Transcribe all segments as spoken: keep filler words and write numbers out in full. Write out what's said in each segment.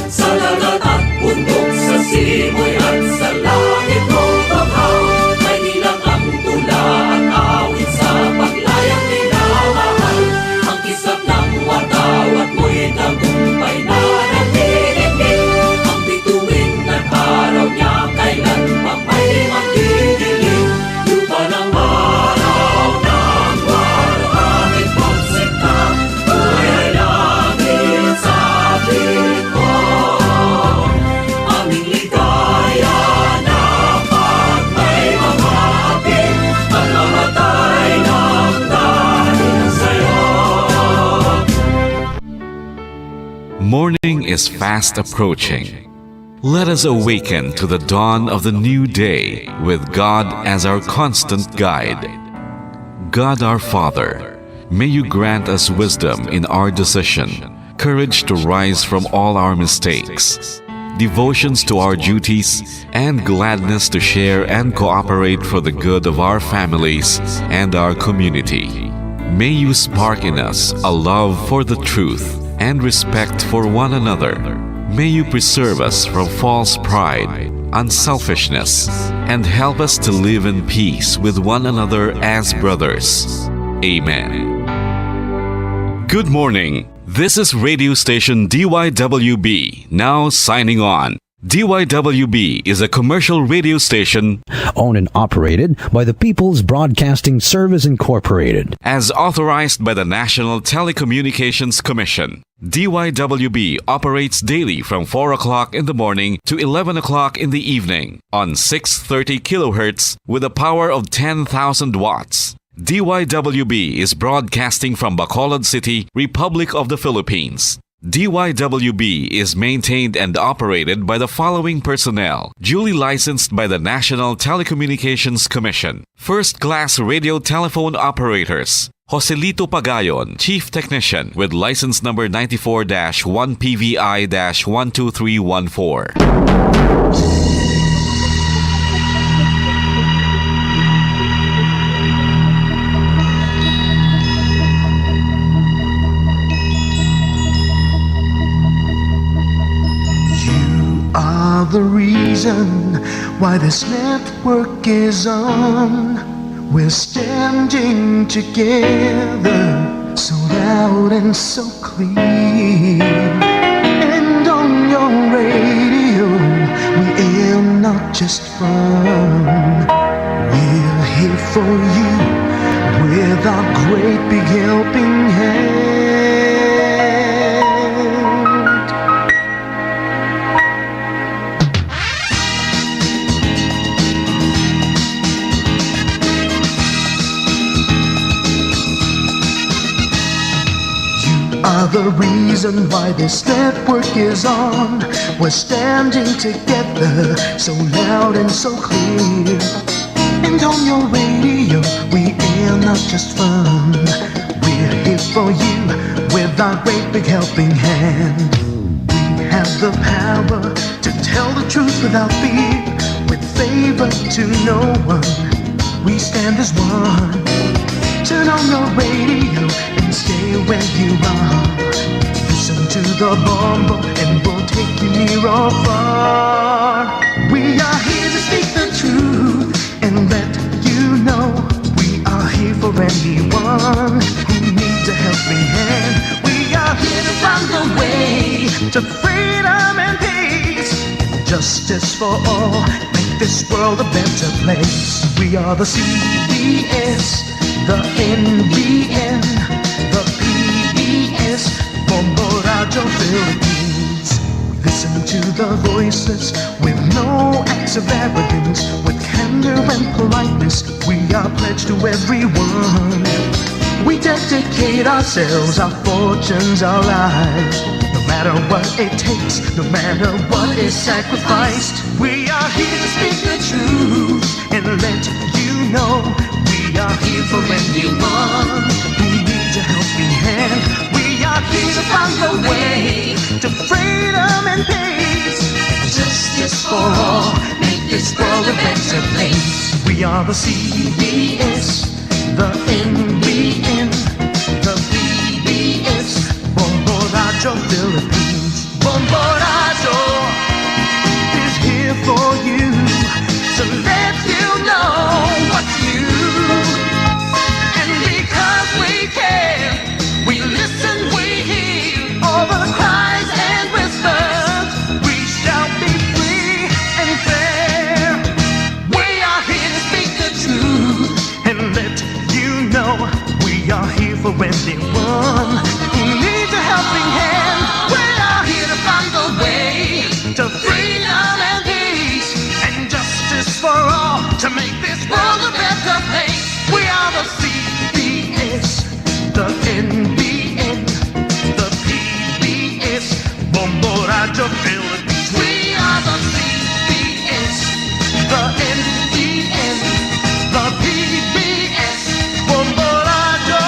Sa dagat at bundok, sa simoy at sa langit, o banghaw, may ilang ang tula at awit sa paglayang minamahal. Ang kisap ng wartaw at mo'y tagumpay na naniningil. Ang bituin ng araw niya kailan pa may magdidilim. Lupa ng araw ng wartang ipagsinta, buhay langit sa tingko. Aming ligaya na pag may mga api, pagmamatay ng dahil sa'yo. Morning is fast approaching. Let us awaken to the dawn of the new day with God as our constant guide. God our Father, may you grant us wisdom in our decision, courage to rise from all our mistakes, devotions to our duties, and gladness to share and cooperate for the good of our families and our community. May you spark in us a love for the truth and respect for one another. May you preserve us from false pride, unselfishness, and help us to live in peace with one another as brothers. Amen. Good morning. This is radio station D Y W B, now signing on. D Y W B is a commercial radio station owned and operated by the People's Broadcasting Service Incorporated. As authorized by the National Telecommunications Commission, D Y W B operates daily from four o'clock in the morning to eleven o'clock in the evening on six thirty kilohertz with a power of ten thousand watts. D Y W B is broadcasting from Bacolod City, Republic of the Philippines. D Y W B is maintained and operated by the following personnel, duly licensed by the National Telecommunications Commission. First-class radio telephone operators, Joselito Pagayon, Chief Technician, with license number ninety-four dash one P V I dash one two three one four. You are the reason why this network is on. We're standing together, so loud and so clear. And on your radio, we aim not just fun. We're here for you with our great big helping hand. You are the reason why this network is on. We're standing together, so loud and so clear. And on your radio, we air not just fun. We're here for you with our great big helping hand. We have the power to tell the truth without fear, with favor to no one. We stand as one. Turn on your radio and stay where you are. Listen to the Bombo and we'll take you near or far. We are here to speak the truth and let you know we are here for anyone who needs a helping hand. We are here to find a way to freedom and peace. Justice for all, make this world a better place. We are the C B S, the N B N, the P B S, Bombo Radio Philippines. We listen to the voices with no acts of arrogance, with candor and politeness. We are pledged to everyone. We dedicate ourselves, our fortunes, our lives. No matter what it takes, no matter what is sacrificed, we are here to speak the truth and let you know we are here for anyone who needs a helping hand. We are here to find a way to freedom and peace. Justice for all, make this world a better place. We are the C B S, the N B N, the P B S, Bombo Radio Philippines. Bombo Radio The Philippines. We are the C B S, the N B N, the P B S, Bombo Radyo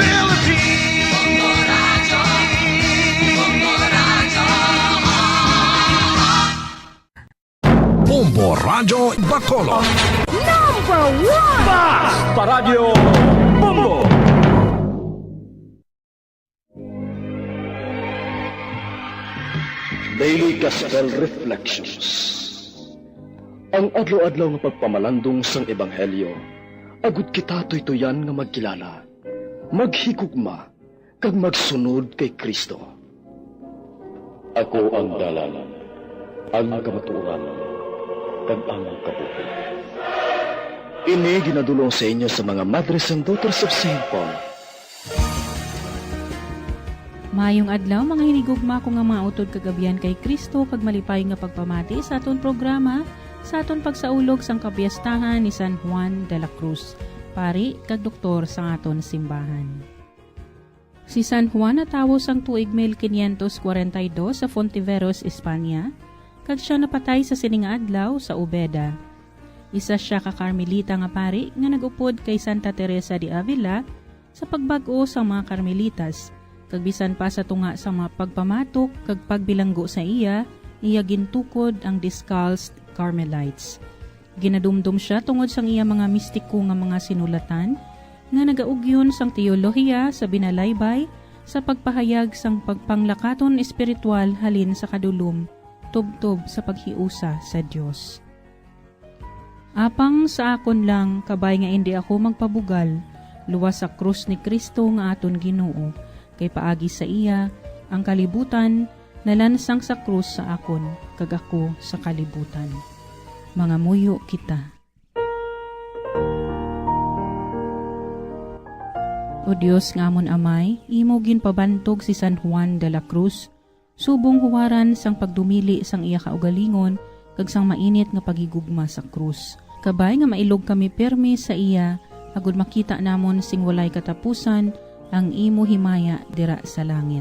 Philippines. Bombo Radyo Bacolod. Number one! Bas! Paradyo Bombo! Daily Gospel Reflections. Ang adlaw-adlaw nga pagpamalandong sang Ebanghelyo, agud kita tuytuyan nga magkilala, maghigugma, kag magsunod kay Cristo. Ako ang dalan, ang kamatuoran, kag ang kabuhi. Ini ginadulong sa inyo sa mga Madres and Daughters of Saint Paul. Maayong adlaw, mga hinigugma ko nga mga utod kag abyan kay Cristo, kag malipay nga pagpamati sa aton programa sa aton pagsaulog sang kapiestahan ni San Juan de la Cruz, pari kag doktor sang aton simbahan. Si San Juan natawo sang tuig mil quinientos cuarenta y dos sa Fontiveros, Espanya, kag sia napatay sa sini nga adlaw sa Ubeda. Isa sia ka Carmelita nga pari nga nag-upod kay Santa Teresa de Avila sa pagbag-o sang mga Carmelitas, kag bisan pa sa tunga sang mga pagpamatok kag pagbilanggo sa iya, iya gintukod ang Discalced Carmelites. Ginadumdom sia tungod sang iya mga mistiko nga mga sinulatan, nga nagaugyon sang teolohiya sa binalaybay sa pagpahayag sang pagpanglakaton espiritual halin sa kadulom, tubtob sa paghiusa sa Dios. Apang sa akon lang, kabay nga indi ako magpabugal, luwas sa krus ni Cristo nga aton Ginoo, kay paagi sa iya, ang kalibutan nalansang sa krus sa akon, kag ako sa kalibutan. Mangamuyo kita. O Dios nga amon Amay, imo ginpabantog si San Juan de la Cruz, subong huwaran sang pagdumili sang iya kaugalingon kag sang mainit nga paghigugma sa krus. Kabay nga mailog kami pirme sa iya, agud makita namon sing walay katapusan ang imo himaya dira sa langit.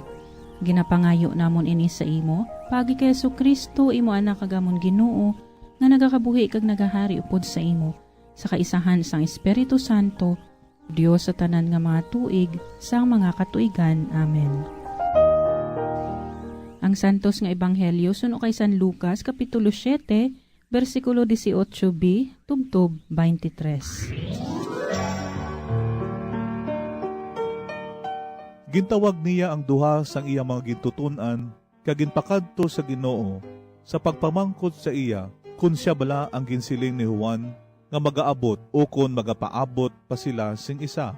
Ginapangayo namon ini sa imo, paagi kay Jesu-Cristo, imo Anak kag amon Ginoo, nga nagakabuhi kag nagahari upod sa imo, sa kaisahan sang Espiritu Santo, Dios sa tanan nga mga tuig sang mga katuigan. Amen. Ang Santos nga Ebanghelyo suno kay San Lucas, Kapitulo siete, bersikulo dieciocho B tubtob twenty-three. Gintawag niya ang duha sang iya mga gintuton-an kag ginpakadto sa Ginoo sa pagpamangkot sa iya kon sia bala ang ginsiling ni Juan nga magaabot ukon magapaabot pa sila sing isa.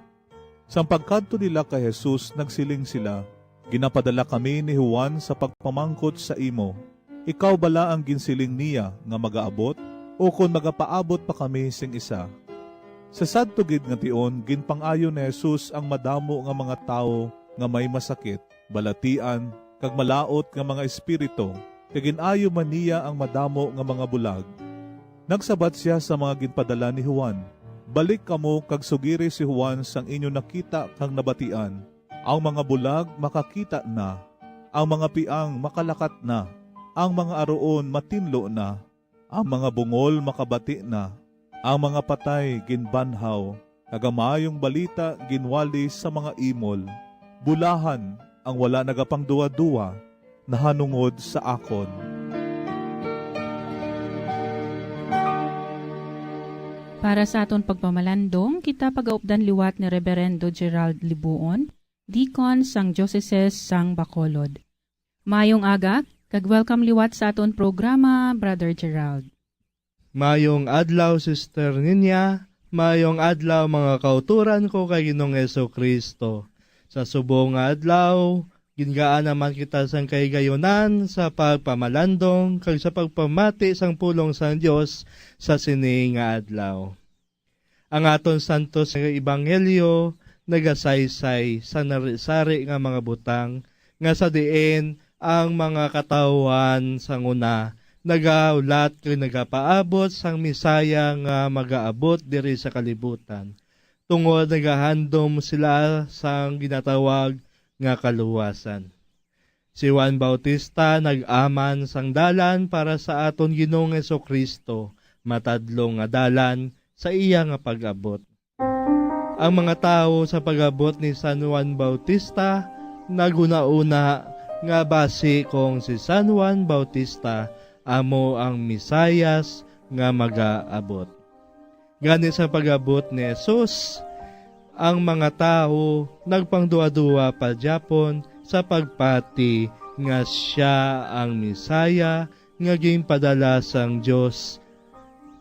Sang pagkadto nila kay Jesus, nagsiling sila, "Ginapadala kami ni Juan sa pagpamangkot sa imo. Ikaw bala ang ginsiling niya nga magaabot, ukon magapaabot pa kami sing isa?" Sa sadto gid nga tion, ginpang-ayo ni Jesus ang madamo nga mga tawo nga may masakit, balatian, kag malaut nga mga espiritu, kag gin-ayo man niya ang madamo nga mga bulag. Nagsabat sia sa mga ginpadala ni Juan, "Balik kamo kag sugiri si Juan sang inyo nakita kag nabatian. Ang mga bulag makakita na, ang mga piang makalakat na, ang mga aruon matinlo na, ang mga bungol makabati na, ang mga patay ginbanhaw, kag ang Maayong Balita ginwali sa mga imol. Bulahan ang wala nagapangduwa-duwa nahanungod sa akon." Para sa aton pagpamalandong, kita pagaupdan liwat ni Reverendo Gerald Libuon, Deacon sang Diocese sang Bacolod. Mayong aga, kag welcome liwat sa aton programa, Brother Gerald. Mayong adlaw, Sister Ninya. Mayong adlaw, mga kauturan ko kay Ginoong Jesu-Cristo. Sa subong nga adlaw, gingaan naman kita sang kahigayunan sa pagpamalandong kag sa pagpamati sang pulong sang Dios sa sini nga adlaw. Ang aton santos nga ebanghelyo nagasaysay sa nari-sari nga mga butang nga sa diin ang mga katawuhan sang una nagahulat kag nagapaabot sang Mesiyas nga magaabot diri sa kalibutan, tungod nagahandom sila sang ginatawag nga kaluwasan. Si Juan Bautista nag-aman sang dalan para sa aton Ginoong Jesu-Cristo, matadlong nga dalan sa iya nga pag-abot. Ang mga tawo sa pag-abot ni San Juan Bautista naghunahuna nga basi kung si San Juan Bautista amo ang Mesiyas nga magaabot. Gani, sa pag-abot ni Jesus, ang mga tawo nagpangduha-duha pa gyapon sa pagpati nga sia ang Mesiyas nga ginpadala sang Dios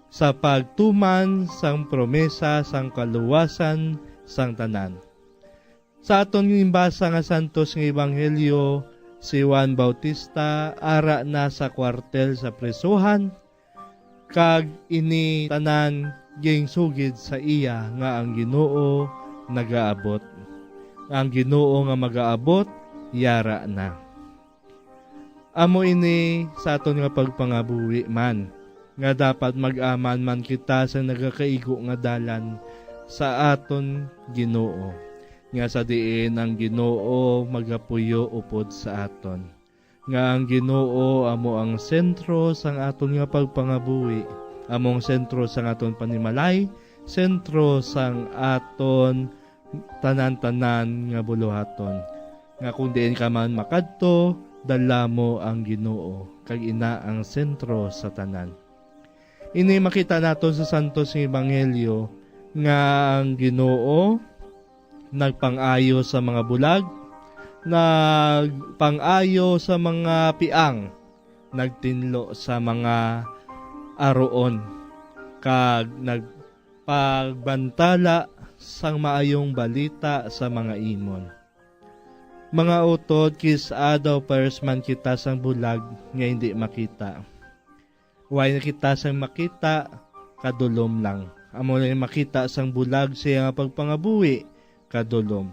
sa pagtuman sang promesa sang kaluwasan sang tanan. Sa aton ginbasa nga santos nga ebanghelyo, si Juan Bautista ara na sa kwartel sa prisuhan, kag ini tanan ginsugid sa iya nga ang Ginoo nagaabot. Ang Ginoo nga magaabot yara na. Amo ini sa aton nga pagpangabuhi man, nga dapat mag-aman man kita sa nagakaigo nga dalan sa aton Ginoo, nga sa diin ang Ginoo magapuyo upod sa aton, nga ang Ginoo amo ang sentro sang aton nga pagpangabuhi, amo ang sentro sang aton panimalay, sentro sang aton tanan-tanan nga buluhaton, nga kon diin ka man makadto, dala mo ang Ginoo, kag ina ang sentro sa tanan. Ini makita naton sa Santos nga Ebanghelyo nga ang Ginoo nagpang-ayo sa mga bulag, nagpang-ayo sa mga piang, nagtinlo sa mga aruon, kag nagpagbantala sang maayong balita sa mga imon. Mga utod, kis-a daw pares man kita sang bulag nga indi makita. Way na kita sang makita, kadulom lang. Amo na yung makita sang bulag sa iya nga pagpangabuhi, kadulom.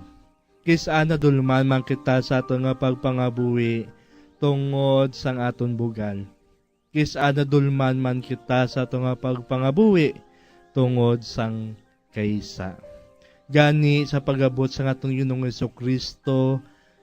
Kis-a nadulman man kita sa aton nga pagpangabuhi tungod sang aton bugal. Kis-a nadulman man kita sa aton nga pagpangabuhi tungod sang kaysa. Gani, sa pag-abot sang aton Ginoong Jesu-Cristo,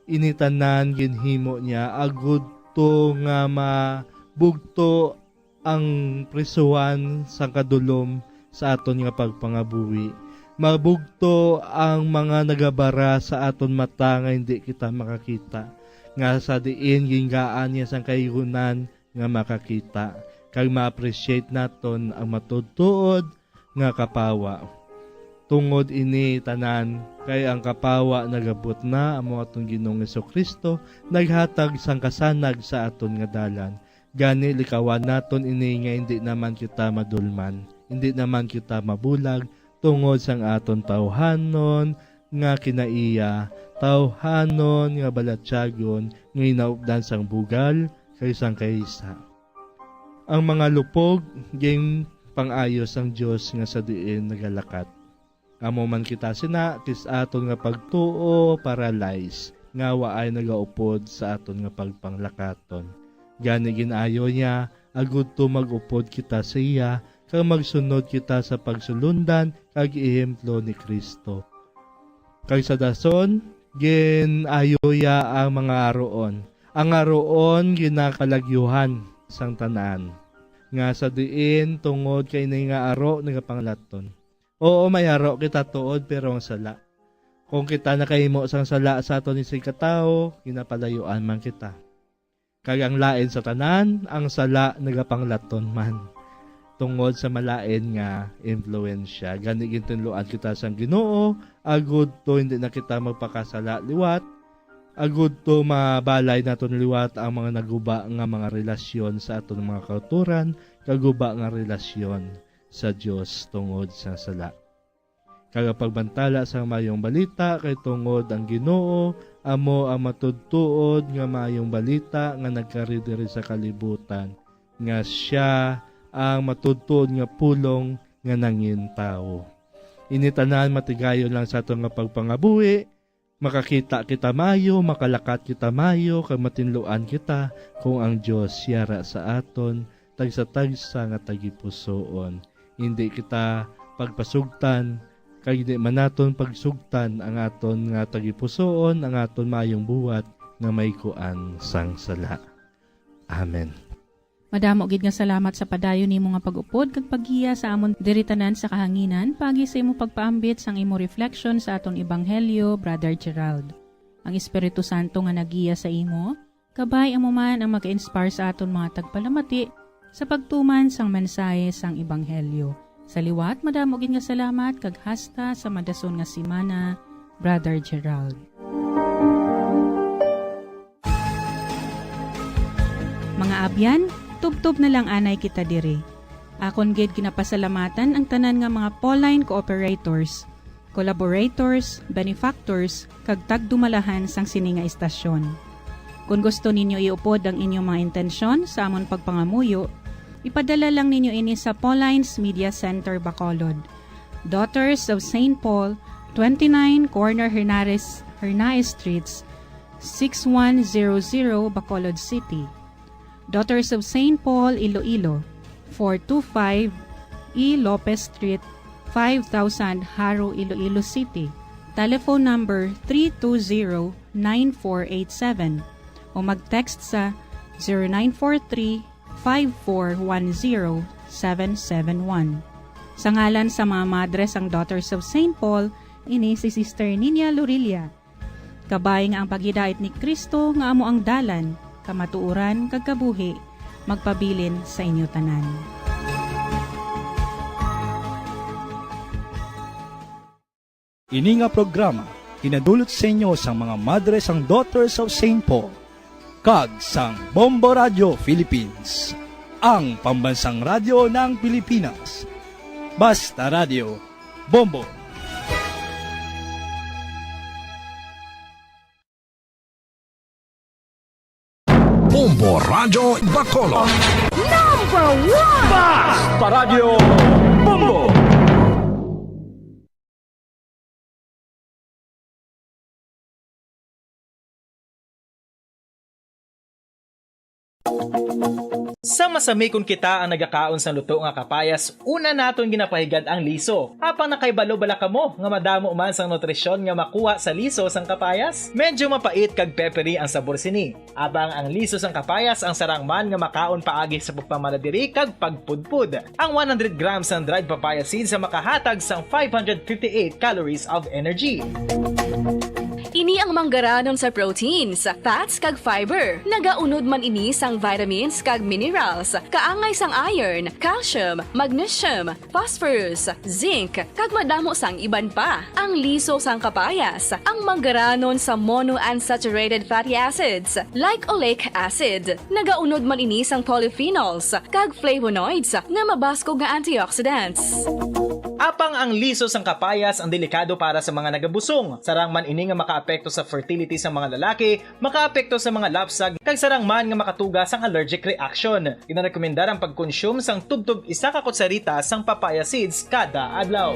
ini tanan ginhimo niya agud to nga mabugto ang prisuhan sang kadulom sa aton nga pagpangabuhi. Mabugto ang mga nagabara sa aton mata nga hindi kita makakita, nga sa diin gingaan niya sang kaigonan nga makakita, kag ma-appreciate naton ang matuod-tuod nga kapawa. Tungod ini tanan, kay ang kapawa nagabot na, amo aton Ginoong Jesu-Cristo, naghatag sang kasanag sa aton nga dalan. Gani, likawan naton ini nga hindi naman kita madulman, hindi naman kita mabulag, tungod sang aton tawhanon nga kinaiya, tawhanon nga balatyagon nga hinaupdan sang bugal kag sang kaysa. Ang mga lupog ginpang-ayo sang Dios nga sa diin nagalakat. Amo man kita sina, kis-a aton nga pagtuo paralyze, nga waay nagaupod sa aton nga pagpanglakaton. Gani gin-ayo niya, agud to mag-upod kita sa iya, kag magsunod kita sa pagsulondan kag ehemplo ni Cristo. Kag sa dason, gin-ayo iya ang mga aruon. Ang aruon ginakalagyuhan sang tanan, nga sa diin tungod kay ini nga aro nagapanglaton. Oo, may aro kita tuod, pero ang sala. Kung kita nakahimo sang sala sa aton isig ka tawo, ginapalayuan man kita. Kag ang lain sa tanan, ang sala nagapanglaton man tungod sa malain nga impluwensya. Gani gintinluan kita sang Ginoo, agud to hindi na kita magpakasala liwat, agud to mabalay naton liwat ang mga naguba nga mga relasyon sa aton mga kauturan, kag guba nga relasyon sa Dios tungod sa sala. Kag ang pagbantala sang Maayong Balita, kay tungod ang Ginoo amo ang matuod-tuod nga Maayong Balita nga nagkari diri sa kalibutan, nga sia ang matuod-tuod nga pulong nga nangin tawo. Ini tanan matigayon lang sa aton nga pagpangabuhi, makakita kita maayo, makalakat kita maayo, kag matinluan kita kung ang Dios yara sa aton tagsa-tagsa nga tagipusoon. Indi kita pagpasugtan, kag indi man naton pagsugtan ang aton nga tagipusoon, ang aton maayong buhat, nga may kuan sang sala. Amen. Madamo gid nga salamat sa padayon nimo nga pag-upod kag paggiya sa amon diri tanan sa kahanginan, paagi sa imo pagpaambit sang imo reflection sa aton ebanghelyo, Brother Gerald. Ang Espiritu Santo nga nagiya sa imo, kabay amo man ang mag-inspire sa aton mga tagpalamati sa pagtuman sang mensahe sang ebanghelyo. Sa liwat, madamo gid nga salamat kag hasta sa madason nga semana, Brother Gerald. Mga abyan, tubtob na lang anay kita diri. Akon gid ginapasalamatan ang tanan nga mga Pauline cooperators, collaborators, benefactors, kag tagdumalahan sang sini nga istasyon. Kon gusto ninyo iupod ang inyong mga intensyon sa amon pagpangamuyo, ipadala lang ninyo ini sa Pauline's Media Center, Bacolod, Daughters of Saint Paul, twenty-nine Corner Hernares, Hernaez Streets, six one zero zero, Bacolod City. Daughters of Saint Paul, Iloilo, four two five E Lopez Street, five thousand, Jaro, Iloilo City. Telephone number three two zero, nine four eight seven o mag-text sa zero nine four three, five four one zero, seven seven one. Sa ngalan sa mga madre sang Daughters of Saint Paul, ini si Sister Nina Lorilla. Kabay nga ang paghidait ni Cristo nga amo ang dalan, kamatuoran, kag kabuhi, magpabilin sa inyo tanan. Ini nga programa ginadulot sa inyo sang mga madre sang Daughters of Saint Paul kag sang Bombo Radio Philippines, ang pambansang radyo ng Pilipinas. Basta Radio, Bombo. Bombo Radyo Bacolod. Number one! Basta Radyo Bombo! Sa masamikon kita ang nagakaon sang luto nga kapayas, una naton ginapahigad ang liso. Apang nakahibalo bala kamo nga madamo man sang nutrisyon nga makuha sa liso sang kapayas? Medyo mapait kag peppery ang sabor sini. Apang ang liso sang kapayas ang sarang man nga makaon paagi sa pagpamaladiri kag pagpudpod. Ang one hundred grams sang dried papaya seeds ang makahatag sang five hundred fifty-eight calories of energy. Ini ang manggaranon sa proteins, fats, kag fiber. Nagaunod man ini sang vitamins kag minerals, kaangay sang iron, calcium, magnesium, phosphorus, zinc, kag madamo sang iban pa. Ang liso sang kapayas, ang manggaranon sa monounsaturated fatty acids, like oleic acid. Nagaunod man ini sang polyphenols kag flavonoids nga mabaskog nga antioxidants. Apang ang liso sang kapayas ang delikado para sa mga nagabusong. Sarang man ini nga makaapekto sa fertility sa mga lalaki, makaapekto sa mga lapsag, kag sarang man nga makatuga sang allergic reaction. Ginarekomendar ang pagkonsume sang tubtob isa ka kutsarita sang papaya seeds kada adlaw.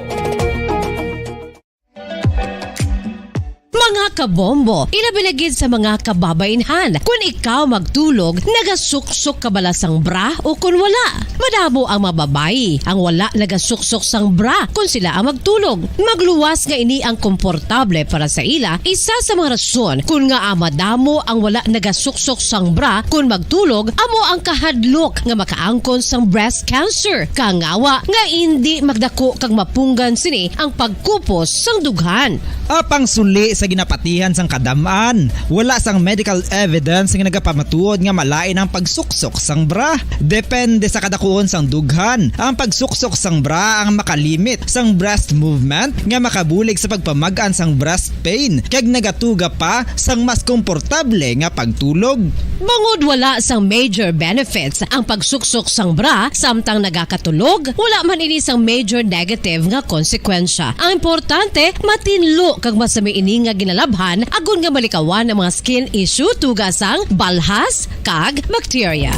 Mga kabombo, ilabi na gid sa mga kababainhan, kun ikaw magtulog, nagasuksok ka bala sang bra o kun wala? Madamo ang mga babayi ang wala nagasuksok sang bra kun sila ang magtulog. Magluwas nga ini ang komportable para sa ila, isa sa mga rason kun ngaa madamo ang wala nagasuksok sang bra kun magtulog amo ang kahadlok nga makaangkon sang breast cancer, kangawa nga indi magdako kag mapunggan sini ang pagkupos sang dughan. Apang suli sa ginapatihan sang kadam-an, wala sang medical evidence nga nagapamatuod nga malain ang pagsuksok sang bra. Depende sa kadakuon sang dughan, ang pagsuksok sang bra ang makalimit sang breast movement nga makabulig sa pagpamag-an sang breast pain kag nagatuga pa sang mas komportable nga pagtulog. Bangod wala sang major benefits ang pagsuksok sang bra samtang nagakatulog, wala man ini sang major negative nga konsekwensya. Ang importante, matinlo kag masami ini nga ginalabhan agod nga malikawan ang mga skin issue, tuga sang balhas kag bakterya.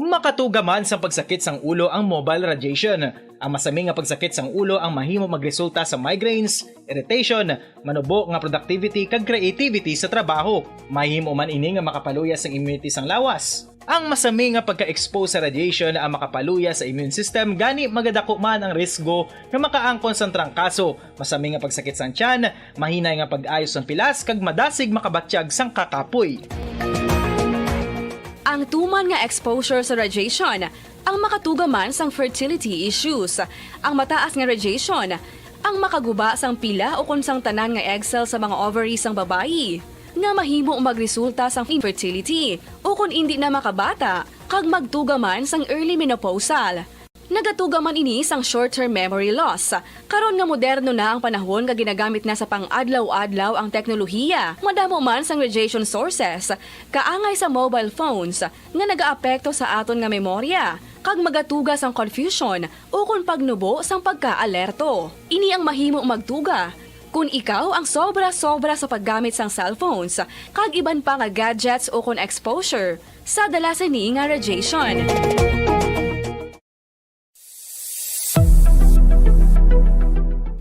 Makatuga man sang pagsakit sang ulo ang mobile radiation. Ang masami nga pagsakit sang ulo ang mahimo magresulta sa migraines, irritation, manubo nga productivity kag creativity sa trabaho. Mahimo man ini nga makapaluya sang immunity sang lawas. Ang masami nga pagka-expose sa radiation ang makapaluya sa immune system, gani magadako man ang risgo nga makaangkon sang trangkaso, masami nga pagsakit sang tiyan, mahinay nga pag-ayo sang pilas, kag madasig makabatyag sang kakapoy. Ang tuman nga exposure sa radiation ang makatuga man sang fertility issues. Ang mataas nga radiation ang makaguba sang pila ukon sang tanan nga egg cell sa mga ovary sang babayi, nga mahimo magresulta sang infertility ukon indi na makabata, kag magtuga man sang early menopausal. Nagatuga man ini sang short-term memory loss. Karon nga moderno na ang panahon nga ginagamit na sa pang-adlaw-adlaw ang teknolohiya, madamo man sang radiation sources, kaangay sa mobile phones, nga nagaapekto sa aton nga memorya, kag magatuga sang confusion ukon pagnubo sang pagkaalerto. Ini ang mahimo magtuga kon ikaw ang sobra-sobra sa paggamit sang cellphones kag iban pa nga gadgets ukon exposure sa dala sini nga radiation.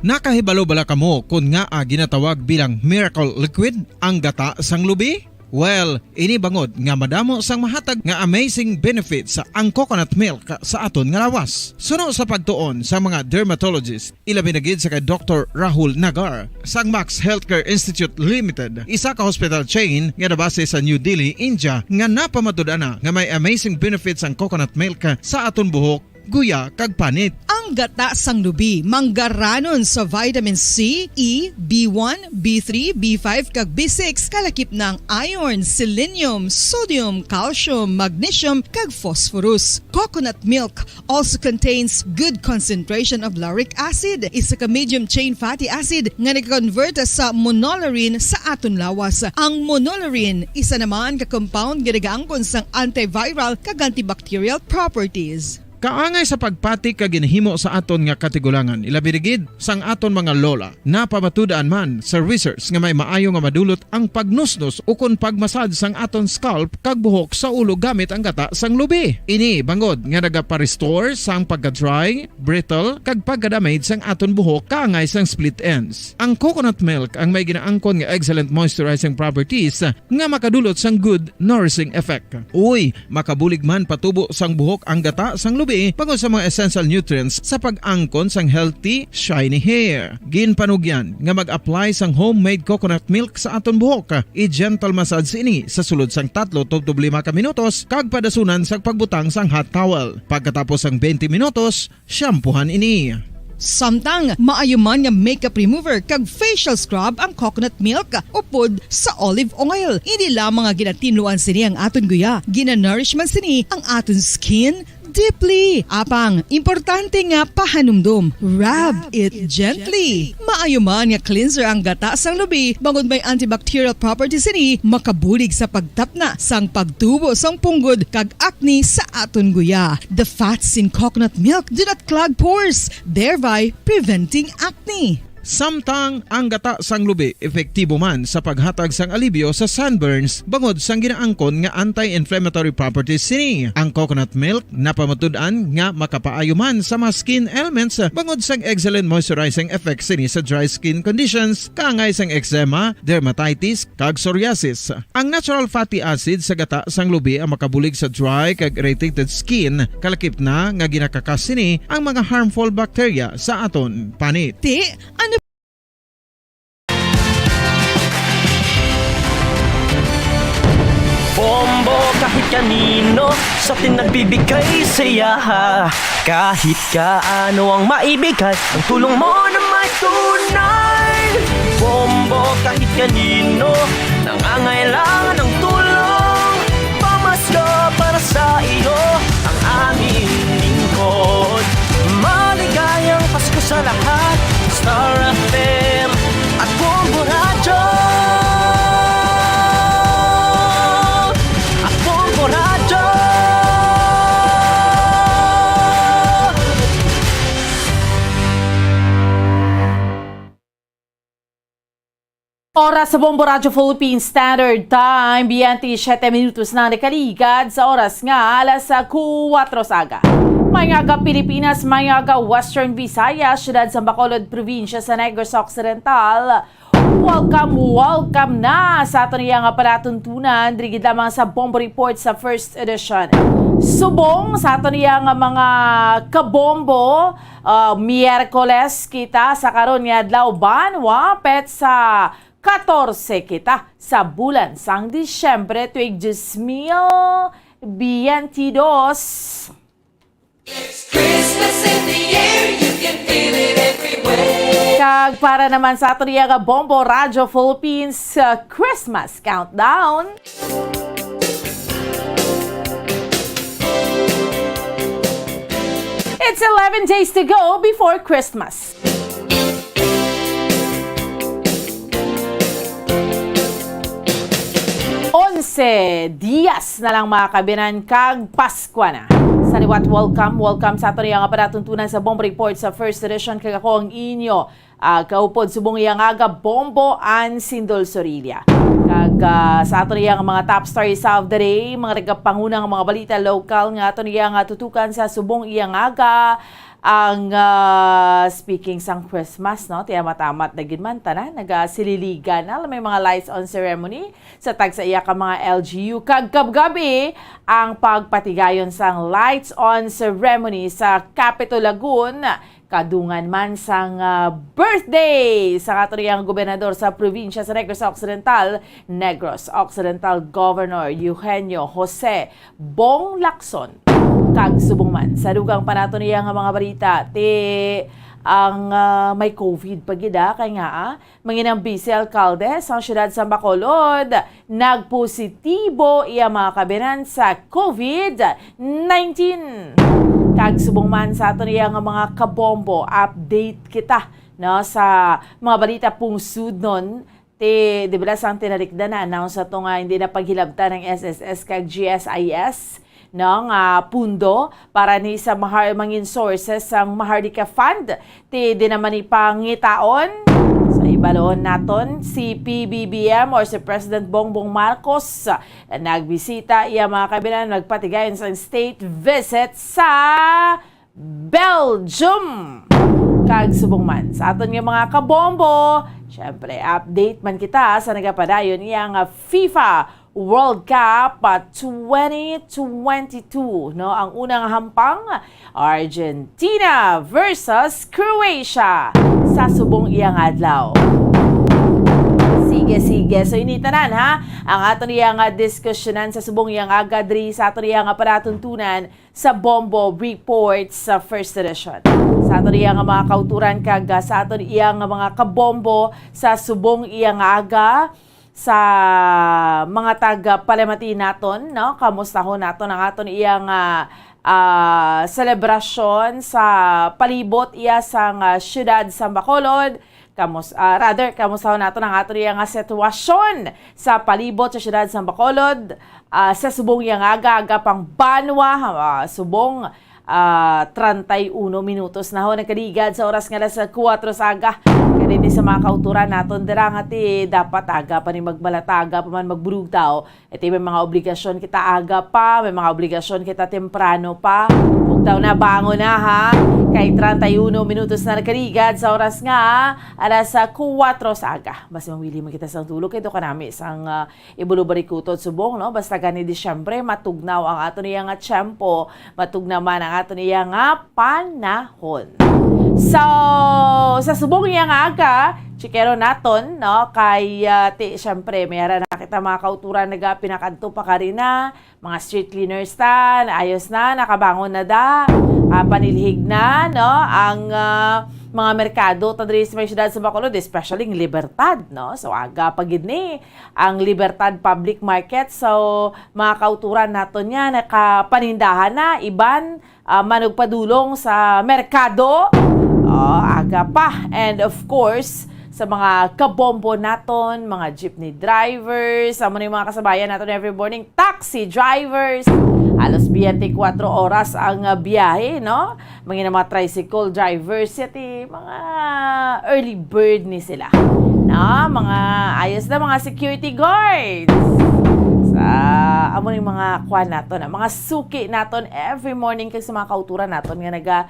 Nakahibalo bala kamo kon ngaa ginatawag bilang miracle liquid ang gata sang lubi? Well, ini bangod nga madamo sang mahatag nga amazing benefits ang coconut milk sa aton nga lawas. Suno sa pagtuon sa mga dermatologist, ilabi na gid sa kay Doktor Rahul Nagar sang Max Healthcare Institute Limited, isa ka hospital chain nga nabase sa New Delhi, India, nga napamatud-an na nga may amazing benefits ang coconut milk sa aton buhok, guya, kag panit. Ang gata sang lubi manggaranon sa vitamin C, E, B one, B three, B five, kag B six, kalakip na ang iron, selenium, sodium, calcium, magnesium, kag phosphorus. Coconut milk also contains good concentration of lauric acid, isa ka medium chain fatty acid nga nagakonvert sa monolaurin sa aton lawas. Ang monolaurin isa naman ka compound nga nagaangkon sang antiviral kag antibacterial properties. Kaangay sa pagpati kag ginhimo sa aton nga katigulangan, ilabi na gid sang aton mga lola. Napamatud-an man sa research nga may maayo nga madulot ang pagnusnos ukon pagmasad sang aton scalp kag buhok sa ulo gamit ang gata sang lubi. Ini bangod nga nagapa-restore sang pagka-dry, brittle, kag pagka-damage sang aton buhok kaangay sang split ends. Ang coconut milk ang may ginaangkon nga excellent moisturizing properties nga makadulot sang good nourishing effect. Uy, makabulig man patubo sang buhok ang gata sang lubi bangod sa mga essential nutrients sa pag-angkon sang healthy, shiny hair. Ginpanugyan nga mag-apply sang homemade coconut milk sa aton buhok. I-gentle massage ini sa sulod sang tatlo tubtob lima ka minutos kag padasunan sang pagbutang sang hot towel. Pagkatapos sang twenty minutos, shampoohan ini. Samtang maayo man nga makeup remover kag facial scrub ang coconut milk upod sa olive oil. Hindi lamang nga ginatinluan sini ang aton guya, ginanourish man sini ang aton skin deeply. Apang, importante nga pahanumdom, rub it gently. Maayo man nga cleanser ang gata sang lubi bangod may antibacterial properties sini, makabulig sa pagtapna sang pagtubo sang punggod kag acne sa aton guya. The fats in coconut milk do not clog pores, thereby preventing acne. Samtang ang gata sang lubi epektibo man sa paghatag sang alibyo sa sunburns bangod sang ginaangkon nga anti-inflammatory properties sini. Ang coconut milk napamatud-an nga makapaayo man sa mga skin ailments bangod sang excellent moisturizing effect sini sa dry skin conditions kaangay sang eczema, dermatitis, kag psoriasis. Ang natural fatty acid sa gata sang lubi ang makabulig sa dry kag irritated skin, kalakip na nga ginakakas sini ang mga harmful bacteria sa aton panit. Ti, ano Bombo kahit kanino sa atin nagbibigay saya. Kahit kaano ang maibigay, ang tulong mo na may tunay. Bombo kahit kanino nangangailangan ng tulong, pamasko para sa iyo ang aming lingkod. Maligayang Pasko sa lahat, Star F M at Bombo Radyo. At Bombo Radyo. Oras sa Bombo Radyo Philippine Standard Time, biyente y siyete minutos na nakaligad sa oras nga alas kuwatro sa aga. May nga ka Pilipinas, may nga ka Western Visayas, siyudad sa Bacolod, probinsya sa Negros Occidental, Welcome, welcome na sa aton iya nga palatuntunan diri gid lamang sa Bombo Report sa first edition. Subong sa aton iya nga mga kabombo, ah, Miyerkules kita sa karon nga adlaw, banwa, petsa katorse kita sa bulan sang Disyembre, tuig dos mil biyente dos. It's Christmas in the air, you can feel it everywhere. Kag para naman sa aton iya nga Bombo Radyo Philippines, uh, Christmas Countdown. It's eleven days to go before Christmas. Onse dias na lang, mga kabinan, kag Paskwa na. Sa liwat, welcome, welcome sa aton iya nga palatuntunan sa Bombo Report sa first edition, kag ako ang inyo, ah, kaupod subong iya nga aga, Bombo Ann Sindol Sorilla. Kag, ah, sa aton iya nga mga top stories of the day, mga nagapanguna nga mga balita lokal nga aton iya nga tutukan sa subong iya nga aga, ang, ah, speaking sang Christmas, no? Tiyamat-amat na gid man tanan, nagasililigan na, may mga lights on ceremony sa tagsa iya ka mga L G U. Kag kabgabi ang pagpatigayon sang lights on ceremony sa Capitol Lagoon, kadungan man sang, ah, birthday sa aton iya nga gobernador sa probinsya sa Negros Occidental, Negros Occidental Governor Eugenio Jose Bong Lacson. Kag subong man sa dugang pa naton iya nga mga balita, ti ang, ah, may COVID pa gid, ah, kay nga, ah, manginang vice alkalde sa siyudad sa Bacolod, nagpositibo iya mga kabinan sa COVID nineteen. Kag subong man sa aton iya nga mga kabombo, update kita, no, sa mga balita pungsudnon. Ti, di ba, sang tinalikdan, na-announce ato nga hindi na paghilabtan ang S S S kag G S I S, no, nga pundo para ni sa mahal mangin sources sang Maharlika Fund. Ti, di naman ipangitaon sa ibalon naton si P B B M or si President Bongbong Marcos. Nagbisita iya mga kabinan, nagpatigayon sang state visit sa Belgium. Kag subong man sa aton nga mga kabombo, syempre, update man kita sa nagapadayon iya nga FIFA World Cup, ah, twenty twenty-two, no? Ang unang hampang, Argentina versus Croatia, sa subong iya nga adlaw. Sige, sige. So, ini tanan, ha, ang aton iya nga diskusyonan sa subong iya nga aga diri sa aton iya nga palatuntunan sa Bombo Report sa first edition. Sa aton iya nga mga kauturan kag, ah, sa aton iya nga mga kabombo sa subong iya nga aga, sa mga taga Palamati naton, no? Kamustahon naton ang aton iya nga, ah, selebrasyon sa palibot iya sang, ah, siyudad sa Bacolod. Kamus-, ah, rather, kamustahon naton ang aton iya nga sitwasyon sa palibot sa siyudad sa Bacolod, ah, sa subong iya nga aga, aga pang banwa, ah, subong, ah, treinta y uno minutos na ho nagkaligad sa oras nga alas kuwatro sa aga. Kay dinhi sa mga kauturan naton dira nga ti dapat aga pa ni magbalataga pa man magbulugtaw. Iti may mga obligasyon kita aga pa, may mga obligasyon kita temprano pa. Bugtaw na, bangon na, ha. Kay treinta y uno minutos na nagkaligad sa oras nga alas kuwatro sa aga. Basi mawili man kita sang tulog kay do kanami sang, ah, Ibulubarikutot subong, no? Basta gani Disyembre, matugnaw ang aton iya nga tiyempo, matugnaw man ang aton iya nga panahon. So, sa subong iya nga aga, chikero naton, no? Kay, ah, ti, siyempre, may ara na kita mga kauturan naga pinakadto pa karina, mga street cleaners ta, naayos na, nakabangon na da, ah, panilhig na, no? Ang, ah, mga merkado ta diri sa may siyudad sa Bacolod, especially ang Libertad, no? So, aga pa gid ni ang Libertad Public Market. So, mga kauturan naton niya, nakapanindahan na, iban, ah, manugpadulong sa merkado. Oh, aga pa. And of course, sa mga kabombo naton, mga jeepney drivers, amo ni mga kasabayan naton every morning, taxi drivers. Halos biyente kuwatro oras ang, ah, biyahe, no? Mga mga tricycle drivers, yati, mga early bird ni sila. No? Mga ayos na, mga security guards. Sa, amo ni mga kwan naton, ah, mga suki naton every morning kag sa mga kauturan naton nga naga,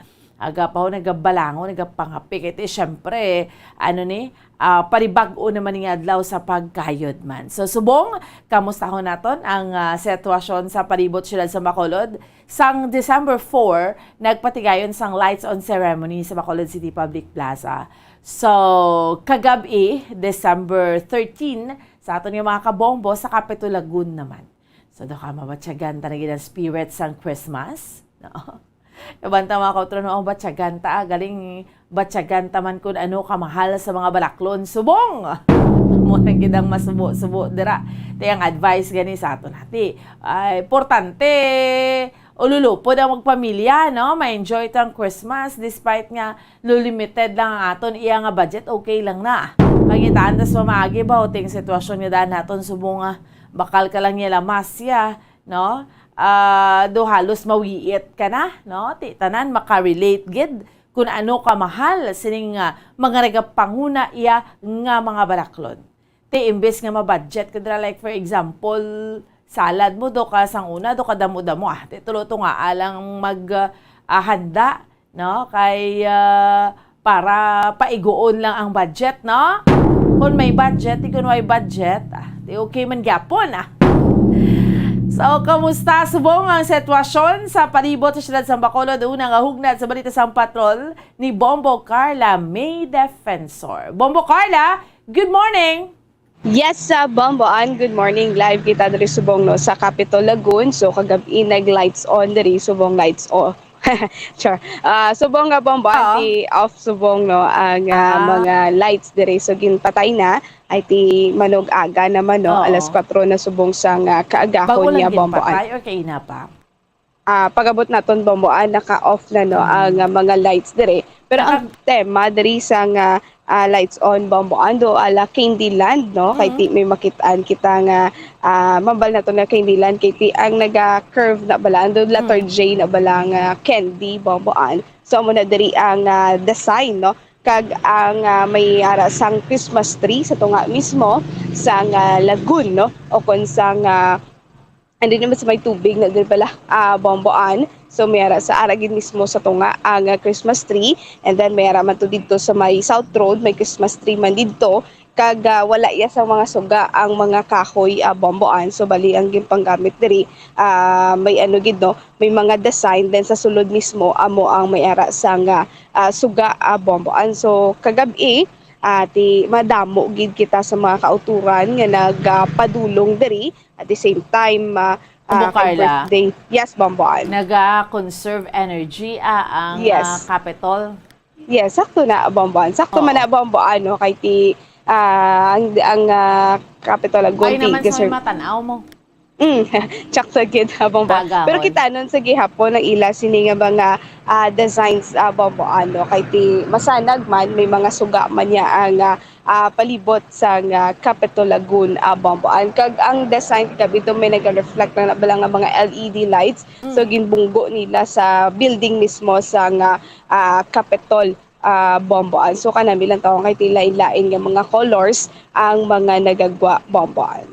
Aga pa ho nagabalangon, nagapangapi. Kay ti, syempre, ano ni, ah, panibag-o naman nga adlaw sa pagkayod man. So, subong, kamustahon naton ang, ah, sitwasyon sa palibot siyudad sa Bacolod. Sang December four, nagpatigayon sang lights on ceremony sa Bacolod City Public Plaza. So, kagab-i, December thirteen, sa aton nga mga kabombo sa Capitol Lagoon naman. So, daw ka mabatyagan ta na gid ang spirit sang Christmas, no? Kabanta, mga kautron, no, ang batyagan ta, ah, galing batyagan ta man kun ano kamahal sa mga balaklon. Subong! Mo lang gid ang masubo-subo dira. Ti ang advice gani sa aton hati. Ay, importante, ululupod ang magpamilya, no? Ma-enjoy ta ang Christmas despite nga lo limited lang ang aton iya nga budget, okay lang na. Pangitaan tas pamaagi ba, o ting sitwasyon nga daan naton subong nga bakal ka lang niya lamasya, no? Ah, do halos mawiit ka na, no? Ti tanan makarelate gid kun ano kamahal sining, ah, mga nagapanguna iya nga mga balaklon. Ti imbes nga ma-budget ka dira, like, for example, salad mo, do ka sang una, do ka damo-damo, ah. Ti tulo to nga alang mag, ah, handa, no? Kay, ah, para paiguon lang ang budget, no? Kung may budget, di kung may budget, ah, di okay man gyapon, ah. So, kamusta subong ang sitwasyon sa palibot sa siyudad sa Bacolod? Una nga hugnad sa balita sang patrol ni Bombo Carla, May Defensor. Bombo Carla, good morning! Yes, sa Bombo Ann, good morning. Live kita diri subong, no, sa Capitol Lagoon. So, kagabi nag lights on diri subong lights on. Char. Ah, subong nga Bombo Ann, Oo. Ti off subong, no, ang, ah, Ah. mga lights diri. So, ginpatay na. Ay ti manog aga naman, no, Oo. alas kwatro na subong sang, ah, kaagahon Bago lang niya, Bombo Ann. Ginpatay or kaina pa? Ah, pag-abot naton, Bombo Ann, naka-off na, no, Mm. ang, ah, mga lights diri. Pero ang Naka- tema diri sa nga, ah, lights on, Bombo Ann, do ala Candyland, no? Kay Mm. ti may makitaan kita nga, ah, mambal naton nga Candyland, kay ti ang naga-curve na bala, ang letter Mm. J na bala nga candy, Bombo Ann. So, amo na diri ang, ah, design, no? Kag ang, ah, may ara sang Christmas tree sa tunga mismo sang, ah, lagoon, no? O kon sang, ah, Andi naman sa may tubig na din pala, ah, Bombo Ann. So, may ara sa ara gid mismo sa tunga ang, ah, Christmas tree. And then, may ara man to didto sa may South Road, may Christmas tree man didto. Kag, ah, wala iya sa mga suga ang mga kahoy, ah, Bombo Ann. So, bali ang ginpanggamit diri, ah, may ano gid, no, may mga design. Then, sa sulod mismo, amo ang may ara sang, ah, ah, suga, ah, Bombo Ann. So, kagab-i, ah, ti madamo gid kita sa mga kauturan nga nag, ah, padulong diri. At the same time, ah, Bombo ah, kay Carla. Birthday. Yes, Bombo Ann. Naga-conserve energy, ah, ang, Yes. ah, Capitol. Yes, sakto na, Bombo Ann. Sakto Oo. man na, Bombo Ann, no? Kay ti, ah, ang, ang, ah, Capitol Lagoon, Ay ti naman sa Gaser- may matan-aw mo. Mm, sakto gid, ah, Bombo Ann. Agahon. Pero kita nun sa gihapon ang ila sini nga mga, ah, designs, ah, Bombo Ann, no? Kay ti masanag man, may mga suga man niya ang, ah, ah, palibot sang, ah, Capitol Lagoon, ah, Bombo Ann. Kag ang design kagabi to may nag-reflect na bala nga mga L E D lights. Mm. So, ginbunggo nila sa building mismo sang, ah, ah, Capitol, ah, Bombo Ann. So, kanami lang tawon kay ti lain-lain nga mga colors ang mga nagagwa, Bombo Ann.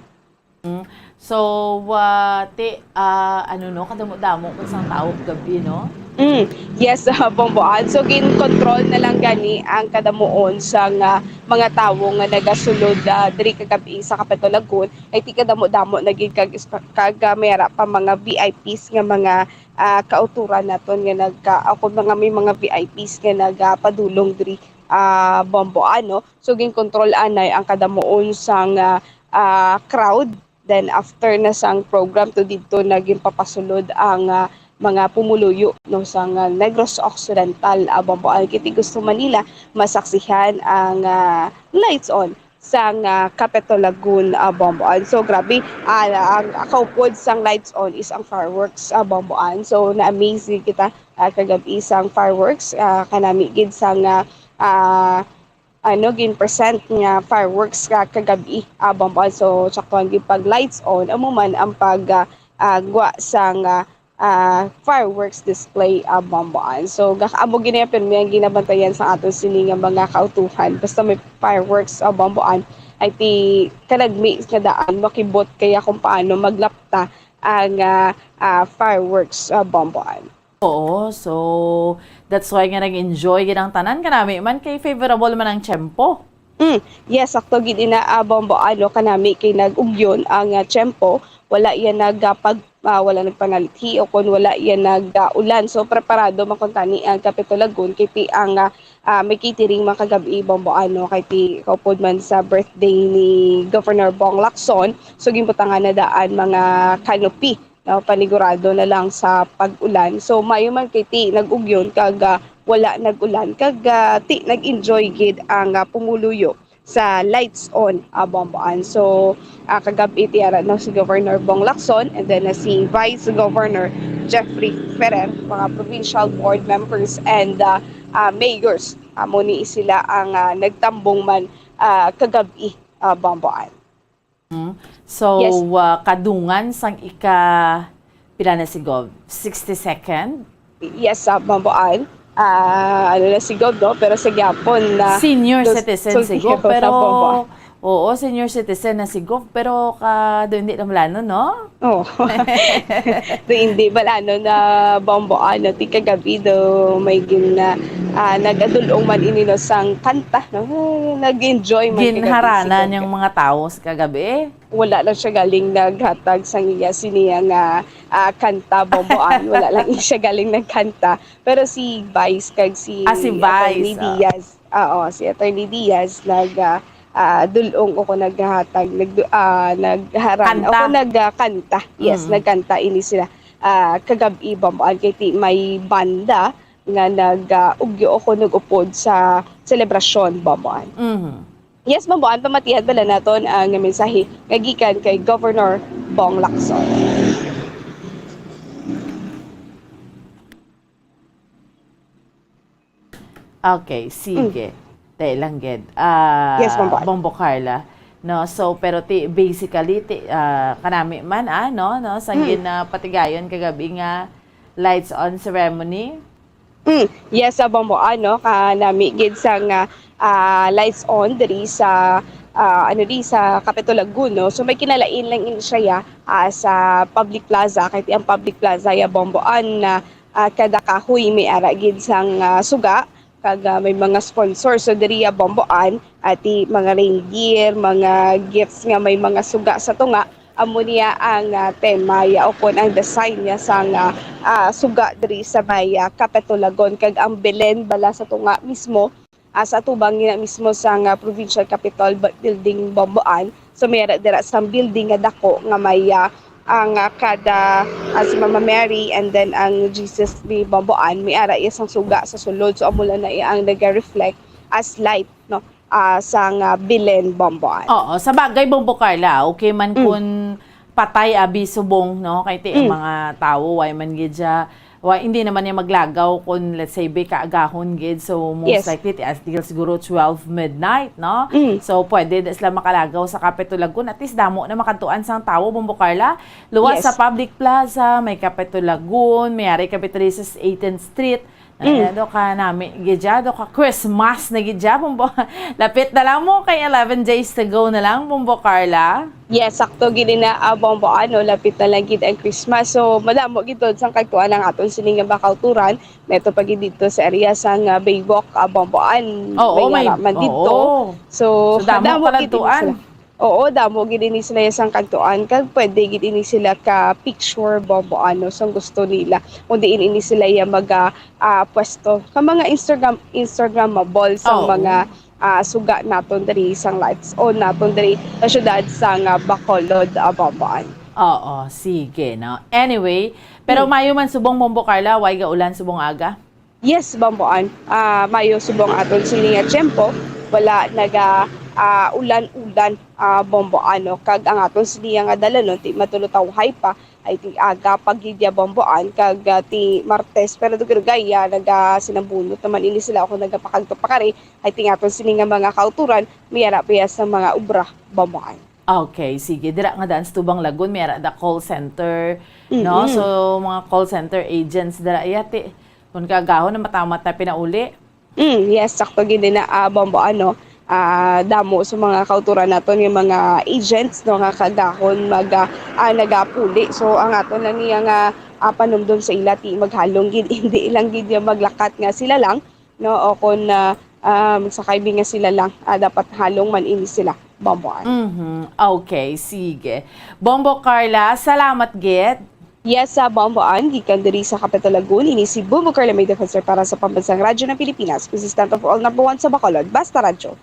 Mm. So, ah, ti, ah, ano, no, kadamo-damo man sang tawo kagabi, no? Mm. Yes, ah, Bombo Ann. So, gin-control na lang gani ang kadamuon sang, ah, mga tawo nga nagasulod, ah, diri kagabi sa Capitol Lagoon. Ay ti kadamo-damo na gid kag, kag, ah, may ara pa mga V I Ps nga mga, ah, kauturan naton nga nagka-, o kung mga may mga V I Ps nga nagapadulong diri, ah, Bombo Ann, no? So, gin-control anay ang kadamuon sang, ah, ah, crowd. Then, after na sang program to didto na ginpapasulod ang, ah, mga pumuluyo, no, sang, ah, Negros Occidental, ah, Bombo Ann. Kay ti gusto man nila masaksihan ang, ah, lights on sang, ah, Capitol Lagoon, ah, Bombo Ann. So, grabe, ah, ang kaupod sang lights on is ang fireworks, ah, Bombo Ann. So, na-amaze gid kita, ah, kagabi sang fireworks, ah, kanami gid sang, ah, ah, ano, gin-present nga fireworks ka kagabi, ah, Bombo Ann. So, saktuhan gid pag lights on, amo man ang pag, ah, ah, gwa sang, ah, ah, fireworks display, ah, Bombo Ann. So, ga-, amo gid na pirmi ang ginabantayan sa aton sini nga mga kautuhan. Basta may fireworks, ah, Bombo Ann, ay ti kalagmi nga daan, makibot kaya kung paano maglapta ang, ah, ah, fireworks, ah, Bombo Ann. Oo, so that's why nga nag-enjoy gid ang tanan, kanami man kay favorable man ang tiyempo. Mm, yes, sakto gid ina, ah, Bombo, ano, kanami kay nag-ugyon ang, ah, tiyempo, wala yan nag, ah, pag-, ah, wala nagpanalithi o kon wala yan nag, ah, ulan. So, preparado man kuntani ang Capitol Lagoon kay ti-, ang, ah, ah, may catering man kagab-i, Bombo, ano, kay ti-, kaupod man sa birthday ni Governor Bong Lacson. So, ginbutangan na daan mga canopy, no, panigurado na lang sa pag-ulan. So, mayo man kay ti nag-ugyon kag, ah, wala nag-ulan kag, ah, ti nag-enjoy gid ang, ah, pumuluyo sa lights on, ah, Bomboan. So, ah, kagab-i ti ara na si Governor Bong Lacson and then na si Vice Governor Jeffrey Ferrer, mga provincial board members and, ah, ah, mayors. Amo ni sila ang, ah, nagtambong man, ah, kagab-i, ah, Bomboan. Mm. So, Yes. ah, kadungan sang ika, pila na si Gov? Sixty-second? Yes, sa Bomboan. Ah, ano na si Gov, no? Pero sa gyapon na Senior sus-, citizen si sus-, Gov, sa pero, Bomboan. Oo, senior citizen na si Gov, pero ka, do hindi na malano, no? Oh. Do hindi bala, ano, na Bomboan, no? Ti kagabi do may gin-, ah, ah, nagadulong man ini, no, sang kanta, no? Nag-enjoy man kagabi si Ginharanan Gov. Yung mga tao sa kagabi? Wala lang siya galing naghatag sang iya siniya nga, ah, kanta, Bomboan. Wala lang siya galing nagkanta. Pero si Vice kag si Ah, si Vice, Attorney ah. Diaz, oo, si Attorney Diaz nag, ah, ah, dulong o kung naghatag, nagdu-, ah, nagharang, Kanta. o kung nag, ah, kanta. Yes, Mm. nagkanta ini sila, ah, kagab-i, Bomboan, kay ti-, may banda nga nag, ah, ugyo o kung nag-upod sa selebrasyon, Bomboan. Mhm. Yes, Bomboan, pamatihan bala naton ang mensahe nga gikan kay Governor Bong Lacson. Okay, sige. Mm. Dali lang gid. Ah, Yes, Bombo. Bombo Carla. No, so, pero ti-, basically, ti-, ah, kanami man, ah, no, no, sa Mm. gin-, ah, patigayon kagabi nga lights on ceremony. Mm, yes, sa Bombo, ano, kanami gid sang, ah, ah, lights on diri sa, ah, ano, di sa Capitol Lagoon, no? So, may kinalain lang ini siya, ah, sa public plaza, kay ang public plaza, ya, Bombo, an, ah, ah, kada kahoy may ara gid sang, ah, suga, kag, ah, may mga sponsor. So, diri, ya, Bombo, an, ati mga reindeer, mga gifts nga may mga suga sa tunga, amo niya ang, ah, tema, ya, o kon ang design niya sang, ah, ah, suga diri sa may, ah, Capitol Lagoon, kag ang Belen bala sa tunga mismo, ah, sa atubang niya mismo sang, ah, Provincial Capitol bu-, Building, Bomboan. So, may ara dira sang building nga dako nga may, ah, ang, ah, kada, ah, si Mama Mary and then ang Jesus ni Bomboan, may ara iya sang suga sa sulod. So, amo lang na iya ang naga-reflect as light, no? ah, sang, ah, Belen, Bomboan. Oo, sa bagay, Bombo Carla, okay man Mm. kun patay abi subong, no? Kay ti, ang Mm. mga tawo, way man gid siya, wa-, hindi naman niya maglagaw kun, let's say, be, kaagahon gid. So, most Yes. likely, ti, as, siguro twelve midnight, no? Mm. So, pwede na sila makalagaw sa Capitol Lagoon. At least, damo na makadtuan sang tawo, Bombo Carla. Luwas Yes. sa public plaza, may Capitol Lagoon, may ari Capitol sa eighteenth Street. Mm. Ay, do ka nami gid dya, do ka Christmas na gid dya, Bombo. Lapit na lang mo kay eleven days to go na lang, Bombo Carla. Yes, sakto gid na, ah, Bombo, ano, lapit na lang gid ang Christmas. So, madamo gid to sang kagtuan ang aton sini nga mga kauturan. May to pa gid dito sa area sang, ah, Baywalk, ah, Bombo, an, Oo, may may, ara man dito. Oo. So, So, damo damo ka lang gid dito tuan. sila. Oo, damo gid ini sila ya sang kagtuan, kag pwede gid ini sila ka picture, Bombo, ano, sang gusto nila. Kung diin ini sila ya mag, ah, ah, pwesto ka mga Instagram, Instagrammable sang Oo. mga, ah, suga naton diri, sang lights on naton diri sa syudad sang, ah, Bacolod, ah, Bomboan. Oo, sige, no. Anyway, pero Hmm. mayo man subong, Bombo Carla, way gaulan subong aga? Yes, Bomboan. Ah, mayo subong aton sini nga tiyempo. Wala naga, ah, ulan-ulan, ah, Bomboan, no? Kag ang aton sini nga dalanon, ti matulutawhay pa, ay ti aga pa gid ya, Bomboan, kag, ah, ti Martes, pero dugay-dugay, ah, naga sinabunot naman ini sila ako nagapakagto pa kari, ay ti aton sini nga mga kauturan, may ara pa ya sa mga obra, Bomboan. Okay, sige. Dira nga daan sa Tubang Lagoon, may ara da call center, no? Mm-mm. So, mga call center agents, dira iya, ti, kung kaagahon na matamat na pinauli. Mm, yes, sakto gid na, ah, Bombo, ano, ah, damo sa mga kauturan naton nga mga agents, no, nga kaagahon mag, ah, ah, nagapuli. So, ang aton lang niya nga, ah, panumdom sa ila, ti maghalong gid, hindi lang gid yung maglakat nga sila lang, no? O kung, ah, ah, magsakay bi nga sila lang, ah, dapat halong man ini sila, Bombo Ann. Mhm. Okay, sige. Bombo Carla, salamat gid. Yes, sa Bombo Ann, gikan diri sa Capitol Lagoon, ini si Bombo Carla May Defensor para sa Pambansang Radyo ng Pilipinas, consistent of all number one sa Bacolod, Basta Radyo.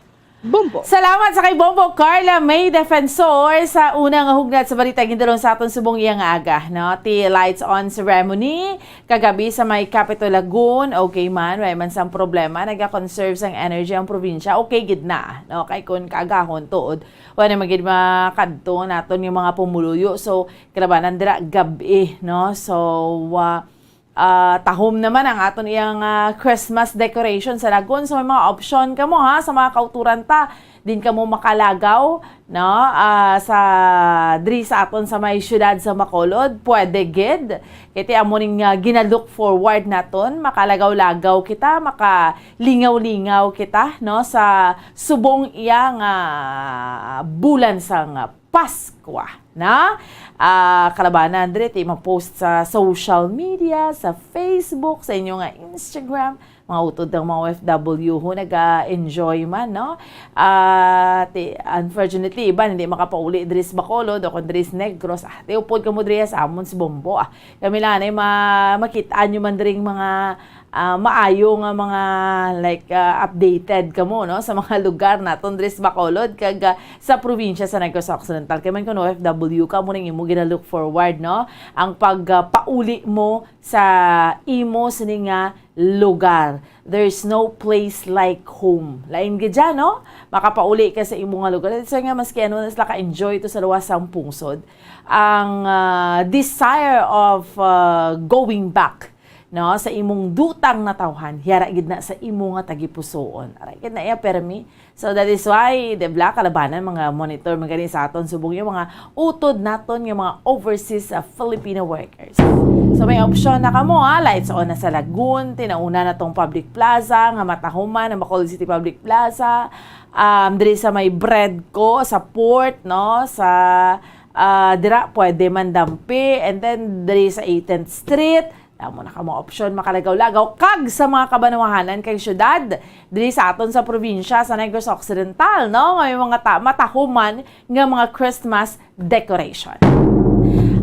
Bombo. Salamat sa kay Bombo Carla May Defensor sa unang hugnat sa balita gindulong sa aton subong iya nga aga, no? Ti lights on ceremony kagabi sa may Capitol Lagoon. Okay man, way man sang problema, naga-conserve sang energy ang probinsya. Okay gid na, no? Kay kun kaagahon tuod, wala man gid makadto naton yung mga pumuluyo. So, kalabanan dira gab-i, no? So, ah, ah, tahom naman ang aton iyang, ah, Christmas decoration sa Lagoon. So, may mga option kamo, ha, sa mga kauturan ta. Din kamo makalagaw, no? Ah, sa, diri sa aton sa may siyudad sa Bacolod, pwede gid. Kay ti amo ning, ah, gina-look forward naton, makalagaw-lagaw kita, makalingaw-lingaw kita, no, sa subong iya nga bulan sang Paskwa, na? Ah, kalabanan diri ti ma-post sa social media, sa Facebook, sa inyo nga Instagram, mga utod ng mga O F W ho, naga-enjoy man, no? Ah, ti, unfortunately, iban hindi makapauli diri sa Bacolod o kung diri sa Negros. Ah, ti upod kamo diri sa amon sa Bombo, ah. Kami lang ay ma-, makit-an nyo man diri mga, ah, maayo nga mga, like, ah, updated kamo, no, sa mga lugar naton diri sa Bacolod kag, ah, sa probinsya sa Negros Occidental. Kay man kun O F W ka, mo ning imo gina-look forward, no, ang pag, ah, pauli mo sa imo sini nga lugar. There's no place like home. Lain gid dyan, no? Makapauli ka sa imo nga lugar. That's why nga, maski ano na sila ka-enjoy to sa luwas sang pungsod, ang, ah, desire of, ah, going back, no, sa imong dutang natawhan, yara gid na sa imo nga tagipusoon. Ara gid na iya permi. So, that is why, di ba, kalabanan, mga monitor, mga gani sa aton subong yung mga utod naton, yung mga overseas, ah, Filipino workers. So, may option na kamo, ha? Lights on na sa Lagoon, tinauna na tong public plaza, nga matahuman, ang Bacolod City Public Plaza, um, diri sa may Bredco, sa port, no? Sa, ah, dira, pwede man dampi, and then diri sa eighteenth Street, Damo na kamo option makalagaw-lagaw kag sa mga kabanwahanan kag syudad diri sa aton sa probinsya sa Negros Occidental, no? Nga may mga ta-, matahuman nga mga Christmas decoration.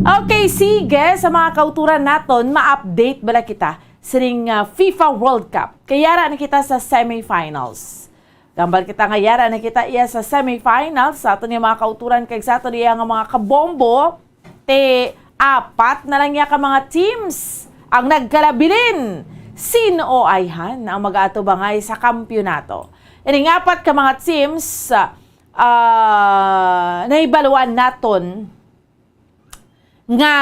Okay, sige, sa mga kauturan naton, ma-update bala kita sining, ah, FIFA World Cup. Kay yara na kita sa semifinals. Gambal kita nga yara na kita iya sa semifinals sa aton nga mga kauturan kag sa aton iya nga mga kabombo. Ti apat na lang ya ka mga teams ang nagkalabilin. Sin-o ayhan ang mag-aatubangay sa kampyonato? Ining apat ka mga teams, ah, nahibaluan naton nga,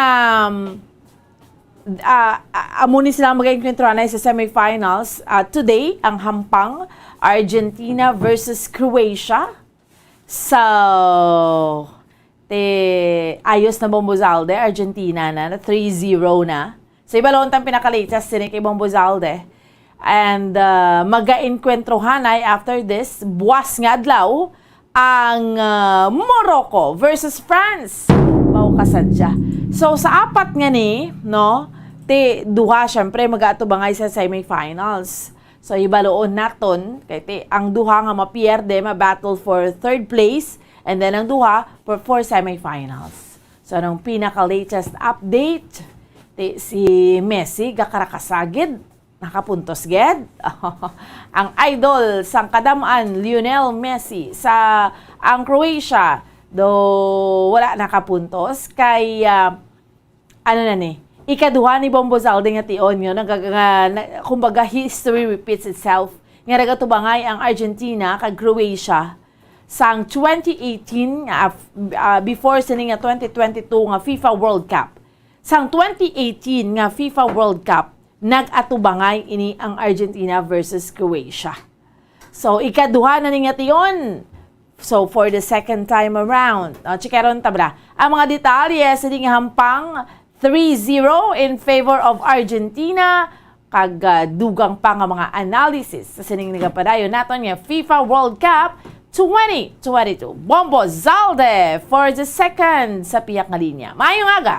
ah, ah, amo ni sila mag-enkwentro anay sa semifinals. Ah, today, ang hampang, Argentina versus Croatia. So, ti ayos na, Bombo Zalde, Argentina na, na three zero na. So, ibalon tang pinaka-latest sini kay Bombo Zalde. And, ah, maga-enkwentro hanay after this, buwas nga adlaw, ang, ah, Morocco versus France. Mao ka sadya. So, sa apat nga ni, no, ti duha, syempre, mag-aatubangay sa semifinals. So, hibaluon naton, kay ti, ang duha nga mapierde, ma-battle for third place, and then ang duha for, for semifinals. So, anong pinaka-latest update? Ti, si Messi, gakarakasagid, nakapuntos gid. Ang idol sang kadam-an, Lionel Messi, sa ang Croatia, do wala nakapuntos, kay, ah, ano na ni, ikaduha ni Bombo Zalde nga tion, yun, nga, nga, na, kumbaga, history repeats itself. Nga nagatubangay ang Argentina kag Croatia sang twenty eighteen, ah, f-, ah, before sini nga twenty twenty-two nga FIFA World Cup. Sang twenty eighteen nga FIFA World Cup, nag-atubangay ini ang Argentina versus Croatia. So, ikaduha na ni nga tion. So, for the second time around, no, chikaron ta bala ang mga detalye sa di nga hampang, three zero in favor of Argentina, kag, ah, dugang pa nga mga analysis sa sining nagapadayon naton nga FIFA World Cup twenty twenty-two. Bombo Zalde for the second sa pihak nga linya. Maayong aga!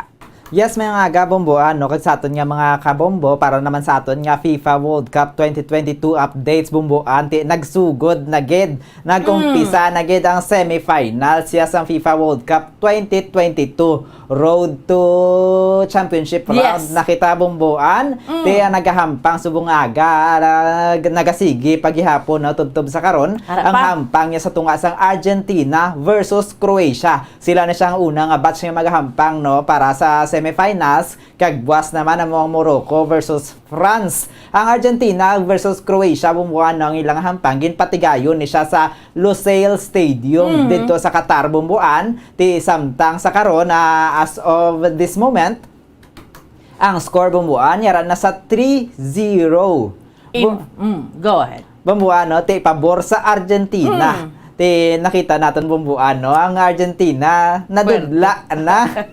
Yes, may mga aga, Bomboan, no? Kag sa aton nga mga kabombo, para naman sa aton nga FIFA World Cup twenty twenty-two updates, Bomboan, ti nagsugod na gid, nag-umpisa na gid ang semifinals, yes, ang FIFA World Cup twenty twenty-two Road to Championship Round. Yes. Nakita, Bomboan, ti ang nagahampang subong aga, ah, nagasigi pa gihapon, no, tubtob sa karon, ang hampang niya sa tunga sang Argentina versus Croatia. Sila na siya ang una nga batch nga magahampang, no, para sa semifinals, kag buwas naman ang mga Morocco versus France. Ang Argentina versus Croatia, Bomboan, no, ang ilang hampang, ginpatigayon ni siya sa Lusail Stadium didto sa Qatar, Bomboan. Ti samtang sa karon, ah, as of this moment, ang score, Bomboan, yara na sa three zero. Im- mm, go ahead. Bomboan, no, ti pabor sa Argentina. Mm. Ti nakita naton, Bomboan, no, ang Argentina nadudla na.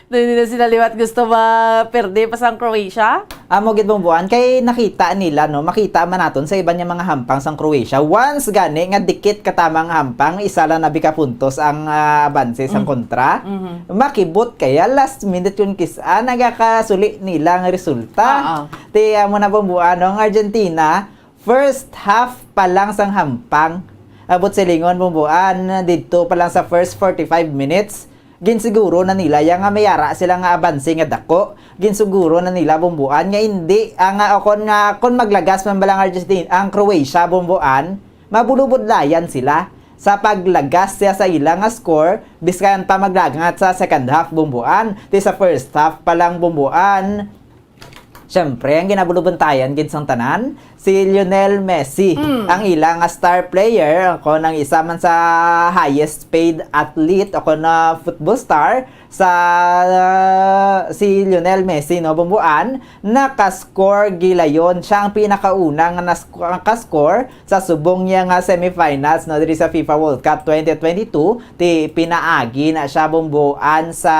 Hindi na sila liwat gusto maperde pa sang Croatia? Amo gid, Bomboan, kay nakita nila, no, makita man naton sa iban nga mga hampang sang Croatia. Once gani nga dikit katamang hampang, isa lang na bika puntos ang, ah, abanse sang kontra. Mhm. Makibot kaya last minute kun kis-a nagakasuli nila ang resulta. Oo. Ti amo na, Bomboan, no, ang Argentina, first half pa lang sang hampang. Abot silingon, Bomboan, didto pa lang sa first forty-five minutes, ginsiguro na nila ya nga may ara sila nga abanse nga dako. Ginsiguro na nila, Bomboan, nga hindi, ah, nga kon, nga kon maglagas man bala ang Argentina, ang Croatia, Bomboan, mabulubudlayan sila. Sa paglagas siya sa ila nga score, bisan pa maglagangat sa second half, Bomboan, ti sa first half pa lang, Bomboan, siyempre, ang ginabulubuntayan gid sang tanan, si Lionel Messi, ang ila nga star player, kon ang isa man sa highest paid athlete o kon, ah, football star sa, ah, si Lionel Messi, no, Bomboan, nakascore gilayon. Siya ang pinakauna nga nas-, nakascore sa subong niya nga semifinals, no, diri sa FIFA World Cup twenty twenty-two. Ti pinaagi na siya, Bomboan, sa,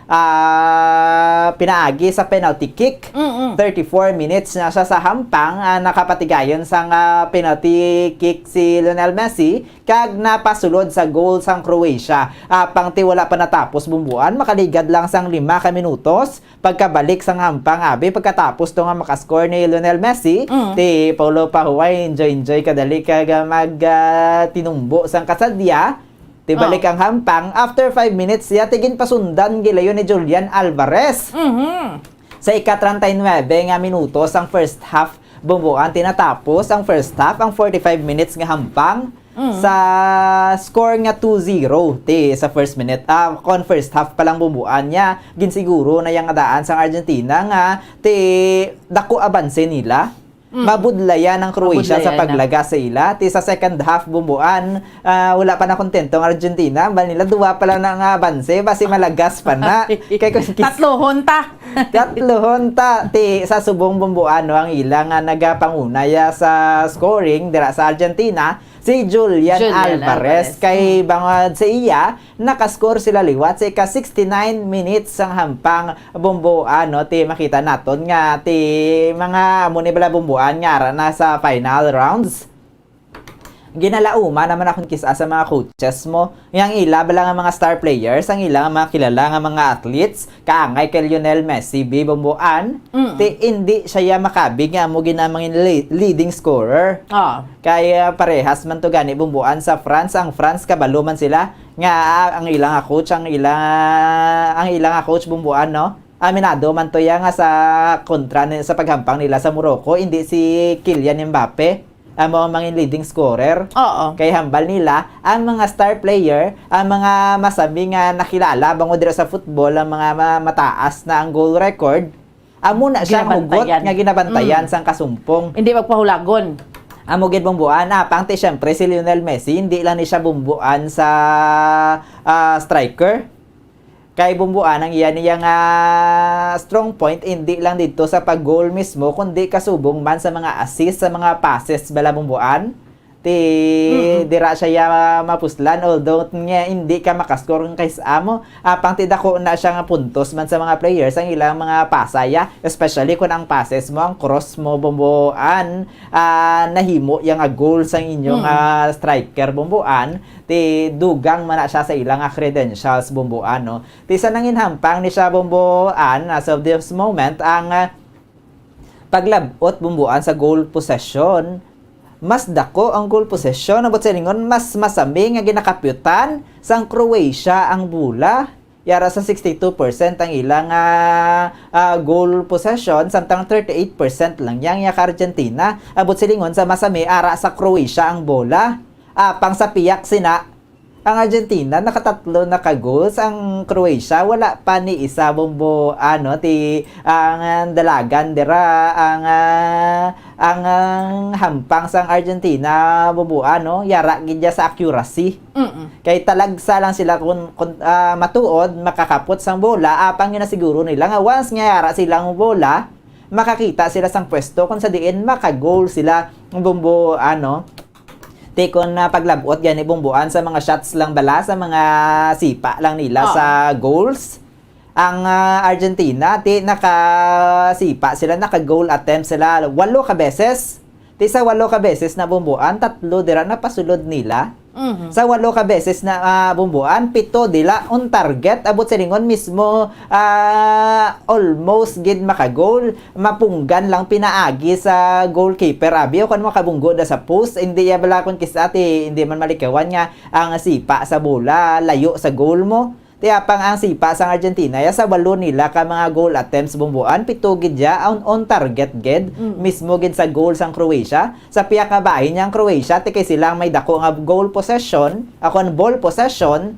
ah, pinaagi sa penalty kick. Mm-mm. Thirty-four minutes na siya sa hampang, ah, nakapatigayon sang, ah, penalty kick si Lionel Messi, kag napasulod sa goal sang Croatia. Apang ti wala pa natapos, Bomboan, makaligad lang sang lima ka minutos, pagkabalik sang hampang, abi, pagkatapos to nga makascore ni Lionel Messi, ti Paulo Pahuway, enjoy-enjoy kadali kag, ah, mag, ah, tinumbo sang kasadya. Ti balik ang hampang, after five minutes, siya ti ginpasundan gilayon ni Julian Alvarez. Mhm. Sa ika-treinta y nuebe nga minuto sang first half, Bomboan, ti natapos ang first half, ang forty-five minutes nga hampang. Mm. Sa score nga two zero, ti sa first minute, ah, kon first half pa lang, Bomboan, niya, ginsiguro na yang daan sang Argentina nga ti dako abanse nila. Mm. Mabudlayan ang Croatia sa paglagas sa ila. Ti sa second half, Bomboan, ah, wala pa nakontento ang Argentina. Bal nila, duwa pa lang na nga abanse, basi malagas pa na. Kay kung kis- Tatlohon ta. Tatlohon ta. Ti sa subong, Bomboan, no, ang ila nga nagapangunaya sa scoring dira sa Argentina, si Julian Alvarez. Kay bangod sa iya, nakascore sila liwat sa ika sixty-nine minutes sang hampang, Bomboan, no? Ti makita naton nga ti mga amo ni bala, Bomboan, nga ara na sa final rounds. Ginalauman naman akon kis-a sa mga coaches mo, nga ang ila bala nga mga star players, ang ila nga mga kilala nga mga athletes, kaangay kay Lionel Messi, bi, Bomboan, ti indi siya ya makabig nga amo gid ang mga le-, leading scorer. Ah. Kay, ah, parehas man to gani, Bomboan, sa France. Ang France, kabalo man sila nga, ah, ang ila nga coach, ang ila, ang ila nga coach, Bomboan, no? Aminado man to ya nga sa kontra ni, sa paghampang nila sa Morocco, hindi si Kylian Mbappe amo ang mangin leading scorer. Oo. Kay hambal nila, ang mga star player, ang mga masami nga nakilala bangod dira sa football, ang mga ma-, mataas na ang goal record, amo na siya ang hugot nga ginabantayan sang kasumpong. Hindi magpahulagon. Amo gid, Bomboan. Apang ti, siyempre, si Lionel Messi, hindi lang ni siya, Bomboan, sa, ah, striker. Kay, Bomboan, ang iya niya nga strong point, hindi lang didto sa pag-goal mismo, kundi kasubong man sa mga assist, sa mga passes bala, Bomboan. Ti, Mm-mm. dira siya ya mapuslan, although nga hindi ka makascore kung kay sa amo. Apang ti dako na siya nga puntos man sa mga players ang ilang mga pasay, ah, especially kung ang passes mo, ang cross mo, Bomboan, ah, nahimo ya nga goal sang inyong, Mm. ah, striker, Bomboan, ti dugang man na siya sa ilang, ah, credentials, Bomboan, no? Ti sa nanginhampang ni siya, Bomboan, as of this moment, ang, ah, paglabot, Bomboan, sa goal possession, mas dako ang goal possession. Ang buot silingon, mas masami nga ginakapyutan sang Croatia ang bola. Yara sa sixty-two percent ang ilang, ah, ah, goal possession, samtang thirty-eight percent lang yang ya ka Argentina. Ang buot silingon, sa masami, ara sa Croatia ang bola. Apang sa piyak sina, ang Argentina, nakatatlo na ka goals. Ang Croatia, wala pa ni isa, Bombo, ano, ti, ang, ang dalagan dira, ang, ah, ang, ang hampang sang Argentina, Bombo, ano, yara gid ya sa accuracy. Mm-mm. Kay talagsa lang sila kun, kun, ah, matuod, makakapot sang bola, apang ginasiguro nila nga once nga yara sila ang bola, makakita sila sang pwesto kung sa diin maka-goal sila, Bombo, ano. Ti kon, ah, paglabot gani, Bomboan, sa mga shots lang bala, sa mga sipa lang nila Oo. sa goals. Ang, ah, Argentina, ti nakasipa sila, naka-goal attempt sila walo ka beses. Ti sa walo ka beses na, Bomboan, tatlo dira napasulod nila. Mhm. Sa walo ka beses na, ah, Bomboan, pito dila on target. Ang buot silingon, mismo, ah, almost gid maka-goal. Mapunggan lang pinaagi sa goalkeeper, abi, o kon makabunggo na sa post, hindi ya bala kon kis-a ti, hindi man malikawan nga ang sipa sa bola layo sa goal mo. Ti apang ang sipa sang Argentina ya sa walo nila ka mga goal attempts, Bomboan, pito gid ya on, on target gid, Mm. mismo gid sa goal sang Croatia. Sa piyak nga bahin niya ang Croatia, ti kay sila ang may dako nga goal possession, akon ball possession,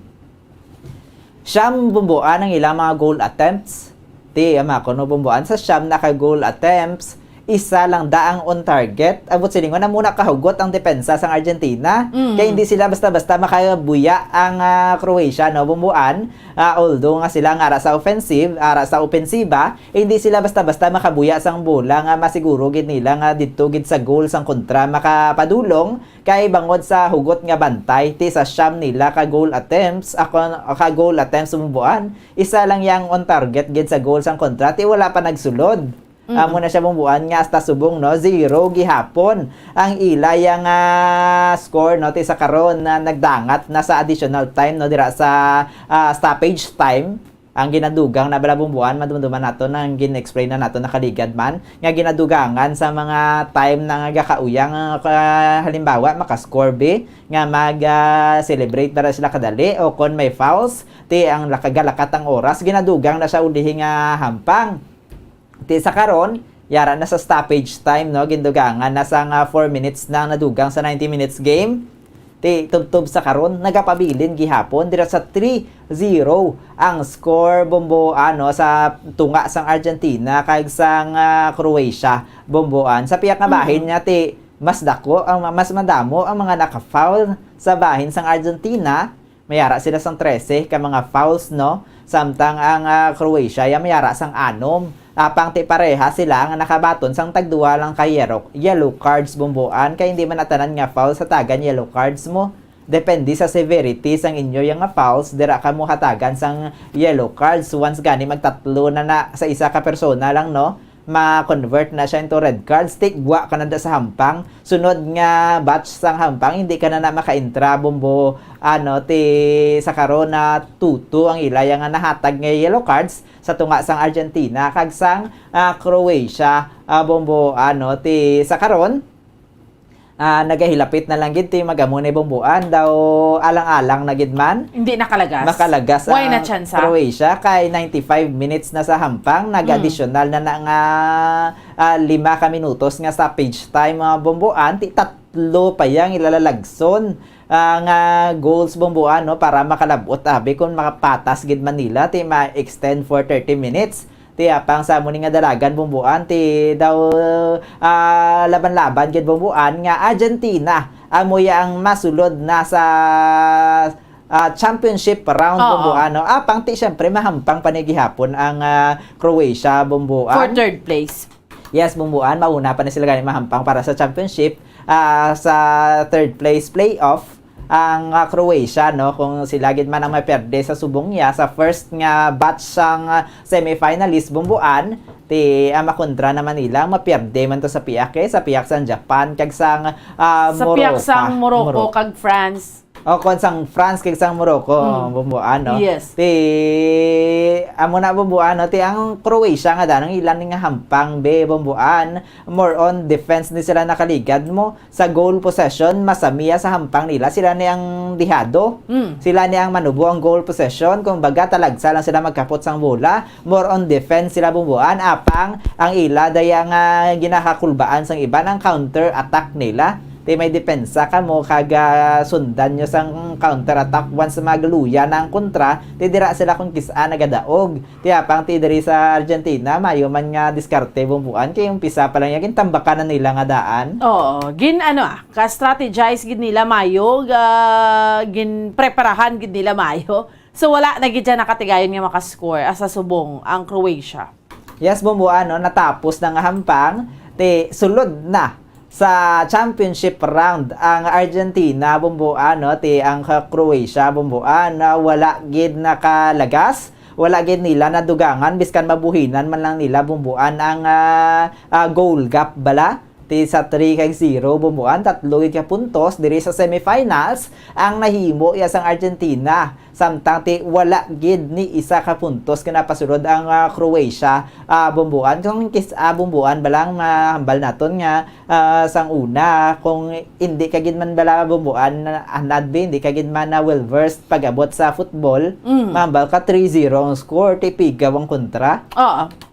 siyam, Bomboan, ang ilang mga goal attempts. Ti, ama ko, no, Bomboan, sa siyam na ka goal attempts, isa lang da ang on target. Ang buot silingon, amo na kahugot ang depensa sang Argentina. Mm. Kay hindi sila basta-basta makabuya ang, ah, Croatia, no, Bomboan. Ah, although nga sila nga ara sa offensive, ara sa opensiba, hindi sila basta-basta makabuya sang bola nga masiguro gid nila nga didto gid sa goal sang kontra makapadulong. Kay bangod sa hugot nga bantay, ti sa siyam nila ka goal attempts, ako, ka goal attempts, Bomboan, isa lang yang on target gid sa goal sang kontra, ti wala pa nagsulod. Mm. Amo na siya, Bomboan, nga hasta subong, no, zero gihapon ang ila yang, ah, score, no, ti sa karon na nagdangat na sa additional time, no, dira sa, ah, stoppage time. Ang ginadugang na bala, Bomboan, madumduman nato na ang gin-explain na nato nakaligad man, nga ginadugangan sa mga time na nga gakauyang, ah, ka-, halimbawa, maka-score bi, nga mag, ah, celebrate para sila kadali, o kon may fouls, ti ang laka-, galakat ang oras, ginadugang na siya ulihi nga hampang. Ti sa karon, yara na sa stoppage time, no? Gindugangan na sa nga four minutes na ang nadugang sa ninety minutes game. Ti tubtob sa karon, nagapabilin gihapon dira sa three zero ang score, Bombo, ano, sa tunga sang Argentina kag sang, ah, Croatia, Bomboan. Sa piyak nga bahin Mm. niya, ti mas dako ang, mas madamo ang mga naka-foul sa bahin sang Argentina. Mayara sila sang trese ka mga fouls, no? Samtang ang, ah, Croatia ya mayara sang anom. Apang ti pareha sila nga nakabaton sang tagduwa lang ka yellow, yellow cards, Bomboan, kay hindi man na tanan nga foul sa tagan yellow cards mo. Depende sa severity sang inyo ya nga fouls, dira ka mo hatagan sang yellow cards. Once gani magtatlo na, na sa isa ka persona lang, no? Ma-convert na siya into red cards, ti gwa ka na da sa hampang. Sunod nga batch sang hampang, hindi ka na, na makaintra, Bombo, ano, ti sa karon na two two ang ila ya nga nahatag nga yellow cards sa tunga sang Argentina kag sang, ah, Croatia, ah, Bombo, ano, ti sa karon, ah, nagahilapit na lang gid ti mag-amo ni, Bomboan, daw alang-alang na gid man. Hindi nakalagas. Makalagas Why ang na chance, ah? Croatia kay ninety-five minutes na sa hampang, nag-additional na na nga, ah, lima ka minutos nga stoppage time, mga Bomboan, ti tatlo pa yang ilalalagson, ah, nga goals, Bomboan, no, para makalab-ot, abi, kung makapatas gid man nila, ti ma-extend for thirty minutes. Ti apang sa amo ni nga dalagan, Bomboan, ti daw, ah, laban-laban gid, Bomboan, nga Argentina amo ya ang masulod na sa, ah, championship round, Oo. Bomboan, no? Apang ti, syempre, mahampang pa ni gihapon ang, ah, Croatia, Bomboan. For third place. Yes, Bomboan, mauna pa ni sila gani mahampang para sa championship. ah, sa third place playoff ang, ah, Croatia, no? Kung sila gid man ang maperde sa subong niya sa first nga batch sang, ah, semifinalist, bumbuan, ti, ah, makontra naman nila, maperde man to sa pihak, eh, sa pihak sang Japan kag sang, ah, Sa pihak Morocco. sang Morocco Morocco. kag France. O, kon sang France kag sang Morocco, Mm. bumbuan, no? Yes. Ti, amo na, bumbuan, no? Ti ang Croatia nga danang ilan nga hampang, be, bumbuan. More on defense ni sila nakaligad mo. Sa goal possession, masamiya sa hampang nila. Sila ni ang dihado. Mm. Sila ni ang manubo ang goal possession. Kung baga, talagsa lang sila magkapot sang bola. More on defense sila, bumbuan. Apang, ang ila, daya nga ginakakulbaan sang iban, ang counter attack nila. Ti may depensa kamo kag, ah, sundan nyo sang counter attack once magluya na ang kontra, ti dira sila kon kis-a nagadaog. Ti apang ti diri sa Argentina, mayo man nga diskarte, bumbuan, kay umpisa pa lang ya, gintambakan na nila nga daan. Oo, gin-, ano, ah, ka-strategize gid nila mayo, ga-, ginpreparahan gid nila mayo. So, wala na gid siya nakatigayon nga makascore, ah, sa subong ang Croatia. Yes, bumbuan, no? Natapos na nga hampang, ti sulod na sa championship round ang Argentina, bumbuan, no? Ti ang ka-, Croatia, bumbuan, na wala gid nakalagas, wala gid nila nadugangan, biskan mabuhinan man lang nila, bumbuan, ang, ah, ah, goal gap bala. Ti sa three kag zero, bumbuan, tatlo gid ka puntos diri sa semifinals ang nahimo ya sang Argentina. Samtang ti wala gid ni isa ka puntos nga napasulod ang, ah, Croatia, ah, bumbuan. Kung kis-, ah, bumbuan ba lang mahambal naton nga, ah, sang una, kung hindi ka gid man bala, bumbuan, anad, be, hindi ka gid man na well versed pag-abot sa football, Mm. mahambal ka three zero ang score, ti pigaw ang kontra. Oo.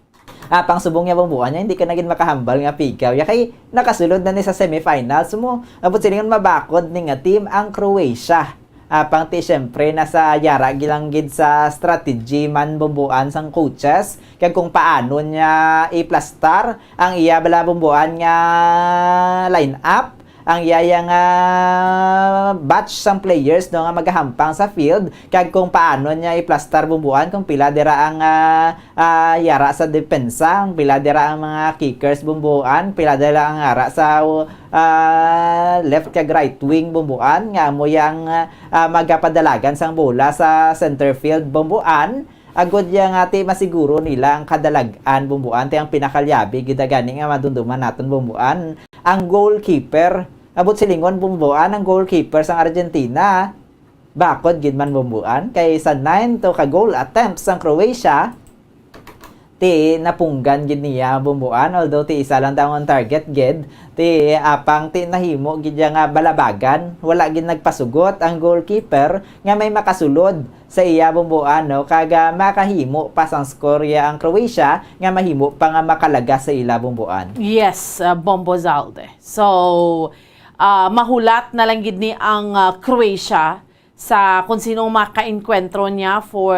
Ah, pang subong niya, bumbuan niya, hindi ka na gid makahambal nga pigaw. Ya kay nakasulod na ni sa semifinals, mo, abot silingon mabakod ni nga team ang Croatia. Ah, pang ti, siyempre, nasa yara gilang gid sa strategy man, bumbuan, sang coaches, kag kung paano niya iplastar ang iya bala, bumbuan, nga lineup, ang iya nga batch sang players, no, nga magahampang sa field, kag kung paano niya iplastar, bumbuan, kung pila dira ang, ah, ah, yara sa depensa, kung pila dira ang mga kickers, bumbuan, pila dira ang yara sa, ah, left kag right wing, bumbuan, nga amo yang, ah, magapadalagan sang bola sa center field, bumbuan, agod ya nga ti masiguro nila ang kadalag-an, bumbuan, ti ang pinakalyabi gid gani nga madumduman naton, bumbuan, ang goalkeeper. Abot silingon, bumbuan, ang goalkeeper sang Argentina. Bakod gid man, bumbuan, kay sa nine to ka goal attempts sang Croatia, ti napunggan gid niya, bumbuan, although ti isa lang daw ang target gid, ti apang ti nahimo gid ya nga balabagan, wala gid nagpasugot ang goalkeeper nga may makasulod sa iya, bumbuan, no, kag, ah, makahimo pa sang score ya ang Croatia nga mahimo pa nga makalagas sa ila, bumbuan. Yes, uh, Bombo Zalde. So, ah, mahulat na lang gid ni ang, ah, Croatia sa kung sino ang makaenkwentro niya for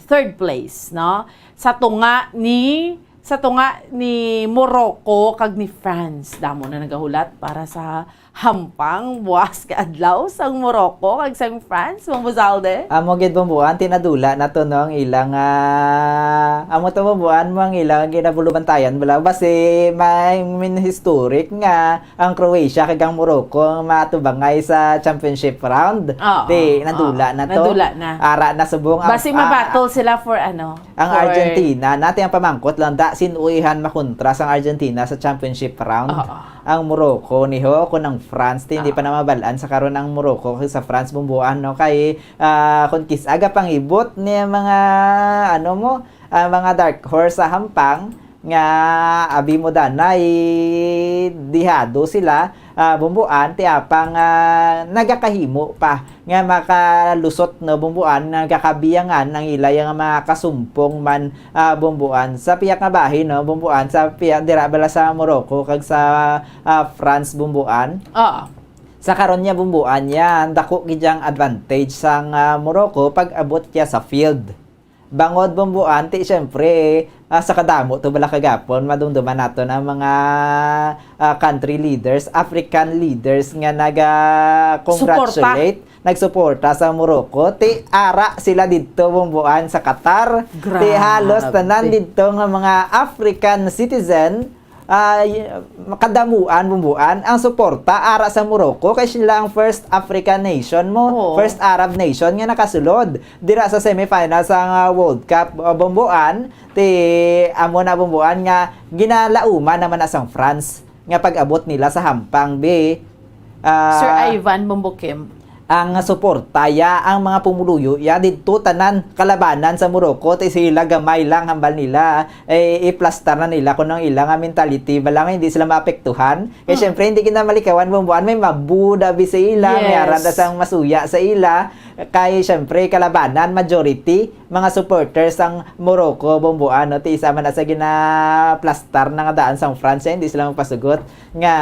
third place, no? Sa tunga ni, sa tunga ni Morocco kag ni France. Damo na nagahulat para sa hampang buwas nga adlaw sang Morocco kag sang France, Bombo Zalde. Amo gid, bumbuan, ti nadula na to, no, ang ilang, ah, amo to, bumbuan, mo ang ilang ginabulubantayan bala. Basi may min historic nga ang Croatia kag ang Morocco ang matubangay sa championship round. Oo. Ti, nadula Oo. na to. Nadula na. Ara na subong ang, Basi ah, ma-battle sila for ano? Ang For Argentina, nati ang pamangkot lang, da, sin-o ihan makontra sang Argentina sa championship round. Oo. Ang Morocco, ni ho, kung ang France, ti, hindi pa Oo. na mabalaan sa karon ang Morocco kag sa France, bumbuan, no? Kay, ah, kung kis-a gapangibot ni mga, ano mo, ah, mga dark horse sa hampang, nga abi mo danay dihado sila, ah, bumbuan, ti apang, ah, nagakahimo pa nga makalusot, no, bumbuan, nagakabiyangan ang ila nga mga kasumpong man, ah, bumbuan. Sa pihak nga bahin, no, bumbuan, sa pihak dira bala sa Morocco kag sa, ah, France, bumbuan. Oo. Sa karon niya, bumbuan, yan, dako gid ang advantage sang, ah, Morocco pag abot niya sa field. Bangod, bumbuan, ti, siyempre, ah, sa kadamo to bala kagapon, madumduman naton ang mga, ah, country leaders, African leaders nga naga-congratulate, Suporta. nagsuporta sa Morocco. Ti, ara sila didto, bumbuan, sa Qatar. Ti, halos Grabe. tanan didto nga mga African citizen, ah, y-, kadamuan, Bumbuan, ang suporta ara sa Morocco kay sila ang first African nation mo, Oo. first Arab nation nga nakasulod dira sa semifinals sang, ah, World Cup, ah, Bumbuan, ti amo na, Bumbuan, nga ginalauman naman na sang France nga pag-abot nila sa hampang, bi. Ah, Sir Ivan Bumbukim. Ang suporta ya, ang mga pumuluyo ya didto, tanan kalabanan sa Morocco, ti sila gamay lang hambal nila, eh, iplastar na nila kuno ang ila nga mentality, bala nga hindi sila maapektuhan. Kay Mm. syempre, hindi kita malikawan, Bumbuan, may mabuda bi sa ila, may Yes. aranda sang masuya sa ila. Kay syempre, kalabanan, majority, mga supporters sang Morocco, Bumbuan, no? Ti isa man na sa ginaplastar na nga daan sang France, eh, hindi sila magpasugot nga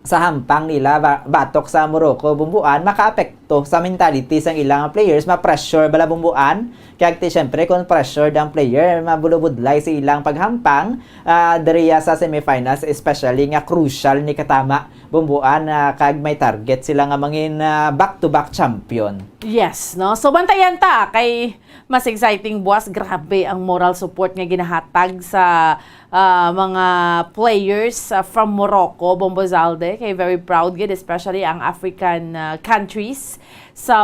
sa hampang nila ba-, batok sa Morocco, Bumbuan, makaapekto sa mentality sang ilang players, ma-pressure bala, Bumbuan. Kaya ti, syempre, kung pressured ang player, mabulubudlay sa ilang paghampang, ah, diriya sa semifinals, especially nga crucial ni katama, Bumbuan, ah, kag may target sila nga mangin, ah, back-to-back champion. Yes, no? So, bantayan ta kay mas exciting buwas. Grabe ang moral support nga ginahatag sa, ah, mga players, ah, from Morocco, Bombo Zalde. Kay very proud gid, especially ang African, ah, countries. So,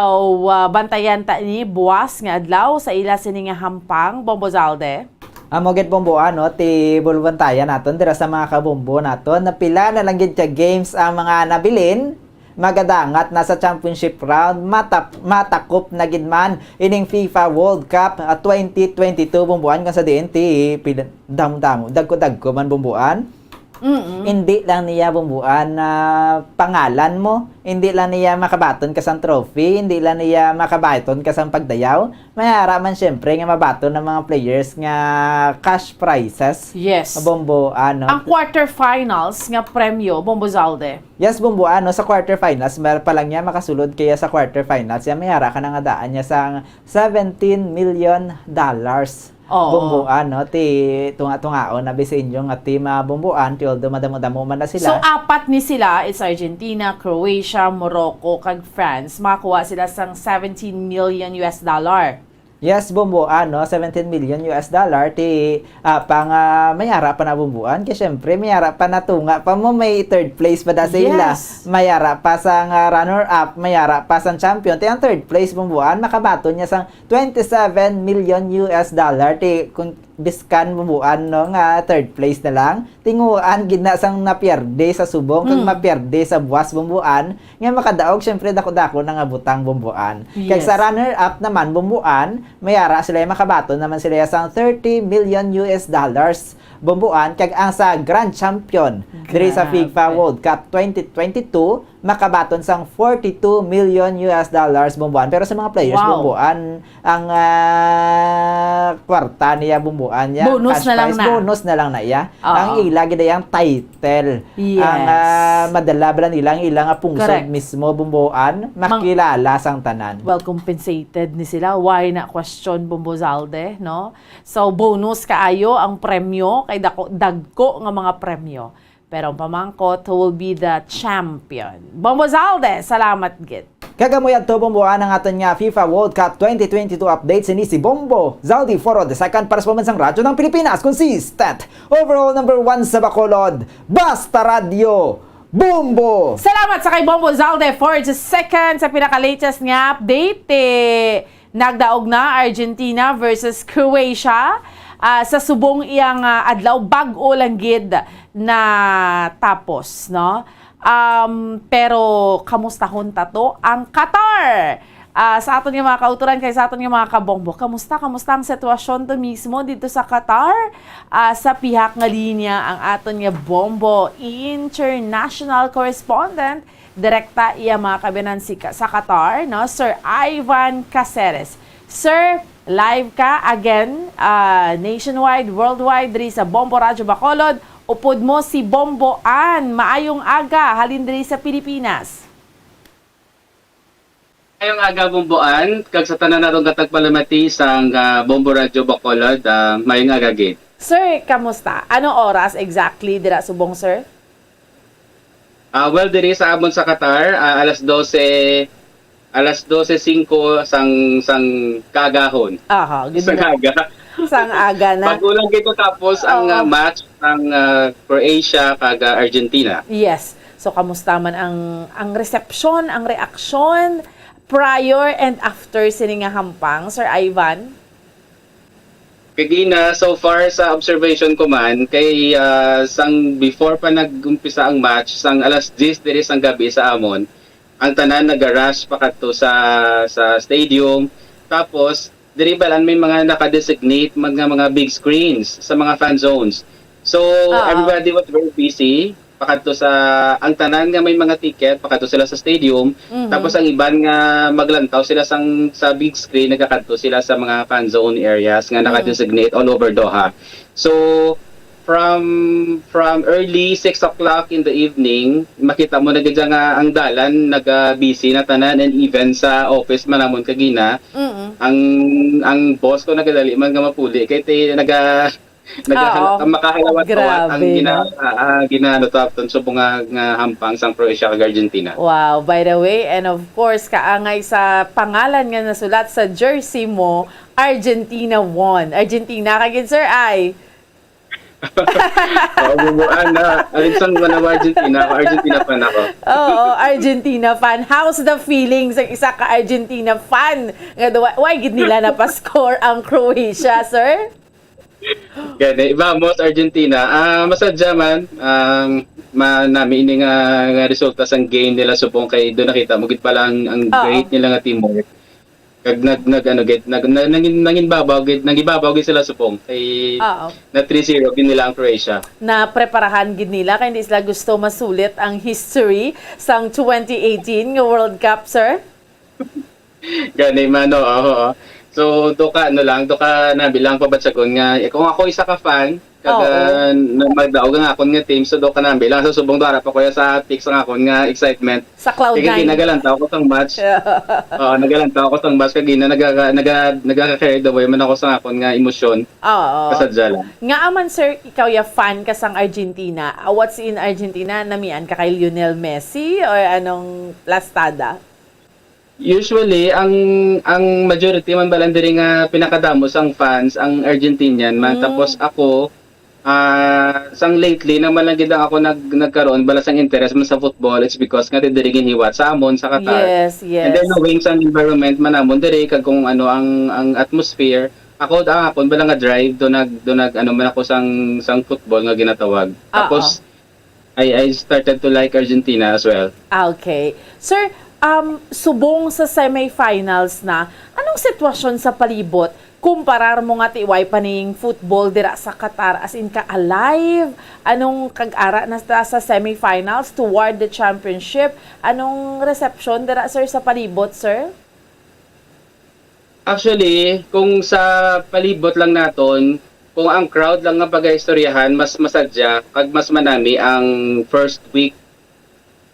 ah, bantayan ta ni buwas nga adlaw sa ila sini nga hampang, Bombo Zalde. Amo gid, Bombo, ano, ti bulubuntayan naton dira sa mga kabombo naton. Napila na lang gid ka games ang mga nabilin. Magadangat na sa championship round, matap-, matakop na gid man ining FIFA World Cup, ah, twenty twenty-two, Bombuan, kung sa diin ti pila-, damo-damo, dagko-dagko man, Bombuan. Mm-mm. Hindi lang niya, Bombuan, na pangalan mo, hindi lang niya makabaton ka sang trophy, hindi lang niya makabaton ka sang pagdayaw, may ara man, syempre, nga mabaton ng mga players nga cash prizes. Yes. Bombo, ano. Ang quarterfinals nga premyo, Bombo Zalde. Yes, Bombo, ano, sa quarterfinals, meron pa lang niya makasulod kaya sa quarterfinals, ya may ara ka na nga daan niya sang seventeen million dollars. Oo. Bombo, ano, ti tunga-tungaon na bi sa inyo nga team, ah, Bombo, an, ti although madamo-damo man na sila. So, apat ni sila, it's Argentina, Croatia, Morocco, kag France. Makakuha sila sang seventeen million U S dollar. Yes, Bombo, ano, seventeen million U S dollar, ti, ah, pang, ah, may ara pa na, Bombuan. Kay syempre, may ara pa na tunga pa mo, may third place pa da sa ila. Yes. May ara pa sang, ah, runner-up, may ara pa sang champion. Ti ang third place, Bombuan, makabaton niya sang twenty-seven million U S dollar. Ti kung biskan, Bombuan, no, nga third place na lang, tinguan gid na sang napierde sa subong, kag Mm. mapierde sa buwas, Bombuan, nga makadaog, syempre, dako-dako na nga butang, Bombuan. Kag sa Yes. runner-up naman, Bombuan, may ara sila, makabaton naman sila sang thirty million U S dollars, Bombuan, kag ang sa grand champion diri sa Grabe. FIFA World Cup twenty twenty-two, makabaton sang forty-two million U S dollars, Bombuan. Pero sa mga players, Wow. Bombuan, ang, ah, kwarta niya, Bombuan, ya, Bonus cash na lang prize, na. bonus na lang na iya. Oo. Ang ila gid ang title. Yes. Ang, ah, madala bala nila ang ila nga pungsod Correct. mismo, Bombuan, Mang- makilala sang tanan. Well compensated ni sila. Why na question, Bombo Zalde, no? So, bonus kaayo ang premyo, kay dako, dagko nga mga premyo. Pero ang pamangkot, who will be the champion? Bombo Zalde, salamat gid. Kag amo yadto, Bombo, ang aton nga FIFA World Cup twenty twenty-two update. Sini si Bombo Zaldi Foro the second para sa Pamansang Radyo ng Pilipinas. Consistent, overall number one sa Bacolod. Basta Radyo, Bombo! Salamat sa kay Bombo Zalde for the second sa pinaka-latest nga update. Eh, nagdaog na Argentina versus Croatia. Ah, sa subong iyang, ah, adlaw, bag-o lang gid na tapos, no? Um, pero kamustahon ta to ang Qatar. Ah, sa aton nga mga kautoran kay sa aton nga mga kabombo, kamusta, kamusta ang sitwasyon to mismo dito sa Qatar? Ah, sa pihak nga linya ang aton nga bombo international correspondent, direkta iya mga kabiyanan si Ka-, sa Qatar, no? Sir Ivan Caceres. Sir, live ka again, ah, nationwide, worldwide, diri sa Bombo Radyo Bacolod. Upod mo si Bombo Ann. Maayong aga, halin diri sa Pilipinas. Maayong aga, Bombo Ann, kag sa tanan natong katagpalamati sang, ah, Bombo Radyo Bacolod, ah, maayong aga gid. Sir, kamusta? Ano oras exactly dira subong, sir? Ah, well, diri sa amon sa Qatar, ah, alas dose, alas dose singko sang, sang kaagahon. Aha, good Sang morning. aga. Sang aga na. Bago lang gid tapos ang, Oo. ah, match sang, ah, Croatia kag, ah, Argentina. Yes. So, kamusta man ang, ang reception, ang reaksyon prior and after sini nga hampang, Sir Ivan? Kagina, so far sa observation ko man, kay, ah, sang before pa nag-umpisa ang match, sang alas diyes diri sang gabi sa amon, ang tanan nag-rush pa kadto sa, sa stadium. Tapos, diri balan may mga naka-designate man nga mga big screens sa mga fan zones. So, Oo. everybody was very busy. Pakadto sa, ang tanan nga may mga ticket, pakadto sila sa stadium. Mhm. Tapos ang iban nga maglantaw sila sang, sa big screen, nagakadto sila sa mga fan zone areas nga Mm. naka-designate all over Doha. So, from, from early six o'clock in the evening, makita mo na gid nga ang dalan naga-busy na tanan, and even sa office man namon kagina, Mm. ang, ang boss ko nagadali man nga mapuli kay ti-, naga-, naga-, Oo. makahalawat-awat ang Grabe, gina-, no? ah, ah, ginaano to, aton subong nga, nga hampang sang Croatia kag Argentina. Wow, by the way, and of course, kaangay sa pangalan nga nasulat sa jersey mo, Argentina won. Argentina ka gid, Sir, ay? Oo, bubuan na. Alin sang wala mo, Argentina? Ako, Argentina fan ako. Oo, Argentina fan. How's the feeling sa isa ka Argentina fan? Nga daw, why gid nila napascore ang Croatia, sir? Gani, vamos, Argentina. Ah, masadya man, ang ma-, nami ini nga, nga resulta sang game nila subong kay doon nakita mo gid pala ang, ang Oo. great nila nga teamwork. Kag nag-, nag-, ano gid, nag-, na-, nangin-, nanginbabaw gid, nangibabaw gid sila subong kay Oo. na three zero gid nila ang Croatia. Napreparahan gid nila kay hindi sila gusto masulit ang history sang twenty eighteen nga World Cup, sir? Gani man, oo, oo. So, do ka, ano lang, do ka nabi lang pabatyagon nga, eh, kung ako isa ka fan, kag, Oo. ah, na magdaog ang akon nga team, so do ka nabi lang. So, subong do ara pa ko ya sa peak sang akon nga excitement. Sa cloud Kaya nine. nagalantaw ko sang match. Oo, nagalantaw ko sang match. Kag ina, naga-, naga-, naga-carried away man ako sa akon nga emosyon. Oo. Kasadya lang. Nga aman, sir, ikaw ya fan ka sang Argentina. Ah, what's in Argentina? Namian ka kay Lionel Messi or anong plastada? Usually, ang, ang majority man balan diri nga pinakadamo sang fans ang Argentinian man. Mm. Tapos ako, ah, sang lately naman lang gid ako nag-, nagkaroon bala sang interes man sa football. It's because nga diri ginhiwat sa amon sa Qatar. Yes, And then yes. knowing sa environment man namon diri kag kung ano ang, ang atmosphere, ako ang akon bala nga drive do nag, do nag ano man ako sang, sang football nga ginatawag. Ah, Tapos ah. I, I started to like Argentina as well. Ah, okay. Sir, um, subong sa semifinals na, anong sitwasyon sa palibot? Kumparar mo nga ti way pa ning football dira sa Qatar, as in ka-alive? Anong kag ara na ta sa semifinals toward the championship? Anong reception dira, sir, sa palibot, sir? Actually, kung sa palibot lang naton, kung ang crowd lang nga pagaistoryahan, mas masadya kag mas manami ang first week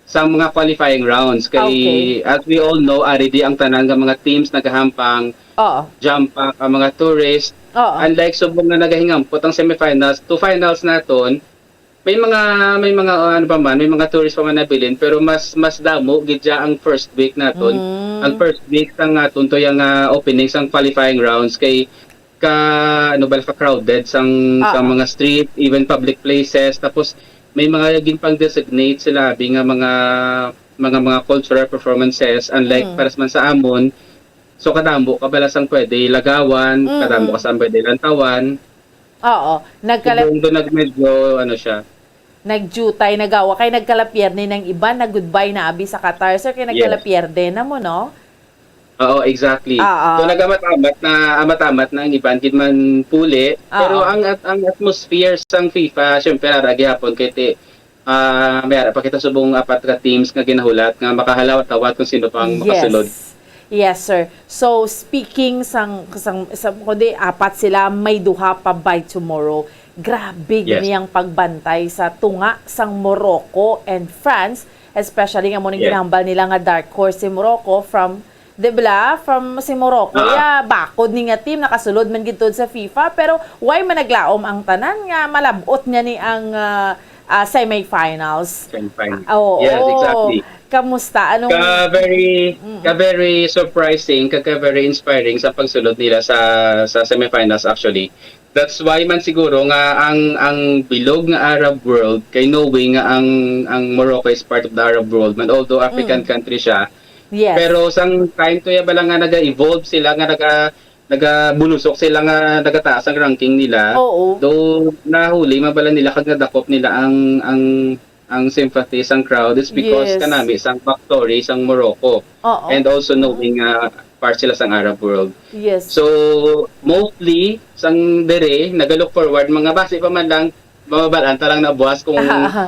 sa mga qualifying rounds. Kay, Okay. as we all know, ari di ang tanan nga mga teams nagahampang, Oo. jam-pack ang mga tourist. Oo. Unlike subong nga nagahingampot ang semifinals to finals naton, may mga, may mga, uh, ano pa man, may mga tourist pa man nabilin, pero mas, mas damo gid siya ang first week naton. Mm. Ang first week sang aton to yang, uh, opening sang qualifying rounds kay ka, ano ba, ka-crowded sang, Ah, sa ah. mga street, even public places. Tapos may mga ginpang-designate sila, abi nga mga, mga, mga cultural performances, unlike Mm. para sa man sa amon. So, kadamo ka bala sang pwede lagawan, Mm. kadamo ka sang pwede lantawan. Oo. Nagkala- Yung doon nag-, medyo, ano siya. Nagjutay, nagawa kay nagkalapierne ng iban, nag-goodbye na abi sa Qatar, sir, kay Yes. nagkalapierde na mo, no? Oo, exactly. Oo. So, nag-amat-amat na, amat-amat na ang iban, gid man puli. Oo. Pero ang at-, ang atmosphere sang FIFA, syempre, ara gihapon kay ti-, ah, may ara pa kita subong apat ka teams nga ginahulat nga makahalawat-awat kung sino pang Yes. makasulod. Yes, sir. So, speaking sang, sang, sang, kundi apat sila, may duha pa by tomorrow. Grabe Yes. gani ang pagbantay sa tunga sang Morocco and France, especially nga mo ning Yes. ginahambal nila nga dark horse si Morocco from, di ba, from si Morocco. Ah. Ya, bakod ni nga team, nakasulod man gid tuod sa FIFA, pero why man naglaom ang tanan nga malab-ot nga ni ang, ah, ah, semifinals? Semifinals. Ah, oo. Yes, exactly. Kamusta? Anong Ka very Mm. ka very surprising, ka, ka very inspiring sa pagsulod nila sa sa semifinals actually. That's why man siguro nga ang ang bilog nga Arab world kay knowing nga ang ang Morocco is part of the Arab world man, although African Mm. country siya. Yes. Pero sang time to ya bala nga naga-evolve sila nga naga nagabulusok sila nga nagataas ang ranking nila. Oo. Though nahuli man bala nila kag nadakop nila ang ang ang sympathy sang crowd is because Yes. kanami sang backstory sang Morocco. Oo. And also knowing nga part sila sang Arab world. Yes. So, mostly, sang dere, nagalook forward, mga basi pa man lang, mababalaan ta lang na buwas kung Aha, aha.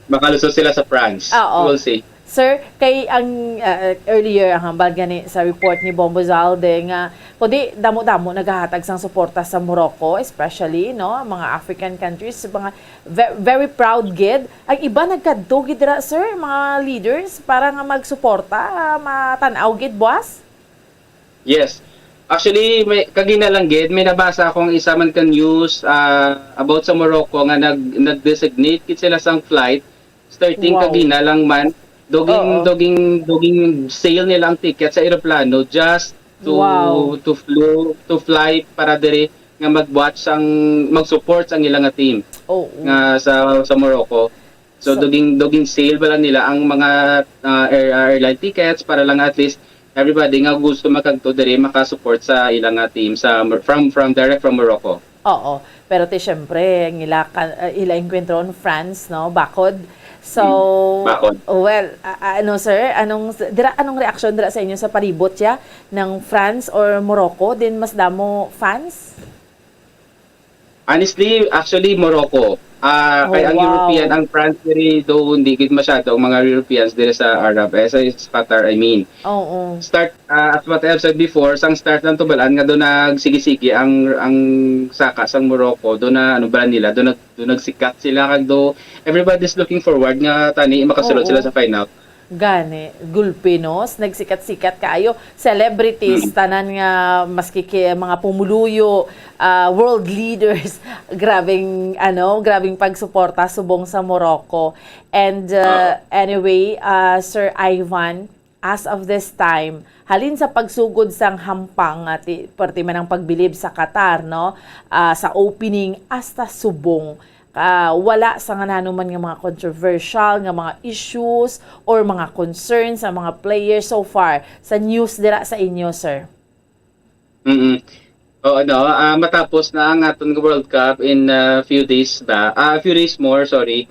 makalusot sila sa France. Oo. We'll see. Sir, kay ang, ah, earlier, ang hambal gani sa report ni Bombo Zalde nga, kundi damo-damo nagahatag sang suporta sa Morocco, especially, no, ang mga African countries, mga ve-, very proud gid. Ang iba nagkadto gid dira, sir, mga leaders, para nga magsuporta, ah, matan-aw gid, buwas? Yes. Actually, may, kagina lang gid, may nabasa akong isa man ka news, ah, about sa Morocco nga nag, nag-designate gid sila sang flight, starting Wow. kagina lang man, duging, Oo. duging, duging sale nila ang ticket sa eroplano just to, Wow. to flew, to fly para diri nga mag-watch ang, mag-support ang ila nga team Oo. nga sa, sa Morocco. So, So duging, duging sale bala nila ang mga, ah, air, ah, airline tickets para lang at least everybody nga gusto makadto diri makasupport sa ila nga team sa Mor-, from, from direct from Morocco. Oo. Pero ti, syempre, ang ila ka, ah, ila enkwentron France, no? Bakod. So, Mm, bakod. well, a-, a-, ano, sir, anong, dira, anong reaksyon dira sa inyo sa palibot ya ng France or Morocco? Din mas damo fans? Honestly, actually, Morocco. Ah, Oh, kay ang wow. European, ang France diri, though hindi gid masyado ang mga Europeans diri sa Arab, eh, sa, sa Qatar, I mean. Oo. Start, ah, as what I've said before, sang start lang tubalan nga doon nagsigi-sigi ang, ang saka sang Morocco, doon na, ano ba nila, doon nag-, doon nagsikat sila, kag do, everybody's looking forward nga tani makasulod Oo. sila sa final. Gani, gulpi, no? S-, nagsikat-sikat kaayo. Celebrities, Mm. tanan nga, maski ki-, mga pumuluyo, ah, world leaders, grabing, ano, grabing pagsuporta subong sa Morocco. And, uh, Oo. anyway, uh, Sir Ivan, as of this time, halin sa pagsugod sang hampang nga ti-, perti man ang pagbilib sa Qatar, no? Ah, sa opening hasta subong, ah, wala sa nga nanuman nga mga controversial nga mga issues or mga concerns sa mga players so far sa news dira sa inyo, sir? Mm. Oo, no, ah, matapos na ang aton nga World Cup in a few days ba? Ah, a few days more, sorry.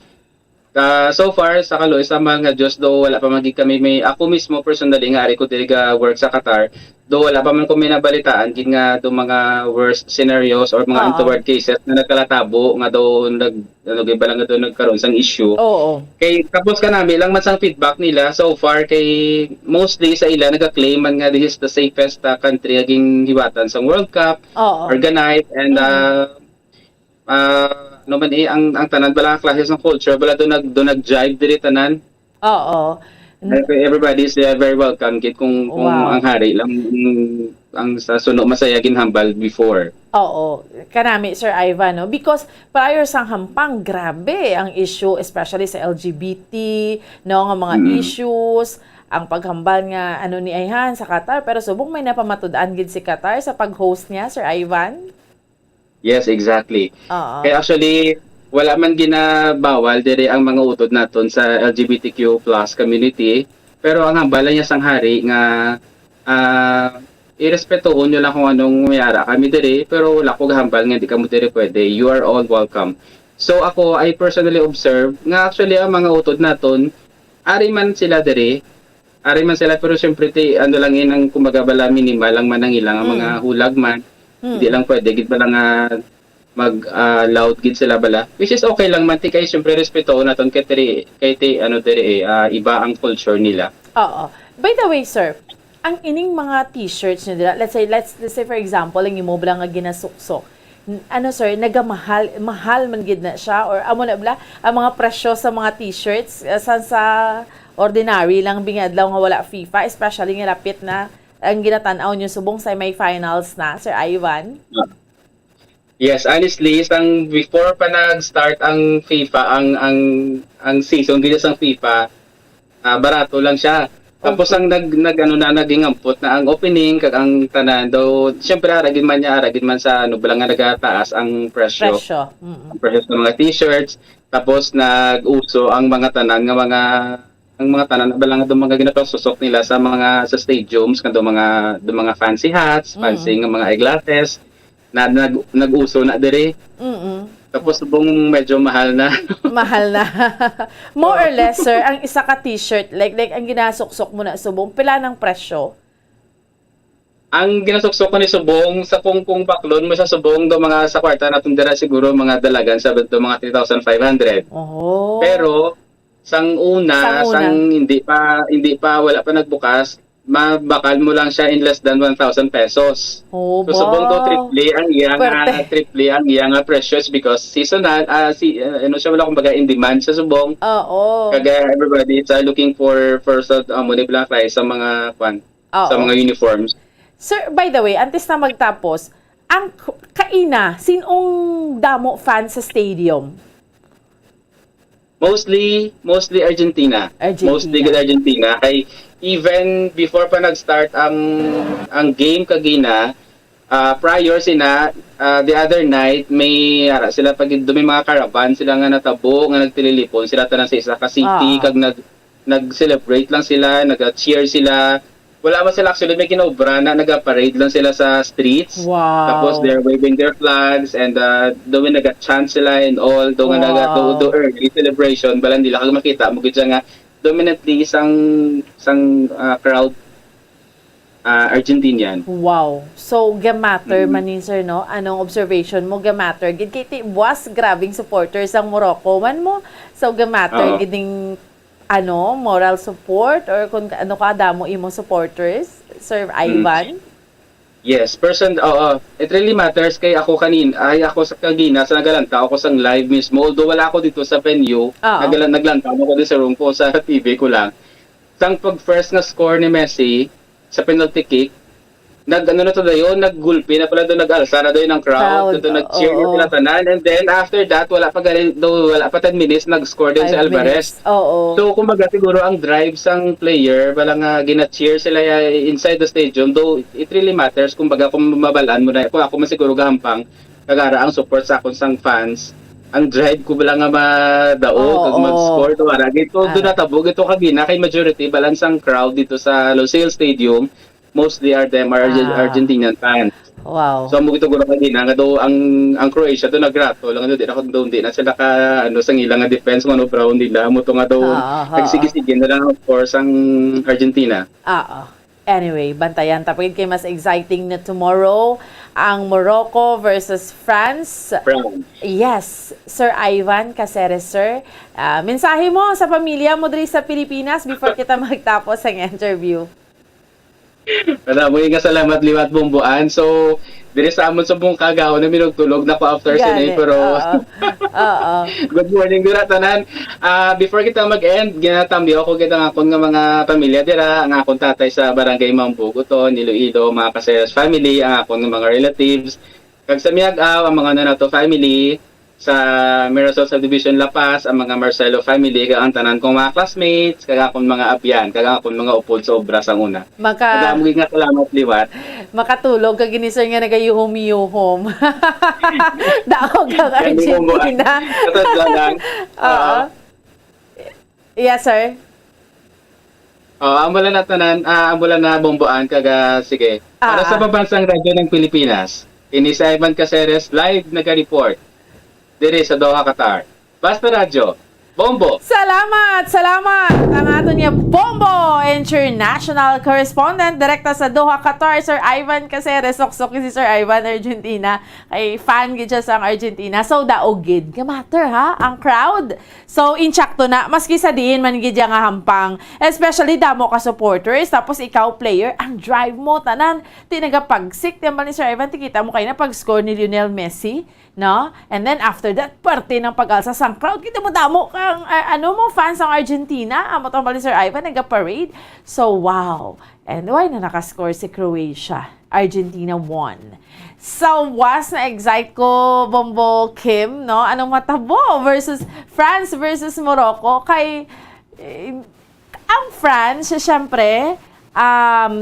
Ah, so far, sa kaluoy sa mahal nga Dios, do wala pa man gid kami may, ako mismo personally nga ari ko diri ga work sa Qatar, do wala pa man ko may nabalitaan gid nga do mga worst scenarios or mga Oo. untoward cases na nagkalatabo nga do nag-, ano, gid ba lang nga do nagkaroon sang issue. Oo. Kay tapos kanami lang man sang feedback nila so far kay mostly sa ila nagaklaim man nga this is the safest, ah, country nga ginhiwatan sang World Cup, Oo. organized, and, Mm. ah, ah, ano man eh, ang, ang tanan bala nga klase sang culture, bala do nag-, do nag-jive diri tanan. Oo. N- Every-, everybody is, uh, very welcome gid kung, kung Wow. ang hari lang, mm, ang sa suno masaya ginhambal before. Oo. Kanami, Sir Ivan, no? Because prior sang hampang, grabe ang issue, especially sa L G B T, no, nga mga Mm. issues, ang paghambal nga, ano ni ayhan, sa Qatar, pero subong may napamatud-an gid si Qatar sa pag-host niya, Sir Ivan? Yes, exactly. Oo. Kaya actually, wala man ginabawal diri ang mga utod naton sa L G B T Q plus community, pero ang hambal lang niya sang hari nga, ah, irespetohon niyo lang kung anong may ara kami diri, pero wala ko gahambal nga di kamo diri pwede. You are all welcome. So ako, I personally observe nga actually ang mga utod naton, ari man sila diri, ari man sila, pero siyempre, ti, ano lang yun, ang kumbaga bala, minimal lang man ang ilang mga Mm. hulag man. Mm. Hindi lang pwede gid bala nga mag, ah, loud gid sila bala. Which is okay lang man, ti, kay siyempre, respetoon naton kay tiri, kay ti, ano, diri, eh, ah, iba ang culture nila. Oo. By the way, sir, ang ining mga t-shirts nyo dira, let's say, let's, let's say for example, ang imo bala nga ginasuksok, n-, ano, sir, nagamahal, mahal man gid na siya, or amo na bala ang mga presyo sa mga t-shirts, ah, sa, sa ordinary lang bingadlaw nga wala FIFA, especially nga lapit na ang ginatan-aw nyo subong semifinals na, Sir Ivan? Yes, honestly, sang before pa nag-start ang FIFA, ang, ang, ang season gid sang FIFA, ah, barato lang siya. Tapos Okay. ang nag-, nag-, ano na, naging ampot na ang opening, kag ang tanan daw, siyempre, ara gid man niya, ara gid man sa ano, bala nga nagataas ang presyo. Presyo. Mm. Ang presyo sa mga t-shirts. Tapos nag-uso ang mga tanan nga mga, ang mga tanan, bala nga daw mga ginapasusok nila sa mga, sa stadiums, nga daw mga, daw mga fancy hats, Mm. fancy nga mga eyeglasses, na nag-, nag-uso na diri. Mm-mm. Tapos subong medyo mahal na. Mahal na. More or less, sir, ang isa ka t-shirt, like, like, ang ginasuksok mo na subong, pila nang presyo? Ang ginasuksok ko ni subong, sa kung, kung baklon mo sa subong, do mga sa kwarta natin dira siguro mga dalagan sa do mga three thousand five hundred. Oho. Pero, sang una, Sang una. sang hindi pa, hindi pa, wala pa nagbukas, mabakal mo lang siya in less than one thousand pesos. Oh, So, subong do ba? triple ang iya nga, Pwerte. triple ang iya nga presyo is because seasonal, ah, si, ah, ano siya, wala, kumbaga, in demand sa subong. Oo. Kag everybody is, ah, looking for, for sa, ah, mo ni Black Rice sa mga, kwan, sa Oo. mga uniforms. Sir, by the way, antes na magtapos, ang k-, kaina, sin-ong damo fan sa stadium? Mostly, mostly Argentina. Argentina. Mostly gid Argentina. Kay even before pa nag-start ang, ang game kagina, ah, prior sina, ah, the other night, may, ara, sila pag, do may mga caravan sila nga natabo, nga nagtililipon sila tanan sa isa ka city, Ah. kag nag-, nag-celebrate lang sila, nag-cheer sila. Wala man sila, actually, may kinaobra na, nag-parade lang sila sa streets. Wow. Tapos they're waving their flags and, uh, doon nag-chant sila and all. Doon nga naga-, Wow. do, do early celebration, balan nila kag makita mo gid siya nga dominantly isang, isang, uh, crowd, uh, Argentinian. Wow. So, gamatter Mm. man ni, sir, no? Anong observation mo? Gamatter gid kay ti-, buwas, grabing supporters ang Morocco man mo. So, gamatter Oo. gid ning ano, moral support or kung ano ka damo imong supporters, Sir Mm. Ivan? Yes, person, oo. It really matters kay ako kanin-, ay, ako sa kagina, sa nagalantaw ako sang live mismo. Although wala ako dito sa venue, Oo. nagala-, naglantaw ako din sa room ko, sa T V ko lang. Sang pag first nga score ni Messi, sa penalty kick, nag-, ano na to dayon, naggulpi na pala doon, nag-alsa na dayon ang crowd. Crowd, Ito, nag-cheer na oo. sila tanan. And then, after that, wala pa galing, daw, wala pa ten minutes, nag-score din si Five Alvarez. minutes, oo. So, kumbaga, siguro ang drive sang player, wala nga gina-cheer sila, eh, inside the stadium, though it really matters, kumbaga, kung mabalaan mo na, kung ako man siguro gahampang, kagara ang support sa akon sang fans, ang drive ko bala nga madaog Oo, kag oo. mag-score to, wala. Gito, Ah. doon natabo, gito kagina, kay majority, balan sang crowd dito sa Lusail Stadium, mostly are them are Arge-, Ah. Argentinian fans. Wow. So, amo gito guro kagina nga daw ang, ang Croatia to nagrato lang, ano, di na, daw, di na sila ka, ano, sa ila nga defense, kung ano, brown nila, mo to nga daw, Ah, ah, ah. nagsige-sige na lang, of course, ang Argentina. Ah, ah. Anyway, bantayan ta pa gid kay mas exciting na tomorrow ang Morocco versus France. France. Yes, Sir Ivan Caceres, sir. Ah, mensahe mo sa pamilya mo diri sa Pilipinas before kita magtapos ang interview. Madamo nga salamat liwat, Bomboan. So, diri sa amon sa Bungkagaw na minugtulog na ko after Gani, sini, pero oo. Oo. Good morning dira tanan. Ah, before kita mag-end, ginatamyaw ko gid ang akon nga mga pamilya dira, ang akon tatay sa Barangay Mambug, Oton, Iloilo, mga Caceres family, ang akon nga mga relatives. Kag sa Miag-aw, ang mga Nanato family, sa Mirasol Subdivision, La Paz, ang mga Marcelo family, kag ang tanan kong mga classmates, kag akon mga abyan, kag ang akon mga upod sa obra sang una. Maka- Madamo gid nga salamat liwat. Makatulog ka gini, sir, nga nagayuhom-yuhom. Daog ang Gani mo mo, Argentina. Katadlanan. Oo. Oo. Yes, sir. Oh, amo lang na tanan, ah, amo lang na, Bomboan, kag, ah, sige. Para Ah, sa ah. Pambansang Radyo ng Pilipinas, ini si Ivan Caceres, live naga-report diri sa Doha, Qatar. Basta Radyo, Bombo! Salamat! Salamat! Ang aton nga Bombo International Correspondent, direkta sa Doha, Qatar, Sir Ivan Caceres. Suksok si Sir Ivan, Argentina. Kay fan gid siya sa Argentina. So, daog gid. Gamatter, ha? Ang crowd. So, insakto na. Maski sa diin man gid siya nga hampang. Especially, damo ka supporters. Tapos, ikaw, player. Ang drive mo, tanan. Ti nagapagsik, di ba ni Sir Ivan? Ti kita mo kayo na pag-score ni Lionel Messi. No? And then after that, parte ng pag-alsa sang crowd. Kita mo damo kang, ah, ano mo, fans ang Argentina. Amo tong bali Sir Ivan, nag-parade. So, wow. And why na nakascore si Croatia? Argentina won. Sa was na-excite ko, Bombo Kim, no? Anong matabo versus France versus Morocco? Kay, eh, Ang France, syempre, um,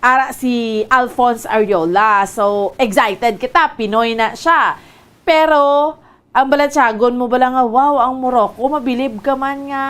ara si Alphonse Arreola. So, excited kita. Pinoy na siya. Pero, ang balatyagon mo bala nga, "Wow, ang Morocco, mabilib ka man nga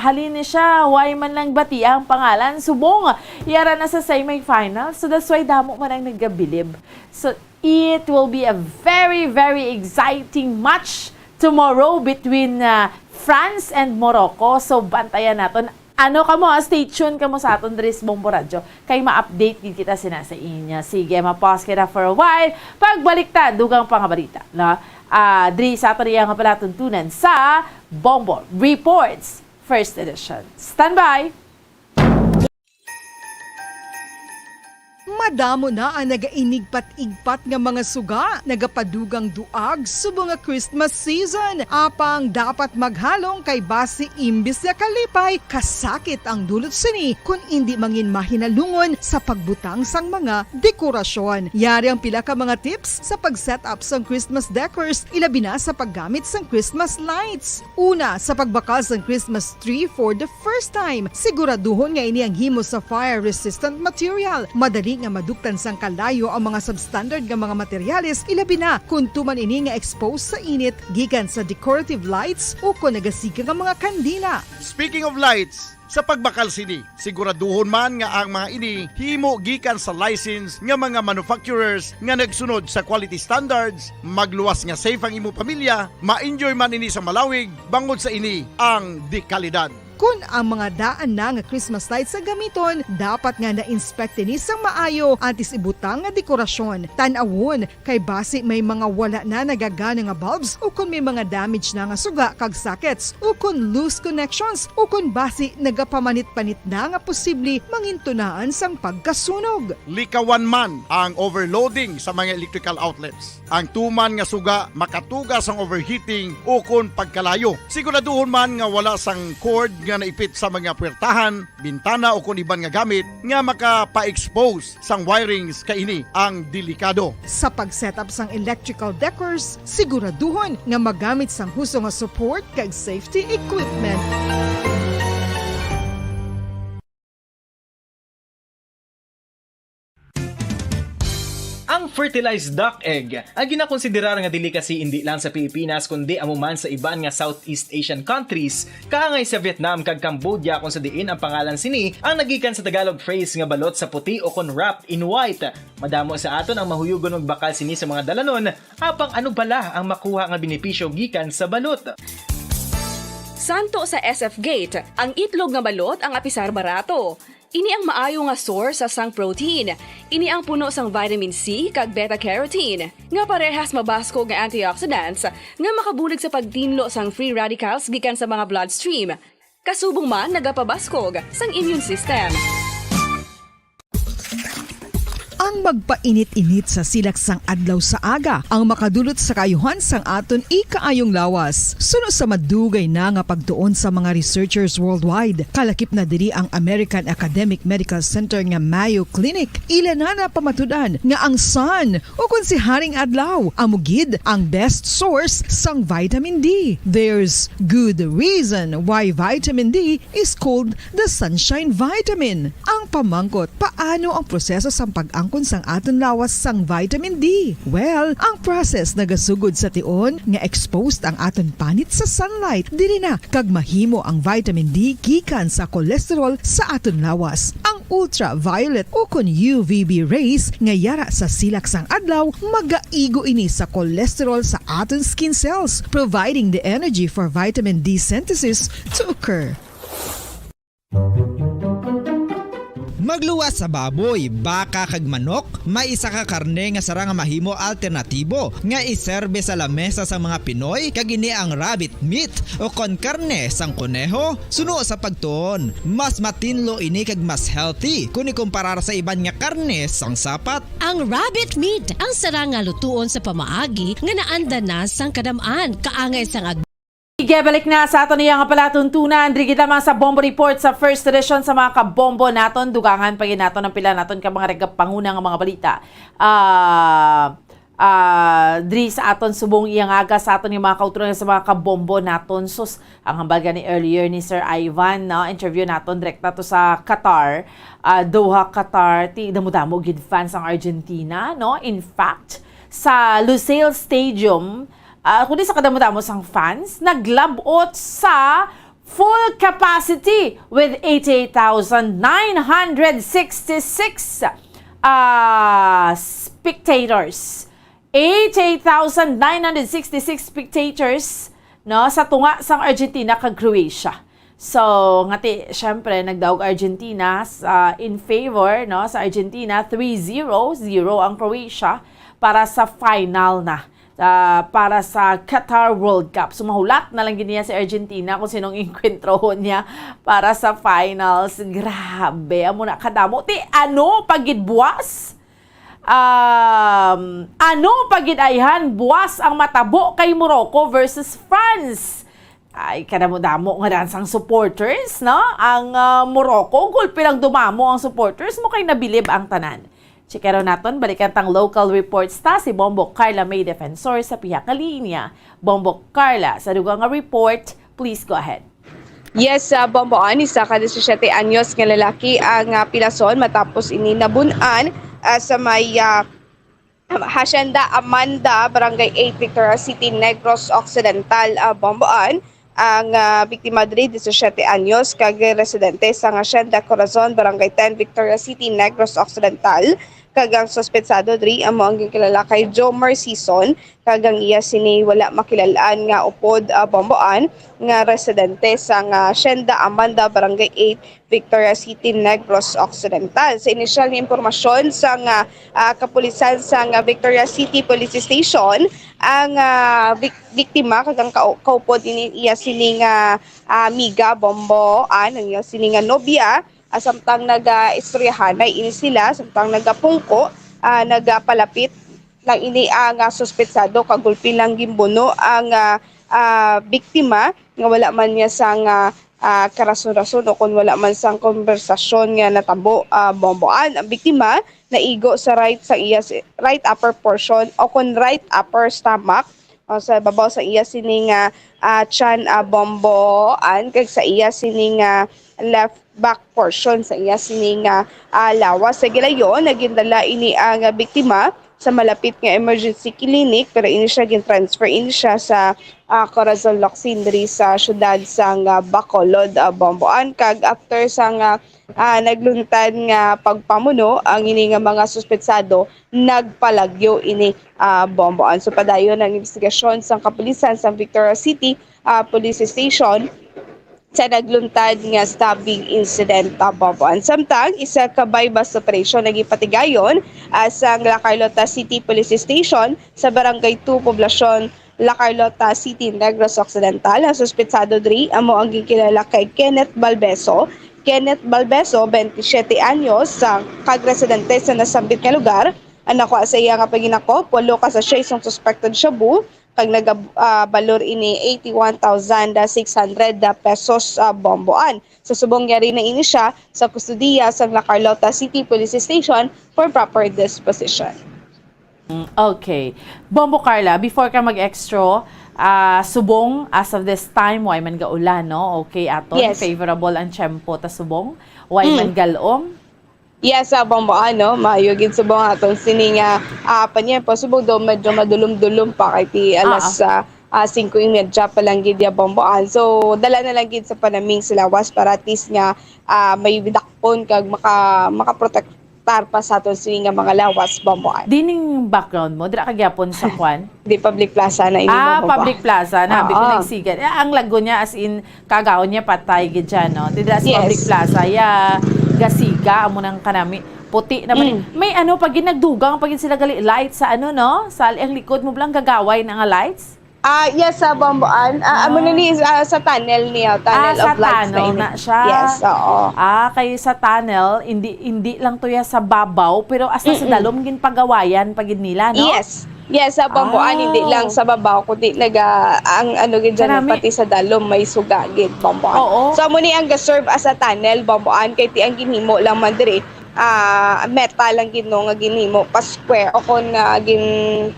halin ni siya, why man lang bati ang pangalan? Subong, yara na sa semifinal." So, that's why damo man ang nagabilib. So, it will be a very, very exciting match tomorrow between, uh, France and Morocco. So, bantayan naton. Ano kamo, ah, stay tuned kamo sa aton diri sa Bombo Radyo. Kay ma-update gid kita sina sa inyo. Sige, ma-pause kita for a while. Pagbalik ta, dugang pa nga balita, no? Ah, diri sa aton iya nga palatuntunan sa Bombo Reports First Edition. Standby! Madamo na ang nagainigpat-igpat nga mga suga, nagapadugang duag subong nga Christmas season. Apang dapat maghalong kay basi imbis nga kalipay, kasakit ang dulot sini kun indi mangin mahinalungon sa pagbutang sang mga dekorasyon. Yari ang pila ka mga tips sa pag-set up sang Christmas decors, ilabi na sa paggamit sang Christmas lights. Una, sa pagbakal sang Christmas tree for the first time, siguraduhon nga ini ang himo sa fire-resistant material. Madali nga maduktan sang kalayo ang mga substandard nga mga materyales, ilabi na kon tuman ini nga exposed sa init gikan sa decorative lights o kon nagasiga nga mga kandila. Speaking of lights, sa pagbakal sini, siguraduhon man nga ang mga ini himo gikan sa license nga mga manufacturers nga nagsunod sa quality standards, magluwas nga safe ang imo pamilya, ma-enjoy man ini sa malawig, bangod sa ini ang dekalidad. Kon ang mga daan na nga Christmas lights ang gamiton, dapat nga na-inspect ini sang maayo antes ibutang nga dekorasyon. Tan-awon kay basi may mga wala na nagagana nga bulbs, o kon may mga damage na nga suga kag sockets, o kon loose connections, o kon basi nagapamanit-panit na nga posible mangintunaan sang pagkasunog. Likawan man ang overloading sa mga electrical outlets. Ang tuman nga suga makatuga sang overheating o kon pagkalayo. Siguraduhon man nga wala sang cord nga naipit sa mga puwertahan, bintana o kon iban nga gamit nga makapa-expose sang wirings kay ini ang delikado. Sa pag-set up sang electrical decors, siguraduhon nga magamit sang husto nga support kag safety equipment. Ang fertilized duck egg ang ginakonsiderar nga delicacy indi lang sa Pilipinas kundi amo man sa iban nga Southeast Asian countries, kaangay sa Vietnam kag Cambodia, kung sa diin ang pangalan sini ang nagikan sa Tagalog phrase nga balot sa puti o kon wrapped in white. Madamo sa aton ang mahuyugon magbakal sini sa mga dalanon, apang ano bala ang makuha nga benepisyo gikan sa balot? Santo sa S F Gate, ang itlog nga balot ang apisar barato. Ini ang maayo nga source sa sang protein. Ini ang puno sang vitamin C kag beta carotene, nga parehas mabaskog nga antioxidants nga makabulig sa pagtinlo sang free radicals gikan sa mga bloodstream. Kasubong man nagapabaskog sang immune system. Ang magpainit-init sa silak sang adlaw sa aga ang makadulot sa kaayuhan sang aton ikaayong lawas. Suno sa madugay na nga pagtuon sa mga researchers worldwide, kalakip na diri ang American Academic Medical Center nga Mayo Clinic. Ila na napamatud-an nga ang sun, o kon si Haring Adlaw, amo gid ang best source sang vitamin D. There's good reason why vitamin D is called the sunshine vitamin. Ang pamangkot, paano ang proseso sang pag-angkon sang aton lawas sang vitamin D? Well, ang process nagasugod sa tion nga exposed ang aton panit sa sunlight. Diri na kag mahimo ang vitamin D gikan sa cholesterol sa aton lawas. Ang ultraviolet o kon U V B rays nga yara sa silak sang adlaw, magaigo ini sa cholesterol sa aton skin cells, providing the energy for vitamin D synthesis to occur. Magluwas sa baboy, baka, kag manok, may isa ka karne nga sarang nga mahimo alternatibo nga iserbe sa lamesa sang mga Pinoy, kag ini ang rabbit meat o kon karne sang koneho. Suno sa pagtuon, mas matinlo ini kag mas healthy kon ikumparar sa iban nga karne sang sapat. Ang rabbit meat ang sarang nga lutuon sa pamaagi nga naanda na sang kadam-an, kaangay sang ag- Sige, balik na sa aton iya nga palatuntunan. Diri gid lamang sa Bombo Report sa first edition sa mga kabombo naton. Dugangan pa gid naton ang pila naton ka mga nagapanguna nga mga balita. Ah, ah, diri sa aton subong iyang aga sa aton nga mga kauturan sa mga kabombo naton. Sus, ang hambal gani earlier ni Sir Ivan, no? Interview naton direkta to sa Qatar, ah, Doha, Qatar. Ti damo-damo gid fans ang Argentina, no? In fact, sa Lusail Stadium, ah, kundi sa kadamo-damo sang fans, naglab-ot sa full capacity with eighty-eight thousand nine hundred sixty-six, ah, spectators. Eighty-eight thousand nine hundred sixty-six spectators, no, sa tunga sang Argentina kag Croatia. So, ngati, syempre, nagdaog Argentina sa, in favor, no, sa Argentina, three zero, zero ang Croatia para sa final na, ah, para sa Qatar World Cup. So, mahulat na lang gid niya si Argentina kung sinong engkwentrohon niya para sa finals. Grabe, amo na kadamo. Ti, ano, pagidbuas? Um, ano pa gid ayhan buas ang matabo kay Morocco versus France? Ay, kadamo-damo nga daan sang supporters, no? Ang, ah, Morocco, gulpi lang dumamo ang supporters mo kay nabilib ang tanan. Chekero naton, balikan tang local reports ta si Bombo Carla May Defensor sa pihak nga linya. Bombo Carla, sa dugang nga report, please go ahead. Yes, sa Bomboan, isa ka disisiete anyos nga lalaki ang, ah, pilason matapos ini nabun-an, ah, sa may, ah, Hacienda Amanda, Barangay eight, Victoria City, Negros Occidental, ah, Bomboan. Ang, ah, biktima diri, disisiete anyos, kag residente sa Hacienda Corazon, Barangay ten, Victoria City, Negros Occidental. Kag ang suspetsado diri amo ang ginkilala kay Jomer Sison, kag ang iya sini wala makilal-an nga upod, ah, Bomboan nga residente sang, ah, Hacienda Amanda, Barangay eight, Victoria City, Negros Occidental. Sa inisyal nga impormasyon sang, ah, ah, kapulisan sang, ah, Victoria City Police Station, ang, ah, bik-, biktima kag ang kau-, kaupod ini iya sini nga, ah, amiga, Bomboan, ang iya sini nga nobya, ah, samtang naga-istoryahanay ini sila, samtang nagapungko, ah, nagapalapit lang ini ang, ah, suspetsado, kag gulpi lang ginbuno ang, ah, ah, biktima nga wala man niya sang, ah, ah, karason-rason o kon wala man sang konbersasyon nga natabo, ah, Bomboan. Ang biktima naigo sa right sa iya s-, right upper portion o kon right upper stomach o sa babaw sa iya sini nga, ah, tiyan, ah, Bomboan, kag sa iya sini nga left back portion sa iya sini nga, ah, lawas. Sa gilayon, nagindala ini ang, ah, biktima sa malapit nga emergency clinic, pero ini siya gin-transfer ini siya sa, ah, Corazon Locsin diri sa siyudad sang, ah, Bacolod, ah, Bomboan. Kag after sang, ah, ah, nagluntad nga pagpamuno, ang ini nga mga suspetsado nagpalagyo ini, ah, Bomboan. So, padayon ang investigasyon sang kapulisan sang Victoria City, ah, Police Station sa nagluntad nga stabbing incident, ah, Bomboan. Samtang isa ka buy-bust operation naging patigayon, ah, sang La Carlota City Police Station sa Barangay two, Poblacion La Carlota City, Negros Occidental. Ang suspetsado diri amo ang ginkilala kay Kenneth Balbeso. Kenneth Balbeso, twenty-seven anyos, sa, kag residente sa nasambit nga lugar. Ang nakuha sa iya nga paginakop, walo ka sachet sang suspected shabu, kag naga-, ah, balor ini eighty-one thousand six hundred pesos, ah, Bomboan. Sa subong, yari na ini siya sa kustodiya sang La Carlota City Police Station for proper disposition. Mm, okay. Bombo Carla, before ka mag-extra, ah, subong, as of this time, way man gaulan, no? Okay, aton, Yes. favorable ang tiyempo ta subong, way Mm. man galom. Yes, ah, Bombo, ano, maayo gid subong aton sini nga, ah, panyempo, subong daw medyo madulom-dulom pa kay ti alas, Ah, ah. ah, ah, singko y media pa lang gid ya, Bomboan. So, dala na lang gid sa panaming sa lawas para at least nga, ah, may dakpon kag maka-, makaprotektar pa sa aton sini nga mga lawas, Bomboan. Dining background mo, dira ka gyapon sa kwan? Di public plaza na ini, Ah, Bomboan. public plaza na, abi ko Oo. nagsiga. Eh, ang lago niya, as in, kagahon niya patay gid siya, no? Dira sa Yes. public plaza, ya, gasiga, amo nang kanami. Puti naman Mm. eh. May ano, pag ginagdugang, pag sila gali, light sa ano, no? Sa ang likod mo lang gagaway na nga lights? Ah, yes, sa Bomboan. Ah, amo na Ah. ni, ah, sa tunnel niya, tunnel Ah, sa of lights na tunnel ini. na siya. Yes, oo. Ah, kay sa tunnel, hindi, hindi lang to ya sa babaw, pero hasta sa Mm-mm. dalom ginpagawayan pa gid nila, no? Yes. Yes, sa Bomboan, hindi Ah. lang sa babaw, kundi naga-, ang ano gid dyan, Kanami. pati sa dalom, may suga gid, Bomboan. Oo. So, amo ni ang ga-serve as a tunnel, Bomboan, kay ti ang ginhimo lang man diri, ah, metal lang gid, no, nga ginhimo pa square, o kon nga gin-,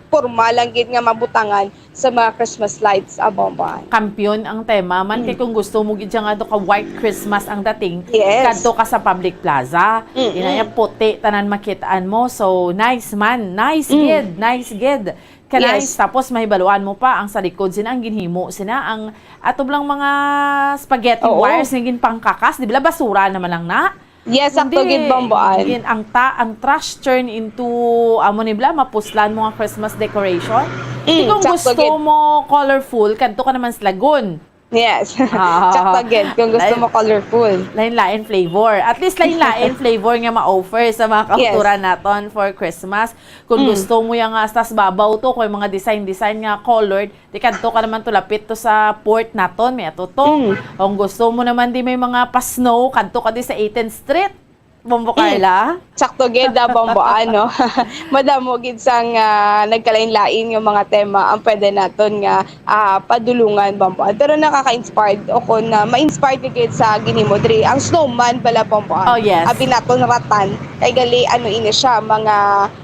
porma lang gid nga mabutangan sa mga Christmas lights, ah, Bombo Ann. Kampiyon ang tema man, kay kung gusto mo gid siya nga do ka white Christmas ang dating, Yes. kadto ka sa Public Plaza. Mm-mm. Inaya puti tanan makitaan mo. So, nice man. Nice Mm. gid, nice gid. Ka nice. Yes. Tapos mahibaluan mo pa ang sa likod sina ang ginhimo sina ang ato lang mga spaghetti Oo. wires nga ginpangkakas, di ba? Basura naman lang na. Yes, sakto Hindi. gid, Bombo Ann. Gin-, ang ta-, ang trash turn into, amo ni bla, mapuslan mo nga Christmas decoration. Mm, Di kung sakto gusto gid. mo colorful, kadto ka naman sa Lagun. Yes. Ah. Sakto gid, kung gusto Lain-, mo colorful. lain-lain flavor. At least lain-lain flavor nga ma-offer sa mga Yes. kauturan naton for Christmas. Kung Mm. gusto mo yang, ah, tas babaw to, kung mga design-design nga colored, di kadto ka naman to lapit to sa port naton, may ato to. Mm. Kung gusto mo naman di may mga pa-snow, kadto ka di sa eighteenth Street. Bombo Mm. Carla? Sakto gid, ah, Bombo, ano? Madamo gid sang, ah, nagkalain-lain nga mga tema ang pwede naton nga, ah, padulungan, Bombo. Pero nakaka-inspired o kung, ah, ma-inspired ka gid sa ginhimo diri. Ang snowman bala, Bombo, ah. Oh, yes. Abi naton ratan. Kay gali, ano ini siya, mga,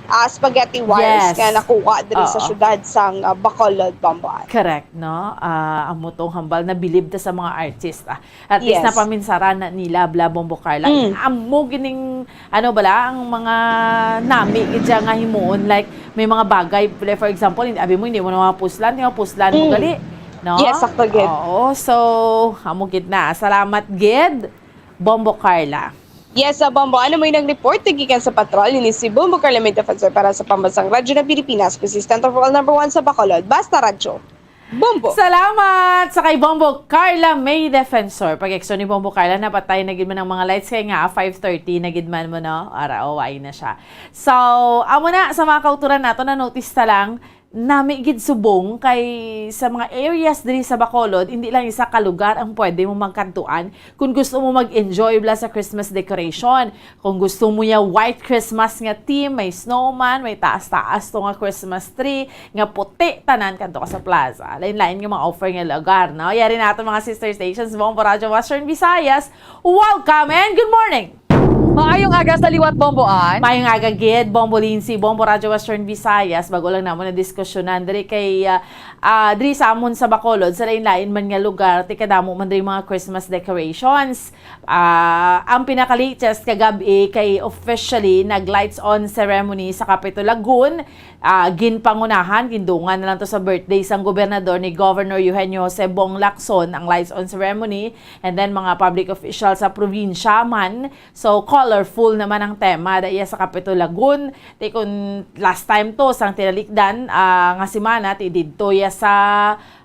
ah, spaghetti wires Yes. nga nakuha diri sa Oo. syudad sang, ah, Bacolod, Bombo, ah. Correct, no? Ah, amo tong hambal na bilib ta sa mga artist, ah. At least Yes. napaminsaran na nila, bla, Bombo Carla. Mm. Amo gining, ano bala, ang mga nami gid siya nga himuon, like, may mga bagay, like, for example, hindi, abi mo, hindi mo na mapuslan, di mapuslan mo Mm. gali, no? Yes, sakto gid. Oo, so, amo gid na. Salamat gid, Bombo Carla. Yes, sa Bombo, ano mo yung nag-report? Gikan sa patrol, ini si Bombo Carla May Defensor para sa Pambansang Radyo ng Pilipinas, consistent of all number one sa Bacolod. Basta Radyo. Bombo. Salamat sa kay Bombo Carla May Defensor. Pag-exo ni Bombo Carla, napatay na gid man ang mga lights kay nga five thirty na gid man mo, no? Ara, oh, why na siya. So, amo na sa mga kauturan nato, na-notice ta lang, nami gid subong kay sa mga areas diri sa Bacolod, hindi lang isa ka lugar ang pwede mo magkantuan kung gusto mo mag-enjoy bla sa Christmas decoration. Kung gusto mo ya white Christmas nga theme, may snowman, may taas-taas to nga Christmas tree, nga puti tanan, kadto ka sa plaza. Lain-lain nga mga offer nga lugar, no? Yari na ato mga sister stations, Bombo Radyo Western Visayas. Welcome and good morning! Maayong aga sa liwat, Bombo Ann. Maayong aga gid, Bombo Lindsay, Bombo Radyo Western Visayas. Bago lang namon na diskusyonan diri kay, ah, ah, diri sa amon sa Bacolod, sa lain-lain man nga lugar, ti kadamo man diri mga Christmas decorations. Ah, ang pinaka-latest kagab-i kay officially nag-lights on ceremony sa Capitol Lagoon. Ah, ginpangunahan, gindungan na lang to sa birthday sang gobernador ni Governor Eugenio Jose Bong Lacson ang lights on ceremony, and then mga public official sa probinsya man. So, colorful naman ang tema da iya sa Capitol Lagoon. Ti kun last time to, sang tinalikdan, ah, nga semana, ti didto iya sa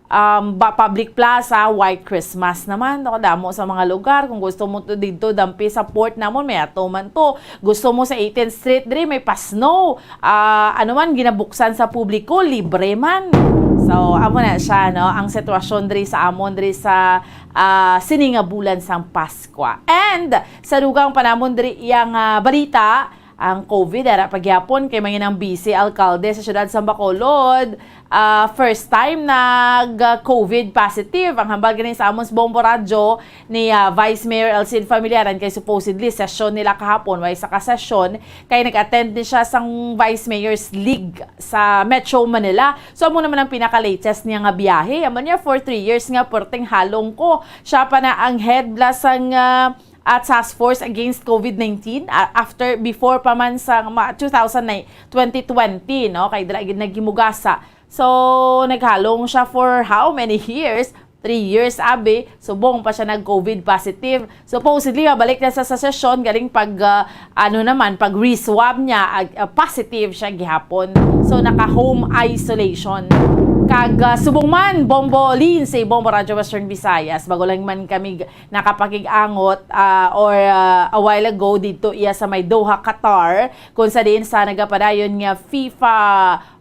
um, ba, public plaza, white Christmas naman. Nakadamo sa mga lugar. Kung gusto mo to dito, dampi sa port namon, may ato man to. Gusto mo sa eighteenth Street, diri may pa-snow. Ah, ano man, ginabuksan sa publiko, libre man. So, amo na siya, no? Ang sitwasyon diri sa amon, diri sa, ah, sini nga bulan sang Paskwa. And sa dugang pa namon diri iyang, ah, balita, ang COVID, ara pa gyapon kay may nang busy alkalde sa siyudad sa Bacolod. Ah, first time nag, ah, COVID positive. Ang hambal gani sa amon sa Bombo Radyo ni, ah, Vice Mayor El Cid Familiaran kay supposedly session nila kahapon, way sa ka-session, kay nag-attend ni siya sang Vice Mayor's League sa Metro Manila. So, amo naman ang pinaka-latest niya nga biyahe. Amo niya, for three years nga, perting halong ko. Siya pa na ang head bala sang, ah, at Task Force Against COVID nineteen, ah, after, before pa man sa mga two thousand nine, twenty twenty, no? Kay dira gid naghimugasa. So, naghalong siya for how many years? Three years, abi. Subong pa siya nag-COVID positive. Supposedly, mabalik na sa, sa session, galing pag, ah, ano naman, pag re-swab niya, ag-, ah, positive siya gihapon. So, naka-home isolation. Kag, ah, subong man, Bombo Lindsay, Bombo Radyo Western Visayas, bago lang man kami g-, nakapakig-angot, ah, or, ah, a while ago didto iya sa may Doha, Qatar, kung sa diin sa nagapadayon nga FIFA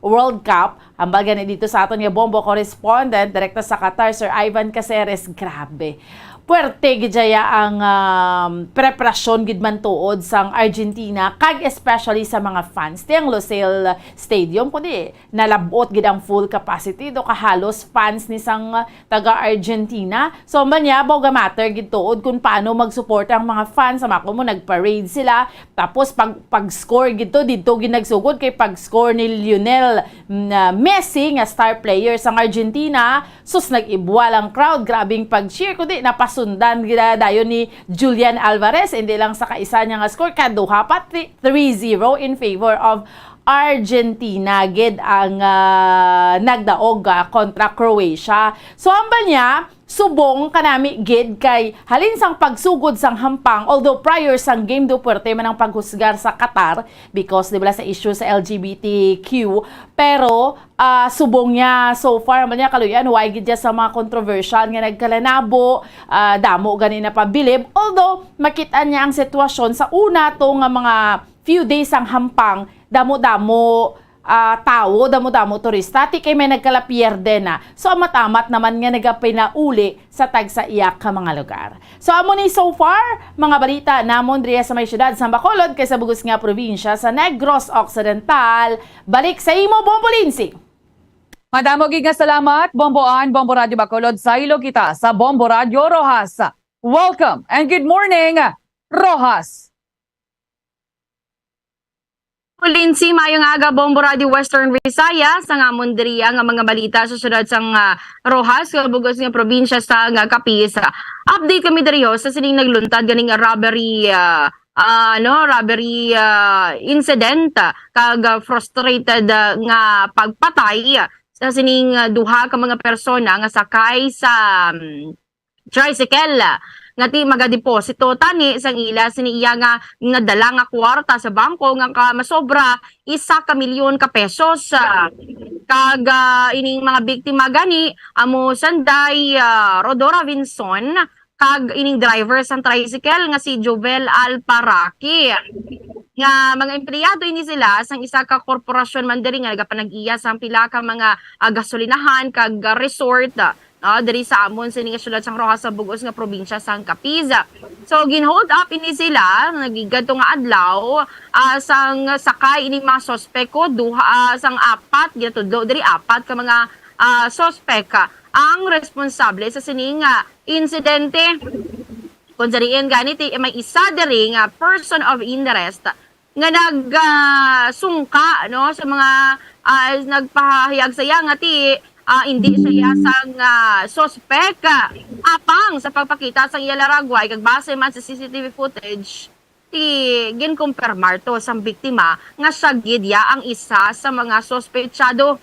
World Cup. Hambal gani dito sa aton nga Bombo correspondent direkta sa Qatar, Sir Ivan Caceres. Grabe. Puwerte gid daya ang, um, preparasyon gid man tuod sang Argentina, kag especially sa mga fans. Ti ang Lusail Stadium, kundi nalab-ot gid ang full capacity, do kahalos fans ni sang taga Argentina. So, ang banya, baw ga matter gid tuod kung paano magsuporta ang mga fans. Sa mako mo, nag-parade sila. Tapos, pag, pag-score gid to, dito gid nagsugod kay pag-score ni Lionel na Messi nga star player sang Argentina. Sus, nag-ibwal ang crowd, grabing pag-cheer, kundi napasundan gid dayon ni Julian Alvarez, hindi lang sa kaisa niya nga score, kaduha pa, three zero in favor of Argentina gid ang, ah, nagdaog, ah, kontra Croatia. So, hambal niya, subong kanami gid kay halin sang pagsugod sang hampang, although prior sang game do puwerte man ang paghusgar sa Qatar because, di ba, sa issue sa L G B T Q, pero, ah, subong niya so far man niya kaluyan, wala gid siya sa mga controversial nga nagkalanabo, ah, damo gani napabilib, although makita niya ang sitwasyon sa una to nga mga few days ang hampang, damo-damo, ah, tawo, damo-damo turista, ti kay may nagkalapierde na. So, amat-amat naman nga nagapinauli sa tagsa iya ka mga lugar. So, amo ni so far, mga balita namon diri sa may siyudad sa Bacolod kay sa bugos nga probinsya sa Negros Occidental. Balik sa imo, Bombo Lindsay. Madamo gid nga salamat, Bombo Ann, Bombo Radyo Bacolod, saylo kita sa Bombo Radyo Roxas. Welcome and good morning, Roxas. Lindsay, maayong aga, Bombo Radio Western Visayas. Ang amon diriya nga mga balita sa siyudad sang, ah, Roxas, nga bugos nga probinsya sang, ah, Capiz. Update kami diri, ho, sa sining nagluntad ganing robbery, ah, ah, ano, robbery, ah, incident, ah, kag, ah, frustrated, ah, nga pagpatay, ah, sa sining, ah, duha ka mga persona nga sakay sa, mm, tricycle, ah, nga ti magadeposito tani sang ila sini iya nga nadala nga kwarta sa bangko nga ka masobra isa ka milyon ka pesos, ah. Kag, ah, ining mga biktima gani amo sanday, ah, Rodora Vinson kag ining driver sang tricycle nga si Jovel Alparaki, nga mga empleyado ini sila sang isa ka korporasyon man diri nga nagapanag-iya sang pila ka mga, ah, gasolinahan kag, ah, resort, ah, no, diri sa amon sini nga siyudad sang Roxas sa bugos nga probinsya sang Capiz. So, gin-hold up ini sila, nagigad to nga adlaw, ah, sang sakay ining mga suspek ko, duha, ah, sang apat, ginatudlo diri apat ka mga, ah, suspek, ah, ang responsable sa sining, ah, insidente. Kung sa diin gani, ti-, may isa diri nga person of interest nga nag, ah, sungka, no, sa mga, ah, nagpahayag sa iya nga ti, ah, indi siya iya sang, ah, suspek, ah, apang sa pagpakita sang iya laragway kag base man sa C C T V footage, ti ginkumpirmar to sang biktima nga siya gid iya ang isa sa mga suspetsado.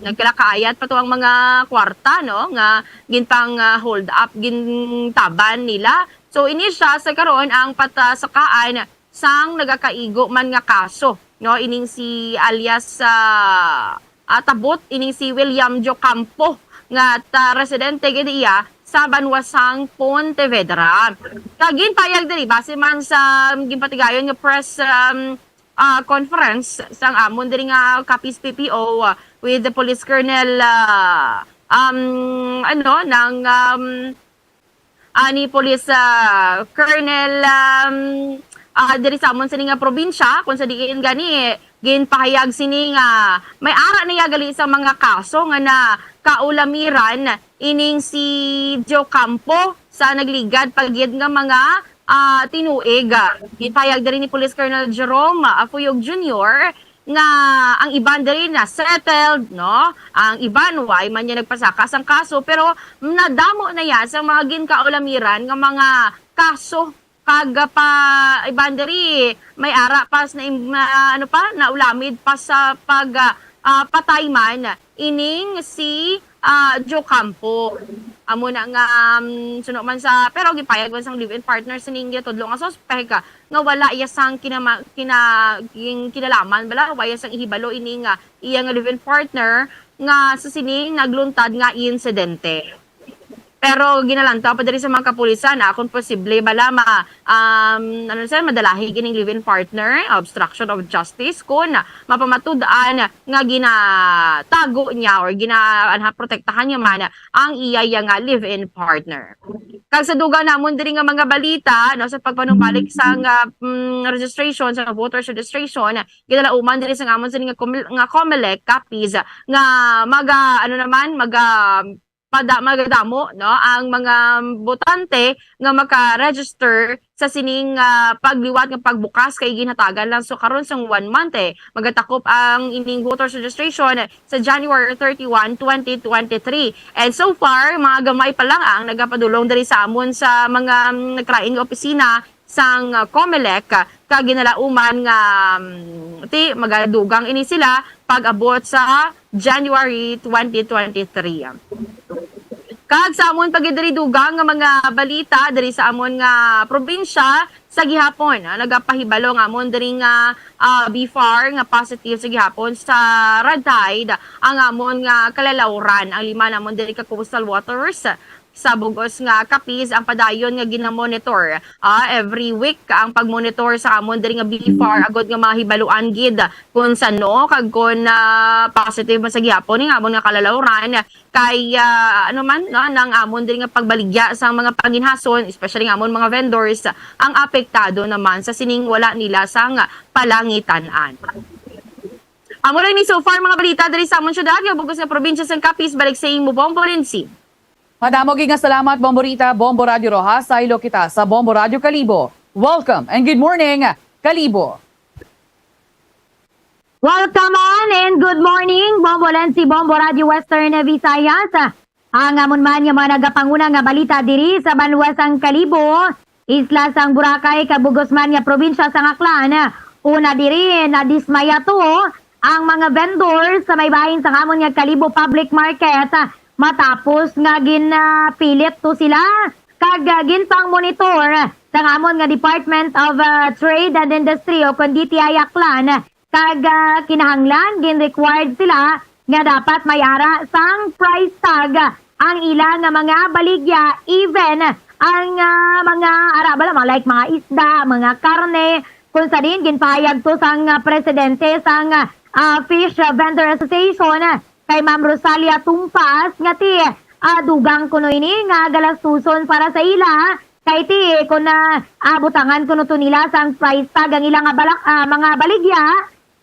Nagkalakaayat pa to ang mga kwarta, no, nga ginpang, ah, hold up, gintaban nila. So, ini siya sa karon ang patasakaan sang nagakaigo man nga kaso, no? Ining si alias, ah, ah, Tabot, ining si William Jocampo, nga ta-, residente gid iya sa banwa sang Pontevedra. Sa ginpayag diri, base man sa ginpatigayon nga press, um, ah, conference sang amon diri nga Capiz P P O, ah, with the Police Colonel, ah, um, ano, nang, um, ah, ni Police, ah, Colonel, um, ah, diri sa amon sini nga probinsya, kung sa diin gani ginpahayag sini nga may ara niya gali sa mga kaso nga nakaulamiran ining si Joe Campo sa nagligad pa gid nga mga, ah, tinuig. Ginpahayag diri ni Police Colonel Jerome Afuyog Junior nga ang iban diri na settled, no? Ang iban, wala man niya nagpasaka sang kaso, pero nadamo na iya sa mga ginkaulamiran nga mga kaso. Kag, ah, pa iban diri, may ara pa sa na, ah, ano pa, naulamid pa sa pag, ah, ah, patay man ining si, ah, Joe Campo. Amo na nga, um, suno man sa, pero gipayag man sang live-in partner sining gitudlo nga suspek, ah, nga wala iya sang kinama-, kina-, king-, kinalaman bala, wala iya sang ihibalo ini nga iya nga live-in partner nga sa sining nagluntad nga insidente. Pero ginalantaw pa diri sa mga kapulisan, ah, kung posible bala ma-, um, ano sila, madalahi gining live-in partner, obstruction of justice, kung mapamatud-an nga ginatago niya or gina-, ano, protektahan niya man ang iya, iya nga live-in partner. Kag sa dugang namon diri nga mga balita, no, sa pagpanumbalik sa nga, mm, registration, sa voters registration, ginalauman diri sa amon sini nga Com-, nga Comelec, Capiz, nga maga-, ano naman, maga-, pada-, magadamo, no, ang mga botante nga maka-register sa sining, ah, pagliwat nga pagbukas kay ginhatagan lang. So, karon sang one month, eh, magatakop ang ining voters registration sa January thirty-one, twenty twenty-three. And so far, mga gamay pa lang ang nagapadulong diri sa amon sa mga, mm, nagkalain nga opisina sang, ah, Comelec, ah, kag ginalauman nga, mm, ti magadugang ini sila pag-abot sa January twenty twenty-three. Kag sa amon pa gid diri dugang nga mga balita diri sa amon nga probinsya, sa gihapon, ah, nagapahibalo nga amon diri nga, ah, B far nga positive sa gihapon sa red tide ang amon nga kalalawran. Ang lima namon diri ka coastal waters sa bugos nga Capiz ang padayon nga ginamonitor, ah, every week ang pagmonitor sa amon diri nga B far agod nga mahibaluan gid kung sano kag kung, ah, positive man sa gihapon ang amon nga kalalawran. Kay, ah, ano man, no, nang amon diri nga pagbaligya sang mga panginhason, especially nga amon mga vendors, ang apektado naman sa sining wala nila sang palangitan-an. Amo lang ni so far mga balita diri sa amon syudad nga bugos nga probinsya sang Capiz. Balik sa imo, Bombo Lindsay. Madamo gid nga salamat, Bombo Rita. Bombo Radyo Rojas, saylo kita sa Bombo Radyo Kalibo. Welcome and good morning, Kalibo. Welcome on and good morning, Bombo Lensi, Bombo Radyo Western Visayas. Ang amon man nga mga nagapanguna nga balita diri sa banwa sang Kalibo, isla sang Boracay, kag bugos man nga probinsya sang Aklan. Una diri, nadismaya to ang mga vendor sa may bahin sang amon nga Kalibo Public Market matapos nga ginpilit to sila kag, ah, ginpang-monitor sang amon nga Department of, ah, Trade and Industry o kon D T I Aklan. Kag, ah, kinahanglan, gin-required sila nga dapat may ara sang price tag ang ila nga mga baligya, even ang, ah, mga ara bala, mga like mga isda, mga karne, kung sa diin ginpahayag to sang, ah, presidente sang, ah, Fish Vendor Association, kay Ma'am Rosalia Tumpas, nga ti, ah, dugang kuno ini nga galastuson para sa ila. Kay ti, kung na, ah, butangan kuno to nila sang price tag ang ila nga balak-, ah, mga baligya,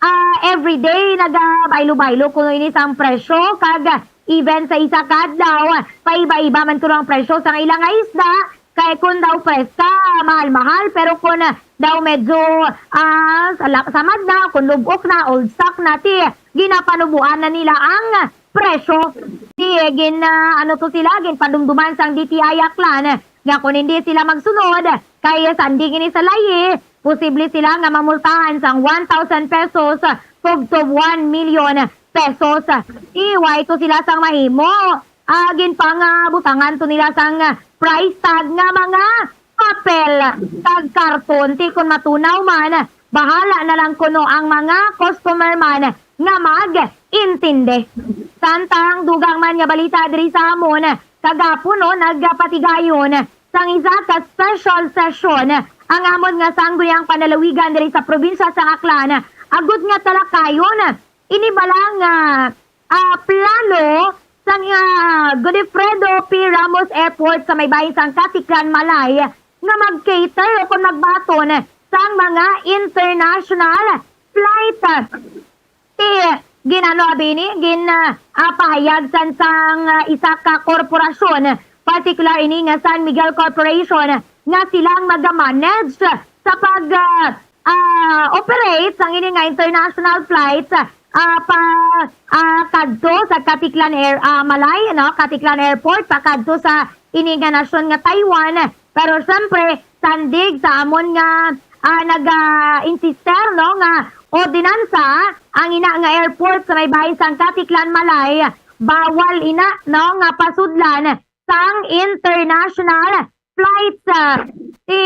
ah, everyday nagabaylo-baylo kuno ini sang presyo, kag even sa isa ka adlaw, paiba-iba man kuno ang presyo sang ila nga isda. Kay kung daw preska, mahal-mahal, pero kung, ah, daw medyo, ah, sala-, samad na, kung lubok na, old stock na, ti, ginapanubuan na nila ang presyo. Ti, gin-, ah, ano to sila, ginpadumduman sang D T I Aklan nga kung hindi sila magsunod, kay sanding ini sa layi, posible sila nga mamultahan sang one thousand pesos tubtob one million pesos. Ti, way to sila sang mahimo. Ah, ginpangabutangan to nila sang, ah, price tag nga mga papel kag karton. Ti kon matunaw man, bahala na lang kuno ang mga customer man nga mag-intindi. Samtang dugang man nga balita diri sa amon, kagapon, no, nagapatigayon sang isa ka special session ang amon nga Sangguniang Panlalawigan diri sa probinsya sang Aklan, agud nga talakayon ini bala nga, ah, plano sang, ah, Godofredo P. Ramos Airport sa may bahin sang Caticlan, Malay, nga mag-cater o kon magbaton sang mga international flight. Ti, ginano abi ni, gin, ah, ah, pahayag san sang, ah, isa ka korporasyon, partikular ini nga San Miguel Corporation, nga silang maga-manage sa pag, ah, ah, operate sang ini nga international flights, ah, pa, ah, kadto sa Caticlan Air, ah, Malay, no? Caticlan Airport, pa kadto sa ini nga nasyon nga Taiwan. Pero siyempre, sandig sa amon nga, ah, naga-insister, no, nga ordinansa ang ina nga airport sa may bahin sang Caticlan, Malay, bawal ina, no, nga pasudlan sang international flights. Ah, ti,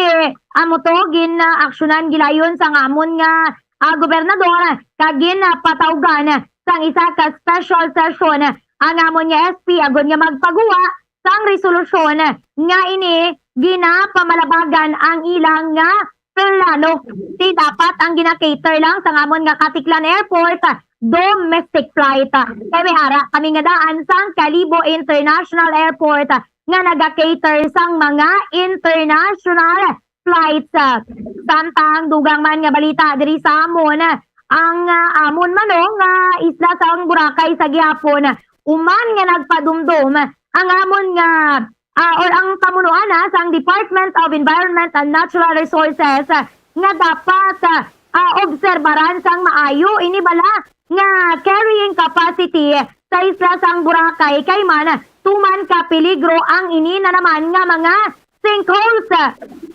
amo to, gin, ah, aksyonan gilayon sang amon nga, ah, gobernador, kag gin, ah, patawgan sang isa ka special session ang amon nga S P agud nga magpagawa sang resolusyon nga ini ginapamalabagan ang ilang nga plano. Ti dapat ang gina-cater lang sang amon nga Caticlan Airport, domestic flight. Kay may ara kami nga daan sang Kalibo International Airport nga naga-cater sang mga international flights. Samtang dugang man nga balita diri sa amon, ang, ah, amon man, no, nga isla sang Boracay sa gihapon, uman nga nagpadumdom ang amon nga, ah, or ang pamunuan, ah, sang Department of Environment and Natural Resources, ah, nga dapat, ah, ah, obserbaran sang maayo ini bala nga carrying capacity sa isla sang Boracay, kay man tuman ka peligro ang ini na naman nga mga sinkholes.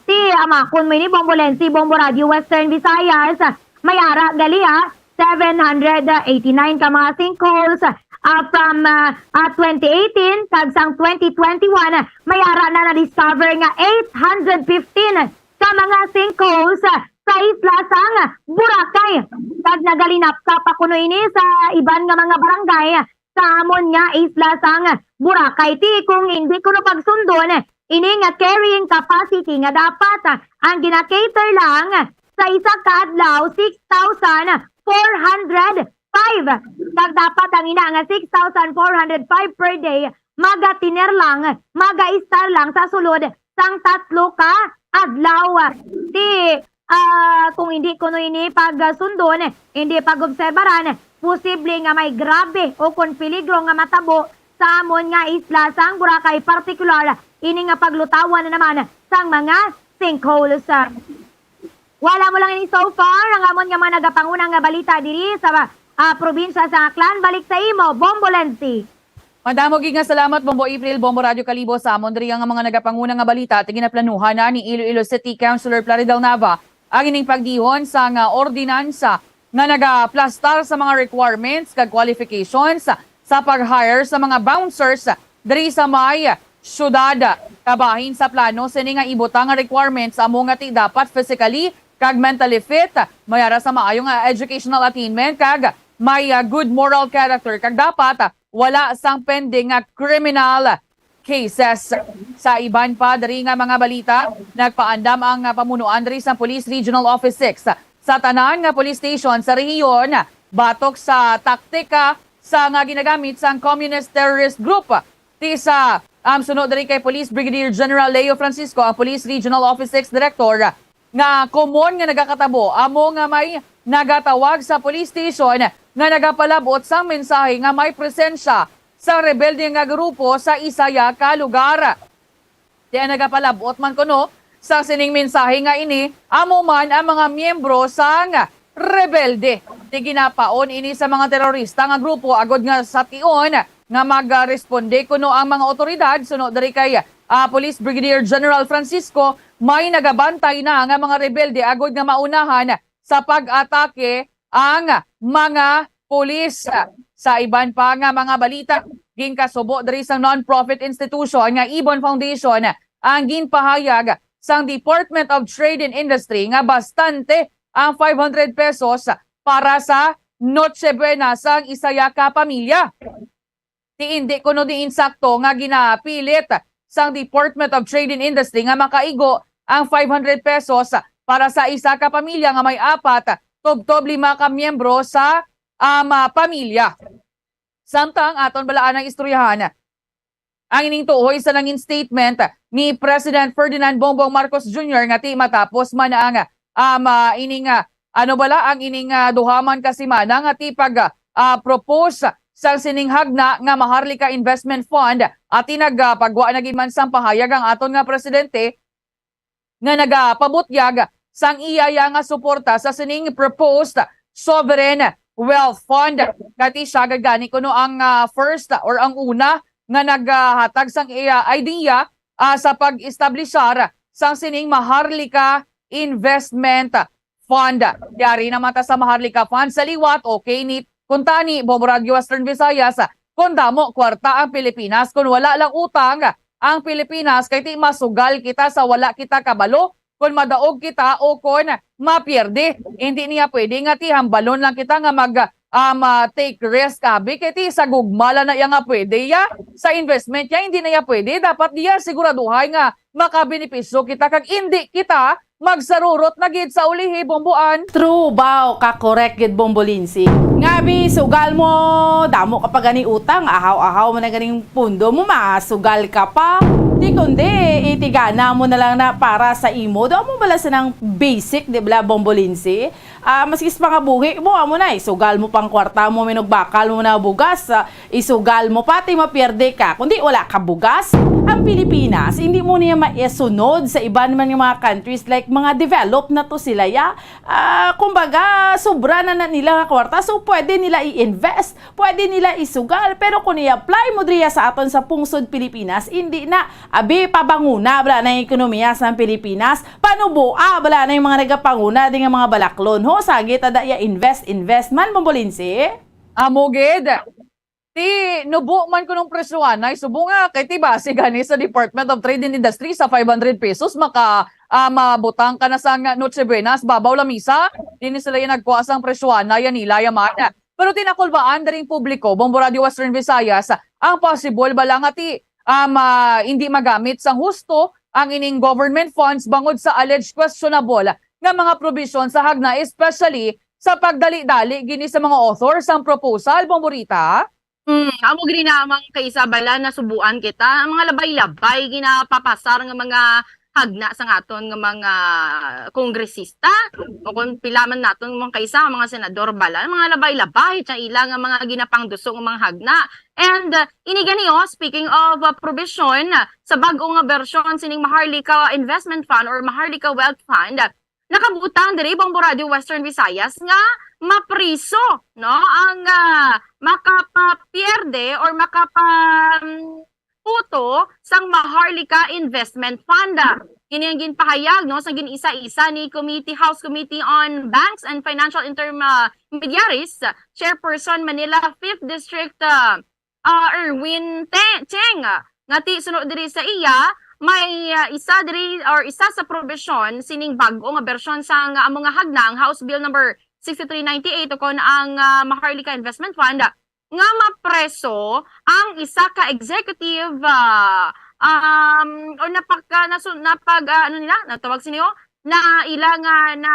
Ti, amakon mo ini, Bombo Lensi, Bombo Radio Western Visayas, may ara gali, ah, seven hundred eighty-nine ka mga sinkholes, ah, from, ah, ah, twenty eighteen kag sang twenty twenty-one, may ara na na-discover nga eight hundred fifteen ka mga sinkholes sa isla sang Boracay. Kag nagalinapsa pa kuno ini sa iban nga mga barangay sa amon nga isla sang Boracay. Ti, kung hindi kuno pagsundon ini nga carrying capacity nga dapat, ah, ang gina-cater lang sa isa ka adlaw, six thousand four hundred five. Kag dapat ang ina nga six thousand four hundred five per day, maga-tener lang, maga-estar lang sa sulod sang tatlo ka adlaw. Ti, ah, kung hindi kuno ini pagsundon, hindi pag-obserbaran, posible nga may grabe o kon peligro nga matabo sa amon nga isla sang Boracay, partikular ini nga paglutawan na naman sang mga sinkholes. Wala mo lang ini so far ang amon nga mga nagapanguna nga balita diri sa, ah, probinsya sa Aklan. Balik sa imo, Bombo Lensi. Madamo gid nga salamat, Bombo April, Bombo Radyo Kalibo. Sa amon diri nga mga nagapanguna nga balita, ti ginaplanuhan na ni Iloilo City Councilor Plaridel Nava ang ining pagdihon sa nga ordinansa nga nagaplastar sa mga requirements kag qualifications sa pag-hire sa mga bouncers diri sa may syudad. Kabahin sa plano sini nga ibutang nga requirements amo nga ti dapat physically kag mentally fit, may ara sa maayo nga educational attainment kag may, ah, good moral character, kag dapat, ah, wala sang pending nga criminal cases. Sa iban pa diri nga mga balita, nagpaandam ang, ah, pamunuan diri sa Police Regional Office six sa tanan nga police station sa rehiyon batok sa taktika sa nga ginagamit sang communist terrorist group. Ti sa, um, suno diri kay Police Brigadier General Leo Francisco, ang Police Regional Office six Director, nga komon nga nagakatabo amo nga may nagatawag sa police station nga nagapalabot sang mensahe nga may presensya sa rebelde nga grupo sa isa ya ka lugar. Ti ang nagapalabot man kuno sa sining mensahe nga ini amo man ang mga miyembro sang rebelde. Ti ginapaon ini sa mga terorista nga grupo agod nga sa tion nga magresponde kuno ang mga otoridad. Suno diri kay, ah, Police Brigadier General Francisco, may nagabantay na nga mga rebelde agod nga maunahan sa pag-atake ang mga pulis. Sa iban pa nga mga balita, ginkasubo diri sa non-profit institution nga Ibon Foundation ang ginpahayag sang Department of Trade and Industry nga bastante ang five hundred pesos para sa Noche Buena sang isa ya ka pamilya. Ti indi kuno diin sakto nga ginapilit sang Department of Trade and Industry nga makaigo ang five hundred pesos para sa isa ka pamilya nga may apat tubtob lima ka miyembro sa, um, ah, pamilya. Samtang aton balaan ang istoryahan ang ining tuhoy sa nangin statement ni President Ferdinand Bongbong Marcos Junior nga ti matapos man ang, um, ah, ining, ah, ano bala, ang ining, ah, duha man ka semana nga ti pag, ah, propose sa sining hagna nga Maharlika Investment Fund, at ti nagpagwa na gid man sang pahayag ang aton nga presidente nga nagapabutyag sang iya ya nga suporta sa sining proposed sovereign wealth fund. Kati siya gani kuno ang, ah, first or ang una nga naghatag sang iya idea, ah, sa pag-establishar sang sining Maharlika Investment Fund. Yari naman ta sa Maharlika Fund sa liwat, okay ni kuntani, Bombo Radio Western Visayas, kung damo kwarta ang Pilipinas, kung wala lang utang ang Pilipinas, kay ti masugal kita sa wala kita kabalo, kung madaog kita o kung mapierde. Hindi niya pwede nga ti hambalon lang kita nga mag, um, ah, take risk, abi, kay ti sa gugma lang na iya nga pwede ya, sa investment niya, hindi na iya pwede. Dapat diya siguraduhay nga makabenepisyo kita kag hindi kita magsarurot na gid sa ulihi, Bomboan. True, baw, ka correct gid, Bombo Lindsay. Nga bi, sugal mo, damo ka pa gani utang, ahaw-ahaw man na ganing pundo mo, masugal ka pa. Di kundi, itigana mo na lang na para sa imo. Do mo bala sa nang basic, di bala, Bombo Lindsay? Ah, maski sa pangabuhi mo, amo na, isugal mo pang kwarta mo, minugbakal mo na bugas, ah, isugal mo, pati mapierde ka. Kundi wala ka bugas, ang Pilipinas, hindi mo niya maisunod sa iban man nga mga countries, like, mga developed na to sila, ya. Ah, kumbaga, sobra na, na nila nga kwarta, so pwede nila i-invest, pwede nila isugal. Pero kung i-apply mo diriya sa aton sa pungsod Pilipinas, hindi na. Abi, pabanguna bala na yung ekonomiya sa Pilipinas, panuboa bala na yung mga nagapanguna di nga mga balaklon. Ho, sagi ta da ya invest, invest man, Bombo Lindsay. Amo gid. Ti nubo man kunong presyohanay, subo nga kay ti base gani sa Department of Trade and Industry, sa five hundred pesos maka, ah, mabutang ka na sang Noche Buenas, babaw lamisa. Dini sila yung nagkuha sang presyohanay, yan nila yaman. Pero ti nakulbaan diri ang publiko, Bombo Radio Western Visayas, ang possible bala nga ti, um, ah, hindi magamit sang husto ang ining government funds bangod sa alleged questionable nga mga provision sa hagna, especially sa pagdali-dali gini sa mga author sang proposal, Bombo Rita. Hmm, amo gini namang kaisa bala, nasubuan kita ang mga labay-labay ginapapasar nga mga hagna sang aton nga mga kongresista, o kung pila man naton mga kaisa, mga senador bala, mga labay-labay sa ila nga mga ginapangduso nga mga hagna. And, uh, ini gani, oh, speaking of, uh, provision, uh, sa bag-o nga bersyon sining Maharlika Investment Fund or Maharlika Wealth Fund, uh, nakabutang diri, Bombo Radio Western Visayas, nga mapriso, no, ang, ah, makapapierde or makapa-, um, puto sang Maharlika Investment Fund. Kini ang ginpahayag, no, sa gin-isa-isa ni Committee, House Committee on Banks and Financial Intermediaries, Chairperson Manila Fifth District, ah, ah, Erwin Te-, Cheng, ah, nga ti suno diri sa iya, may, ah, isa diri or isa sa probisyon sining bag-o nga bersyon sang amo nga hagna, ang House Bill number sixty-three ninety-eight, ukon ang, ah, Maharlika Investment Fund, nga mapreso ang isa ka executive, ah, um, o napag-, ah, nasu-, napag-, ah, ano nila, natawag sini, oh, na ila nga na,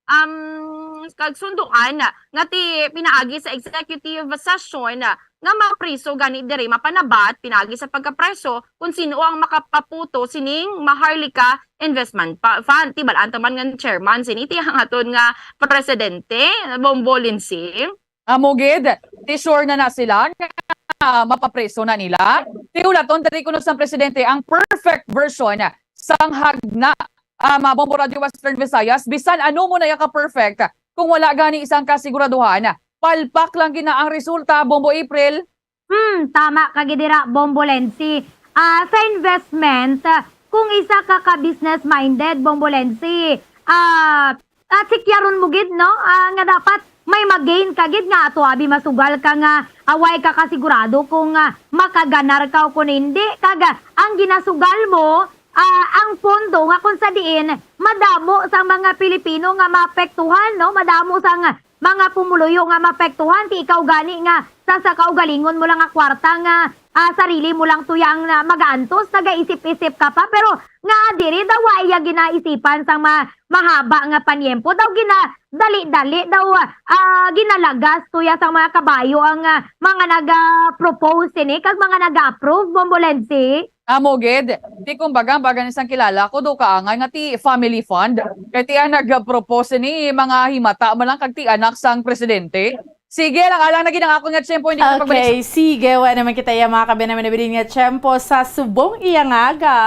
um, kag sunduan nga ti pinaagi sa executive session nga mapriso gani diri mapanabat pinaagi sa pagkapreso kung sino ang makapaputo sining Maharlika Investment Pa-, Fund. Ti bal-an ta man nga chairman sini ti ang aton nga presidente, Bombo Lindsay. Amo gid, ti sure na na sila nga mapapreso na nila. Ti hulaton diri kuno sang presidente ang perfect version sang hagna. Ah, mga Bombo Radio Western Visayas, bisan ano mo na ya ka-perfect, kung wala gani isang kasiguraduhan, palpak lang gina ang resulta, Bombo April. Hmm, tama ka gid dira, Bombo Lensi. Ah, sa investment, ah, kung isa ka ka business-minded, Bombo Lensi, ah, ah, sikyaron mo gid, no? Ah, nga dapat may mag-gain ka gid nga ato abi masugal ka nga, ah, way ka kasigurado kung, ah, makaganar ka o kung hindi. Kag, ah, ang ginasugal mo, ah, ang pondo nga kung sa diin madamo sa mga Pilipino nga maapektuhan, no? Madamo sa nga mga pumuluyo nga maapektuhan, ti ikaw gani nga sa, sa kaugalingon mo lang nga kwarta nga, ah, sarili mo lang tuya ang, ah, magaantos, nagaisip-isip ka pa, pero nga diri daw wa iya ginaisipan sang ma-, mahaba nga panyempo, daw gina-, dali-dali daw, ah, ginalagas tuya sang mga kabayo ang, ah, mga naga-propose sini kag mga naga-approve, Bombo Lensi. Amo gid, ti kumbaga, ang baga ni sang kilala ko, do kaangay nga ti family fund. Kay ti ang nag-propose ni mga himata man lang kag ti anak sang presidente. Sige lang, alang na gid ang akon nga tiyempo, hindi ko na pagbalik sa Okay, sige, wa naman kita iya mga kabe naman nabilin nga tiyempo sa subong iya nga aga.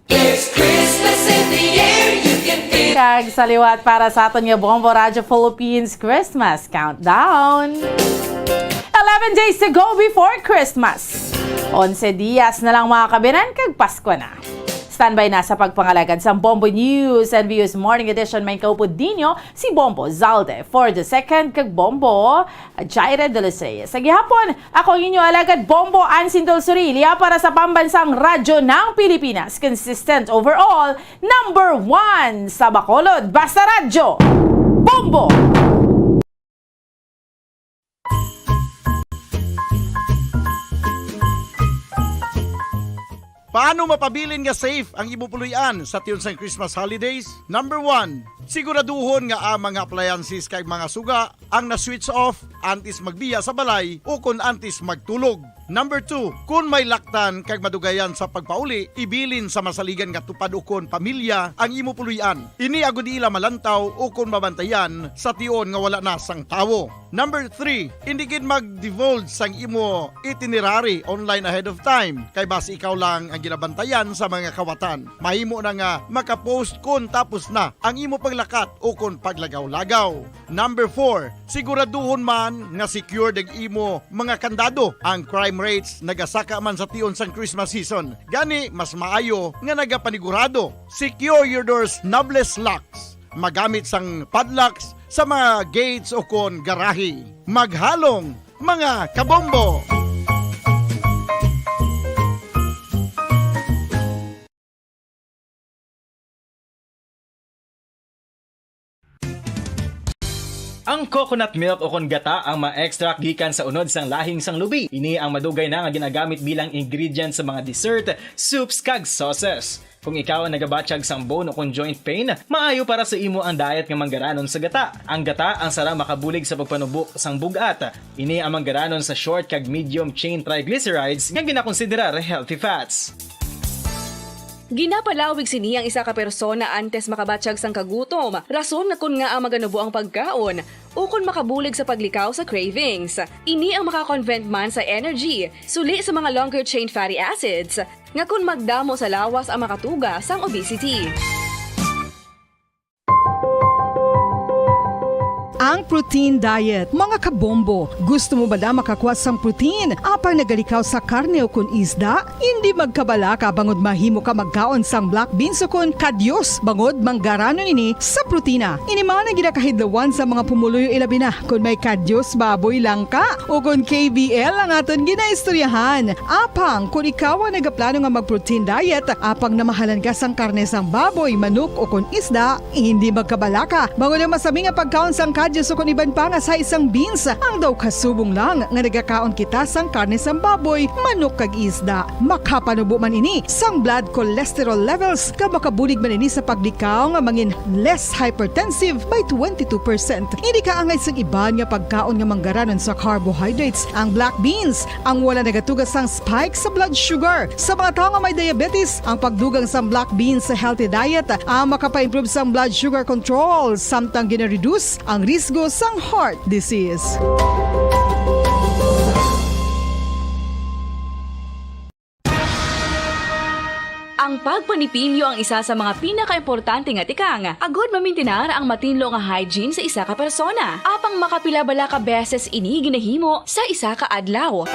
It's Christmas in the air, you can feel Kag sa liwat para sa aton nga Bombo Radyo Philippines Christmas Countdown. Eleven days to go before Christmas. Onse dias na lang, mga kabinan, kag Pasko na. Standby na sa pagpangalagad sa Bombo News and Views Morning Edition. May kaupod ninyo si Bombo Zalde for the second kag Bombo Jaire de los Reyes. Sa gihapon, ako ang inyo alagad, Bombo Ansin Dulsurilia para sa Pambansang Radyo ng Pilipinas. Consistent overall, number one sa Bacolod. Basta Radyo, Bombo! Paano mapabilin nga safe ang imo puloy-an sa tion sang Christmas holidays? Number one, siguraduhon nga ang mga appliances kag mga suga ang na-switch off antes magbiya sa balay ukon antes magtulog. Number two, kon may laktan kag madugayan sa pagpauli, ibilin sa masaligan nga tupad ukon pamilya ang imo puloy-an. Ini agod ila malantaw ukon mabantayan sa tion nga wala na sang tawo. Number three, indi gid mag-divulge sang imo itinerary online ahead of time, kay basi ikaw lang ang ginabantayan sa mga kawatan. Mahimo na nga maka-postpone tapos na ang imo paglakat ukon paglagaw-lagaw. Number four, siguraduhon man nga secured ang imo mga kandado. Ang crime rates nagasaka man sa tion sang Christmas season. Gani, mas maayo nga nagapanigurado. Secure your doors, knobless locks. Magamit sang padlocks sa mga gates ukon garahe. Maghalong, mga kabombo! Ang coconut milk ukon gata ang ma-extract gikan sa unod sang lahing sang lubi. Ini ang madugay na nga ginagamit bilang ingredient sa mga dessert, soups, kag sauces. Kung ikaw ang nagabatyag sang bone ukon joint pain, maayo para sa imo ang diet nga manggaranon sa gata. Ang gata ang sara makabulig sa pagpanubo sang bug-at. Ini ang manggaranon sa short kag medium chain triglycerides nga ginakonsiderar healthy fats. Ginapalawig sini ang isa ka persona antes makabatyag sang kagutom, rason nga kon ngaa maganubo ang pagkaon, ukon makabulig sa paglikaw sa cravings. Ini ang maka-convert man sa energy, suli sa mga longer chain fatty acids, nga kon magdamo sa lawas ang makatuga sang obesity. Ang protein diet, mga kabombo. Gusto mo ba na makakuha sang protein apang nagalikaw sa karne ukon isda? Indi magkabalaka bangod mahimo ka magkaon sang black beans ukon kadyos bangod manggaranon ini sa protina. Ini man ang ginakahidlawan sa mga pumuluyo, ilabi na kon may kadyos baboy lang ka ukon K B L ang aton ginaistoryahan. Apang kon ikaw ang nagaplano nga mag-protein diet, apang namahalan ka sang karne sang baboy, manok, ukon isda, hindi magkabalaka. Bangod ang masami nga pagkaon sang kadyos ukon iban pa nga sa isang beans, ang daw kasubong lang nga nagakaon kita sang karne sang baboy, manok, kag isda. Makapanubo man ini sang blood cholesterol levels, kag makabulig man ini sa paglikaw nga mangin less hypertensive by twenty-two percent. Hindi kaangay sang iban nga pagkaon nga manggaranon sa carbohydrates, ang black beans, ang wala nagatuga sang spike sa blood sugar. Sa mga tawo nga may diabetes, ang pagdugang sang black beans sa healthy diet ang makapa-improve sang blood sugar control, samtang gina-reduce ang risgo sang heart disease. Ang pagpanipilyo ang isa sa mga pinakaimportante nga tikang agud mamintinar ang matinlo nga hygiene sa isa ka persona. Apang makapila bala ka beses ini ginahimo sa isa ka adlaw?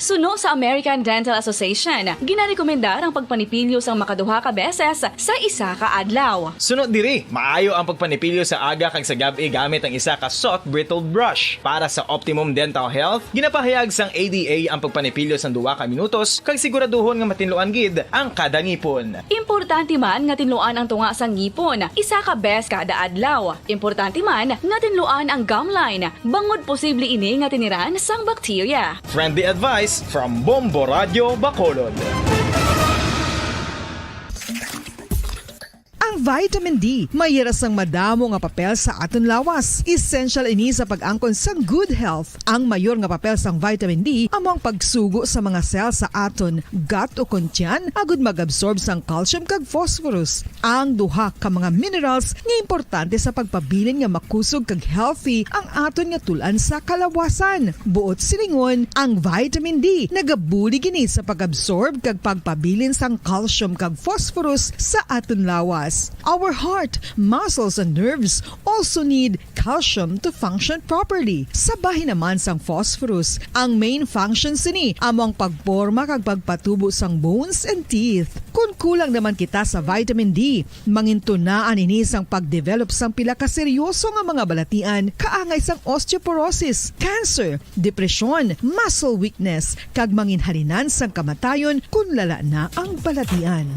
Suno sa American Dental Association, ginarekomendar ang pagpanipilyo sang makaduha ka beses sa isa ka adlaw. Suno diri, maayo ang pagpanipilyo sa aga kag sa gab-i gamit ang isa ka soft bristled brush. Para sa optimum dental health, ginapahayag sang A D A ang pagpanipilyo sang duha ka minutos kag siguraduhon nga matinluan gid ang kada ngipon. Importante man nga tinluan ang tunga sang ngipon isa ka bes kada adlaw. Importante man nga tinluan ang gum line, bangod posible ini nga tiniran sang bakterya. Friendly advice from Bombo Radio Bacolod. Ang vitamin D may hira sang madamo nga papel sa aton lawas. Essential ini sa pag-angkon sang good health. Ang mayor nga papel sang vitamin D amo ang pagsugo sa mga cell sa aton gut ukon tiyan agud mag-absorb sang calcium kag phosphorus, ang duha ka mga minerals nga importante sa pagpabilin nga makusog kag healthy ang aton nga tul-an sa kalawasan. Buot silingon, ang vitamin D nagabulig ini sa pag-absorb kag pagpabilin sang calcium kag phosphorus sa aton lawas. Our heart, muscles, and nerves also need calcium to function properly. Sa bahin naman sang phosphorus, ang main function sini amo ang pagporma kag pagpatubo sang bones and teeth. Kon kulang naman kita sa vitamin D, mangintunaan ini sang pag-develop sang pila ka seryoso nga mga balatian, kaangay sang osteoporosis, cancer, depresyon, muscle weakness, kag manginhalinan sang kamatayon kon lala na ang balatian.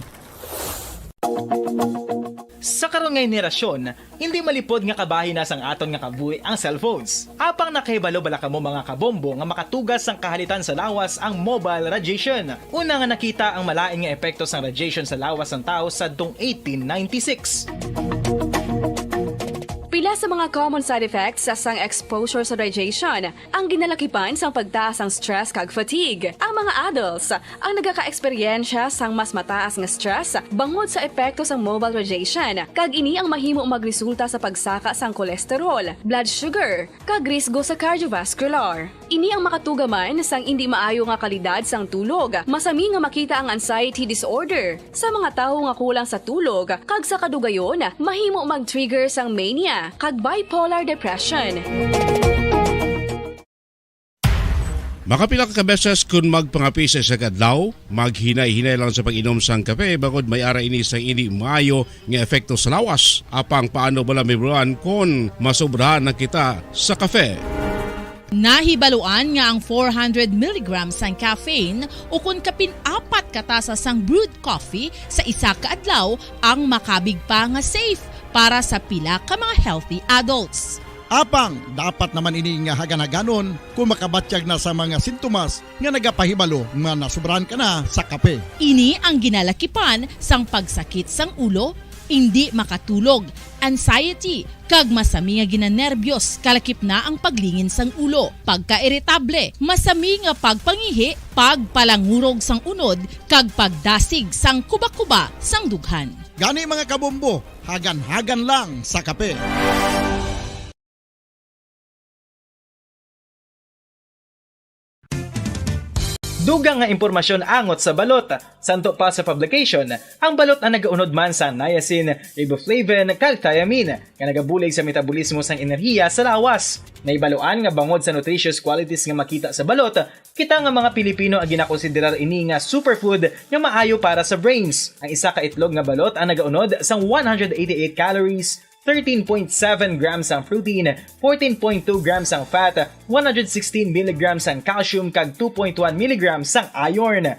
Sa karon nga henerasyon, hindi malipod nga kabahin na sang aton nga kabuhi ang cellphones. Apang nakahibalo bala kamo, mga kabombo, nga makatuga sang kahalitan sa lawas ang mobile radiation? Una nga nakita ang malain nga epekto sang radiation sa lawas sang tawo sadtong eighteen ninety-six. Pila Sa mga common side effects sang exposure sa radiation, ang ginalakipan sang pagtaas sang stress kag fatigue. Ang mga adults ang nagaka-eksperyensya sang mas mataas nga stress bangod sa epekto sang mobile radiation, kag ini ang mahimo magresulta sa pagsaka sang cholesterol, blood sugar, kag risgo sa cardiovascular. Ini ang makatuga man sang indi maayo nga kalidad sang tulog. Masami nga makita ang anxiety disorder sa mga tawo nga kulang sa tulog, kag sa kadugayon, mahimo mag-trigger sang mania kag bipolar depression. Makapila ka beses kon magpangape sa isa ka adlaw, maghinay-hinay lang sa pag-inom sang kape, bangod may ara ini sang indi maayo nga epekto sa lawas. Apang paano bala, Ma'am Ron, kon masobrahan na kita sa kape? Nahibaluan nga ang four hundred milligrams sang caffeine ukon kapin apat ka tasa sang brewed coffee sa isa ka adlaw ang makabig pa nga safe para sa pila ka mga healthy adults. Apang dapat naman ini nga hagan-haganon kung makabatyag na sa mga sintomas nga nagapahibalo nga nasobrahan ka na sa kape. Ini ang ginalakipan sang pagsakit sang ulo, indi makatulog, anxiety, kag masami nga ginanerbiyos, kalakip na ang paglingin sang ulo, pagkairitable, masami nga pagpangihi, pagpalangurog sang unod, kag pagdasig sang kuba-kuba sang dughan. Gani, mga kabombo, hagan-hagan lang sa kape. Dugang nga impormasyon angot sa balot. Santo pa sa publication, ang balot ang nagaunod man sa niacin, riboflavin, kag thiamine, nga nagabulig sa metabolismo sang enerhiya sa lawas. Nahibaluan nga bangod sa nutritious qualities nga makita sa balot, kita nga mga Pilipino ang ginakonsiderar ini nga superfood nga maayo para sa brains. Ang isa ka itlog nga balot ang nagaunod sang one hundred eighty-eight calories, thirteen point seven grams ang protein, fourteen point two grams ang fat, one hundred sixteen milligrams ang calcium, kag two point one milligrams ang iron.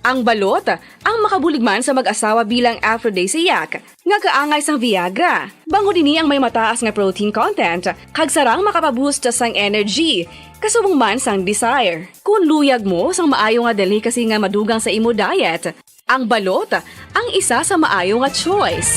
Ang balot ang makabulig man sa mag-asawa bilang aphrodisiac nga kaangay sang Viagra, bangod ini ang may mataas nga protein content kag sarang makapaboost sang energy, kasubong man sang desire. Kon luyag mo sang maayo nga delicacy nga madugang sa imo diet, ang balot ang isa sa maayo nga choice.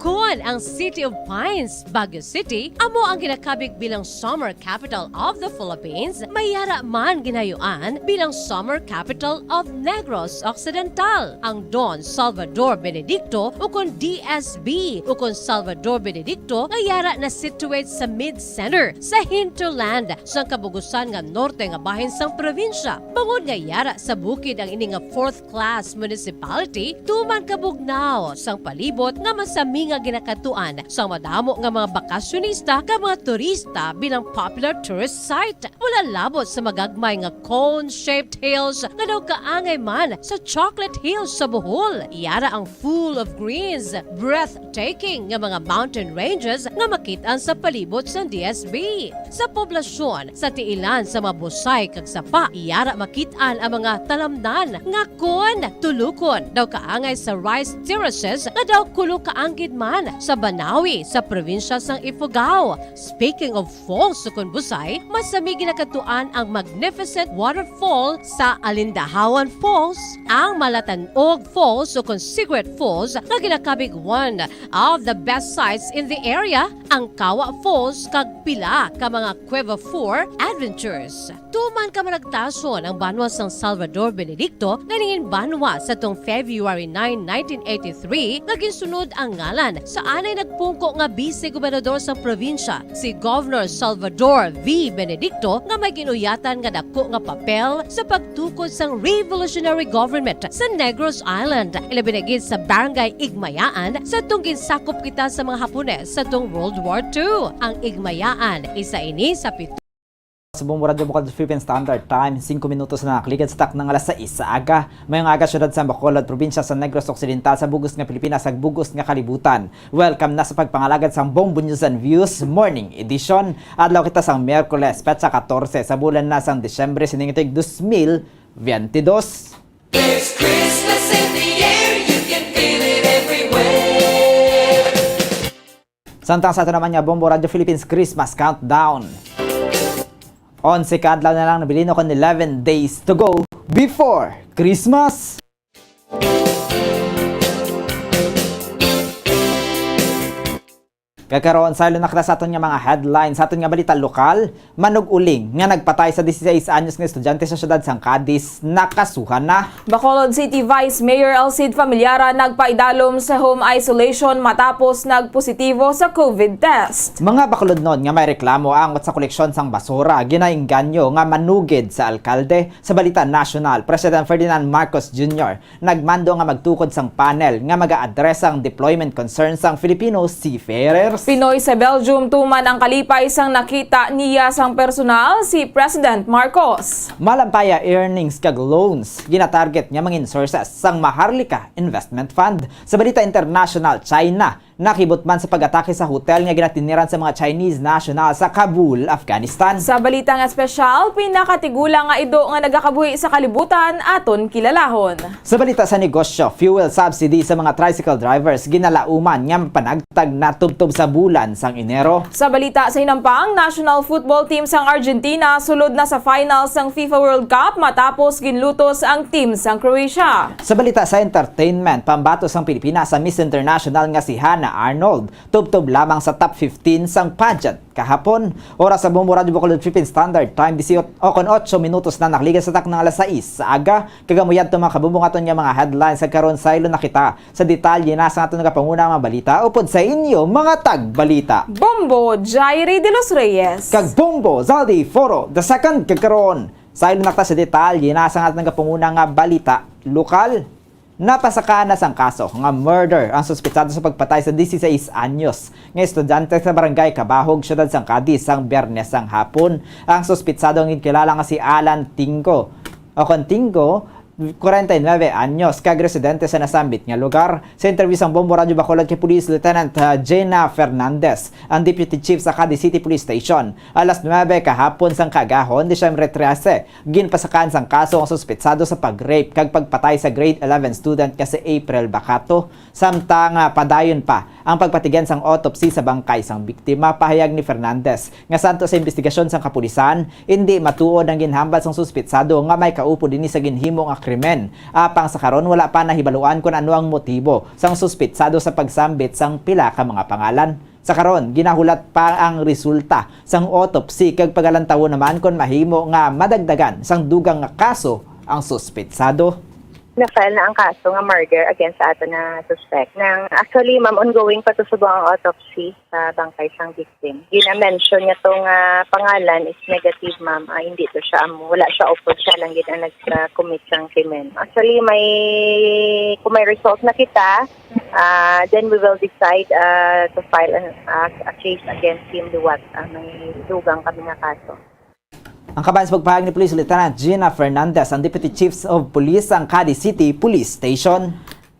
Kon ang City of Pines, Baguio City, amo ang ginakabig bilang Summer Capital of the Philippines, may yara man ginayuan bilang Summer Capital of Negros Occidental. Ang Don Salvador Benedicto, ukon D S B, ukon Salvador Benedicto, nga yara na situate sa mid-center, sa hinterland, sang kabugusan nga norte nga bahin sang probinsya. Bangod nga yara sa bukid ang ini nga fourth class municipality, tuman kabugnaw sang palibot nga masami nga ginakadtuan sang madamo nga mga bakasyonista kag mga turista bilang popular tourist site. Wala labot sa magagmay nga cone-shaped hills nga daw kaangay man sa Chocolate Hills sa Bohol. Yara ang full of greens, breathtaking nga mga mountain ranges nga makit-an sa palibot sang D S B. Sa poblasyon, sa tiilan sa mga busay kag sapa, yara makit-an ang mga talamnan nga kon tulukon daw kaangay sa rice terraces nga daw kulo kaanggid man sa Banawi sa probinsya sang Ifugao. Speaking of falls, sukon busay, masami ginakadtuan ang magnificent waterfall sa Alindahawan Falls, ang Malatanog Falls, sukon Secret Falls, nga ginakabig one of the best sights in the area, ang Kawa Falls, kag pila ka mga Cueva Four adventures. Tuman ka managtason ang banwa sang Salvador Benedicto nga nangin banwa sa tung February nine, nineteen eighty-three, nga ginsunod ang ngalan sa anay nagpungko nga bise gobernador sang probinsya, si Governor Salvador V. Benedicto, nga may ginuyatan nga dako nga papel sa pagtukod sang revolutionary government sa Negros Island, ilabi na gid sa Barangay Igmayaan, sa tung ginsakop kita sa mga Hapones sa tung World War Two. Ang Igmayaan, isa ini sa pito Sa Bombo Radyo, bukod sa Philippine Standard Time, singko minutos na nakaligad sa takna nga alas sais sa aga. Mayong aga, siyudad sa Bacolod, probinsya sa Negros Occidental, sa bugos nga Pilipinas, sa bugos nga kalibutan. Welcome na sa pagpangalagad sang Bombo News and Views Morning Edition. Adlaw kita sang Miyerkules, petsa katorse sa bulan na sang Disyembre, sining tuig dos mil biyente dos. There's Christmas in the air, you can feel it everywhere. Samtang sa ato naman nga Bombo Radyo Philippines Christmas Countdown. Onse ka adlaw na lang nabilin, kon eleven days to go before Christmas. Kag karon, saylo na kita sa aton nga mga headlines, sa aton nga balita lokal. Manug-uling nga nagpatay sa dieciséis anyos nga estudyante sa siyudad sang Cadiz, nakasuhan na. Bacolod City Vice Mayor Alcide Familiaran nagpaidalom sa home isolation matapos nagpositibo sa COVID test. Mga Bacolodnon nga may reklamo angot sa koleksyon sang basura, ginaengganyo nga manugid sa alkalde. Sa balita nasyonal, President Ferdinand Marcos Junior nagmando nga magtukod sang panel nga mag-aadresa ang deployment concerns sang Filipino seafarers. Pinoy sa Belgium tuman ang kalipay sang nakita niya sang personal si President Marcos. Malampaya earnings kag loans ginatarget nga mangin sources sang Maharlika Investment Fund. Sa balita international, China nakibot man sa pag-atake sa hotel nga ginatiniran sa mga Chinese national sa Kabul, Afghanistan. Sa balita nga espesyal, pinakatigulang nga ido nga nagakabuhi sa kalibutan aton kilalahon. Sa balita sa negosyo, fuel subsidy sa mga tricycle drivers ginalauman nga panagtag na tubtob sa bulan sang Enero. Sa balita sa hinampang, national football team sang Argentina sulod na sa final sang FIFA World Cup matapos ginlutos ang team sang Croatia. Sa balita sa entertainment, pambato sang Pilipinas sa Miss International nga si Hannah Arnold, tubtob lamang sa top fifteen sang pageant kahapon. Oras sa Bombo Radyo Bacolod, Philippine Standard Time, disiot o kon ocho minutos na nakaligas sa takna nga alas sais sa aga. Kag amo yadto, mga kabombo, nga aton nga mga headlines. Kag karon, saylo na kita sa detalye na sa aton nga pangunang mga balita upod sa inyo, mga tagbalita. Bombo Jairi de los Reyes. Kag Bombo Zaldi Foro the second. Kag karon, saylo na kita sa detalye na sa aton nga pangunang nga balita lokal. Napasakaan na sang kaso nga murder ang suspitsado sa pagpatay sa dieciséis anyos nga estudyante sa barangay Kabahog, siyudad sang Cadiz, sang Biyernes sang hapon. Ang suspitsado ang ginkilala nga si Alan Tingo, o kon Tingo, kwarenta y nuebe anyos, kag residente sa nasambit nga lugar. Sa interview sang Bombo Radyo Bacolod kay Police Lieutenant, ah, Jenna Fernandez, ang Deputy Chief sa Cadiz City Police Station, alas nuebe kahapon sang kaagahon, Disyembre trese, ginpasakaan sang kaso ang suspitsado sa pag-rape kag pagpatay sa grade eleven student nga si April Bacato, samtang, ah, padayon pa ang pagpatigyan sang autopsy sa bangkay sang biktima. Pahayag ni Fernandez nga santo sa imbestigasyon sang kapulisan, indi matuod ang ginhambal sang suspitsado nga may kaupod ini sa ginhimo nga krimen. Apang sa karon, wala pa nahibaluan kon ano ang motibo sang suspitsado sa pagsambit sang pila ka mga pangalan. Sa karon, ginahulat pa ang resulta sang autopsy kag pagalantawon naman kon mahimo nga madagdagan sang dugang nga kaso ang suspitsado. Na-file na ang kaso nga murder against sa ato na suspect. Nang, actually, ma'am, ongoing pa to subong ang autopsy sa bangkay sang victim. Gina-mention niya to nga pangalan is negative, ma'am. Ah, hindi to siya, um, wala siya upod, siya lang gid ang nag-commit sang krimen. Actually, may, kung may result na kita, ah, then we will decide, ah, to file an, ah, a case against him liwat. Ah, may dugang kami nga kaso. Ang kabahin sa pagpahayag ni Police Lieutenant Gina Fernandez, ang Deputy Chiefs of Police sang Cadiz City Police Station.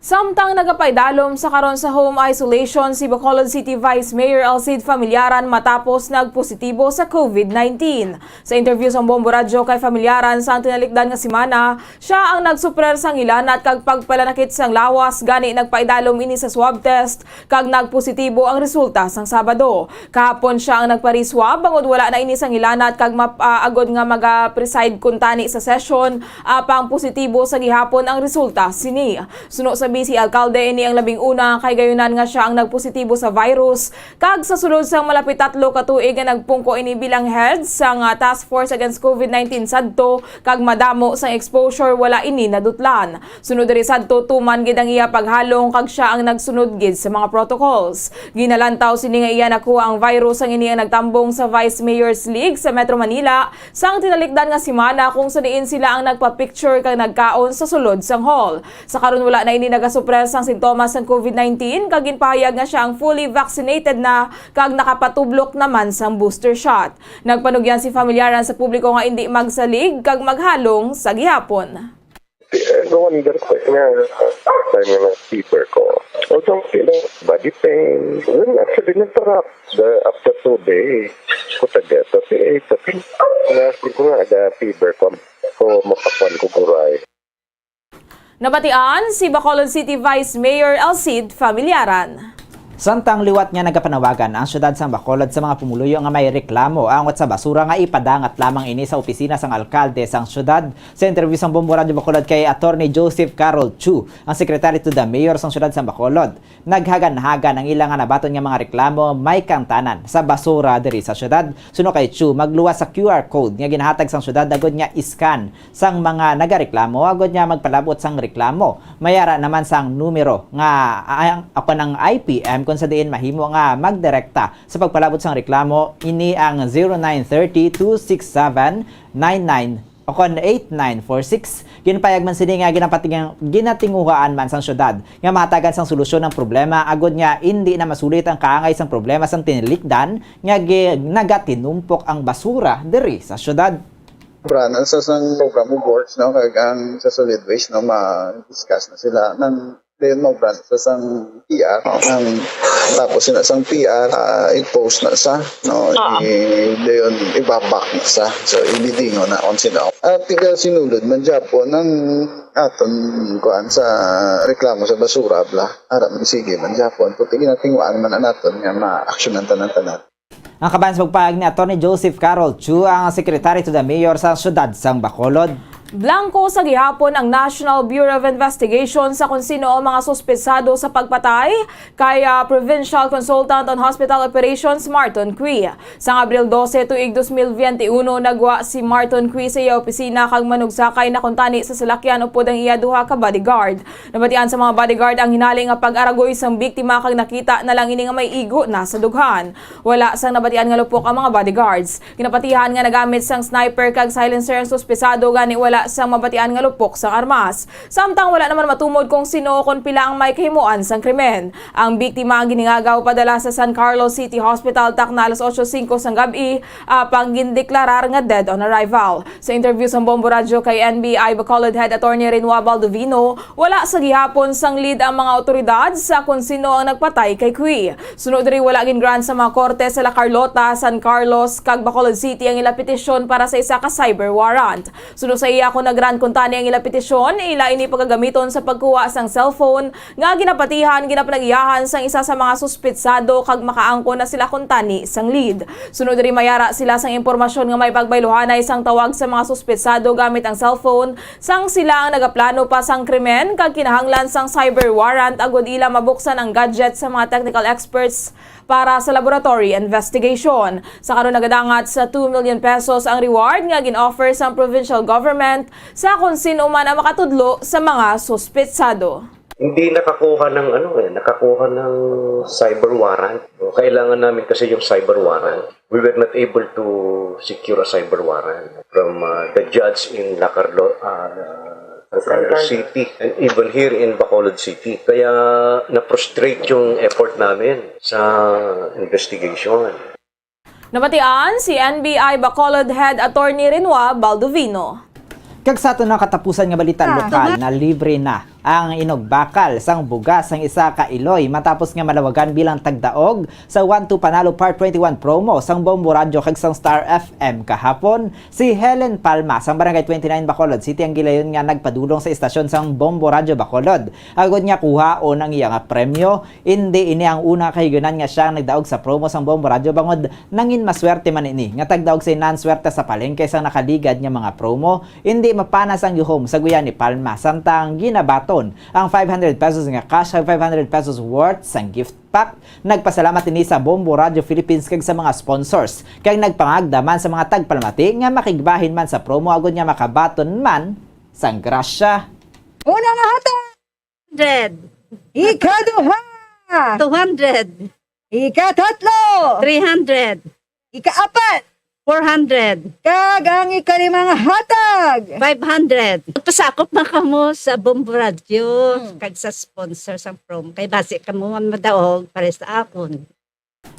Samtang nagapaidalom sa karon sa home isolation si Bacolod City Vice Mayor Alcide Familiaran matapos nagpositibo sa COVID nineteen. Sa interview sa Bombo Radyo kay Familiaran sa tinalikdan nga semana, siya ang nagsuprer sang hilanat kag pagpalanakit sang lawas, gani nagpaidalom ini sa swab test kag nagpositibo ang resulta sang Sabado. Kahapon siya ang nagpa-reswab, bangod wala na ini sang hilanat kag map-, ah, agod nga maga-preside kuntani sa session, apang positibo sa gihapon ang resulta sini. Suno sa Vice Alcalde, ini ang labing una nga kahigayunan nga siya ang nagpositibo sa virus, kag sa sulod sang malapit tatlo ka tuig nga nagpungko ini bilang head sang, ah, Task Force Against COVID nineteen sadto, kag madamo sang exposure, wala ini nadutlan. Sunod diri sadto, tuman gid ang iya paghalong kag siya ang nagsunod gid sa mga protocols. Ginalantaw sini nga iya nakuha ang virus sang ini ang nagtambong sa Vice Mayor's League sa Metro Manila sang tinalikdan nga semana, kung sa diin sila ang nagpa-picture kag nagkaon sa sulod sang hall. Sa karon, wala na ini nagasuprer sang sintomas sang COVID nineteen kag ginpahayag nga siya ang fully vaccinated na kag nakapatublok naman sang booster shot. Nagpanugyan si Familiaran sa publiko nga indi magsalig kag maghalong sa gihapon. Ti-, eh, na-wonder ko nga, ah, time nga fever ko. Although, you know, body pain. Well, actually, nagtarap. The, after two days, ko taga, tapi, eh, tapi, nga, ko nga, ada fever ko, ko makapan ko guray. Nabatian si Bacolod City Vice Mayor Alcide Familiaran. Samtang liwat nga nagapanawagan ang siyudad sang Bacolod sa mga pumuluyo nga may reklamo angot sa basura nga ipadangat lamang ini sa opisina sang alkalde sang siyudad. Sa interview sang Bombo Radyo Bacolod kay Attorney Joseph Carol Chu, ang Secretary to the Mayor sang siyudad sang Bacolod, naghaganhagan ang ila nga nabaton nga mga reklamo may kangtanan sa basura diri sa siyudad. Suno kay Chu, magluwas sa Q R code nga ginahatag sang siyudad agud nga i-scan sang mga nagareklamo agud nga magpalabot sang reklamo. May ara naman sang numero nga ang, ako ng I P M kung sa diin mahimo nga magdirekta sa pagpalabot sang reklamo. Ini ang zero nine thirty two six seven nine nine o kon eight nine four six. Ginpayag man sini nga ginapating-, ginatinguhaan man sang syudad nga mahatagan sang solusyon ang problema agud nga indi na masulit ang kaangay sang problema sang tinilikdan nga gi-, nagatinumpok ang basura diri sa syudad. Sobra na sa sang program of works, no, kag ang sa solid waste, no, ma-discuss na sila. Nang dayon, maubra na sa sang P R, nang tapos na sang P R, ah, i-post na sa, no, Oo. i-, dayon ibabak na sa. So, ibidingo na kung sino. At tiga sinulod man gyapon ang aton kuan sa reklamo sa basura, bla. Ara man, sige man gyapon. Puti ginatinguan man ang aton nga ma-aksyonan tanan-tanan. Ang kabahin sa pagpahayag ni Attorney Joseph Carol Chu, ang Secretary to the Mayor sa siyudad sang Bacolod. Blangko sa gihapon ang National Bureau of Investigation sa kung sino ang mga suspetsado sa pagpatay kay, ah, Provincial Consultant on Hospital Operations Marton Cui. Sang Abril dose tuig dos mil biyente uno, nagwa si Marton Cui sa iya opisina kag manugsakay na kuntani sa salakyan upod ang iya duha ka bodyguard. Nabatian sa mga bodyguard ang hinali nga pag-aragoy sang biktima kag nakita na lang ini nga may igo na sa dughan. Wala sang nabatian nga lupok ang mga bodyguards. Ginapatihan nga nagamit sang sniper kag silencer ang suspetsado, gani wala sang mabatian nga lupok sang armas. Samtang wala naman matumod kung sino o kon pila ang may kahimuan sang krimen. Ang biktima ang ginhingagaw padala sa San Carlos City Hospital takna alas otso singko sang gab-i, apang gindeklarar nga dead on arrival. Sa interview sang Bombo Radyo kay N B I Bacolod Head Attorney Renoa Baldovino, wala sa gihapon sang lead ang mga awtoridad sa kon sino ang nagpatay kay Cui. Suno diri, wala gin-grant sa mga korte sa La Carlota, San Carlos, kag Bacolod City ang ila petisyon para sa isa ka cyber warrant. Suno sa iya, kon na-grant kuntani ang ila petisyon, ila ini pagagamiton sa pagkuha sang cellphone nga ginapatihan, ginapanag-iyahan sang isa sa mga suspetsado kag makaangkon na sila kuntani sang lead. Suno diri, mayara sila sang impormasyon nga may pagbayluhanay sang tawag sa mga suspetsado gamit ang cellphone, sang sila ang nagaplano pa sang krimen kag kinahanglan sang cyber warrant agud ila mabuksan ang gadget sa mga technical experts para sa laboratory investigation. Sa karon, nagadangat sa two million pesos ang reward nga gin-offer sang provincial government sa kon sin-o man ang makatudlo sa mga suspetsado. Hindi nakakuha ng ano eh, nakakuha ng cyber warrant. Kailangan namin kasi yung cyber warrant. We were not able to secure a cyber warrant from, uh, the judge in La Carlo-, uh, San Carlos City and even here in Bacolod City. Kaya na-frustrate yung effort namin sa investigation. Nabatian si N B I Bacolod Head Attorney Renoa Baldovino. Kag sa aton nga katapusan nga balita lokal, na libre na ang inugbakal sang bugas sang isa ka Iloy matapos nga malawagan bilang tagdaog sa One Two Panalo Part twenty-one promo sang Bombo Radyo kag sang Star F M kahapon. Si Helen Palma sang Barangay twenty-nine, Bacolod City, ang gilayon nga nagpadulong sa istasyon sang Bombo Radyo Bacolod agod nga kuhaon ang iya nga premyo. Indi ini ang una kahigayunan nga sia ang nagdaog sa promo sang Bombo Radyo, bangod nangin maswerte man ini nga tagdaog sa nan swerte sa palengke sang nakaligad nga mga promo. Indi mapanas ang gihom sa guya ni Palma, samtang ginabaton ang five hundred pesos nga cash kag five hundred pesos worth sang gift pack. Nagpasalamat ini sa Bombo Radyo Philippines kag sa mga sponsors, kag nagpangagda man sa mga tagpalamati nga makigbahin man sa promo agod nga makabaton man sang grasya. Una nga hatag! Hundred. Ikaduha! Two hundred. Ikatatlo! Three hundred. Ikaapat! Four hundred. Kag ang ikalima nga hatag! Five hundred. Pasakop na kamo sa Bombo Radyo, hmm, kag sa sponsor sang promo. Kay basi kamo man madaog para sa akon.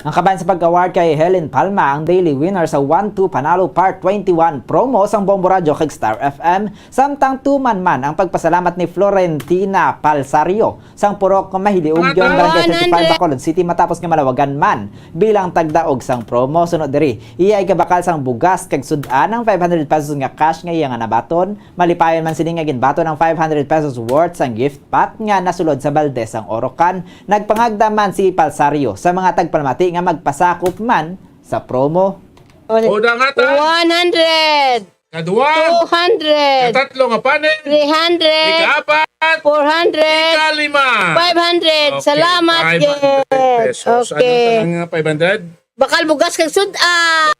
Ang kabahin sa pag-award kay Helen Palma, ang daily winner sa One Two Panalo Part twenty-one promo sang Bombo Radyo kag Star F M, samtang tuman man ang pagpasalamat ni Florentina Palsario sang Purok Mahiliugyon, Barangay thirty-five, Bacolod City, matapos nga malawagan man bilang tagdaog sang promo. Sunod diri, iya igabakal sang bugas kag sud-an ang five hundred pesos nga cash nga iya nga nabaton. Malipayon man sini nga ginbaton ang five hundred pesos worth sang gift pot nga nasulod sa balde sang Orocan. Nagpangagda man si Palsario sa mga tagpalamati nga magpasakop man sa promo. O, da nga ta. One hundred. Kadua. Two hundred. Katatlo nga panel. Three hundred. Ikaapat. Four hundred. Ikalima. Five hundred. Okay, salamat, five hundred pesos. Okay. Ano ang five hundred? Bakal bugas kag sud-an.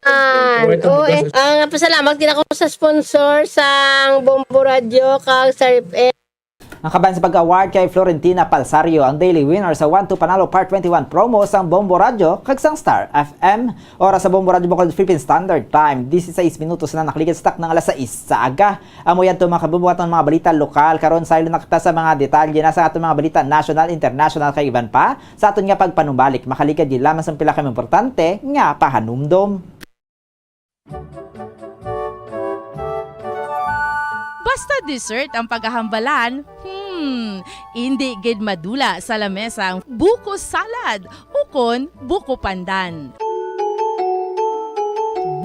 Ito, o, eh, bugas. Ang pasalamat gid ako sa sponsor sang Bombo Radyo kag sa F M. Ang kabahin sa pag-award kay Florentina Palsario, ang daily winner sa One Two Panalo Part twenty-one promo sang Bombo Radyo kag sang Star F M. Oras sa Bombo Radyo Bacolod, Philippine Standard Time, disisais minutos na nakaligid sa takna nga alas sais sa aga. Amo yan to, mga kabombo, aton mga balita lokal. Karon, saylo na kita sa mga detalye na sa aton mga balita national, international, kag iban pa. Sa aton nga pagpanumbalik, makaligad gid lamang sang pila ka importante nga pahanumdom. Basta dessert ang paghahambalan, hmm, indi gid madula sa lamesa ang buko salad ukon buko pandan.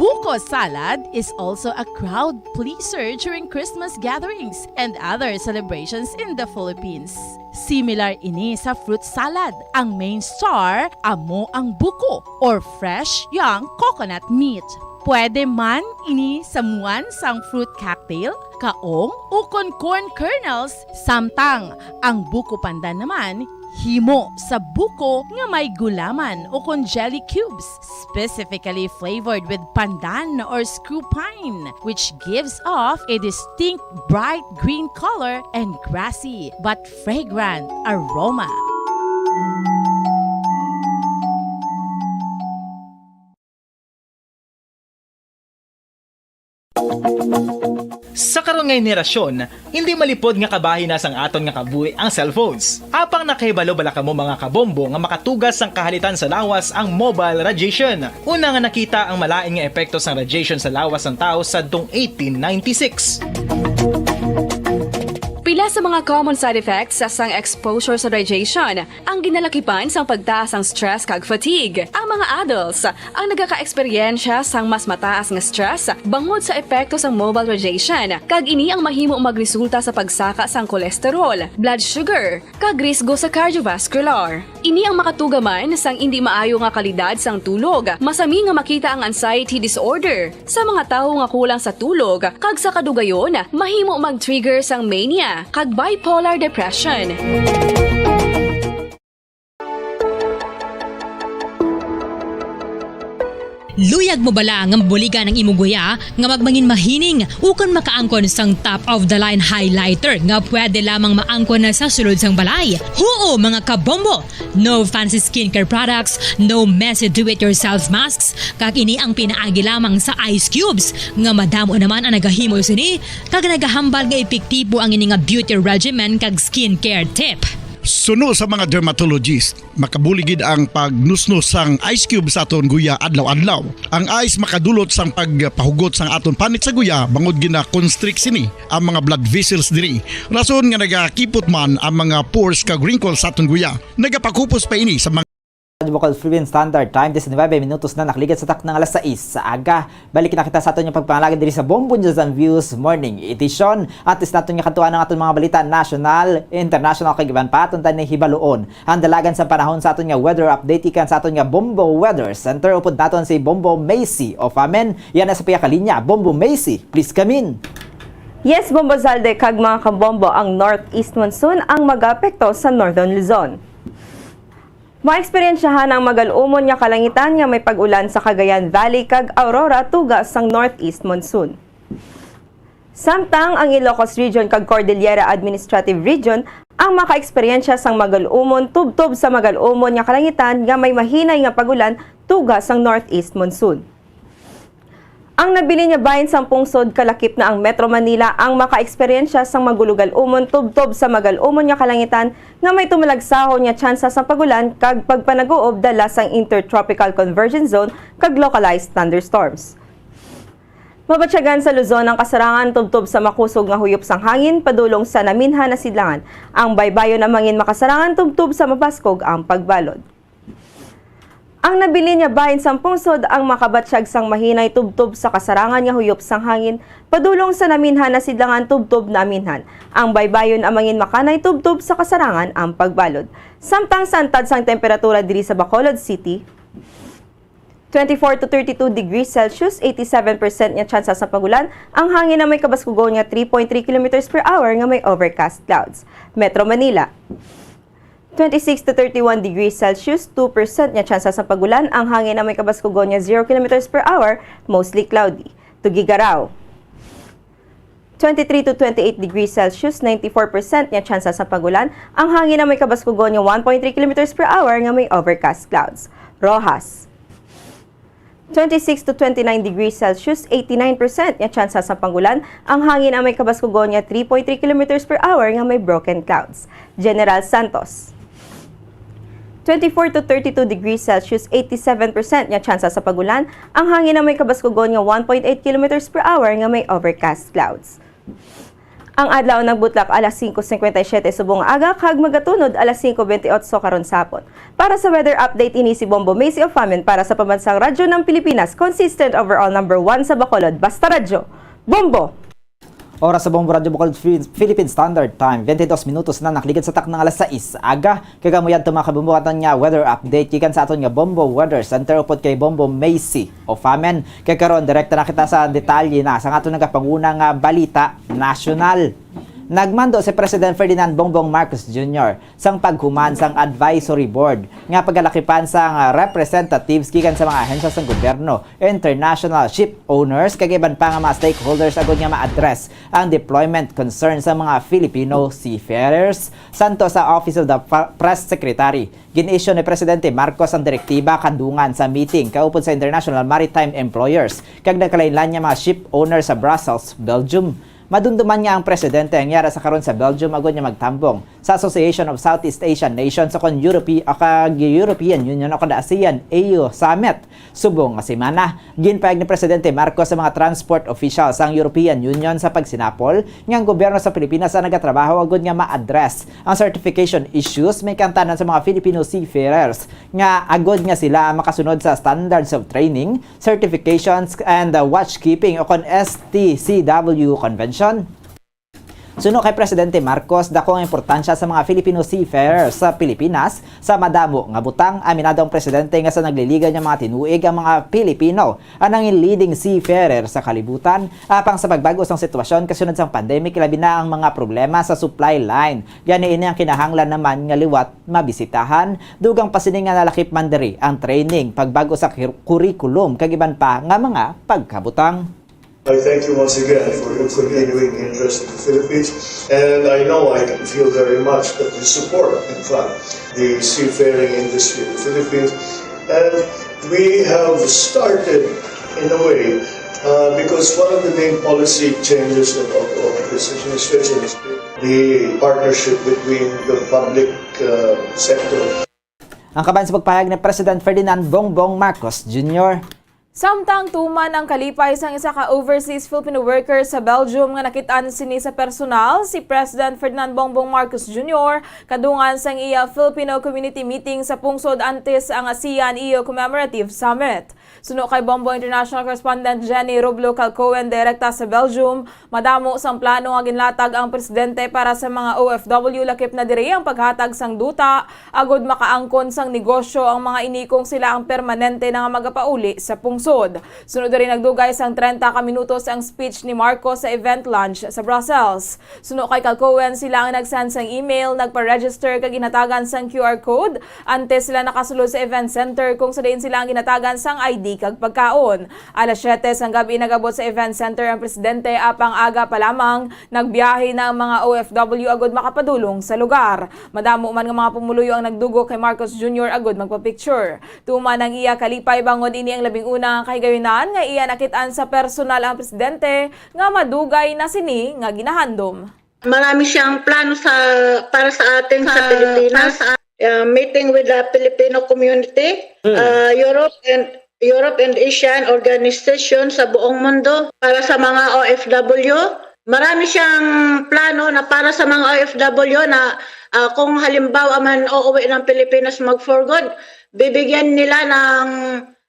Buko salad is also a crowd pleaser during Christmas gatherings and other celebrations in the Philippines. Similar ini sa fruit salad. Ang main star amo ang buko or fresh young coconut meat. Pwede man ini samuan sang fruit cocktail, kaong, ukon corn kernels, samtang ang buko pandan naman himo sa buko nga may gulaman ukon jelly cubes, specifically flavored with pandan or screw pine, which gives off a distinct bright green color and grassy but fragrant aroma. Sa karon nga henerasyon, hindi malipod nga kabahin na sang aton nga kabuhi ang cellphones. Apang nakahibalo bala kamo, mga kabombo, nga makatugas sang kahalitan sa lawas ang mobile radiation? Una nga nakita ang malain nga epekto sang radiation sa lawas sang tawo sadtong eighteen ninety-six. Pila sa mga common side effects sa sang exposure sa radiation ang ginalakipan sang pagtaas sang stress kag fatigue. Ang mga adults ang nagaka-eksperyensya sang mas mataas nga stress bangod sa epekto sang mobile radiation, kag ini ang mahimo magresulta sa pagsaka sang cholesterol, blood sugar, kag risgo sa cardiovascular. Ini ang makatuga man sang indi maayo nga kalidad sang tulog. Masami nga makita ang anxiety disorder sa mga tawo nga kulang sa tulog, kag sa kadugayon, mahimo mag-trigger sang mania kag bipolar depression. Luyag mo bala nga mabuligan ang imo guya nga magmangin mahining ukon makaangkon sang top of the line highlighter nga pwede lamang maangkon na sa sulod sang balay? Huo, mga kabombo! No fancy skincare products, no messy do-it-yourself masks, kag ini ang pinaagi lamang sa ice cubes nga madamo naman ang nagahimo sini kag nagahambal nga epektibo ang ini nga beauty regimen kag skincare tip. Suno sa mga dermatologist, makabulig gid ang pagnusnos sang ice cube sa aton guya adlaw-adlaw. Ang ice makadulot sang pagpahugot sang aton panit sa guya, bangod gina-constrict sini ang mga blood vessels diri. Rason nga nagakipot man ang mga pores kag wrinkles sa aton guya. Nagapakupos pa ini sa mga Bukod Philippine Standard Time, diecinuebe minutos na nakaligid sa takna nga alas sais sa aga. Balik na kita sa aton nga pagpangalagad diri sa Bombo News and Views Morning Edition. Antes naton nga kadtuan ang aton mga balita national, international, kag iban pa, aton tani hibaluon ang dalagan sa panahon sa aton nga weather update gikan sa aton nga Bombo Weather Center. Upod naton si Bombo Macy of Amen. Yana sa piyakalinya. Bombo Macy, please come in. Yes, Bombo Zalde kag mga kabombo, ang northeast monsoon ang mag-apekto sa Northern Luzon. Maeksperiensyahan ang magal-umon nga kalangitan nga may pag-ulan sa Cagayan Valley kag Aurora tuga sang northeast monsoon. Samtang ang Ilocos Region kag Cordillera Administrative Region ang makaeksperyensya sang magal-umon tubtob sa magal-umon nga kalangitan nga may mahinay nga pag-ulan tuga sang northeast monsoon. Ang nabilin nga bahin sang pungsod kalakip na ang Metro Manila ang makaeksperyensya sang magulogal-umon tubtob sa magal-umon nga kalangitan nga may tumalagsahon nga tsansa sang pag-ulan kag pagpanag-uob dala sang Intertropical Convergence Zone kag localized thunderstorms. Mabatyagan sa Luzon ang kasarangan tubtob sa makusog nga huyop sang hangin padulong sa naminhan na sidlangan. Ang baybayon ang mangin makasarangan tubtob sa mabaskog ang pagbalod. Ang nabilin nga bahin sang pungsod ang makabatyag sang mahinay tubtob sa kasarangan nga huyop sang hangin padulong sa naminhan na sidlangan tubtob naminhan. Ang baybayon ang mangin makanay tubtob sa kasarangan ang pagbalod. Samtang sa antad sang temperatura diri sa Bacolod City, twenty-four to thirty-two degrees Celsius, eighty-seven percent nga tsansa sa pag-ulan, ang hangin na may kabaskugon nga three point three kilometers per hour nga may overcast clouds. Metro Manila, twenty-six to thirty-one degrees Celsius, two percent nga tsansa sa pag-ulan, ang hangin na may kabaskugon nga zero kilometers per hour, mostly cloudy. Tuguegarao, twenty-three to twenty-eight degrees Celsius, ninety-four percent nga tsansa sa pag-ulan, ang hangin na may kabaskugon nga one point three kilometers per hour nga may overcast clouds. Roxas, twenty-six to twenty-nine degrees Celsius, eighty-nine percent nga tsansa sa pag-ulan, ang hangin na may kabaskugon nga three point three kilometers per hour nga may broken clouds. General Santos, twenty-four to thirty-two degrees Celsius, eighty-seven percent nga tsansa sa pag-ulan, ang hangin na may kabaskugon nga one point eight kilometers per hour nga may overcast clouds. Ang adlaw nagbutlak alas singko singkwenta y siyete subong nga aga kag magatunod alas singko bentiocho karon sa hapon. Para sa weather update, ini si Bombo Macy of Famin para sa Pambansang Radyo ng Pilipinas, consistent overall number one sa Bacolod, Basta Radyo, Bombo! Oras sa Bombo Radyo Bacolod, Phil-, Philippine Standard Time. Twenty-dos minutos na nakaligid sa takna nga alas sais sa aga. Kag amo yadto, mga kabombo, aton nga weather update gikan sa aton nga Bombo Weather Center upod kay Bombo Macy of Famin. Kag karon, direkta na kita sa detalye na sa aton nagapanguna nga balita nasyonal. Nagmando si President Ferdinand Bongbong Marcos Junior sang paghuman sang Advisory Board nga pagalakipan sang representatives gikan sa mga ahensya sang gobyerno, international ship owners, kag iban pa nga mga stakeholders agod nga ma-address ang deployment concerns sa mga Filipino seafarers. Santo sa Office of the Pre-, Press Secretary, gin-issue ni Presidente Marcos ang direktiba kadungan sa meeting kaupod sa International Maritime Employers kag nagkalainlain nga mga ship owners sa Brussels, Belgium. Madumduman nga ang presidente ang yara sa karon sa Belgium agod nga magtambong sa Association of Southeast Asian Nations o kon Europe-, o kag European Union o kon ASEAN A U Summit. Subong nga semana, ginpahayag ni Presidente Marcos sa mga transport officials sang European Union sa pagsinapol nga ang gobyerno sa Pilipinas ang nagatrabaho agud nga ma-address ang certification issues may kaangtanan sa mga Filipino seafarers nga agud nga sila makasunod sa standards of training, certifications, and, uh, watchkeeping o kon S T C W Convention. Suno kay Presidente Marcos, dako ang importansya sa mga Filipino seafarers sa Pilipinas sa madamo nga butang. Aminado ang Presidente nga sa nagliligaw nga mga tinuig ang mga Pilipino ang nangin leading seafarer sa kalibutan. Apang sa pagbag-o sang sitwasyon kasunod sang pandemic, ilabi na ang mga problema sa supply line. Gani ini ang kinahanglan naman nga liwat mabisitahan. Dugang pa sini nga nalakip man diri ang training, pagbag-o sa kir-, curriculum, kag iban pa nga mga pagkabutang. I thank you once again for your continuing interest in the Philippines, and I know I can feel very much that you support, in fact, the seafaring industry in the Philippines. And we have started, in a way, uh, because one of the main policy changes of, of, of this administration is the partnership between the public, uh, sector. Ang kabahin sa pagpahayag ni President Ferdinand Bongbong Marcos Junior. Samtang tuman ang kalipay sang isa ka overseas Filipino worker sa Belgium nga nakit-an sini sa personal, si President Ferdinand Bongbong Marcos Junior kadungan sang iya Filipino community meeting sa pungsod antes ang ASEAN-E U Commemorative Summit. Suno kay Bombo International Correspondent Jenny Roblo Calcoen, direkta sa Belgium, madamo sang plano nga ginlatag ang presidente para sa mga O F W, lakip na diri ang paghatag sang duta agud makaangkon sang negosyo ang mga ini kung sila ang permanente na nga magapauli sa pungsod. Sunod diri, nagdugay sang trenta ka minutos ang speech ni Marcos sa event lunch sa Brussels. Suno kay Calcoen, sila ang nag-send sang email, nagpa-register kag ginhatagan sang Q R code antes sila nakasulod sa event center kung sa diin sila ang ginhatagan sang I D. di kag pagkaon. Alas siyete sang gab-i nag-abot sa event center ang presidente, apang aga pa lamang nagbiyahe na ang mga O F W agud makapadulong sa lugar. Madamo man nga mga pumuluyo ang nagdugok kay Marcos Junior agud magpa-picture. Tuman ang iya kalipay bangod ini ang labing una nga kahigayunan nga iya nakit-an sa personal ang presidente nga madugay na sini nga ginahandom. Marami siyang plano sa, para sa atin sa Sa, Pilipinas. Para sa, uh, meeting with the Filipino community, Mm. uh, Europe and, Europe and Asian organization sa buong mundo para sa mga O F W. Marami siyang plano na para sa mga O F W na, uh, kung halimbawa man uuwi ng Pilipinas mag for good, bibigyan nila ng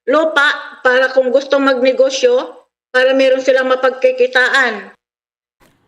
lupa para kung gusto magnegosyo, para meron silang mapagkikitaan.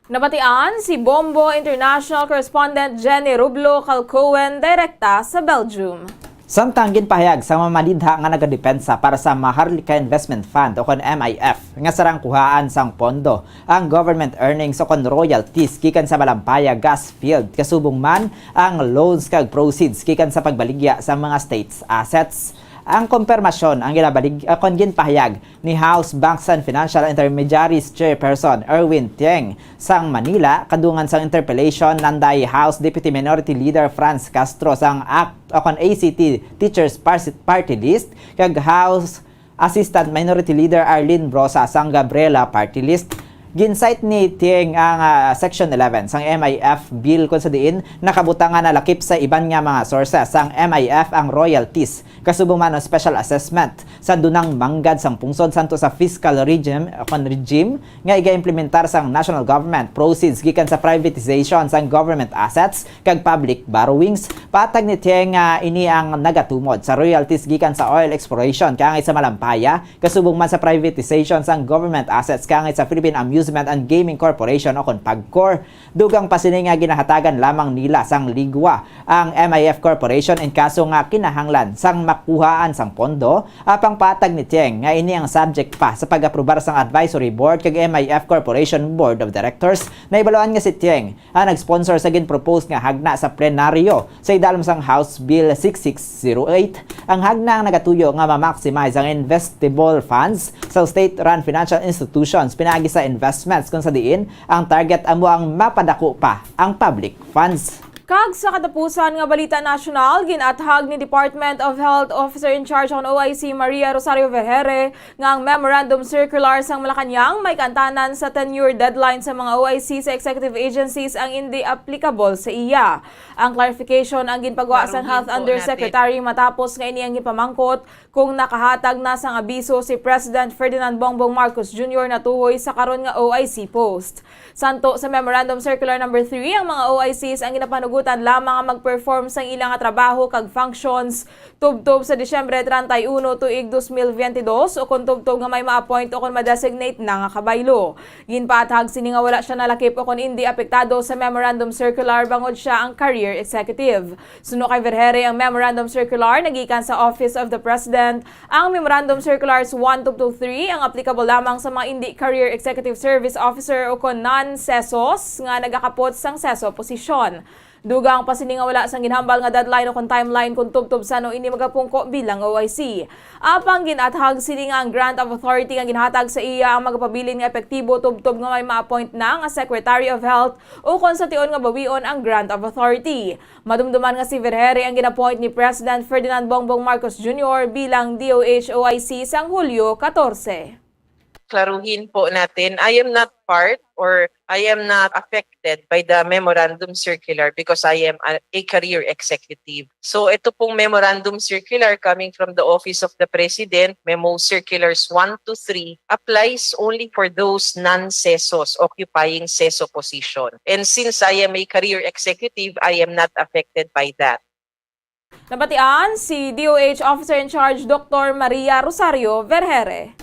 Nabatian si Bombo International Correspondent Jenny Rublo Calcoen direkta sa Belgium. Samtang ginpahayag sa mga manidha nga nagadepensa para sa Maharlika Investment Fund o kon M I F nga sarang kuhaan sang pondo ang government earnings o kon royalties gikan sa Malampaya gas field, kasubong man ang loans kag proceeds gikan sa pagbaligya sa mga states assets. Ang kompermasyon ang ginabalig-, ah, kon ginpahayag ni House Banks and Financial Intermediaries Chairperson Erwin Tieng sang Manila, kadungan sang interpellation nanday House Deputy Minority Leader Franz Castro sang act o kon A C T Teachers Parsi-, Party List kag House Assistant Minority Leader Arlene Brosa sang Gabriela Party List. Gin-cite ni Tieng ang, ah, Section eleven sang M I F Bill, kon sa diin nakabutang nga nalakip sa iban nga mga sources sang M I F ang royalties, kasubong man ang special assessment sa dunang manggad sang pungsod santo sa fiscal regime, kon regime, nga iga-implementar sang national government proceeds gikan sa privatization sang government assets kag public borrowings. Patag ni Tieng nga ini ang nagatumod sa royalties gikan sa oil exploration kaangay sa Malampaya, kasubong man sa privatization sang government assets kaangay sa Philippine Amusement and Gaming Corporation o kon PAGCOR. Dugang pa sini nga ginahatagan lamang nila sang ligwa ang M I F Corporation in kaso nga kinahanglan sang makuhaan sang pondo, apang patag ni Tieng nga ini ang subject pa sa pag-aprobar sang Advisory Board kag M I F Corporation Board of Directors. Nahibaluan nga si Tieng ang nag-sponsor sa gin-propose nga hagna sa plenaryo sa idalom sang House Bill six six zero eight. Ang hagna ang nagatuyo nga ma-maximize ang investable funds sa state-run financial institutions pinaagi sa investments, kung sa diin ang target amo ang mapadako pa ang public funds. Kag sa katapusan nga balita nasyonal, gin-athag ni Department of Health Officer in Charge on O I C Maria Rosario Vergere nga ang Memorandum Circular sang Malacañang may kaantanan sa tenure deadline sa mga O I C sa executive agencies ang indi applicable sa iya. Ang clarification ang ginpagwa sang Health Undersecretary matapos nga ini ang ginpamangkot kung nakahatag na sang abiso si President Ferdinand Bongbong Marcos Junior natuhoy sa karon nga O I C post. Santo sa Memorandum Circular Number Three, ang mga O I Cs ang ginapanugutan lamang nga mag-perform sang ila nga trabaho kag functions tubtob sa Disyembre treinta y uno tuig dos mil veintidós o kon tubtob nga may ma-appoint o kon ma-designate na nga kabaylo. Ginpaathag sini nga wala sia nalakip o kon indi apektado sa Memorandum Circular bangod sia ang career executive. Suno kay Vergere, ang Memorandum Circular nagikan sa Office of the President. Ang Memorandum Circulars one tubtob three ang applicable lamang sa mga indi Career Executive Service Officer o kon non-CESOs nga nagakapot sang CESO posisyon. Dugang pa sini nga wala sang ginhambal nga deadline o kon timeline kon tubtob sa ano ini magapungko bilang O I C. Apang gin-athag sini nga ang grant of authority nga ginhatag sa iya ang magapabilin nga epektibo tubtob nga may ma-appoint na nga Secretary of Health o kon sa tion nga bawion ang grant of authority. Madumduman nga si Vergere ang gin-appoint ni President Ferdinand Bongbong Marcos Junior bilang D O H O I C sang Hulyo katorse. Klaruhin po natin, I am not part or I am not affected by the memorandum circular because I am a, a career executive. So ito pong memorandum circular coming from the Office of the President, Memo Circulars one to three, applies only for those non-CESOs occupying CESO position. And since I am a career executive, I am not affected by that. Nabatian si D O H Officer in Charge Doktor Maria Rosario Vergere.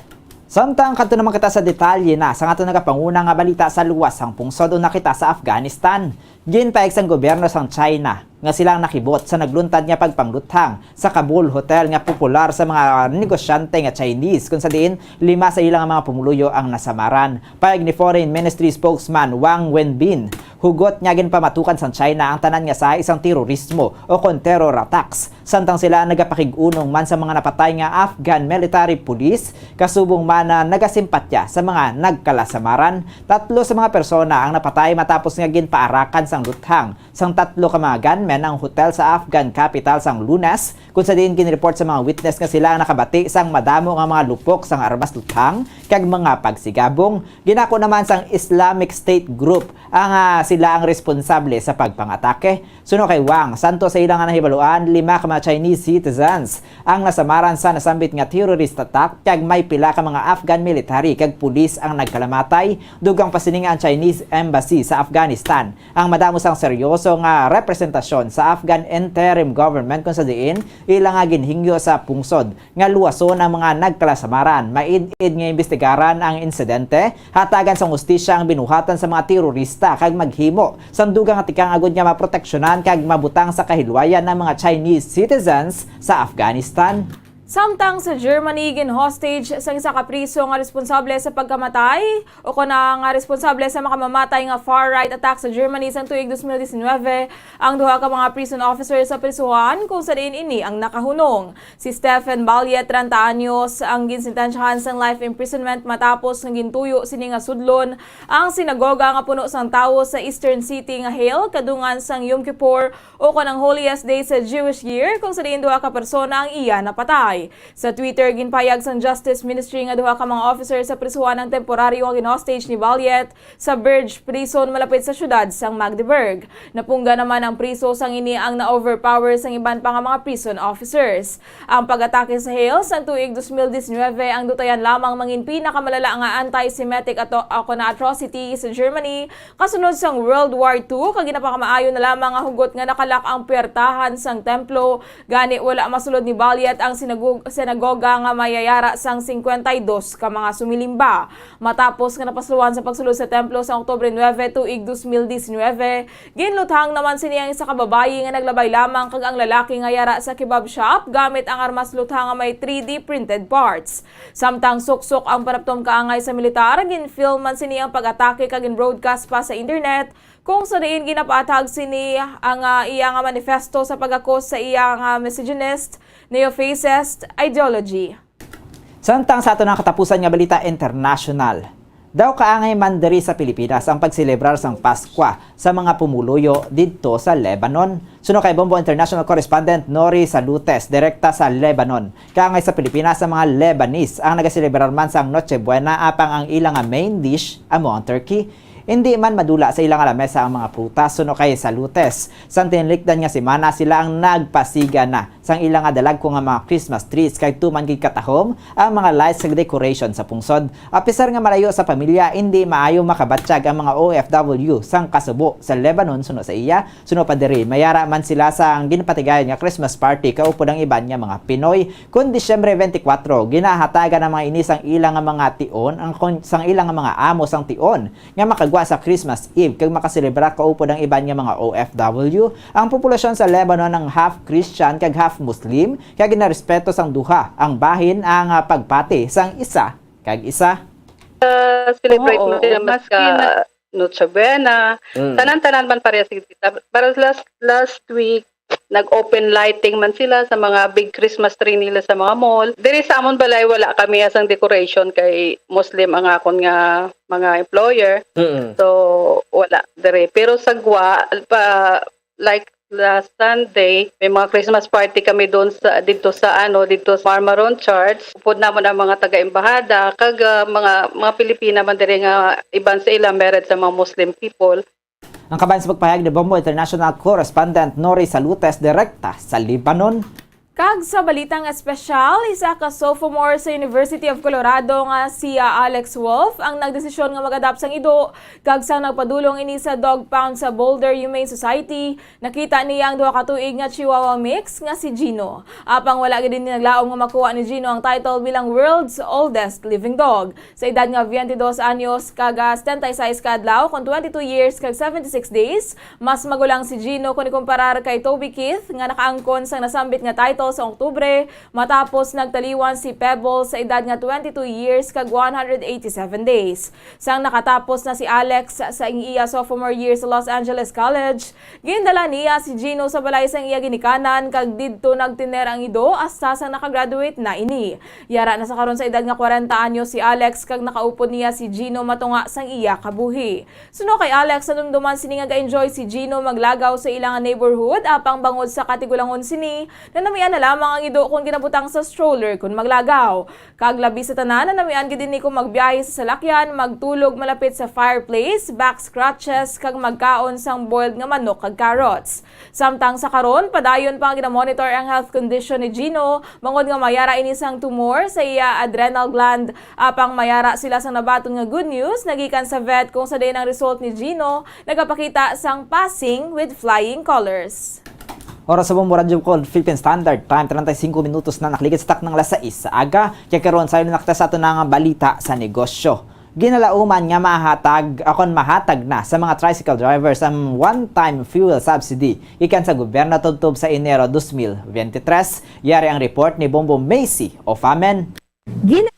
Samtang kadto naman kita sa detalye na sang aton nagapanguna nga balita sa luwas sang pungsod, una kita sa Afghanistan. Ginpahayag sang gobyerno sang China nga sila ang nakibot sa nagluntad nga pagpangluthang sa Kabul Hotel nga popular sa mga negosyante nga Chinese, kung sa diin lima sa ila nga mga pumuluyo ang nasamaran. Pahayag ni Foreign Ministry spokesman Wang Wenbin, hugot nga ginpamatukan sang China ang tanan nga sahi sang terorismo o kon terror attacks, samtang sila nagapakig-unong man sa mga napatay nga Afghan military police, kasubong man na nagasimpatya sa mga nagkalasamaran. Tatlo sa mga persona ang napatay matapos nga ginpaarakan sang luthang sang tatlo ka mga gunmen ang hotel sa Afghan capital sang Lunes, kung sa diin ginreport sa mga witness nga sila ang nakabati sang madamo nga mga lupok sang armas luthang kag mga pagsigabong. Ginako naman sang Islamic State Group ang, ah, sila ang responsable sa pagpangatake. Suno kay Wang, santo sa ila nga nahibaluan, lima ka mga Chinese citizens ang nasamaran sa nasambit nga terrorist attack, kag may pila ka mga Afghan military kag pulis ang nagkalamatay. Dugang pa sini nga ang Chinese embassy sa Afghanistan ang madamo sang seryoso nga representasyon sa Afghan interim government, kung sa diin ila nga ginhingyo sa pungsod nga luwason ang mga nagkalasamaran. Maid-id nga imbestigaran ang insidente, hatagan sang hustisya ang binuhatan sa mga terorista, kag maghimo sang dugang nga tikang agud nga maproteksyonan kag mabutang sa kahilwayan ang mga Chinese citizens sa Afghanistan. Samtang sa Germany, gin-hostage sang isa ka priso nga responsable sa pagkamatay o kon nga responsable sa makamamatay nga far-right attack sa Germany sang tuig dos mil disinuybe ang duha ka mga prison officer sa prisuhan, kung sa diin ini ang nakahunong. Si Stefan Balye, treinta anyos, ang ginsentensyahan sang life imprisonment matapos nga gintuyo sini nga sudlon ang sinagoga nga puno sang tawo sa eastern city nga Halle kadungan sang Yom Kippur, o kon ang holiest day sa Jewish year, kung sa diin duha ka persona ang iya napatay. Sa Twitter, ginpahayag sang Justice Ministry nga duha ka mga officer sa prisuhan ang temporaryo nga gin-hostage ni Balye sa Berg Prison malapit sa siyudad sang Magdeburg. Napungga naman ang priso sang ini ang na-overpower sang iban pa nga mga prison officers. Ang pag-atake sa Halle sang tuig dos mil disinuybe ang dutayan lamang mangin pinakamalala nga anti-Semitic ato-, ako na atrocity sa Germany kasunod sang World War Two, kag ginapakamaayo na lamang nga hugot nga nakalak ang puwertahan sang templo. Gani, wala masulod ni Balye ang sinagog-, sinagoga nga mayayara sang singkwenta y dos ka mga sumilimba. Matapos nga napasluhan sa pagsulod sa templo sa Oktubre nuebe, tuig dos mil disinuybe, ginluthang naman sini ang isa ka babayi nga naglabay lamang kag ang lalaki nga yara sa kebab shop gamit ang armas luthang nga may three D printed parts. Samtang suksok ang panaptom kaangay sa militar, ginfilm man sini ang pag-atake kag gin-broadcast pa sa internet, kung sa diin ginapaathag sini ang, ah, iya nga manifesto sa pag-akos sa iya nga misogynist, neo-fascist ideology. Samtang sa ato na katapusan nga balita international, daw kaangay man diri sa Pilipinas ang pagselebrar sang Paskwa sa mga pumuluyo didto sa Lebanon. Suno kay Bombo International Correspondent Nori Salutes, direkta sa Lebanon. Kaangay sa Pilipinas ang mga Lebanese ang nagaselebrar man sang Noche Buena, apang ang ila nga main dish amo ang turkey. Indi man madula sa ila nga lamesa ang mga prutas, suno kay Salutes. Sang tinlikdan nga semana, sila ang nagpasiga na sang ila nga dalagko nga mga Christmas trees, kay tuman gid katahom ang mga lights kag decoration sa pungsod. Apisar nga malayo sa pamilya, indi maayo makabatyag ang mga O F W sang kasubo sa Lebanon, suno sa iya. Suno pa diri, mayara man sila sang ginpatigayon nga Christmas party kaupod ang iban nga mga Pinoy. Kon Disyembre twenty-four, ginahatagan ang mga ini sang ila nga mga tion, ang kon-, sang ila nga mga amo sang tion nga makagwa sa Christmas Eve kag makaselebra kaupod ang iban nga mga O F W. Ang populasyon sa Lebanon ang half Christian kag half Muslim, kag ginarespeto sang duha ang bahin ang, ah, pagpati sang isa kag isa. Uh, celebrate Oo, mo sila mas maski ka na Noche Buena. Mm. Tanan-tanan man pareha sa kita. Pero last, last week, nag-open lighting man sila sa mga big Christmas tree nila sa mga mall. Diri sa amon balay, wala kami asang decoration kay Muslim ang akon nga mga employer. Mm. So, wala diri. Pero sa Gwa, pa, like last Sunday, may mga Christmas party kami doon sa, dito sa, ano, dito sa Marmaron Church. Upod namon ang mga taga-embahada, kag, ah, mga, mga Pilipina man diri nga iban sa ila married sa mga Muslim people. Ang kabahin sa pagpahayag ni Bombo International Correspondent Nori Salutes, direkta sa Lebanon. Kag sa balitang espesyal, isa ka sophomore sa University of Colorado nga si, ah, Alex Wolf ang nagdesisyon nga mag-adapt sang ido, kag sang nagpadulong ini sa dog pound sa Boulder Humane Society, nakita niya ang duha ka tuig nga Chihuahua mix nga si Gino. Apang wala gid ini naglaom nga makuha ni Gino ang title bilang world's oldest living dog. Sa edad nga twenty-dos anyos kag, ah, setenta y seis ka adlaw, kon twenty-two years kag seventy-six days, mas magulang si Gino kon ikumparar kay Toby Keith nga nakaangkon sang nasambit nga title sa Oktubre, matapos nagtaliwan si Pebbles sa edad nga twenty-two years kag one hundred eighty-seven days. Sang nakatapos na si Alex sa ing iya sophomore year sa Los Angeles College, gindala niya si Gino sa balay sang iya ginikanan kag didto nagtener ang ido hasta sang nakagraduate na ini. Yara na sa karon sa edad nga kwarenta anyos si Alex kag nakaupod niya si Gino matunga sang iya kabuhi. Suno kay Alex, nadumduman sini nga ga-enjoy si Gino maglagaw sa ila nga neighborhood, apang bangod sa katigulangon sini, nanamian na lamang ang ido kon ginabutang sa stroller kon maglagaw. Kag labi sa tanan, nanamian gid ini kon magbiyahe sa salakyan, magtulog malapit sa fireplace, back scratches, kag magkaon sang boiled nga manok kag carrots. Samtang sa karon, padayon pa nga ginamonitor ang health condition ni Gino, bangod nga mayara ini sang tumor sa iya adrenal gland. Apang mayara sila sang nabaton nga good news nagikan sa vet, kung sa diin ang result ni Gino nagapakita sang passing with flying colors. Oras sa Bombo Radyo Call Philippine Standard Time, treinta y cinco minutos na nakaligid sa taknang alas sais sa aga. Kaya karon, sayon na kita sa aton nga balita sa negosyo. Ginalauman nga mahatag, akon mahatag na sa mga tricycle drivers ang one-time fuel subsidy gikan sa gobyerno tubtob sa Enero dos mil veintitrés. Yari ang report ni Bombo Macy Ofamen. Gin-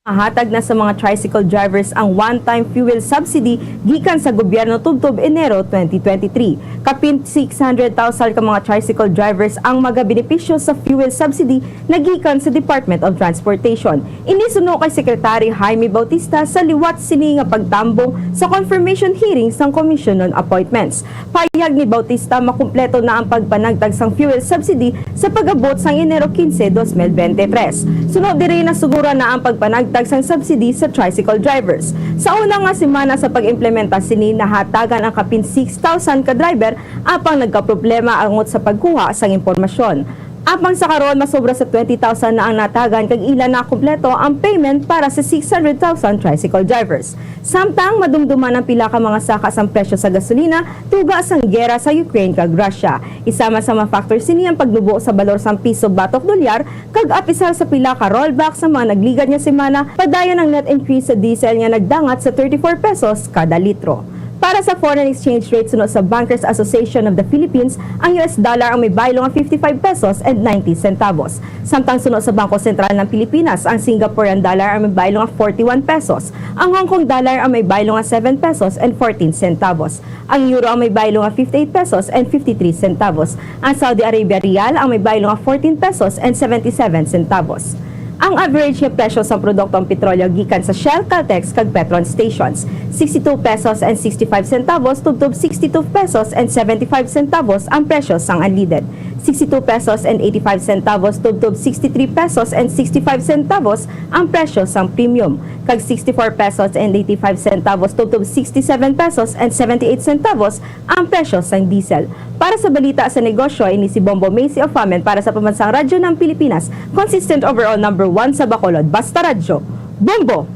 Mahatag na sa mga tricycle drivers ang one-time fuel subsidy gikan sa gobyerno tubtob Enero twenty twenty-three. Kapin six hundred thousand ka mga tricycle drivers ang magabenepisyo sa fuel subsidy nga gikan sa Department of Transportation. Ini suno kay Secretary Jaime Bautista sa liwat sini nga pagtambong sa confirmation hearing sang Commission on Appointments. Pahayag ni Bautista, makumpleto na ang pagpanagtag sang fuel subsidy sa pag-abot sang Enero quince, dos mil veintitrés. Suno diri, nasugura na ang pagpanagtag sang subsidy sa tricycle drivers. Sa una nga semana sa pag-implementa sini, nahatagan ang kapin six thousand ka driver, apang nagkaproblema angot sa pagkuha sang impormasyon. Apang sa karon, masobra sa twenty thousand na ang natagan kag ila na kompleto ang payment para sa six hundred thousand tricycle drivers. Samtang madumduman ang pila ka mga saka sang presyo sa gasolina, tuga sang gera sa Ukraine kag Russia. Isa man sa mga factor sini ang pagnubo sa balor sang piso batok dolyar, kag apisar sa pila ka rollback sa mga nagligad nga semana, padayon ang net increase sa diesel nga nagdangat sa thirty-four pesos kada litro. Para sa foreign exchange rate, suno sa Bankers Association of the Philippines, ang U S dollar ang may baylo nga fifty-five pesos and ninety centavos. Samtang suno sa Bangko Sentral ng Pilipinas, ang Singaporean dollar ang may baylo nga forty-one pesos, ang Hong Kong dollar ang may baylo nga seven pesos and fourteen centavos, ang euro ang may baylo nga fifty-eight pesos and fifty-three centavos, ang Saudi Arabia rial ang may baylo nga fourteen pesos and seventy-seven centavos. Ang average nga presyo sang produktong petrolyo gikan sa Shell, Caltex, kag Petron stations, sixty-two pesos and sixty-five centavos tubtob sixty-two pesos and seventy-five centavos ang presyo sang unleaded, sixty-two pesos and eighty-five centavos tubtob sixty-three pesos and sixty-five centavos ang presyo sang premium, kag sixty-four pesos and eighty-five centavos tubtob sixty-seven pesos and seventy-eight centavos ang presyo sang diesel. Para sa balita sa negosyo, ini si Bombo Macy of Famen para sa Pambansang Radyo ng Pilipinas, consistent overall number one sa Bacolod, Basta Radyo, Bombo!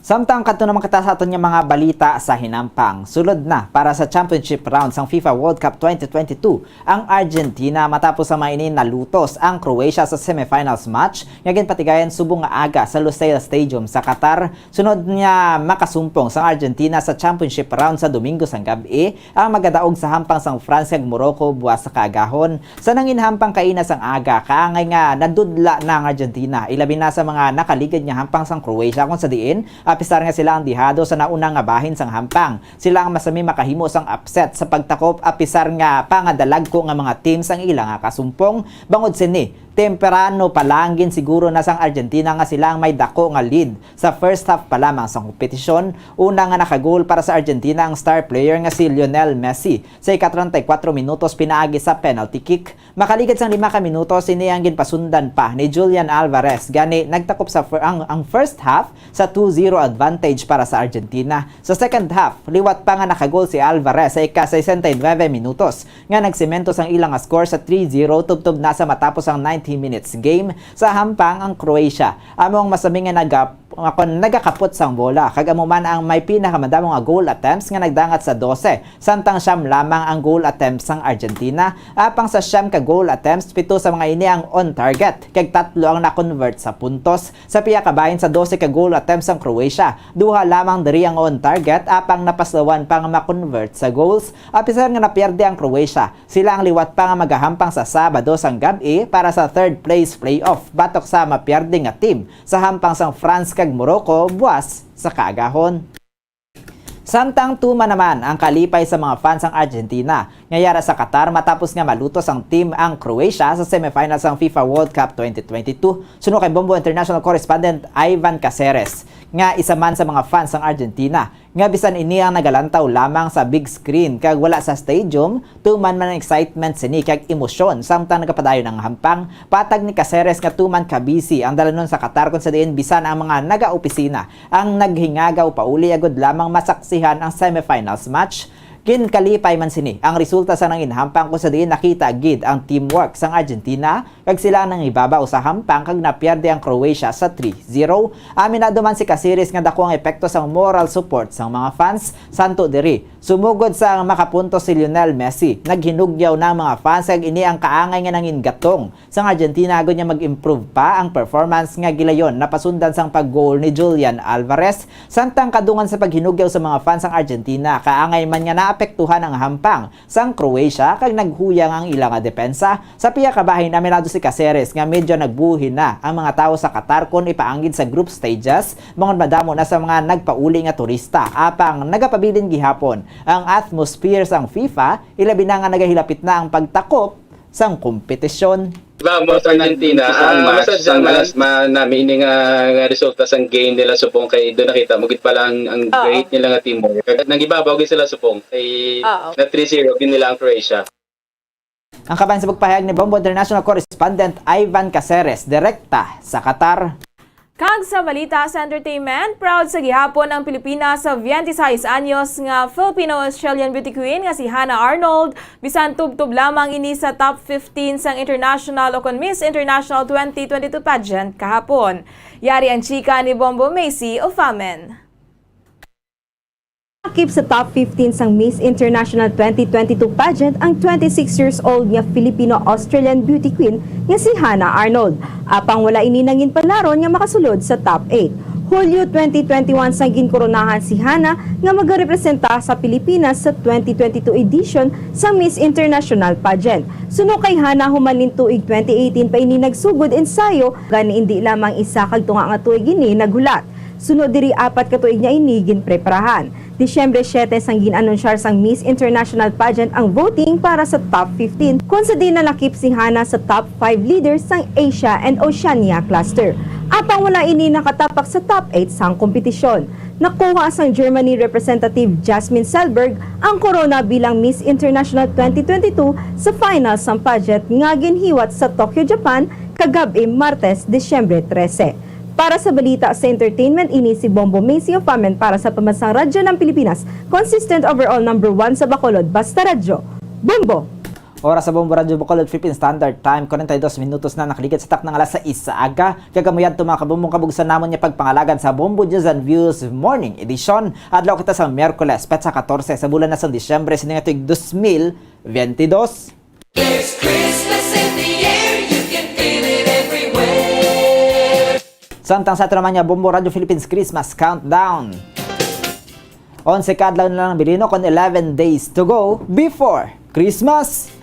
Samtang kadto naman kita sa aton nga mga balita sa hinampang. Sulod na para sa championship round sang FIFA World Cup twenty twenty-two ang Argentina, matapos sa mainin nalutos ang Croatia sa semifinals match nga ginpatigayan subong nga aga sa Lusail Stadium sa Qatar. Sunod nga makasumpong sang Argentina sa championship round sa Domingo sang gab-i, ang magadaog sa hampang sang France kag Morocco buwas sa kaagahon. Sa nanginhampang kaina sang aga, kaangay nga nadudla na ang Argentina, ilabi na sa mga nakaligad nga hampang sang Croatia, kung sa diin, apisar nga sila ang dihado sa nauna nga bahin sang hampang, sila ang masami makahimo sang upset sa pagtakop, apisar nga pangadalagko nga mga team sang ila nga kasumpong. Bangod sini, temprano pa lang ginsiguro na sang Argentina nga sila ang may dako nga lead sa first half pa lamang sang kompetisyon. Una nga nakagol para sa Argentina ang star player nga si Lionel Messi sa ika-treinta y cuatro minutos pinaagi sa penalty kick. Makaligad sang lima ka minutos, ini ang ginpasundan pa ni Julian Alvarez. Gani, nagtakop sa fir-, ang, ang first half sa two zero advantage para sa Argentina. Sa second half, liwat pa nga nakagol si Alvarez sa ika-sesenta y nuebe minutos, nga nagsemento sang ilang score sa three zero tubtob na sa matapos ang ninety minutes game sa hampang ang Croatia. Amo ang masami nga naga-, nga kon nagakapot sang bola, kag amo man ang may pinakamadamo nga goal attempts nga nagdangat sa dose, samtang siyam lamang ang goal attempts sang Argentina. Apang sa siyam ka goal attempts, pito sa mga ini ang on target, kag tatlo ang na-convert sa puntos. Sa pihak ka bahin, sa dose ka goal attempts sang Croatia, duha lamang diri ang on target, apang napaslawan pa nga ma-convert sa goals. Apisar nga napierde ang Croatia, sila ang liwat pa nga magahampang sa Sabado sang gab-i para sa third place playoff, batok sa mapierde nga team sa hampang sang France kag Morocco buwas sa kaagahon. Samtang tuman naman ang kalipay sa mga fans sang Argentina nga yara sa Qatar matapos nga malutos ang team ang Croatia sa semifinals sang FIFA World Cup twenty twenty-two, suno kay Bombo International correspondent Ivan Caceres, nga isa man sa mga fans sang Argentina, nga bisan ini ang nagalantaw lamang sa big screen kag wala sa stadium, tuman man ang excitement sini kag emosyon samtang nagapadayon ang hampang. Patag ni Caceres nga tuman ka busy ang dalanon sa Qatar, kon sa diin bisan ang mga nagaopisina ang naghingagaw pauli agud lamang masaksihan ang semifinals match. Ginkalipay man sini ang resulta sa nangin hampang, kon sa diin nakita gid ang teamwork sang Argentina kag sila ang nangibabaw sa hampang kag napierde ang Croatia sa three zero. Aminado man si Caceres nga dako ang epekto sang moral support sang mga fans. Santo diri, sumugod sa makapuntos si Lionel Messi, naghinugyaw na ang mga fans kag ini ang kaangay nga nangin gatong sang Argentina agud nga mag-improve pa ang performance nga gilayon napasundan sang pag-goal ni Julian Alvarez. Samtang kadungan sa paghinugyaw sa mga fans sang Argentina, kaangay man nga naapektuhan ang hampang sang Croatia kag naghuyang ang ila nga depensa. Sa pihak ka bahin, aminado si Caceres nga medyo nagbuhin na ang mga tawo sa Qatar kon ipaanggid sa group stages, bangod madamo na sa mga nagpauli nga turista. Apang nagapabilin gihapon ang atmosphere sang FIFA, ilabi na nga nagahilapit na ang pagtakop sang kompetisyon. Diba, mo sa Argentina, ang match, sa last ma-, nami ini nga, nga resulta sang game nila subong kay doon nakita mo gid pala ang, ang Oo. great nila nga teamwork. Kag nang ibabaw gid sila subong kay Oo. na three zero gid nila ang Croatia. Ang kabahin sa pagpahayag ni Bombo International correspondent Ivan Caceres, direkta sa Qatar. Kag sa balita sa entertainment, proud sa gihapon ang Pilipinas sa twenty-six anyos nga Filipino-Australian beauty queen nga si Hannah Arnold, bisan tubtob lamang ini sa top fifteen sang international o kon Miss International twenty twenty-two pageant kahapon. Yari ang chika ni Bombo Macy Ofamen. Lakip sa top fifteen sang Miss International twenty twenty-two pageant ang twenty-six years old nga Filipino-Australian beauty queen nga si Hannah Arnold. Apang wala ini nangin palaron nga makasulod sa top eight. Hulyo twenty twenty-one sang ginkoronahan si Hannah nga magarepresenta sa Pilipinas sa twenty twenty-two edition sa Miss International pageant. Suno kay Hannah, human nin tuig twenty eighteen pa ini nagsugod ensayo, gani indi lamang isa kag tunga nga tuig ini naghulat. Sunod diri, apat ka tuig niya ini ginpreparahan. Disyembre siete sang gin-anunsyar sang Miss International Pageant ang voting para sa top fifteen, kon sa diin nalakip si Hannah sa top five leaders sang Asia and Oceania cluster. Apang wala ini nakatapak sa top eight sang kompetisyon. Nakuha sang Germany representative Jasmin Selberg ang korona bilang Miss International twenty twenty-two sa final sang pageant nga ginhiwat sa Tokyo, Japan, kagab-i, Martes, Disyembre trese. Para sa balita sa entertainment, ini si Bombo Macy Ofamen para sa Pambansang Radyo ng Pilipinas, consistent overall number one sa Bacolod, Basta Radyo, Bombo! Oras sa Bombo Radyo Bacolod, Philippine Standard Time, kwarenta y dos minutos na nakaligid sa takna nga alas sais sa aga. Kag amo yadto, mga kabumbong, kabugsan namon nga pagpangalagad sa Bombo News and Views Morning Edition. Adlaw kita sa Miyerkules, petsa katorse sa bulan na sang Disyembre, sini nga tuig dos mil biyente dos. There's Christmas in the air, you can feel it everywhere. Samtang sa ato naman nga Bombo Radyo Philippines Christmas Countdown. Onse ka adlaw na lang, bilin, kon eleven days to go before Christmas.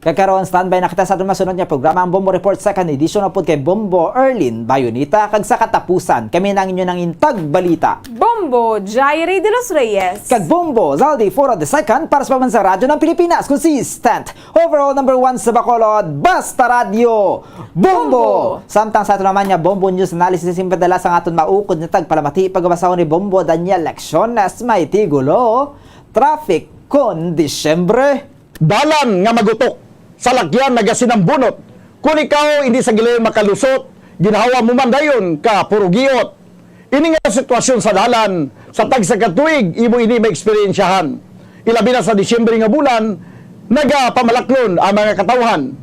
Kag karon, standby na kita sa aton masunod nga programa, ang Bombo Report Second Edition, upod kay Bombo Erlin Bayonita. Kag sa katapusan, kami na ang inyo nangin tagbalita, Bombo Jairi de los Reyes. Kag Bombo Zaldi Foro the Second para sa Pambansang Radyo ng Pilipinas, consistent overall number one sa Bacolod, Basta Radyo, Bombo! Bombo! Samtang sa aton naman nga Bombo News Analysis, simple dala sa aton maukod nga tagpalamati, pagbasahon ni Bombo Daniel Lecciones, may titulo, Traffic kon Disyembre. Dalan nga magutok, salakyan nagasinambunot, Kon ikaw hindi sa gilayon makalusot, ginhawa mo man dayon ka puro giot. Ini nga sitwasyon sa dalan, sa tagsa ka tuig, imo ini maeksperiensyahan. Ilabi na sa Disyembre nga bulan, nagapamalaklon ang mga katawhan.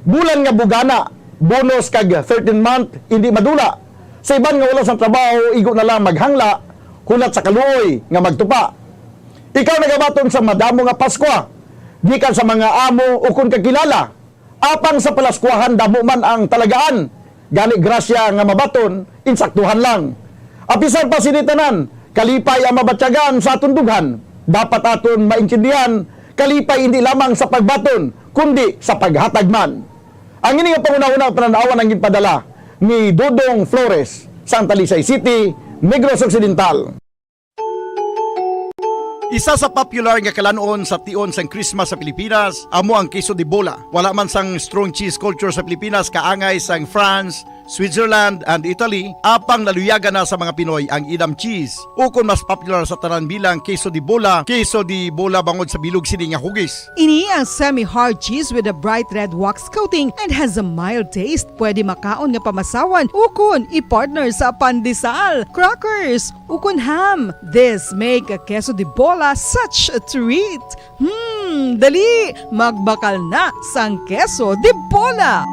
Bulan nga bugana, bonus kag thirteen month, hindi madula. Sa iban nga wala sang trabaho, igo na lang maghangla, hulat sa kaluoy nga magtupa. Ikaw nagabaton sa madamo nga Paskwa, gikan sa mga amo ukon kakilala. Apang sa Palaskuahan damo man ang talagaan, gani grasya nga mabaton, insaktuhan lang. Apisar pa sini tanan, kalipay ang mabatyagan sa aton dughan. Dapat aton maintindihan, kalipay hindi lamang sa pagbaton, kundi sa paghatag man. Ang ini nga panghunahuna panan-awan ang ginpadala ni Dodong Flores, sang Talisay City, Negros Occidental. Isa sa popular nga kalan-on sa tion sang Christmas sa Pilipinas amo ang queso de bola. Wala man sang strong cheese culture sa Pilipinas kaangay sang France, Switzerland, and Italy, apang naluyagan na sa mga Pinoy ang Edam cheese, ukon mas popular sa tanan bilang queso de bola, queso de bola bangod sa bilog sini nga hugis. Ini ang semi-hard cheese with a bright red wax coating and has a mild taste. Pwede makaon nga pamasawan ukon i-partner sa pandesal, crackers, ukon ham. This make a queso de bola such a treat. Hmm, dali, magbakal na sang queso de bola.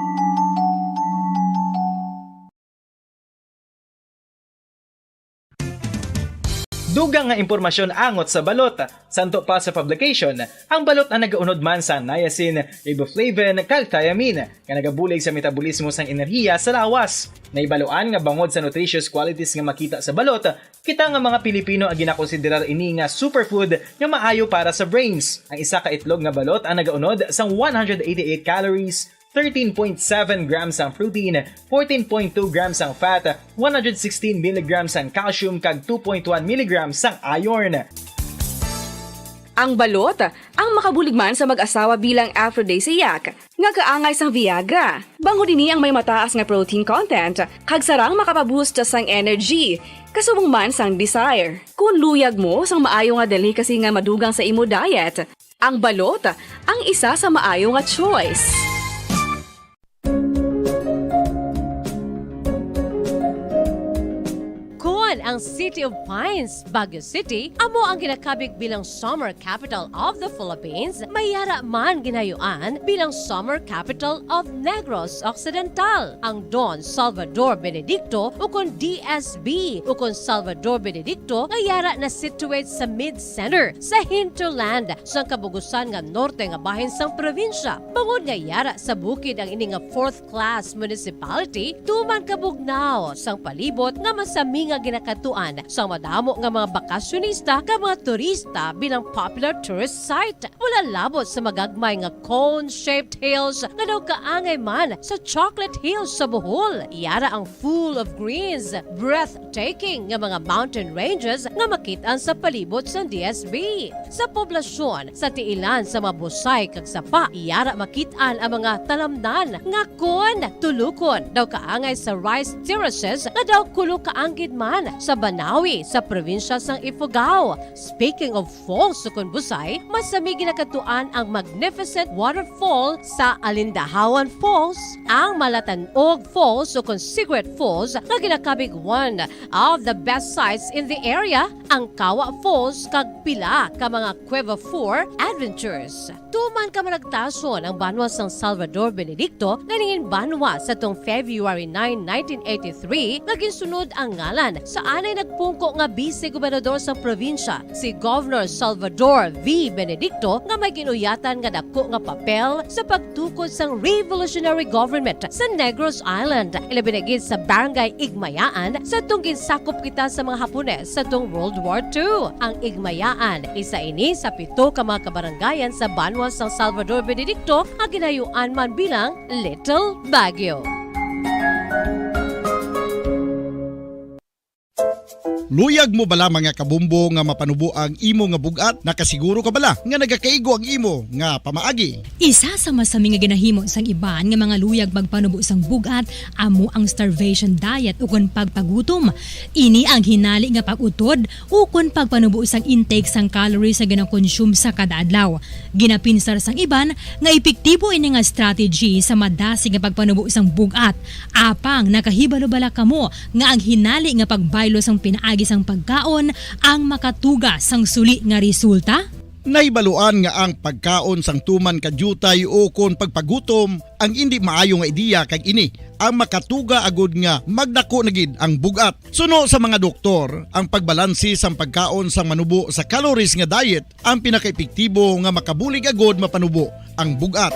Dugang nga impormasyon angot sa balot. Santo pa sa publication, ang balot ang nagaunod man sa niacin, riboflavin, kag thiamine, nga nagabulig sa metabolismo sang enerhiya sa lawas. Nahibaluan nga bangod sa nutritious qualities nga makita sa balot, kita nga mga Pilipino ang ginakonsiderar ini nga superfood nga maayo para sa brains. Ang isa ka itlog nga balot ang nagaunod sang one hundred eighty-eight calories, thirteen point seven grams ang protein, fourteen point two grams ang fat, one hundred sixteen milligrams ang calcium, kag two point one milligrams ang iron. Ang balot, ang makabulig man sa mag-asawa bilang aphrodisiac, nga kaangay sang Viagra. Bangod ini ang may mataas nga protein content, kag sarang makapaboost sang energy, kasubong man sang desire. Kung luyag mo sang maayo nga delicacy nga madugang sa imo diet, ang balot ang isa sa maayo nga choice. Kon ang City of Pines, Baguio City, amo ang ginakabig bilang Summer Capital of the Philippines, may yara man ginhayuan bilang Summer Capital of Negros Occidental. Ang Don Salvador Benedicto, ukon D S B, ukon Salvador Benedicto, nga yara na-situate sa mid-center, sa hinterland, sang kabugusan nga norte nga bahin sang probinsya. Bangod nga yara sa bukid ang ini nga fourth class municipality, tuman kabugnaw sang palibot nga masami nga ginakadtuan sang madamo nga mga bakasyonista kag mga turista bilang popular tourist site. Wala labot sa magagmay nga cone-shaped hills nga daw kaangay man sa Chocolate Hills sa Bohol. Yara ang full of greens, breathtaking nga mga mountain ranges nga makit-an sa palibot sang D S B. Sa poblasyon, sa tiilan sa mga busay kag sapa, yara makit-an ang mga talamnan nga kon tulukon daw kaangay sa rice terraces nga daw kulo kaanggid man sa Banawi sa probinsya sang Ifugao. Speaking of falls ukon busay, masami ginakadtuan ang magnificent waterfall sa Alindahawan Falls, ang Malatanog Falls ukon Cigarette Falls nga ginakabig one of the best sites in the area, ang Kawa Falls kag pila ka mga Cueva Four adventures. Tuman kamaragtason ang banwa sang Salvador Benedicto nga nangin banwa sa tong February nine, nineteen eighty-three, nga ginsunod ang ngalan sa anay nagpungko nga bise gobernador sang probinsya, si Governor Salvador V. Benedicto, nga may ginuyatan nga dako nga papel sa pagtukod sang revolutionary government sa Negros Island, ilabi na gid sa Barangay Igmayaan, sa tong ginsakop kita sa mga Hapones sa tong World War Two. Ang Igmayaan, isa ini sa pito ka mga kabarangayan sa banwa sang Salvador Benedicto nga ginhayuan man bilang Little Baguio. Luyag mo bala, mga kabombo, nga mapanubo ang imo nga bug-at? Nakasiguro ka bala nga nagakaigo ang imo nga pamaagi? Isa sa masami nga ginahimo sang iban nga mga luyag magpanubo sang bug-at amo ang starvation diet ukon pagpagutom. Ini ang hinali nga pag-utod ukon pagpanubo sang intake sang calories nga ginakonsume sa kada adlaw. Ginapinsar sang iban nga epektibo ini nga strategy sa madasig nga pagpanubo sang bug-at. Apang nakahibalo bala kamo nga ang hinali nga pagbaylo sang pinaagi sang pagkaon ang makatuga sang suli nga resulta? Nahibaluan nga ang pagkaon sang tuman ka diutay ukon pagpagutom ang indi maayo nga ideya, kag ini ang makatuga agud nga magdako na gid ang bug-at. Suno sa mga doktor, ang pagbalanse sang pagkaon sang manubo sa calories nga diet ang pinakaepektibo nga makabulig agud mapanubo ang bug-at.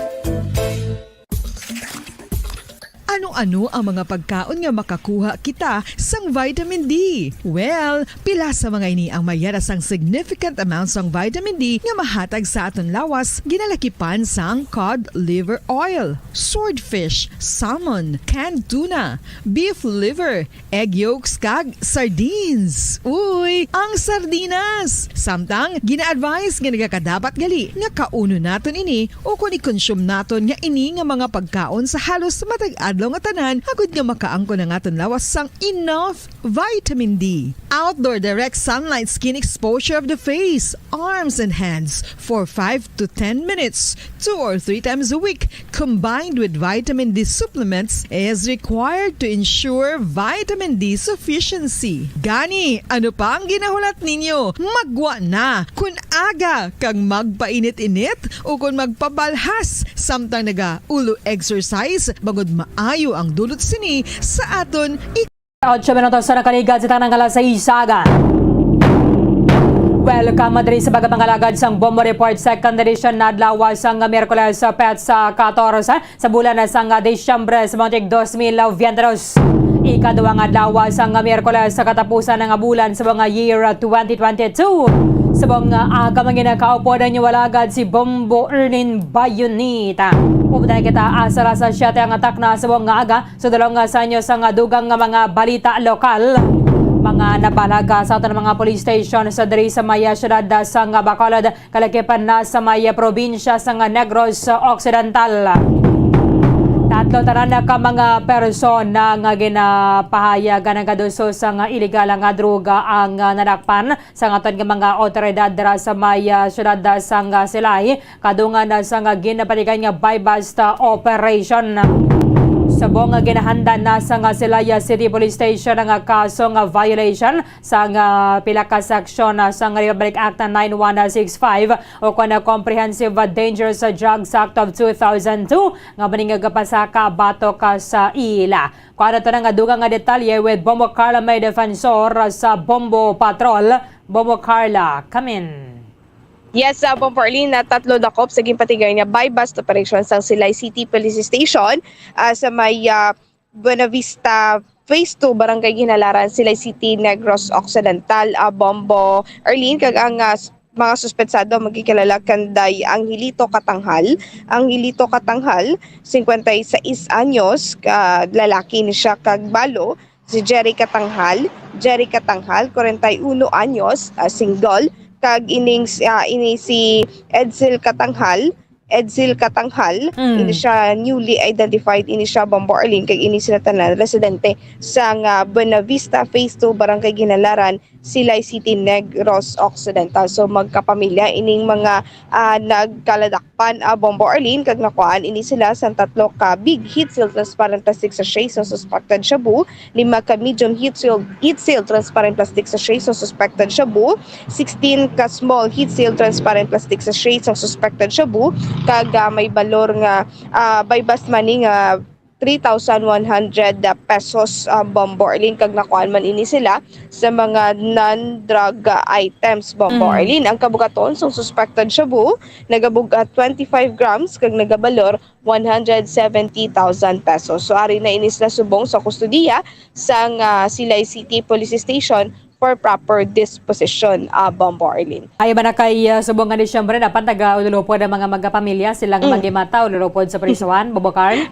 Ano-ano ang mga pagkaon nga makakuha kita sang vitamin D? Well, pila sa mga ini ang mayara sang significant amount sang vitamin D nga mahatag sa aton lawas, ginalakipan sang cod liver oil, swordfish, salmon, canned tuna, beef liver, egg yolks, kag sardines. Uy, ang sardinas! Samtang, gina-advise nga nagakadapat gali nga kaunon naton ini ukon i-consume naton nga ini nga mga pagkaon sa halos matag adlaw nga tanan, agud nga makaangkon ang aton lawas sang enough vitamin D. Outdoor direct sunlight skin exposure of the face, arms, and hands for five to ten minutes, two or three times a week, combined with vitamin D supplements, is required to ensure vitamin D sufficiency. Gani, ano pa ang ginahulat ninyo? Maggwa na! Kun aga kag magpainit-init ukon magpabalhas samtang naga-ulo exercise, bangod maayo ang dulot sini sa aton. Otso minutos na nakaligad sa tanang alas sais sa aga. Welcome diri sa pagpangalagad sang Bombo Report Second Edition, adlaw sang Miyerkules, petsa katorse sa bulan sang Disyembre sa mga tig dos mil veintidos. Ikaduha nga adlaw sang Miyerkules sa katapusan nga bulan sa mga year twenty twenty-two. Subong nga aga man ginakaupod ang inyong alagad si Bombo Erlin Bayonita. Pupunta kita asa alas siyete ang atak na subong nga aga. Sa dalong, ah, sa inyo sang, ah, dugang nga mga balita lokal, mga nabalag, ah, sa aton mga police station sa diri sa may, ah, siyudad, ah, sang, ah, Bacolod, kalakipan na sa may, ah, probinsya sang, ah, Negros, ah, Occidental. Tatlo tanan na ka mga persona nga ginapahayagan ang kaduso sang, ah, iligal nga droga ang, ah, nadakpan sang aton nga mga awtoridad dira sa may, ah, siyudad, ah, sang, ah, Silay. Kadungan na sang ginapatigayon nga buy-bust operation. Subong nga ginahanda na sang Silay City Police Station ang kaso nga violation sang pila ka seksyon sang Republic Act nine one six five o kon Comprehensive Dangerous Drugs Act of two thousand two nga maningagapasaka batok sa ila. Kuha na to nga dugang nga detalye with Bombo Carla May, defensor sa Bombo Patrol. Bombo Carla, come in. Yes, uh, Bombo Arlene, na tatlo dakop sa ginpatigayon nga buy-bust operation sang Silay City Police Station, ah, sa may, ah, Buenavista Phase two, Barangay Ginhalaran, Silay City, Negros Occidental, ah, Bombo Arlene, kag ang, ah, s-, mga suspetsado magkikilala kanday Angelito Katanghal. Angelito Katanghal, cincuenta y seis anyos, ka lalaki ni siya, kag balo si Jerry Katanghal. Jerry Katanghal, kwarenta y uno anyos, ah, single, kag ining s-, ah, ini si Edsel Katanghal, Edsel Katanghal, Mm. ini siya newly identified, ini siya Bombo Arlene, kag ini sila tanan residente sang, ah, Buenavista Phase two, Barangay Ginhalaran, Silay City, Negros Occidental. So, magkapamilya ining mga, ah, nagkaladakpan, ah, Bombo Arlene, kag nakuhaan ini sila sang tatlo ka big heat seal transparent plastic sachet sa suspected shabu, lima ka medium heat seal, heat seal transparent plastic sachet sa suspected shabu, sixteen ka small heat seal transparent plastic sachet sa suspected shabu, kag, ah, may balor nga, ah, buy-bust money nga three thousand one hundred pesos, ah, Bombo Arlene, kag nakuhaan man ini sila sa mga non-drug, ah, items, Bombo Mm. Arlene. Ang kabugaton sang suspected shabu nagabug-at twenty-five grams kag nagabalor one hundred seventy thousand pesos. So, ari na ini sila subong sa kustodiya sang, ah, Silay City Police Station for proper disposition, ah, Bombo Arlene. Ay, iba na kay, ah, subong nga Disyembre, dapat nag-ululupod ang mga magkapamilya, silang Mm. magimata, ululupod sa prisuhan, Bombo Carl?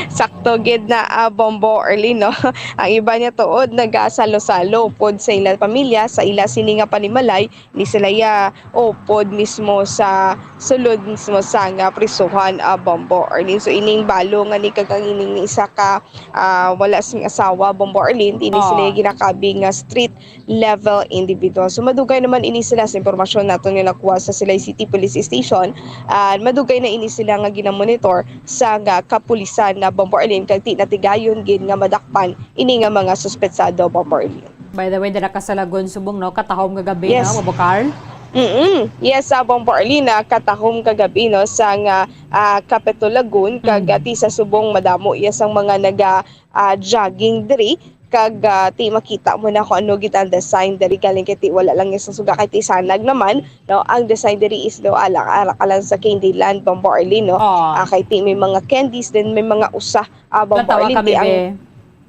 Sakto gid na, ah, Bombo Arlene, no? Ang iba niya tuod, nagasalo-salo pod sa ila pamilya, sa ila sini nga panimalay, ni sila ya, o pod mismo sa sulod mismo sa nga prisuhan, ah, Bombo Arlene. So, ining balo nga ni kag ang ining isa ka, ah, wala sing asawa, Bombo Arlene, ini sila Oh. ginakabi nga street level individual. So, madugay naman ini sila sa impormasyon nato nga nakuha sa Silay City Police Station. Ah, madugay na ini sila nga ginamonitor sa nga kapulisan na, Bombo Arlene, kag ti natigayon gid nga madakpan ini nga mga suspetsado, Bombo Arlene. By the way, dira ka sa Lagun subong, no? Katahom nga gabi, Yes. no, Bombo Carl? Mm-mm. Yes, sa Bombo Arlene, ah, katahom kagabi, no, sa nga, ah, Capitol Lagun, kag, Mm. ah, ti sa subong madamo iya sang mga naga, ah, jogging diri, kag, ah, ti makita mo na kung ano gid ang design diri, galing kay ti wala lang iya sang suga, kay ti sanag naman, no, ang design diri is daw ala, ara ka lang sa Candyland, Bombo Arlene, no? Ah. Ah, kay ti may mga candies, then may mga usa, ah, Bombo Natawa Arlene, kami, ti ang be.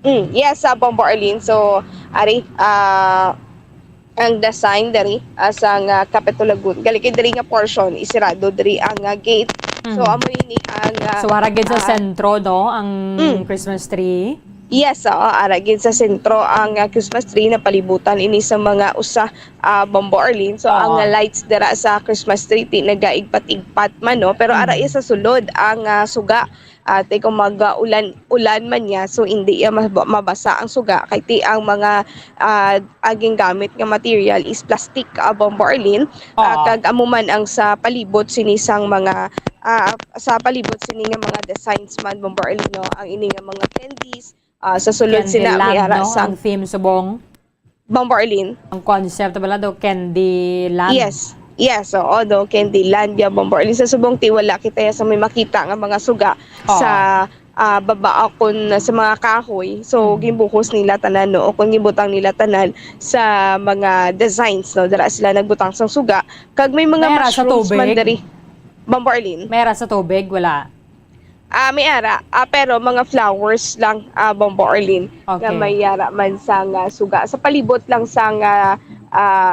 Mm, yes, sa Bombo Arlene. So, ari, ah, ang design diri, ah, sa nga Capitol Lagun. Gali kay diri nga portion, isirado diri ang, ah, gate. So, Mm. amo ini ang, ah, So, ara gid sa ah, sentro, no, ang Mm. Christmas tree? Yes, oo, ara gid sa sentro ang, ah, Christmas tree, napalibutan ini sa mga usa, ah, Bombo Arlene. So, ang, Oo. ah, lights dira sa Christmas tree, ti nagaigpat-igpat man, no? Pero ara Mm. iya sa sulod ang, ah, suga. Ate, kung mag, ah, ulan, ulan man niya, so hindi iya mab-, mabasa ang suga. Kay ti ang mga, ah, aging gamit nga material is plastic, ah, Bombo Arlene. Ah, Oo. kag amo man ang sa palibot sini sang mga, ah, sa palibot sini nga mga designs man, Bombo Arlene, no? Ang ini nga mga candies, ah, sa sulod sina, may Candyland, ara no? sang Ang theme subong. Bombo Arlene? Ang concept bala daw, Candyland? Yes. Yes, oo, daw, Candyland, ya, Bombo Arlene. Sa subong ti, wala kita ya sa may makita nga mga suga Oo. sa, ah, baba o kun sa mga kahoy. So, Mm. ginbuhos nila tanan, no? O kun ginbutang nila tanan sa mga designs, no? Dira sila nagbutang sang suga. Kag may mga May ara sa mushrooms man tubig? diri. Bombo Arlene? May ara sa tubig? Wala. Ah, may ara, ah, pero mga flowers lang, ah, Bombo Arlene, nga Okay. may ara man sang suga. Sa palibot lang sang, ah,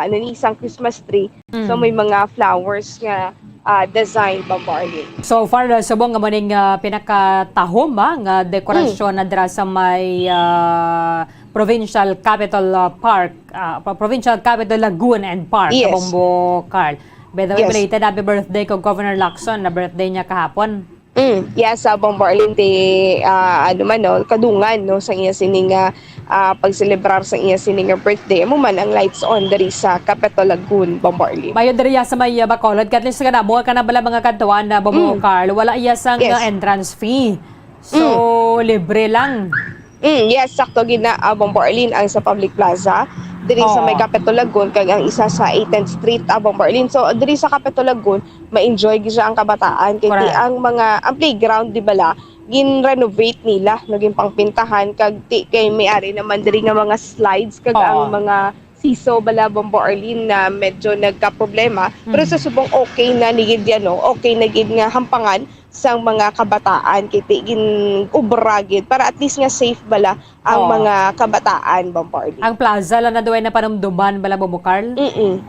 ano ni, sang Christmas tree. So, Mm. may mga flowers nga, ah, design, Bombo Arlene. So far, ah, subong nga mo ning, ah, pinakatahom, ah, nga dekorasyon Mm. na dira sa may, ah, Provincial Capitol, ah, Park, ah, pa-, Provincial Capitol Lagoon and Park, Yes. Bombo Carl. By the way, Yes. belated happy birthday ko Governor Lacson, na birthday niya kahapon. Mm, yes, sa Bombo Arlene, ti, ah, ano man, no, kadungan, no, sa iya sining, ah, ah, pagselebrar sa iya sining, ah, birthday. Amo man ang lights on diri sa Capitol Lagoon, Bombo Arlene. Mayo diri ya sa may, ah, Bacolod, kay at least kana mo, kana bala mga kantuan na Bombo Mm. Carl, wala iya sang, Yes. ah, entrance fee. So, Mm. libre lang. Mm, yes, sakto gid na, ah, Bombo Arlene, ang sa Public Plaza, diri sa may Oo. Capitol Lagoon, kag ang isa sa eighteenth Street, ah, Bombo Arlene. So, diri sa Capitol Lagoon, ma-enjoy gid siya ang kabataan. Kay ti Correct. ang mga, ang playground, di bala, gin-renovate nila, no, ginpangpintahan, kag ti kay may ari naman diri nga mga slides, kag Oo. ang mga seesaw bala, Bombo Arlene, na medyo nagkaproblema. Pero Mm. sa subong okay na ni gid yan, no? Okay na gid nga hampangan sang mga kabataan, kay ti gin-obra gid para at least nga safe bala ang Oo. mga kabataan, Bombo Arlene. Ang plaza lang na duway na panumduman bala, Bombo Carl? Mm-mm.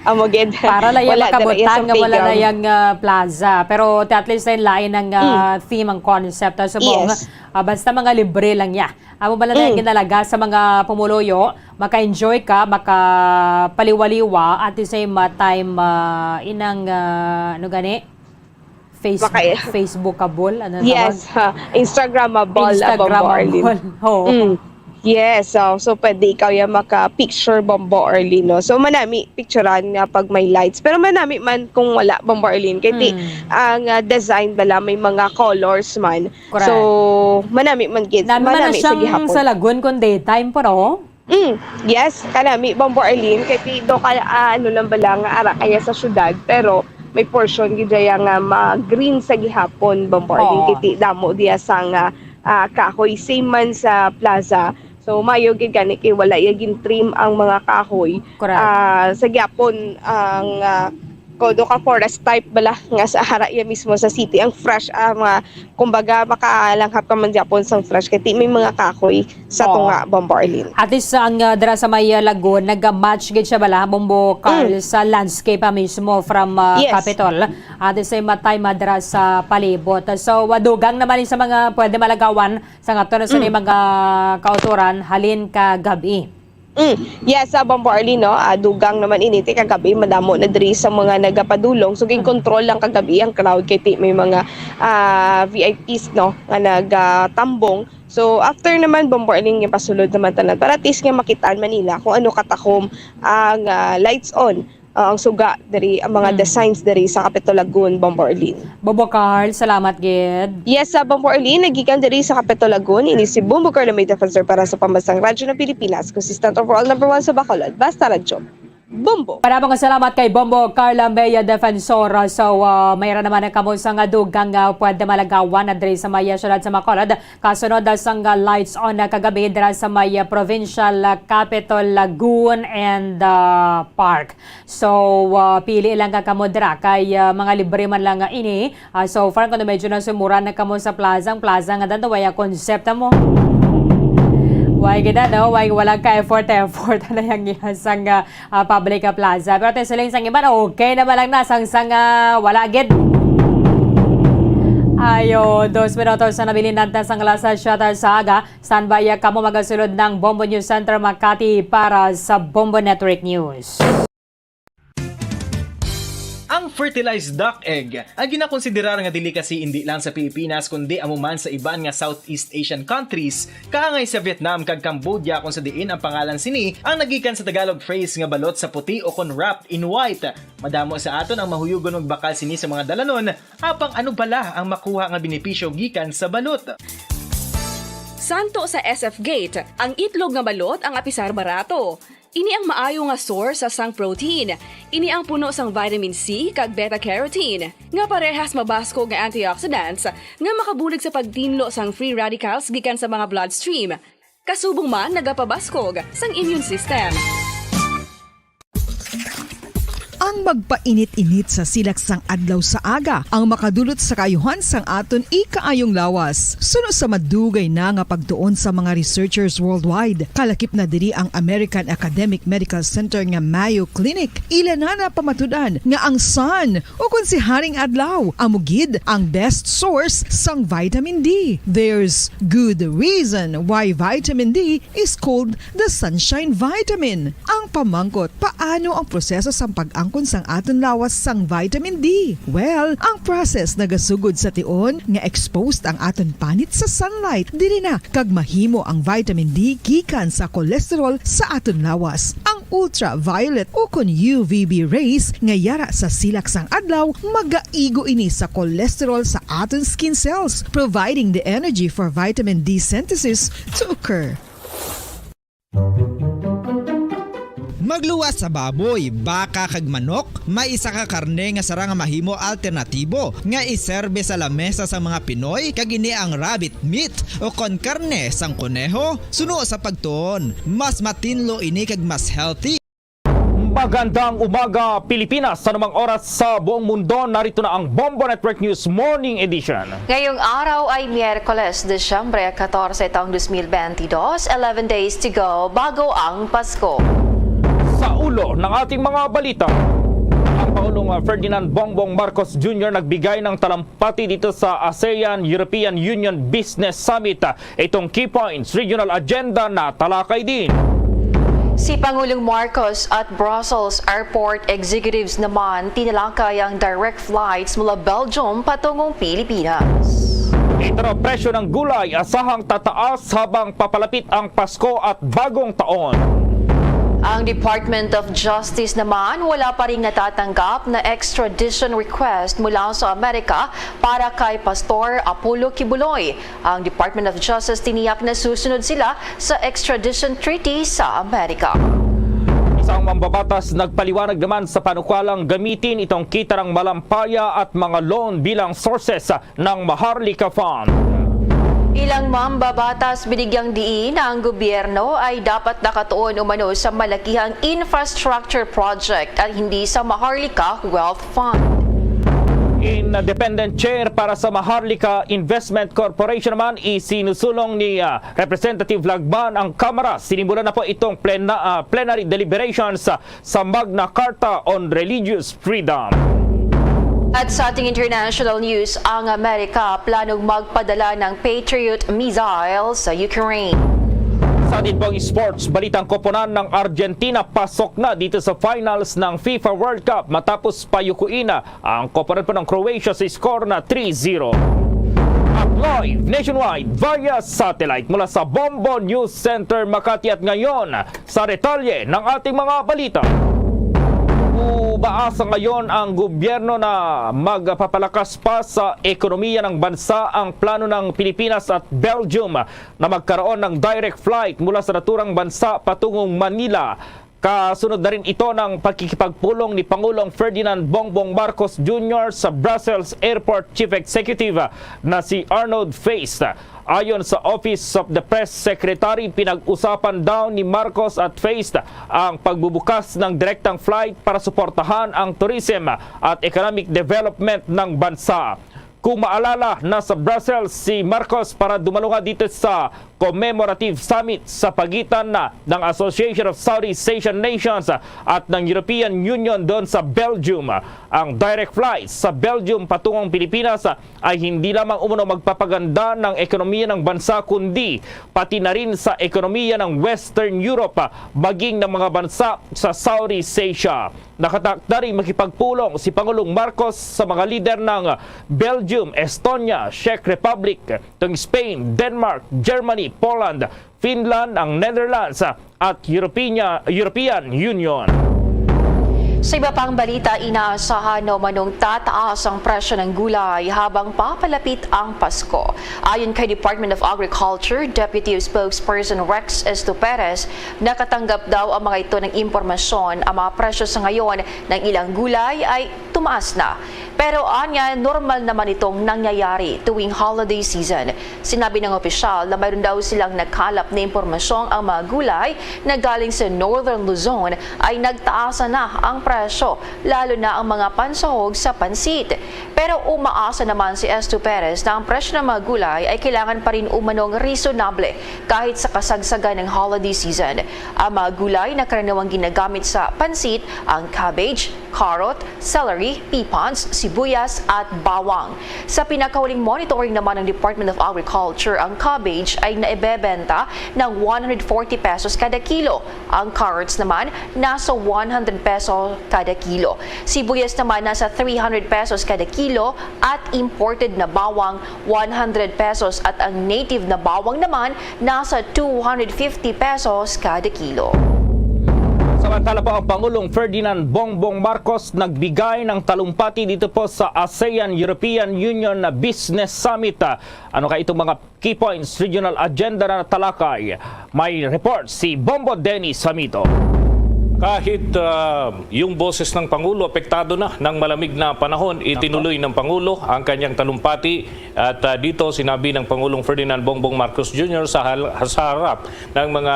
Amo gid. Para lang yan Wala dira iya makabutang sa nga wala na playground. yang, ah, plaza. Pero ti at least lain-lain ang, ah, Mm. theme, ang concept. Ah, subong, Yes. ah, basta mga libre lang ya. Amo bala na Mm. ginalaga sa mga pumuluyo, maka-enjoy ka, makapaliwaliwa, at the same, ah, time, ah, inang, ah, ano gani? Face-, Maka- Facebookable, ano na Yes, tawag? ha. Instagrammable, ah, Bombo Arlene. Instagrammable. Oo. Mm. Yes, so, so pwede ikaw yung maka-picture, Bombo Arlene, no? So, manami picturean nga pag may lights. Pero manami man kung wala, Bombo Arlene. Kay ti, Mm. ang, ah, design bala, may mga colors man. Correct. So, manami man gid. Nami man na Manami sa siyang gihapon. sa Lagun kung daytime, pero Mm, yes, kanami, Bombo Arlene, kay ti do ka, ah, ano lang bala nga ara kaya sa syudad, pero may portion gid daya nga ma-green sa gihapon, Bombo Arlene, Oo. kay ti damo diya sa nga, ah, kahoy, same man sa plaza. So, mayo gid gani kay wala ya gin-trim ang mga kahoy. Correct. Ah, sa gihapon ang, ah, Kodo ka forest type bala nga sa hara iya mismo sa city. Ang fresh, ah, mga, kumbaga, makalanghap ka man gyapon sang fresh kay ti may mga kahoy sa Oo. tunga, Bombo Arlene. At least ang, ah, dira sa may, ah, Lagoon, nag-match gid siya bala, Bombo Carl, Mm. sa landscape, ah, mismo from, ah, Yes. Capitol. At the same time, ah, dira sa palibot. So, ah, dugang naman ni sa mga pwede malagawan sa nga to na sa Mm. mga kautoran halin ka gabi. Mm. Yes, sa Bombo Arlene, no? Ah, dugang naman ini ti kagabi, madamo na diri sa mga nagapadulong. So, ginkontrol lang kagabi ang crowd kay ti may mga, ah, V I Ps, no, nga nagatambong. So, after naman, Bombo Arlene, gipasulod naman tanan para at least nga makitaan man nila kung ano katakom ang, ah, lights on, ah, ang suga diri, ang mga Mm. designs diri sa Capitol Lagoon, Bombo Arlene. Bombo Carl, salamat gid. Yes, sa Bombo Arlene, nagikan diri sa Capitol Lagoon, ini si Bombo Carl, may defensor para sa Pambansang Radyo ng Pilipinas, consistent overall number one sa Bacolod. Basta Radyo. Bombo. Para mga salamat kay Bombo Carla May Defensor. So, ah, mayra naman ang kamo sa nga dugang nga pwede malagawan na diri sa may, ah, syudad sa Bacolod. Kasunod, ah, sang, ah, lights on na kagabi dira sa may, ah, provincial, ah, capital, Lagoon and, ah, Park. So, ah, pili lang ka kamo dira kay, ah, mga libre man lang nga ini. Ah, so far, kuno medyo nasumuran na kamo sa plaza, ang plaza nga dan way, ah, concept mo. Why gid, no? Why wala ka effort, effort na yang iya sang, ah, ah, public, ah, plaza. Pero te siling sang iban, okay naman lang na sang, sang, ah, wala gid. Ayo, dos minutos na nabilin natin sang alas siyete sa aga. Standby, ah, kamo magasulod ng Bombo News Center Makati para sa Bombo Network News. Ang fertilized duck egg ang ginakonsiderar nga delicacy indi lang sa Pilipinas, kundi amo man sa iban nga Southeast Asian countries, kaangay sa Vietnam kag Cambodia, kung sa diin ang pangalan sini ang nagikan sa Tagalog phrase nga balot sa puti o kon wrapped in white. Madamo sa aton ang mahuyugon magbakal sini sa mga dalanon, apang ano bala ang makuha nga benepisyo gikan sa balot? Santo sa S F Gate, ang itlog nga balot ang apisar barato. Ini ang maayo nga source sang protein. Ini ang puno sang vitamin C kag beta-carotene, nga parehas mabaskog nga antioxidants nga makabulig sa pagtinlo sang free radicals gikan sa mga bloodstream. Kasubong man nagapabaskog sang immune system. Ang magpainit-init sa silak sang adlaw sa aga ang makadulot sa kaayuhan sang aton ikaayong lawas. Suno sa madugay na nga pagtuon sa mga researchers worldwide, kalakip na diri ang American Academic Medical Center nga Mayo Clinic. Ila na napamatud-an nga ang sun, o kon si Haring Adlaw, amo gid ang best source sang vitamin D. There's good reason why vitamin D is called the sunshine vitamin. Ang pamangkot, paano ang proseso sang pag-angkon sang aton lawas sang vitamin D? Well, ang process nagasugod sa tion nga exposed ang aton panit sa sunlight. Diri na kag mahimo ang vitamin D gikan sa cholesterol sa aton lawas. Ang ultraviolet o kon U V B rays nga yara sa silak sang adlaw magaigo ini sa cholesterol sa aton skin cells, providing the energy for vitamin D synthesis to occur. Magluwas sa baboy, baka, kag manok, may isa ka karne nga sarang nga mahimo alternatibo nga iserbe sa lamesa sang mga Pinoy, kag ini ang rabbit meat o kon karne sang koneho. Suno sa pagtuon, mas matinlo ini kag mas healthy. Magandang umaga, Pilipinas. Sa anumang oras sa buong mundo, narito na ang Bombo Network News Morning Edition. Ngayong araw ay Miyerkules, Disyembre katorse, taong dos mil benti dos, eleven days to go bago ang Pasko. Sa ulo ng ating mga balita, ang Pangulong Ferdinand Bongbong Marcos Junior nagbigay ng talam- pati dito sa ASEAN European Union Business Summit. Itong key points, regional agenda na talakay din. Si Pangulong Marcos at Brussels Airport Executives naman tinalakay ang direct flights mula Belgium patungong Pilipinas. Ito na, presyo ng gulay asahang tataas habang papalapit ang Pasko at Bagong Taon. Ang Department of Justice naman wala pa ring natatanggap na extradition request mula sa Amerika para kay Pastor Apollo Quiboloy. Ang Department of Justice tiniyak na susunod sila sa extradition treaty sa Amerika. Isang mambabatas nagpaliwanag naman sa panukalang gamitin itong kita ng malampaya at mga loan bilang sources ng Maharlika Fund. Ilang mambabatas binigyang diin na ang gobyerno ay dapat nakatuon umano sa malakihang infrastructure project at hindi sa Maharlika Wealth Fund. Independent chair para sa Maharlika Investment Corporation naman, isinusulong ni, ah, Representative Lagman ang Kamara. Sinimula na po itong plena-, ah, plenary deliberations, ah, sa Magna Carta on Religious Freedom. At sa ating international news, ang Amerika planong magpadala ng Patriot missile sa Ukraine. Sa atin pong sports, balitang koponan ng Argentina pasok na dito sa finals ng FIFA World Cup matapos payukuin ang koponan po ng Croatia sa score na three zero. At live nationwide via satellite mula sa Bombo News Center Makati at ngayon, sa detalye ng ating mga balita. Umaasa ngayon ang gobyerno na magpapalakas pa sa ekonomiya ng bansa ang plano ng Pilipinas at Belgium na magkaroon ng direct flight mula sa naturang bansa patungong Manila. Kasunod na rin ito ng pagkikipagpulong ni Pangulong Ferdinand Bongbong Marcos Junior sa Brussels Airport Chief Executive na si Arnaud Feist. Ayon sa Office of the Press Secretary, pinag-usapan daw ni Marcos at Feist ang pagbubukas ng direktang flight para suportahan ang tourism at economic development ng bansa. Kung maalala, nasa Brussels si Marcos para dumalo nga dito sa commemorative summit sa pagitan na ng Association of Southeast Asian Nations at ng European Union doon sa Belgium. Ang direct flights sa Belgium patungong Pilipinas ay hindi lamang umano magpapaganda ng ekonomiya ng bansa, kundi pati na rin sa ekonomiya ng Western Europe, maging ng mga bansa sa Southeast Asia. Nakatakda rin makipagpulong si Pangulong Marcos sa mga lider ng Belgium, Estonia, Czech Republic, ng Spain, Denmark, Germany, Poland, Finland, ang Netherlands, at European, European Union. Sa iba pang balita, inaasahan na umanong tataas ang presyo ng gulay habang papalapit ang Pasko. Ayon kay Department of Agriculture Deputy Spokesperson Rex Esto Perez, nakatanggap daw ang mga ito ng impormasyon ang mga presyo sa ngayon ng ilang gulay ay tumaas na. Pero anya, normal naman itong nangyayari tuwing holiday season. Sinabi ng opisyal na mayroon daw silang nakalap na impormasyong ang mga gulay na galing sa Northern Luzon ay nagtaasan na ang presyo, lalo na ang mga pansahog sa pansit. Pero umaasa naman si Esto Perez na ang presyo ng mga gulay ay kailangan pa rin umanong reasonable kahit sa kasagsagan ng holiday season. Ang mga gulay na karaniwang ginagamit sa pansit, ang cabbage, carrot, celery, pipons, sibuyas, at bawang. Sa pinakahuling monitoring naman ng Department of Agriculture, ang cabbage ay naibebenta ng one hundred forty pesos kada kilo. Ang carrots naman, nasa one hundred peso kada kilo. Sibuyas naman, nasa three hundred pesos kada kilo, at imported na bawang, one hundred pesos, at ang native na bawang naman, nasa two hundred fifty pesos kada kilo. Samantala po, ang Pangulong Ferdinand Bongbong Marcos nagbigay ng talumpati dito po sa ASEAN European Union na Business Summit. Ah, ano kaya itong mga key points, regional agenda na natalakay? May report si Bombo Dennis Hamito. Kahit, ah, yung boses ng Pangulo apektado na ng malamig na panahon, itinuloy ng Pangulo ang kanyang talumpati at, ah, dito sinabi ng Pangulong Ferdinand Bongbong Marcos Junior sa hal-, sa harap ng mga,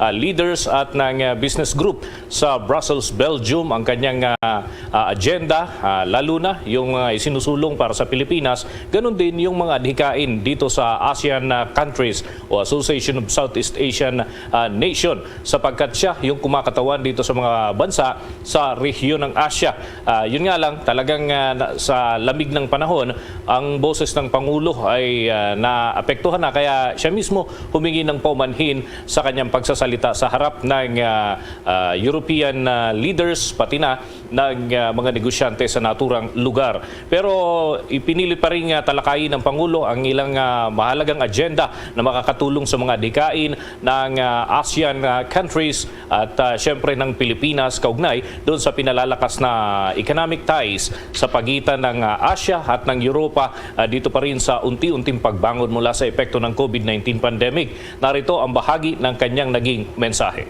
ah, leaders at ng, ah, business group sa Brussels, Belgium ang kanyang, ah, ah, agenda, ah, lalo na yung, ah, isinusulong para sa Pilipinas, ganun din yung mga adhikain dito sa ASEAN, ah, countries o Association of Southeast Asian, ah, Nation, sapagkat siya yung kumakatawan dito sa mga bansa sa rehiyon ng Asia. Ah, yun nga lang, talagang, ah, na-, sa lamig ng panahon, ang boses ng Pangulo ay, ah, naapektuhan na, kaya siya mismo humingi ng paumanhin sa kanyang pagsasalita sa harap ng, ah, ah, European, ah, leaders, pati na ng, ah, mga negosyante sa naturang lugar. Pero ipinilit pa rin, ah, talakayin ng Pangulo ang ilang, ah, mahalagang agenda na makakatulong sa mga adhikain ng, ah, ASEAN, ah, countries at, ah, siyempre ng Pilipinas kaugnay doon sa pinalalakas na economic ties sa pagitan ng, ah, Asia at ng Europa, ah, dito pa rin sa unti-unting pagbangon mula sa epekto ng COVID nineteen pandemic. Narito ang bahagi ng kanyang naging mensahe.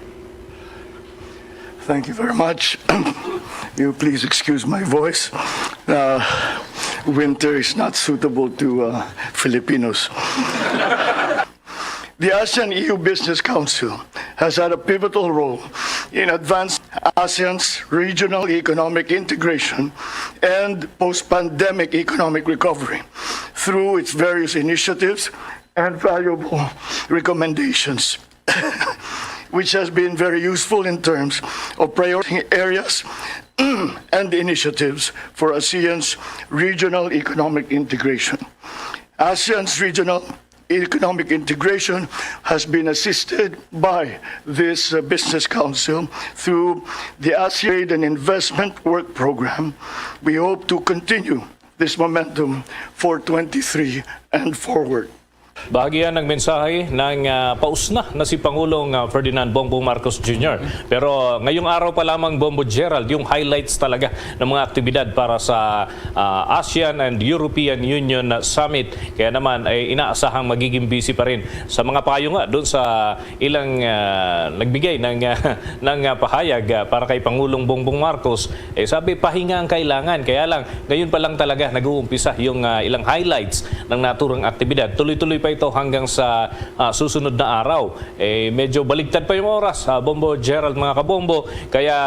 Thank you very much. You please excuse my voice. Uh, Winter is not suitable to uh, Filipinos. The ASEAN E U Business Council has had a pivotal role in advancing ASEAN's regional economic integration and post pandemic economic recovery through its various initiatives and valuable recommendations, which has been very useful in terms of priority areas and initiatives for ASEAN's regional economic integration. ASEAN's regional economic integration has been assisted by this uh, business council through the ASEAN Trade and Investment Work Program. We hope to continue this momentum for twenty-three and forward. Bahagi yan ng mensahe ng ah, pausna na si Pangulong ah, Ferdinand Bongbong Marcos Junior. Pero ngayong araw pa lamang, Bombo Gerald, yung highlights talaga ng mga aktibidad para sa ah, ASEAN and European Union ah, Summit. Kaya naman ay inaasahang magiging busy pa rin sa mga payo nga doon sa ilang ah, nagbigay ng ah, ng ah, pahayag ah, para kay Pangulong Bongbong Marcos. Eh, sabi, pahinga ang kailangan. Kaya lang, ngayon pa lang talaga nag-uumpisa yung ah, ilang highlights ng naturang aktibidad. Tuloy-tuloy pa ito hanggang sa ah, susunod na araw. Eh, medyo baligtad pa yung oras, ah, Bombo Gerald, mga kabombo. Kaya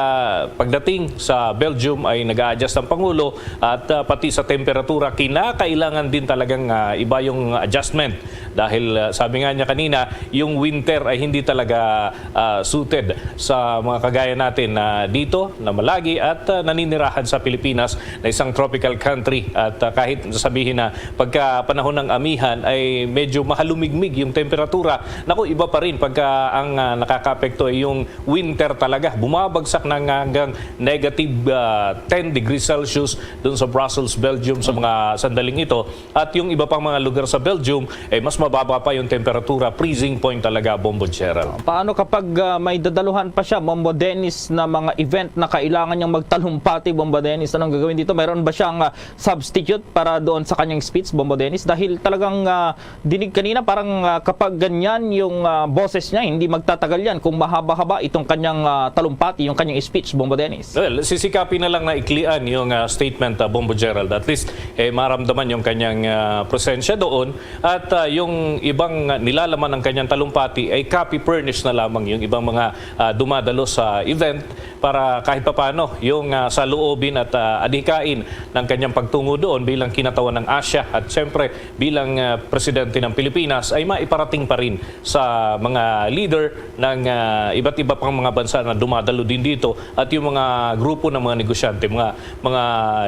pagdating sa Belgium ay nag-a-adjust ang Pangulo at ah, pati sa temperatura, kinakailangan din talagang ah, iba yung adjustment. Dahil ah, sabi nga niya kanina, yung winter ay hindi talaga ah, suited sa mga kagaya natin na dito, na malagi at ah, naninirahan sa Pilipinas na isang tropical country. At ah, kahit sabihin na pagka panahon ng amihan ay medyo mahalumigmig yung temperatura, naku, iba pa rin pagka ang ah, nakakaapekto ay yung winter talaga. Bumabagsak na nga hanggang negative ah, ten degrees Celsius doon sa Brussels, Belgium sa mga sandaling ito. At yung iba pang mga lugar sa Belgium, eh, mas mababa pa yung temperatura, freezing point talaga, Bombo Gerald. Paano kapag ah, may dadaluhan pa siya, Bombo Dennis, na mga event na kailangan niyang magtalumpati, Bombo Dennis? Anong gagawin dito? Mayroon ba siyang ah, substitute para doon sa kanyang speech, Bombo Dennis? Dahil talagang ah, dinig kanina, parang ah, kapag ganyan yung ah, boses niya, hindi magtatagal yan kung mahaba-haba itong kanyang ah, talumpati, yung kanyang speech, Bombo Dennis. Well, sisikapin na lang na iklian yung ah, statement, ah, Bombo Gerald. At least, eh, maramdaman yung kanyang ah, presensya doon. At ah, yung ibang nilalaman ng kanyang talumpati ay copy furnish na lamang yung ibang mga ah, dumadalo sa event para kahit papano yung ah, saloobin at ah, adhikain ng kanyang pagtungo doon bilang kinatawan ng ASEAN at siyempre bilang ah, presidente ng Pilipinas ay maiparating pa rin sa mga leader ng ah, iba't iba pang mga bansa na dumadalo din dito at yung mga grupo ng mga negosyante, mga mga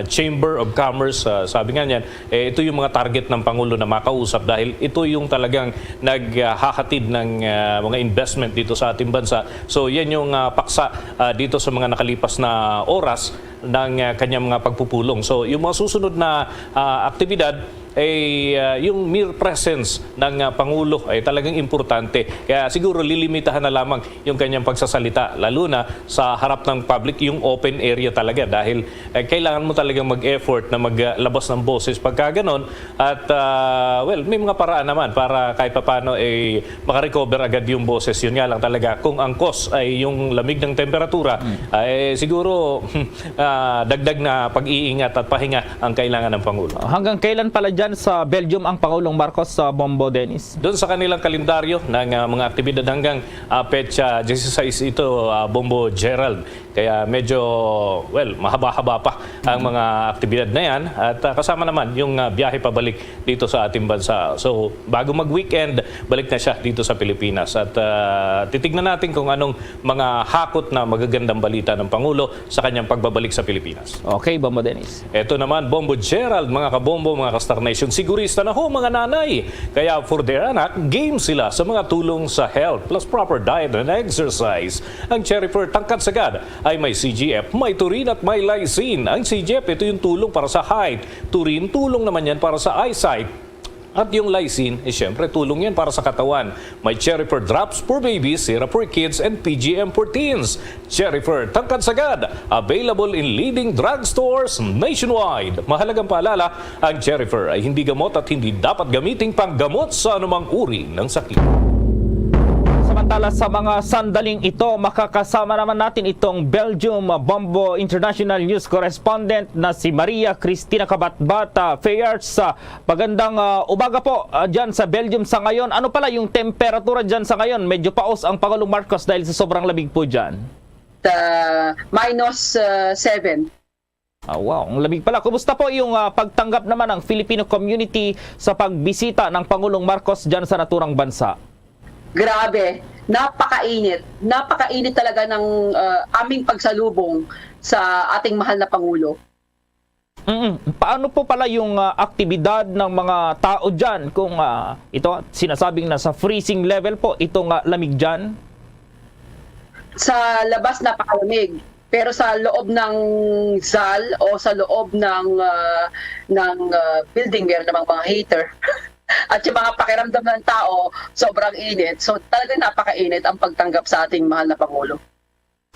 Chamber of Commerce, ah, sabi nga niyan, eh, ito yung mga target ng Pangulo na makausap dahil ito yung talagang naghahatid ng ah, mga investment dito sa ating bansa. So yan yung ah, paksa ah, dito sa mga nakalipas na oras ng ah, kanyang mga pagpupulong. So yung mga susunod na ah, aktibidad ay ah, yung mere presence ng ah, Pangulo ay talagang importante. Kaya siguro lilimitahan na lamang yung kanyang pagsasalita, lalo na sa harap ng public, yung open area talaga, dahil eh, kailangan mo talagang mag-effort na maglabas ng boses pagka ganon. At ah, well, may mga paraan naman para kahit papano eh, makarecover agad yung boses. Yun nga lang talaga, kung ang cause ay yung lamig ng temperatura, ay siguro ah, dagdag na pag-iingat at pahinga ang kailangan ng Pangulo. Hanggang kailan pala dyan sa Belgium ang Pangulong Marcos, sa Bombo Dennis? Doon sa kanilang kalendaryo ng ah, mga aktibidad, hanggang ah, petsa disisais ito, ah, Bombo Gerald. Kaya medyo, well, mahaba-haba pa ang mga aktibidad na yan. At ah, kasama naman yung ah, biyahe pabalik dito sa ating bansa. So, bago mag-weekend, balik na siya dito sa Pilipinas. At ah, titignan natin kung anong mga hakot na magagandang balita ng Pangulo sa kanyang pagbabalik sa Pilipinas. Okay, Bombo Dennis. Eto naman, Bombo Gerald, mga kabombo, mga ka-Star Nation, sigurista na ho, mga nanay. Kaya for their anak, game sila sa mga tulong sa health, plus proper diet and exercise. Ang Cherifer Tangkad Sagad ay may C G F, may taurine at may lysine. Ang C G F, ito yung tulong para sa height. Taurine, tulong naman yan para sa eyesight. At yung lysine, eh, syempre, tulong yan para sa katawan. May Cherifer Drops for Babies, Syrup for Kids, and P G M for Teens. Cherifer Tangkad Sagad, available in leading drugstores nationwide. Mahalagang paalala, ang Cherifer ay hindi gamot at hindi dapat gamiting panggamot sa anumang uri ng sakit. Samantala, Sa mga sandaling ito, makakasama naman natin itong Belgium Bombo International News Correspondent na si Maria Cristina Kabatbat. Ah, Fayarts, ah, magandang, ah, umaga po, ah, dyan sa Belgium sa ngayon. Ano pala yung temperatura dyan sa ngayon? Medyo paos ang Pangulong Marcos dahil sa sobrang lamig po dyan. Uh, minus uh, seven. Ah, wow, ang lamig pala. Kumusta po yung, ah, pagtanggap naman ng Filipino community sa pagbisita ng Pangulong Marcos dyan sa naturang bansa? Grabe, napakainit. Napakainit talaga ng uh, aming pagsalubong sa ating mahal na Pangulo. Mm. Paano po pala yung, ah, aktibidad ng mga tao dyan kung, ah, ito sinasabing nasa freezing level po itong, ah, lamig dyan? Sa labas napakalamig, pero sa loob ng zal o sa loob ng ah, ng ah, building, meron namang mga heater. At yung mga pakiramdam ng tao, sobrang init. So, talagang napakainit ang pagtanggap sa ating mahal na Pangulo.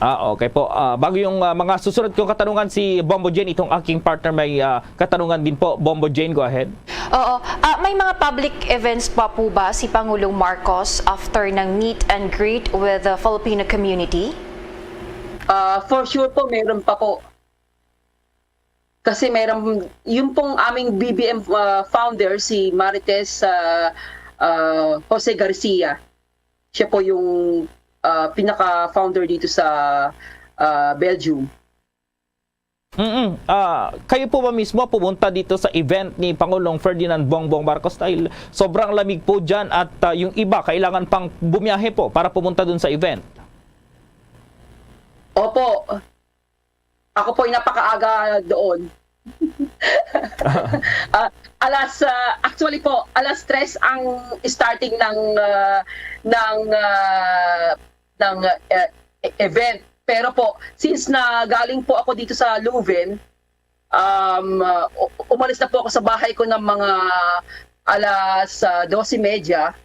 Ah, okay po. Ah, bago yung, ah, mga susunod kong katanungan, si Bombo Jane, itong aking partner, may, ah, katanungan din po. Bombo Jane, go ahead. Oo. Ah, may mga public events pa po ba si Pangulong Marcos after ng meet and greet with the Filipino community? Ah, for sure po, meron pa po. Kasi meron, yung pong aming B B M ah, founder, si Marites ah, ah, Jose Garcia. Siya po yung ah, pinaka-founder dito sa ah, Belgium. Mm-mm. Ah, kayo po ba mismo pumunta dito sa event ni Pangulong Ferdinand Bongbong Marcos? Dahil sobrang lamig po dyan at, ah, yung iba kailangan pang bumiyahe po para pumunta dun sa event. Opo. Ako po'y napakaaga doon. Ah, alas ah, actually po, alas tres ang starting ng ah, ng ah, ng eh, e- event. Pero po, since na galing po ako dito sa Leuven, um, ah, u- umalis na po ako sa bahay ko ng mga alas ah, dose y media.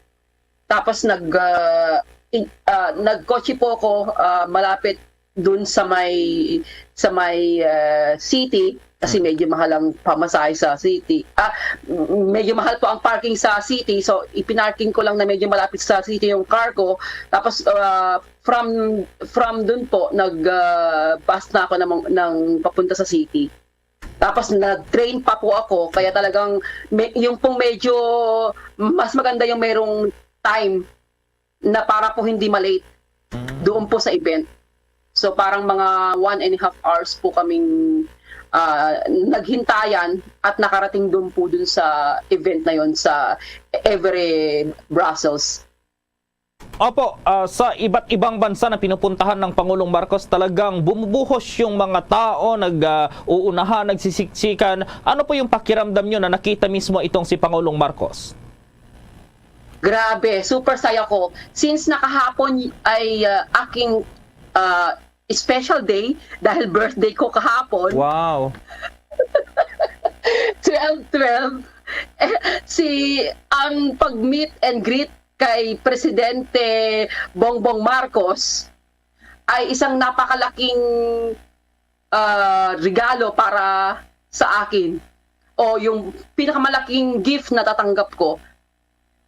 Tapos nag ah, in- ah, nagkotse po ako ah, malapit dun sa may sa may ah, city kasi medyo mahal ang pamasahe sa city. Ah, m- medyo mahal po ang parking sa city, so ipinarking ko lang na medyo malapit sa city yung car ko. Tapos ah, from from dun po nag ah, bus na ako ng, ng papunta sa city. Tapos nag-train pa po ako, kaya talagang me- yung pong medyo mas maganda yung merong time na para po hindi ma-late doon po sa event. So parang mga one and a half hours po kaming ah, naghintayan at nakarating doon po dun sa event na yon sa Evere, Brussels. Opo, ah, sa iba't ibang bansa na pinupuntahan ng Pangulong Marcos, talagang bumubuhos yung mga tao, nag, ah, uunahan, nagsisiksikan. Ano po yung pakiramdam nyo na nakita mismo itong si Pangulong Marcos? Grabe, super saya ko. Since nakahapon ay ah, aking ah, special day dahil birthday ko kahapon. Wow. Twelve twelve, eh, si ang pag-meet and greet kay Presidente Bongbong Marcos ay isang napakalaking ah, regalo para sa akin, o yung pinakamalaking gift na tatanggap ko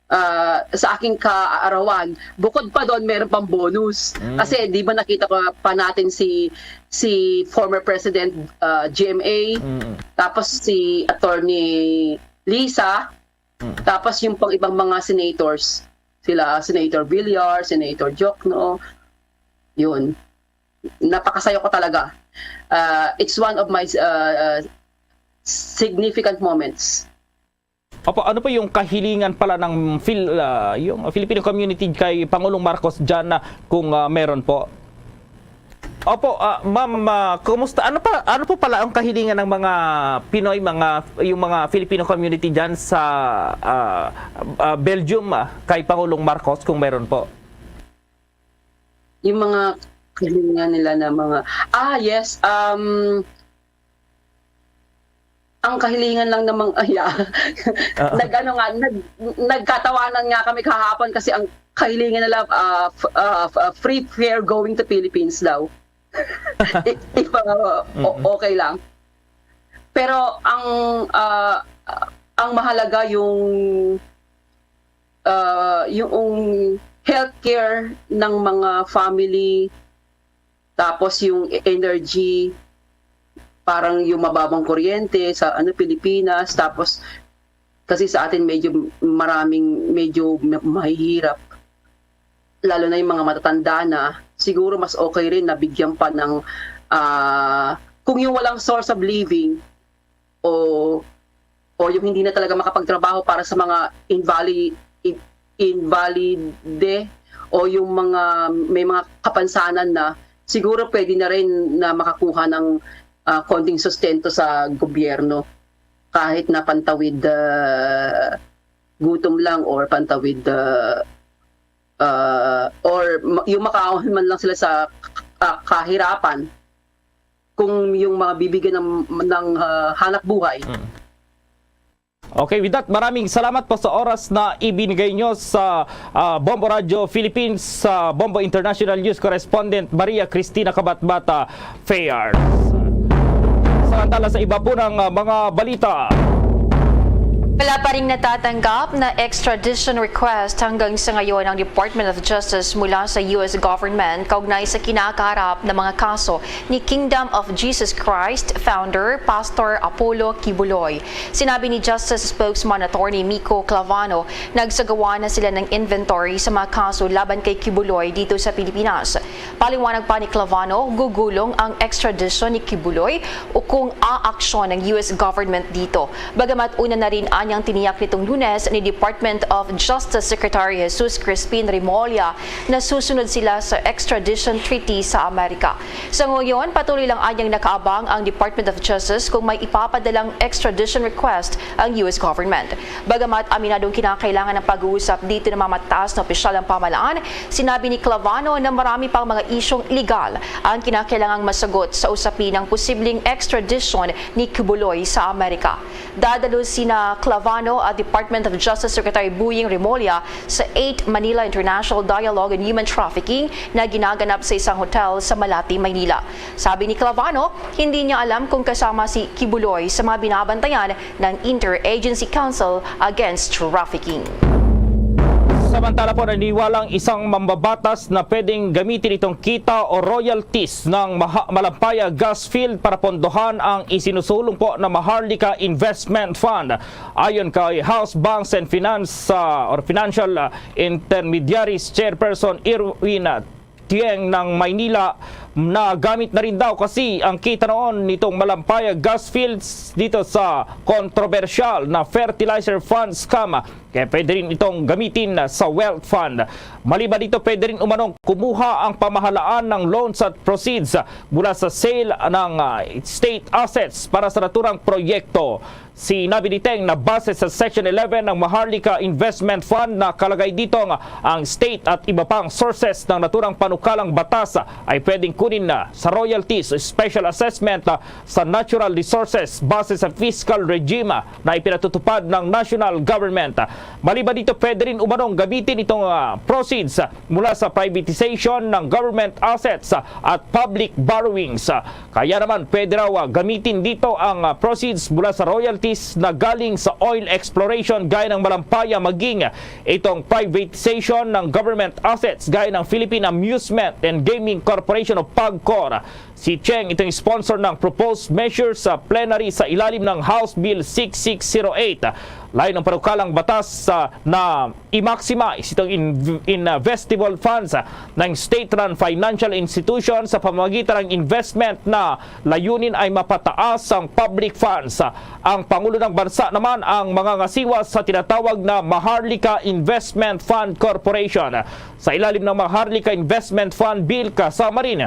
ah, sa aking kaarawan. Bukod pa doon, meron pang bonus. Mm. Kasi di ba nakita ko pa natin si si former President ah, G M A, Mm. tapos si Attorney Lisa, Mm. tapos yung pang ibang mga senators. Sila Senator Villar, Senator Diokno. Yun. Napakasaya ko talaga. Ah, it's one of my ah, significant moments. Opo, ano po yung kahilingan pala ng Phil, ah, yung Filipino community kay Pangulong Marcos dyan na kung ah, meron po? Opo, ah, ma'am, ah, kumusta? Ano pa ano po pala ang kahilingan ng mga Pinoy, mga yung mga Filipino community diyan sa ah, ah, Belgium ah, kay Pangulong Marcos kung meron po? Yung mga kahilingan nila na mga ah yes um ang kahilingan lang namang ah, yeah. Ah. Nag ano nga nag nagkatawanan nga kami kahapon kasi ang kahilingan nila ah, f- ah, f- ah, free fare going to Philippines daw. If ah, o- okay lang. Pero ang ah, ang mahalaga yung ah, yung healthcare ng mga family, tapos yung energy, parang yung mababang kuryente sa, ano, Pilipinas, tapos kasi sa atin medyo maraming, medyo ma-, mahihirap, lalo na yung mga matatanda na, siguro mas okay rin na bigyan pa ng, ah, kung yung walang source of living o, o yung hindi na talaga makapagtrabaho para sa mga invali-, in-, invalide o yung mga may mga kapansanan na, siguro pwede na rin na makakuha ng, ah, konting sustento sa gobyerno kahit na pantawid, ah, gutom lang or pantawid, ah, ah, or ma-, yung makaahon man lang sila sa, ah, kahirapan kung yung mga bibigyan ng, ng, ah, hanap buhay. Mm. Okay, with that, maraming salamat po sa oras na ibinigay nyo sa, ah, Bombo Radio Philippines, sa Bombo International News Correspondent Maria Cristina Kabatbata Fayard. Samantala, sa iba po ng, ah, mga balita. Wala pa ring natatanggap na extradition request hanggang sa ngayon ang Department of Justice mula sa U S government kaugnay sa kinakaharap na mga kaso ni Kingdom of Jesus Christ founder Pastor Apollo Quiboloy. Sinabi ni Justice Spokesman Attorney Miko Clavano, nagsagawa na sila ng inventory sa mga kaso laban kay Quiboloy dito sa Pilipinas. Paliwanag pa ni Clavano, gugulong ang extradition ni Quiboloy o kung aaksyon ang U S government dito. Bagamat una na rin anyang tiniyak nitong Lunes ni Department of Justice Secretary Jesus Crispin Remulla na susunod sila sa extradition treaty sa Amerika. Sa ngayon, patuloy lang anyang nakaabang ang Department of Justice kung may ipapadalang extradition request ang U S government. Bagamat aminadong kinakailangan ng pag-uusap dito ng mga mataas na opisyal ng pamahalaan, sinabi ni Clavano na marami pang mga isyung legal ang kinakailangang masagot sa usapin ng posibleng extradition ni Quiboloy sa Amerika. Dadalo sina Clavano at Department of Justice Secretary Boying Remulla sa eighth Manila International Dialogue on Human Trafficking na ginaganap sa isang hotel sa Malate, Maynila. Sabi ni Clavano, hindi niya alam kung kasama si Quiboloy sa mga binabantayan ng Interagency Council Against Trafficking. Samantala po, naniniwala ang isang mambabatas na pwedeng gamitin itong kita o royalties ng Maha-, Malampaya Gas Field para pondohan ang isinusulong po na Maharlika Investment Fund. Ayon kay House Banks and Finance, ah, or Financial, ah, Intermediaries Chairperson Irwin, ah, Tieng ng Maynila, nagamit na rin daw kasi ang kita noon nitong Malampaya Gas Fields dito sa kontrobersyal na fertilizer fund scam. Kaya pwede rin itong gamitin sa Wealth Fund. Maliban dito, pwede rin umanong kumuha ang pamahalaan ng loans at proceeds mula sa sale ng, ah, state assets para sa naturang proyekto. Sinabi ni Tieng na base sa Section eleven ng Maharlika Investment Fund, nakalagay dito ang, ang state at iba pang sources ng naturang panukalang batas ay pwedeng kunin na sa royalties o special assessment, ah, sa natural resources base sa fiscal regime, ah, na ipinatutupad ng national government. Maliban dito, pwede rin umanong gamitin itong, ah, proceeds, ah, mula sa privatization ng government assets, ah, at public borrowings. Ah, kaya naman, pwede raw, ah, gamitin dito ang, ah, proceeds mula sa royalties na galing sa oil exploration gaya ng Malampaya, maging itong privatization ng government assets gaya ng Philippine Amusement and Gaming Corporation o PAGCOR. Si Tieng itong sponsor ng proposed measure sa plenary sa ilalim ng House Bill six six zero eight. Layo ng panukalang batas, ah, na i-maximize itong in-, investable funds, ah, ng state-run financial institution sa pamamagitan ng investment na layunin ay mapataas ang public funds. Ang Pangulo ng Bansa naman ang mangangasiwa sa tinatawag na Maharlika Investment Fund Corporation. Sa ilalim ng Maharlika Investment Fund Bill, kasama rin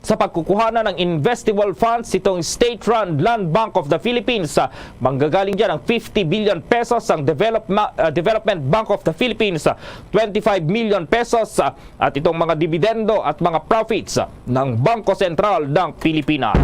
sa pagkukuhanan ng investable funds itong state-run Land Bank of the Philippines. Ah, manggagaling dyan ang fifty billion pesos, ang Developma-, ah, Development Bank of the Philippines, ah, twenty-five million pesos, ah, at itong mga dibidendo at mga profits, ah, ng Bangko Sentral ng Pilipinas.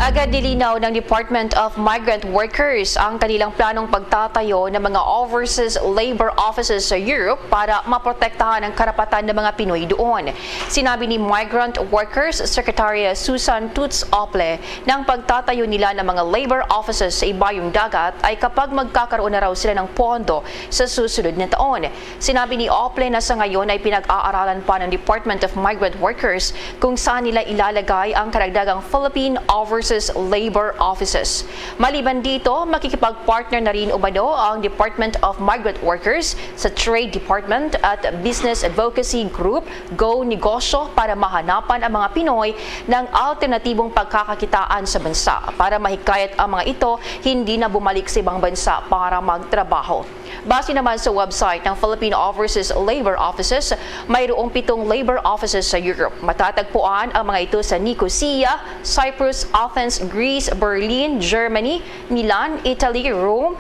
Agad nilinaw ng Department of Migrant Workers ang kanilang planong pagtatayo ng mga overseas labor offices sa Europe para maprotektahan ang karapatan ng mga Pinoy doon. Sinabi ni Migrant Workers Secretary Susan Toots Ople na ang pagtatayo nila ng mga labor offices sa ibayong dagat ay kapag magkakaroon na raw sila ng pondo sa susunod na taon. Sinabi ni Ople na sa ngayon ay pinag-aaralan pa ng Department of Migrant Workers kung saan nila ilalagay ang karagdagang Philippine overseas labor offices. Maliban dito, makikipag-partner na rin umano ang Department of Migrant Workers sa Trade Department at Business Advocacy Group Go Negosyo para mahanapan ang mga Pinoy ng alternatibong pagkakakitaan sa bansa para mahikayat ang mga ito hindi na bumalik sa ibang bansa para magtrabaho. Base naman sa website ng Philippine Overseas Labor Offices, mayroong pitong labor offices sa Europe. Matatagpuan ang mga ito sa Nicosia, Cyprus, Athens, Greece, Berlin, Germany, Milan, Italy, Rome,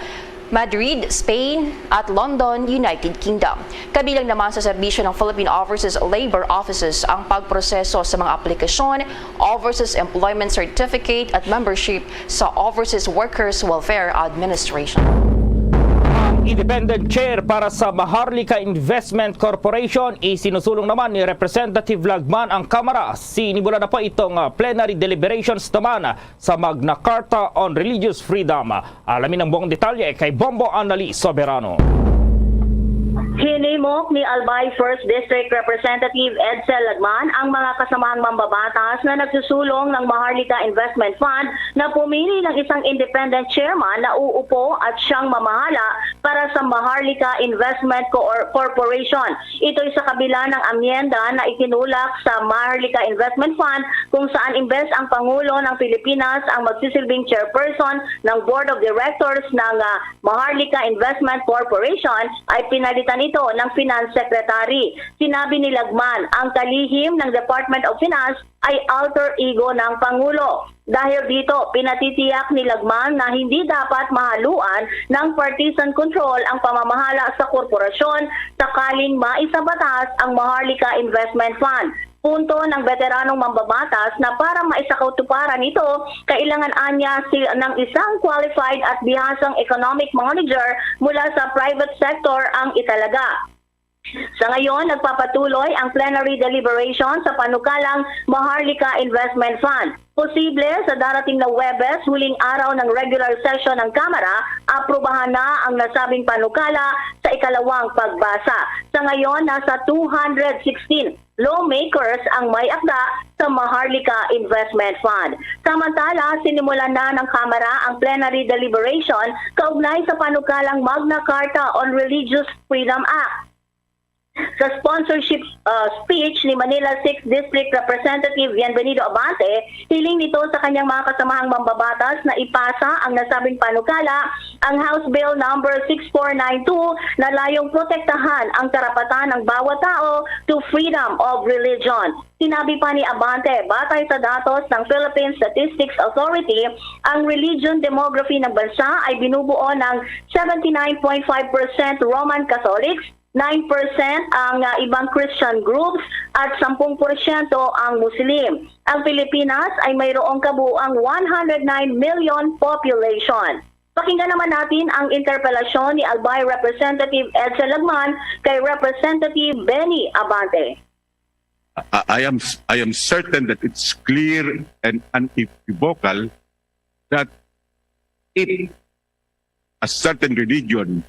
Madrid, Spain, at London, United Kingdom. Kabilang naman sa serbisyo ng Philippine Overseas Labor Offices ang pagproseso sa mga aplikasyon, overseas employment certificate, at membership sa Overseas Workers Welfare Administration. Ang independent chair para sa Maharlika Investment Corporation, isinusulong naman ni Representative Lagman ang Kamara. Sinimulan na po itong ah, plenary deliberations naman sa Magna Carta on Religious Freedom. Alamin ang buong detalye kay Bombo Anali Soberano. Hinimok ni Albay First District Representative Edsel Lagman ang mga kasamang mambabatas na nagsusulong ng Maharlika Investment Fund na pumili ng isang independent chairman na uupo at siyang mamahala para sa Maharlika Investment Cor- Corporation. Ito'y sa kabila ng amyenda na itinulak sa Maharlika Investment Fund kung saan imbes ang Pangulo ng Pilipinas ang magsisilbing chairperson ng Board of Directors ng ah, Maharlika Investment Corporation ay pinalitan ito ng Finance Secretary. Sinabi ni Lagman, ang kalihim ng Department of Finance ay alter ego ng Pangulo. Dahil dito, pinatitiyak ni Lagman na hindi dapat mahaluan ng partisan control ang pamamahala sa korporasyon sakaling maisabatas ang Maharlika Investment Fund. Punto ng beteranong mambabatas na para maisakatuparan ito, kailangan anya si ng isang qualified at bihasang economic manager mula sa private sector ang italaga. Sa ngayon, nagpapatuloy ang plenary deliberation sa panukalang Maharlika Investment Fund. Posible sa darating na Huwebes, huling araw ng regular session ng Kamara, aprubahan na ang nasabing panukala sa ikalawang pagbasa. Sa ngayon, nasa two hundred sixteen lawmakers ang may akda sa Maharlika Investment Fund. Samantala, sinimulan na ng Kamara ang plenary deliberation kaugnay sa panukalang Magna Carta on Religious Freedom Act. Sa sponsorship uh, speech ni Manila sixth District Representative Bienvenido Abante, hiling nito sa kanyang mga kasamahang mambabatas na ipasa ang nasabing panukala, ang House Bill Number six four nine two na layong protektahan ang karapatan ng bawat tao to freedom of religion. Sinabi pa ni Abante, batay sa datos ng Philippine Statistics Authority, ang religion demography ng bansa ay binubuo ng seventy nine point five percent Roman Catholics, nine percent ang uh, ibang Christian groups at ten percent ang Muslim. Ang Pilipinas ay mayroong kabuuang one hundred nine million population. Pakinggan naman natin ang interpelasyon ni Albay Representative Edsel Lagman kay Representative Benny Abante. I am I am certain that it's clear and unequivocal that if a certain religion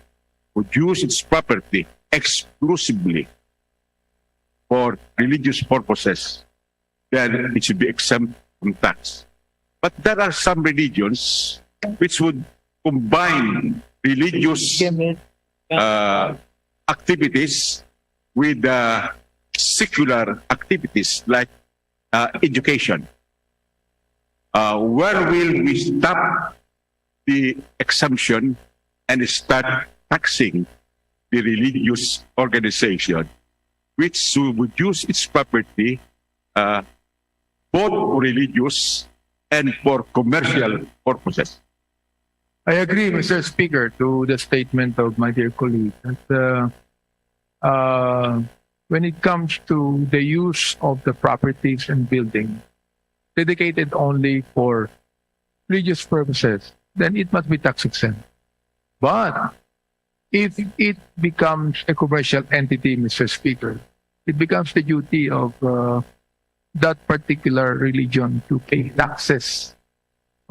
would use its property exclusively for religious purposes, then it should be exempt from tax. But there are some religions which would combine religious uh, activities with uh, secular activities like uh, education. Uh, where will we stop the exemption and start taxing the religious organization which would use its property uh, both religious and for commercial purposes? I agree, Mister Speaker, to the statement of my dear colleague that uh, uh, when it comes to the use of the properties and building dedicated only for religious purposes, then it must be tax exempt. But if it becomes a commercial entity, Mister Speaker, it becomes the duty of uh, that particular religion to pay taxes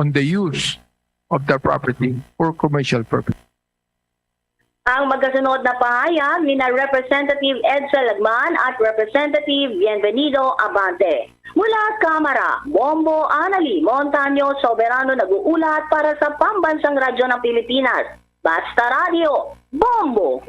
on the use of the property for commercial purpose. Ang magkasunod na pahayag ni na Representative Edsel Lagman at Representative Bienvenido Abante. Mula Kamara, Bombo Anali Montaño, Soberano nag-uulat para sa Pambansang Radyo ng Pilipinas. Basta Radyo, Bombo!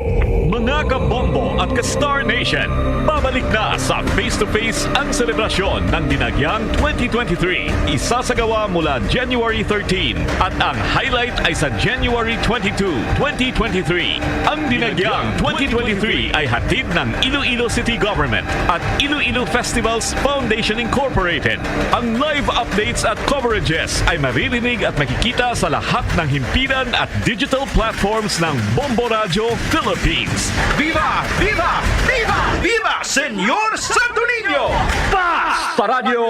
Mga kabombo at ka-Star Nation, babalik na sa face-to-face ang selebrasyon ng Dinagyang twenty twenty-three. Isasagawa mula January thirteen at ang highlight ay sa January twenty-two, twenty twenty-three. Ang Dinagyang twenty twenty-three ay hatid ng Iloilo City Government at Iloilo Festivals Foundation Incorporated. Ang live updates at coverages ay maririnig at makikita sa lahat ng himpilan at digital platforms ng Bombo Radyo Philippines. Viva! Viva! Viva! Viva, Senyor Santo Niño! Basta Radyo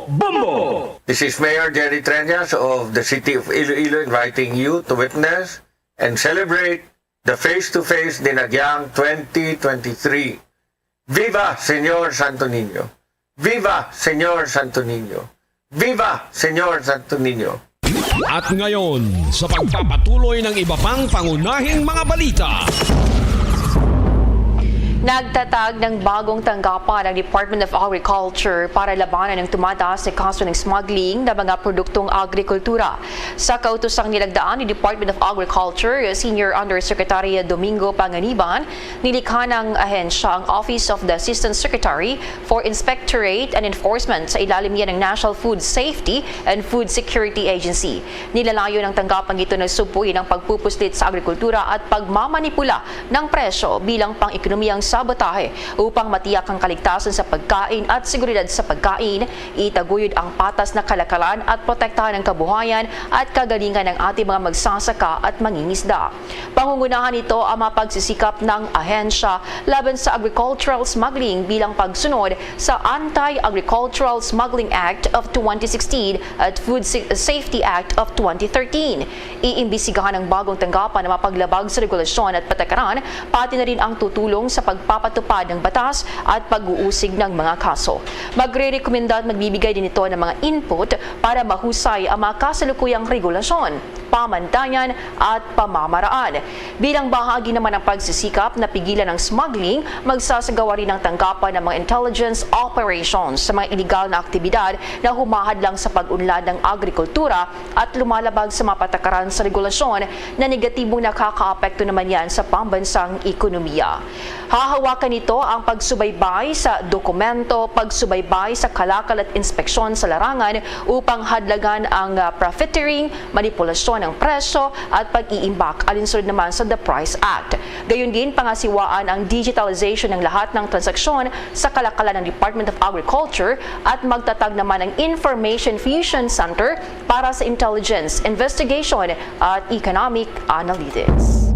Bombo! This is Mayor Jerry Treñas of the City of Iloilo inviting you to witness and celebrate the face-to-face Dinagyang twenty twenty-three. Viva, Senyor Santo Niño! Viva, Senyor Santo Niño! Viva, Senyor Santo Niño! At ngayon, sa pagpapatuloy ng iba pang pangunahing mga balita. Nagtatag ng bagong tanggapan ang Department of Agriculture para labanan ang tumataas na kaso ng smuggling ng mga produktong agrikultura. Sa kautosang nilagdaan ni Department of Agriculture Senior Undersecretary Domingo Panganiban, nilikha ng ahensya ang Office of the Assistant Secretary for Inspectorate and Enforcement sa ilalim niya ng National Food Safety and Food Security Agency. Nilalayo ng tanggapang ito na sugpuin ang pagpupuslit sa agrikultura at pagmamanipula ng presyo bilang pang-ekonomiyang sabotahe upang matiyak ang kaligtasan sa pagkain at seguridad sa pagkain, itaguyod ang patas na kalakalan at protektahan ang kabuhayan at kagalingan ng ating mga magsasaka at mangingisda. Pangungunahan nito ang mga pagsisikap ng ahensya laban sa agricultural smuggling bilang pagsunod sa Anti-Agricultural Smuggling Act of twenty sixteen at Food Sa- Safety Act of twenty thirteen. Iimbestigahan ng bagong tanggapan ang mga paglabag sa regulasyon at patakaran, pati na rin ang tutulong sa pagpapatupad ng batas at pag-uusig ng mga kaso. Magrerekomenda at magbibigay din ito ng mga input para mahusay ang mga kasalukuyang regulasyon, pamantayan at pamamaraan. Bilang bahagi naman ng pagsisikap na pigilan ang smuggling, magsasagawa rin ng tanggapan ng mga intelligence operations sa mga iligal na aktibidad na humahadlang sa pag-unlad ng agrikultura at lumalabag sa mga patakaran sa regulasyon na negatibong nakakaapekto naman yan sa pambansang ekonomiya. Hahawakan nito ang pagsubaybay sa dokumento, pagsubaybay sa kalakal at inspeksyon sa larangan upang hadlagan ang ah, profiteering, manipulasyon ng presyo at pag-iimbak alinsunod naman sa The Price Act. Gayon din, pangasiwaan ang digitalization ng lahat ng transaksyon sa kalakalan ng Department of Agriculture at magtatag naman ang Information Fusion Center para sa intelligence, investigation at economic analytics.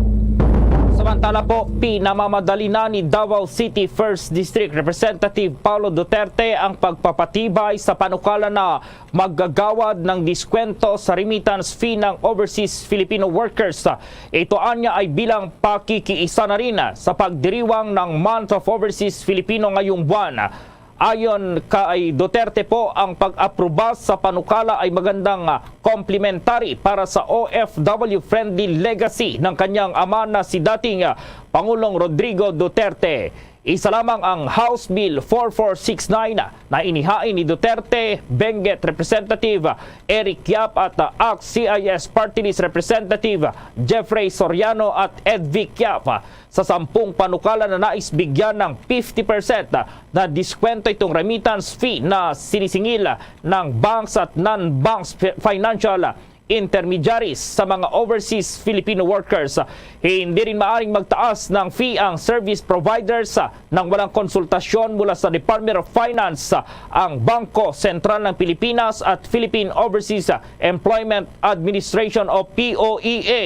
Samantala po, pinamamadali na ni Davao City First District Representative Paulo Duterte ang pagpapatibay sa panukala na maggagawad ng diskwento sa remittance fee ng overseas Filipino workers. Ito anya ay bilang pakikiisa na rin sa pagdiriwang ng Month of Overseas Filipino ngayong buwan. Ayon kay Duterte po, ang pag-aproba sa panukala ay magandang ah, complementary para sa O F W-friendly legacy ng kanyang ama na si dating ah, Pangulong Rodrigo Duterte. Isa lamang ang House Bill four four six nine na inihain ni Duterte, Benguet Representative Eric Yap at ah, ACT-CIS Party List Representative Jeffrey Soriano at Edvic Yap. Sa sampung panukala na nais bigyan ng fifty percent na diskwento itong remittance fee na sinisingil ng banks at non-banks fi- financial intermediaries sa mga overseas Filipino workers. Hindi rin maaring magtaas ng fee ang service providers nang walang konsultasyon mula sa Department of Finance, ang Bangko Sentral ng Pilipinas at Philippine Overseas Employment Administration o P O E A.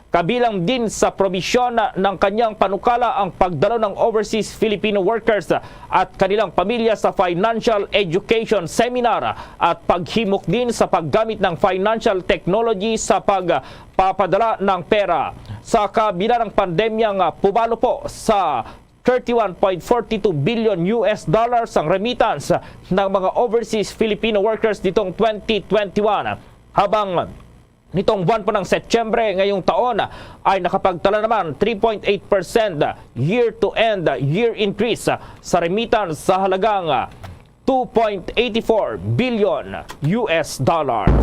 Kabilang din sa probisyon ng kanyang panukala ang pagdalo ng overseas Filipino workers at kanilang pamilya sa financial education seminar at paghimok din sa paggamit ng financial technology sa pagpapadala ng pera. Sa kabila ng pandemyang pumalo po sa thirty-one point four two billion U S dollars ang remittance ng mga overseas Filipino workers nitong twenty twenty-one, habang nitong buwan po ng Setyembre ngayong taon ay nakapagtala naman three point eight percent year-to-end year increase sa remittance sa halagang two point eight four billion U S dollars.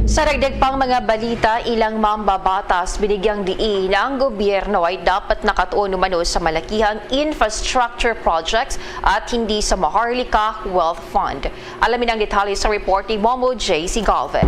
Sa dagdag pang mga balita, ilang mambabatas binigyang diin na ang gobyerno ay dapat nakatuon umano sa malakihang infrastructure projects at hindi sa Maharlika Wealth Fund. Alamin ang detalye sa report ni Momo J C Galvin.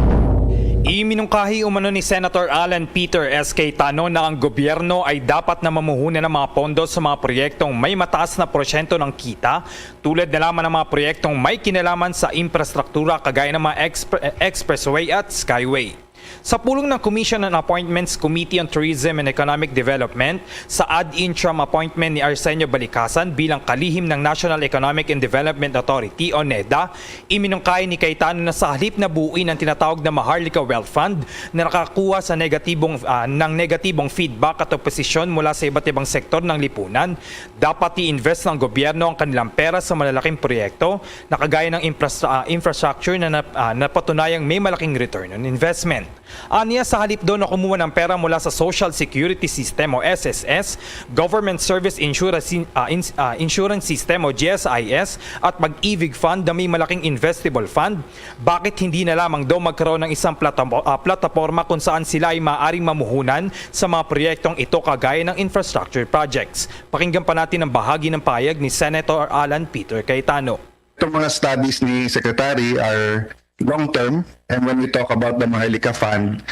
Iminungkahi umano ni Senator Alan Peter S. Cayetano na ang gobyerno ay dapat na mamuhunan ng mga pondo sa mga proyektong may mataas na porsyento ng kita, tulad na lamang ng mga proyektong may kinalaman sa infrastruktura, kagaya ng mga expre-, expressway at skyway. Sa pulong ng Commission on Appointments, Committee on Tourism and Economic Development, sa ad interim appointment ni Arsenio Balicasan bilang kalihim ng National Economic and Development Authority o NEDA, iminungkahi ni Cayetano na sa halip na buuin ang tinatawag na Maharlika Wealth Fund na nakakuha sa negatibong, ah, ng negatibong feedback at oposisyon mula sa iba't ibang sektor ng lipunan, dapat i-invest ng gobyerno ang kanilang pera sa malalaking proyekto na kagaya ng infrastra-, ah, infrastructure na nap-, ah, napatunayang may malaking return on investment. Aniya, sa halip daw na kumuha ng pera mula sa Social Security System o S S S, Government Service Insurance, ah, ins-, ah, Insurance System o G S I S at Pag-ibig Fund na may malaking investable fund, bakit hindi na lamang daw magkaroon ng isang platamo-, ah, plataporma kung saan sila ay maaaring mamuhunan sa mga proyektong ito, kagaya ng infrastructure projects? Pakinggan pa natin ang bahagi ng pahayag ni Senator Alan Peter Cayetano. Itong mga studies ni Secretary are long term, and when we talk about the Maharlika Fund,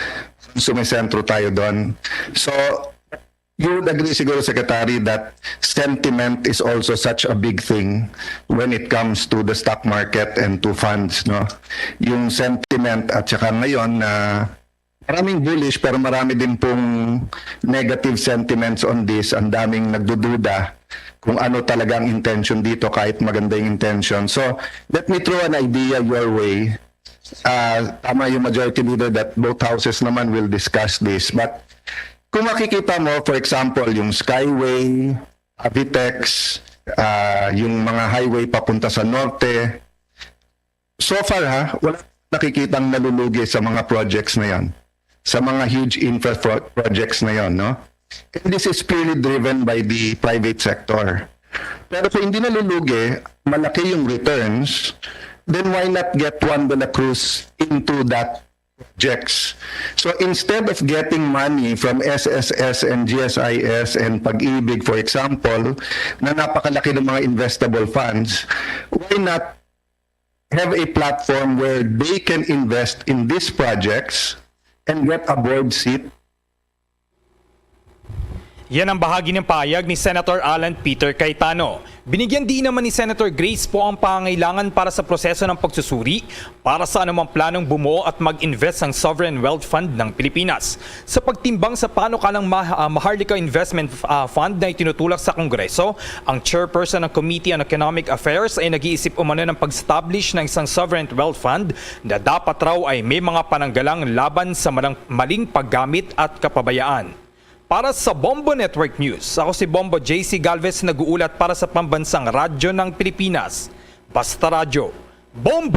sumisentro tayo doon. So, you would agree siguro, Secretary, that sentiment is also such a big thing when it comes to the stock market and to funds, no? Yung sentiment at saka ngayon na maraming bullish, pero marami din pong negative sentiments on this. Ang daming nagdududa kung ano talaga ang intention dito, kahit maganda yung intention. So, let me throw an idea your way. Ah, tama yung Majority Leader that both houses naman will discuss this. But kung makikita mo, for example, yung Skyway, Avitex, ah, yung mga highway papunta sa norte, so far, ha, wala nakikitang nalulugi sa mga projects na yan, sa mga huge infra pro-, projects na yan, no? And this is purely driven by the private sector. Pero kung hindi nalulugi, malaki yung returns, then why not get Juan de la Cruz into that projects? So instead of getting money from S S S and G S I S and Pag-ibig, for example, na napakalaki ng mga investable funds, why not have a platform where they can invest in these projects and get a board seat? Yan ang bahagi ng pahayag ni Senator Alan Peter Cayetano. Binigyan din naman ni Senator Grace Poe ang pangangailangan para sa proseso ng pagsusuri para sa anumang planong bumuo at mag-invest ang Sovereign Wealth Fund ng Pilipinas. Sa pagtimbang sa panukalang Mah-, ah, Maharlika Investment, ah, Fund na itinutulak sa Kongreso, ang chairperson ng Committee on Economic Affairs ay nag-iisip umano ng pag-establish ng isang Sovereign Wealth Fund na dapat raw ay may mga pananggalang laban sa malang-, maling paggamit at kapabayaan. Para sa Bombo Network News, ako si Bombo J C Galvez, nag-uulat para sa Pambansang Radyo ng Pilipinas. Basta Radyo, Bombo!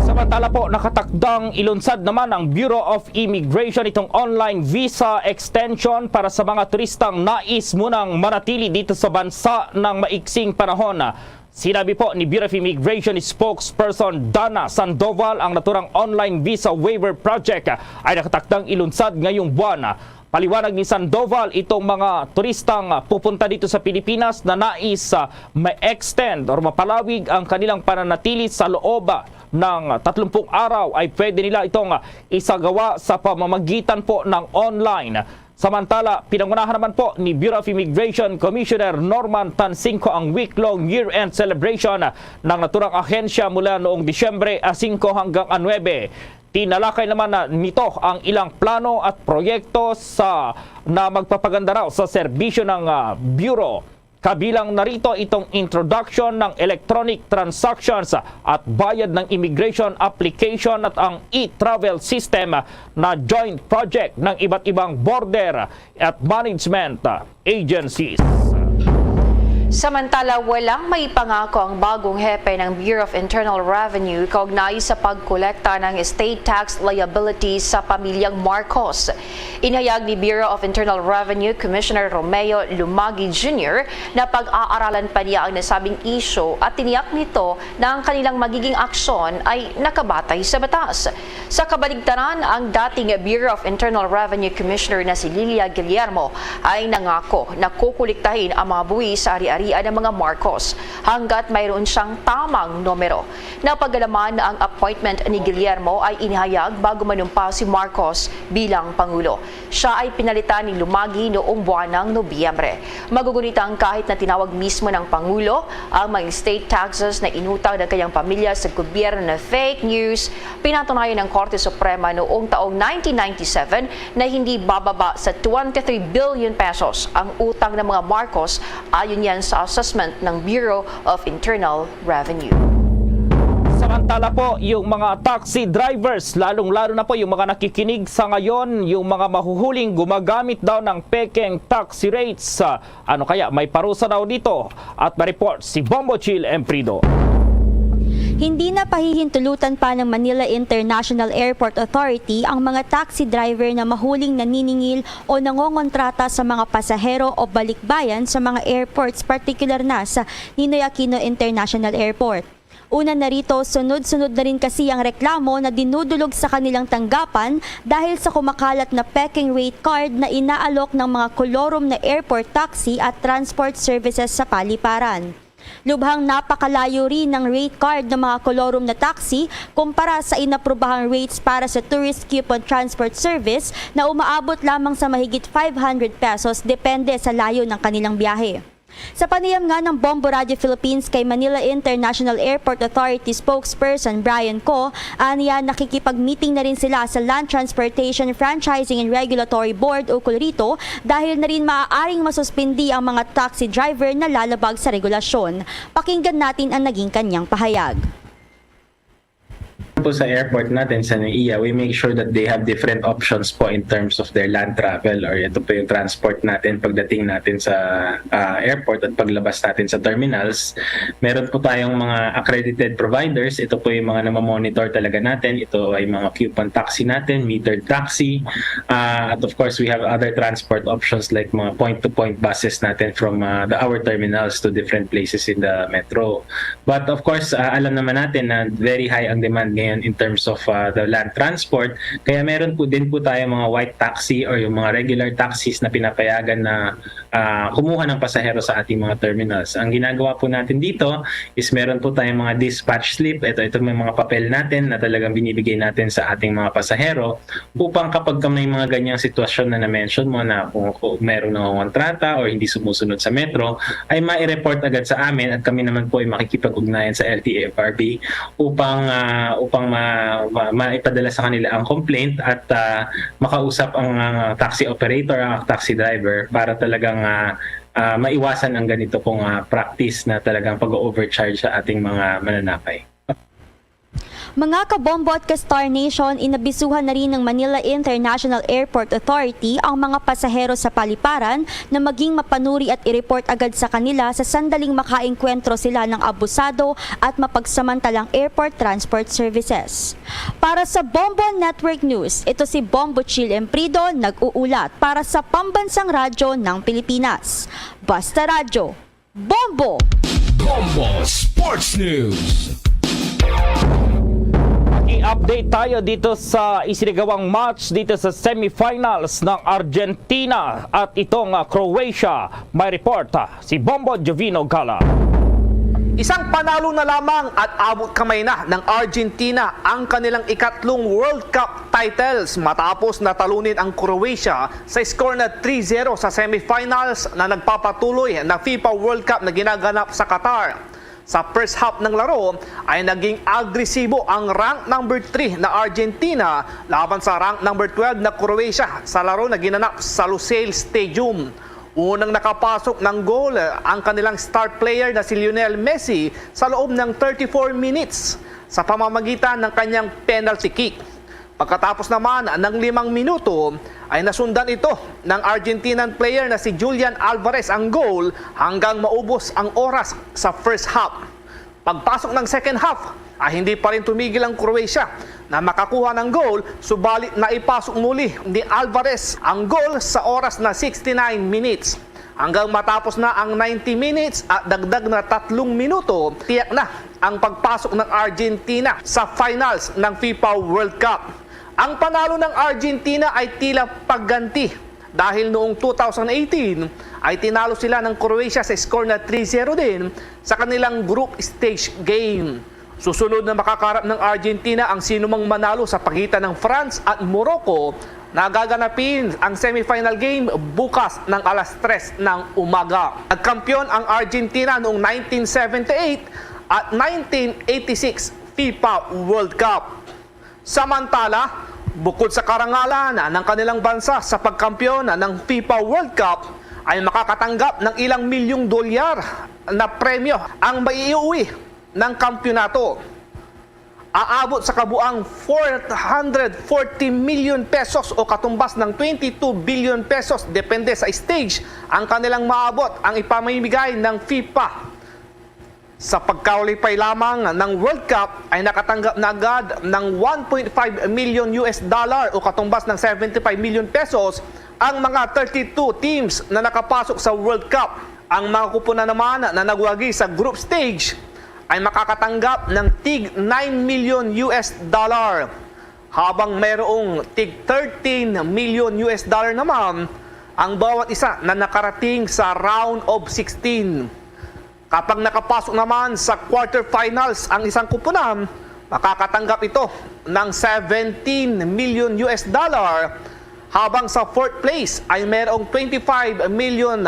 Samantala po, nakatakdang ilunsad naman ng Bureau of Immigration itong online visa extension para sa mga turistang nais munang manatili dito sa bansa ng maiksing panahon. Sinabi po ni Bureau of Immigration spokesperson Dana Sandoval, ang naturang online visa waiver project ay nakatakdang ilunsad ngayong buwan. Paliwanag ni Sandoval, itong mga turistang pupunta dito sa Pilipinas na nais, ah, ma-extend or mapalawig ang kanilang pananatili sa loob, ah, ng tatlumpung araw ay pwede nila itong, ah, isagawa sa pamamagitan po ng online. Samantala, pinangunahan naman po ni Bureau of Immigration Commissioner Norman Tansingco ang week-long year-end celebration ng naturang ahensya mula noong Disyembre, ah, singko hanggang, ah, nuebe. Tinalakay naman na nito ang ilang plano at proyekto sa, na magpapaganda raw sa serbisyo ng, ah, Bureau. Kabilang na rito itong introduction ng electronic transactions at bayad ng immigration application at ang e-travel system na joint project ng iba't ibang border at management agencies. Samantala, walang maipangako ang bagong hepe ng Bureau of Internal Revenue kaugnay sa pagkolekta ng state tax liability sa pamilyang Marcos. Inhayag ni Bureau of Internal Revenue Commissioner Romeo Lumagi Junior na pag-aaralan pa niya ang nasabing isyu at tiniyak nito na ang kanilang magiging aksyon ay nakabatay sa batas. Sa kabaligtaran, ang dating Bureau of Internal Revenue Commissioner na si Lilia Guillermo ay nangako na kukuliktahin ang mga buwis sa ari-arian ng mga Marcos hanggat mayroon siyang tamang numero. Napagalaman na ang appointment ni Guillermo ay inihayag bago manumpa si Marcos bilang Pangulo. Siya ay pinalitan ni Lumagi noong buwan ng Nobyembre. Magugunit ang kahit na tinawag mismo ng Pangulo ang mga state taxes na inutang ng kanyang pamilya sa gobyerno na fake news. Pinatunayan ng Korte Suprema noong taong nineteen ninety-seven na hindi bababa sa twenty-three billion pesos ang utang ng mga Marcos, ayon yan sa assessment ng Bureau of Internal Revenue. Samantala po, yung mga taxi drivers, lalong-lalo na po yung mga nakikinig sa ngayon, yung mga mahuhuling gumagamit daw ng pekeng taxi rates. Ah, ano kaya may parusa daw dito? At ma-report si Bombo Chill Emprido. Hindi na pahihintulutan pa ng Manila International Airport Authority ang mga taxi driver na mahuling naniningil o nangongontrata sa mga pasahero o balikbayan sa mga airports, partikular na sa Ninoy Aquino International Airport. Una na rito, sunod-sunod na rin kasi ang reklamo na dinudulog sa kanilang tanggapan dahil sa kumakalat na peking rate card na inaalok ng mga kolorum na airport taxi at transport services sa paliparan. Lubhang napakalayo rin ng rate card ng mga kolorum na taxi kumpara sa inaprobahang rates para sa tourist coupon transport service na umaabot lamang sa mahigit five hundred pesos, depende sa layo ng kanilang biyahe. Sa panayam nga ng Bombo Radio Philippines kay Manila International Airport Authority spokesperson Brian Co, aniya nakikipag-meeting na rin sila sa Land Transportation Franchising and Regulatory Board ukol rito dahil na rin maaaring masuspindi ang mga taxi driver na lalabag sa regulasyon. Pakinggan natin ang naging kanyang pahayag. Po sa airport natin sa NAIA, we make sure that they have different options po in terms of their land travel, or ito po yung transport natin pagdating natin sa ah, airport at paglabas natin sa terminals. Meron po tayong mga accredited providers. Ito po yung mga namamonitor talaga natin. Ito ay mga coupon taxi natin, metered taxi. Ah, at of course, we have other transport options like mga point-to-point buses natin from ah, the our terminals to different places in the metro. But of course, ah, alam naman natin na very high ang demand ngayon in terms of ah, the land transport. Kaya meron po din po tayo mga white taxi or yung mga regular taxis na pinapayagan na ah, kumuha ng pasahero sa ating mga terminals. Ang ginagawa po natin dito is meron po tayong mga dispatch slip. Ito, ito may mga papel natin na talagang binibigay natin sa ating mga pasahero upang kapag ka may mga ganyang sitwasyon na na-mention mo na kung, kung merong nangongontrata o hindi sumusunod sa metro, ay mai-report agad sa amin at kami naman po ay makikipag-ugnayan sa L T F R B upang ah, upang ma, ma, maipadala sa kanila ang complaint at ah, makausap ang ah, taxi operator, ang taxi driver para talagang ah, ah, maiwasan ang ganito pong ah, practice na talagang pag-overcharge sa ating mga mananakay. Mga kabombo at ka-Star Nation, inabisuhan na rin ng Manila International Airport Authority ang mga pasahero sa paliparan na maging mapanuri at i-report agad sa kanila sa sandaling makaengkwentro sila ng abusado at mapagsamantalang airport transport services. Para sa Bombo Network News, ito si Bombo Chill Emprido, nag-uulat para sa Pambansang Radyo ng Pilipinas. Basta Radyo, Bombo! Bombo Sports News. Mag-update tayo dito sa isinagawang match dito sa semifinals ng Argentina at itong ah, Croatia. May report ah, si Bombo Jovino Gala. Isang panalo na lamang at abot kamay na ng Argentina ang kanilang ikatlong World Cup titles matapos na talunin ang Croatia sa score na three zero sa semifinals na nagpapatuloy na FIFA World Cup na ginaganap sa Qatar. Sa first half ng laro ay naging agresibo ang rank number three na Argentina laban sa rank number twelve na Croatia sa laro na ginanap sa Lusail Stadium. Unang nakapasok ng goal ang kanilang star player na si Lionel Messi sa loob ng thirty-four minutes sa pamamagitan ng kanyang penalty kick. Pagkatapos naman ng limang minuto ay nasundan ito ng Argentinian player na si Julian Alvarez ang goal hanggang maubos ang oras sa first half. Pagpasok ng second half ay hindi pa rin tumigil ang Croatia na makakuha ng goal, subalit naipasok muli ni Alvarez ang goal sa oras na sixty-nine minutes. Hanggang matapos na ang ninety minutes at dagdag na tatlong minuto, tiyak na ang pagpasok ng Argentina sa finals ng FIFA World Cup. Ang panalo ng Argentina ay tila pagganti dahil noong two thousand eighteen ay tinalo sila ng Croatia sa score na three zero din sa kanilang group stage game. Susunod na makakarap ng Argentina ang sinumang manalo sa pagitan ng France at Morocco na gaganapin ang semifinal game bukas ng alas tres ng umaga. Nagkampiyon ang Argentina noong nineteen seventy-eight at nineteen eighty-six FIFA World Cup. Samantala, bukod sa karangalan ng kanilang bansa sa pagkampiyon ng FIFA World Cup, ay makakatanggap ng ilang milyong dolyar na premyo ang maiuwi ng kampiyonato. Aabot sa kabuang four hundred forty million pesos o katumbas ng twenty-two billion pesos, depende sa stage, ang kanilang maabot ang ipamimigay ng FIFA. Sa pagkaulipay lamang ng World Cup ay nakatanggap na agad ng one point five million U S dollar o katumbas ng seventy-five million pesos ang mga thirty-two teams na nakapasok sa World Cup. Ang mga kupunan naman na nagwagi sa group stage ay makakatanggap ng tig nine million U S dollar, habang mayroong tig thirteen million U S dollar naman ang bawat isa na nakarating sa round of sixteen. Kapag nakapasok naman sa quarterfinals ang isang kupunan, makakatanggap ito ng seventeen million U S dollar, habang sa fourth place ay mayroong twenty-five million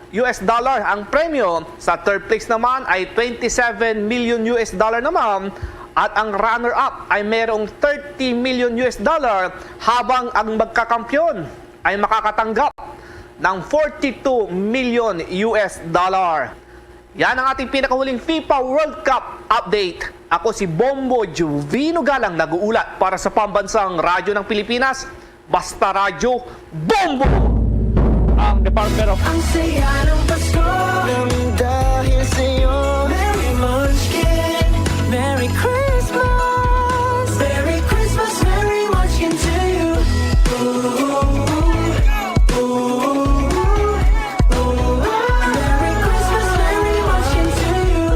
U S dollar ang premyo, sa third place naman ay twenty-seven million U S dollar naman, at ang runner-up ay mayroong thirty million U S dollar, habang ang magkakampiyon ay makakatanggap ng forty-two million U S dollar. Yan ang ating pinakahuling FIFA World Cup update. Ako si Bombo Juvino Galang, nag-uulat para sa Pambansang Radyo ng Pilipinas, Basta Radyo, Bombo! Ang Department of Ang saya ng Pasko. Nang dahil sa'yo. Merry Munchkin. Merry Christmas. Merry Christmas, Merry Munchkin to you. Ooh, ooh, ooh, ooh. Merry Christmas, Merry Munchkin to you.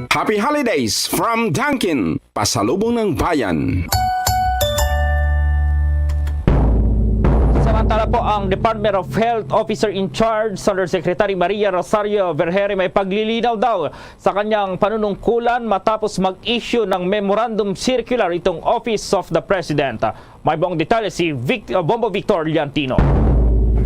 Happy Holidays from Dunkin, pasalubong ng bayan. Samantala po, ang Department of Health Officer in Charge, Undersecretary Maria Rosario Vergere, may paglilinaw daw sa kanyang panunungkulan matapos mag-issue ng memorandum circular itong Office of the President. May buong detalye si Vic-, uh, Bombo Victor Liantino.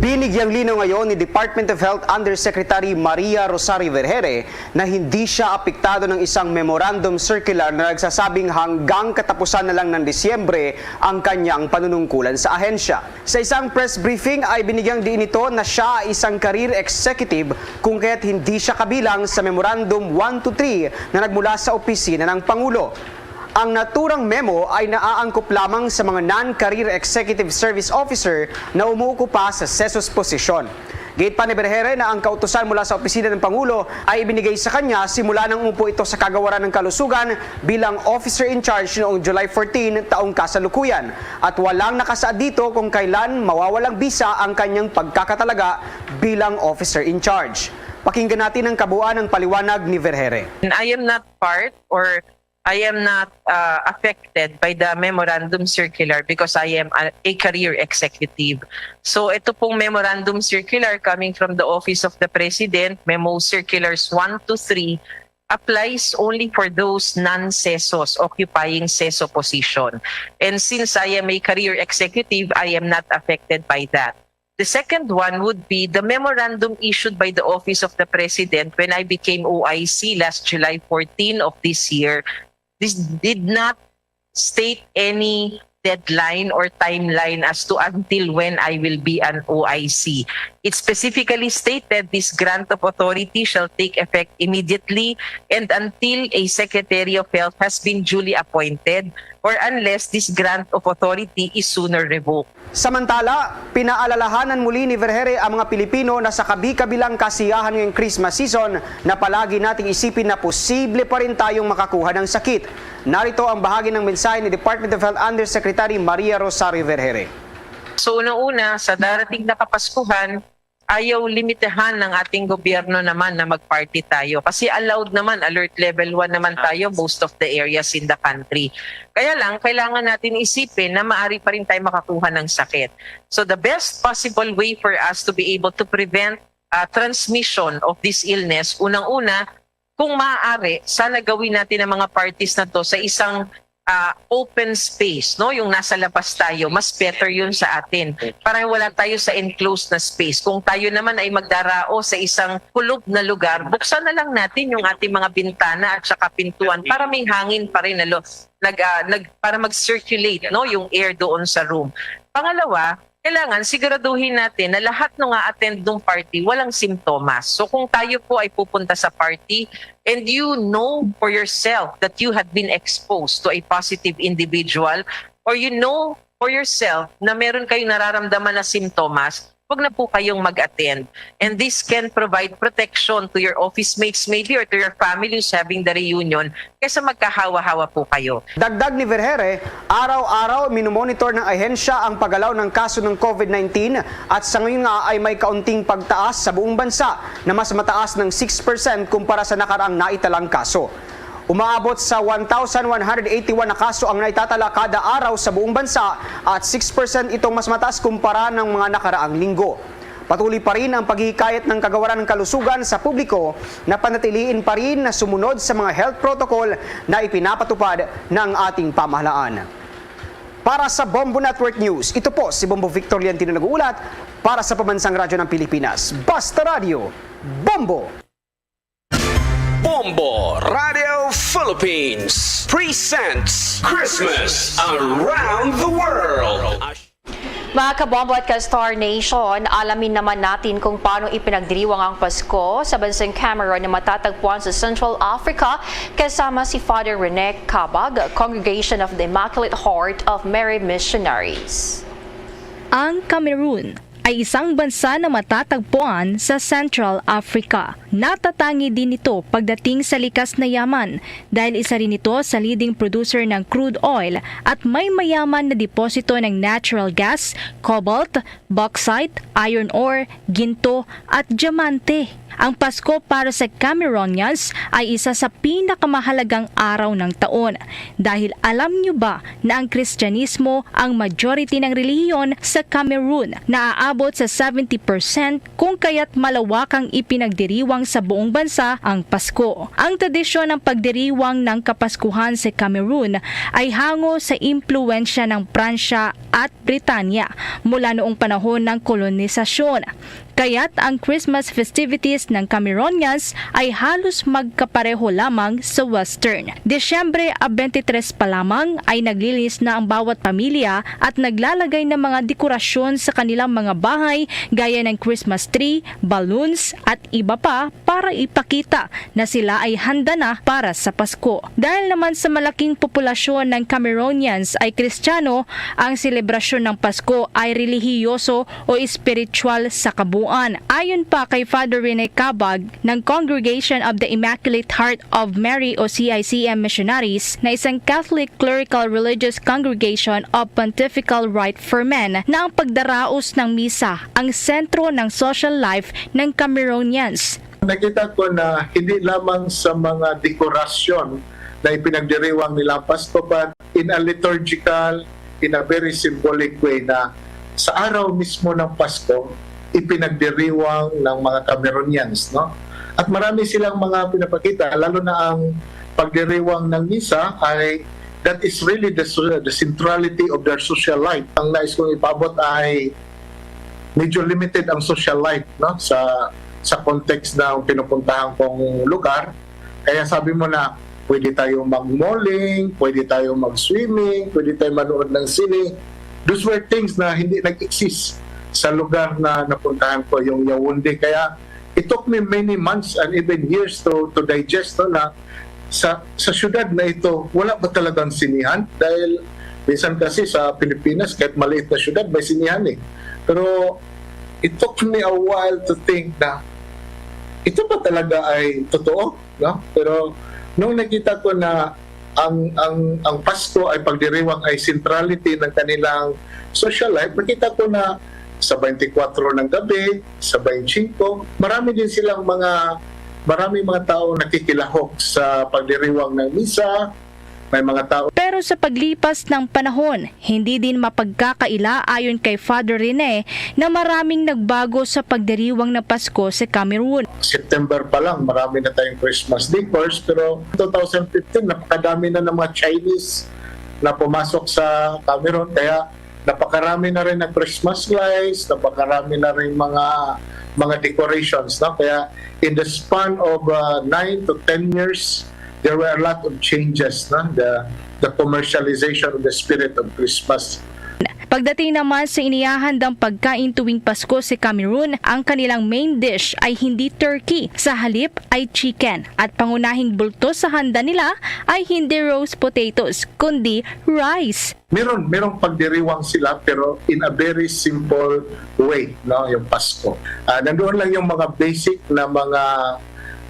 Binigyang linaw ngayon ni Department of Health Undersecretary Maria Rosario Vergere na hindi siya apektado ng isang memorandum circular na nagsasabing hanggang katapusan na lang ng Disyembre ang kanyang panunungkulan sa ahensya. Sa isang press briefing ay binigyang diin nito na siya ay isang career executive, kung kaya't hindi siya kabilang sa Memorandum one two three na nagmula sa opisina ng Pangulo. Ang naturang memo ay naaangkop lamang sa mga non-career executive service officer na umuokupa sa sesos posisyon. Giit pa ni Vergere na ang kautusan mula sa opisina ng Pangulo ay ibinigay sa kanya simula nang umupo ito sa kagawaran ng kalusugan bilang officer in charge noong July fourteen, taong kasalukuyan, at walang nakasaad dito kung kailan mawawalang bisa ang kanyang pagkakatalaga bilang officer in charge. Pakinggan natin ang kabuuan ng paliwanag ni Vergere. I am not part or I am not uh, affected by the memorandum circular because I am a, a career executive. So ito pong memorandum circular coming from the Office of the President, Memo Circulars one to three, applies only for those non-sesos occupying seso position. And since I am a career executive, I am not affected by that. The second one would be the memorandum issued by the Office of the President when I became O I C last July fourteen of this year. This did not state any deadline or timeline as to until when I will be an O I C. It specifically stated this grant of authority shall take effect immediately and until a Secretary of Health has been duly appointed or unless this grant of authority is sooner revoked. Samantala, pinaalalahanan muli ni Vergeire ang mga Pilipino na sa kabi-kabilang kasiyahan ngayong Christmas season, na palagi nating isipin na posible pa rin tayong makakuha ng sakit. Narito ang bahagi ng mensahe ni Department of Health Undersecretary Maria Rosario Vergeire. So, una-una, sa darating na Kapaskuhan, ayaw limitahan ng ating gobyerno naman na mag-party tayo. Kasi allowed naman, alert level one naman tayo, most of the areas in the country. Kaya lang, kailangan natin isipin na maaari pa rin tayo makakuha ng sakit. So the best possible way for us to be able to prevent uh, transmission of this illness, unang-una, kung maaari, sana gawin natin ang mga parties na to sa isang ah, open space, no? Yung nasa labas tayo, mas better yun sa atin. Para wala tayo sa enclosed na space. Kung tayo naman ay magdarao sa isang kulob na lugar, buksan na lang natin yung ating mga bintana at saka pintuan para may hangin pa rin, alo, nag, ah, nag, para mag-circulate, no, yung air doon sa room. Pangalawa, kailangan siguraduhin natin na lahat ng a-attend ng party walang simptomas. So kung tayo po ay pupunta sa party and you know for yourself that you have been exposed to a positive individual or you know for yourself na meron kayong nararamdaman na simptomas, wag na po kayong mag-attend. And this can provide protection to your office mates maybe or to your family who's having the reunion kaysa magkahawa-hawa po kayo. Dagdag ni Vergeire, araw-araw minomonitor ng ahensya ang paggalaw ng kaso ng COVID nineteen at sa ngayon nga ay may kaunting pagtaas sa buong bansa na mas mataas ng six percent kumpara sa nakaraang naitalang kaso. Umaabot sa one thousand one hundred eighty-one na kaso ang naitatala kada araw sa buong bansa at six percent itong mas mataas kumpara ng mga nakaraang linggo. Patuloy pa rin ang paghihikayat ng Kagawaran ng Kalusugan sa publiko na panatiliin pa rin na sumunod sa mga health protocol na ipinapatupad ng ating pamahalaan. Para sa Bombo Network News, ito po si Bombo Victor Liantino nag-uulat para sa Pambansang Radyo ng Pilipinas. Basta Radyo, Bombo! Bombo Radio Philippines presents Christmas Around the World. Mga kabombo at ka-Star Nation, alamin naman natin kung paano ipinagdiriwang ang Pasko sa bansang Cameroon na matatagpuan sa Central Africa, kasama si Father Rene Kabag, Congregation of the Immaculate Heart of Mary Missionaries. Ang Cameroon ay isang bansa na matatagpuan sa Central Africa. Natatangi din ito pagdating sa likas na yaman dahil isa rin ito sa leading producer ng crude oil at may mayaman na deposito ng natural gas, cobalt, bauxite, iron ore, ginto at diamante. Ang Pasko para sa Cameroonians ay isa sa pinakamahalagang araw ng taon. Dahil alam nyo ba na ang Kristyanismo ang majority ng relihiyon sa Cameroon na aabot sa seventy percent, kung kaya't malawakang ipinagdiriwang sa buong bansa ang Pasko. Ang tradisyon ng pagdiriwang ng Kapaskuhan sa Cameroon ay hango sa impluwensya ng Pransya at Britanya mula noong panahon ng kolonisasyon. Kaya't ang Christmas festivities ng Cameroonians ay halos magkapareho lamang sa Western. Disyembre a twenty-three pa lamang ay naglilinis na ang bawat pamilya at naglalagay ng mga dekorasyon sa kanilang mga bahay gaya ng Christmas tree, balloons at iba pa para ipakita na sila ay handa na para sa Pasko. Dahil naman sa malaking populasyon ng Cameroonians ay Kristiyano, ang selebrasyon ng Pasko ay relihiyoso o espiritual sa kabuuan. Ayon pa kay Father Rene Cabag ng Congregation of the Immaculate Heart of Mary o C I C M Missionaries na isang Catholic clerical religious congregation of Pontifical Rite for Men na ang pagdaraos ng misa ang sentro ng social life ng Cameroonians. Nakita ko na hindi lamang sa mga dekorasyon na ipinagdiriwang nila ang Pasko, but in a liturgical, in a very symbolic way na sa araw mismo ng Pasko, ipinagdiriwang ng mga Cameroonians, no? At marami silang mga pinapakita, lalo na ang pagdiriwang ng misa ay that is really the, the centrality of their social life. Ang nais kong ipaabot ay medyo limited ang social life, no, sa sa context ng pinupuntahan kong lugar. Kaya sabi mo na pwede tayo mag-malling, pwede tayo mag-swimming, pwede tayo manood ng sine. Those were things na hindi nag-exist sa lugar na napuntahan ko, yung Yaoundé. Kaya it took me many months and even years to to digest, no, na sa sa syudad na ito, wala ba talagang sinihan? Dahil minsan kasi sa Pilipinas, kahit maliit na syudad, may sinihan eh. Pero it took me a while to think na ito ba talaga ay totoo, no? Pero nung nakita ko na ang ang ang Pasko ay pagdiriwang ay centrality ng kanilang social life, nakita ko na sa twenty-four ng gabi, sa twenty-five, marami din silang mga marami mga tao nakikilahok sa pagdiriwang ng misa, may mga tao. Pero sa paglipas ng panahon, hindi din mapagkakaila ayon kay Father Rene na maraming nagbago sa pagdiriwang ng Pasko sa Cameroon. September pa lang, marami na tayong Christmas decors, pero two thousand fifteen, napakadami na ng mga Chinese na pumasok sa Cameroon, kaya napakarami na rin ng Christmas lights, napakarami na rin mga mga decorations, no? Kaya in the span of uh, nine to ten years, there were a lot of changes, no? The the commercialization of the spirit of Christmas. Pagdating naman sa inihahandang pagkain tuwing Pasko sa Cameroon, ang kanilang main dish ay hindi turkey. Sa halip ay chicken. At pangunahing bulto sa handa nila ay hindi roast potatoes, kundi rice. Meron, merong pagdiriwang sila pero in a very simple way, no, yung Pasko. Ah, nandoon lang yung mga basic na mga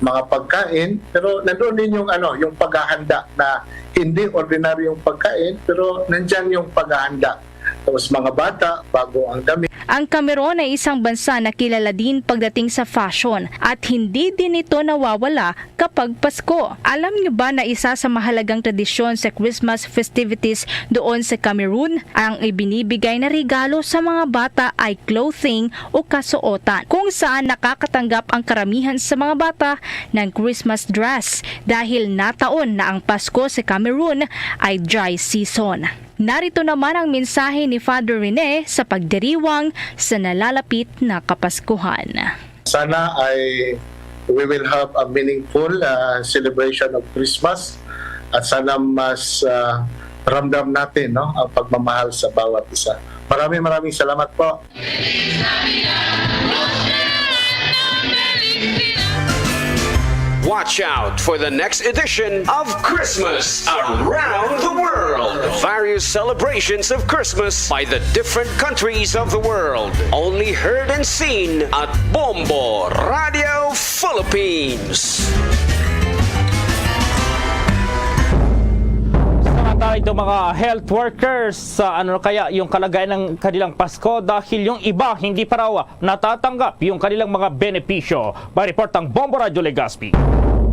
mga pagkain, pero nandoon din yung ano, yung paghahanda na hindi ordinaryong pagkain, pero nandyan yung paghahanda. Tapos mga bata, bago ang damit. Ang Cameroon ay isang bansa na kilala din pagdating sa fashion at hindi din ito nawawala kapag Pasko. Alam niyo ba na isa sa mahalagang tradisyon sa Christmas festivities doon sa Cameroon, ang ibinibigay na regalo sa mga bata ay clothing o kasuotan, kung saan nakakatanggap ang karamihan sa mga bata ng Christmas dress dahil nataon na ang Pasko sa Cameroon ay dry season. Narito naman ang mensahe ni Father Rene sa pagdiriwang sa nalalapit na Kapaskuhan. Sana ay we will have a meaningful uh, celebration of Christmas at sana mas uh, ramdam natin, no, ang pagmamahal sa bawat isa. Maraming maraming salamat po. Watch out for the next edition of Christmas Around the World. Various celebrations of Christmas by the different countries of the world. Only heard and seen at Bombo Radio Philippines. Samantala, itong mga health workers, sa ano kaya yung kalagayan ng kanilang Pasko dahil yung iba hindi pa raw natatanggap yung kanilang mga benepisyo. May report ang Bombo Radyo Legazpi.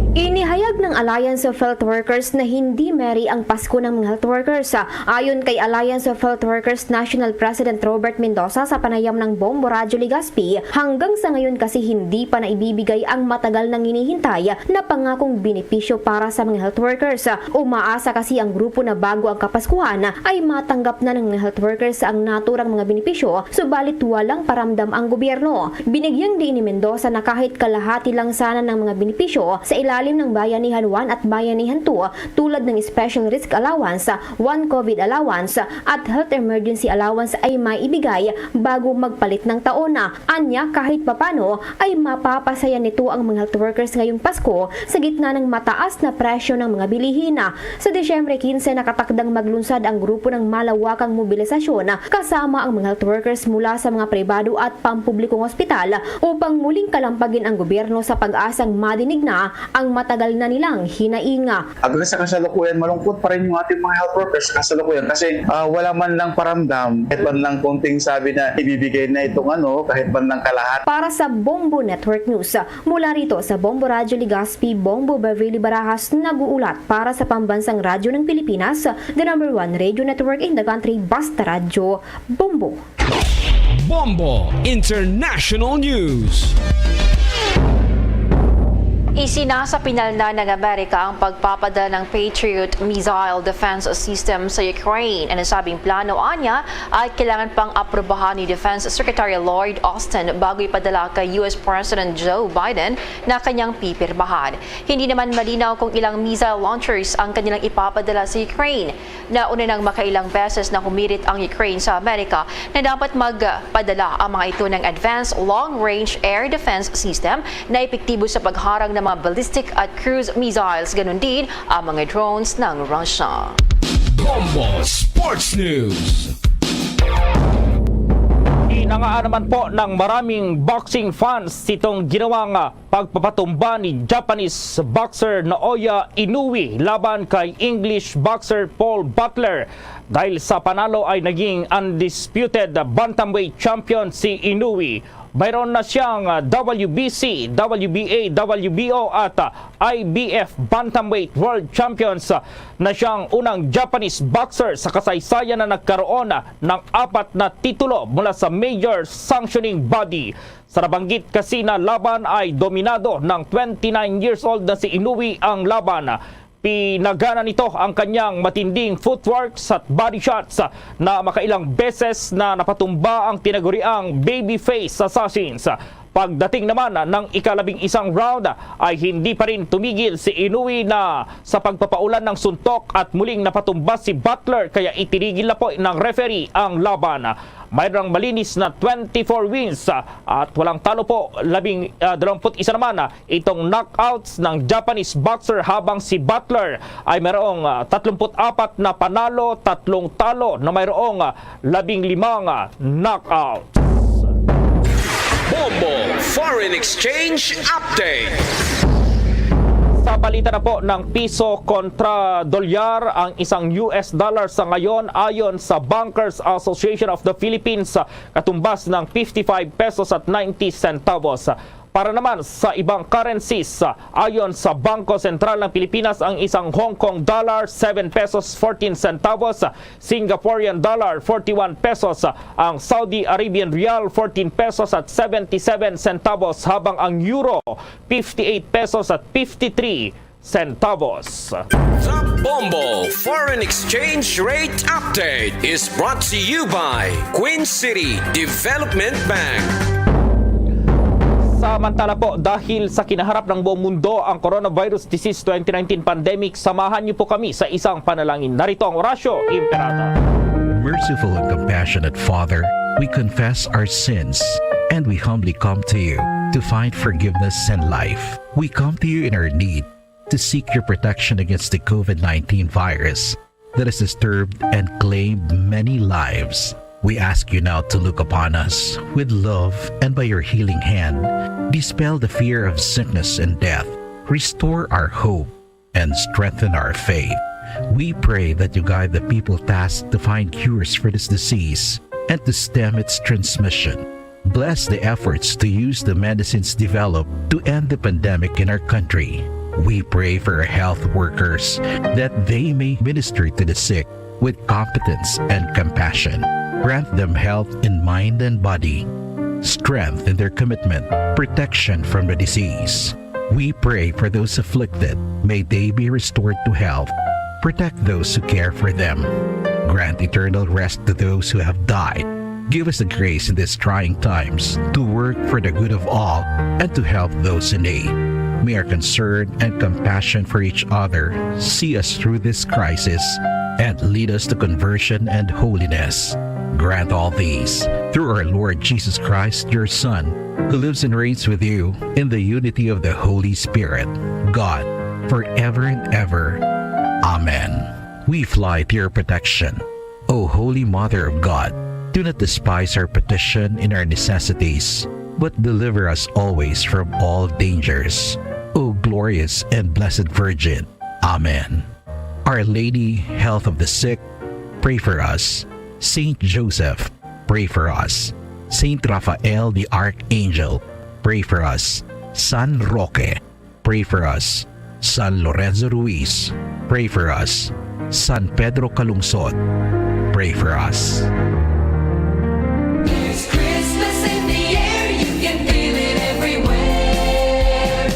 Inihayag ng Alliance of Health Workers na hindi merry ang Pasko ng mga health workers. Ayon kay Alliance of Health Workers National President Robert Mendoza sa panayam ng Bombo Radyo Legazpi, hanggang sa ngayon kasi hindi pa naibibigay ang matagal nang hinihintay na pangakong benepisyo para sa mga health workers. Umaasa kasi ang grupo na bago ang Kapaskuhan ay matanggap na ng mga health workers ang naturang mga benepisyo, subalit walang paramdam ang gobyerno. Binigyang diin ni Mendoza na kahit kalahati lang sana ng mga benepisyo sa ilalim ng Bayanihan one at Bayanihan two, tulad ng Special Risk Allowance, One COVID Allowance, at Health Emergency Allowance ay maibigay bago magpalit ng taon. Anya, kahit papano ay mapapasaya nito ang mga health workers ngayong Pasko sa gitna ng mataas na presyo ng mga bilihin. Sa Disyembre quince, nakatakdang maglunsad ang grupo ng malawakang mobilisasyon kasama ang mga health workers mula sa mga pribado at pampublikong ospital upang muling kalampagin ang gobyerno sa pag-asang madinig na ang matagal na nilang hinaing. Hanggang sa kasalukuyan, malungkot pa rin yung ating mga health workers sa kasalukuyan kasi ah, wala man lang paramdam, kahit man lang konting sabi na ibibigay na itong ano, kahit man lang kalahati. Para sa Bombo Network News, mula rito sa Bombo Radyo Legazpi, Bombo Beverly Barajas nag-uulat para sa Pambansang Radyo ng Pilipinas, the number one radio network in the country, Basta Radyo, Bombo. Bombo International News. Isinasapinal na ng Amerika ang pagpapadala ng Patriot missile defense system sa Ukraine. Ang nasabing plano, anya, ay kailangan pang aprubahan ni Defense Secretary Lloyd Austin bago ipadala kay U S President Joe Biden na kanyang pipirmahan. Hindi naman malinaw kung ilang missile launchers ang kanilang ipapadala sa Ukraine. Nauna nang makailang beses na humirit ang Ukraine sa Amerika na dapat magpadala ang mga ito ng advanced long-range air defense system na epektibo sa pagharang ng mga ballistic at cruise missiles, ganun din ang mga drones ng Russia. Bombo Sports News. Hinangaan naman po ng maraming boxing fans itong ginawang, ah, pagpapatumba ni Japanese boxer Naoya Inoue laban kay English boxer Paul Butler. Dahil sa panalo ay naging undisputed bantamweight champion si Inoue. Mayroon na siyang, ah, W B C, W B A, W B O at, ah, I B F Bantamweight World Champions, ah, na siyang unang Japanese boxer sa kasaysayan na nagkaroon, ah, ng apat na titulo mula sa major sanctioning body. Sa nabanggit kasi na laban ay dominado ng twenty-nine years old na si Inoue ang laban. Pinagana nito ang kanyang matinding footwork at body shots na makailang beses na napatumba ang tinaguriang babyface assassins. Pagdating naman ng ikalabing isang round ay hindi pa rin tumigil si Inoue na sa pagpapaulan ng suntok at muling napatumba si Butler, kaya itinigil na po ng referee ang laban. Mayroong malinis na twenty-four wins, ah, at walang talo po, labing, ah, dalawampu't isa naman, ah, itong knockouts ng Japanese boxer, habang si Butler ay mayroong, ah, tatlumpu't apat na panalo, tatlong talo na mayroong, ah, labing limang, ah, knockouts. Bombo Foreign Exchange Update. Sa balita na po ng piso kontra dolyar, ang isang U S dollar sa ngayon ayon sa Bankers Association of the Philippines, katumbas ng fifty-five pesos at ninety centavos. Para naman sa ibang currencies, ayon sa Bangko Sentral ng Pilipinas, ang isang Hong Kong dollar, seven pesos fourteen centavos, Singaporean dollar, forty-one pesos, ang Saudi Arabian riyal, fourteen pesos at seventy-seven centavos, habang ang euro, fifty-eight pesos at fifty-three centavos. The Bombo Foreign Exchange Rate Update is brought to you by Queen City Development Bank. Samantala po, dahil sa kinaharap ng buong mundo ang coronavirus disease twenty nineteen pandemic, samahan niyo po kami sa isang panalangin. Narito ang Orasyo Imperata. Merciful and compassionate Father, we confess our sins and we humbly come to you to find forgiveness and life. We come to you in our need to seek your protection against the COVID nineteen virus that has disturbed and claimed many lives. We ask you now to look upon us with love and by your healing hand, dispel the fear of sickness and death, restore our hope, and strengthen our faith. We pray that you guide the people tasked to find cures for this disease and to stem its transmission. Bless the efforts to use the medicines developed to end the pandemic in our country. We pray for our health workers that they may minister to the sick with competence and compassion. Grant them health in mind and body, strength in their commitment, protection from the disease. We pray for those afflicted. May they be restored to health. Protect those who care for them. Grant eternal rest to those who have died. Give us the grace in these trying times to work for the good of all and to help those in need. May our concern and compassion for each other see us through this crisis and lead us to conversion and holiness. Grant all these through our Lord Jesus Christ, your Son, who lives and reigns with you in the unity of the Holy Spirit, God, forever and ever. Amen. We fly to your protection, O Holy Mother of God. Do not despise our petition in our necessities, but deliver us always from all dangers, O glorious and blessed Virgin. Amen. Our Lady, Health of the Sick, pray for us. Saint Joseph, pray for us. Saint Raphael the Archangel, pray for us. San Roque, pray for us. San Lorenzo Ruiz, pray for us. San Pedro Calungsod, pray for us. There's Christmas in the air, you can feel it everywhere.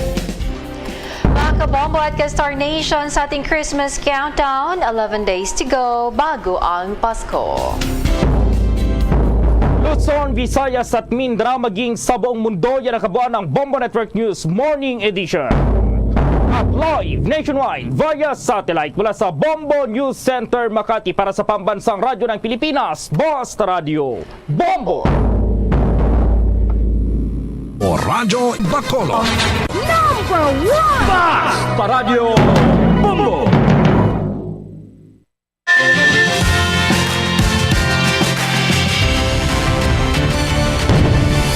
Welcome, Star Nation, sa ating Christmas countdown. Eleven days to go bago ang Pasko. Luzon, Visayas at Mindoro, maging sa buong mundo, yan ang kabuuan ng Bombo Network News Morning Edition. At live nationwide via satellite mula sa Bombo News Center Makati para sa Pambansang Radyo ng Pilipinas, Basta Radyo Bombo! O Radyo Bacolod. Number one! Basta Radyo Bombo!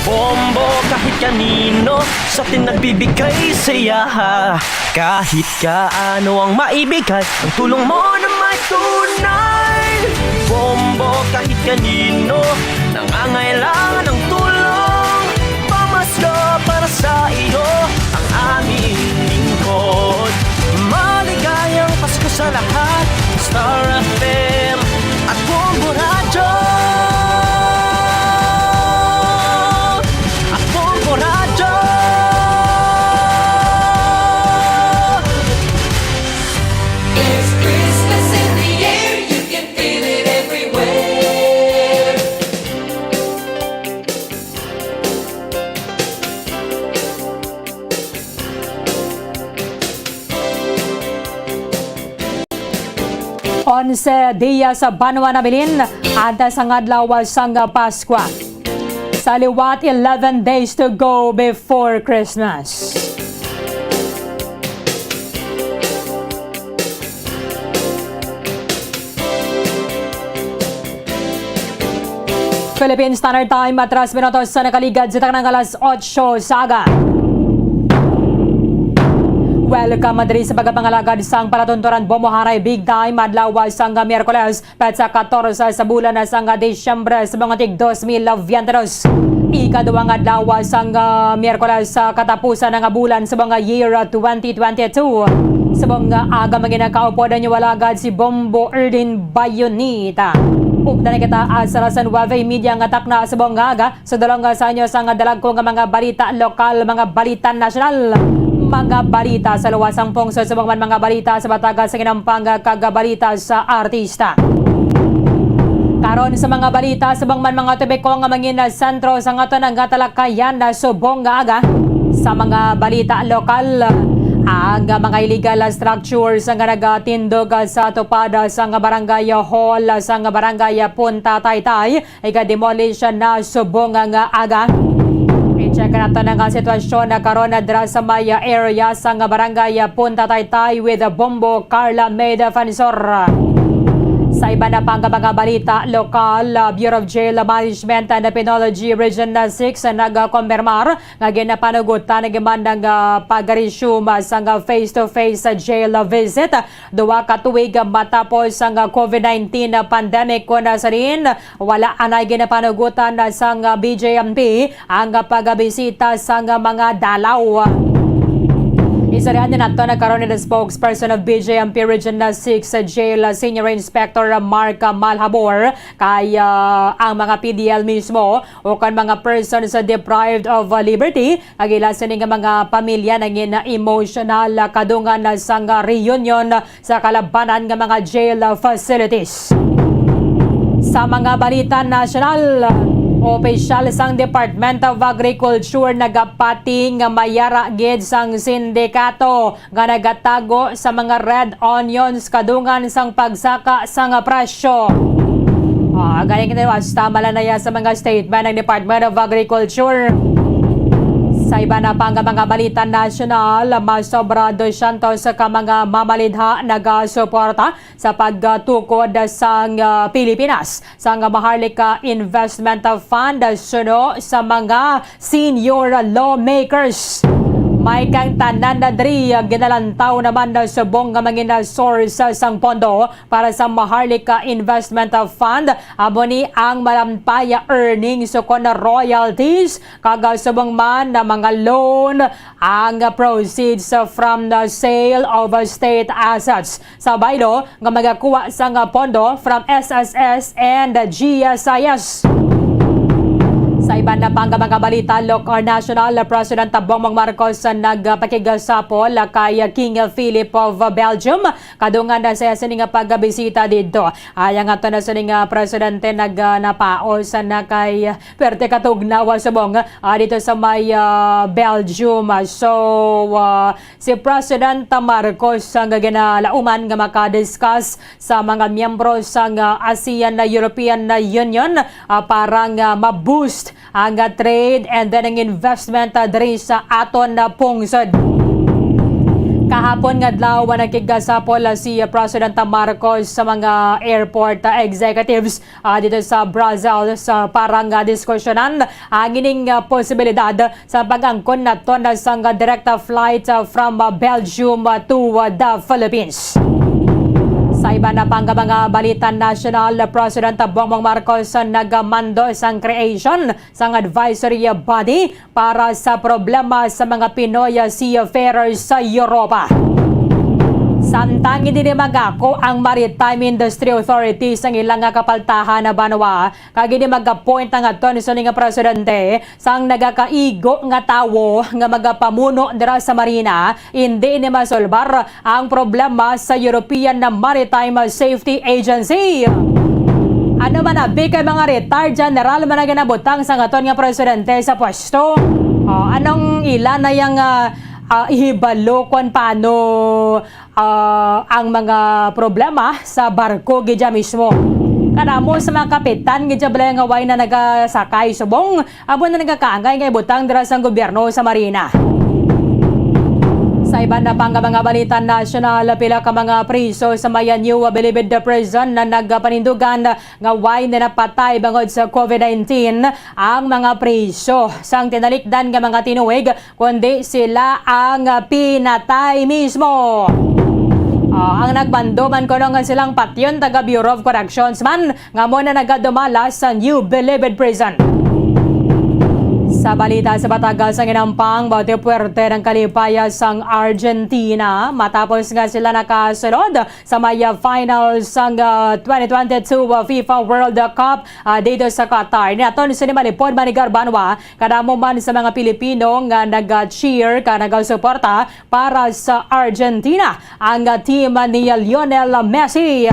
Bombo kahit kanino sa atin nagbibigay saya. Kahit kaano ang maibigay, ang tulong mo na may tunay. Bombo kahit kanino nangangailangan ng tulong. Pamasko para sa iyo ang aming lingkod. Maligayang Pasko sa lahat. Star F M at Bombo Radyo. At Bombo Radyo. It's Christmas in the air, you can feel it everywhere. Onse dias sa banwa nabilin, antes ang adlaw sang Paskwa. Sa liwat, eleven days to go before Christmas. Philippine Standard Time, at tres minutos sa nakaligad sa taknang alas otso sa aga. Welcome diri sa pagpangalagad sang palatunturan Bombo Haray Big Time, adlaw sang Miyerkules, petsa katorse sa bulan sang Disyembre sa mga tig dos mil veintidos. Ikaduha nga adlaw sang, ah, Miyerkules sa katapusan nga bulan sa mga year twenty twenty-two. Sa mga aga, mga ginakaupo ninyo alagad si Bombo Erdin Bayonita. Updan na kita, ah, sa alas nuebe y media nga takna sa buong aga. Sa dulong, ah, sa inyo sang dalagko nga mga balita lokal, mga balita nasyonal, mga balita sa luwas sang pungsod, subong man mga balita sa bataga sa ginampang, ah, kag balita sa artista. Karon sa mga balita, subong man mga topiko nga mangin sentro sa aton nga talakayan na subong nga aga. Sa mga balita lokal, ang mga illegal structures nga nagatindog sa tupad sa barangay hall sa barangay Punta Taytay, iga-demolish na subong nga aga. I-check nato na nga sitwasyon na karon na dira sa may area sang barangay Punta Taytay with Bombo Carla May Defensor. Sa iba na pang mga balita lokal, uh, Bureau of Jail Management and Penology Region six nagkompirmar nga ginapanugutan naman ang, uh, pag-resume sang face-to-face jail visit. Duha ka tuig matapos ang covid nineteen pandemic, kon sa diin wala anay ginapanugutan sang B J M P ang pagbisita sang mga dalaw. Istoryahan nato na karon ni the spokesperson of B J M P Region six Jail, Senior Inspector Mark Malhabor, kay, ah, ang mga P D L mismo o kon mga persons deprived of liberty, ang ila sini nga mga pamilya nangin emotional kadungan sang reunion sa kalabanan nga mga jail facilities. Sa mga balita nasyonal, opisyal sang Department of Agriculture nagapati nga may yara gid sang sindikato nga nagatago sa mga red onions kadungan sang pagsaka sang presyo. Ah, galing na, hasta malanaya sa mga statement ng Department of Agriculture. Sa iba na pang mga balita nasyonal, mas sobra dosyentos ka mga mamalidha nagasuporta sa pagtukod sang, ah, Pilipinas sang Maharlika Investment Fund suno sa mga senior lawmakers. May kang tanan na diri, ginalantaw naman na subong nga mga source sang pondo para sa Maharlika Investment Fund. Amo ni ang malampay earnings o kon royalties, kag subong man na mga loan, ang proceeds from the sale of state assets. Sa baylo, nga magakuha sang pondo from S S S and G S I S. Sa Panapang nga mga balita, local national President Bongbong Marcos nagpakigasapol kay King Philip of Belgium kadungan na sa sini nga pagbisita dito. Ay ang ato na sini nga presidente nag, ah, napaos na kay perte katugnawa subong, ah, dito sa may, ah, Belgium. So, ah, si President Marcos ang ginalauman nga makadiscuss sa mga miyembro sang, ah, ASEAN na European na Union, ah, para nga ma-boost ang, ah, trade and then ang investment, ah, diri sa aton, ah, pungsod. Kahapon nga adlaw, ah, nagkigasapol, ah, si, ah, President Marcos sa mga airport, ah, executives, ah, dito sa Brussels, ah, para nga diskusyonan ang ining, ah, posibilidad sa pag-angkon naton sang direct flight, ah, from, ah, Belgium, ah, to, ah, the Philippines. Sa iban na pang mga balita national, President Bongbong Marcos, ah, nagmando sang creation sang advisory body para sa problema sa mga Pinoy, ah, seafarers sa Europa. Samtang hindi ni magako ang Maritime Industry Authority sang ilang nga kapaltahan na banwa, kag ini mag-appoint ang aton sini nga presidente sang nagakaigo nga tawo nga magapamuno dira sa Marina, hindi ini masolbar ang problema sa European na Maritime Safety Agency. Ano man abi kay mga retired general man ang ginabutang sang aton nga presidente sa pwesto? Oh, anong ila na yang, ah, ah, ihibalo kon paano ah, ang mga problema sa barko gidya mismo. Kadamo sa mga kapitan gidya balay nga way na nagasakay subong, amo na nagakaangay nga ibutang dira sang gobyerno sa Marina. Sa iban na pang mga balita nasyonal, pila ka mga priso sa may New Bilibid Prison na nagpanindugan nga way na napatay bangod sa covid nineteen ang mga priso. Sang tinalikdan nga mga tinuig, kundi sila ang pinatay mismo. Ah, ang nagbando man kuno nga silang patyon taga Bureau of Corrections man nga amo na nagadumalas sa New Bilibid Prison. Sa balita sa Batangas, ang inampang bati puwerte ng kalipaya sang Argentina matapos nga sila nakasulod sa may, ah, finals sang, ah, twenty twenty-two, ah, FIFA World Cup, ah, dito sa Qatar. Ni aton sini malipod manigar banwa, kadamo man sa mga Pilipino nga nag-cheer ka nagasuporta para sa Argentina, ang team ni Lionel Messi.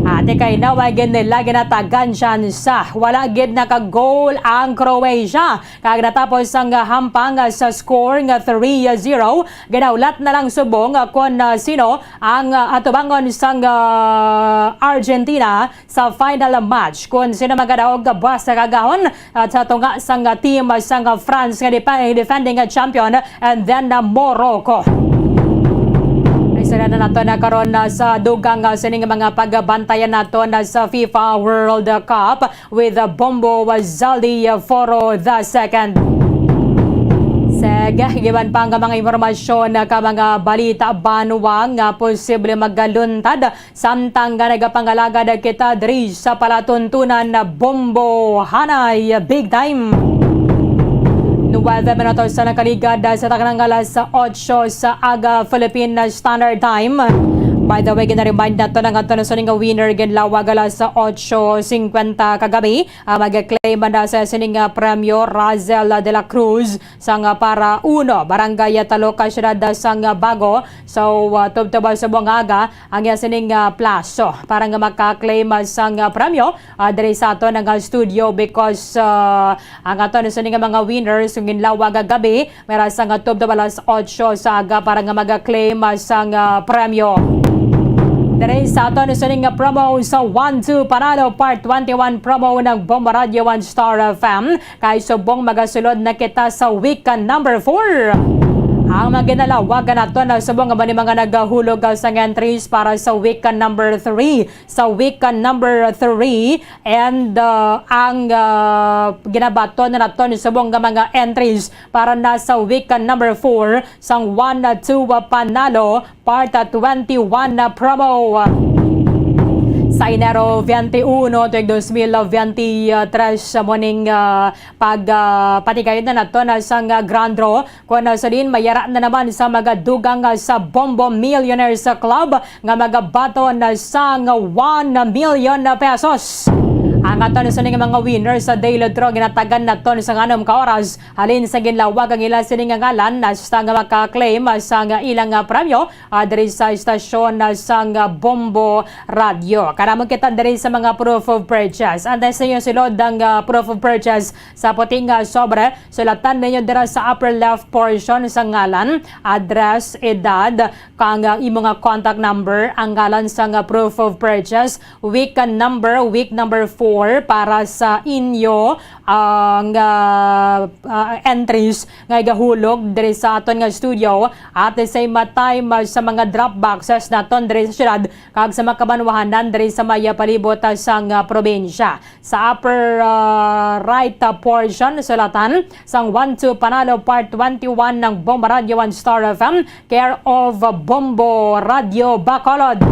Ate kay naway gid nila ginatagan tsansa. Wala gid naka-goal ang Croatia. Kag natapos ang hampang sa score nga three zero, ginaulat na lang subong kon, ah, sino ang, ah, atubangon sang, ah, Argentina sa final match, kon sino magadaog basta kagahon at sa tunga sang team sang France nga dep-, defending champion, and then na Morocco. Ay, sila na nato na karon na sa dugang, ah, sining mga pagbantayan nato na sa FIFA World Cup with, ah, Bombo Zaldi Foro the second. Sige, giban pa nga mga impormasyon ka mga balita banwa nga posible magaluntad samtang nga nagapangalagad kita diri sa palatuntunan na Bombo Hanay Big Time. Nuwebe minutos sa nakaligad sa taknang alas otso sa aga Philippine Standard Time. By the way, ginaremind nato na nga ato na sining winner ginlawag alas otso cincuenta kagabi. Ah, mag-claim na sa sining, ah, premyo Razel de la Cruz sang, ah, para uno, Barangay Taloca, Siyudad sang Bago. So, ah, tubtob subong nga aga ang iya sining, ah, plaso para nga maka-claim sang, ah, premyo, ah, diri sa aton nga studio because, ah, ang aton sini nga mga winners nga ginlawag kagabi, may ra sang tubtob alas otso sa aga para nga maga-claim, ah, sang, ah, premyo. Diri sa aton sini nga promo sa One Two Panalo Part twenty-one promo ng Bombo Radio One Star F M. Kay subong magasulod na kita sa week number four. Ang mga ginalawagan nato na subong nga mga nagahulog sang entries para sa week number three. Sa week number three, and, uh, ang, uh, ginabaton naton subong nga mga entries para na sa week number four sang One Two Panalo Part twenty-one na promo. Sa Enero twenty-one tuig dos mil veintitrés, sa muning, ah, pag, ah, patigayon na nato na sang, ah, grand draw, kung, ah, sa din mayara na naman sa magadugang, ah, sa Bombo Millionaires Club nga magabaton, ah, sang one million pesos. Ang aton sini nga mga winner sa Daily Draw, ginatagan naton sa anom ka oras. Halin sa ginlawag ang ila sini nga ngalan, hasta nga maka-claim sa nga ilang nga premyo, ah, diri sa istasyon, ah, sang, ah, Bombo Radyo. Kadamo kita diri sa mga proof of purchase. Antes ninyo sulod ang, ah, proof of purchase sa puti nga sobre, sulatan ninyo dira sa upper left portion sa ngalan, address, edad, kang, ah, imo nga contact number, ang ngalan sang, ah, proof of purchase, week, ah, number, week number four para sa inyo ang, ah, ah, entries nga igahulog diri sa aton nga studio, at the same time, ah, sa mga drop boxes naton diri sa syudad kag sa mga kabanwahanan diri sa may, ah, palibot, ah, sang, ah, probinsya. Sa upper, ah, right, ah, portion, sulatan sang One Two Panalo Part twenty-one ng Bomba Radio One Star F M, care of Bombo Radio Bacolod.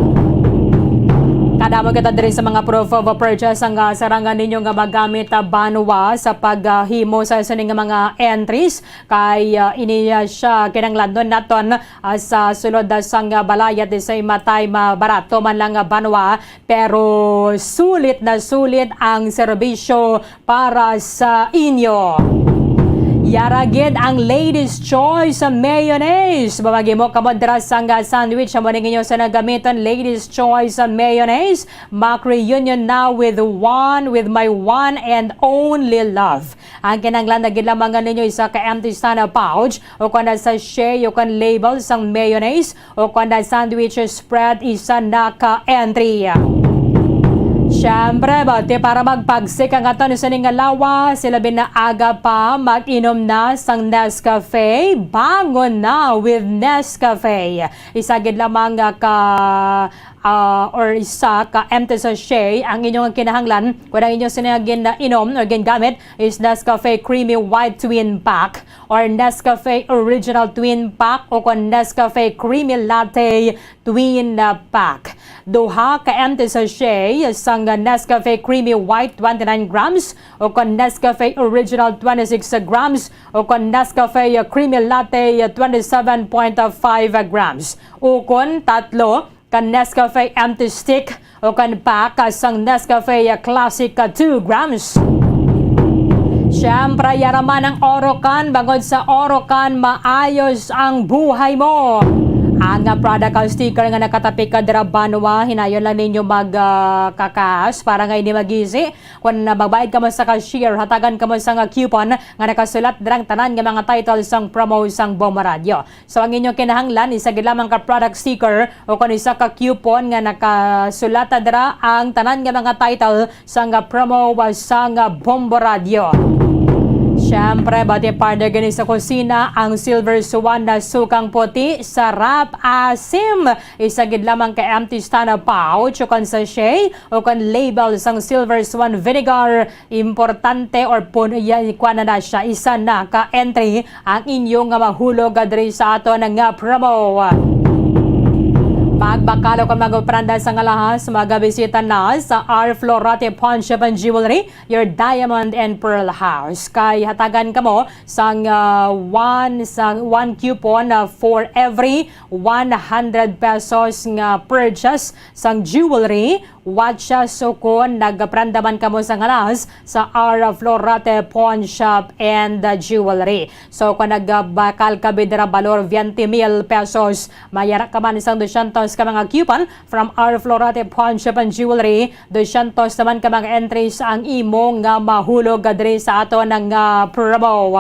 Kadamo kita diri sa mga proof of purchase ang, ah, sarangan ninyo nga magamit, ah, banwa sa paghimo sa sini nga mga entries. Kay, ah, ini, ah, siya kinahanglanon naton, ah, sa sulod, ah, sang, ah, balay, at the same time, ah, barato man lang nga banwa, pero sulit na sulit ang serbisyo para sa inyo. Yara gid ang Ladies Choice Mayonnaise. Mamahimo kamo dira sang sandwich, amo ning inyo sa nagamiton, Ladies Choice Mayonnaise. Mac reunion now with one, with my one and only love. Ang kinahanglan na gid lamang nga ninyo isa ka empty stand pouch o kon sachet o kon label sang mayonnaise o kon na sandwich spread, isa na ka entry. Siyempre, bati para magpagsik ang aton sining nga lawas, sila binaaga pa, mag-inom na sang Nescafe, bangon na with Nescafe. Isa gid lamang nga ka, ah, or isa ka empty sachet ang inyong kinahanglan. Kung ang inyong sinagin na inom or gingamit is Nescafe Creamy White Twin Pack, or Nescafe Original Twin Pack o kon Nescafe Creamy Latte Twin, uh, Pack. Duha ka empty sachet sang Nescafe Creamy White twenty-nine grams o kon Nescafe Original twenty-six grams o kon Nescafe Creamy Latte twenty-seven point five grams. Ukon tatlo ka Nescafe empty stick o kan pack sang Nescafe Classic, two grams. Siyempre, yara man ang Orocan, bangod sa Orocan, maayos ang buhay mo. Ang, ah, product, ah, sticker nga nakatapik ka dira, banwa, hinayon lang ninyo mag, ah, kakas para nga hindi magisi. Kung, ah, magbayad ka mo sa cashier, hatagan ka mo sa nga coupon nga nakasulat dirang tanan nga mga title sang promo sang Bombo Radyo. So, ang inyong kinahanglan, isa gid lamang ka product sticker o kon isa ka coupon nga nakasulat dira ang tanan nga mga title sang promo sang Bombo Radyo. Siyempre, bati partner gani sa kusina ang Silver Swan na sukang puti, sarap, asim. Isa gid lamang ka empty stand pouch o kon sachet o kon label sang Silver Swan vinegar. Importante or pun-, ya-, kuwan na na siya. Isa na ka entry ang inyo nga mahulog diri sa aton nga promo. Magbakal o kon mag-oprenda sang alahas, magabisita na sa R Florate Pawn Shop and Jewelry, your diamond and pearl house. Kay hatagan kamo sang, ah, one, sang one coupon, ah, for every one hundred pesos nga purchase sang jewelry, watches, o kon nagprenda man kamo sang alahas sa R Florate Pawn Shop and Jewelry. So, kung nagbakal ka bidra balor veinte mil pesos, mayara ka man sang dosyentos ka mga coupon from R Florate Pawn Shop and Jewelry. Dosyentos naman ka mga entries ang imo nga mahulog diri sa aton nga promo.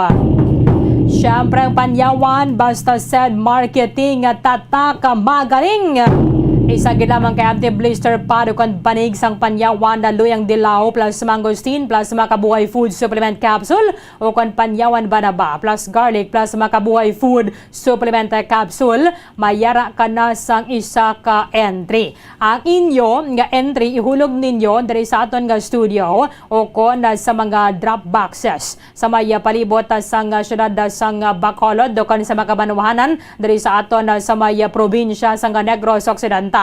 Siyempre, ang Panyawan, basta said marketing, tatak, magaling. Isa gid lamang ka empty blister pad o kon banig sang Panyawan na luyang dilaw plus mangosteen plus Makabuhay Food Supplement Capsule o kon Panyawan Banaba plus garlic plus Makabuhay Food Supplement Capsule, mayara ka na sang isa ka entry. Ang inyo nga entry ihulog ninyo diri sa aton nga studio o kon, ah, sa mga drop boxes sa may, ah, palibot, ah, sang, ah, siyudad, ah, sang, ah, Bacolod o kon sa mga kabanwahanan diri sa aton, ah, sa may, ah, probinsya sang Negros Occidental.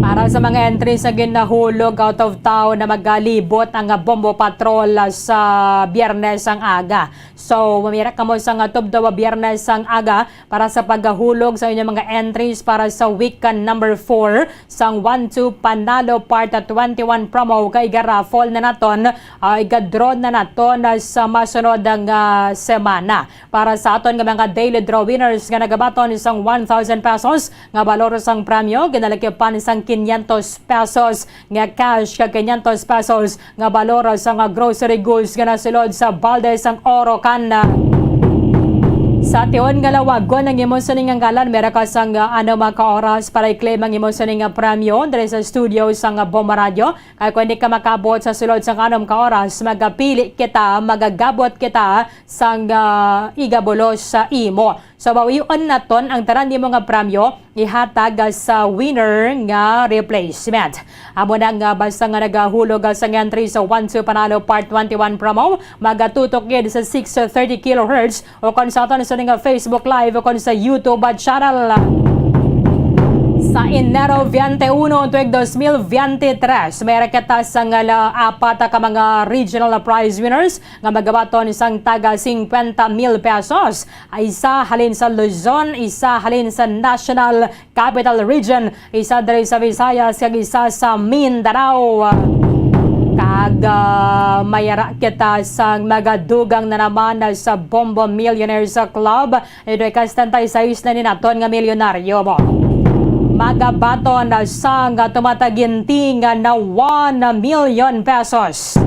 Para sa mga entries sa ginahulog out of town na magalibot ang Bombo Patrol sa Biyernes ang aga. So, mamira kamo sa nga tubdaw Biyernes ang aga para sa paghulog sa inyong mga entries para sa week number four sang One Two Panalo Part twenty-one promo kay iga-raffle na naton, ah, iga-draw na naton, ah, sa masunod nga semana. Para sa aton nga mga daily draw winners nga nagabaton sang one thousand pesos nga balor sang premyo, ginalakipan sang quinientos pesos nga cash kag quinientos pesos nga balor sang grocery goods nga nasulod sa balde sang Orocan. Sa tion nga lawagon ang imo sini nga ngalan, mera ka sang, ah, ano, mga ka oras para i-claim ang imo sini nga premyo diri sa studio sang Bombo Radio. Kay kung di ka makabot sa sulod sang anom ka oras, magapili kita, magagabot kita sang, ah, igabulos sa imo. So, bawion naton ang tanan nimo nga premyo ihatag sa winner nga replacement. Amo na nga basta nga nagahulog sa entry sa One Two Panalo Part twenty-one promo, magatutok gid sa six thirty kilohertz o kon sa aton sa nga Facebook Live o kon sa YouTube channel. Sa Enero twenty-one, tuig dos mil veintitrés, may kita sa nga la-, apat ka mga regional prize winners nga magabaton sang taga cincuenta mil pesos. Isa halin sa Luzon, isa halin sa National Capital Region, isa diri sa Visayas, kag isa sa Mindanao. Kag, ah, mayara kita sang magadugang na naman sa Bombo Millionaires Club. Ito ay kas treinta y seis na ni naton nga milyonaryo mo. Magabaton sang tumataginting na one million pesos.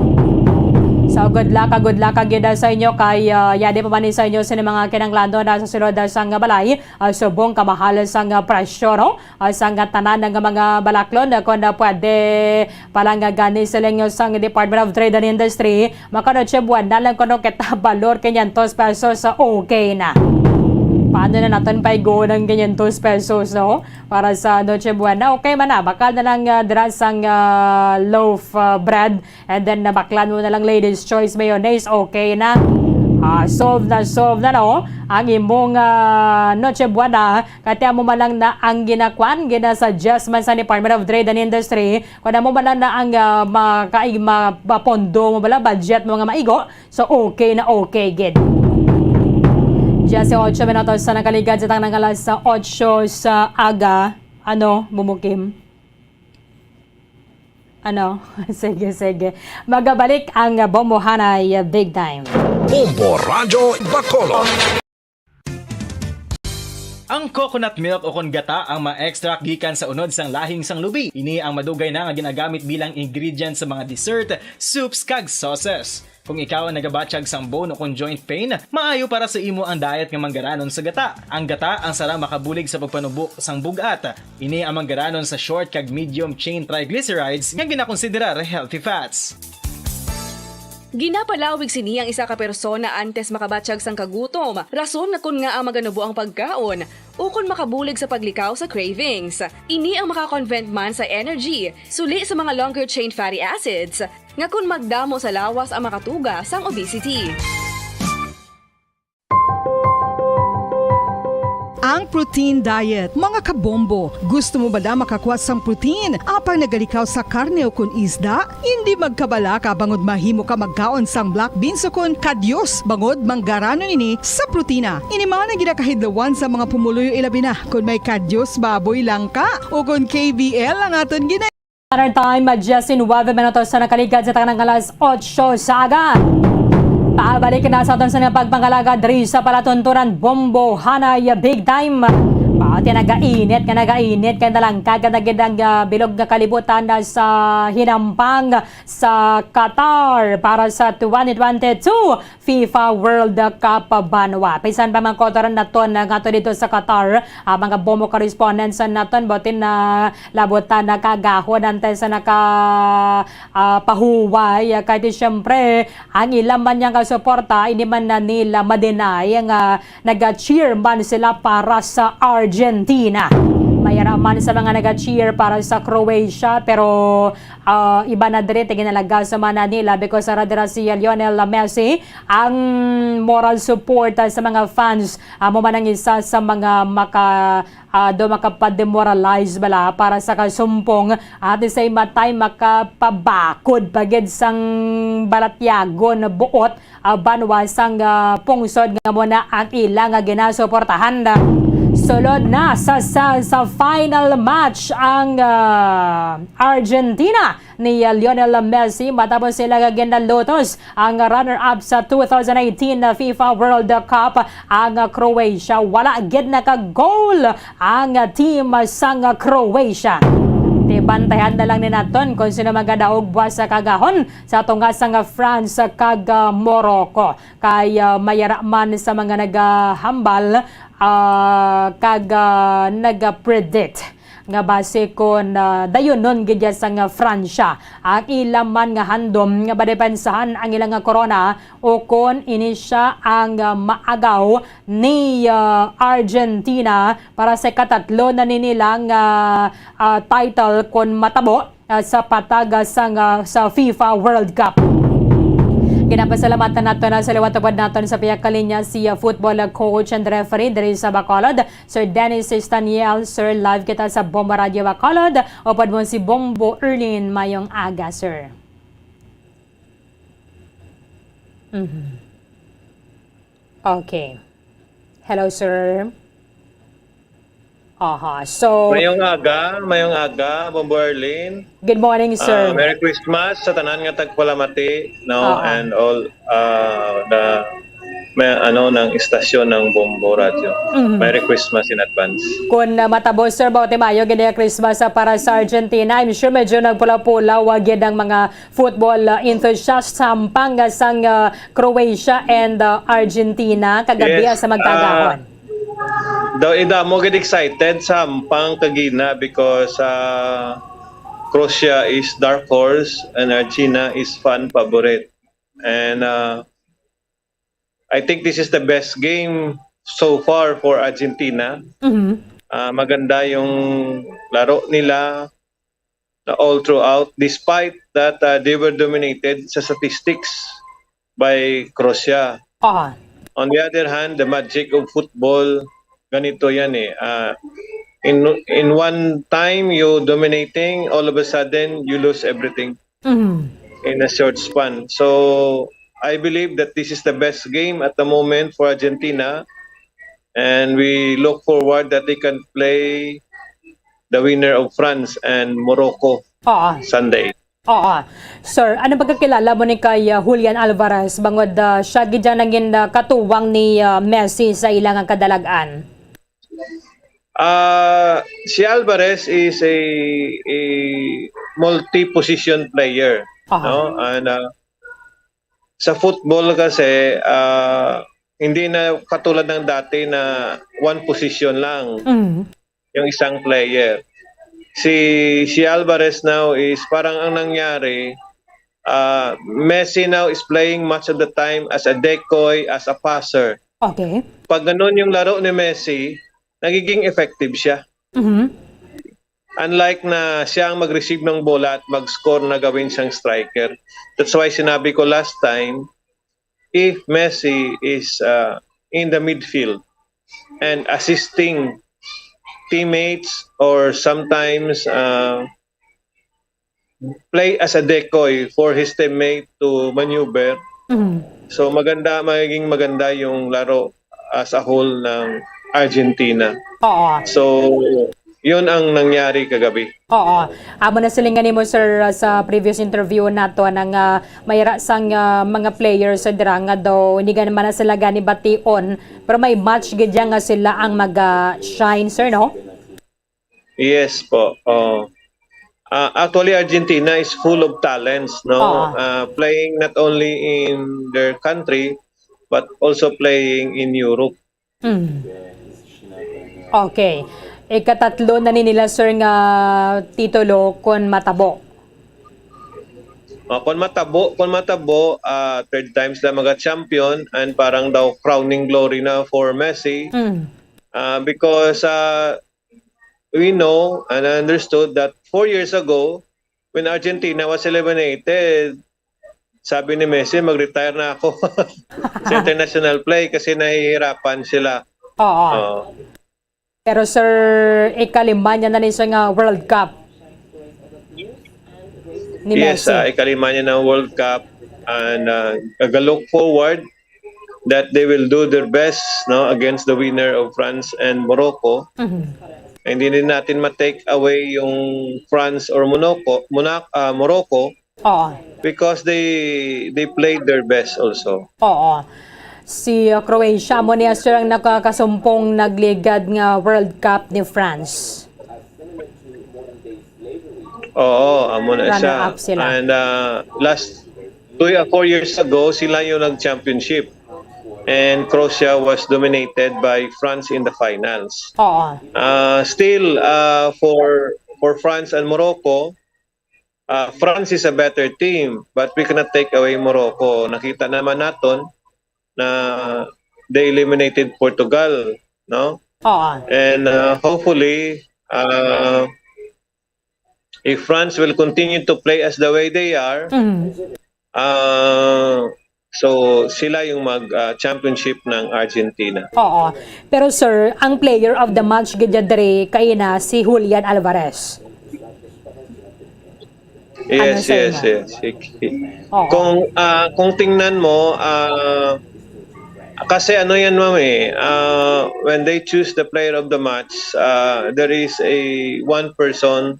So, good luck, ah, good luck, ah, gid, ah, sa inyo kay, ah, yadi pa man ni sa inyo sini mga kinahanglanon na sa sulod, ah, sang balay, ah, subong kamahal sang, ah, presyo, no? Ah, sang tanan nga mga balaklon, ah, kung, ah, pwede pala nga gani siling sang Department of Trade and Industry, maka Noche Buena lang kuno kita balor quinientos pesos, ah, okay na. Paano na naton paigo ng quinientos pesos, no? Para sa Noche Buena, okay man na. Bakal na lang, ah, dira sang, ah, loaf, ah, bread. And then, nabaklan mo na lang Ladies Choice Mayonnaise, okay na. Ah, solve na, solve na, no? Ang imong, ah, Noche Buena, kaya mo man lang na ang ginakwan, ginasuggest man sa Department of Trade and Industry, kung amo man lang na ang, ah, maka-, ma-, mapondo mo bala, budget mo nga maigo, so okay na okay, gid. Diyes y ocho minutos sa nakaligad sa tanang alas ocho sa aga, ano, Bumukim? Ano? Sige, sige. Magabalik ang Bombo Hanay Big Time. Bombo Radyo Bacolod. Ang coconut milk o kon gata ang ma-extract gikan sa unod sang lahing sang lubi. Ini ang madugay na nga ginagamit bilang ingredient sa mga dessert, soups, kag sauces. Kung ikaw ang nagabatyag sang bone o kon joint pain, maayo para sa imo ang diet nga manggaranon sa gata. Ang gata ang sarang makabulig sa pagpanubo sang bug-at. Ini ang manggaranon sa short kag medium chain triglycerides nga ginakonsiderar healthy fats. Ginapalawig sini ang isa ka persona antes makabatyag sang kagutom, rason nga kon ngaa maganubo ang pagkaon, ukon makabulig sa paglikaw sa cravings. Ini ang maka-convert man sa energy, suli sa mga longer chain fatty acids, nga kon magdamo sa lawas ang makatuga sang obesity. Ang protein diet, mga kabombo. Gusto mo ba na makakuha sang protein apang nagalikaw sa karne o kun isda? Hindi magkabalaka bangod mahimo ka magkaon sang black beans o kun kadyos bangod manggaranon ini sa protina. Ini man ang ginakahidlawan sa mga pumuluyo, ilabi na kun may kadyos baboy, langka o kun K B L ang aton gina- Standard Time, diyes y nuebe minutos sa nakaligad sa tanang alas otso sa aga. Pabalik na sa aton sa nga pagpangalaga diri sa palatuntunan Bombo Hanay Big Time. Pati nagainit nga nagainit kay nalangkag na gid ang, ah, bilog nga kalibutan na sa hinampang sa Qatar para sa twenty twenty-two FIFA World Cup banwa. Bisan pa man kotoran naton nga ato dito sa Qatar, ah, mga Bombo correspondents naton, batin na labutan na kagahon antes sa naka, ah, pahuway. Kay di siyempre, ang ilang man niya nga suporta, hindi man na nila madinay nga naga-cheer man sila para sa Argentina. May ara man sa mga naga-cheer para sa Croatia, pero, ah, iba na diri, ginalagasan man na nila because ara dira si Lionel Messi ang moral support, ah, sa mga fans. Amo man ang isa sa mga maka, ah, do makapag-demoralize bala para sa kasumpong, at the same time makapabakod pa gid sang balatyagon buot, ah, banwa sang, ah, pungsod nga amo na ang ila nga ginasuportahan. Sulod na sa, sa, sa final match ang, ah, Argentina ni, ah, Lionel Messi matapos sila nga ginalutos ang runner-up sa two thousand eighteen na FIFA World Cup, ang, ah, Croatia. Wala gid naka-goal ang, ah, team sang, ah, Croatia. Di bantayan na lang ni naton kung sino magadaog buwas sa kagahon sa tunga sang, ah, France kag, ah, Morocco. Kay, ah, may ara man sa mga nagahambal, ah, kag, ah, nag-predict nga basi kon, ah, dayunon gid ya sang Francia ang ila man nga handom nga madepensahan ang ila nga korona, o kon ini sia ang, ah, maagaw ni, ah, Argentina para sa ikatatlo na ni nila nga, ah, title kon matabo, ah, sa patag, ah, sang, ah, sa FIFA World Cup. Ginapasalamatan nato na sa liwat upod naton sa pihak kalinya si, ah, football, ah, coach and referee diri sa Bacolod, Sir Dennis Staniel. Sir, live kita sa Bombo Radio Bacolod. Upod mo si Bombo Erlin. Mayong aga, sir. Mhm. Okay. Hello, sir. Aha. So, Mayong aga, mayong aga, Bombo Erlin. Good morning, Ah, sir. Merry Christmas sa tanan nga tagpalamati, no, Oo. and all, ah, the, may, ano, ng istasyon ng Bombo Radio. Mhm. Merry Christmas in advance. Kung, ah, matabo, sir, ba, timayo gid ang Christmas, ah, para sa Argentina. I'm sure medyo nagpula-pula, wa gid ang mga football, ah, enthusiast sa hampang, ah, sang, ah, Croatia and, ah, Argentina kagabi, Yes, ah, sa magkagahon. ah, daw, ida mo gid excited sa hampang kagina because, ah, Croatia is dark horse and Argentina is fan favorite. And, ah, I think this is the best game so far for Argentina. Mhm. Ah, maganda yung laro nila na all throughout, despite that, ah, they were dominated sa statistics by Croatia. Aha. On the other hand, the magic of football, ganito yan eh. Ah, in, in one time, you dominating, all of a sudden, you lose everything Mhm. in a short span. So, I believe that this is the best game at the moment for Argentina. And we look forward that they can play the winner of France and Morocco Oo. Sunday. Oo. Sir, ano pagkakilala mo ni kay, uh, Julian Alvarez? Bangod, uh, siya gid ang nangin, uh, katuwang ni, uh, Messi sa ilang kadalagan. Ah, si Alvarez is a, a multi-position player, Aha. no? And, ah, sa football kasi, ah, hindi na katulad ng dati na one position lang Mm. yung isang player. Si, si Alvarez now is parang ang nangyari, ah, Messi now is playing much of the time as a decoy, as a passer. Okay. Pag ganun yung laro ni Messi, nagiging effective siya. Mhm. Unlike na siya ang mag-receive ng bola at mag-score na gawin siyang striker. That's why sinabi ko last time, if Messi is, uh, in the midfield and assisting teammates or sometimes, uh, play as a decoy for his teammate to maneuver, Mhm. so maganda, magiging maganda yung laro as a whole ng Argentina. Oo. So, yun ang nangyari kagabi. Oo. Amo na silingan nimo, sir, sa previous interview nato na nga may ra sang, ah, mga players sa dira nga daw hindi gani man na sila gani bation, pero may match gid ya nga sila ang mag, ah, shine, sir, no? Yes po. Oh. Ah, actually, Argentina is full of talents, no? Oo. Ah, playing not only in their country, but also playing in Europe. Mm. Okay. Ikatatlo na ni nila, sir, nga titulo kon matabo. Ah, kon matabo, kon matabo, ah, third times na mga champion and parang daw crowning glory na for Messi. Mm. Ah, because, ah, we know and understood that four years ago, when Argentina was eliminated, sabi ni Messi, "Mag-retire na ako sa international play kasi nahihirapan sila." Oo. Oo. Pero sir, ikalima niya na ni siya nga World Cup ni Yes, Messi. uh, ikalima niya ng World Cup, and uh, I look forward that they will do their best, no, against the winner of France and Morocco. Mhm. Hindi din natin ma-take away yung France or Monaco, Monac- uh, Morocco Oo. because they they played their best also. Oo. Si uh, Croatia mo niya sir ang nakakasumpong nagligad nga World Cup ni France. Oo, amo na siya. Runner-up sila. And uh, last two uh, four years ago, sila yung nag-championship. And Croatia was dominated by France in the finals. Oo. Uh, still, uh, for for France and Morocco, uh, France is a better team, but we cannot take away Morocco. Nakita naman naton na they eliminated Portugal, no? Oo. And uh, hopefully, uh, if France will continue to play as the way they are, Mhm. uh, so sila yung mag uh, championship ng Argentina. Oo. Pero sir, ang player of the match gid diri kay na si Julian Alvarez. Yes, Ano sa yes, imo? yes. Ik- Oo. Kung ah, kung tingnan mo, ah, kasi ano yan, ma'am, eh, ah, when they choose the player of the match, ah, there is a one person,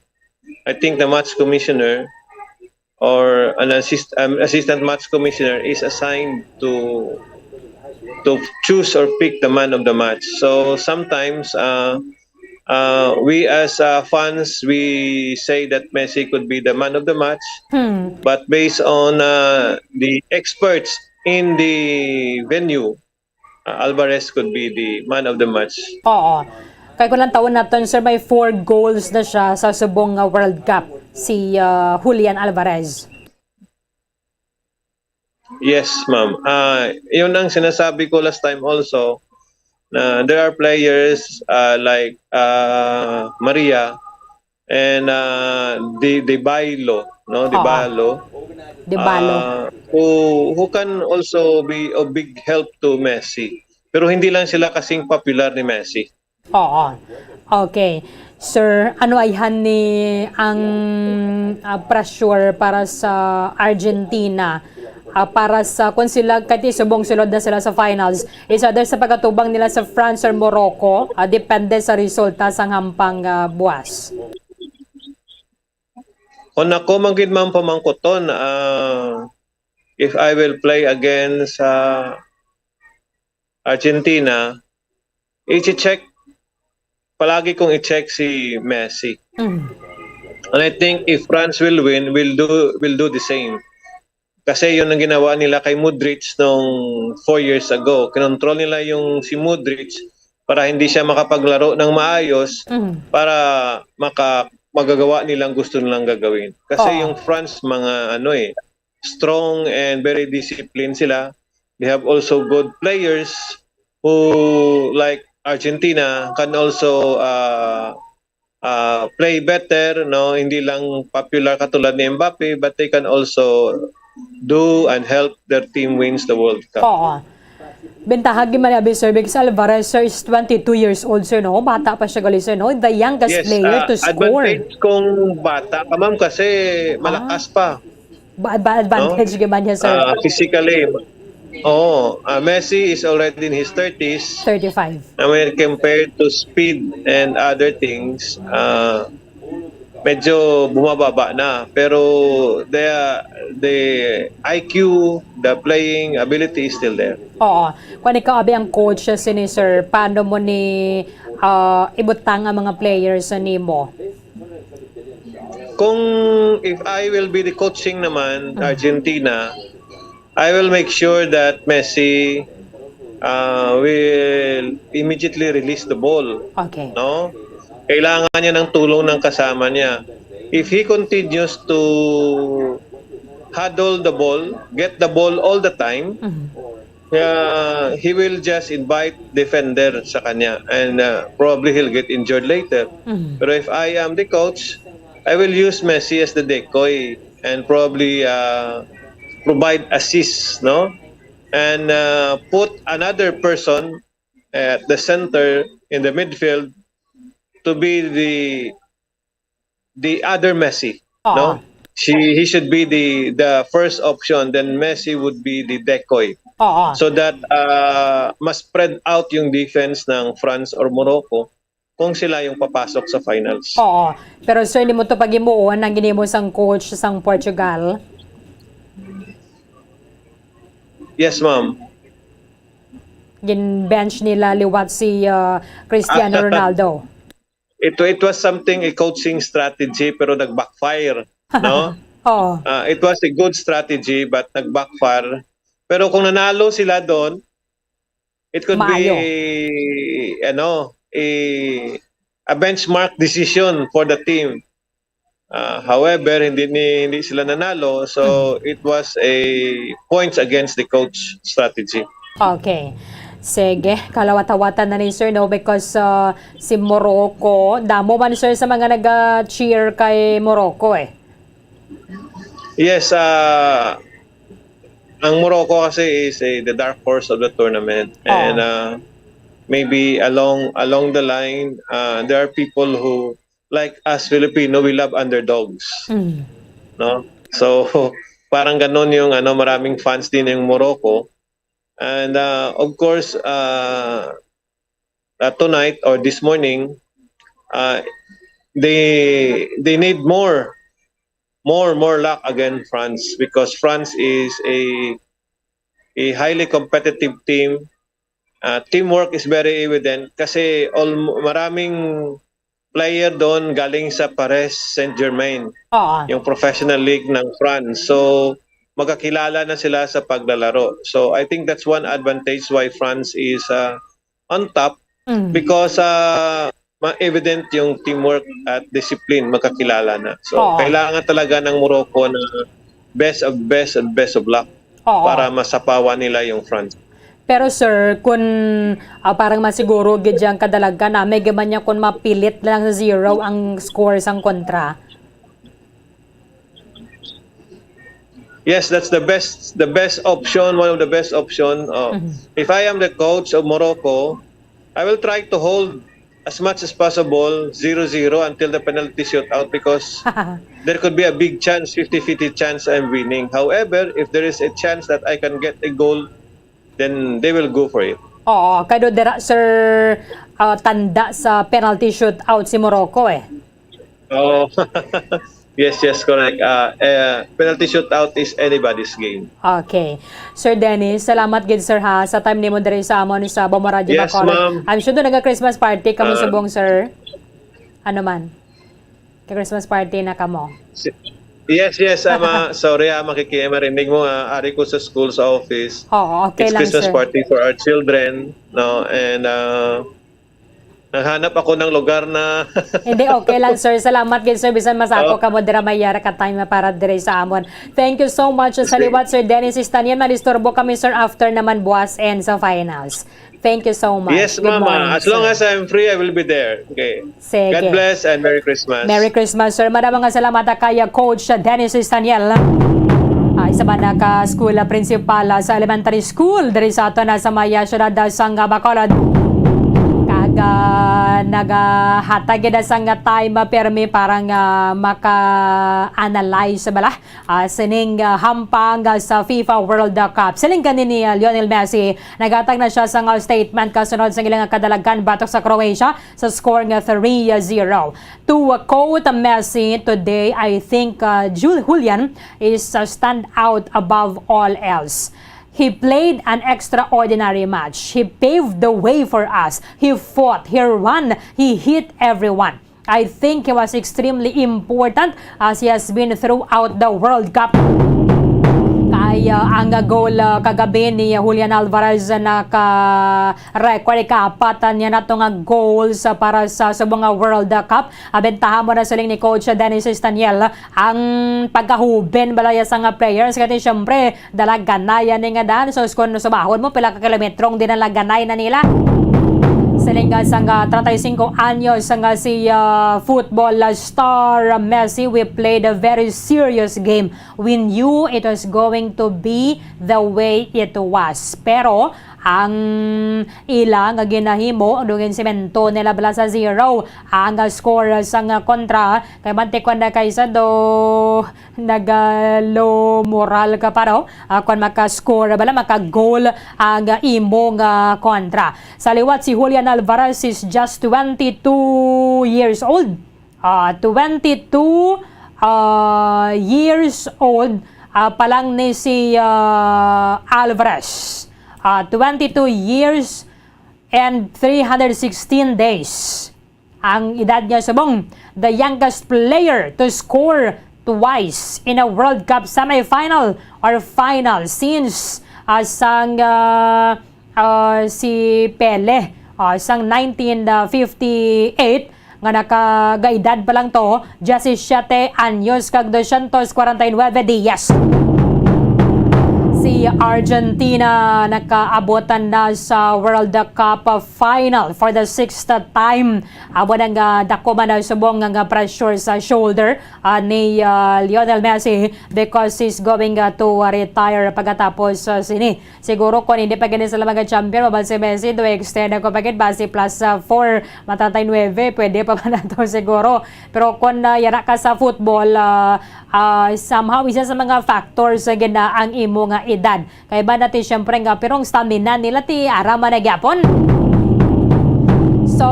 I think the match commissioner or an assist, um, assistant match commissioner is assigned to to choose or pick the man of the match. So sometimes uh, uh, we as uh, fans, we say that Messi could be the man of the match, Hmm. but based on uh, the experts in the venue, uh, Alvarez could be the man of the match. Oo. Kay kung lang taon naton sir, may four goals na siya sa subong nga World Cup si uh, Julian Alvarez. Yes, ma'am. Ah, yun ang sinasabi ko last time also, na there are players ah, like ah, Maria and ah, De De Bailo, no? De Oo. Bailo. De Bailo. Ah, who who can also be a big help to Messi. Pero hindi lang sila kasing popular ni Messi. Oo. Okay. Sir, ano ayhan ni ang ah, pressure para sa Argentina? Ah, para sa kung sila kay subong sulod na sila sa finals, is either sa pagkatubang nila sa France or Morocco, ah, depende sa resulta sang hampang ah, buwas. Kung ako man gid man pamangkuton, ah, if I will play against sa Argentina, i-check, palagi kong i-check si Messi. Mm. And I think if France will win, will do will do the same. Kasi yun ang ginawa nila kay Modric nung four years ago. Kinontrol nila yung si Modric para hindi siya makapaglaro ng maayos Mm. para maka magagawa nilang gusto nilang gagawin. Kasi Oo. Yung France, mga ano eh, strong and very disciplined sila. They have also good players who, like Argentina, can also uh, uh, play better, no? Hindi lang popular katulad ni Mbappe, but they can also do and help their team wins the World Cup. Oo. Bentaha gid man abi sir because Alvarez sir is twenty-two years old sir no. Bata pa siya gali sir no. The youngest Yes, player ah, to score. Advantage kung bata ka, ma'am, kasi malakas pa. Ba- ba- advantage gid man niya sir. Ah, physically. Oh, ah, Messi is already in his thirties. thirty-five. I mean, compared to speed and other things, ah, medyo bumababa na. Pero the the I Q, the playing ability is still there. Oo. Kung ikaw abi ang coach sini sir, paano mo ni ah, ibutang ang mga players sa nimo? Kung if I will be the coaching naman, Argentina, I will make sure that Messi uh, will immediately release the ball. Okay. No? Kailangan niya ng tulong ng kasama niya. If he continues to huddle the ball, get the ball all the time, Mhm. Uh, he will just invite defender sa kanya, and uh, probably he'll get injured later. Mhm. Pero if I am the coach, I will use Messi as the decoy and probably uh, provide assist, no? And uh, put another person at the center in the midfield to be the the other Messi, Oo. no? She he should be the the first option, then Messi would be the decoy. Oo. So that uh, mas spread out yung defense ng France or Morocco kung sila yung papasok sa finals. Oo. Pero sir, hindi mo to paghimuon ang ginimo sang coach sang Portugal? Yes, ma'am. Gin-bench nila liwat si uh, Cristiano Ronaldo. It, it was something a coaching strategy pero nag-backfire, no? Oo. Uh, it was a good strategy but nag-backfire. Pero kung nanalo sila doon, it could Maayo. be ano, a, a benchmark decision for the team. Uh, however, hindi ni hindi sila nanalo, so it was a points against the coach strategy. Okay. Sige, kalawat-hawatan na ni sir, no? Because uh, si Morocco, damo man sir sa mga nag-cheer kay Morocco eh. Yes, uh, ang Morocco kasi is a, the dark horse of the tournament. And uh, maybe along along the line, uh, there are people who, like us Filipino, we love underdogs. Mm. No? So, parang ganun yung ano, maraming fans din yung Morocco. And uh, of course, uh, uh, tonight or this morning, uh, they they need more more more luck against France because France is a a highly competitive team. Uh, teamwork is very evident kasi all, maraming player doon galing sa Paris Saint-Germain, Oo. yung professional league ng France. So, magkakilala na sila sa paglalaro. So, I think that's one advantage why France is uh, on top Mm. because uh, ma-evident yung teamwork at discipline, magkakilala na. So, Oo. kailangan talaga ng Morocco na best of best and best of luck Oo. para masapawan nila yung France. Pero sir, kung ah, parang masiguro gid yang kadalagan na may man niya kung mapilit lang sa zero ang score sang kontra. Yes, that's the best, the best option, one of the best option. Uh, Mhm. If I am the coach of Morocco, I will try to hold as much as possible zero zero until the penalty shootout because there could be a big chance, fifty fifty chance I'm winning. However, if there is a chance that I can get a goal, then they will go for it. Oo, kay do dira, sir, ah, tanda sa penalty shootout si Morocco eh. Oh, yes, yes, correct. Uh, uh, penalty shootout is anybody's game. Okay. Sir Dennis, salamat gid sir ha sa time nimo diri sa amon sa Bombo Radyo Yes, Bacolod. ma'am. I'm sure do naga Christmas party kamo Ah. subong, sir. Ano man? Ka Christmas party na kamo. Si- Yes, yes, I'm uh, sorry, ah, makikimarinig mo, ah, ari ko sa school, sa office. Oo, okay It's lang, Christmas sir. party for our children, no? And uh, naghanap ako ng lugar na Hindi, okay lang, sir. Salamat gid, sir. Bisan masako Oh. kamo dira may yara ka time para diri sa amon. Thank you so much. Sa Sige. liwat, Sir Dennis Istanian, madisturbo kami, sir, after naman buwas and sa finals. Thank you so much. Yes, Good Mama. morning, As long sir. as I'm free, I will be there. Okay. Sige. God bless and Merry Christmas. Merry Christmas, sir. Madamo nga salamat kay Coach Dennis Istaniel. Ah, isa ba na ka school principal ah, sa elementary school diri sa ato na sa may ah, syudad ah, sang ah, Bacolod. Kag ah, nagahatag gid sang ah, time ah, permi para nga maka-analyze bala ah, sining ah, hampang ah, sa FIFA World Cup. Siling gani ni ah, Lionel Messi, naghatag na siya sang ah, statement kasunod sang ilang kadalagan batok sa Croatia sa score nga three zero. To uh, quote uh, Messi today, I think uh, Jul- Julian is uh, stand out above all else. He played an extraordinary match. He paved the way for us. He fought, he ran, he hit everyone. I think he was extremely important as he has been throughout the World Cup. Kay Iya, ang goal, ah, kagabi ni Julian Alvarez, naka-record, ika-apat niya nato nga goals, ah, para sa subong nga World Cup. Ah, bentaha mo na siling ni Coach Dennis Staniel ang pagkahuben bala ya sa nga players. Kati, siyempre, dala ganay ni nga dan. So, kung subahon mo, pila ka kilometrong din ang laganay na nila. Siling nga sang, ah, treinta y cinco anyos nga si, ah, football, ah, star Messi, "We played a very serious game. We knew it was going to be the way it was." Pero ang ila nga ginahimo, dugin simento nila bala sa zero ang score sang kontra. Kay mantikon na kay sa do, nagalo moral ka pa, no? Ah, kung maka-score bala, maka-goal ang imo nga kontra. Sa liwat, si Julian Alvarez is just twenty-two years old. Ah, twenty-two, ah, years old, ah, pa lang ni si, ah, Alvarez. Ah, twenty-two years and three hundred sixteen days ang edad niya subong. The youngest player to score twice in a World Cup semifinal or final since, ah, sang, ah, ah, si Pele, ah, sang nineteen fifty-eight, nga nakagaedad pa lang to, diyasisiete anyos kag dosyentos kwarenta y nuebe diyas. Si Argentina nakaabot na sa World Cup final for the sixth time. Amo na nga dako man ang subong nga, nga pressure sa shoulder, ah, ni, ah, Lionel Messi because he's going, ah, to, ah, retire pagkatapos, ah, sini. Siguro kung hindi pa gani sila mga champion, mabal si Messi, do extend ako pa gid, basi plus, ah, four, matatay nuebe, pwede pa man nato siguro. Pero kung, ah, yara ka sa football, ah, ah, somehow isa sa mga factors sa gina ang imo nga edad. Kay ba natin siyempre nga, pero ang stamina nila ti ara man na gyapon. So,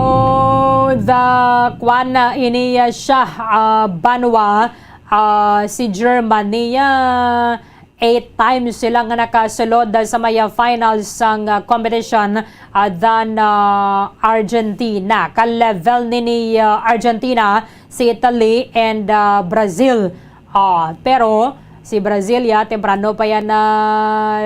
the kwan na ini, ah, siya, ah, banwa, ah, si Germany, ah, eight times sila nga nakasulod sa may, ah, finals sang, ah, competition, ah, than, ah, Argentina. Ka-level ni, ni, ah, Argentina, si Italy and, ah, Brazil. Ah, pero si Brazil, ya, temprano pa yan na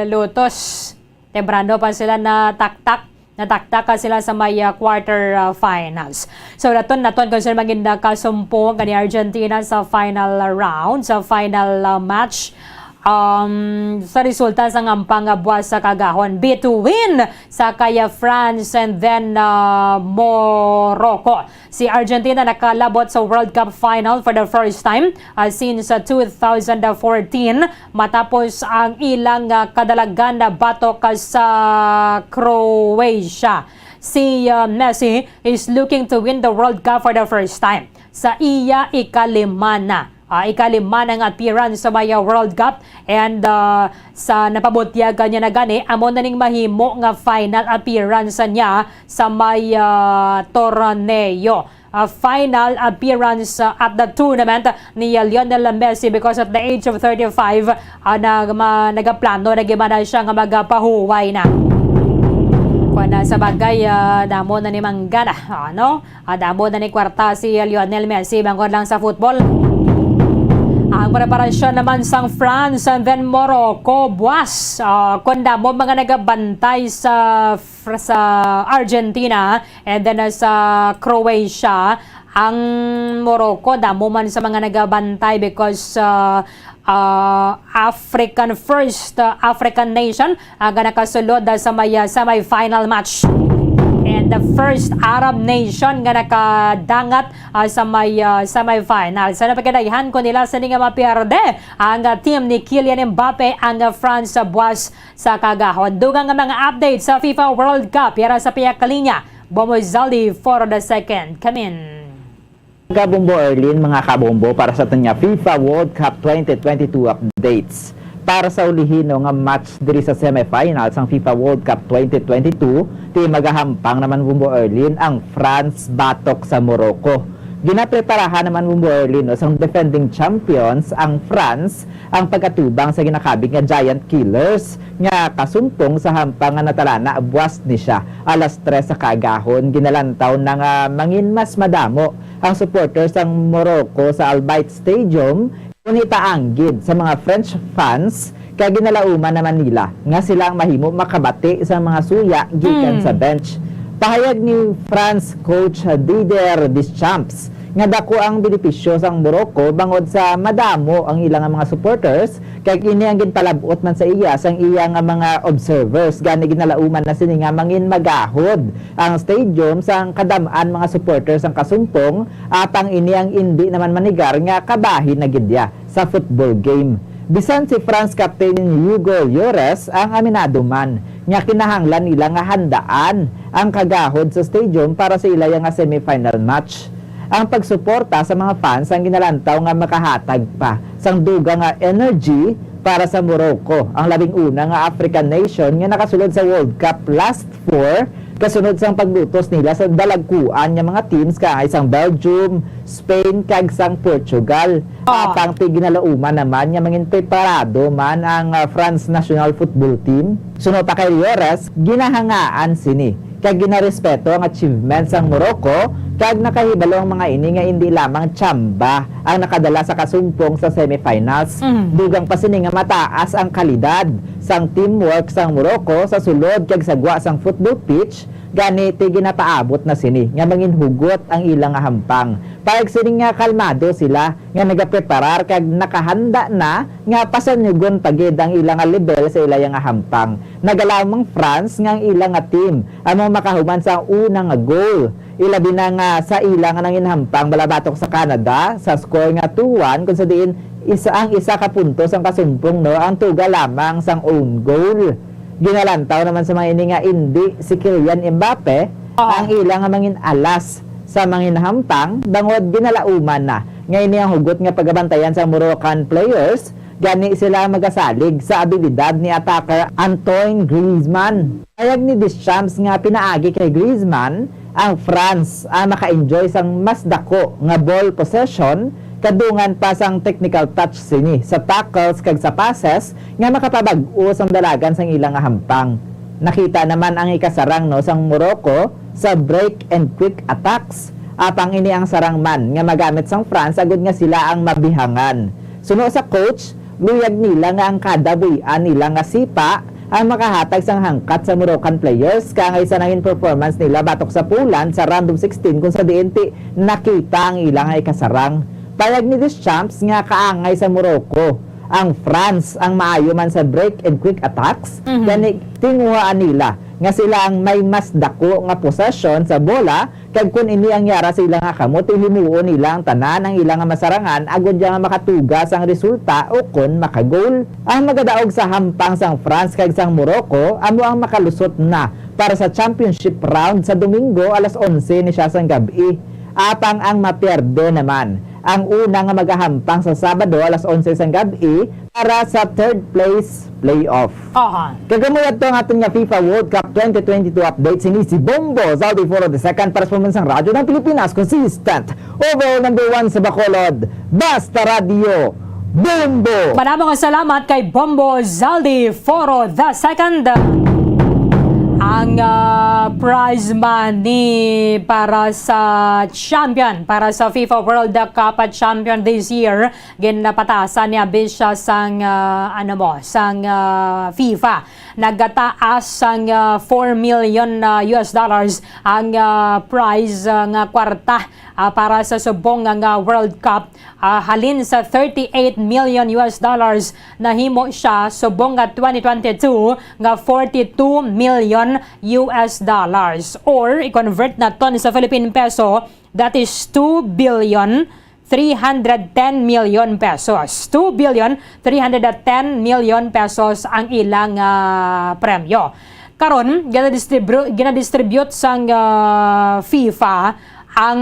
lutos. Temprano pa sila nataktak. Nataktak ka sila sa may, ah, quarter, ah, finals. So, naton, naton kung sino maging nakasumpong kani Argentina sa final round, sa final, ah, match. Um, sa resulta sa ngampang nga buwas sa kagahon between sa kaya France and then, ah, Morocco. Si Argentina nakalabot sa World Cup final for the first time, ah, since, ah, two thousand fourteen, matapos ang ilang, ah, kadalagan na batok, ah, sa Croatia. Si, ah, Messi is looking to win the World Cup for the first time sa iya ikalima na, ah, ikalima na nga appearance sa may, ah, World Cup, and, ah, sa napabutyag niya na gani, amo na ning mahimo nga final appearance niya sa may, ah, torneo. Ah, final appearance, ah, at the tournament ni, ah, Lionel Messi, because at the age of thirty-five, ah, nag-, ma-, nagaplano na gid man siya nga magapahuway na. Kung, ah, sa bagay, ah, damo na ni manggana, ano? Ah, damo na ni kwarta si Lionel Messi bangod lang sa football. Ang preparasyon naman sang France and then Morocco, buwas. Ah, kung damo mga nagabantay sa Fr-, sa Argentina and then, uh, sa Croatia, ang Morocco, damo man sa mga nagabantay because, uh, uh, African first, uh, African nation, uh, nga nakasulod, uh, sa may, uh, semifinal match. And the first Arab nation nga nakadangat, uh, sa may, uh, semifinal. Sa napagkadayhan ko nila sa nga mapierde ang, uh, team ni Kylian Mbappe, ang, uh, France, uh, buwas sa kagahon. Dugang nga mga update sa FIFA World Cup, yara sa pihak linya, Bombo Zaldi for the second. Kamin. Kabombo Erlin, mga kabombo, para sa aton nga FIFA World Cup twenty twenty-two updates. Para sa ulihino nga match diri sa semifinals sang FIFA World Cup twenty twenty-two, ti magahampang naman, Bombo Erlin, ang France batok sa Morocco. Ginapreparahan naman, Bombo Erlin, no, sang defending champions ang France ang pag-atubang sa ginakabig nga Giant Killers nga kasumpong sa hampang nga natalana buwas ni siya alas tres sa kaagahon. Ginalantaw na nga mangin mas madamo ang supporters sang Morocco sa Al Bayt Stadium, ngunit taang gid sa mga French fans kag ginalauman naman nila nga sila ang mahimo makabati sa mga suya gikan Mm. sa bench. Pahayag ni France coach Didier Deschamps nga dako ang benepisyo sang Morocco bangod sa madamo ang ila nga mga supporters, kag ini ang ginpalab-ot man sa iya sang iya nga mga observers. Gani ginalauman na sini nga mangin magahod ang stadium sang kadam-an mga supporters sang Kasumpong, apang ini ang indi naman manigar nga kabahin na gid iya sa football game. Bisan si France captain Hugo Lloris ang aminado man nga kinahanglan nila nga handaan ang kagahod sa stadium para sa ilaya nga semifinal match. Ang pagsuporta sa mga fans ang ginalantaw nga makahatag pa sang dugang nga energy para sa Morocco, ang labing una nga African nation nga nakasulod sa World Cup last four, kasunod sang paglutos nila sa dalagkuan nga mga teams kaangay sang Belgium, Spain, kag sang Portugal. Ah. Apang ti ginalauman naman nga mangin preparado man ang, ah, France national football team. Suno pa kay Lloris, ginahangaan sini kag ginarespeto ang achievement sang Morocco, kag nakahibalo ang mga ini nga indi lamang tsamba ang nakadala sa Kasumpong sa semifinals. Mhm. Dugang pa sini nga mataas ang kalidad sang teamwork sang Morocco sa sulod kag sa gwa sang football pitch, gani ti ginapaabot na sini nga manginhugot ang ila nga hampang. Pahayag sini nga kalmado sila nga nagapreparar kag nakahanda na nga pasanyugon pa gid ang ila nga lebel sa ilaya nga hampang. Nagalamang France nga ang ila nga team amo makahuman sa una nga goal, ilabi na nga sa ila nga nanginhampang bala batok sa Canada sa score nga two one, kung sa diin isa ang isa ka punto sang Kasumpong, no, ang tuga lamang sang own goal. Ginalantaw naman sa mga ini nga indi si Kylian Mbappe Oo. ang ila nga mangin-alas sa manginhampang, bangod ginalauman na nga ini ang hugot nga pagabantayan sa Moroccan players, gani sila ang magasalig sa abilidad ni attacker Antoine Griezmann. Pahayag ni Deschamps nga pinaagi kay Griezmann, ang France ang maka-enjoy sang mas dako nga ball possession, kadungan pa sang technical touch sini sa tackles kag sa passes nga makapabag-o sang dalagan sang ila nga hampang. Nakita naman ang ikasarang, no, sang Morocco sa break and quick attacks, apang ini ang sarang man nga magamit sang France agud nga sila ang mabihangan. Suno sa coach, luyag nila nga ang kada buy-an nila nga sipa ang makahatag sang hangkat sa Moroccan players, kaangay sa nangin performance nila batok sa Poland sa round of sixteen, kung sa diin ti nakita ang ila nga ikasarang. Payag ni Deschamps nga kaangay sa Morocco ang France ang maayo man sa break and quick attacks, Mhm. gani tinguhaan nila nga sila ang may mas dako nga possession sa bola, kag kon ini ang yara sa ila nga kamot, himuon nila ang tanan ang ila nga masarangan agod nga makatuga sang resulta o kon makagol. Ang magadaog sa hampang sang France kag sang Morocco amo ang makalusot na para sa championship round sa Domingo alas onse ni siya sang gab-i. Apang ang mapierde naman ang una nga magahampang sa Sabado alas onse sang gab-i para sa third place playoff. Aha. Kag amo yadto ang aton nga FIFA World Cup twenty twenty-two update. Sini si Bombo Zaldi Foro the second para sa Pambansang Radyo ng Pilipinas, consistent, overall number one sa Bacolod. Basta Radyo, Bombo! Madamo nga salamat kay Bombo Zaldi Foro the second. Ang, ah, prize money para sa champion, para sa FIFA World Cup champion this year, ginapatasan niya bis siya sang, ah, ano mo, sang, ah, FIFA. Nagataas sang, ah, four million, ah, U S dollars ang, ah, prize, ah, nga kwarta, ah, para sa subong nga, nga World Cup. Ah, halin sa thirty-eight million U S dollars, nahimo siya subong nga twenty twenty-two nga forty-two million U S dollars. Or, i-convert naton sa Philippine peso, that is two billion three hundred ten million pesos. Two billion three hundred ten million pesos ang ilang, ah, premyo. Karon, ginadistribu-, ginadistribute sang, ah, FIFA ang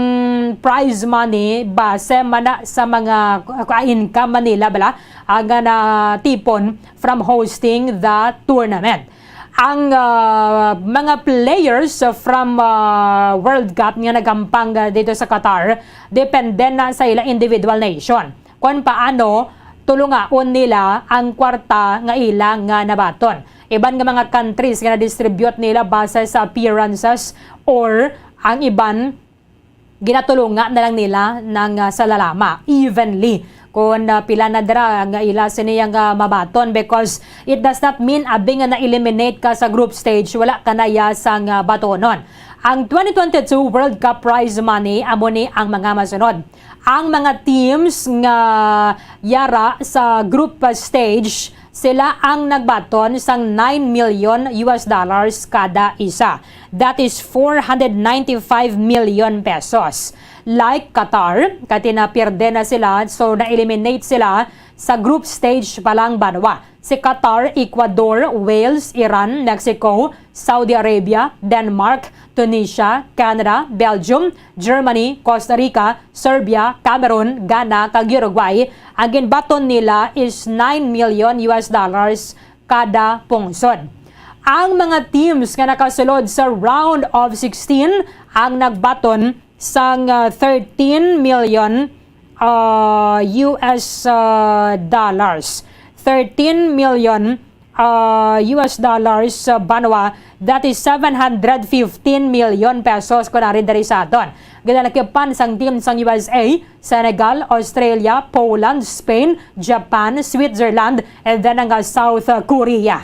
prize money base man na sa mga, ah, income man nila, bala, ang, ah, natipon from hosting the tournament. Ang, ah, mga players from, ah, World Cup nga naghampang, ah, dito sa Qatar, depende na sa ila individual nation kung paano tulungaon nila ang kwarta nga ila nga nabaton. Iban nga mga countries nga na-distribute nila base sa appearances, or ang iban ginatulunga na lang nila ng, ah, sa lalama, evenly. Kung, ah, pila na dira nga ila sini nga mabaton, because it does not mean abi nga na-eliminate ka sa group stage, wala ka na iya sang, ah, batonon. Ang twenty twenty-two World Cup prize money, amo ni ang mga masunod. Ang mga teams nga yara sa group stage, sila ang nagbaton sang nine million U S dollars kada isa. That is four hundred ninety-five million pesos. Like Qatar, kay napierde na sila, so na-eliminate sila sa group stage pa lang, banwa. Si Qatar, Ecuador, Wales, Iran, Mexico, Saudi Arabia, Denmark, Tunisia, Canada, Belgium, Germany, Costa Rica, Serbia, Cameroon, Ghana, kag Uruguay, ang ginbaton nila is nine million U S dollars kada pungsod. Ang mga teams nga nakasulod sa round of sixteen ang nagbaton sang, ah, thirteen million, ah, U S, ah, dollars. Thirteen million, ah, U S dollars, ah, banwa, that is seven hundred fifteen million pesos kung ari diri sa aton. Ginalakipan sang team sang U S A, Senegal, Australia, Poland, Spain, Japan, Switzerland, and then ang, ah, South Korea.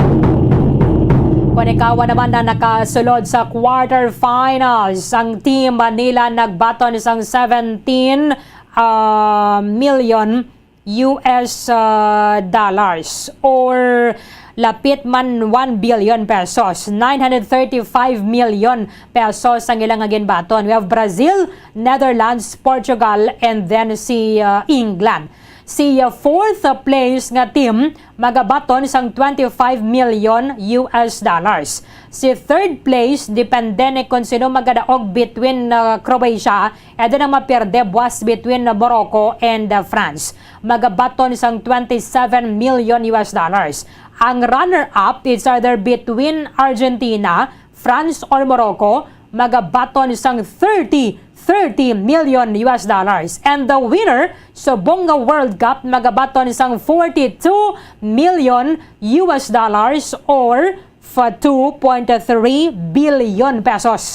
Kung ikaw naman na nakasulod sa quarterfinals, ang team nila nagbaton sang seventeen, ah, million U S, ah, dollars, or lapit man one billion pesos, nine hundred thirty-five million pesos ang ilang nga ginbaton. We have Brazil, Netherlands, Portugal, and then si, ah, England. Si, ah, fourth place nga team magabaton sang twenty-five million U S dollars. Si third place, depende ni kung sino magadaog between, ah, Croatia, and then ang mapierde buas between, ah, Morocco and, ah, France. Magabaton sang twenty-seven million U S dollars. Ang runner-up is either between Argentina, France, or Morocco, magabaton sang thirty, thirty million U S dollars. And the winner subong nga World Cup magabaton sang forty-two million U S dollars, or fa two point three billion pesos.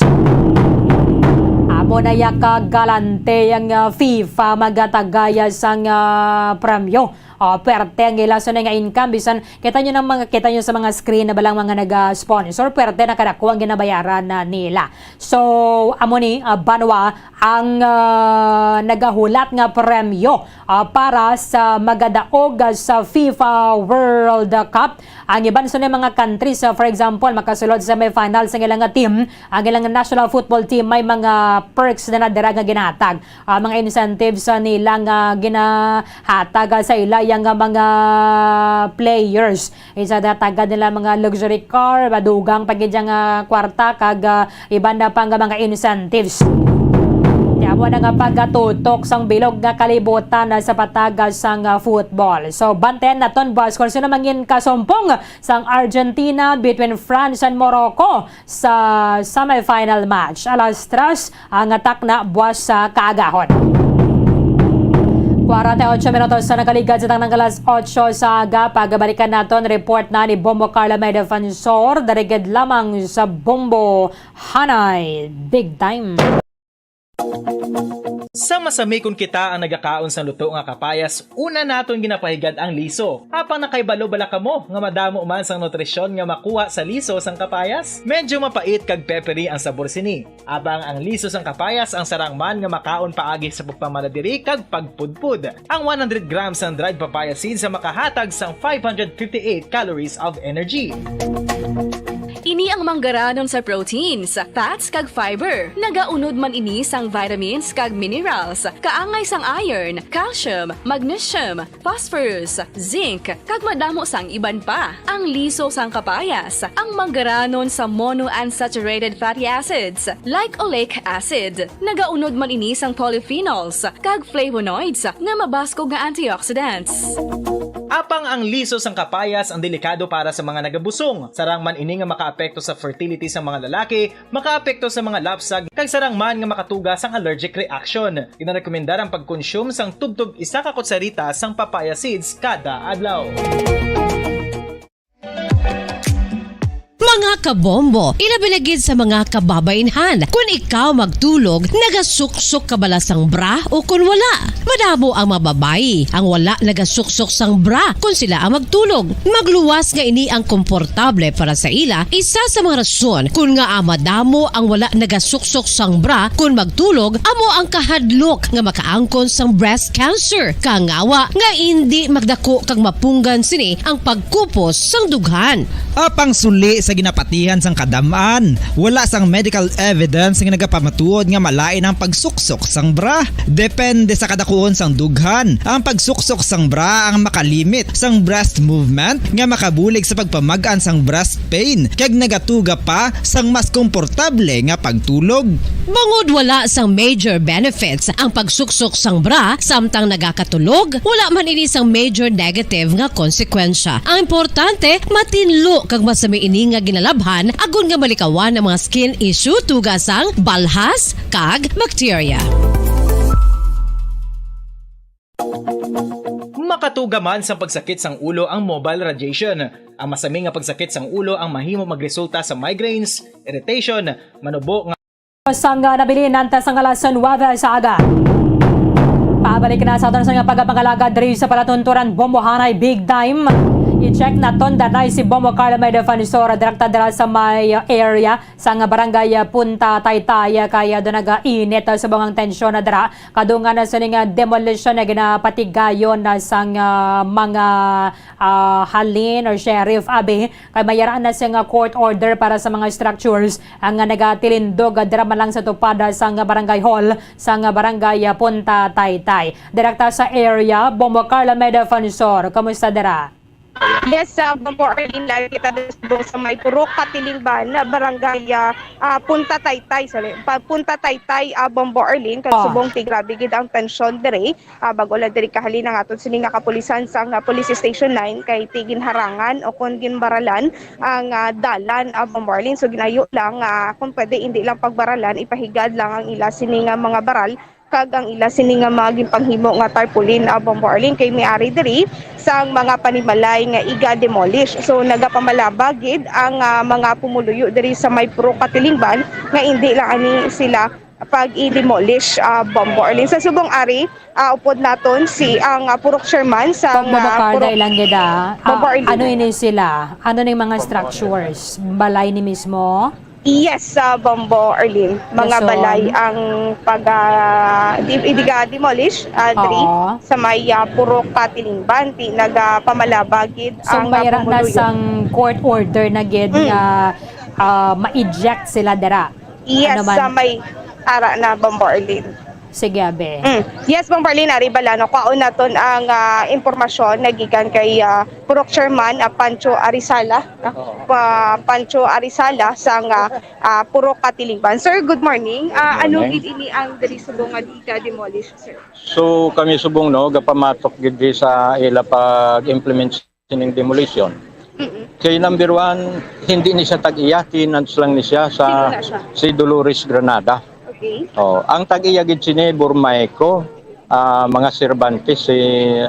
Amo na ya ka galante ang, ah, FIFA magatagaya sang, ah, premyo. Oh, perte ang ila sa nga income. Bisan kita nyo ng mga, kita nyo sa mga screen na balang mga nag-sponsor, perte na kadako ang ginabayaran na nila. So, amo ni, ah, banwa ang, ah, nagahulat nga premyo, ah, para sa magadaog, ah, sa FIFA World Cup. Ang iban sa mga countries, ah, for example, makasulod sa semifinals ang ilang team, ang ilang national football team, may mga perks na nadira nga ginahatag. Ah, mga incentives, ah, nila nga ginahatag, ah, sa ila yang, ah, mga players. Isa, datagan nila mga luxury car, madugang pa gid yang, ah, kwarta, kag, ah, iban na pa nga mga incentives. Kaya mo na nga pagatutok sang bilog nga kalibutan na sa patagas sang, ah, football. So, bantayan naton, boss, kung sino mangin kasumpong sang Argentina between France and Morocco sa semifinal match. Alas tres ang takna buwas sa kaagahon. Kwarenta y ocho minutos sa nakaligad sa tanang alas otso sa aga. Pagabalikan naton, report na ni Bombo Carla May Defensor, darigid lamang sa Bombo Hanay. Big time. Sa masami kon kita ang nagakaon sang luto nga kapayas, una naton ginapahigad ang liso. Apang nakahibalo bala kamo nga madamo man sang nutrisyon nga makuha sa liso sang kapayas? Medyo mapait kag peppery ang sabor sini. Apang ang liso sang kapayas ang sarang man nga makaon paagi sa pagpamala diri kag pagpudpod. Ang one hundred grams sang dried papaya seeds ang makahatag sang five hundred fifty-eight calories of energy. Ini ang manggaranon sa proteins, fats kag fiber. Nagaunod man ini sang vitamins kag minerals, kaangay sang iron, calcium, magnesium, phosphorus, zinc, kag madamo sang iban pa. Ang liso sang kapayas, ang manggaranon sa monounsaturated fatty acids, like oleic acid. Nagaunod man ini sang polyphenols kag flavonoids nga mabaskog nga antioxidants. Apang ang liso sang kapayas ang delikado para sa mga nagabusong. Sarang man ini nga makaapekto sa fertility sa mga lalaki, makaapekto sa mga lapsag, kag sarang man nga makatuga sang allergic reaction. Ginarekomendar ang pagkonsume sang tubtob isa ka kutsarita sang papaya seeds kada adlaw. Mga kabombo, ilabi na gid sa mga kababaynhan, kun ikaw magtulog, nagasuksok ka bala sang bra o kun wala? Madamo ang mga babayi ang wala nagasuksok sang bra kun sila ang magtulog. Magluwas nga ini ang komportable para sa ila, isa sa mga rason kun ngaa madamo ang wala nagasuksok sang bra kun magtulog amo ang kahadlok nga makaangkon sang breast cancer. Kangawa nga indi magdako kag mapunggan sini ang pagkupos sang dughan. Apang suli sa ginapatihan sang kadam-an, wala sang medical evidence nga nagapamatuod nga malain ang pagsuksok sang bra. Depende sa kadakuon sang dughan, ang pagsuksok sang bra ang makalimit sang breast movement nga makabulig sa pagpamag-an sang breast pain kag nagatuga pa sang mas komportable nga pagtulog. Bangod wala sang major benefits ang pagsuksok sang bra samtang nagakatulog, wala man ini sang major negative nga konsekwensya. Ang importante, matinlo kag masami ini nga ginalabhan agod nga malikawan ang mga skin issue tuga sang balhas kag bakterya. Makatuga man sang pagsakit sang ulo ang mobile radiation. Ang masami nga pagsakit sang ulo ang mahimo magresulta sa migraines, irritation, manubo nga Sang nabilin antas ang alas nuwebe sa aga. Pabalik na sa aton sa nga pagpangalagad diri sa palatunturan Bombohanay Big Time. I-check naton danay si Bombo Carlo May Defensor, direkta dira sa may area sang barangay Punta Taytay, kaya do nagainit sa mga tensyon na dira. Kadungan na sining demolition na ginapatigayon na sang ah, mga ah, halin or sheriff abi kay mayaraan na siya nga court order para sa mga structures ang nga nagatilindog dira man lang sa tupad sang barangay hall sang barangay Punta Taytay. Direkta sa area, Bombo Carla May Defensor, kumusta dira? Yes, uh, Bombo Arlene, live kita dito sa may Purok Katilingban, barangay uh, uh, Punta Taytay, sorry, pa, Punta Taytay, uh, Bombo Arlene, kay oh. Subong ti grabe gid ang tensyon dire. Uh, bago lang diri kahalin ang aton sini nga kapulisan sang uh, Police Station nine kay ti ginharangan o kon ginbaralan ang uh, dalan uh, Bombo Arlene. So ginayo lang uh, kung pwede hindi lang pagbaralan, ipahigad lang ang ila sini nga mga baral kag ang ila sini nga mga ginpanghimo nga tarpaulin uh, Bombo Arlene kay miari diri sang mga panimalay nga iga-demolish. So nagapamalaba gid ang uh, mga pumuluyo diri sa may Purok Katilingban nga indi lang ani sila pag-i-demolish uh, Bombo Arlene. Sa subong ari, uh, upod naton si ang uh, Purok Chairman sa Bombo uh, Carda Purok... ilang gida. Uh, ano ini sila? Ano ning mga structures? Balay ni mismo? Yes, sa uh, Bombo Arlene. Mga Dason. Balay ang pag uh, di, idiga demolish uh, diri sa may uh, Purok Katilingban ti nagapamalaba gid so, ang uh, pumuluyo. So mayra na sang court order na gid mm. nga uh, ma-eject sila dira. Yes, ano sa may ara na Bombo Arlene. Sige, abe. Mm. Yes, Bombo Arlene, ari bala, no, kwaon naton ang uh, impormasyon na gikan kay uh, Purok Chairman uh, Pancho Arisala, uh, pa, Pancho Arisala sang uh, uh, Purok Katilingban. Sir, good morning. Uh, ano gid ini ang diri subong nga di ka demolish, sir? So kami subong no gapamatok gid sa ila pag-implement sining demolition. Kay number one, hindi ni siya tag-iya, tenants lang ni siya sa Sino na siya? Si Dolores Granada. Okay. Oh, ang tag-iya gid sini Burmayco, ah, mga Cervantes si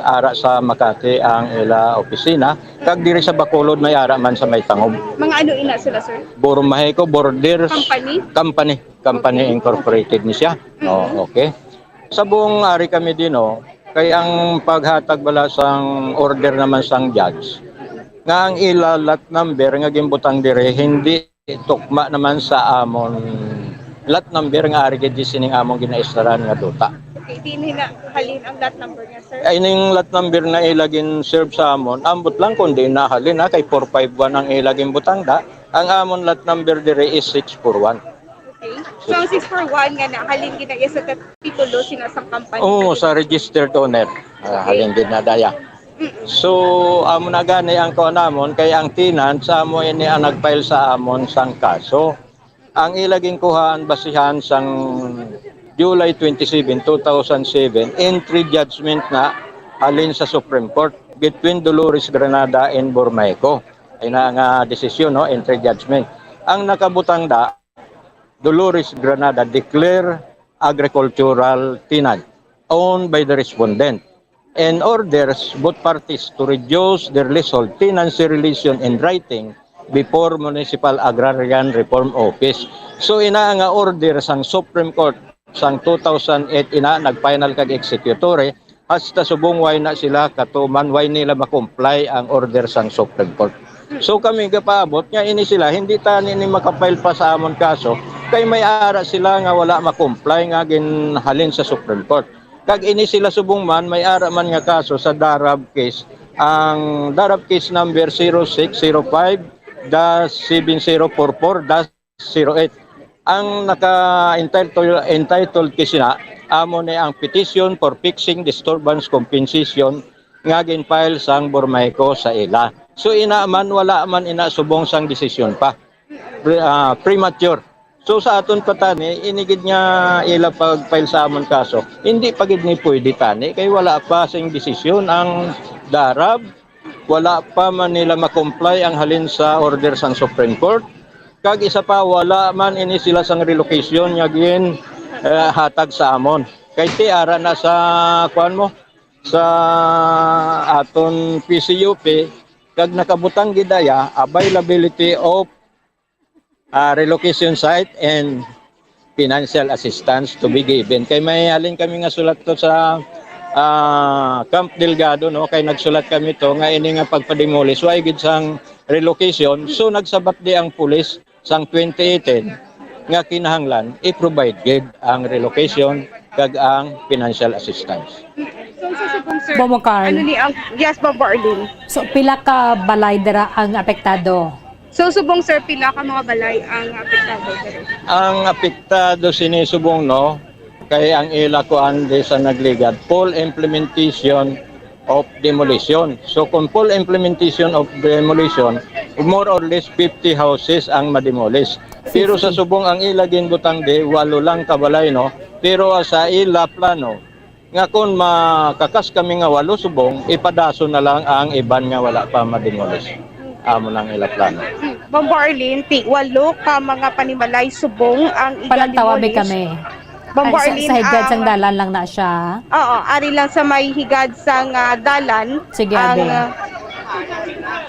ara sa Makati ang ila opisina, kag diri sa Bacolod may ara man sa may Tangob. Mga ano ina sila, sir? Burmayco Borders Company? Company, Company Incorporated ni siya. Oh, okay. Sa buong ari kami din, oh, kay ang paghatag bala sang order naman sang judge nga ang ila lot number nga ginbutang diri hindi tukma naman sa amon lot number nga ari gid sining among ginaistaran nga duta. Okay, diin na halin ang lot number niya, sir? Ay ning lot number na ila gin-serve sa amon, ambot lang kung diin na halin ha, kay four five one ang ila ginbutang da. Ang amon lot number diri is six four one. Okay. So ang six four one nga nahalin gid na iya sa titulo sina sang company. Oo, sa registered owner. Ah, halin gid na daya. So amo na gani ang kuan namon kay ang tenant sa amo ini ang nag-file sa amon sang kaso. Ang ila ginkuhaan basihan sang July twenty-seven, two thousand seven, entry judgment na halin sa Supreme Court between Dolores Granada and Bormaico. Ay na nga desisyon, no, entry judgment. Ang nakabutang da Dolores Granada declare agricultural tenant owned by the respondent and orders both parties to reduce their leasehold tenancy relation in writing before Municipal Agrarian Reform Office. So ina nga order sang Supreme Court sang two thousand eight ina nag-final kag executory, hasta subong way na sila katuman, way nila ma-comply ang order sang Supreme Court. So kami gapaabot nga ini sila hindi tani ni makapile pa sa amon kaso kay may ara sila nga wala ma-comply nga ginhalin sa Supreme Court. Kag ini sila subong man may ara man nga kaso sa Darab case, ang Darab case number zero six zero five dash seven zero four four dash zero eight. Ang naka-entitled, entitled case na amo ni ang petition for fixing disturbance compensation nga gin-file sang Bormaico sa ila. So ina man, wala man ina subong sang desisyon pa. Pre- ah, premature. So sa aton pa tani, inigid nga ila pag-file sa amon kaso, hindi pa gid ni pwede tani kay wala pa sing desisyon ang Darab, wala pa man nila ma-comply ang halin sa order sang Supreme Court. Kag isa pa, wala man ini sila sang relocation nga gin eh, hatag sa amon. Kay ti ara na sa kuan mo sa aton P C U P kag nakabutang gid aya availability of ah, relocation site and financial assistance to be given. Kay may halin kami nga sulat to sa ah, Camp Delgado, no, kay nagsulat kami to nga ini nga pagpademolish way gid sang relocation. So nagsabat di ang pulis sang twenty eighteen nga kinahanglan i-provide gid ang relocation kag ang financial assistance. So, so, so, sir, Bombo Carl. Ano ni ang, yes, Bombo Arlene. So, pila ka balay dira ang apektado? So, subong, sir, pila ka mga balay ang apektado, sir? Ang apektado sini subong, no, kay ang ila kuan di sa nagligad, full implementation of demolition. So kung full implementation of demolition, more or less fifty houses ang ma-demolish. Pero sa subong ang ila ginbutang di, walo lang ka balay, no? Pero sa ila plano, nga kung makakas kami nga walo subong, ipadaso na lang ang iban nga wala pa ma-demolish. Amo nang ila plano. Bombo Arlene, ti walo ka mga panimalay subong ang Panagtawabi iga-demolish. Kami. Bombo Ay, sa, Arlene, sa higad ang- sang dalan lang na siya. Oo, ari lang sa may higad sang ah, dalan. Sige, Ang, abi. ah,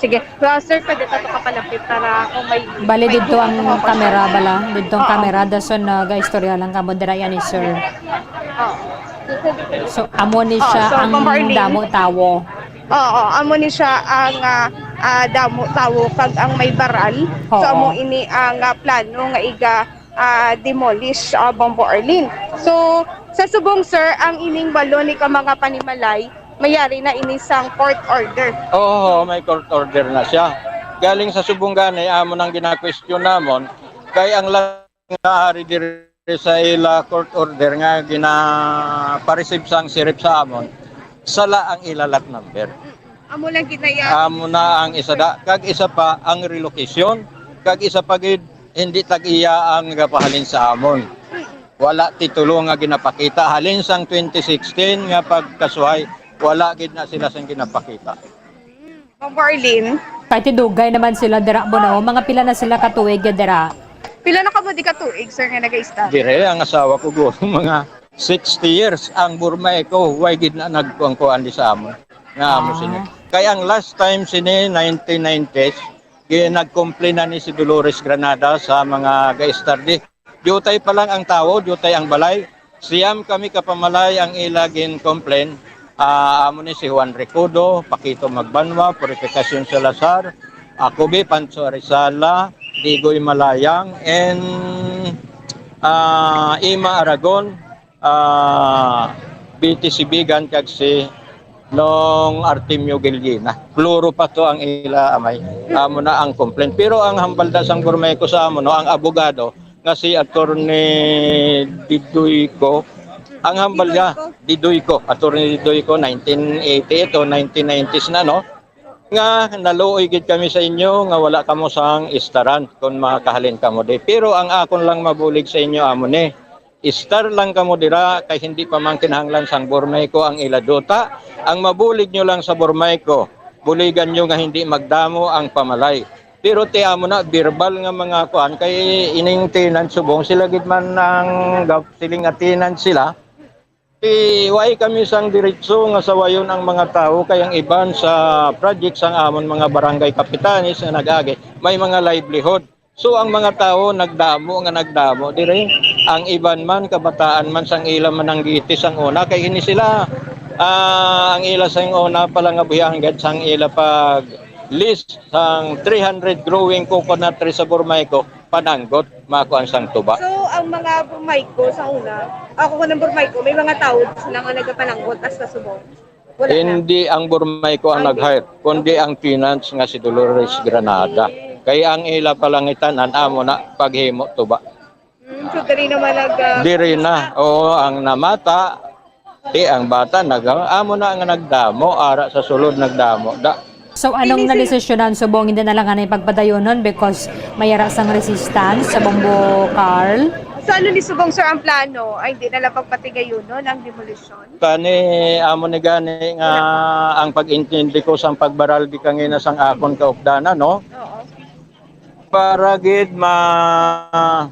sige. Well, sir, pwede ka to kapalapit para kung may... Bali may dito ang kukuha ko, sir. kamera bala, dito ang Oo. kamera dason nagaistorya lang kamo dira yan ni sir. Oo. So amo ni Oo, siya so, ang Ma'am Arlene. Damo tawo. Oo, amo ni siya ang ah, ah, damo tawo kag ang may baral. So Oo. amo ini ang ah, plano nga iga ah, demolish ah, Bombo Arlene. So sa subong, sir, ang ining walo ni ka mga panimalay mayari na ini sang court order. Oo, may court order na siya. Galing sa subong gani, amo nang gina-question namon, kay ang lang naari diri sa ila court order nga gina-receive sang sheriff sa amon, sala ang ila lot number. Amo lang ginaya. Amo na ang isa da, kag isa pa ang relocation, kag isa pa gid hindi tag-iya ang gapahalin sa amon. Wala titulo nga ginapakita halin sang twenty sixteen nga pagkasuhay, wala gid na sila sang ginapakita. Bombo Arlene. Kay tidugay naman sila dira mo no. Mga pila na sila katuig ya dira. Pila na kamo di ka tuig, sir, nga nagaista? Dire ang asawa ko guro mga sixty years ang Bormaico, way gid na nagkuan-kuan di sa amon. Nga amo Ah. sini. Kay ang last time sini nineteen nineties, gi- nag-complain na ni si Dolores Granada sa mga gaistar di. Diutay pa lang ang tawo, diutay ang balay. Siyam kami kapamalay ang ila gin-complain. Ah, amo ni si Juan Recodo, Paquito Magbanwa, Purificacion Salazar, ako bi, Pancho Arizala, Digoy Malayang, and ah, Ima Aragon, ah, B T C Bigan, kag si Nong Artemio Gilgina. Klaro pa to ang ila amay. Amo na ang complaint. Pero ang hambal da sang Bormaico sa amo, no, ang abogado nga si Attorney Didoyco, ang hambal niya, Didoyco, Attorney Didoyco, nineteen eighty-eight o nineteen nineties na, no? Nga naluoy gid kami sa inyo nga wala kamo sang istaran kon makahalin kamo di. Pero ang akon lang mabulig sa inyo amo ni, istar lang kamo dira kay hindi pa man kinahanglan sang Bormaico ang ila duta. Ang mabulig nyo lang sa Bormaico, buligan nyo nga hindi magdamo ang pamalay. Pero ti amo na, verbal nga mga kuan, kay ining tenant subong, sila gid man ang gap-, siling nga tenant sila, Ti, way kami sang diretso nga sawayon ang mga tawo, kay ang iban sa project sang amon mga barangay kapitanes nga nag-agi, may mga livelihood. So, ang mga tawo nagdamo nga nagdamo diri. Ang iban man, kabataan man, sang ila mananggiti sang una, kay ini sila, ah, ang ila sang una pala nga buhian gad sang ila pag-list sang three hundred growing coconut tree sa Burmayco, pananggot, makuan sang tuba. So, ang mga Burmayco sa una, ako ko ng Burmayco, may mga tawo sila nga nagapananggot hasta subong. Wala na. Hindi ang Burmayco ang Ang nag-hire, kundi ang tenants nga si Dolores Ah, Granada. okay. Kaya ang ila palangitan, an amo na paghimo tuba. Mm, so, diri naman nag, ah, Diri na. Oo, ang namata, ti ang bata, nag, amo na nga nagdamo, ara sa sulod nagdamo. Da, So, anong Ini si- nadesisyonan subong hindi na lang anay pagpadayonon because may ara sang resistance sa Bombo Carl? So, ano ni subong, sir, ang plano? Ay, hindi na lang pagpatigayonon ang demolition? Kani, amo ni gani nga ang pag-intindi ko sang pagbaral di kangina sang akon kaupdanan, no? Oo. Para gid ma-,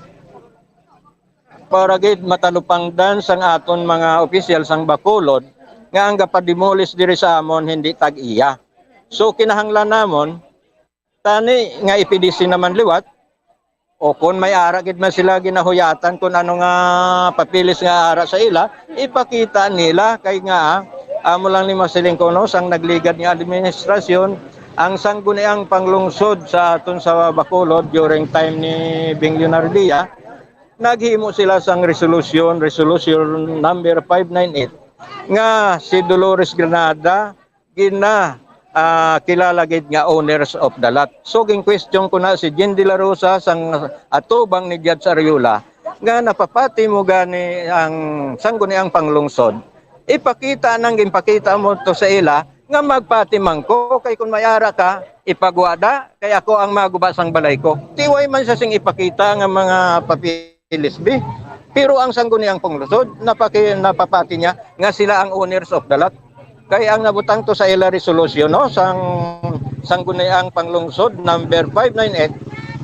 para gid matalupangdan sang aton mga opisyal sang Bacolod nga ang gapademolish diri sa amon hindi tag-iya. So, kinahanglan namon tani nga ipidisi naman liwat, o kon may ara gid man sila ginahuyatan kun ano nga papeles nga ara sa ila, ipakita nila kay nga amo lang ni masiling kuno sang nagligad nga administrasyon, ang sangguniang panglungsod sa aton sa Bacolod during time ni Bing Leonardia, naghimo sila sang resolution, resolution number five nine eight, nga si Dolores Granada gina, ah, kilala gid nga owners of the lot. So, gin-question ko na si Jean De La Rosa sang atubang ni Judge Ariola nga napapati mo gani ang sangguniang panglungsod. Ipakita nang ginpakita mo to sa ila nga magpati man ko, kay kung may ara ka, ipagwada, kay ako ang maguba sang balay ko. Tiway man siya sing ipakita nga mga papeles, bi. Pero ang sangguniang panglungsod, napaki-, napapati niya nga sila ang owners of the lot. Kay ang nabutang to sa ila resolution, no, sang sangguniang panglungsod number five nine eight,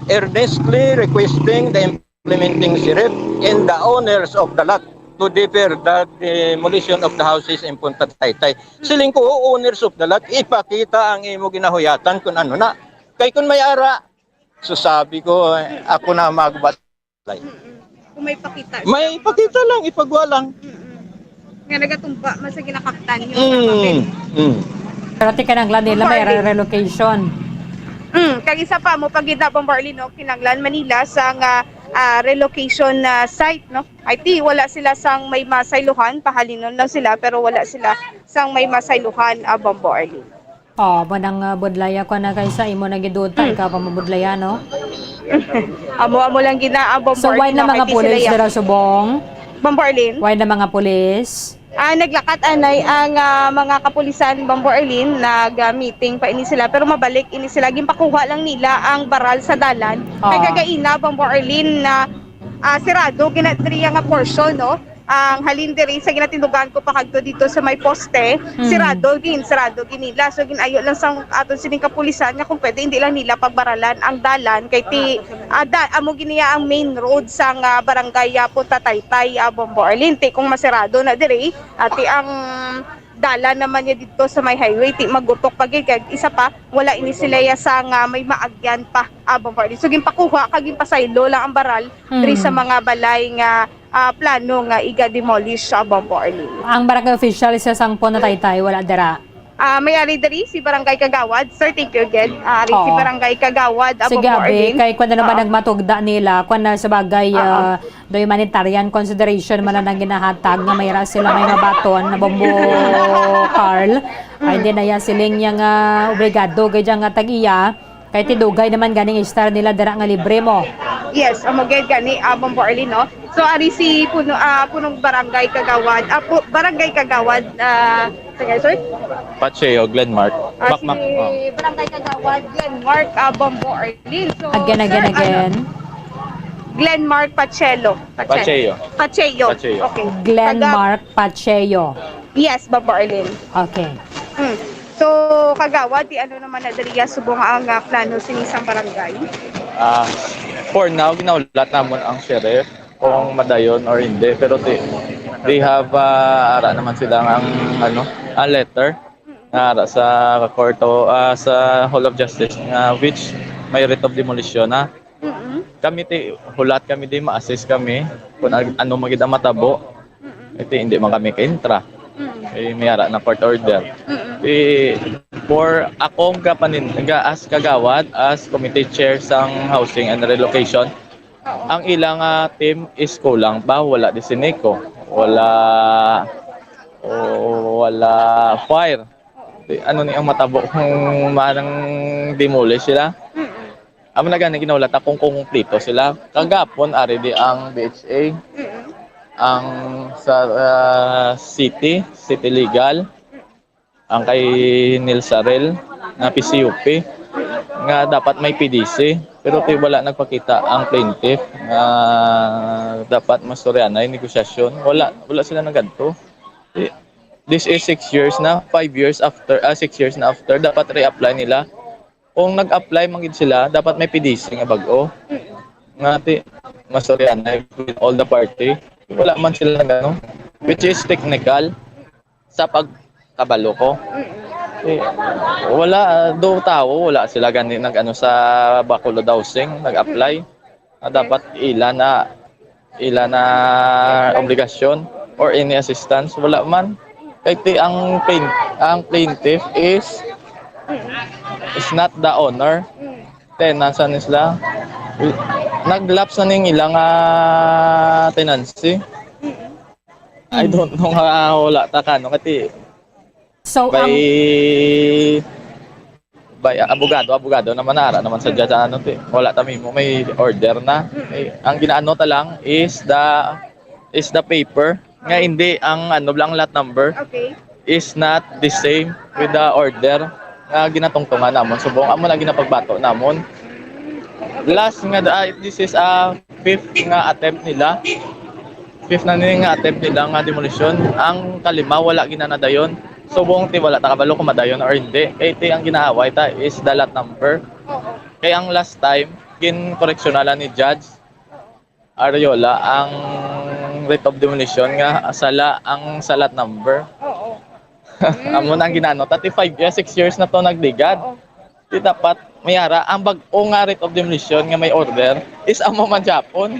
earnestly requesting the implementing sheriff and the owners of the lot to defer the demolition of the houses in Punta Taytay. Siling ko, "O, owners of the lot, ipakita ang imo ginahuyatan kung ano na. Kay kung may ara, so sabi ko, eh, ako na magbat-, Mm-mm. Kung may pakita May siya, pakita lang, ipagwa lang." Mm-mm. Nga nagatumba man sa ginakaptan niyo sa Mm, papel. Mm. Pero ti kinahanglan nila may Bombo Arlene. Relocation. Mm, kag isa pa mo pagida, Bombo Arlene, no, kinahanglan man nila sa nga, ah, relocation na site, no? Ay ti, wala sila sang may masaylohan, pahalinon lang sila, pero wala sila sang may masaylohan, ah, Bombo Arlene. Oh, mo nang, ah, budlaya ko na kay sa imo nagiduta, Mm. ikaw pa mabudlaya, no? Amo, amo lang gina, ah, Bombo So, why Arlene, na no? Mga Kay di sila pulis ya- dira subong? Bombo Arlene? Why na mga pulis? Ah, naglakat anay ang, ah, mga kapulisan, Bombo Arlene, nag-meeting pa ini sila, pero mabalik ini sila, ginpakuha lang nila ang baral sa dalan. Kay Ah. kagaina, Bombo Arlene, na, ah, sirado gina diri nga portion, no? Ang halin diri sa ginatindugan ko pakadto dito sa may poste, Mm. sirado gin, sirado gin nila. So, gin-ayo lang sa aton sining kapulisan nga kung pwede, hindi lang nila pagbaralan ang dalan kay ti, ah, da-, amo gini ang main road sa nga barangay, ah, Punta Taytay, ah, Bombo Arlene. Ti kung masirado na diri, ati ang dalan naman niya dito sa may highway, ti magutok pa gid. Kag isa pa, wala ini sila ya sa nga may maagyan pa, ah, Bombo Arlene. So, ginpakuha kag ginpasaylo lang ang baral diri sa Mm. mga balay nga, ah, plano nga iga-demolish, ah, Bombo Arlene. Ang barangay official sa Sangpon na Taytay, wala dira? Ah, may ari diri si Barangay Kagawad. Sir, thank you again. Ah, ari si Oo. Barangay Kagawad, ah, Sige, Bombo Abi, Arlene. Kay kung ano ba Oo. nagmatugda nila, kung na sa bagay, Oo. ah, do humanitarian consideration man lang ang ginahatag nga may ra sila may mabaton na Bombo Carl. Ay, Mm. di na ya siling niya nga obligado kay diyan nga tag-iya. Kay tidugay naman ganing istar nila dira nga libre mo. Yes, amo gid gani, ah, Bombo Arlene, no? So, ari si puno, ah, punong barangay kagawad, ah, pu-, barangay kagawad, ah, sige, sir? Pacheco, Glenmark. Ah, Makmak, si oh. Barangay kagawad, Glenmark, ah, Bombo Arlene. So, Again, again, sir, again. ano? Glenmark Pacheco. Pacheco. Pacheco. Pacheco. Pacheco. Okay. Glenmark Pacheco. Yes, Bombo Arlene. Okay. Mm. So, kagawad, ti ano naman na diri ya subong ang, ah, plano sini sang barangay? Ah, for now, ginahulat namon ang sheriff kung madayon or hindi. Pero ti, They have, ah, ara naman sila ang, ano, ang letter nga ara sa court o, ah, sa Hall of Justice nga which may writ of demolition na. Mm-mm. Kami ti, hulat kami di, ma-assist kami kung ag-, ano man gid ang matabo. Mm-mm. Iti, hindi man kami ka-intra. Mm-mm. Eh, may ara na court order. Mm-mm. Eh, for akong kapanin-, ga-, as kagawad, as committee chair sang housing and relocation, Oo. Ang ilang, ah, team is kulang pa, wala di si Nico, wala, o, wala fire. Di, ano ni ang matabo kung manang demolish sila? Mm-mm. Amo na gani ginahulat akong kung kumpleto sila. Kagapon, ari di ang B H A, Mm-mm. ang sa, ah, city, city legal, ang kay Nilsarel nga P C U P nga dapat may P D C, pero ti wala nagpakita ang plaintiff nga dapat mastoryahanay negosasyon. Wala, wala sila nagadto. Eh, this is six years na, five years after, ah, six years na after, dapat reapply nila. Kung nag-apply man gid sila, dapat may P D C nga bag-o. Nga ti, mastoryahanay with all the party. Wala man sila nagano, which is technical sa pagkabalo ko. Mm. Eh, wala, ah, do tawo, wala sila gani nag-ano sa Bacolod Housing, nag-apply. Ah, dapat ila na, ila na obligasyon or any assistance, wala man. Kay ti ang plain-, ang plaintiff is, Mm. is not the owner. Mm. Tenants ani sila. Nag-lapse na ning ilang, ah, tenancy. Mm. I don't know nga wala ta kano kati So, by, ang by, ah, abogado, abogado naman, ara naman sa judge, ano, ti, wala ta mismo may order na. Mm. Eh, ang ginaano ta lang is the, is the paper nga hindi ang, ano lang, lot number Okay. is not the same with the order nga ginatungtungan namon. Subong amo na ginapagbato namon. Last nga, ah, this is a fifth nga attempt nila. Fifth na ni nga attempt nila nga demolition. Ang kalima, wala ginanadayon. Subong ti wala ta kabalo kung madayon or hindi. Kay ti ang ginaaway ta is the lot number. Oo. Kay ang last time, gin-correctional ni judge Ariola ang writ of demolition nga sala ang sa lot number. Oo. Amo na ang ginano. Thirty-five years, six years na to nagligad. Oo. Di dapat may ara ang bag-o nga writ of demolition nga may order is amo man gyapon.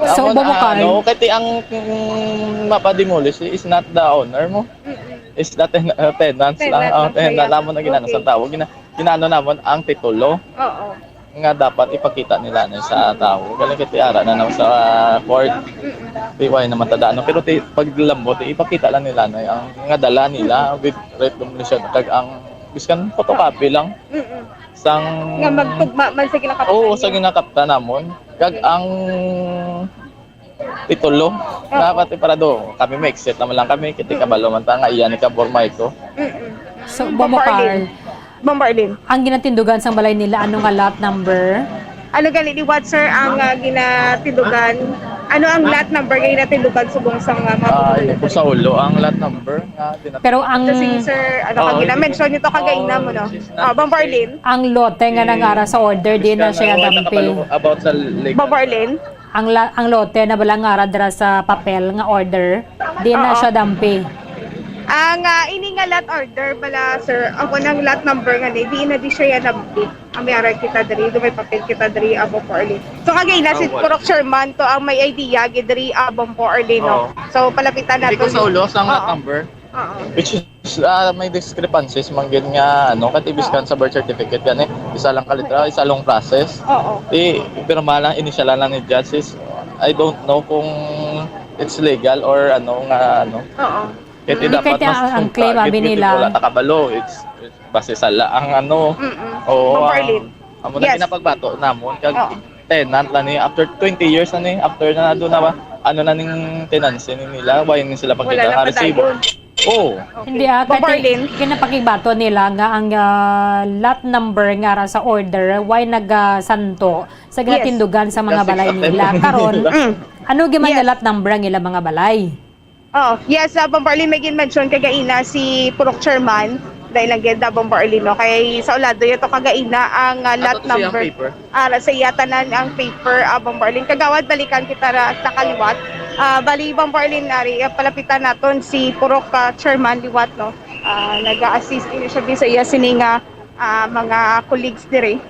Ah, So, wala. Amo na, Bumukal. Ano, kay ti ang, mm, mapademolish is not the owner mo. Mm-mm. Is the ten-, uh, tenants lang. Tenant Oh, lang tenant siya. Amo na ginano sa Okay. tawo. Gina-, ginano namon ang titulo. Oo. Nga dapat ipakita nila na sa tawo. Galing kay ti ara na naman sa court. Mm-mm. Di, why naman tada, ano? Pero ti, paglambot, ti, ipakita lang nila na ang nga dala nila with writ of demolition. Kag ang, biskan photocopy lang. Mm-mm. Sang Nga magtugma man sa ginakaptan Oo, sa niya. ginakaptan namon. Kag ang titulo. Oo. Dapat iparado. Kami may exit naman lang kami. Kiti Mm-mm. kabalo man ta nga iya ni Kabor Maiko. Mm-mm. So, Mm, Bombo Bombo Carl. Arlene. Bombo Arlene. Ang ginatindugan sang balay nila, ano nga lot number? Ano gani liwat, sir, ang, ah, ginatindugan? Ano ang lot number nga ginatindugan subong sa mga Ah, bumibili? Hindi ko sa ulo ang lot number nga dinat- Pero ang Kasi, sir, ano, Oh, kagina, hindi ko mention nito kagaina mo, no? Oh, she's not Oh, Bombo the same. Arlene. Ang lote nga Eh, nangara sa order, di na siya dampi. About sa legal. Bombo Arlene? Ang la-, ang lote na bala nga ara dira sa papel nga order, di na Oo. siya dampi. Ang, ah, ini nga lot order bala, sir, ako nang lot number nga ni, di na di siya yan dampi. Ang may aral kita diri, do may papel kita diri, abo po early. So, kagaina, si Ah, wala. Purok Chairman to ang may idea, gid diri, abo po early, no? Oo. So, palapitan Hindi ko natin. sa ulo, sa lot Oo. number. Oo. Which is, ah, may discrepancies man gid nga, ano, katibis Oo. kan sa birth certificate gani, isa lang ka litra, isa lang process. Oo. Di, pirma lang, initial lang ni judge is, I don't know kung it's legal or ano nga, ano. Oo. Kaya ti Hindi, dapat kaya mas ang, ang claim, sumpagit abi gid, nila. Wala ta kabalo. It's, it's base sa la-, ang ano. Mm-mm. Oo, Bombo ang, Arlene. amo na Yes. ginapagbato namon, kag Oo. tenant lang ni, after twenty years na ni, after na doon na ba, ano na ning tenancy ni nila, why ni sila Wala pagkita na nga resibo? padayon. Oo. Okay. Hindi, ah, Bombo kati-, Arlene? Kinapakigbato nila nga ang, ah, lot number nga ra sa order, why nagasanto sa Yes. ginatindugan sa mga Kasi balay sa nila? tenant Karon, nila. Mm. ano gyud man Yes. nga lot number ang ilang mga balay? Oh, yes, ah, Bombo Arlene, may gin-mention kagaina si Purok Chairman, dahil lang gid na Bombo Arlene, no? Kay sa ulado yun to kagaina ang, ah, lot Ato to siya ang number. paper. Ah, sa iya tanan ang paper, ah, Bombo Arlene. Kagawad, balikan kita ra sa kaliwat. Ah, bali, Bombo Arlene, ari, ah, palapitan naton si Purok, ah, Chairman liwat, no? Ah, nag-a-assist ini siya sa iya sini nga, ah, mga colleagues diri.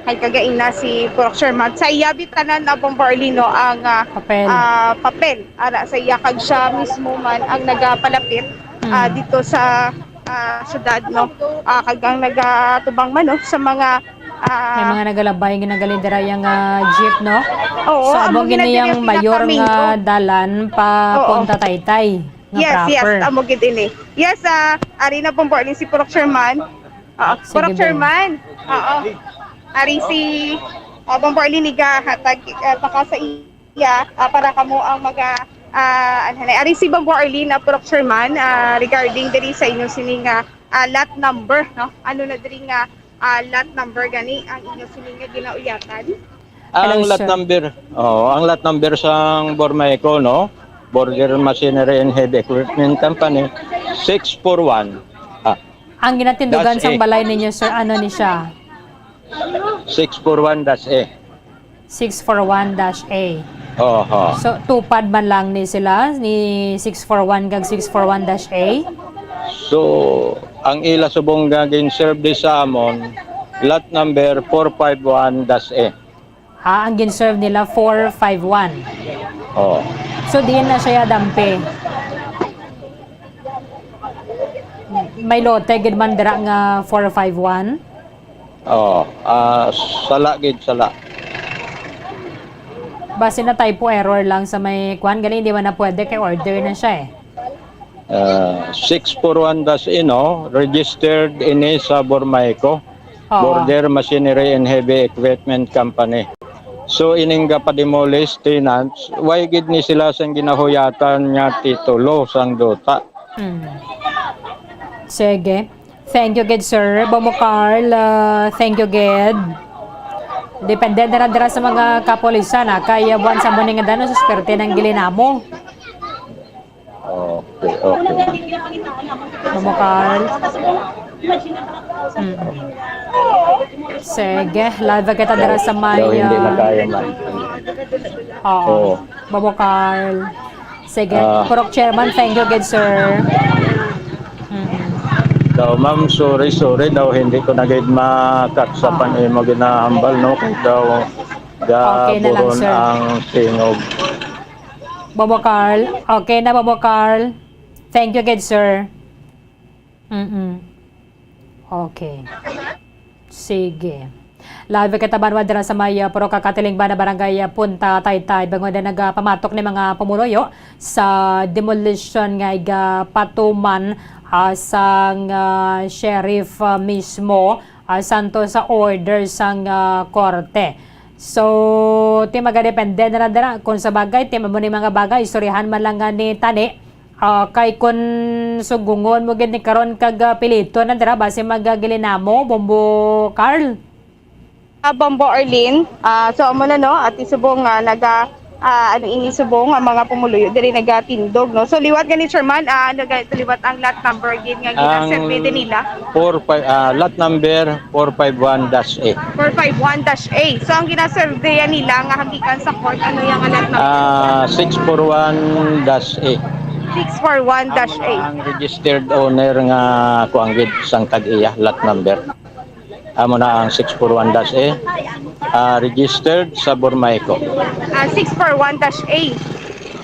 Kay kagaina si Purok Chairman. Sa iya bitanan na, Bombo Arlene, no, ang, ah, Papel. ah, papel. Ara sa iya, kag siya mismo man ang nagapalapit, ah, Mm. dito sa, ah, syudad, no? Ah, kag ang nagatubang man, no, sa mga, ah, May mga nagalabay nga nagalidera yang, ah, jeep, no? Oo, So, amo amo gid na gini diri ang ang mayor pinaka-main nga road. dalan pa Oo. Punta Taytay nga Yes, yes, proper. amo gid ini. Yes, ah, ari na, Bombo Arlene, si Purok Chairman. Oo, Sige, Purok Ben. Chairman. Oo. Ari si, ah, Bombo Arlene, iga hatag, ah, baka sa iya, ah, para kamo ang maga, ah, ano na, ari si Bombo Arlene, ah, Purok Chairman, ah, regarding diri sa inyo sini nga, ah, lot number, no? Ano na diri nga, ah, lot number gani ang inyo sini nga ginauyatan? Ang Hello, lot sir. number, oh, ang lot number sang Bormeco, no? Border Machinery and Heavy Equipment Company, six four one. Ah, Ang ginatindugan Dash sang A. balay ninyo, sir, ano ni siya? Six four one dash A. Six four one dash A. Oho. So, tupad man lang ni sila, ni six four one kag six four one dash A? So, ang ila subong nga gin-serve di sa amon, lot number four five one dash A. Ah, ang gin-serve nila, four five one. Oh. So, diin na siya dampe? May lote gid man dira nga four five one? Oh, ah, sala gid, sala. Basi na typo error lang sa may kwan, gali, hindi man na pwede kay order na siya eh. Ah, six four one dash A, no? Registered ini sa Bormeco, Oo. Border Machinery and Heavy Equipment Company. So, ining gapademolish tenants, why gid ni sila sang ginahuyatan nga titulo sang duta? Hmm. Sige. Thank you gid, sir. Bombo Carl, ah, thank you gid. Depende na ra dira sa mga kapulisan, ah, kay, ah, buwan sa muning nga danon, sa swerte ng gilinamo. Okay, okay, ma'am. Bombo Carl. Mm. Sige, live kita dira sa may, Daw hindi ah, na kaya, ma'am. Oo. Oo. Bombo Carl. Sige, Ah. Purok Chairman, thank you gid, sir. Mm. Daw, ma'am, sorry, sorry daw, hindi ko na gid makatsa Ah. pan imo ginahambal, no? Kay daw Okay na lang, gaburon sir. ang tingog. Bombo Carl. Okay na, Bombo Carl. Thank you gid, sir. Mm-mm. Okay. Sige. Live kita banwa dira sa may, uh, Purok Katilingban na barangay, uh, Punta Taytay. Bangod na nagapamatok ni mga pumuluyo sa demolition nga igapatuman, uh, sang, uh, sheriff, uh, mismo, uh, santo sa order sang, uh, korte. So, ti magadepende na lang dira. Kung sa bagay, ti amo ni mga bagay, istoryahan man lang nga ni tani. Ah, kay kun sugungon mo gid ni karon kag, ah, pilito na dira, basi magagilinamo, Bombo Carl. Ah, Bombo Arlene, ah, so amo na, no, ati subong nga naga, ah, ano ini subong nga mga pumuluyo diri nagatindog, no? So liwat gani, Chairman, ah, ano gani liwat ang lot number gid nga Ang ginasurvey din nila? four five, ah, lot number four five one dash A. Four five one dash A. So, ang ginasurveyan nila nga hagikan sa court, ano yung alat na? Ah, six four one dash A. Six four one dash A. Ang, ang registered owner nga kuan gid sang tag-iya, lot number. Amo na ang six four one dash A. Ah, registered sa Bormaico. Ah, six four one dash A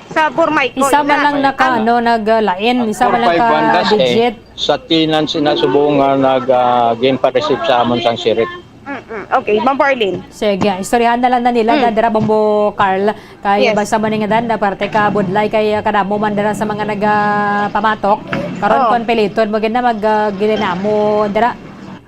sa Bormaico. Isa man lang naka, ano, naglain. Isa man lang ka digit. Sa tenants ina subong nga nag, ah, gin-pa-receive sa amon sang sheriff. Mm-mm. Okay, Ma'am Arlene. Sige, istoryahan na lang na nila na dira, Bombo Carl. Kay basta man nga dan, na parte ka budlay, kay, ah, kadamo man dira sa mga nagapamatok. Karon, kon piliton mo gid na mag, ah, gilinamo dira.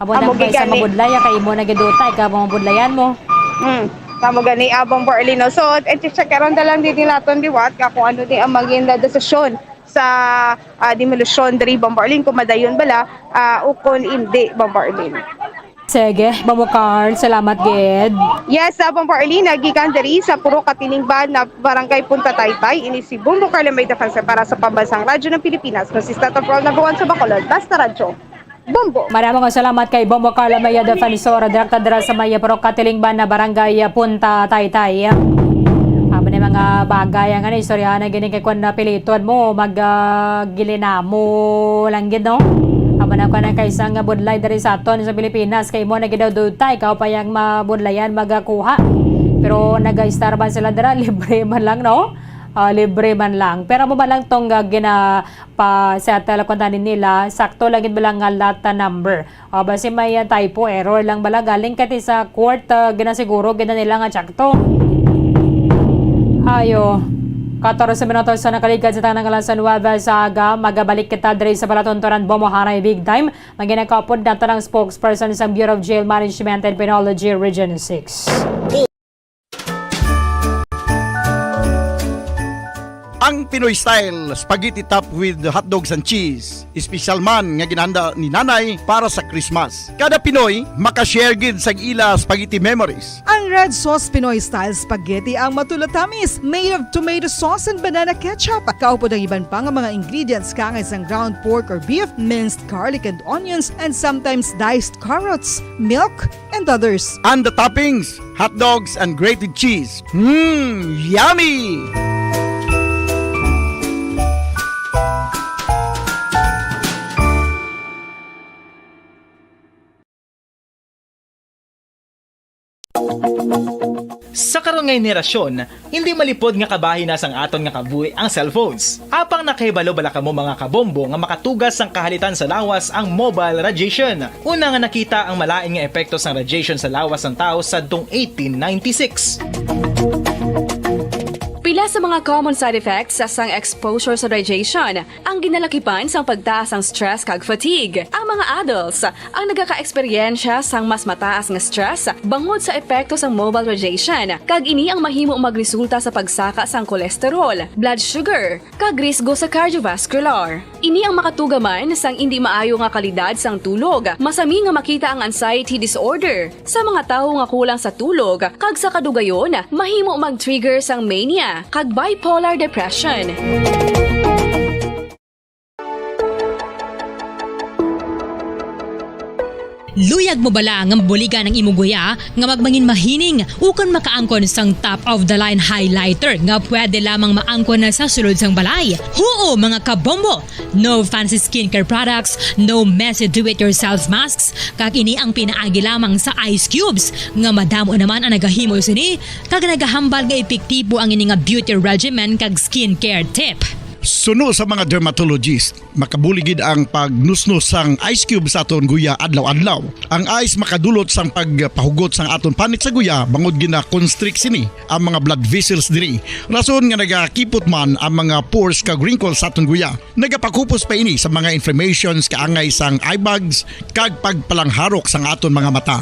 Amo na kay sa mabudlay, ah, kay imo na giduta, ikaw mabudlayan mo. Mm. Kamo gani, ah, Bombo Arlene, no? So, i-check karon da lang din naton liwat ka kung ano ni ang maging desisyon sa, ah, demolisyon diri, Bombo Arlene, kung madayon bala, ah, o kung hindi, Bombo Arlene. Sige, Bombo Carl, salamat gid. Yes, ah, Bombo Arlene, nagikan diri sa Purok Katilingban na Barangay Punta Taytay. Ini si Bombo Carl, may defense para sa Pambansang Radyo ng Pilipinas. Kung si Stato Pro, number one sa Bacolod, basta radyo. Bombo. Maraming salamat kay Bombo Carl, may defensor, direkta dira sa may Purok Katilingban na Barangay Punta Taytay. Amo na Mga bagay ang ano, istorya na gini kay kung napiliton mo, mag, ah, gilinamo lang gid, no? Amo na ko na kay isang budlay diri sa aton sa Pilipinas, kay mo na gid daw dutay, ikaw pa yang mabudlayan, magakuha. Pero nag-istar man sila dira, libre man lang, no? Ah, libre man lang. Pero mo man lang tong, ah, gina-, pa-settle kung tanin nila, sakto lang gid ba lang nga lot number? O, basi may, ah, typo, error lang bala. Galing kati sa court, ah, ginasiguro gid na nila nga tsakto. Ayo. Katorse minutos sa nakaligad sa tanang alas nuwebe sa aga, magabalik kita diri sa palatuntunan Bomohanay Big Time. Ang ginakapod nato ng spokesperson sa Bureau of Jail Management and Penology Region six. Ang Pinoy style spaghetti topped with hot dogs and cheese. Espesyal man nga ginhanda ni Nanay para sa Christmas. Kada Pinoy makashare gid sang ila spaghetti memories. Ang Red Sauce Pinoy Style Spaghetti ang matulatamis, made of tomato sauce and banana ketchup. Kaupod ang iban pa nga mga ingredients kaangay sang ground pork or beef, minced garlic and onions, and sometimes diced carrots, milk, and others. And the toppings, hot dogs and grated cheese. Mmm, yummy! Sa karon nga henerasyon, hindi malipod nga kabahin na sang aton nga kabuhi ang cellphones. Apang nakahibalo bala kamo, mga kabombo, nga makatugas sang kahalitan sa lawas ang mobile radiation? Una nga nakita ang malain nga epekto sang radiation sa lawas sang tawo sadtong eighteen ninety-six. Pila sa mga common side effects sang exposure sa radiation ang ginalakipan sang pagtaas sang stress kag fatigue. Ang mga adults ang nagaka-eksperyensya sang mas mataas nga stress bangod sa epekto sang mobile radiation, kag ini ang mahimo magresulta sa pagsaka sang cholesterol, blood sugar, kag risgo sa cardiovascular. Ini ang makatuga man sang indi maayo nga kalidad sang tulog. Masami nga makita ang anxiety disorder sa mga tawo nga kulang sa tulog, kag sa kadugayon, mahimo mag-trigger sang mania kag bipolar depression. Luyag mo bala nga mabuligan ang imo guya nga magmangin mahining ukon makaangkon sang top of the line highlighter nga pwede lamang maangkon na sa sulod sang balay? Huo, mga kabombo! No fancy skincare products, no messy do-it-yourself masks, kag ini ang pinaagi lamang sa ice cubes, nga madamo naman ang nagahimo sini, kag nagahambal nga epektibo ang ini nga beauty regimen kag skincare tip. Suno sa mga dermatologist, makabulig gid ang pagnusnos sang ice cube sa aton guya adlaw-adlaw. Ang ice makadulot sang pagpahugot sang aton panit sa guya, bangod gina-constrict sini ang mga blood vessels diri, rason nga nagakipot man ang mga pores kag wrinkles sa aton guya. Nagapakupos pa ini sa mga inflammations kaangay sang eye bags kag pagpalangharok sang aton mga mata.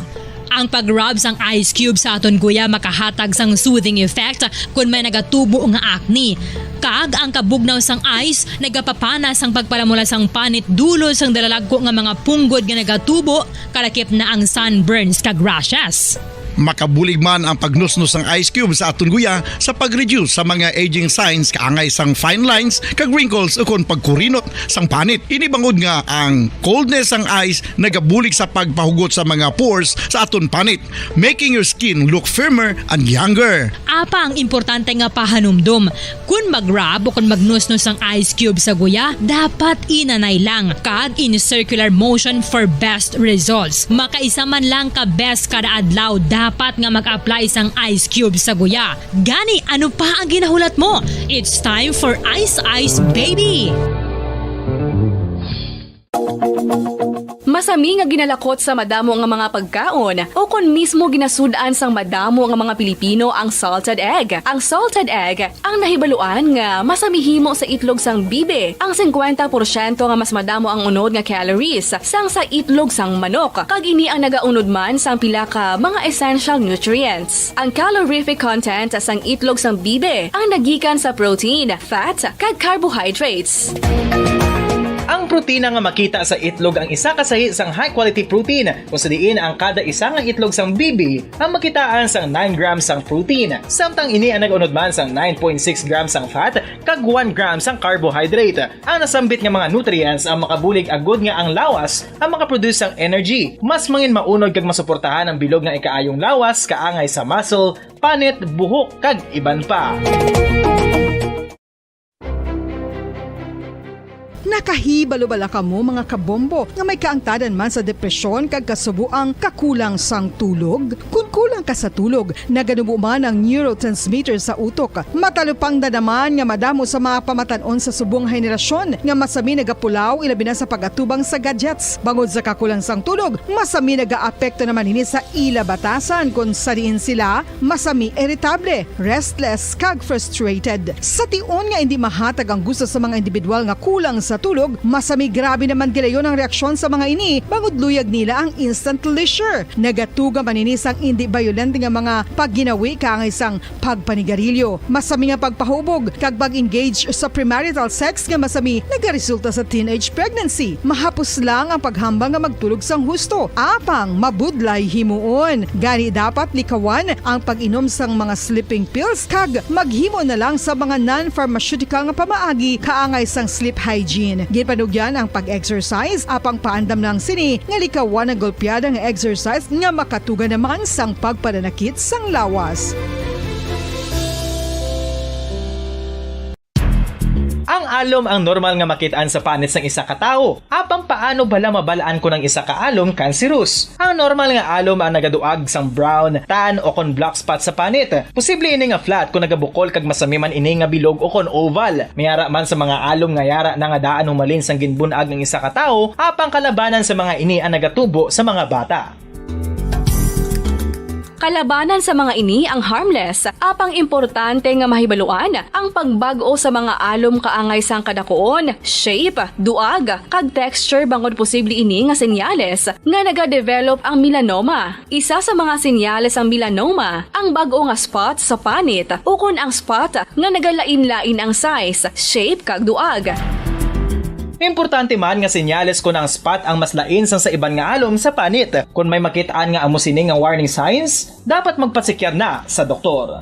Ang pag-rub sang ice cube sa aton guya makahatag sang soothing effect kon may nagatubo nga acne. Kag ang kabugnaw sang ice nagapapana sang pagpalamula sang panit dulot sang dalalagko nga mga punggod nga nagatubo, kalakip na ang sunburns kag rashes. Makabulig man ang pagnusnos sang ice cube sa aton guya sa pag-reduce sa mga aging signs kaangay sang fine lines kag wrinkles ukon pagkurinot sang panit. Ini bangod nga ang coldness sang ice nagabulig sa pagpahugot sa mga pores sa aton panit, making your skin look firmer and younger. Apang importante nga pahanumdom, kon mag-rub o kon magnusnos ang ice cube sa guya, dapat inanay lang kag in circular motion for best results. Makaisa man lang ka beses kada adlaw dapat nga mag-apply sang ice cube sa guya. Gani, ano pa ang ginahulat mo? It's time for Ice Ice Baby! Masami nga ginalakot sa madamo nga mga pagkaon, o kon mismo ginasud-an sang madamo nga mga Pilipino ang salted egg. Ang salted egg ang nahibaluan nga masami himo sa itlog sang bibe. Ang singkwenta porsyento nga mas madamo ang unod nga calories sang sa itlog sang manok, kag ini ang nagaunod man sang pila ka mga essential nutrients. Ang calorific content sang itlog sang bibe ang nagikan sa protein, fat, kag carbohydrates. Ang Protina nga makita sa itlog ang isa ka sahi sang high quality protein, kung sa diin ang kada isa nga itlog sang bibi ang makitaan sang nine grams sang protein, samtang ini ang nag-unod man sang nine point six grams sang fat kag one gram sang carbohydrate. Ang nasambit nga mga nutrients ang makabulig agud nga ang lawas ang makaproduce sang energy. Mas mangin maunod kag masuportahan ang bilog nga ikaayong lawas kaangay sa muscle, panit, buhok, kag iban pa. Nakahibalo bala kamo, mga kabombo, nga may kaangtadan man sa depresyon kag kasubo ang kakulang sang tulog? Kon kulang ka sa tulog, naganubo man ang neurotransmitter sa utok. Matalupangdan naman nga madamo sa mga pamatan-on sa subong nga henerasyon nga masami nagapulaw, ilabi na sa pag-atubang sa gadgets. Bangod sa kakulang sang tulog, masami nagaapekto naman ini sa ila batasan, kon sa diin sila masami iritable, restless, kag frustrated. Sa tion nga indi mahatag ang gusto sa mga individual nga kulang sa tulog, masami grabe naman gilayon ang reaksyon sa mga ini, bangod luyag nila ang instant leisure. Nagatuga man ini sang indi bayolente nga mga pagginawi kaangay sang pagpanigarilyo. Masami nga pagpahubog kag pag-engage sa premarital sex nga masami nagaresulta sa teenage pregnancy. Mahapos lang ang paghambal nga magtulog sang husto, apang mabudlay himuon. Gani dapat likawan ang pag-inom sang mga sleeping pills kag maghimo na lang sa mga non-pharmaceutical nga pamaagi kaangay sang sleep hygiene. Ginpanugyan ang pag-exercise, apang paandam lang sini nga likawan ang golpeada nga exercise nga makatuga naman sang pagpananakit sang lawas. Ang alom ang normal nga makit-an sa panit sang isa ka tawo. Apang paano bala mabal-an kon ang isa ka alom kanserus? Ang normal nga alom ang nagaduag sang brown, tan, o kon black spot sa panit. Posible ini nga flat kon nagabukol kag masami man ini nga bilog o kon oval. May ara man sa mga alom nga yara na nga daan humalin sang ginbun-ag ang isa ka tawo, apang kalabanan sa mga ini ang nagatubo sa mga bata. Kalabanan sa mga ini ang harmless, apang importante nga mahibaluan ang pagbag-o sa mga alom kaangay sang kadakuon, shape, duag, kag texture, bangod posible ini nga senyales nga nagadevelop ang melanoma. Isa sa mga senyales sang melanoma ang bag-o nga spot sa panit ukon ang spot nga nagalain-lain ang size, shape, kag duag. Importante man nga senyales kon ang spot ang mas lain sang sa iban nga alom sa panit. Kon may makit-an nga amo sini nga warning signs, dapat magpasikyar na sa doktor.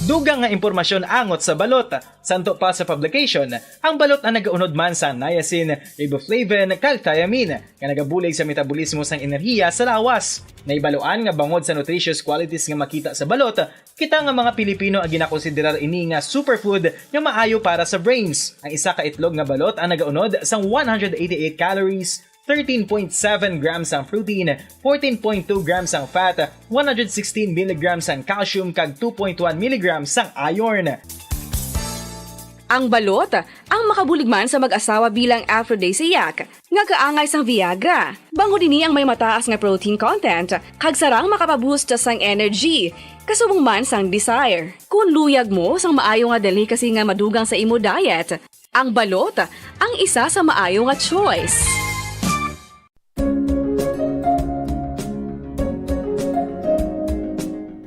Dugang nga impormasyon angot sa balot. Santo pa sa publication, ang balot ang nagaunod man sa niacin, riboflavin, kag thiamine, nga nagabulig sa metabolismo sang enerhiya sa lawas. Nahibaluan nga bangod sa nutritious qualities nga makita sa balot, kita nga mga Pilipino ang ginakonsiderar ini nga superfood nga maayo para sa brains. Ang isa ka itlog nga balot ang nagaunod sang one hundred eighty-eight calories, thirteen point seven grams ang protein, fourteen point two grams ang fat, one hundred sixteen milligrams ang calcium, kag two point one milligrams ang iron. Ang balot ang makabulig man sa mag-asawa bilang aphrodisiac nga kaangay sang Viagra. Bangod ini ang may mataas nga protein content, kag sarang makapaboost sang energy, kasubong man sang desire. Kon luyag mo sang maayo nga delicacy nga madugang sa imo diet, ang balot ang isa sa maayo nga choice.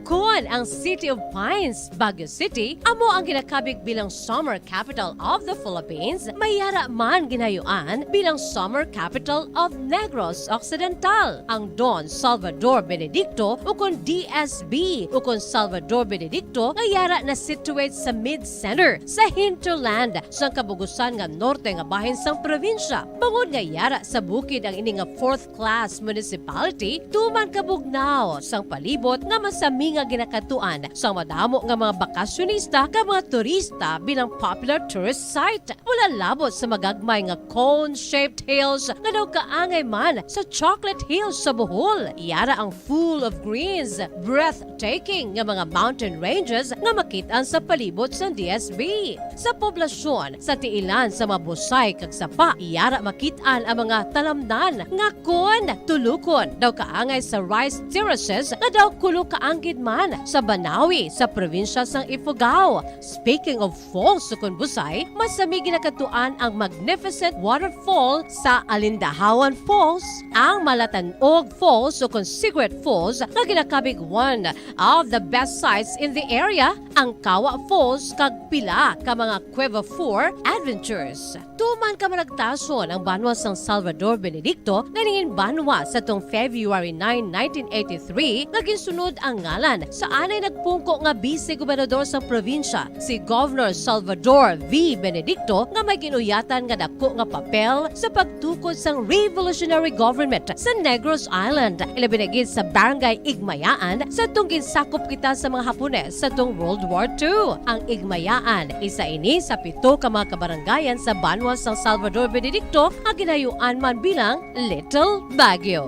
Kon ang City of Pines, Baguio City, amo ang ginakabig bilang Summer Capital of the Philippines, may yara man ginayuan bilang Summer Capital of Negros Occidental. Ang Don Salvador Benedicto, ukon D S B, ukon Salvador Benedicto, nga yara na-situate sa mid-center, sa hinterland, sang kabugusan nga norte nga bahin sang probinsya. Bangod nga yara sa bukid ang ini nga fourth class municipality, tuman kabugnaw sang palibot nga masami nga ginakadtuan sang madamo nga mga bakasyonista kag mga turista bilang popular tourist site. Wala labot sa magagmay nga cone-shaped hills nga daw kaangay man sa Chocolate Hills sa Bohol. Yara ang full of greens, breathtaking nga mga mountain ranges nga makit-an sa palibot sang D S B. Sa poblasyon, sa tiilan sa mga busay kag sapa, yara makit-an ang mga talamnan nga kon tulukon daw kaangay sa rice terraces nga daw kulo kaanggid man sa banal Nawi sa probinsya sang Ifugao. Speaking of falls, sukon Busay, masami ginakadtuan ang magnificent waterfall sa Alindahawan Falls, ang Malatanog Falls, sukon Secret Falls, nga ginakabig one of the best sights in the area, ang Kawa Falls, kag pila ka mga Cueva Four adventures. Tuman ka managtason ang banwa sang Salvador Benedicto nga nangin banwa sa tong February nine, nineteen eighty-three, nga ginsunod ang ngalan sa anay nagpungko nga bise gobernador sang probinsya, si Governor Salvador V. Benedicto, nga may ginuyatan nga dako nga papel sa pagtukod sang revolutionary government sa Negros Island, ilabi na gid sa Barangay Igmayaan, sa tong ginsakop kita sa mga Hapones sa tong World War Two. Ang Igmayaan, isa ini sa pito ka mga kabarangayan sa banwa sang Salvador Benedicto nga ginayuan man bilang Little Baguio.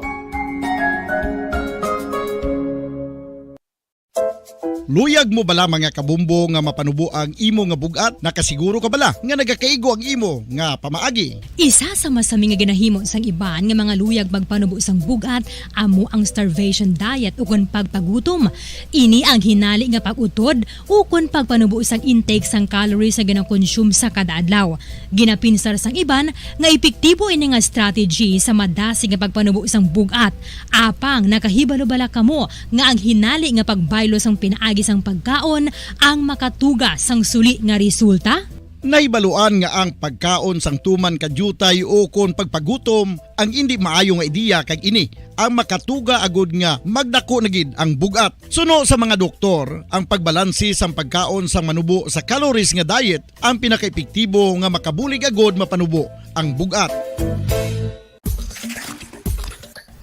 Luyag mo bala, mga kabombo, nga mapanubo ang imo nga bug-at? Nakasiguro ka bala nga nagakaigo ang imo nga pamaagi? Isa sa masami nga ginahimo sang iban nga mga luyag magpanubo sang bug-at amo ang starvation diet ukon pagpagutom. Ini ang hinali nga pag-utod ukon pagpanubo sang intake sang calories nga ginakonsume sa kada adlaw. Ginapinsar sang iban nga epektibo ini nga strategy sa madasig nga pagpanubo sang bug-at. Apang nakahibalo bala kamo nga ang hinali nga pagbaylo sang pinaagi sang pagkaon ang makatuga sang suli nga resulta? Nahibaluan nga ang pagkaon sang tuman ka diutay ukon pagpagutom ang indi maayo nga ideya, kag ini ang makatuga agud nga magdako na gid ang bug-at. Suno sa mga doktor, ang pagbalanse sang pagkaon sang manubo sa calories nga diet ang pinakaepektibo nga makabulig agud mapanubo ang bug-at.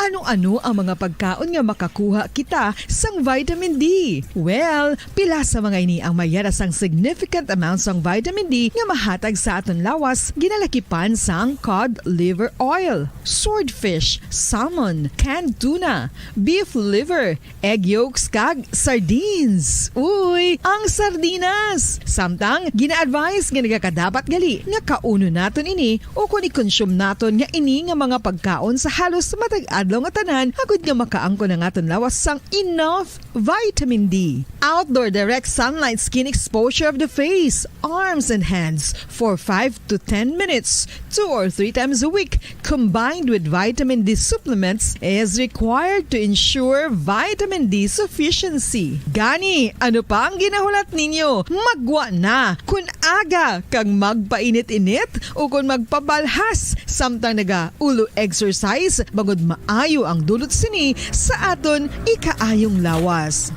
Ano-ano ang mga pagkaon nga makakuha kita sang vitamin D? Well, pila sa mga ini ang may yara sang significant amount sang vitamin D nga mahatag sa aton lawas, ginalakipan sang cod liver oil, swordfish, salmon, canned tuna, beef liver, egg yolks, kag sardines. Uy, ang sardinas! Samtang, gina-advise nga nagakadapat gali nga kaunon naton ini ukon i-consume naton nga ini nga mga pagkaon sa halos matag adlaw nga tanan, agud nga makaangkon ang aton lawas sang enough vitamin D. Outdoor direct sunlight skin exposure of the face, arms, and hands for five to ten minutes, two or three times a week, combined with vitamin D supplements, is required to ensure vitamin D sufficiency. Gani, ano pa ang ginahulat ninyo? Maggwa na! Kun aga kag magpainit-init ukon magpabalhas samtang naga-ulo exercise, bangod maayo ang dulot sini sa aton ikaayong lawas.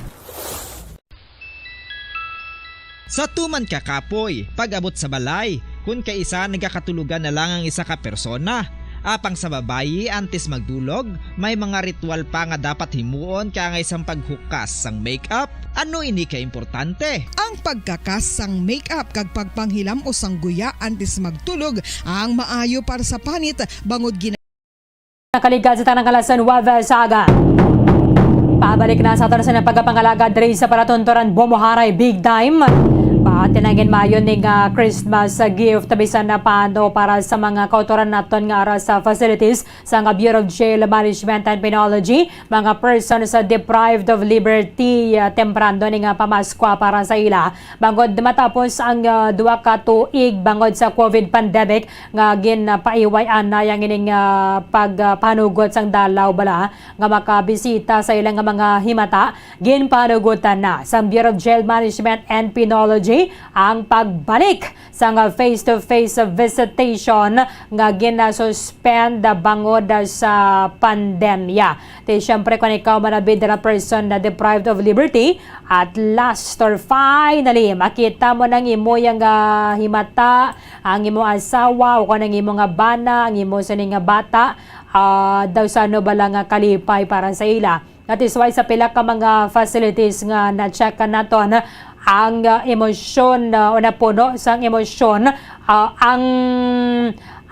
Sa tuman ka kapoy, pag-abot sa balay, kun kaisa nagakatulogan na lang ang isa ka persona. Apang sa babayi, antes magdulog, may mga ritual pa nga dapat himuon kaangay sang paghukas sang makeup. Ano ini ka importante? Ang pagkakas sang makeup kag pagpanghilam-os sang guya antes magtulog ang maayo para sa panit, bangod gina- Nakaligad sa tanang kalasan, Wave Saga. Pabalik na sa aton sa pagkapangalagad diri sa palatunturan Bumuharay Big Time. Pati na gid maayo ning, ah, Christmas, ah, gift bisan na paano para sa mga kautoran naton nga ara sa facilities sang Bureau of Jail Management and Penology, mga persons, ah, deprived of liberty, ah, temprano ning, ah, pamaskwa para sa ila. Bangod matapos ang, ah, duha ka tuig bangod sa COVID pandemic nga ginpaiway anay ang ining, ah, pagpanugot sang dalaw bala nga makabisita sa ilang mga himata, ginpanugotan na sang Bureau of Jail Management and Penology ang pagbalik sang face-to-face visitation nga ginasuspend bangod sa pandemya. Ti, siyempre, kung ikaw man ang bida nga person na deprived of liberty, at last or finally, makita mo nang imo yang, ah, himata, ang imo asawa, o kung ang imo nga bana, ang imo sini nga bata, ah, daw sa ano ba lang nga kalipay para sa ila. That is why sa pila ka mga facilities nga na-check naton, ang, ah, emosyon, ah, o napuno sang emosyon, ah, ang,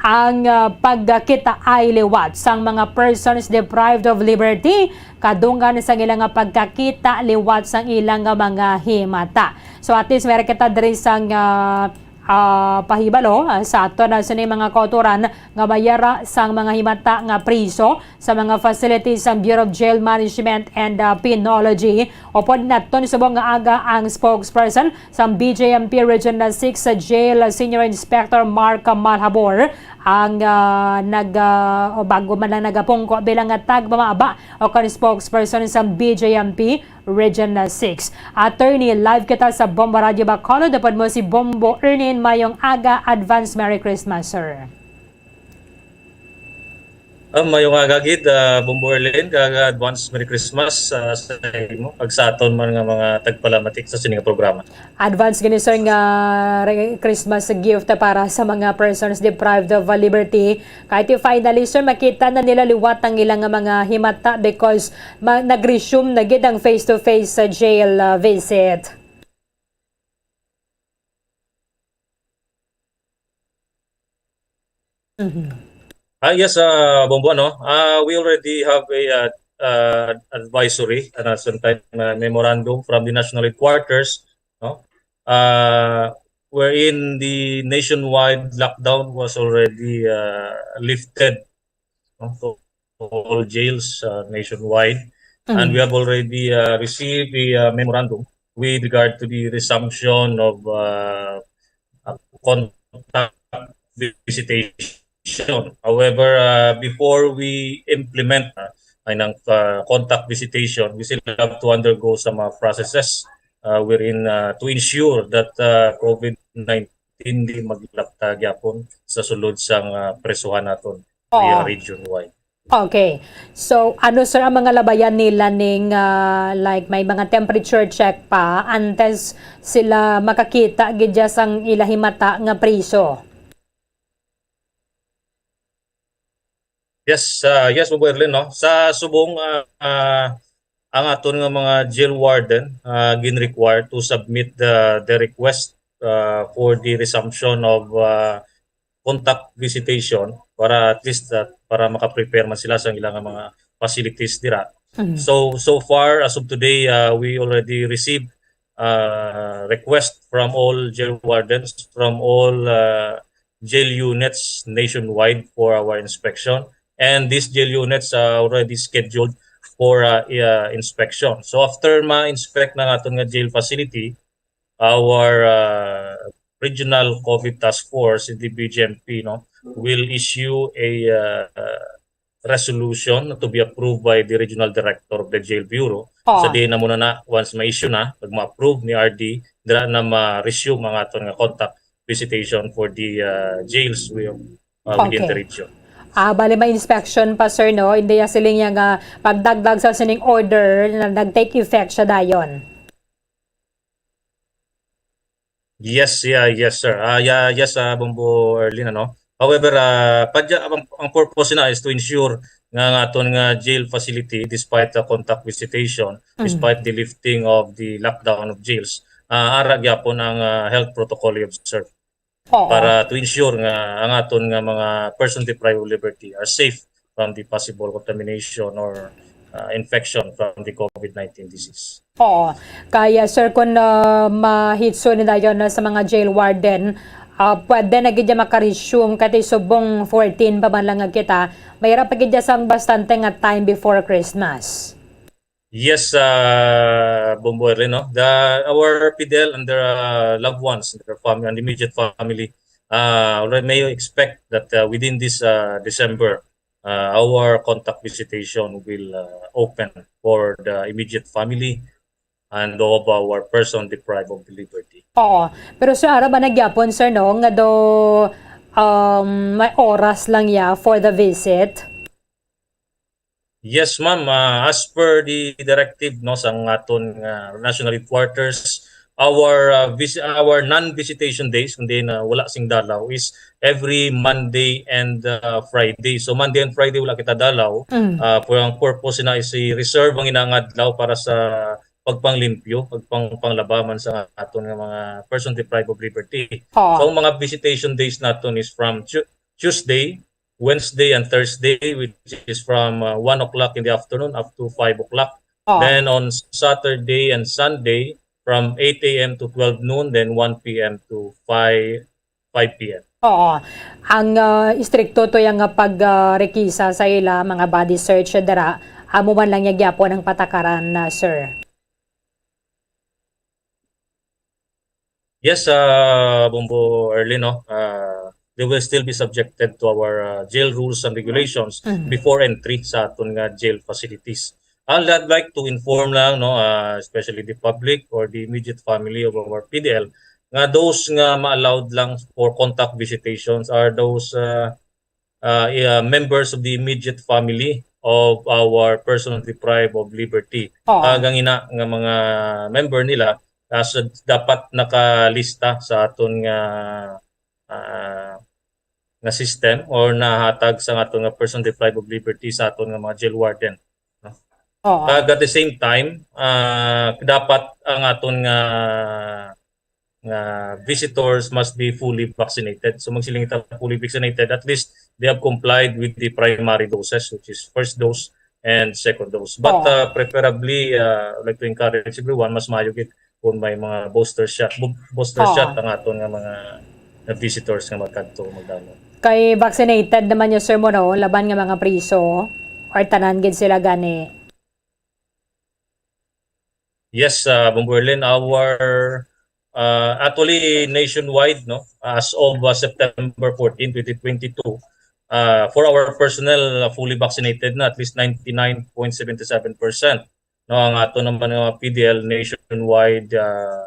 ang, ah, pagkakita ay liwat sang mga persons deprived of liberty, kadunggan sang ilang nga pagkakita liwat sang ilang nga mga himata. So at least meron kita diri sang, ah, ah, pahibalo, ah, sa aton na sini mga kautoran nga may ara sang mga himata nga priso sa mga facilities sang Bureau of Jail Management and, ah, Penology. Upod naton subong nga aga ang spokesperson sang B J M P Region six sa Jail, ah, Senior Inspector Mark Malhabor, ang, ah, nag, ah, o bago man lang nagapungko bilang nga tagpamaaba o kon spokesperson sang B J M P Region six. Attorney, live kita sa Bombo Radio Bacolod. Dapat mo si Bombo Ernin. Mayong aga, advance Merry Christmas, sir. Ah, mayong aga gid, ah, Bombo Erlin, kag advance Merry Christmas, ah, sa imo kag sa aton man nga mga tagpalamatik sa sini nga programa. Advance gani, sir, nga re-, Christmas gift para sa mga persons deprived of, uh, liberty. Kay ti finally, sir, makita na nila liwat ang ilang nga mga himata because ma-, nag-resume na gid ang face-to-face sa jail, uh, visit. Mhm. Ah, yes, ah, Bombo, no? Ah, we already have a, ah, ah, advisory, ano, sometime, ah, memorandum from the National Headquarters, no? Ah, wherein the nationwide lockdown was already, ah, lifted, no, to all jails, uh, nationwide. And we have already, uh, received a, uh, memorandum with regard to the resumption of, uh, uh, contact visitation. However, uh, before we implement, uh, ay ng, uh, contact visitation, we still have to undergo some, uh, processes, uh, wherein, uh, to ensure that, uh, COVID nineteen di maglapta gyapon sa sulod sang, uh, presuhan naton. Oo. Area region-wide. Okay. So, ano, sir, ang mga labayan nila ning, ah, like, may mga temperature check pa antes sila makakita gid dya sang ila himata nga priso? Yes, ah, yes, Bombo Erlin, no? Sa subong, ah, ah, ang aton nga mga jail warden, ah, gin-require to submit the, the request, ah, for the resumption of, ah, contact visitation para at least, ah, para maka-prepare man sila sa ilang mga facilities dira. Mhm. So, so far, as of today, ah, we already received, ah, request from all jail wardens, from all, ah, jail units nationwide for our inspection. And these jail units are already scheduled for, uh, uh, inspection. So after ma-inspect na naton nga jail facility, our, uh, regional COVID task force in the B J M P, no, will issue a, uh, resolution to be approved by the regional director of the jail bureau. Oo. Sa diin na muna na, once ma-issue na, pag ma-approve ni R D, dira na ma-resume ang aton nga contact visitation for the, uh, jails we, uh, within the Okay. region. Ah, bali may inspection pa, sir, no? Hindi ya siling ya nga pagdagdag sa sining order na nag-take effect siya dayon. Yes, yeah, yes, sir. Ah, yeah, yes, ah, Bombo Erlin, ano? However, ah, padya, ang, ang purpose na is to ensure nga, nga aton nga jail facility, despite the contact visitation, Mm. despite the lifting of the lockdown of jails, ah, ara gyapon ang, ah, health protocol i-observe Oo. para to ensure nga ang aton nga mga person deprived of liberty are safe from the possible contamination or, uh, infection from the COVID nineteen disease. Oo. Kaya, sir, kung, uh, mahitso ni dayon na sa mga jail warden, uh, pwede na gid ya maka-resume kay subong fourteen pa man lang nga kita, may ra pa gid ya sang bastante nga time before Christmas. Yes, uh, Bombo Erlin, no? The, our P D L and their, uh, loved ones, their family, and immediate family, uh, already may expect that, uh, within this, uh, December, uh, our contact visitation will, uh, open for the immediate family and of our person deprived of liberty. Oo. Pero, sir, ara ba na gyapon, sir, no, nga do, um, may oras lang ya for the visit? Yes, ma'am. Ah, as per the directive, no, sa aton nga national headquarters, our, ah, vis-, our non-visitation days, kundi na wala sing dalaw, is every Monday and, ah, Friday. So, Monday and Friday wala kita dalaw. Mm. Ah, for ang purpose na is i-reserve ang inang adlaw para sa pagpanglimpyo, pagpang-, panglaba man sa aton nga mga person deprived of liberty. Oo. So, ang mga visitation days naton is from Tu-, Tuesday, Wednesday and Thursday, which is from, uh, one o'clock in the afternoon up to five o'clock. Oo. Then on Saturday and Sunday, from eight a m to twelve noon, then one p m to five, five P M. Oo. Ang, ah, istrikto to yang nga pag, ah, rekisa sa ila, mga body search dira, amo man lang ya gyapon ang patakaran na, sir. Yes, ah, Bombo Erlin, no? Ah, they will still be subjected to our, ah, jail rules and regulations Mhm. before entry sa aton nga jail facilities. I'd like to inform lang, no, ah, especially the public or the immediate family of our P D L, nga those nga ma-allowed lang for contact visitations are those, ah, ah, i-, ah, members of the immediate family of our person deprived of liberty. Oo. Kag ang ina nga mga member nila, ah, so dapat nakalista sa aton nga, ah, nga system or nahatag sa aton nga person deprived of liberty sa aton nga mga jail warden, no? Oo. Kag at the same time, ah, dapat ang aton nga nga visitors must be fully vaccinated. So, magsiling ta fully vaccinated, at least they have complied with the primary doses, which is first dose and second dose. But, Oo. uh, preferably, uh, I'd like to encourage everyone, mas maayo gid kung may mga booster shot, bo-, booster Oo. shot ang aton nga mga, nga visitors nga magkadto, magdamo. Kay vaccinated naman yung, sir, mo, no? Laban nga mga priso, or tanan gid sila gani? Yes, uh, Bombo Erlin, our, uh, actually nationwide, no, as of, uh, September fourteen, twenty twenty-two, uh, for our personnel, uh, fully vaccinated na, at least ninety-nine point seven seven percent. No, ang ato naman nga P D L nationwide, uh,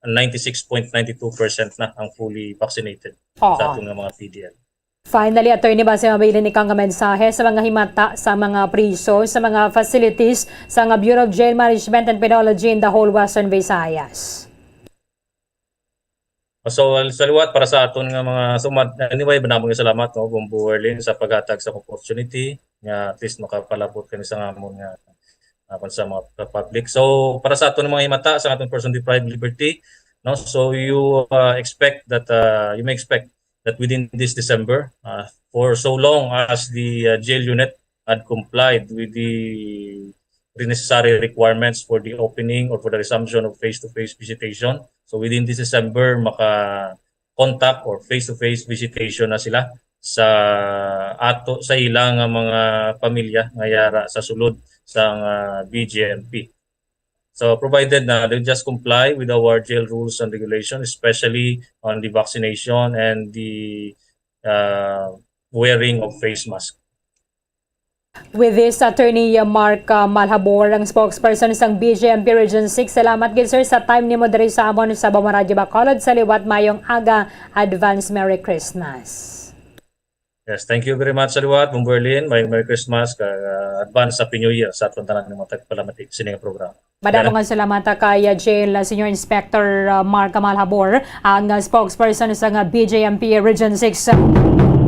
ninety-six point nine two percent na ang fully vaccinated Oo. sa aton nga mga P D L. Finally, attorney, basi mabilin ikaw nga mensahe sa mga himata, sa mga priso, sa mga facilities, sa nga Bureau of Jail Management and Penology in the whole Western Visayas? So, sa liwat, para sa aton nga mga sumad, anyway, madamo nga salamat, no, Bombo Erlin, sa paghatag sa opportunity nga at least makapalabot kami sa ngamon nga, ah, sa mga public. So, para sa aton nga mga himata, sa aton person deprived liberty, no, so you, uh, expect that, uh, you may expect that within this December, uh, for so long as the, uh, jail unit had complied with the necessary requirements for the opening or for the resumption of face-to-face visitation. So within this December, maka-contact or face-to-face visitation na sila sa ato, sa ila nga mga pamilya nga yara sa sulod sang, ah, B J M P. So, provided na they just comply with our jail rules and regulations, especially on the vaccination and the, uh, wearing of face mask. With this, Attorney Mark, uh, Malhabor, ang spokesperson sang B J M P Region six. Salamat gid, sir, sa time nimo diri sa amon sa Bombo Radyo Bacolod. Sa liwat, mayong aga, advance Merry Christmas. Yes, thank you very much sa liwat, Bombo Erlin. May Merry Christmas, kag, ah, advance Happy New Year sa aton tanan nga mga tagpalamati sini nga programa. Madamo Yan. nga salamat, ah, kay, ah, Jail, ah, Senior Inspector, ah, Mark Malhabor, ang, ah, spokesperson sa nga B J M P Region six.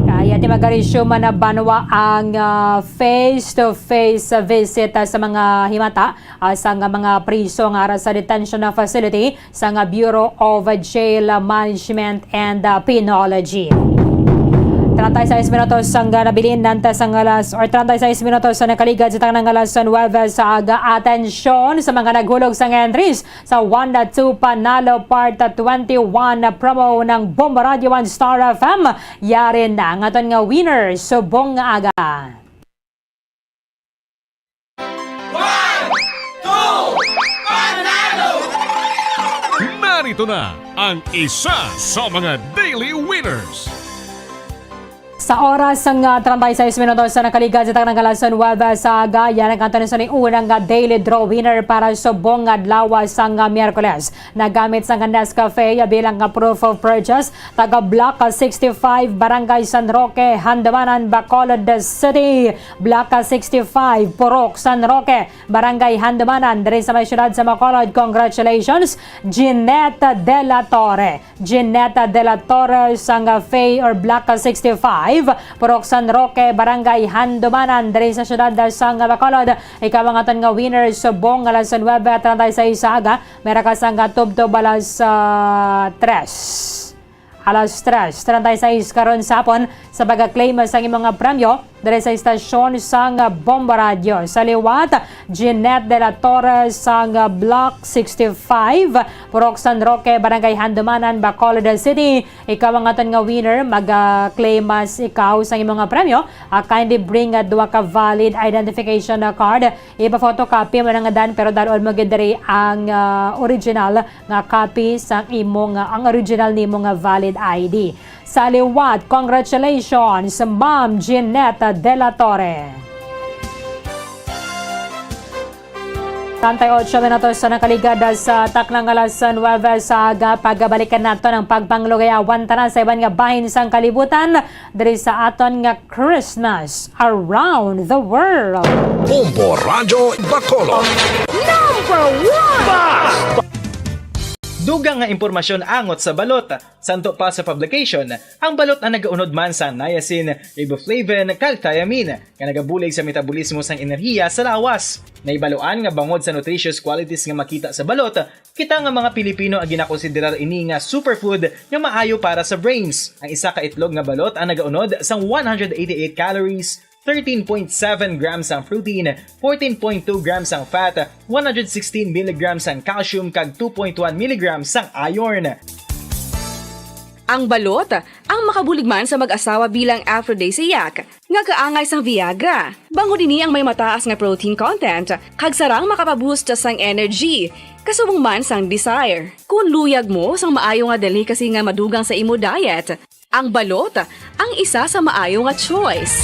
Kay, ah, di magarisyo man na banwa ang, ah, face-to-face, ah, visit, ah, sa mga himata, ah, sa nga mga priso nga ara sa detention, ah, facility sa nga Bureau of Jail Management and, uh, Penology. Treinta y seis minutos ang, uh, nabilin nanta sa nga alas, or treinta y seis minutos ang nakaligad sa tanang alas nuebe sa aga. Atensyon sa mga naghulog sa entries sa One Two Panalo Part twenty-one promo ng Bombo Radyo One Star F M. Yari na ang aton nga winner subong nga aga. One, two, panalo! Narito na ang isa sa mga daily winners. Sa oras nga treinta y seis minutos sa nakaligad sa tanang alas nuebe sa aga, yan ang aton sa unang nga daily draw winner para subong nga adlaw sa nga Miyerkules. Nagamit sa nga Nescafe bilang nga proof of purchase, taga Block sixty-five, Barangay San Roque, Handumanan, Bacolod City. Block sixty-five, Purok San Roque, Barangay Handumanan, diri sa may siyudad sa Bacolod. Congratulations, Jeanette de la Torre. Jeanette de la Torre, sang Fay or Block sixty-five, Purok San Roque, Barangay Handumanan, diri sa siyudad sang Bacolod. Ikaw ang aton nga winner subong nga alas nuebe treinta y seis sa aga. May ra ka sang tubtob alas, ah, tres. Alas tres treinta y seis karon sa hapon sa pag-claim sang imong nga premyo. diri sa istasyon sang Bombo Radio. Sa liwat, Jeanette de la Torre sang Block sixty-five, Purok San Roque, Barangay Handumanan, Bacolod City. Ikaw ang aton nga winner. Mag-, ah, claim mas ikaw sang imo nga premyo. Ah, kindly bring, ah, duha ka valid identification, ah, card. Ipa-photocopy mo na nga dan, pero dad-on mo gid diri ang, ah, original nga copy sang imo nga, ang original nimo nga valid I D. Sa liwat, congratulations, Ma'am Jeanette de la Torre. Treinta y ocho minutos sa nakaligad sa taknang alas nuebe sa aga. Pagabalikan nato ang pagpanglugayawan tana sa iban nga bahin sang kalibutan diri sa aton nga Christmas Around the World. Bombo Radyo Bacolod. Number one! Dugang nga impormasyon angot sa balot. Santo pa sa publication, ang balot ang nagaunod man sa niacin, riboflavin, kag thiamine, nga nagabulig sa metabolismo sang enerhiya sa lawas. Nahibaluan nga bangod sa nutritious qualities nga makita sa balot, kita nga mga Pilipino ang ginakonsiderar ini nga superfood nga maayo para sa brains. Ang isa ka itlog nga balot ang nagaunod sang one hundred eighty-eight calories, thirteen point seven grams ang protein, fourteen point two grams ang fat, one hundred sixteen milligrams ang calcium, kag two point one milligrams ang iron. Ang balot ang makabulig man sa mag-asawa bilang aphrodisiac, nga kaangay sang Viagra. Bangod ini ang may mataas nga protein content, kag sarang makapaboost sang energy, kasubong man sang desire. Kung luyag mo sang maayo nga delicacy nga madugang sa imo diet, ang balot ang isa sa maayo nga choice.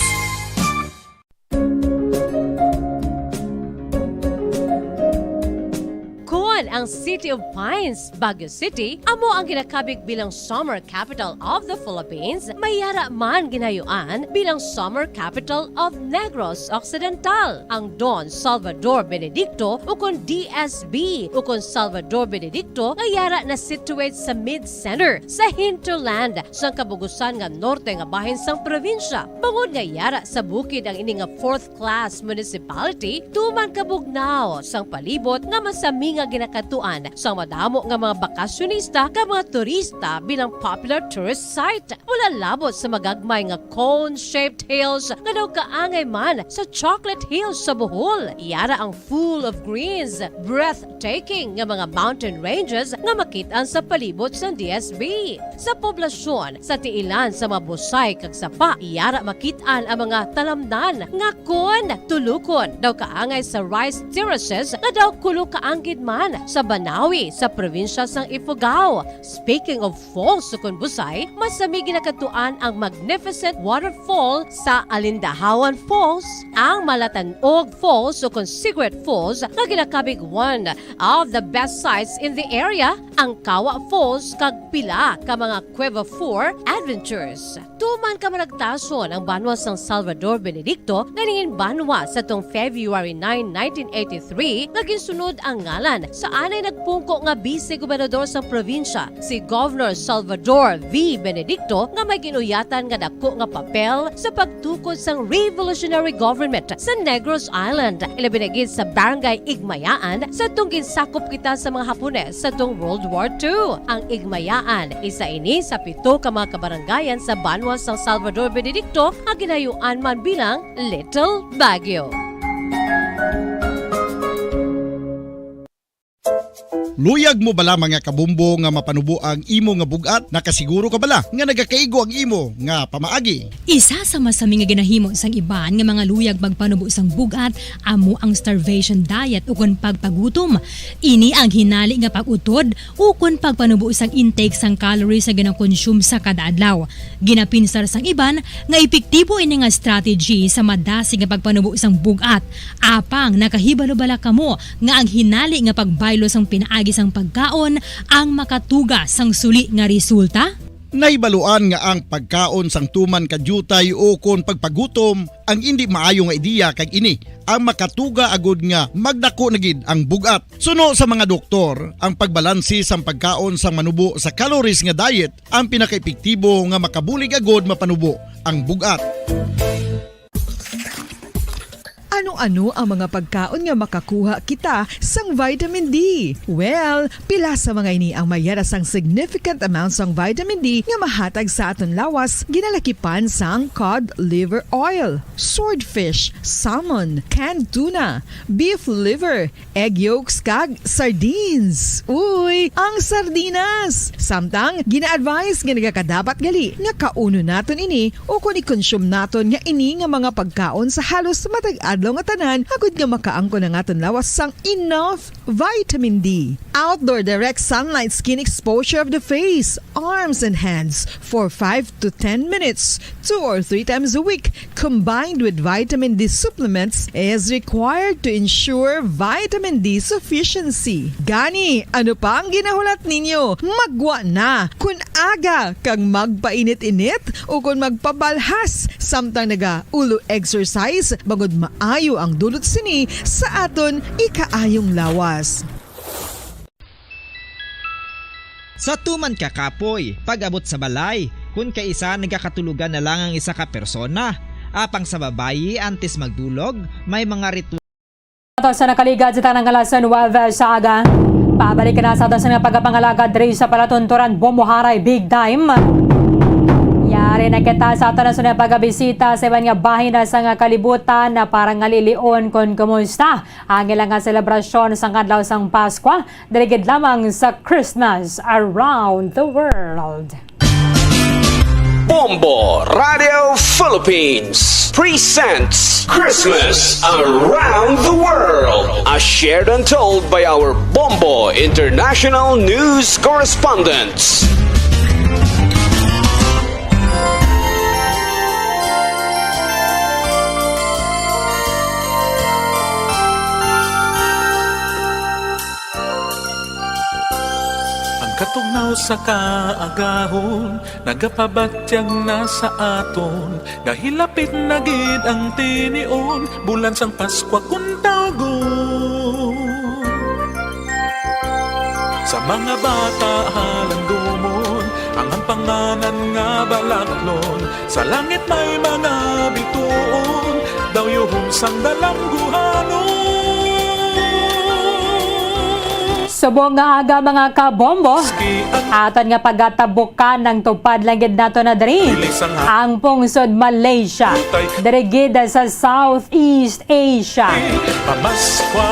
Kon ang City of Pines, Baguio City, amo ang ginakabig bilang Summer Capital of the Philippines, may yara man ginayuan bilang Summer Capital of Negros Occidental. Ang Don Salvador Benedicto, ukon D S B, ukon Salvador Benedicto, nga yara na situate sa mid-center, sa hinterland, sang kabugusan nga norte nga bahin sang probinsya. Bangod nga yara sa bukid ang ini nga fourth class municipality, tuman kabugnaw sang palibot nga masami nga ginakadtuan sang madamo nga mga bakasyonista kag mga turista bilang popular tourist site. Wala labot sa magagmay nga cone-shaped hills nga daw kaangay man sa Chocolate Hills sa Bohol. Yara ang full of greens, breathtaking nga mga mountain ranges nga makit-an sa palibot sang D S B. Sa poblasyon, sa tiilan sa mga busay kag sapa, yara makit-an ang mga talamnan nga kon tulukon daw kaangay sa rice terraces nga daw kulo ka anggid man sa Banawi sa probinsya sang Ifugao. Speaking of falls, sukon busay, masami ginakadtuan ang magnificent waterfall sa Alindahawan Falls, ang Malatanog Falls, sukon Secret Falls, nga ginakabig one of the best sights in the area, ang Kawa Falls, kag pila ka mga Cueva Four adventures. Tuman kamaragtason ang banwa sang Salvador Benedicto nga nangin banwa sa tung February nine, nineteen eighty-three, nga ginsunod ang ngalan sa anay nagpungko nga bise gobernador sang probinsya, si Governor Salvador V. Benedicto, nga may ginuyatan nga dako nga papel sa pagtukod sang revolutionary government sa Negros Island, ilabi na gid sa Barangay Igmayaan, sa tung ginsakop kita sa mga Hapones sa tung World War Two. Ang Igmayaan, isa ini sa pito ka mga kabarangayan sa banwa sang Salvador Benedicto nga ginayuan man bilang Little Baguio. Luyag mo bala, mga kabumbo, nga mapanubo ang imo nga bug-at? Nakasiguro ka bala nga nagakaigo ang imo nga pamaagi? Isa sa masami nga ginahimo sang iban nga mga luyag magpanubo sang bug-at amo ang starvation diet ukon pagpagutom. Ini ang hinali nga pag-utod ukon pagpanubo sang intake sang calories nga ginakonsume sa kada adlaw. Ginapinsar sang iban nga epektibo ini nga strategy sa madasig nga pagpanubo sang bug-at. Apang nakahibalo bala kamo nga ang hinali nga pagbaylo sang pinaagi sang pagkaon ang makatuga sang suli nga resulta? Nahibaluan nga ang pagkaon sang tuman ka diutay ukon pagpagutom ang indi maayo nga ideya, kag ini ang makatuga agud nga magdako na gid ang bug-at. Suno sa mga doktor, ang pagbalanse sang pagkaon sang manubo sa calories nga diet ang pinakaepektibo nga makabulig agud mapanubo ang bug-at. Ano-ano ang mga pagkaon nga makakuha kita sang vitamin D? Well, pila sa mga ini ang mayara sang significant amount sang vitamin D nga mahatag sa aton lawas, ginalakipan sang cod liver oil, swordfish, salmon, canned tuna, beef liver, egg yolks, kag sardines. Uy, ang sardinas! Samtang, gina-advise nga nagakadapat gali nga kaunon naton ini ukon i-consume naton nga ini nga mga pagkaon sa halos matag adlaw nga tanan, agud nga makaangkon ang aton lawas sang enough vitamin D. Outdoor direct sunlight skin exposure of the face, arms, and hands for five to ten minutes, two or three times a week, combined with vitamin D supplements, is required to ensure vitamin D sufficiency. Gani, ano pa ang ginahulat ninyo? Maggwa na! Kun aga kag magpainit-init ukon magpabalhas samtang naga-ulo exercise, bangod maayo ang dulot sini sa aton ikaayong lawas. Sa tuman ka kapoy, pag-abot sa balay, kun kaisa nagakatulogan na lang ang isa ka persona. Apang sa babayi, antes magdulog, may mga ritual. Ato sa nakaligad sa tanang kalasan, Wave sa aga. Pabalik na sa ato sa nga pagkapangalagad diri sa palatunturan, Bomboharay, big time. Yari na kita sa ato na sa nga pagabisita sa iban nga bahin na sa nga kalibutan na parang ngalilion kon kumusta ang ilang nga selebrasyon sa kadlaw sang Paskwa, diri gid lamang sa Christmas Around the World. Bombo Radio Philippines presents Christmas Around the World, as shared and told by our Bombo International News correspondents. Ang katugnaw sa kaagahon nagapabatyag na sa aton, nga hilapit na gid ang tinion, bulan sang Paskwa kun tawgon. Sa mga bata halangdomon, ang ampanganan nga balaklon, sa langit may mga bituon, daw yuhon sang dalangguhanon. Subong nga aga, mga kabombo, aton nga pagatabukan, ang tupad lang gid nato na diri ang pungsod Malaysia, diri gid sa Southeast Asia.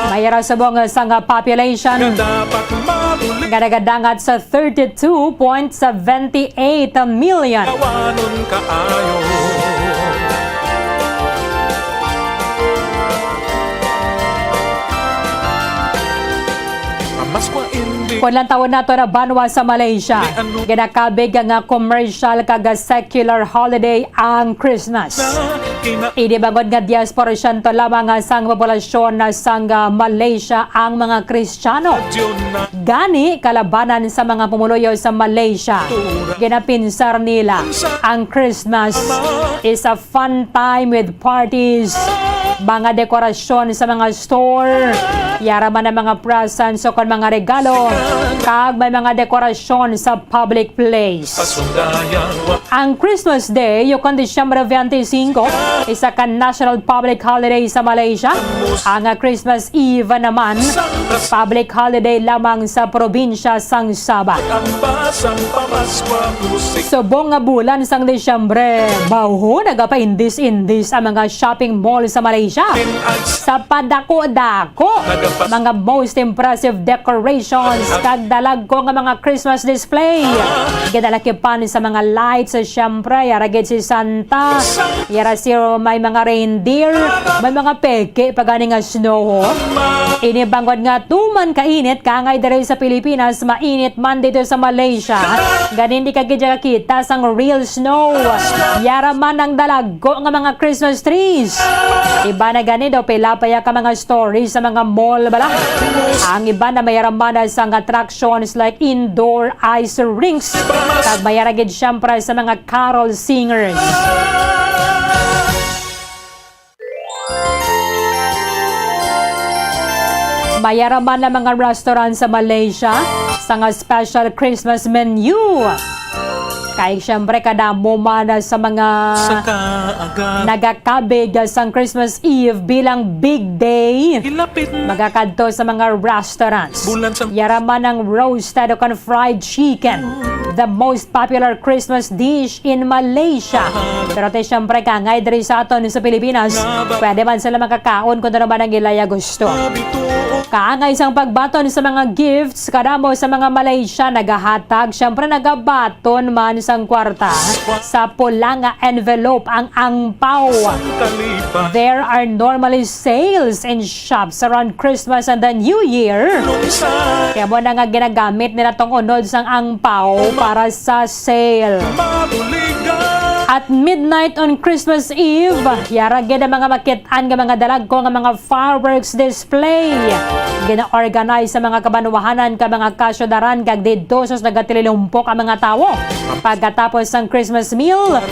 Mayra subong sang population nga nagadangat sa thirty-two point seventy eight million. Kon lantawon nato na banwa sa Malaysia, ginakabig nga commercial kag secular holiday ang Christmas. Ini bangod nga diyes porsyento lamang sang populasyon sang Malaysia ang mga Kristiyano. Gani, kalabanan sa mga pumuluyo sa Malaysia, ginapinsar nila ang Christmas is a fun time with parties, mga dekorasyon sa mga store, yara man ang mga presents o kon mga regalo, kag may mga dekorasyon sa public place. Ang Christmas Day, ukon Disyembre twenty-five, isa ka national public holiday sa Malaysia. Ang Christmas Eve naman, public holiday lamang sa probinsya sang Sabah. Subong nga bulan sang Disyembre, baho nagapaindis-indis ang mga shopping mall sa Malaysia. Sa padako-dako, mga most impressive decorations kag dalagko nga mga Christmas display. Ginalakipan sa mga lights, syempre, yara gid si Santa, yara si may mga reindeer, may mga peke pa gani nga snow. Ini bangod nga tuman kainit, kaangay diri sa Pilipinas, mainit man dito sa Malaysia. Gani hindi ka gid kakita sang real snow. Yara man ang dalagko nga mga Christmas trees. Iba na gani daw pila pa ya ka mga stories sa mga mall bala. Ang iba na mayara man sang attractions like indoor ice rinks. Kag mayara gid syempre sa mga carol singers. Mayara man ang mga restaurant sa Malaysia sa nga special Christmas menu. Kay siyempre, kadamo man sa mga Sa kaaga. nagakabig sang Christmas Eve bilang big day. Ilapit na. Magakadto sa mga restaurants. Bulan sang Yara man ang roasted o kon fried chicken, the most popular Christmas dish in Malaysia. Pero ti siyempre, kaangay diri sa aton sa Pilipinas, pwede man sila makakaon kung ano man ang ilaya gusto. Kaangay sang pagbaton sa mga gifts, kadamo sa mga Malaysia nagahatag, siyempre, nagabaton man sang kwarta sa pula nga envelope, ang angpaw. There are normally sales in shops around Christmas and the New Year. Kaya mo na nga ginagamit nila tong unod sang angpaw para sa sale. At midnight on Christmas Eve, yara gid ang mga makit-an nga mga dalagko nga mga fireworks display. Gina-organize sa mga kabanwahanan ka mga kasyudaran, kag didto sus nagatililumpok ang mga tawo. Pagkatapos sang Christmas meal,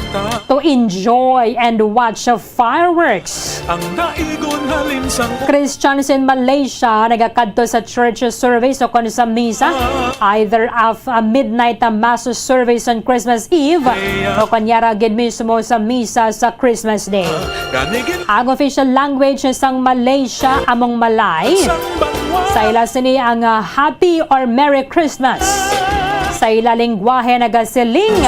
to enjoy and watch fireworks. Ang naigon halin sang Christians in Malaysia nagakadto sa church service o kon sa misa, either of a midnight mass service on Christmas Eve o kon yara gid mismo sa misa sa Christmas Day. Ang official language sang Malaysia among Malay. Sa ila sini ang, ah, Happy or Merry Christmas. Sa ila lingwahe nagasiling,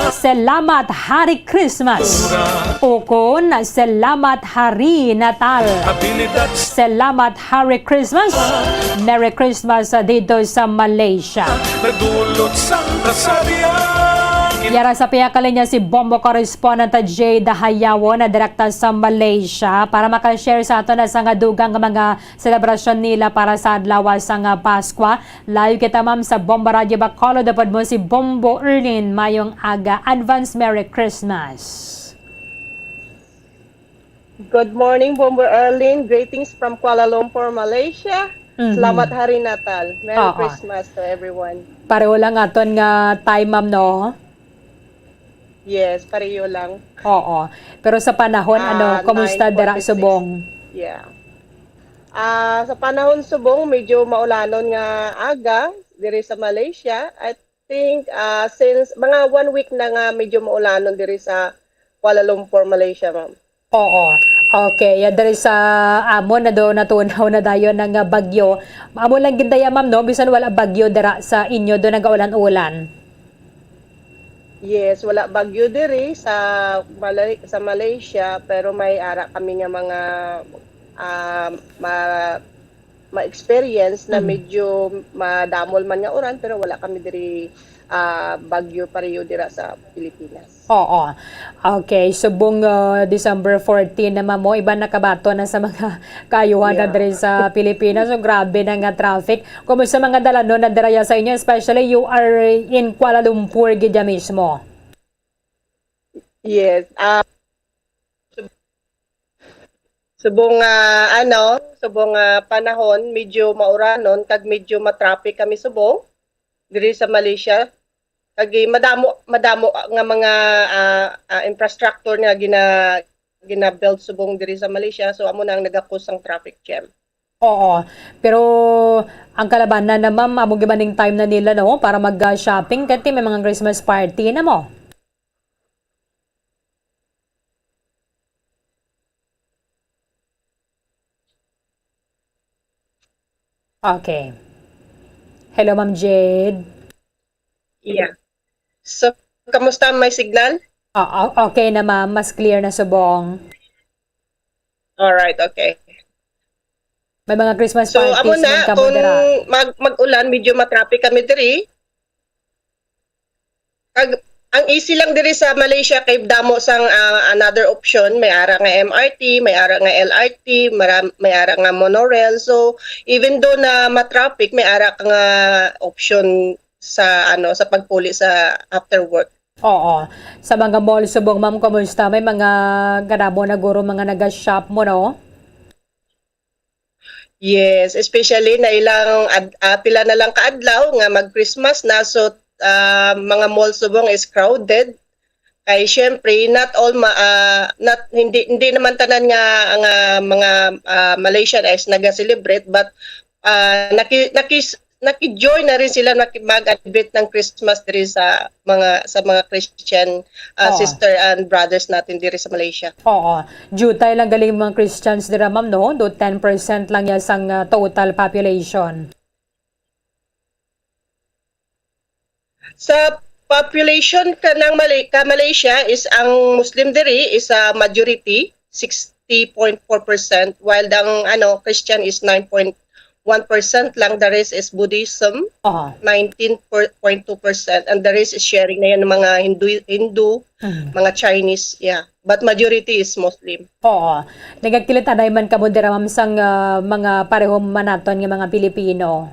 Salamat Hari Christmas. Ukon, Salamat Hari Natal. Salamat Hari Christmas. Merry Christmas, ah, dito sa Malaysia. Nagdulot sang kasarian. Yara sa pihak linya si Bombo correspondent Jade Hayawo na direkta sa Malaysia para makashare sa aton na sa nga dugang nga mga selebrasyon nila para sa adlaw sang Paskwa. Live kita, ma'am, sa Bombo Radio Bacolod. Upod mo si Bombo Erlin. Mayong aga. Advance Merry Christmas. Good morning, Bombo Erlin. Greetings from Kuala Lumpur, Malaysia. Mhm. Selamat Hari Natal. Merry Oo. Christmas to everyone. Pareho lang aton nga time, ma'am, no? Yes, pareho lang. Oo. Pero sa panahon, ano, Ah, kumusta dira nine forty-six. Subong? Yeah. Ah, sa panahon subong, medyo maulanon nga aga diri sa Malaysia. I think, ah, since mga one week na nga medyo maulanon diri sa Kuala Lumpur, Malaysia, ma'am. Oo. Okay. Ya, diri sa amon na do natunaw na dayon nga bagyo. Amo lang gid daya, ma'am, no? Bisan wala bagyo dira sa inyo, do nagaulan-ulan. Yes, wala bagyo diri sa Malay-, sa Malaysia, pero may ara kami nga mga, ah, ma-, ma-experience na Mm. medyo madamol man nga uran, pero wala kami diri, ah, bagyo pareho dira sa Pilipinas. Oo. Okay, subong, ah, December fourteen na, ma'am, mo, iban nakabaton na sa mga kaayuhan na Yeah. diri sa Pilipinas. So, grabe na nga traffic. Kumusta mga dalanon na dira sa inyo? Especially, you are in Kuala Lumpur gid ya mismo. Yes. Ah, subong nga, ano, subong nga panahon, medyo mauranon kag medyo matraffic kami subong diri sa Malaysia. Kag, eh, madamo, madamo nga mga, ah, ah, infrastructure nga gina-, gina-build subong diri sa Malaysia. So, amo na ang nagakos sang traffic jam. Oo. Pero ang kalabanan na, ma'am, amo gid man ning time na nila, no, para mag, ah, shopping, kay ti may mga Christmas party na mo. Okay. Hello, Ma'am Jade. Yeah. So, kamusta? May signal? Ah, ah, okay na, ma'am. Mas clear na subong. Alright, okay. May mga Christmas So, parties amo na, man kamo kung dira. mag-, mag-ulan, medyo matraffic kami diri. Kag, ang easy lang diri sa Malaysia kay damo sang, ah, another option. May ara nga M R T, may ara nga L R T, maram-, may ara nga monorail. So, even though na matraffic, may ara ka nga option sa, ano, sa pagpuli sa after work. Oo. Sa mga mall subong, ma'am, kumusta? May mga kadamo na guro mga naga-shop mo, no? Yes, especially na ilang ad-, ah, pila na lang ka adlaw nga mag-Christmas na, so, ah, mga mall subong is crowded. Kay syempre, not all ma-, ah, not, hindi, hindi naman tanan nga, nga mga, ah, Malaysian is naga-celebrate, but, ah, naki-, nakis-, naki-join na rin sila, naki-, mag-celebrate ng Christmas diri sa mga, sa mga Christian, ah, Oo. sister and brothers natin diri sa Malaysia. Oo. Jutay lang galing mga Christians dira, ma'am, no? Do ten percent lang ya sang, ah, total population. Sa population ka ng Malay-, ka Malaysia is ang Muslim diri is a majority, sixty point four percent, while ang, ano, Christian is nine point one percent lang, the rest is Buddhism, Aha. nineteen point two percent, and the rest is sharing na yan ng mga Hindu, Hindu, Mm. mga Chinese, yeah. But majority is Muslim. Oo. Nagakilitaday man kamo dira, ma'am, sang, ah, mga pareho man naton nga mga Pilipino?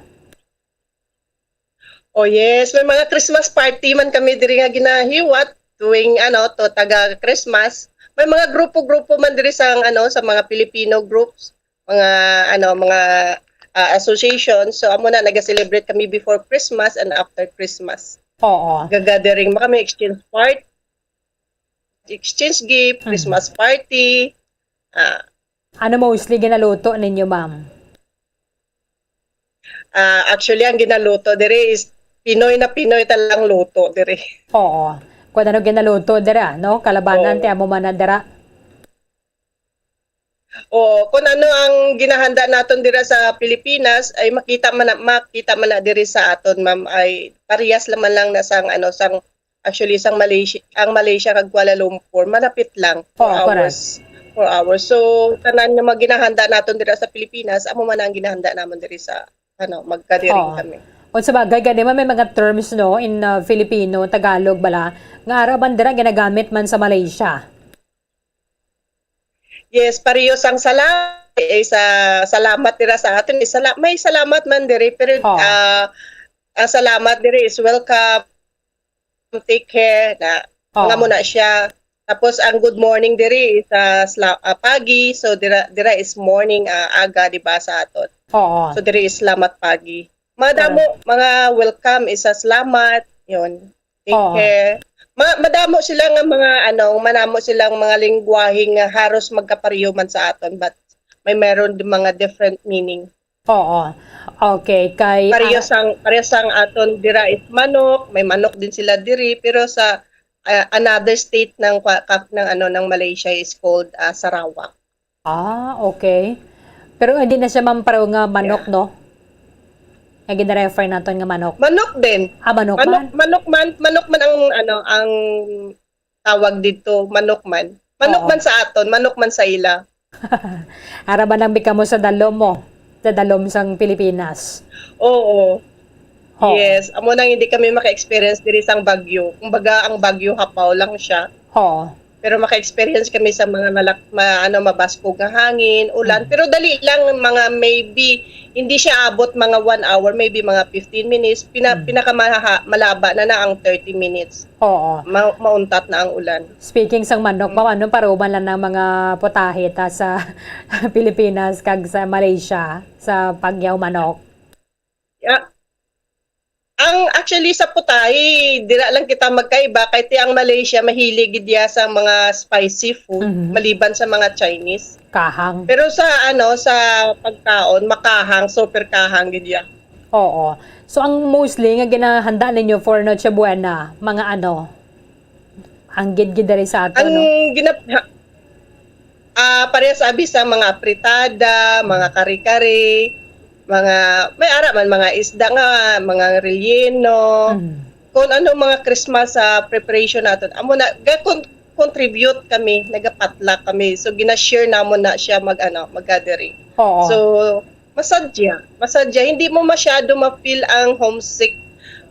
Oh, yes. May mga Christmas party man kami diri nga ginahiwat tuwing, ano, to taga Christmas. May mga grupo-grupo man diri sa, ano, sa mga Filipino groups, mga, ano, mga, ah, association. So, amo na, naga-celebrate kami before Christmas and after Christmas. Oo. Gagathering mo kami, exchange part, exchange gift, Mm. Christmas party. Ah. Ano mostly ginaluto ninyo, ma'am? Ah, actually, ang ginaluto diri is Pinoy na Pinoy talagang luto diri. Oo. Kung ano ginaluto dira, no? Kalabanan, Oo. ti amo man na dira. Oo, kung ano ang ginahanda naton dira sa Pilipinas, ay makita man na, makita man na diri sa aton, ma'am, ay parehas naman lang na sang, ano, sang, actually, sang Malaysia, ang Malaysia kag Kuala Lumpur, malapit lang, four Oo, correct. hours, four hours. So, tanan nga mga ginahanda naton dira sa Pilipinas, amo man ang ginahanda namon diri sa, ano, magkadiring Oo. kami. Kung sa bagay, gani man may mga terms, no, in, uh, Filipino, Tagalog bala, nga ara man dira ginagamit man sa Malaysia. Yes, pareho sang sala-, eh, sa salamat dira sa aton, eh, sala-, may salamat man diri, pero, Oo. ah, ang salamat diri is welcome, take care, na, Oo. nga mo na siya. Tapos ang good morning diri is, ah, sla-, ah, pagi, so dira, dira is morning, ah, aga, di ba, sa aton. Oo. So diri is salamat pagi. Madamo, Correct. mga welcome is, ah, salamat, yun. Take Oo. care. Ma-, madamo sila nga mga, ano, madamo silang mga lingwahe nga haros magkapareho man sa aton, but may meron din mga different meaning. Oo. Okay, kay, Pareho ah, sang, pareho sang aton dira is manok, may manok din sila diri, pero sa, ah, another state ng kwa-, ka-, ng, ano, ng Malaysia is called, ah, Sarawak. Ah, okay. Pero hindi na siya, ma'am, pareho nga manok, Yeah. no? Nga gina-refer naton nga manok. Manok din. Ah, manok Manok, man? manok man, manok man ang, ano, ang tawag dito, manok man. Manok Oo. man sa aton, manok man sa ila. Ara ba nang bikamo sa dalom mo? Sa dalom sang Pilipinas? Oo. Oo. Yes, amo nang hindi kami maka-experience diri sang bagyo. Kumbaga, ang bagyo hapaw lang siya. Oo. Pero maka-experience kami sa mga malak-, ma-, ano, mabaskog nga hangin, ulan. Mm. Pero dali lang, mga maybe, hindi siya abot mga one hour, maybe mga fifteen minutes. Pina-, Mm. pinakamaha-, malaba na na ang thirty minutes. Oo. Ma-, mauntat na ang ulan. Speaking sang manok, Mm. ma'am, ano, paruman lang ng mga putahe ta sa Pilipinas kag sa Malaysia, sa pagyaw manok? Ya-, ang, actually, sa putahe, dira lang kita magkaiba, kay ti ang Malaysia, mahilig gid ya sa mga spicy food, Mhm. maliban sa mga Chinese. Kahang. Pero sa, ano, sa pagkaon, makahang, super kahang gid ya. Oo. So, ang mostly nga ginahanda ninyo for Noche Buena, mga ano? Ang gid-gid diri sa ato, Ang no? ginap-, ha-, ah, parehas abi sa mga apritada, mga kare-kare, mga, may ara man, mga isda nga, mga relleno. Mm. Kung ano mga Christmas, ah, preparation naton, amo na, ga-, con-, contribute kami, nagapatla kami. So, gina-share namon na siya mag, ano, mag-gathering. Oo. So, masadya, masadya. Hindi mo masyado ma-feel ang homesick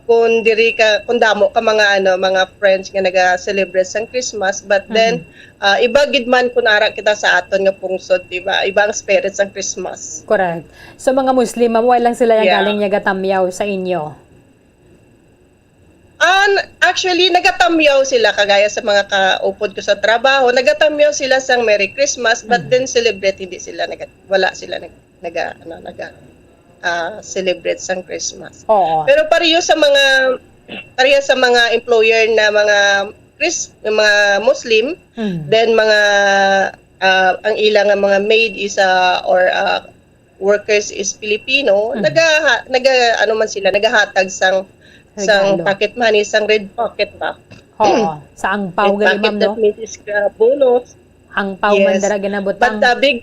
kung diri ka, kung damo ka mga, ano, mga friends nga naga-celebrate sang Christmas. But then, Mhm. ah, iba gid man kung ara kita sa aton nga pungsod, di ba? Iba ang spirit sang Christmas. Correct. So, mga Muslim, ma'am, wala lang sila yang Yeah. galing nagatamyaw sa inyo? Ah, n-, actually, nagatamyaw sila, kagaya sa mga kaupod ko sa trabaho, nagatamyaw sila sang Merry Christmas, but Mm. then celebrate, hindi sila naga-, wala sila nag-, naga-, ano, naga-, ah, celebrate sang Christmas. Oo. Pero pareho sa mga, pareho sa mga employer na mga Chris-, mga Muslim, Mm. then mga, ah, ang ila nga mga maid is, ah, or, ah, workers is Filipino, Mm. naga-, naga-, ano man sila, nagahatag sang, sang Regalo. pocket money, sang red pocket ba? Oo, sa angpaw Red gali, pocket ma'am, that no? means is, uh, bonus. Angpaw man Yes. dira ginabutang. But the big,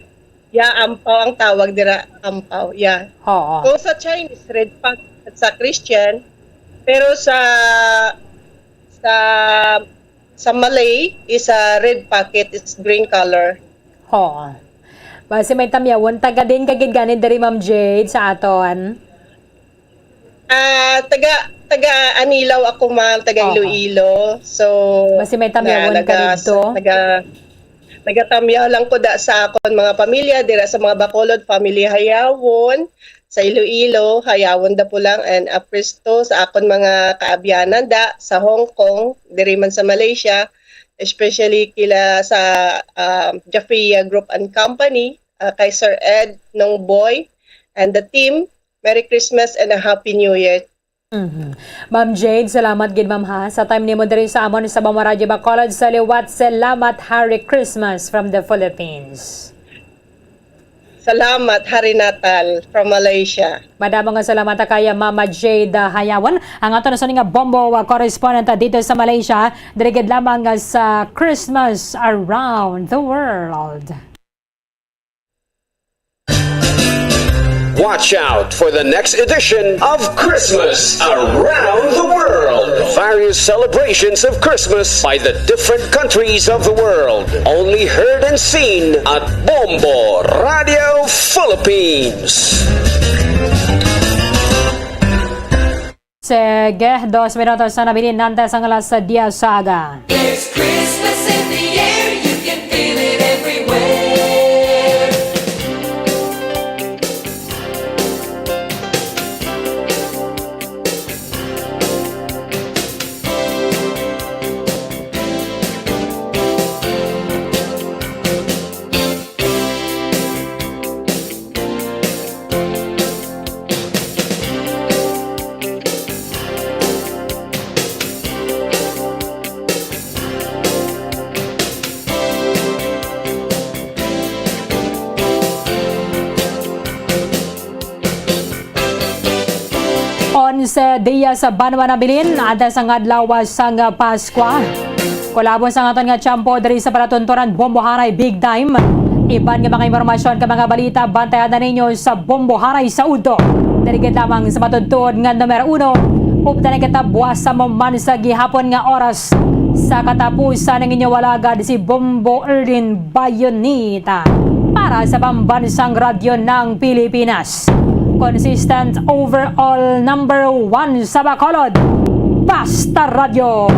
yeah, ampaw ang tawag dira, ampaw, yeah. Oo. Kung sa Chinese, red pocket, at sa Christian, pero sa, sa, sa Malay is a red pocket, is green color. Oo. Basi may tamyawon, taga din ka gid gani diri, Ma'am Jade, sa aton? Ah, taga, taga Anilao ako, ma'am, taga Aha. Iloilo. So, Basi may tamyawon na, ka naga-, didto? naga-, nagatamyaw lang ko da sa akon mga pamilya, dira sa mga Bacolod family, Hayawon, sa Iloilo, Hayawon, Dapulang, and Apristo, sa akon mga kaabyanan da sa Hong Kong, diri man sa Malaysia, especially kila sa, um, Jafia Group and Company, uh, kay Sir Ed, Nong Boy, and the team. Merry Christmas and a Happy New Year. Mhm. Ma'am Jade, salamat gid, ma'am, ha, sa time nimo diri sa amon sa Bombo Radyo Bacolod. Sa liwat, salamat. Merry Christmas from the Philippines. Salamat. Hari Natal from Malaysia. Madamo nga salamat kay Mama Jade, ah, Hayawon, ang aton sa nga Bombo, ah, correspondent, ah, dito sa Malaysia. Diri gid lamang, ah, sa Christmas Around the World. Watch out for the next edition of Christmas Around the World. Various celebrations of Christmas by the different countries of the world. Only heard and seen at Bombo Radio Philippines. Sige, dos minutos na nabilin antes ang alas diyes sa aga. There's Christmas in the air, you can feel it everywhere. Onse dias sa banwa nabilin, antes ang adlaw sang Paskwa. Kulabon sang aton nga tiyempo diri sa palatuntunan, Bombo Haray Big Time. Iban nga mga impormasyon kag mga balita, bantayan na ninyo sa Bombo Haray sa udto. Diri gid lamang sa matuod-tuod nga numero uno, updan kita buwas sa mo man sa gihapon nga oras. Sa katapusan, ang inyo alagad si Bombo Erlin Bayonita para sa Pambansang Radyo ng Pilipinas. Consistent overall number one sa Bacolod. Basta Radyo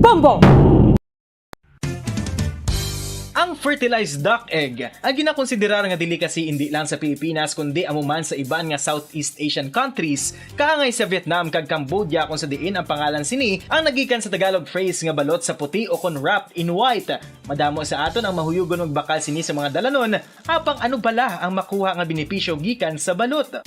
Bombo! Ang fertilized duck egg, ang ginakonsiderar nga delicacy indi lang sa Pilipinas, kundi amo man sa iban nga Southeast Asian countries, kaangay sa Vietnam kag Cambodia, kung sa diin ang pangalan sini ang nagikan sa Tagalog phrase nga balot sa puti o kon wrapped in white. Madamo sa aton ang mahuyugon magbakal sini sa mga dalanon, apang ano bala ang makuha nga benepisyo gikan sa balot?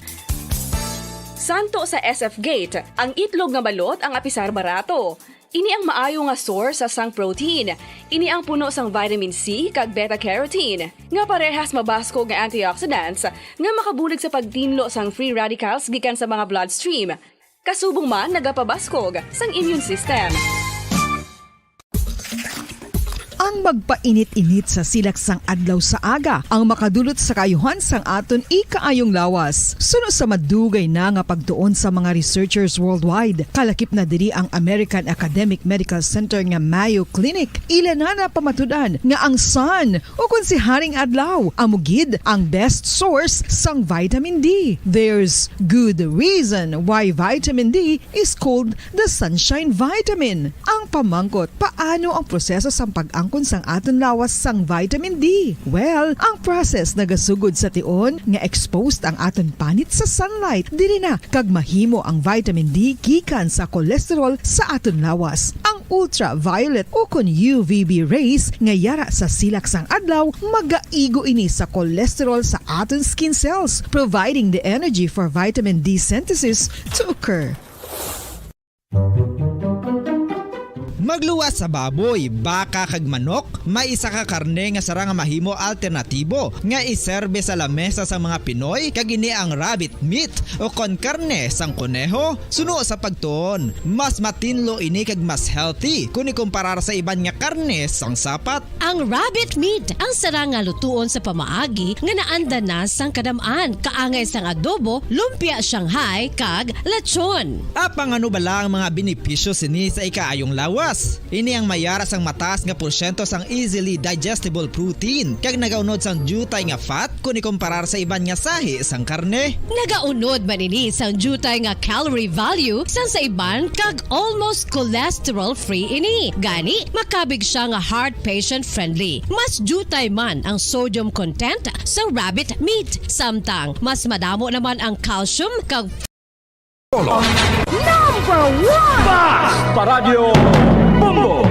Santo sa S F Gate, ang itlog nga balot ang apisar barato. Ini ang maayo nga source sa sang protein. Ini ang puno sang vitamin C kag beta carotene, nga parehas mabaskog nga antioxidants nga makabulig sa pagtinlo sang free radicals gikan sa mga bloodstream. Kasubong man nagapabaskog sang immune system. Ang magpainit-init sa silak sang adlaw sa aga ang makadulot sa kaayuhan sang aton ikaayong lawas. Suno sa madugay na nga pagtuon sa mga researchers worldwide, kalakip na diri ang American Academic Medical Center nga Mayo Clinic. Ila na napamatud-an nga ang sun, o kon si Haring Adlaw, amo gid ang best source sang vitamin D. There's good reason why vitamin D is called the sunshine vitamin. Ang pamangkot, paano ang proseso sang pag-angkon sang aton lawas sang vitamin D? Well, ang process nagasugod sa tion nga exposed ang aton panit sa sunlight. Diri na kag mahimo ang vitamin D gikan sa cholesterol sa aton lawas. Ang ultraviolet o kon U V B rays nga yara sa silak sang adlaw, magaigo ini sa cholesterol sa aton skin cells, providing the energy for vitamin D synthesis to occur. Pagluwas sa baboy, baka kag manok, may isa ka karne nga sarang nga mahimo alternatibo nga iserbe sa lamesa sa mga Pinoy, kag ini ang rabbit meat o kon karne sang koneho. Suno sa pagtuon, mas matinlo ini kag mas healthy kon ikumparar sa iban nga karne sang sapat. Ang rabbit meat ang sarang nga lutuon sa pamaagi nga naanda na sang kadam-an, kaangay sang adobo, lumpia Shanghai, kag lechon. Apang ano bala ang mga benepisyo sini sa ikaayong lawas? Ini ang may ara sang mataas nga porsyento sang easily digestible protein, kag nagaunod sang diutay nga fat kon ikumparar sa iban nga sahi sang karne. Nagaunod man ini sang diutay nga calorie value sang sa iban, kag almost cholesterol-free ini. Gani, makabig siya nga heart patient-friendly. Mas diutay man ang sodium content sa rabbit meat, samtang mas madamo naman ang calcium kag Number one! Basta Radyo Bombo!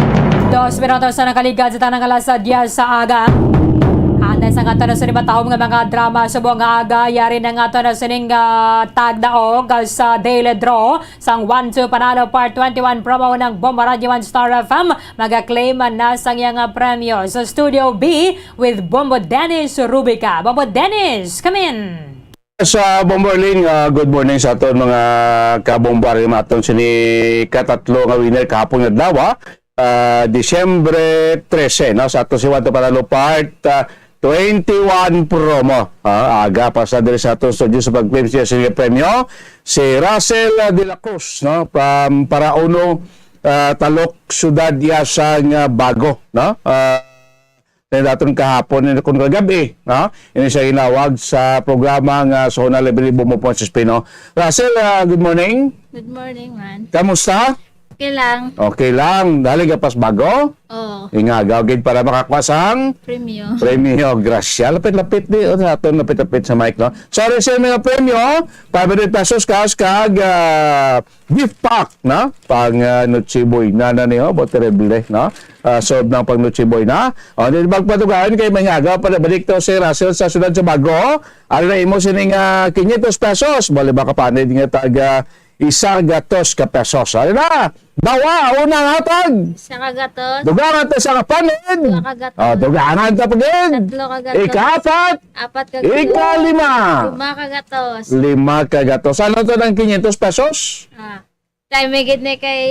Dos minutos na nakaligad sa tanang alas diyes sa aga. Antes ang ato na sini matahom nga mga drama subong nga aga, yari na nga ato na sining, ah, tagdaog sa Daily Draw sang One Two Panalo Part twenty-one promo ng Bombo Radyo One Star F M. Mag-claim na sang iyang, ah, premyo sa Studio B with Bombo Dennis Rubica. Bombo Dennis, come in! Sa Bombo Arlene, ah, good morning sa aton mga kabombo. Ari naton sini katatlo nga winner kahapon nga adlaw, ah, Disyembre trese, no? Sa aton si One Two Panalo Part, ah, twenty-one promo. Ah, aga pa sa diri sa aton studio sa pag-claim siya sa premyo, si Russell, ah, de la Cruz, no? From Parauno, ah, Talok, Siyudad iya sang, ah, Bago, no? Ah, Kaya daton kahapon, eh, kung kagabi, no? Ini siya ginawag sa programa nga sa Una Libre Bombo Ponce Espino. Russell, ah, good morning. Good morning, man. Kamusta? Okay lang. Okay lang. Dali ka pas Bago? Oo. Ingagaw gid para makakuha sang Premyo. Premyo. Grasya. Lapit-lapit di. O, sa aton lapit-lapit sa mic, no? Sorry, sir, mga premyo. Five hundred pesos cash kag, ah, gift pack, no? Pang, ah, Noche Buena na niyo, bo, terrible, no? Ah, solve ng pang Noche Buena. O, di magpatugaan kay may nga aga, para balik to si Russell sa siyudad sa Bago. Ano na imo sining, ah, quinientos pesos? Bali, makapanid nga taga isa gatos ka pesos. Ano na? Dawa, unang hatag. Isa ka gatos. Dugangan to sa kapanid. Dua ka gatos. O, dugangan to pagid. Tatlo ka gatos. Ikaapat. Apat ka gatos. Ikalima. Lima ka gatos. Lima ka gatos. Ano to ng quinientos pesos? Ah. Time may gid ni kay,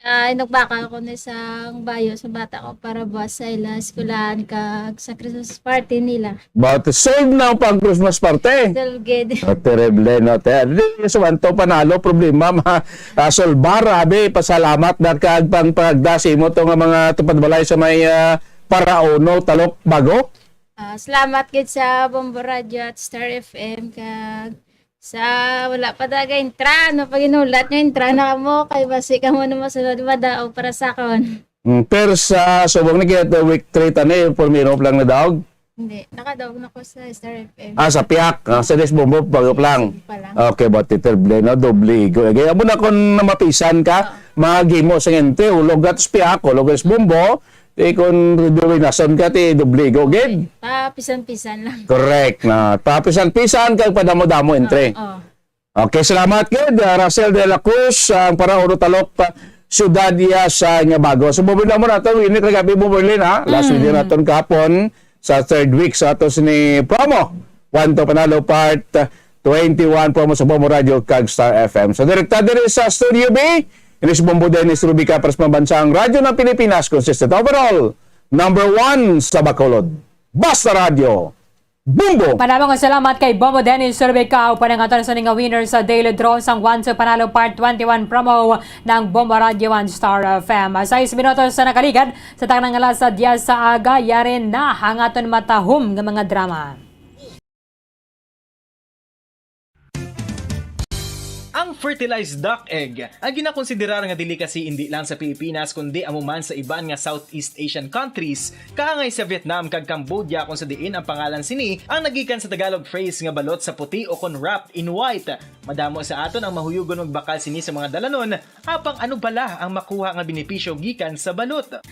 ah, inukbaka ko ni sang bayo sa bata ko para buwas sa ila eskwelahan kag sa Christmas party nila. But solve na ang pang Christmas party. Solve gid. Ah, terrible, no? Te, di, so, anto panalo, problema, ma, ah, solbar, abi, pasalamat na kag pang pagdasi mo to nga mga tupad balay sa may, ah, Parauno, Talok, Bago. Ah, salamat gid sa Bombo Radio at Star F M kag sa wala pa daga intra, no, pag inulat nyo, intra na kamo, kay basi kamo na masunod madaog para sa akon. Mm, per sa subong ni kaya week three tani, purmiro pa lang na daog? Hindi, nakadaog na ko sa Star F M. Ah, sa piyak, ah, sa Des Bombo, pag lang. Sige pa lang. Okay, but terrible, no? Doble igo. Kaya mo na kung namapisan ka, Oo. Maghimo sa ngente, ulog at sa piyak, ulog at sa bombo, di kung duwinason ka, ti doble igo gid. Papisan-pisan lang. Correct na. Papisan-pisan kag padamo-damo entre. Oo, oo. Okay, salamat gid, ah, Russell de la Cruz, ang Parauno Talok, ah, siyudad iya sa nga Bago. So, mobile na mo nato, ini kagabi mo, Merlin, ha? Last Mm. week naton kahapon sa third week sa ato sini promo. One to Panalo Part twenty-one, promo sa Bombo Radio kag Star F M. So, direkta diri sa Studio B, ini si Bombo Dennis Rubica para sa Pambansang Radyo ng Pilipinas, consistent overall, number one sa Bacolod. Basta Radyo, Bombo! Madamo nga salamat kay Bombo Dennis Rubica, upanangaton sa nga winner sa Daily Draw sang One to Panalo Part twenty-one promo ng Bombo Radio One Star F M. Sais minutos sa nakaligad sa tanang alas sa diyes sa aga, yari na ang aton matahom nga mga drama. Ang fertilized duck egg, ang ginakonsiderar nga delicacy indi lang sa Pilipinas, kundi amo man sa iban nga Southeast Asian countries, kaangay sa Vietnam kag Cambodia, kung sa diin ang pangalan sini ang nagikan sa Tagalog phrase nga balot sa puti o kon wrapped in white. Madamo sa aton ang mahuyugon magbakal sini sa mga dalanon, apang ano bala ang makuha nga benepisyo gikan sa balot?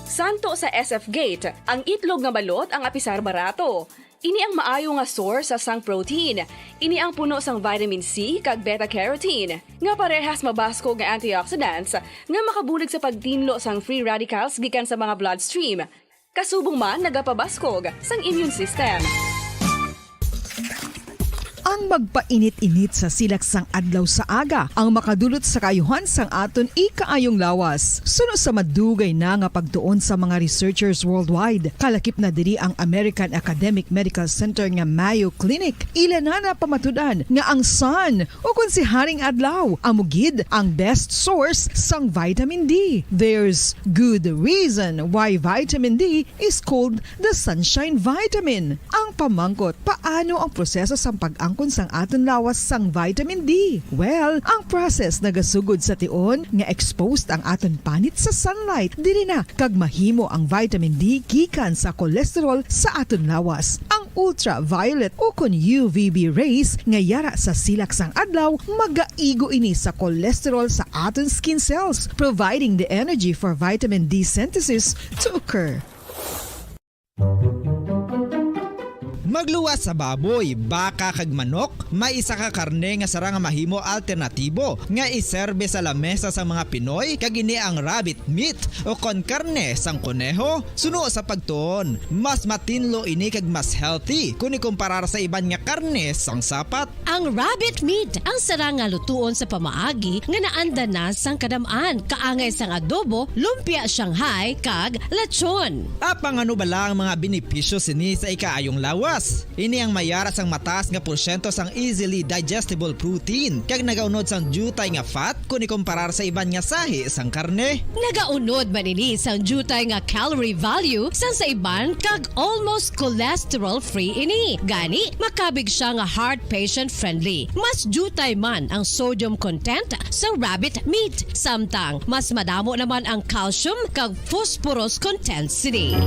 Santo sa S F Gate, ang itlog nga balot ang apisar barato. Ini ang maayo nga source sa sang protein. Ini ang puno sang vitamin C kag beta-carotene, nga parehas mabaskog nga antioxidants nga makabulig sa pagtinlo sang free radicals gikan sa mga bloodstream. Kasubong man nagapabaskog sang immune system. Ang magpainit-init sa silak sang adlaw sa aga ang makadulot sa kaayuhan sang aton ikaayong lawas. Suno sa madugay na nga pagtuon sa mga researchers worldwide, kalakip na diri ang American Academic Medical Center nga Mayo Clinic. Ila na napamatud-an nga ang sun, o kon si Haring Adlaw, amo gid ang best source sang vitamin D. There's good reason why vitamin D is called the sunshine vitamin. Ang pamangkot, paano ang proseso sang pag-angkon sang aton lawas sang vitamin D? Well, ang process nagasugod sa tion nga exposed ang aton panit sa sunlight. Diri na kag mahimo ang vitamin D gikan sa cholesterol sa aton lawas. Ang ultraviolet o kon U V B rays nga yara sa silak sang adlaw magaigo ini sa cholesterol sa aton skin cells, providing the energy for vitamin D synthesis to occur. Magluwas sa baboy, baka kag manok, may isa ka karne nga sara nga mahimo alternatibo nga iserbe sa lamesa sang mga Pinoy, kag ini ang rabbit meat o kon karne sang koneho. Suno sa pagtuon, mas matinlo ini kag mas healthy kon ikumparar sa iban nga karne sang sapat. Ang rabbit meat ang sara nga lutuon sa pamaagi nga naanda na sang kadam-an, kaangay sang adobo, lumpia Shanghai, kag lechon. Apang ano bala ang mga benepisyo sini sa ikaayong lawas? Ini ang may yara sang mataas nga porsyento sang easily digestible protein, kag nagaunod sang diutay nga fat kon ikumparar sa iban nga sahi sang karne. Nagaunod man ini sang diutay nga calorie value sang sa iban kag almost cholesterol-free ini. Gani, makabig sia nga heart patient-friendly. Mas diutay man ang sodium content sang rabbit meat, samtang mas madamo naman ang calcium kag phosphorus content sini.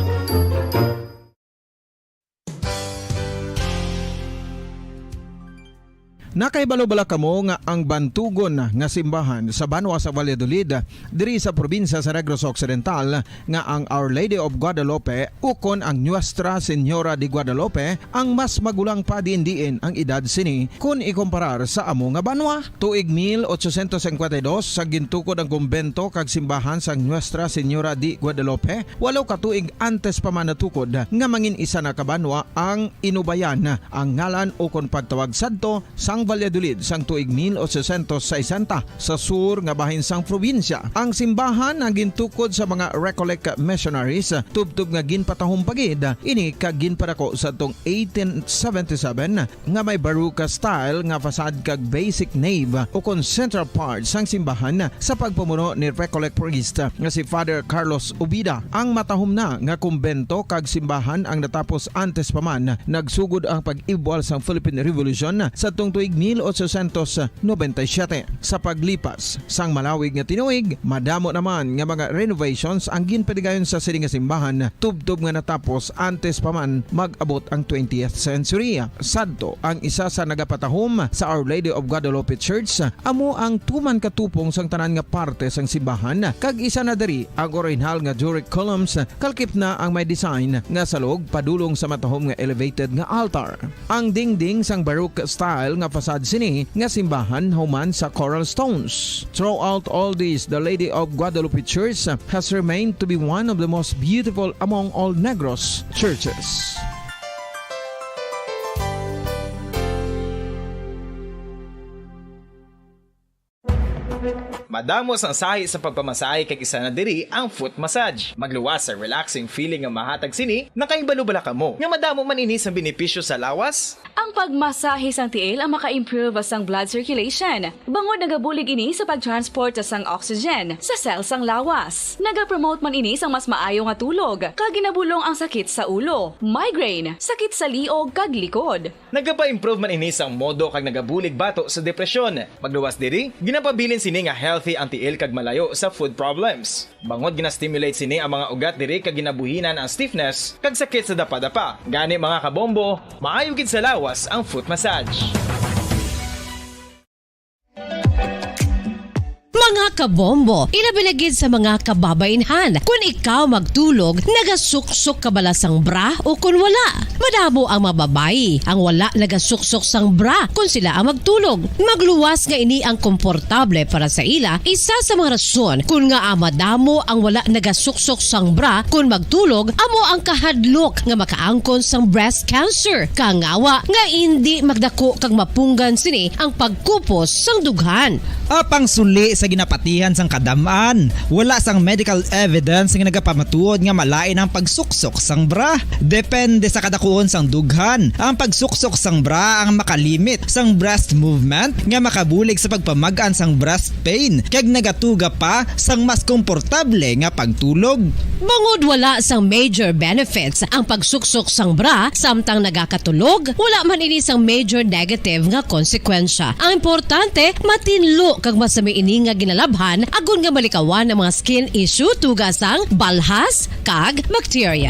Nakahibalo bala kamo nga ang bantugon nga simbahan sa banwa sa Valladolid, diri sa probinsya sa Negros Occidental, nga ang Our Lady of Guadalupe ukon ang Nuestra Señora de Guadalupe ang mas magulang pa diin-diin ang edad sini kon ikumparar sa amo nga banwa? Tuig mil otsosyentos singkwenta y dos sa gintukod ang kumbento kag simbahan sang Nuestra Señora de Guadalupe, walo ka tuig antes pa man natukod nga mangin isa na ka banwa ang Inubayan, ang ngalan ukon pagtawag sadto sang Valladolid sang tuig mil otsosyentos sesenta sa sur nga bahin sang probinsya. Ang simbahan ang gintukod sa mga Recollect missionaries, tubtob nga ginpatahom pa gid ini kag ginpadako sadtong eighteen seventy-seven, nga may Baroque style nga facade kag basic nave ukon central part sang simbahan sa pagpamuno ni Recollect priest nga si Father Carlos Ubida. Ang matahom na nga kumbento kag simbahan ang natapos antes pa man nagsugod ang pag-ibwal sang Philippine Revolution sadtong tuig mil otsosyentos nobenta y siyete. Sa paglipas sang malawig nga tinuig, madamo naman nga mga renovations ang ginpadigayon sa sini nga simbahan, tubtob nga natapos antes pa man mag-abot ang twentieth century. Sadto, ang isa sa nagapatahom sa Our Lady of Guadalupe Church amo ang tuman ka tupong sang tanan nga parte sang simbahan, kag isa na diri ang orihinal nga Doric columns, kalakip na ang may design nga salog padulong sa matahom nga elevated nga altar. Ang dingding sang Baroque style nga facade sini nga simbahan human sa coral stones. Throughout all this, the Lady of Guadalupe Church has remained to be one of the most beautiful among all Negros churches. Madamo sang sahi sa pagpamasahe kag isa na diri ang foot massage. Magluwas sa relaxing feeling nga mahatag sini, nakahibalo bala kamo nga madamo man ini sang benepisyo sa lawas? Ang pagmasahe sang tiil ang maka-improve sang blood circulation, bangod nagabulig ini sa pag-transport sang oxygen sa cell sang lawas. Nagapromote man ini sang mas maayo nga tulog, kag ginabulong ang sakit sa ulo, migraine, sakit sa liog, kag likod. Nagapa-improve man ini sang modo kag nagabulig bato sa depresyon. Pagluwas diri, ginapabilin sini nga healthy ang tiil kag malayo sa food problems. Bangod gina-stimulate sini ang mga ugat diri kag ginabuhinan ang stiffness kag sakit sa dapadapa. Gani, mga kabombo, maayo gid sa lawas ang foot massage. Mga Kabombo, ilabi na gid sa mga kababainhan. Kun ikaw magtulog, nagasuksok ka bala sang bra o kun wala? Madamo ang mga babayi ang wala nagasuksok sang bra kun sila ang magtulog. Magluwas nga ini ang komportable para sa ila, isa sa mga rason kun ngaa madamo ang wala nagasuksok sang bra kun magtulog, amo ang kahadlok nga makaangkon sang breast cancer. Kangawa nga indi magdako kag mapunggan sini ang pagkupos sang dughan. Apang suli sa ginapatihan sang kadam-an, wala sang medical evidence nga nagapamatuod nga malain ang pagsuksok sang bra. Depende sa kadakuon sang dughan, ang pagsuksok sang bra ang makalimit sang breast movement nga makabulig sa pagpamag-an sang breast pain kag nagatuga pa sang mas komportable nga pagtulog. Bangod wala sang major benefits ang pagsuksok sang bra samtang nagakatulog, wala man ini sang major negative nga konsekwensya. Ang importante, matinlo kag masami ini nga ginalabhan agod nga malikawan ang mga skin issue, tuga sang balhas kag bakterya.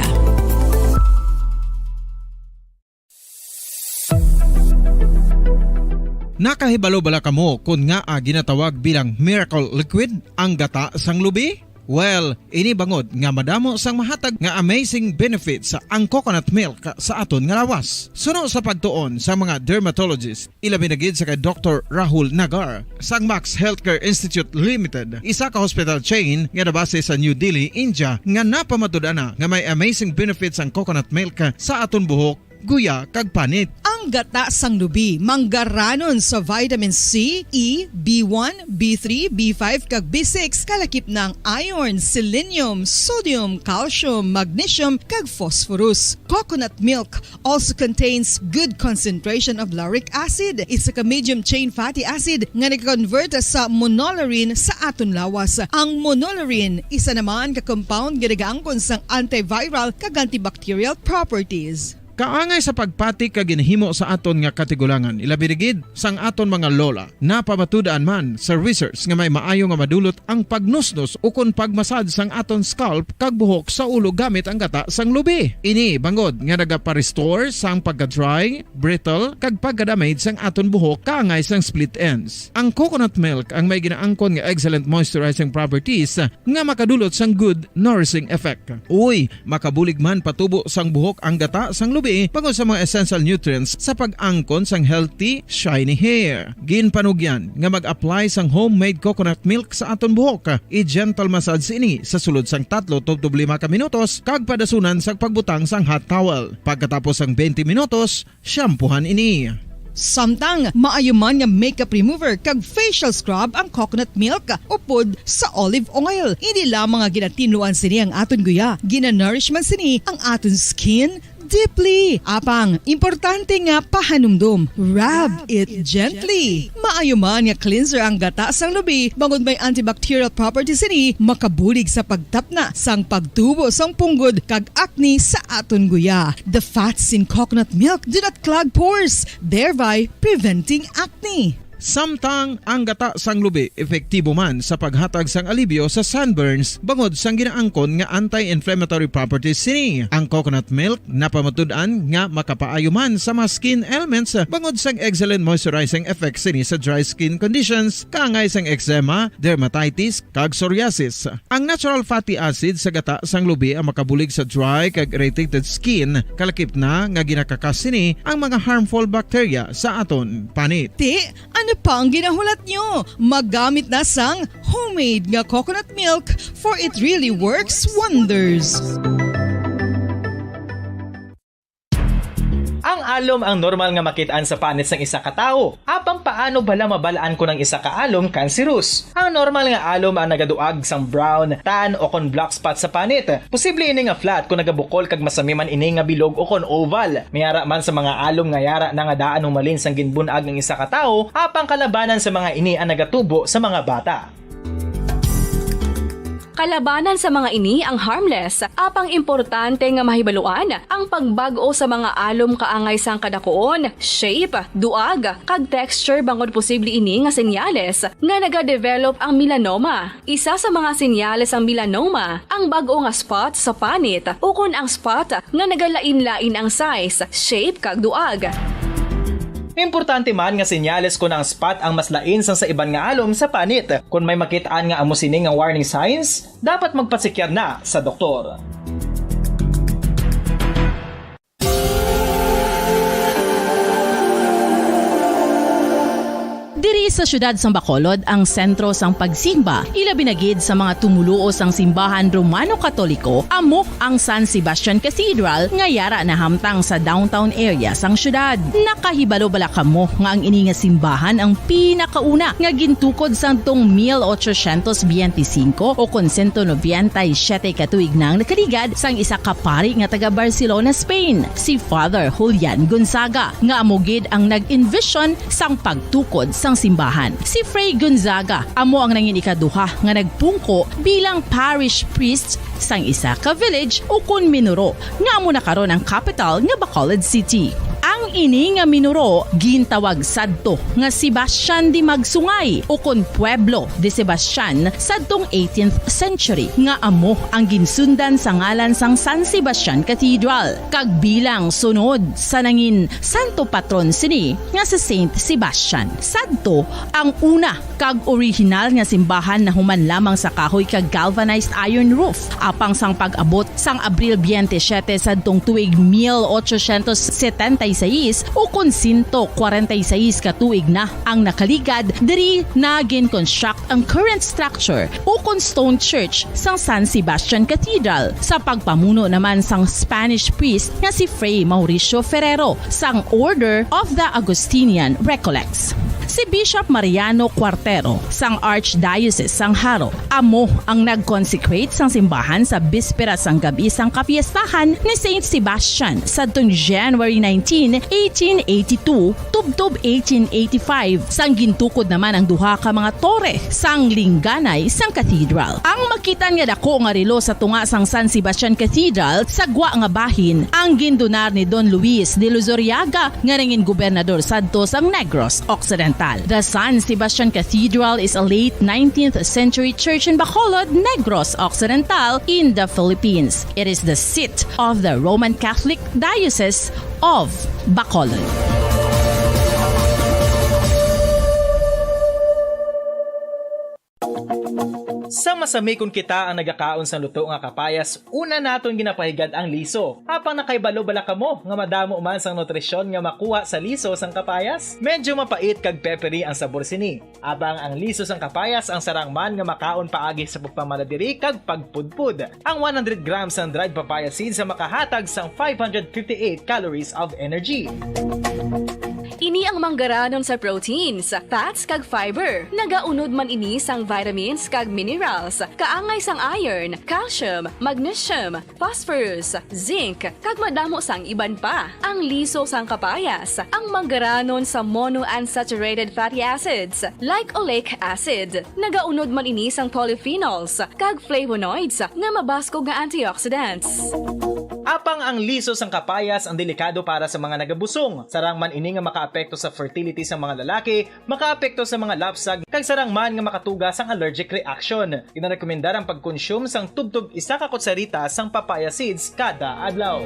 Nakahibalo bala kamo kon ngaa ginatawag bilang miracle liquid ang gata sang lubi? Well, ini bangod nga madamo sang mahatag nga amazing benefits ang coconut milk sa aton nga lawas. Suno sa pagtuon sa mga dermatologist, ilabi na gid sa kay Doktor Rahul Nagar sang Max Healthcare Institute Limited, isa ka hospital chain nga nabase sa New Delhi, India, nga napamatud-an na nga may amazing benefits ang coconut milk sa aton buhok, guya, kag panit. Ang gata sang lubi manggaranon sa vitamin C, E, B one, B three, B five, kag B six, kalakip na ang iron, selenium, sodium, calcium, magnesium, kag phosphorus. Coconut milk also contains good concentration of lauric acid, isa ka medium chain fatty acid nga nag-convert sa monolaurin sa aton lawas. Ang monolaurin isa naman ka compound nga nagaangkon sang antiviral kag antibacterial properties. Kaangay sa pagpati kag ginahimo sa aton nga katigulangan, ilabi na gid sang aton mga lola. Napamatud-an man sa research nga may maayo nga madulot ang pagnusnos ukon pagmasad sang aton scalp kag buhok sa ulo gamit ang gata sang lubi. Ini bangod nga nagapa-restore sang pagka-dry, brittle, kag pagka-damage sang aton buhok kaangay sang split ends. Ang coconut milk ang may ginaangkon nga excellent moisturizing properties nga makadulot sang good nourishing effect. Uy, makabulig man patubo sang buhok ang gata sang lubi bangod sa mga essential nutrients sa pag-angkon sang healthy, shiny hair. Ginpanugyan nga mag-apply sang homemade coconut milk sa aton buhok. I-gentle massage ini sa sulod sang tatlo tubtob lima ka minutos kag padasunan sang pagbutang sang hot towel. Pagkatapos sang twenty minutos, shampoohan ini. Samtang maayo man nga makeup remover kag facial scrub ang coconut milk upod sa olive oil. Hindi lamang nga ginatinluan sini ang aton guya, ginanourish man sini ang aton skin deeply. Apang, importante nga pahanumdom, rub it gently. Maayo man nga cleanser ang gata sang lubi, bangod may antibacterial properties sini, makabulig sa pagtapna sang pagtubo sang punggod kag acne sa aton guya. The fats in coconut milk do not clog pores, thereby preventing acne. Samtang ang gata sang lubi epektibo man sa paghatag sang alibyo sa sunburns bangod sang ginaangkon nga anti-inflammatory properties sini. Ang coconut milk napamatud-an nga makapaayo man sa mga skin ailments bangod sang excellent moisturizing effect sini sa dry skin conditions, kaangay sang eczema, dermatitis, kag psoriasis. Ang natural fatty acid sa gata sang lubi ang makabulig sa dry kag irritated skin, kalakip na nga ginakakas sini ang mga harmful bacteria sa aton panit. Ti, ano pa ang ginahulat nyo? Magamit na sang homemade nga coconut milk, for it really works wonders. Ang alom ang normal nga makit-an sa panit sang isa ka tawo. Apang paano bala mabal-an kon ang isa ka alom kanserus? Ang normal nga alom ang nagaduag sang brown, tan, o kon black spot sa panit. Posible ini nga flat kon nagabukol kag masami man ini nga bilog o kon oval. May ara man sa mga alom nga yara na nga daan humalin sang ginbun-ag ang isa ka tawo, apang kalabanan sa mga ini ang nagatubo sa mga bata. Kalabanan sa mga ini ang harmless, apang importante nga mahibaluan ang pagbag-o sa mga alom kaangay sang kadakuon, shape, duag, kag texture bangod posible ini nga senyales nga nagadevelop ang melanoma. Isa sa mga senyales sang melanoma ang bag-o nga spot sa panit ukon ang spot nga nagalain-lain ang size, shape, kag duag. Importante man nga senyales kon ang spot ang mas lain sang sa iban nga alom sa panit. Kon may makit-an nga amo sini nga warning signs, dapat magpasekyar na sa doktor. Diri sa siyudad sang Bacolod ang sentro sang pagsimba, ilabi na gid sa mga tumoluo sang simbahan Romano-Katoliko, amo ang San Sebastian Cathedral nga yara nahamtang sa downtown area sang siyudad. Nakahibalo bala kamo nga ang ini nga simbahan ang pinakauna nga gintukod sadtong mil ochocientos biyente singko o kon sento nobenta y siyete ka tuig na ang nakaligad sang isa ka pari nga taga Barcelona, Spain, si Father Julian Gonzaga, nga amo gid ang nag-envision sang pagtukod sang simbahan. Si Fray Gonzaga amo ang nangin ikaduha nga nagpungko bilang parish priest sang isa ka village ukon minuro nga amo na karon ang kapital nga Bacolod City. Ang ini nga minuro gintawag sadto nga Sebastian de Magsungay ukon Pueblo de Sebastian sadtong eighteenth century, nga amo ang ginsundan sa ngalan sang San Sebastian Cathedral, kag bilang sunod sa nangin santo patron sini nga si Saint Sebastian. Sadto ang una kag orihinal nga simbahan nahuman lamang sa kahoy kag galvanized iron roof, apang sang pag-abot sang Abril twenty-seven sadtong tuig mil ochocientos setenta y seis, ukon sento kwarenta y seis ka tuig na ang nakaligad, diri na gin-construct ang current structure ukon stone church sang San Sebastian Cathedral, sa pagpamuno naman sang Spanish priest nga si Fray Mauricio Ferrero sang Order of the Augustinian Recollects. Si Bishop Mariano Cuartero sang Archdiocese sang Jaro amo ang nag-consecrate sang simbahan sa bispera sang gab-i sang kapiestahan ni Saint Sebastian sadtong January nineteen, eighteen eighty-two, tubtob eighteen eighty-five, sang gintukod naman ang duha ka mga tore sang lingganay sang cathedral. Ang makitan nga dako nga relo sa tunga sang San Sebastian Cathedral sa gwa nga bahin ang gindonar ni Don Luis de Luzuriaga, nga nangin gobernador sadto sang Negros Occidental. The San Sebastian Cathedral is a late nineteenth century church in Bacolod, Negros Occidental, in the Philippines. It is the seat of the Roman Catholic Diocese of Bacolod. Sa masami kon kita ang nagakaon sang luto nga kapayas, una naton ginapahigad ang liso. Apang nakahibalo bala kamo nga madamo man sang nutrisyon nga makuha sa liso sang kapayas? Medyo mapait kag peppery ang sabor sini. Apang ang liso sang kapayas ang sarang man nga makaon paagi sa pagpamala diri kag pagpudpod. Ang one hundred grams sang dried papaya seeds ang makahatag sang five hundred fifty-eight calories of energy. Ini ang manggaranon sa proteins, fats, kag fiber. Nagaunod man ini sang vitamins kag minerals, kaangay sang iron, calcium, magnesium, phosphorus, zinc, kag madamo sang iban pa. Ang liso sang kapayas, ang manggaranon sa monounsaturated fatty acids, like oleic acid. Nagaunod man ini sang polyphenols kag flavonoids nga mabaskog nga antioxidants. Apang ang liso sang kapayas ang delikado para sa mga nagabusong. Sarang man ini nga makaapekto sa fertility sa mga lalaki, makaapekto sa mga lapsag, kag sarang man nga makatuga sang allergic reaction. Ginarekomendar ang pagkonsume sang tubtob isa ka kutsarita sang papaya seeds kada adlaw.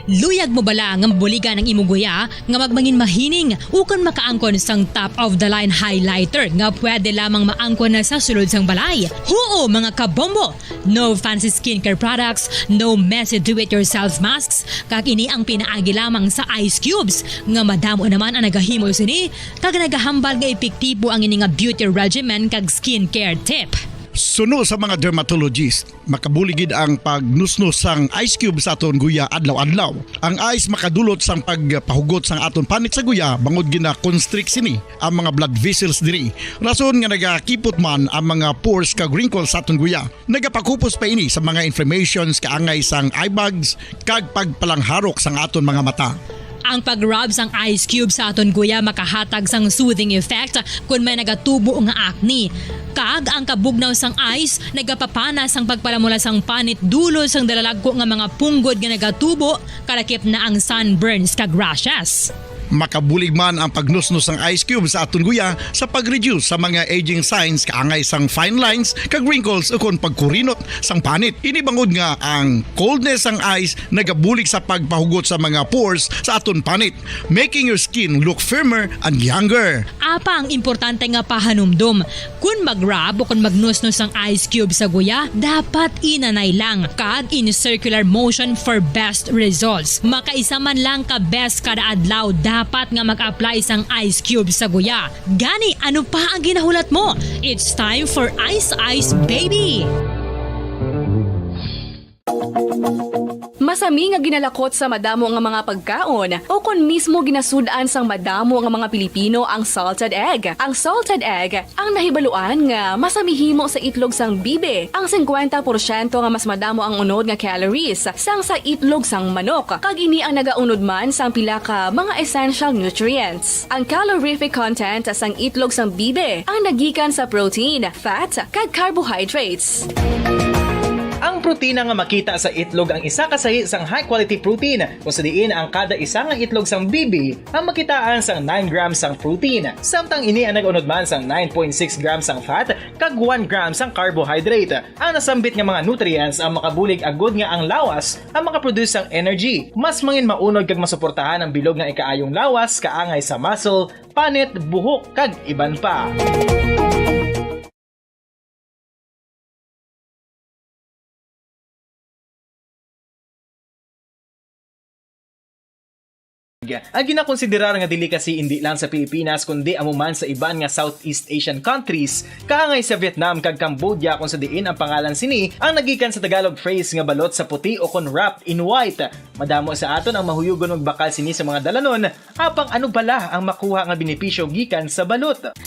Luyag mo bala nga mabuligan ang imo guya nga magmangin mahining ukon makaangkon sang top of the line highlighter nga pwede lamang maangkon na sa sulod sang balay? Huo, mga kabombo! No fancy skincare products, no messy do-it-yourself masks, kag ini ang pinaagi lamang sa ice cubes, nga madamo naman ang nagahimo sini, kag nagahambal nga epektibo ang ini nga beauty regimen kag skincare tip. Suno sa mga dermatologist, makabulig gid ang pagnusnos sang ice cube sa aton guya adlaw-adlaw. Ang ice makadulot sang pagpahugot sang aton panit sa guya, bangod gina-constrict sini ang mga blood vessels diri, rason nga nagakipot man ang mga pores kag wrinkles sa aton guya. Nagapakupos pa ini sa mga inflammations kaangay sang eye bags kag pagpalangharok sang aton mga mata. Ang pag-rub sang ice cube sa aton guya makahatag sang soothing effect kon may nagatubo nga acne. Kag ang kabugnaw sang ice nagapapana sang pagpalamula sang panit dulot sang dalalagko nga mga punggod nga nagatubo, kalakip na ang sunburns kag rashes. Makabulig man ang pagnusnos sang ice cube sa aton guya sa pag-reduce sa mga aging signs kaangay sang fine lines kag wrinkles ukon pagkurinot sang panit. Ini bangod nga ang coldness sang ice nagabulig sa pagpahugot sa mga pores sa aton panit, making your skin look firmer and younger. Apa ang importante nga pahanumdom? Kon mag-rub o kon magnusnos ang ice cube sa guya, dapat inanay lang kag in circular motion for best results. Makaisa man lang ka beses kada adlaw dapat nga mag-apply sang ice cube sa guya. Gani, ano pa ang ginahulat mo? It's time for Ice Ice Baby! Masami nga ginalakot sa madamo nga mga pagkaon, o kon mismo ginasud-an sang madamo nga mga Pilipino ang salted egg. Ang salted egg ang nahibaluan nga masami himo sa itlog sang bibi, ang singkwenta porsyento nga mas madamo ang unod nga calories sang sa itlog sang manok, kag ini ang nagaunod man sang pila ka mga essential nutrients. Ang calorific content sang itlog sang bibi ang nagikan sa protein, fat, kag carbohydrates. Ang protina nga makita sa itlog ang isa ka sahi sang high-quality protein, kung sa diin ang kada isa nga itlog sang bibi ang makitaan sang nine grams sang protein, samtang ini ang nag-unod man sang nine point six grams sang fat kag one gram sang carbohydrate. Ang nasambit nga mga nutrients ang makabulig agud nga ang lawas ang makaproduce sang energy. Mas mangin maunod kag masuportahan ang bilog nga ikaayong lawas kaangay sa muscle, panit, buhok, kag iban pa. Ang ginakonsiderar nga delicacy indi lang sa Pilipinas kundi amo man sa iban nga Southeast Asian countries, kaangay sa Vietnam kag Cambodia, kung sa diin ang pangalan sini ang nagikan sa Tagalog phrase nga balot sa puti o kon wrapped in white. Madamo sa aton ang mahuyugon magbakal sini sa mga dalanon, apang ano bala ang makuha nga benepisyo gikan sa balot?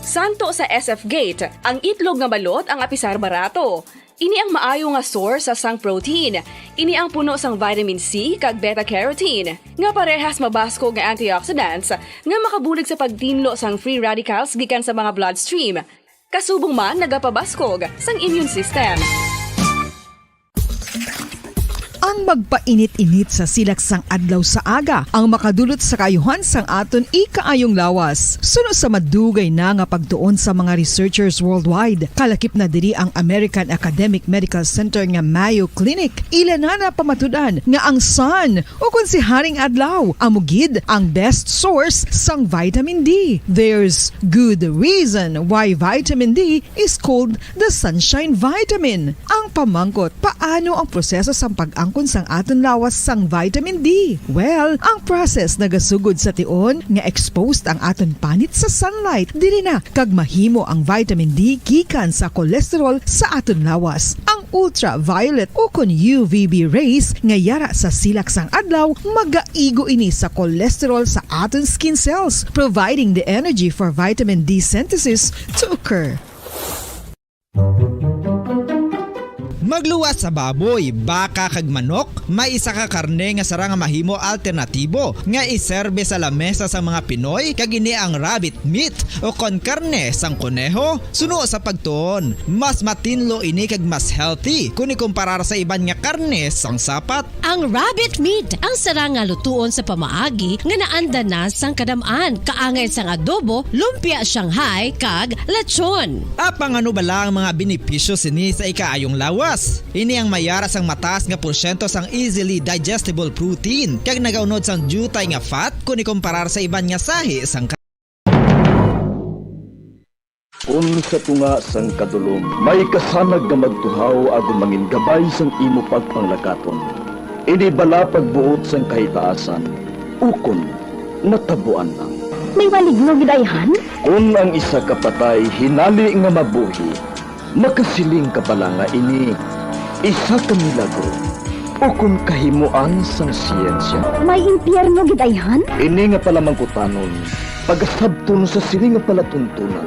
Santo sa S F Gate, ang itlog nga balot ang apisar barato. Ini ang maayo nga source sang protein. Ini ang puno sang vitamin C kag beta-carotene, nga parehas mabaskog nga antioxidants nga makabulig sa pagtinlo sang free radicals gikan sa mga bloodstream. Kasubong man nagapabaskog sang immune system. Ang magpainit-init sa silak sang adlaw sa aga ang makadulot sa kaayuhan sang aton ikaayong lawas. Suno sa madugay na nga pagtuon sa mga researchers worldwide, kalakip na diri ang American Academic Medical Center nga Mayo Clinic, ila na napamatud-an nga ang sun, ukon si Haring Adlaw, amo gid ang best source sang vitamin D. There's good reason why vitamin D is called the sunshine vitamin. Ang pamangkot, paano ang proseso sang pag-angkon sang aton lawas sang vitamin D? Well, ang process nagasugod sa tion nga exposed ang aton panit sa sunlight, diri na kag mahimo ang vitamin D gikan sa cholesterol sa aton lawas. Ang ultraviolet ukon U V B rays nga yara sa silak sang adlaw magaigo ini sa cholesterol sa aton skin cells, providing the energy for vitamin D synthesis to occur. Magluwas sa baboy, baka kag manok, may isa ka karne nga sarang nga mahimo alternatibo nga iserbe sa lamesa sang mga Pinoy, kag ini ang rabbit meat ukon karne sang koneho. Suno sa pagtuon, mas matinlo ini kag mas healthy kon ikumparar sa iban nga karne sang sapat. Ang rabbit meat ang sarang nga lutuon sa pamaagi nga naanda na sang kadam-an, kaangay sang adobo, lumpia Shanghai, kag lechon. Apang ano bala ang mga benepisyo sini sa ikaayong lawas? Ini ang mayara sang mataas nga porsyento sang easily digestible protein kag nagaunod sang diutay nga fat kon ikumparar sa iban nga sahi sang Kon sa tunga sang kadulom may kasanag nga magtuhaw agud mangin gabay sang imo pagpanglakaton, ini bala pagbuot sang kahitaasan, ukon natabuan lang. May maligno gid ayhan? Kon ang isa ka patay hinali nga mabuhi, makasiling ka bala nga ini isa ka milagro ukon kahimoan sang siyensya? May impyerno gid ayhan? Ini nga palamangkutanon pagasabton sa sini nga palatuntunan.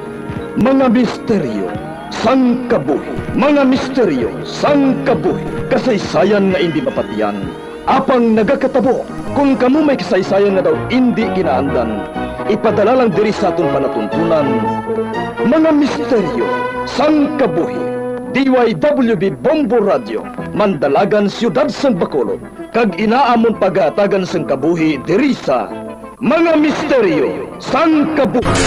Mga misteryo sang kabuhi. Mga misteryo sang kabuhi. Kasaysayan nga indi mapatian, apang nagakatabo. Kon kamo may kasaysayan nga daw indi kinaandan, ipadala lang diri sa aton palatuntunan. Mga misteryo sang kabuhi. D Y W B Bombo Radio, Mandalagan, Siyudad sang Bacolod, kag inaamon pagatagan sang kabuhi diri sa Mga Misteryo sang Kabuhi.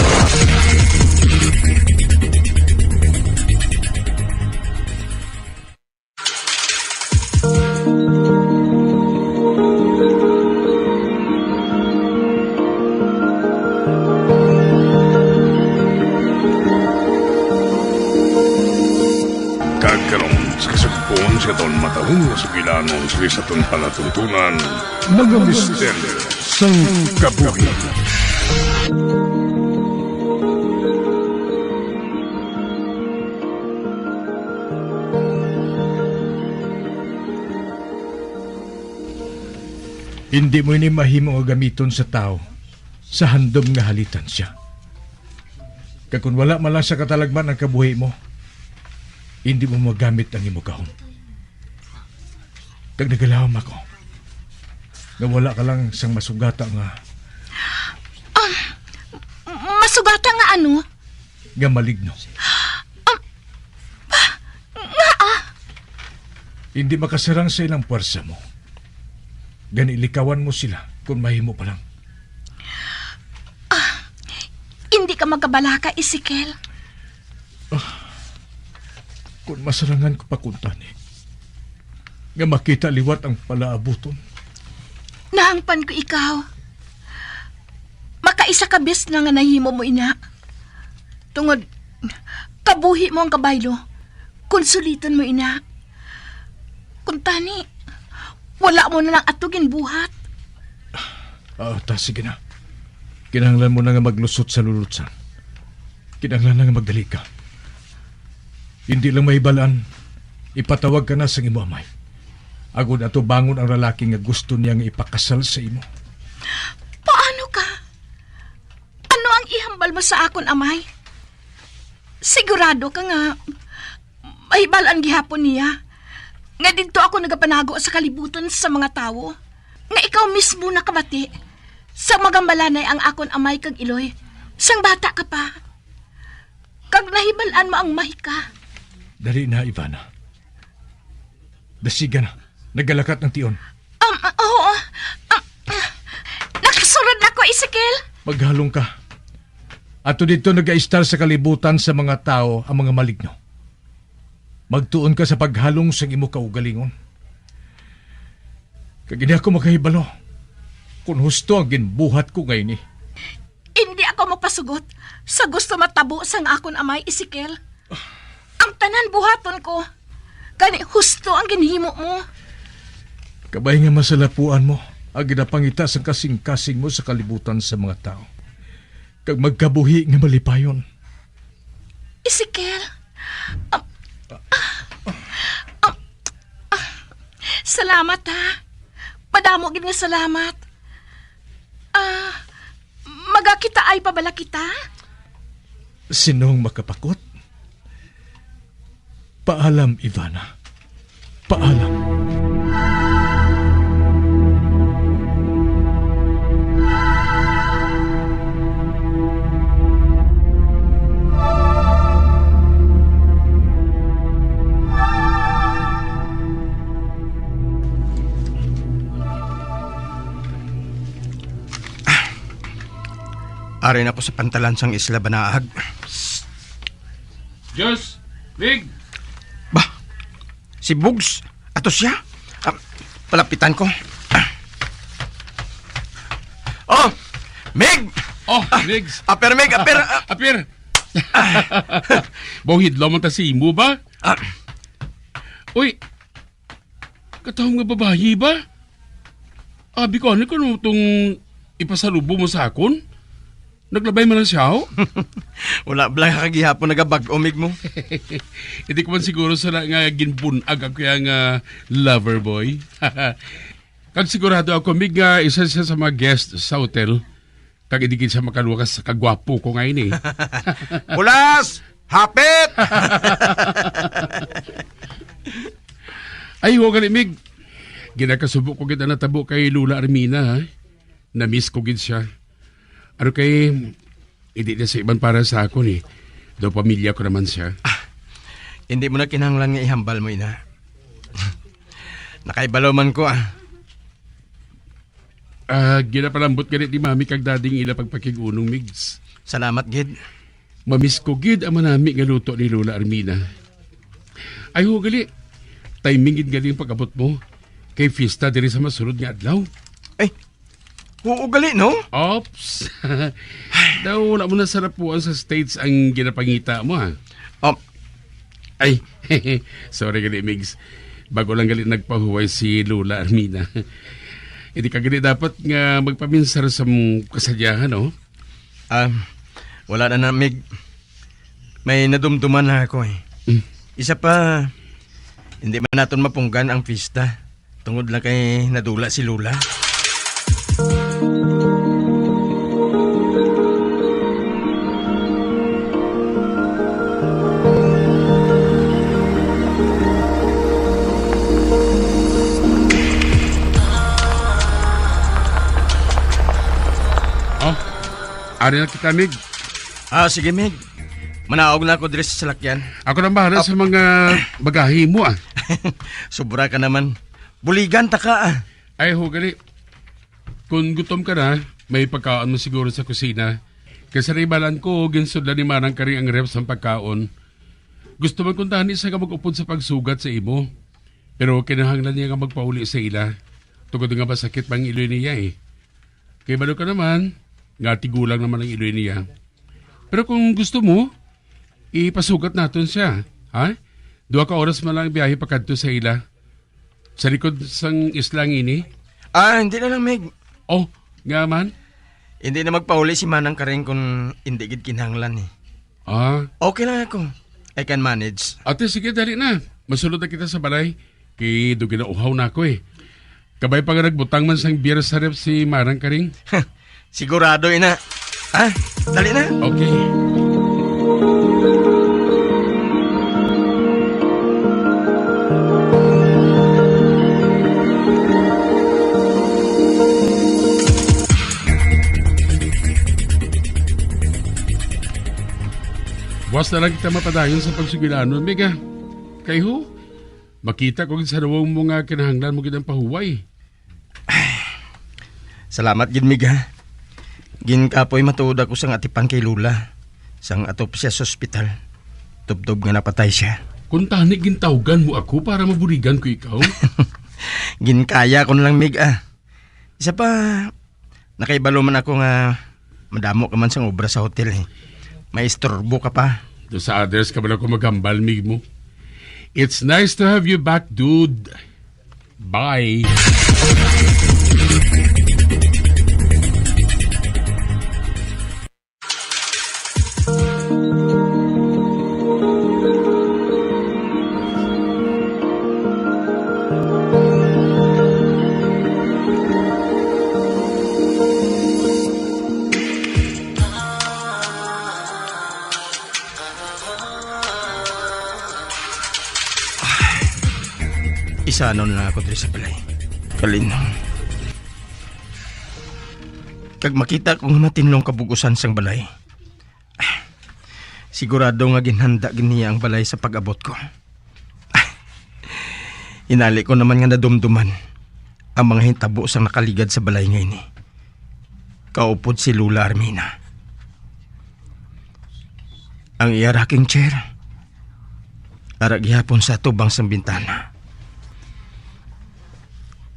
Kag karon, sa kasugpon sa aton matalom nga sugilanon sa aton palatuntunan, Mga Misteryo sang Kabuhi. Hindi mo ini mahimo nga gamiton sa tawo sa handom nga halitan sia. Kag kon wala man lang sa katalagman ang kabuhi mo, hindi mo magamit ang imo gahom. Kag nagalawom ako nga wala ka lang sang masugata nga Ah, masugata nga ano? Nga maligno. Ah, nga, ah. Hindi makasarang sa ilang puwersa mo. Gani, likawan mo sila kon mahimo pa lang. Ah, hindi ka magkabalaka, Ezekiel. Ah, kon masarangan ko pa kuntani, nga makita liwat ang palaabuton. Nahangpan ko ikaw. Makaisa ka bes na nga nahimo mo ina. Tungod, kabuhi mo ang kabaylo. Konsuliton mo ina. Kuntani, wala mo na lang ato ginbuhat. Ah, ta, sige na. Kinahanglan mo na nga maglusot sa lulutsan. Kinahanglan na nga magdali ka. Hindi lang mahibal-an, ipatawag ka na sang imo amay. Agod atubangon ang lalaki nga gusto niya nga ipakasal sa imo. Paano ka? Ano ang ihambal mo sa akon amay? Sigurado ka nga mahibal-an gihapon niya nga didto ako nagapanago sa kalibutan sa mga tawo, nga ikaw mismo nakabati sa magamalanay ang akon amay kag iloy sang bata ka pa, kag nahibal-an mo ang mahika. Dali na, Ivana. Dasiga na. Nagalakat ang tion. Um, oo. Um, nakasulod na ko, Ezekiel. Maghalong ka. Ato didto nagaistar sa kalibutan sa mga tawo ang mga maligno. Magtuon ka sa paghalong sang imo kaugalingon. Kag hindi ako makahibalo kon husto ang ginbuhat ko nga ini. Hindi ako magpasugot sa gusto matabo sang akon amay, Ezekiel. Ang tanan buhaton ko, gani husto ang ginhimo mo. Kabay nga masalapuan mo ang ginapangita sang kasing-kasing mo sa kalibutan sa mga tawo, kag magkabuhi nga malipayon. Ezekiel, ah, ah, ah, ah, salamat, ha. Madamo gid nga salamat. Ah, magakitaay pa bala kita? Sinong makapakot? Paalam, Ivana. Paalam. Ari na ko sa pantalan sang Isla Banaag. Diyos, Mig! Bah, si Bugs, ato siya. Ah, palapitan ko. Ah. Oh, Mig! Oh, Ah, Migs! Aper, Mig, aper, ah. Aper! Bawhid lamang ta sa imo ba? Ah. Uy, katahom nga babayi ba? Abi ko, ano kuno tong ipasalubong mo sa akon? Naglabay man lang siya, ho? Wala bala ka gihapon nagabag-o, Mig mo. Hindi ko man siguro sala nga ginbunag ako yang, ah, lover boy. Kag sigurado ako, Mig, nga isa siya sa mga guest sa hotel. Kag hindi gid siya makaluwas sa kagwapo ko nga ini. Pulas! Hapit! Ay, wa gani, Mig. Ginakasubo ko gid ang natabo kay Lola Armina, ha? Na-miss ko gid siya. Ano kay, hindi na sa iban para sa akon, eh. Daw pamilya ko naman siya. Ah, Hindi mo na kinahanglan nga ihambal mo ina. Nakaibalo man ko, ah. Ah, ginapalambot gani ni Mami kag Daddy ang ila pagpakig-unong, Migs. Salamat gid. Mamiss ko gid ang manami nga luto ni Lola Armina. Ay, ho, gali. Timing gid gali ang pag-abot mo. Kay fiesta diri sa masunod nga adlaw. Ay, oo gali, no? Ops. Daw wala mo na sarapuan sa States ang ginapangita mo, ha? Um, Ay, sorry gali, Migs. Bago lang gali nagpahuway si Lola Armina. Hindi ka gali dapat nga magpaminsar sa mong kasadyahan, no? Ah, wala na na, Mig. May nadumduman na ako, eh. Mm. Isa pa, hindi man naton mapunggan ang pista tungod lang kay nadula si Lola. Oh, ari na kita, Mig. Ah, sige, Mig. Manaog na ako diri sa salakyan. Ako nang bahala sa mga bagahe mo, ah. Sobra ka naman. Buligan ta ka, ah. Ay, ho, gali. Kung gutom ka na, may pagkaon mo siguro sa kusina. Kay sa ribalan ko, ginsudlan ni Manang Karing ang ref sang pagkaon. Gusto man kuntani siya nga mag-upod sa pagsugat sa imo. Pero kinahanglan niya nga magpauli sa ila. Tungod nga masakit pa ang iloy niya, eh. Kay balo ka naman, nga tigulang naman ang iloy niya. Pero kung gusto mo, ipasugat naton siya, ha? Duha ka oras man lang ang biyahe pakadto sa ila. Sa likod sang isla ngini? Ah, hindi na lang, Meg. Oh, nga man? Hindi na magpauli si Manang Karing kung hindi gid kinahanglan, eh. Ah. Okay lang ako. I can manage. Ate, sige, dali na. Masulod na kita sa balay. Kay do ginauhaw na ako, eh. Kabay pa nga nagbutang man sang beer sa ref si Manang Karing. Sigurado, ina. Ah, dali na. Okay. Buwas na lang kita mapadayon sa pagsugilanon, Miga. Kay ho, makita ko gid sa nawong mo nga kinahanglan mo gid ang pahuway. Salamat gid, Mig, ha. Ginkapoy matuod ako sang atipan kay Lola, sang atop siya sa ospital. Tubtob nga napatay siya. Kung tani gintawgan mo ako para mabuligan ko ikaw? Ginkaya ko na lang, Mig, ah. Isa pa, nakaibalo man ako nga madamo ka man sang obra sa hotel, eh. Maistorbo ka pa. Do sa others ka man ako maghambal, Mig mo. It's nice to have you back, dude. Bye. Isanon lang ako diri sa balay. Kalinong. Kag makita ko nga matinlong kabug-usan sang balay. Sigurado nga ginhanda gid niya ang balay sa pag-abot ko. Hinali ko naman nga nadumduman ang mga hitabo sang nakaligad sa balay nga ini. Kaupod si Lola Armina. Ang iya rocking chair, ara gihapon sa tubang sang bintana.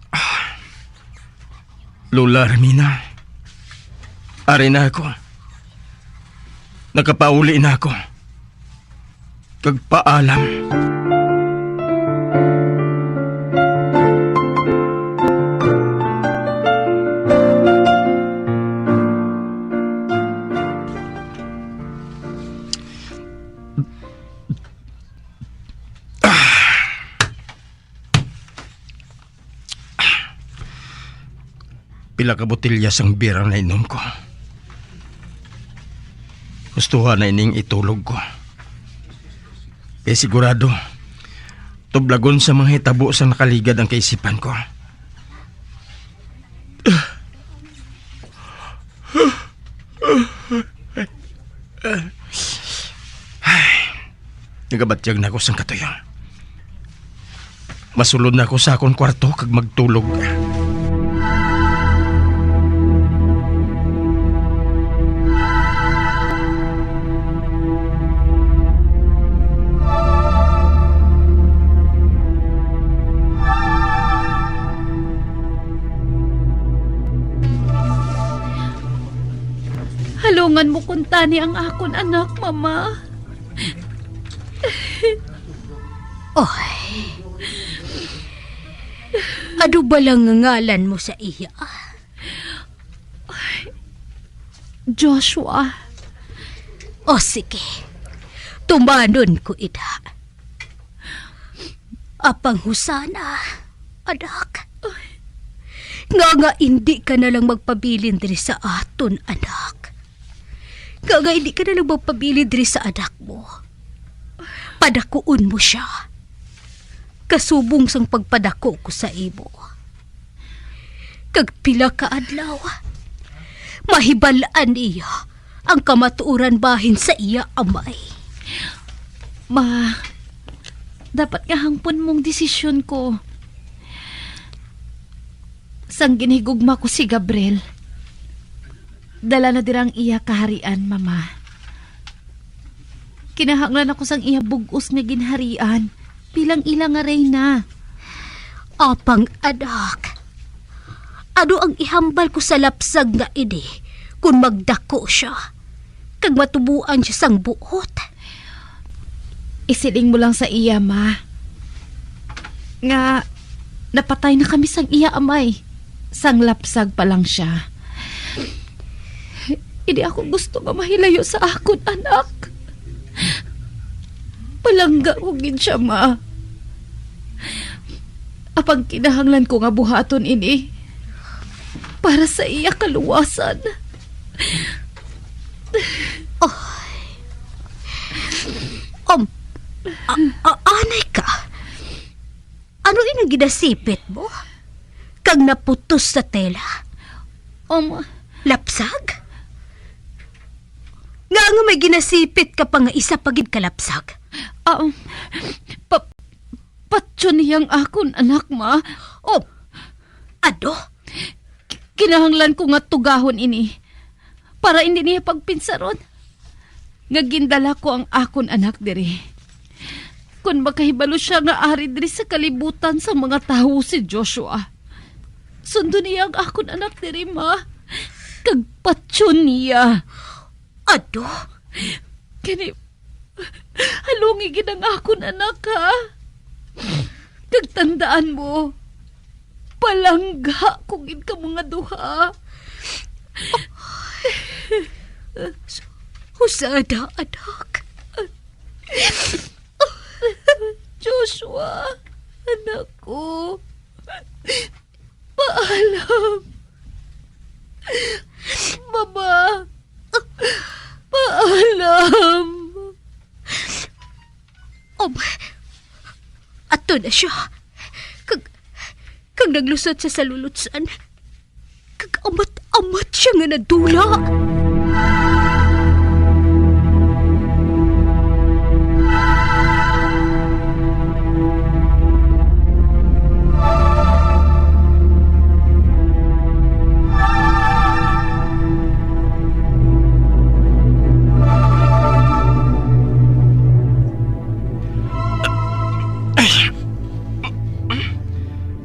Ah, Lola Armina, ari na ako. Nakapauli na ako. Kag paalam. Pila ka botelya sang beer ang nainom ko. Gustuha na ining itulog ko. Kay sigurado, tublagon sa mga hitabo sang nakaligad ang kaisipan ko. Nagabatyag na ako sang katuyo. Masulod na ako sa akon kwarto kag magtulog. Halungan mo kuntani ang akon anak, Mama. Oy. Ano bala nga ngalan mo sa iya? Joshua. O sige, tumanon ko ina. Apang Hosana, anak. Nga nga indi ka na lang magpabilin diri sa aton anak. Nga nga indi ka na lang magpabilin diri sa anak mo. Padakuon mo sia. Kasubong sang pagpadako ko sa imo. Kag pila ka adlaw, mahibal-an niya ang kamatuoran bahin sa iya amay. Ma, dapat nga hangpon mong desisyon ko. Sang ginhigugma ko si Gabriel, dala na dira ang iya kaharian, Mama. Kinahanglan ako sang iya bug-os nga ginharian bilang ila nga reyna. Apang anak, ano ang ihambal ko sa lapsag nga ini kon magdako sia kag matuboan sia sang buot? Isiling mo lang sa iya, Ma, nga napatay na kami sang iya amay sang lapsag pa lang sia. Hindi ako gusto nga mahilayo sa akon anak. Palangga ko gid sia, Ma. Apang kinahanglan ko nga buhaton ini para sa iya kaluwasan. Oh. Um, a- a- anay ka? Ano ini ginasipit mo? Kag naputos sa tela? Um, lapsag? Nga nga may ginasipit ka pa nga isa pa gid ka lapsag? Ah, um, pa, patyon niya ang akon anak, Ma. Oh, ano? K- kinahanglan ko nga tugahon ini para hindi niya pagpinsaron nga gindala ko ang akon anak diri. Kon makahibalo sia nga ari diri sa kalibutan sang mga tawo si Joshua, sundon niya ang akon anak diri, Ma, kag patyon niya. Ano? Kani, halungi gid ang akon anak, ha? Kag tandaan mo, palangga ko gid kamo nga duha. Hosana, anak. Joshua, anak ko. Paalam. Mama. Paalam. Um, ato na siya. Kag, kag naglusot siya sa lulutsan. Kag amat-amat siya nga nadula.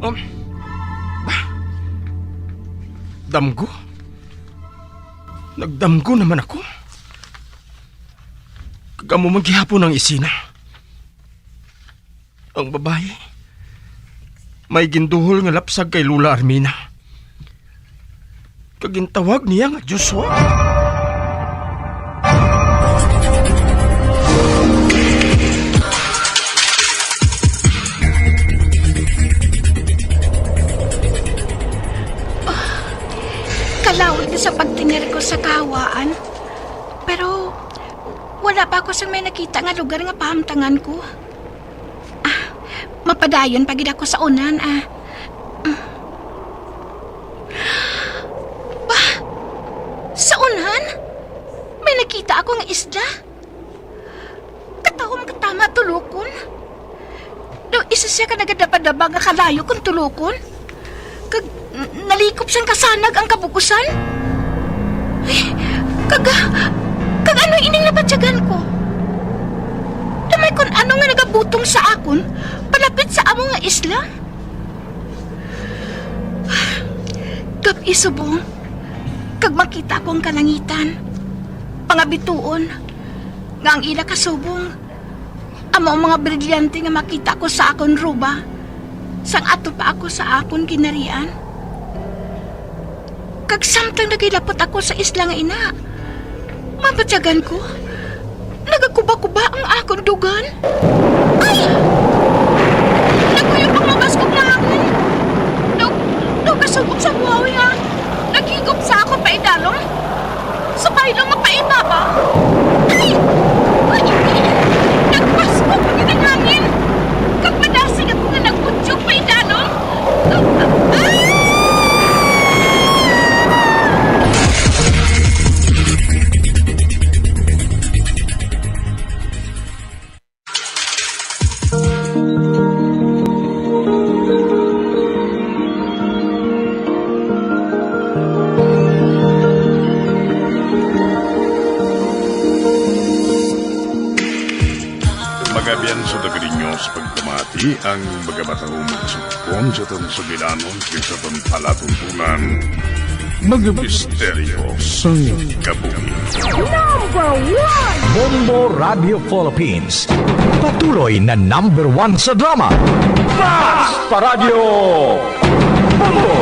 Um, Damgo? Nagdamgo naman ako. Kag amo man gihapon ang isina. Ang babayi may ginduhol nga lapsag kay Lola Armina. Kag gintawag niya nga Joshua. Kalawig na sa pagtener ko sa kahawaan. Pero wala pa ako sang may nakita nga lugar nga pahamtangan ko. Ah, mapadayon pa gid ako sa unan, ah. Ah, sa unan? May nakita ako nga isda. Katahom katama to Siya ka nagadabadaba nga kalayo kon tulokon, kag n-, nalikop sang kasanag ang kabug-usan. Ay, kag, kag ano ining nabatyagan ko? Damay kon ano nga nagabutong sa akon, palapit sa amo nga isla. Gab-i subong, kag makita ko ang kalangitan, pangabituon, nga ang ila kasubong amo ang mga brilyante nga makita ko sa akon ruba, sang ato pa ako sa akon ginharian. Kag samtang nagahilapot ako sa isla nga ina, mabatyagan ko, nagakuba-kuba ang akon dugan. Ay! Nagkuyog ang mabaskog nga hangin. Daw, daw kasubok sa buhawi nga naghigop sa akon paidalom. Sa baylon nga paibabaw. Ay! Ay! Nagpasko pa gid ang hangin. Kag madasig ako nga nagbutyog paidalom. Ah! Mga abyan, sa daga ninyo sa pagpamati ang mga matahom nga sugpon sa aton sugilanon kag sa aton palatuntunan. Mga misteryo sang kabuhi. Number one! Bombo Radio Philippines. Patuloy na number one sa drama. Basta Radyo Bombo!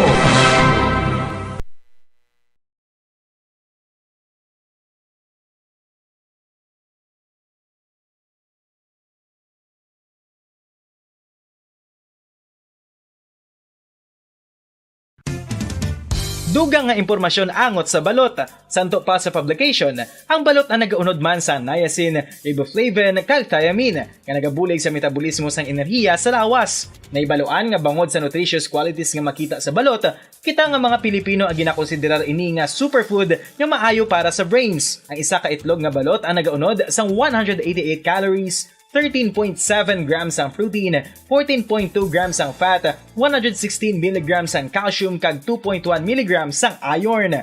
Dugang nga impormasyon angot sa balot. Santo pa sa publication, ang balot ang nagaunod man sa niacin, riboflavin, kag thiamine, nga nagabulig sa metabolismo sang enerhiya sa lawas. Nahibaluan nga bangod sa nutritious qualities nga makita sa balot, kita nga mga Pilipino ang ginakonsiderar ini nga superfood nga maayo para sa brains. Ang isa ka itlog nga balot ang nagaunod sang one hundred eighty-eight calories, thirteen point seven grams ang protein, fourteen point two grams ang fat, one hundred sixteen milligrams ang calcium, kag two point one milligrams ang iron.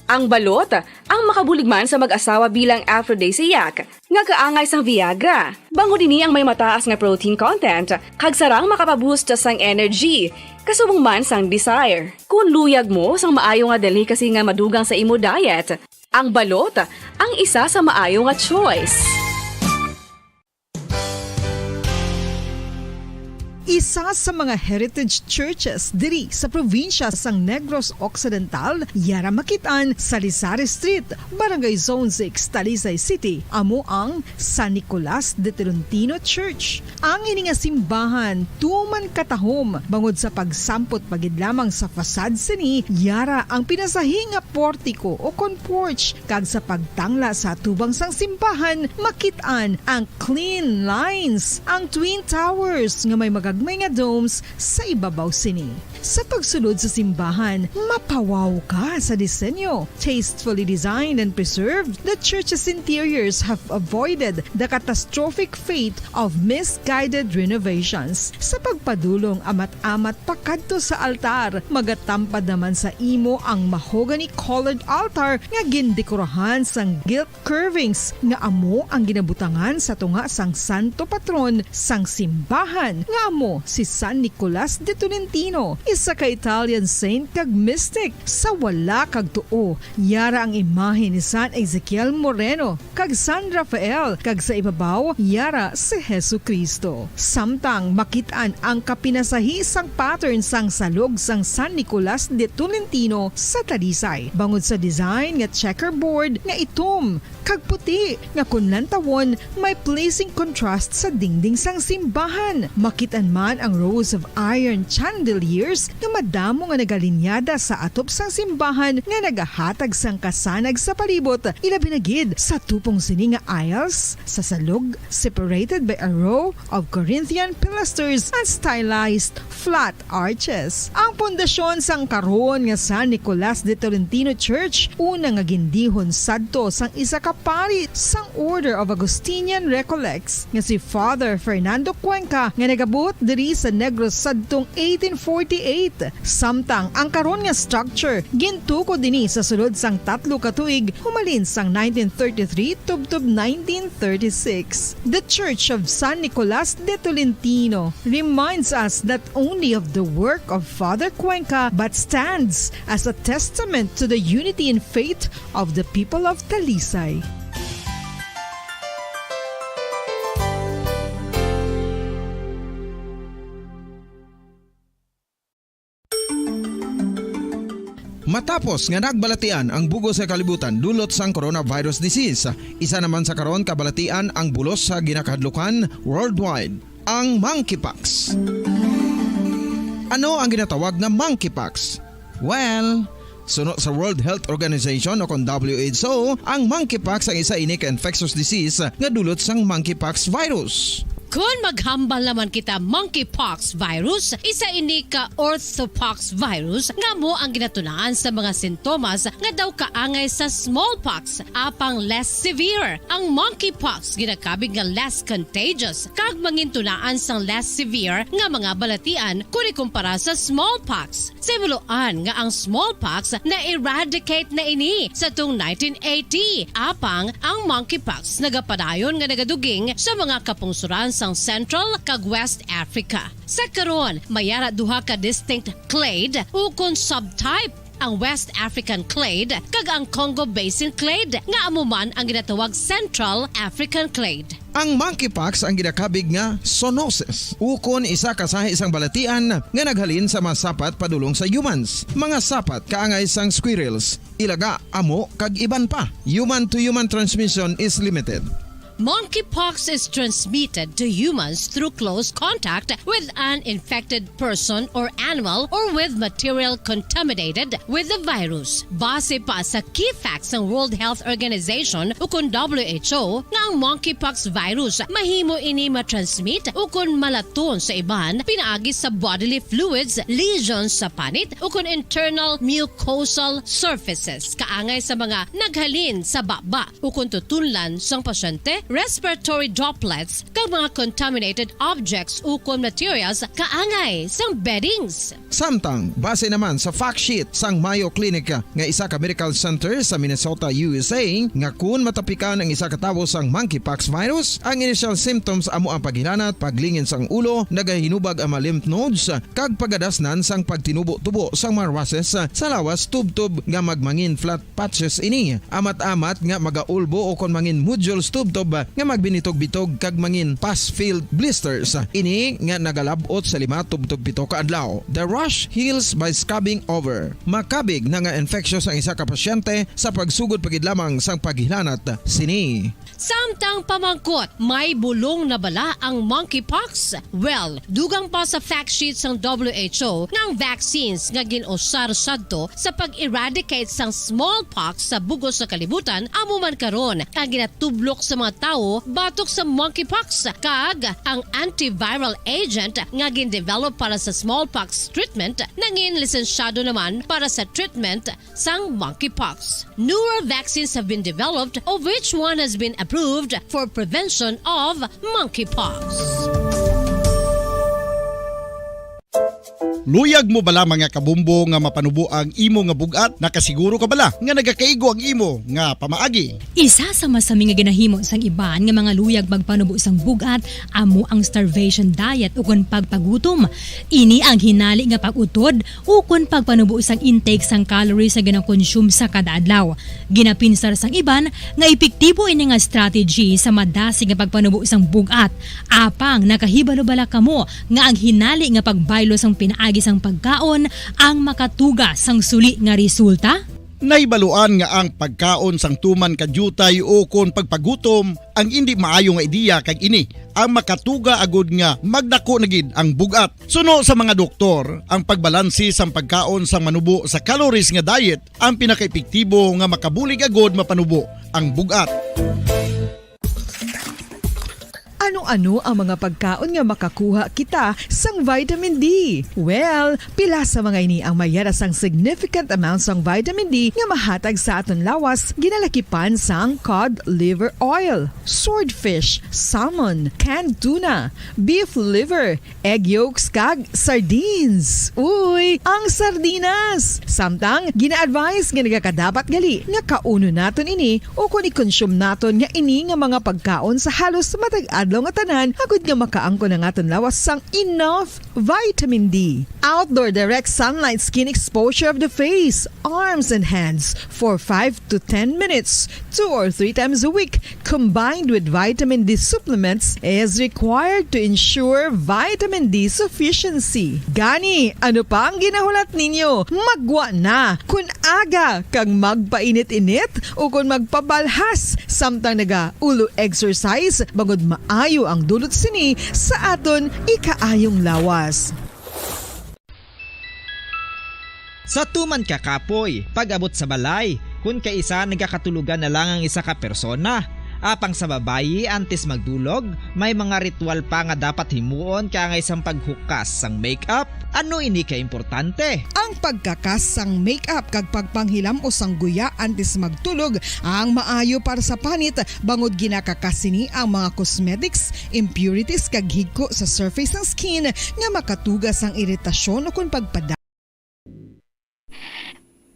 Ang balot ang makabulig man sa mag-asawa bilang aphrodisiac nga kaangay sang Viagra. Bangod ini ang may mataas nga protein content kag sarang makapaboost sang energy, kasubong man sang desire. Kon luyag mo sang maayo nga delicacy nga madugang sa imo diet, ang balot ang isa sa maayo nga choice. Isa sa mga heritage churches diri sa probinsya sang Negros Occidental, yara makit-an sa Lisari Street, Barangay Zone six, Talisay City, amo ang San Nicolas de Tolentino Church. Ang ini nga simbahan tuman katahom bangod sa pagsampot pa gid lamang sa facade sini, yara ang pinasahi nga portiko o kon porch, kag sa pagtangla sa atubang sang simbahan, makit-an ang clean lines, ang twin towers nga may magagmay nga domes sa ibabaw sini. Sa pagsulod sa simbahan, mapawaw ka sa disenyo. Tastefully designed and preserved, the church's interiors have avoided the catastrophic fate of misguided renovations. Sa pagpadulong amat-amat pakadto sa altar, magatampad naman sa imo ang mahogany-colored altar nga gindekorahan sang gilt curvings nga amo ang ginabutangan sa tunga sang santo patron sang simbahan, nga amo si San Nicolas de Tolentino, isa ka Italian saint kag mystic. Sa wala kag tuo, yara ang imahe ni San Ezekiel Moreno kag San Rafael, kag sa ibabaw, yara si Jesu-Cristo. Samtang makit-an ang kapinasahi sang pattern sang salog sang San Nicolas de Tolentino sa Talisay, bangod sa design nga checkerboard nga itom kag puti nga kon lantawon may pleasing contrast sa dingding sang simbahan. Makit-an ang rows of iron chandeliers nga madamo nga nagalinyada sa atop sang simbahan nga nagahatag sang kasanag sa palibot, ilabi na gid sa tupong sini nga aisles sa salog, separated by a row of Corinthian pilasters and stylized flat arches. Ang pundasyon sang karon nga San Nicolas de Tolentino Church, una nga gindihon sadto sang isa ka pari sang Order of Augustinian Recollects nga si Father Fernando Cuenca, nga nagabuot diri sa Negros sadtong eighteen forty-eight. Samtang ang karon nga structure gintukod dinhi sa sulod sang tatlo ka tuig, humalin sang nineteen thirty-three tubtob nineteen thirty-six. The Church of San Nicolas de Tolentino reminds us not only of the work of Father Cuenca, but stands as a testament to the unity in faith of the people of Talisay. Matapos nga nagbalatian ang bug-os nga kalibutan dulot sang coronavirus disease, isa naman sa karon kabalatian ang bulos sa ginakahadlukan worldwide, ang monkeypox. Ano ang ginatawag nga monkeypox? Well, suno sa World Health Organization o kon W H O, ang monkeypox ang isa ini ka infectious disease nga dulot sang monkeypox virus. Kon maghambal naman kita monkeypox virus, isa ini ka orthopox virus nga amo ang ginatunaan sa mga sintomas nga daw kaangay sa smallpox, apang less severe. Ang monkeypox ginakabig nga less contagious kag mangintunaan sang less severe nga mga balatian kon ikumpara sa smallpox. Sa himuloan nga ang smallpox na-eradicate na ini sa tung nineteen eighty, apang ang monkeypox nagapadayon nga nagaduging sa mga kapungsoran sang Central kag West Africa. Sa karon, may ara duha ka distinct clade ukon subtype, ang West African clade kag ang Congo Basin clade, nga amo man ang ginatawag Central African clade. Ang monkeypox ang ginakabig nga zoonosis, ukon isa ka sahi sang balatian nga naghalin sa mga sapat padulong sa humans. Mga sapat kaangay sang squirrels, ilaga, amo, kag iban pa. Human-to-human transmission is limited. Monkeypox is transmitted to humans through close contact with an infected person or animal or with material contaminated with the virus. Base pa sa key facts sang World Health Organization ukon W H O nga ang monkeypox virus mahimo ini matransmit ukon malaton sa iban pinaagi sa bodily fluids, lesions sa panit, ukon internal mucosal surfaces kaangay sa mga naghalin sa baba ukon tutunlan sang pasyente, respiratory droplets, kag mga contaminated objects ukon materials kaangay sang beddings. Samtang, base naman sa fact sheet sang Mayo Clinic nga isa ka medical center sa Minnesota, U S A, nga kun matapikan ang isa ka tawo sang monkeypox virus, ang initial symptoms amo ang paghilanat, paglingin sang ulo, nagahinubag ang mga lymph nodes, kag pagadasnan sang pagtinubo-tubo sang mga rushes sa lawas tubtob nga magmangin flat patches ini, amat-amat nga magaulbo ukon mangin nodules tubtob nga magbinitog-bitog kag mangin pus-filled blisters. Ini nga nagalab-ot sa lima tubtob pito ka adlaw. The rash heals by scabbing over. Makabig na nga infectious ang isa ka pasyente sa pagsugod pa gid lamang sang paghilanat sini. Samtang pamangkot, may bulong na bala ang monkeypox? Well, dugang pa sa fact sheet sang W H O nga ang vaccines nga gin-usar sadto sa pag-eradicate sang smallpox sa bug-os nga kalibutan amo man karon ang ginatublok sa mga tawo batok sa monkeypox, kag ang antiviral agent nga gin-develop para sa smallpox treatment nangin lisensyado naman para sa treatment sang monkeypox. Newer vaccines have been developed, of which one has been approved for prevention of monkeypox. Luyag mo bala, mga kabumbo, nga mapanubo ang imo nga bug-at? Nakasiguro ka bala nga nagakaigo ang imo nga pamaagi? Isa sa masami nga ginahimo sang iban nga mga luyag magpanubo sang bug-at amo ang starvation diet ukon pagpagutom. Ini ang hinali nga pag-utod ukon pagpanubo sang intake sang calories nga ginakonsume sa kada adlaw. Ginapinsar sang iban nga epektibo ini nga strategy sa madasig nga pagpanubo sang bug-at. Apang nakahibalo bala kamo nga ang hinali nga pagbaylo sang pinaagi sang pagkaon ang makatuga sang suli nga resulta? Nahibaluan nga ang pagkaon sang tuman ka diutay ukon pagpagutom ang indi maayo nga ideya, kag ini ang makatuga agud nga magdako na gid ang bug-at. Suno sa mga doktor, ang pagbalanse sang pagkaon sang manubo sa calories nga diet ang pinakaepektibo nga makabulig agud mapanubo ang bug-at. Ano-ano ang mga pagkaon nga makakuha kita sang vitamin D? Well, pila sa mga ini ang mayara sang significant amount sang vitamin D nga mahatag sa aton lawas, ginalakipan sang cod liver oil, swordfish, salmon, canned tuna, beef liver, egg yolks, kag sardines. Uy, ang sardinas! Samtang, gina-advise nga nagakadapat gali nga kaunon naton ini ukon i-consume naton nga ini nga mga pagkaon sa halos matag adlaw nga tanan, agud nga makaangkon ang aton lawas sang enough vitamin D. Outdoor direct sunlight skin exposure of the face, arms, and hands for five to ten minutes, two or three times a week, combined with vitamin D supplements, is required to ensure vitamin D sufficiency. Gani, ano pa ang ginahulat ninyo? Maggwa na! Kun aga kag magpainit-init ukon magpabalhas samtang nagaulo exercise, bangod maayo ang dulot sini sa aton ikaayong lawas. Sa tuman ka kapoy, pag-abot sa balay, kun kaisa nagakatulogan na lang ang isa ka persona. Apang sa babayi, antes magdulog, may mga ritual pa nga dapat himuon, kaangay sang paghukas sang makeup. Ano ini ka importante? Ang pagkakas sang makeup kag pagpanghilam-os sang guya antes magtulog ang maayo para sa panit, bangod ginakakas sini ang mga cosmetics, impurities, kag higko sa surface sang skin nga makatuga sang iritasyon ukon pagpada.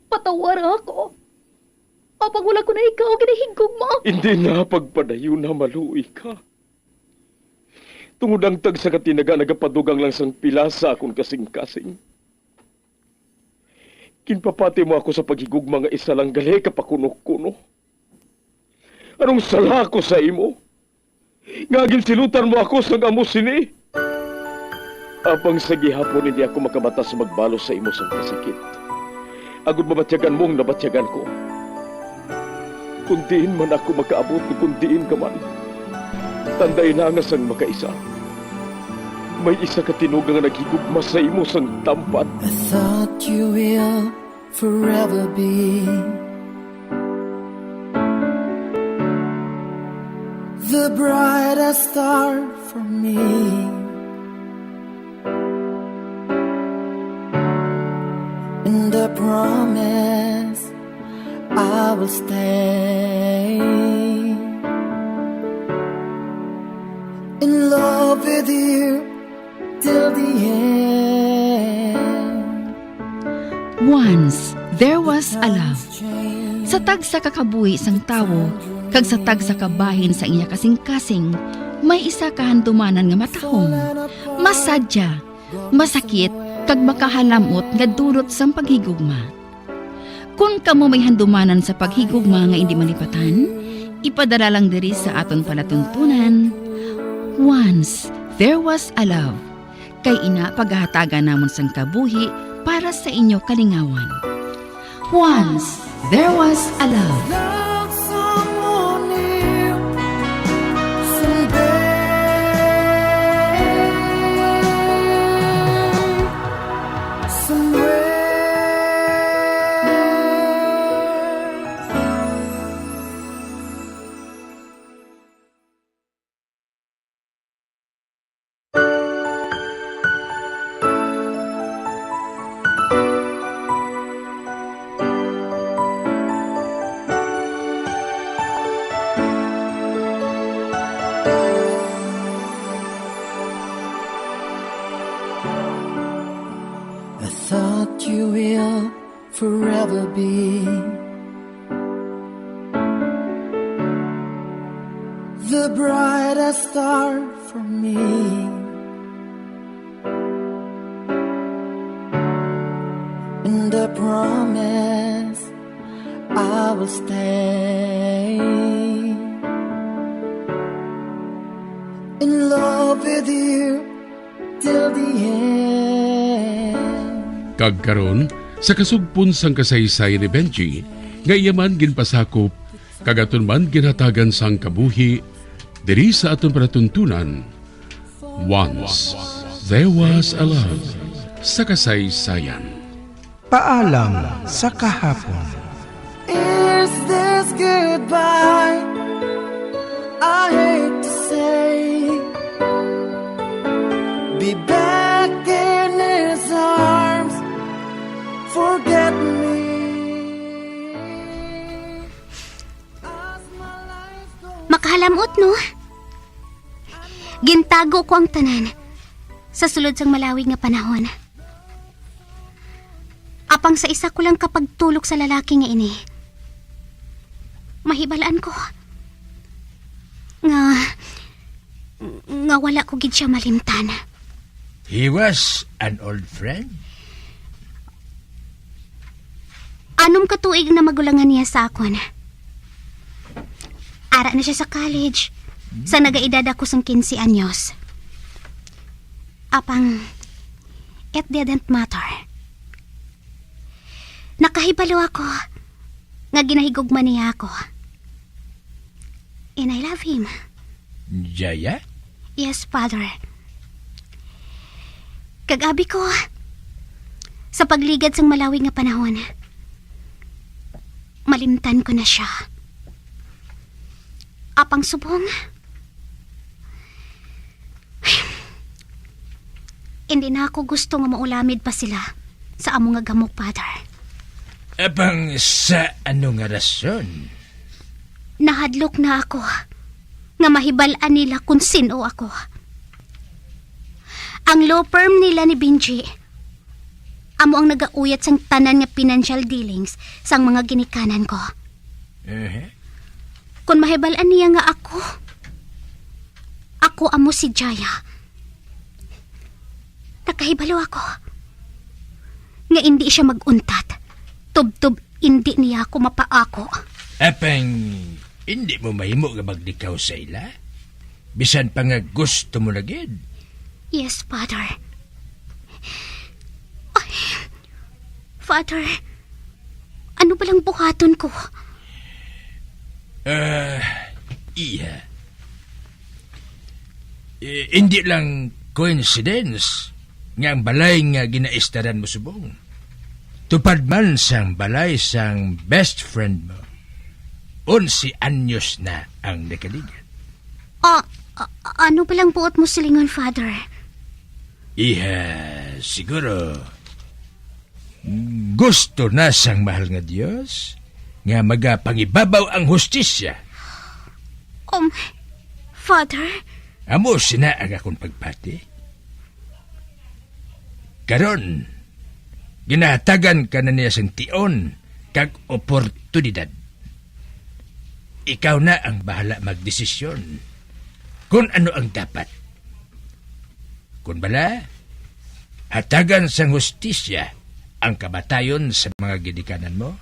Patawara ako. Apang wala ko na ikaw ginahigugma. Hindi na pagpadayon na maluoy ka. Tungod ang tagsa ka tinaga nagapadugang lang sang pila sa akon kasing-kasing. Ginpapati mo ako sa paghigugma nga isa lang gali ka pakuno-kuno. Anong sala ko sa imo? Nga ginsilutan mo ako sang amo sini? Apang sa gihapon hindi ako makamata sa magbalos sa imo sang kasakit, agod mabatyagan mo ang nabatyagan ko. Kun diin man ako makaabot, kun diin ka man, tanday na nga sang makaisa, may isa ka tinuga nga naghigugma sa imo sang tampat. I thought you will forever be the brightest star for me. And I promise I will stay in love with you till the end. Once there was a love. Sa tagsa ka kabuhi sang tawo kag sa tagsa ka bahin sa iya kasing-kasing, may isa ka handumanan nga matahom, masadya, masakit, kag makahalam-ot nga dulot sang paghigugma. Kon kamo may handumanan sa paghigugma nga indi malipatan, ipadala lang diri sa aton palatuntunan, Once There Was a Love. Kay ina pagahatagan namon sang kabuhi para sa inyo kalingawan. Once There Was a Love. Love someone new someday, somewhere. I thought you will forever be the brightest star for me. And I promise I will stay in love with you till the end. Kag karon, sa kasugpon sang kasaysayan ni Benji, nga iya man ginpasakop, kag aton man ginhatagan sang kabuhi diri sa aton palatuntunan. Once There Was a Love sa kasaysayan. Paalam sa kahapon. Is this goodbye? I hate to say, be back in his arms, forget me. Makahalamot, no? Gintago ko ang tanan sa sulod sang malawig nga panahon. Apang sa isa ko lang ka pagtulok sa lalaki nga ini, mahibalaan ko nga, nga wala ko gid siya malimtan. He was an old friend? Anom ka tuig na magulangan niya sa akon. Ara na siya sa college, sa nagaedad ako sang quince anyos. Apang, it didn't matter. Nakahibalo ako nga ginahigugma niya ako. And I love him. Jaya? Yes, Father. Kag abi ko, sa pagligad sang malawig nga panahon, malimtan ko na siya. Apang subong, hindi na ako gusto nga maulamid pa sila sa amo nga gamok, Father. Apang sa ano nga rason? Nahadlok na ako nga mahibal-an nila kon sin-o ako. Ang law firm nila ni Benji amo ang nagauyat sang tanan nga financial dealings sang mga ginikanan ko. Ehe. Kon mahibal-an niya nga ako, ako amo si Jaya, nakahibalo ako nga indi siya mag-untat tubtob indi niya ako mapaako. Apang indi mo mahimo nga maglikaw sa ila, bisan pa nga gusto mo na gid. Yes, Father. Ay, Father, ano ba lang buhaton ko? Ah, iya. Eh, hindi lang coincidence nga ang balay nga ginaistaran mo subong tupad man sang balay sang best friend mo. Onse anyos na ang nakaligad. Ah, a-, ano ba lang buot mo silingon, Father? Iha, siguro, gusto na sang mahal nga Dios nga magapangibabaw ang hustisya. Um, Father? Amo sina ang akon pagpati. Karon, ginahatagan ka na niya sing tion kag oportunidad. Ikaw na ang bahala magdesisyon kon ano ang dapat. Kon bala, hatagan sang hustisya ang kamatayon sa mga ginikanan mo,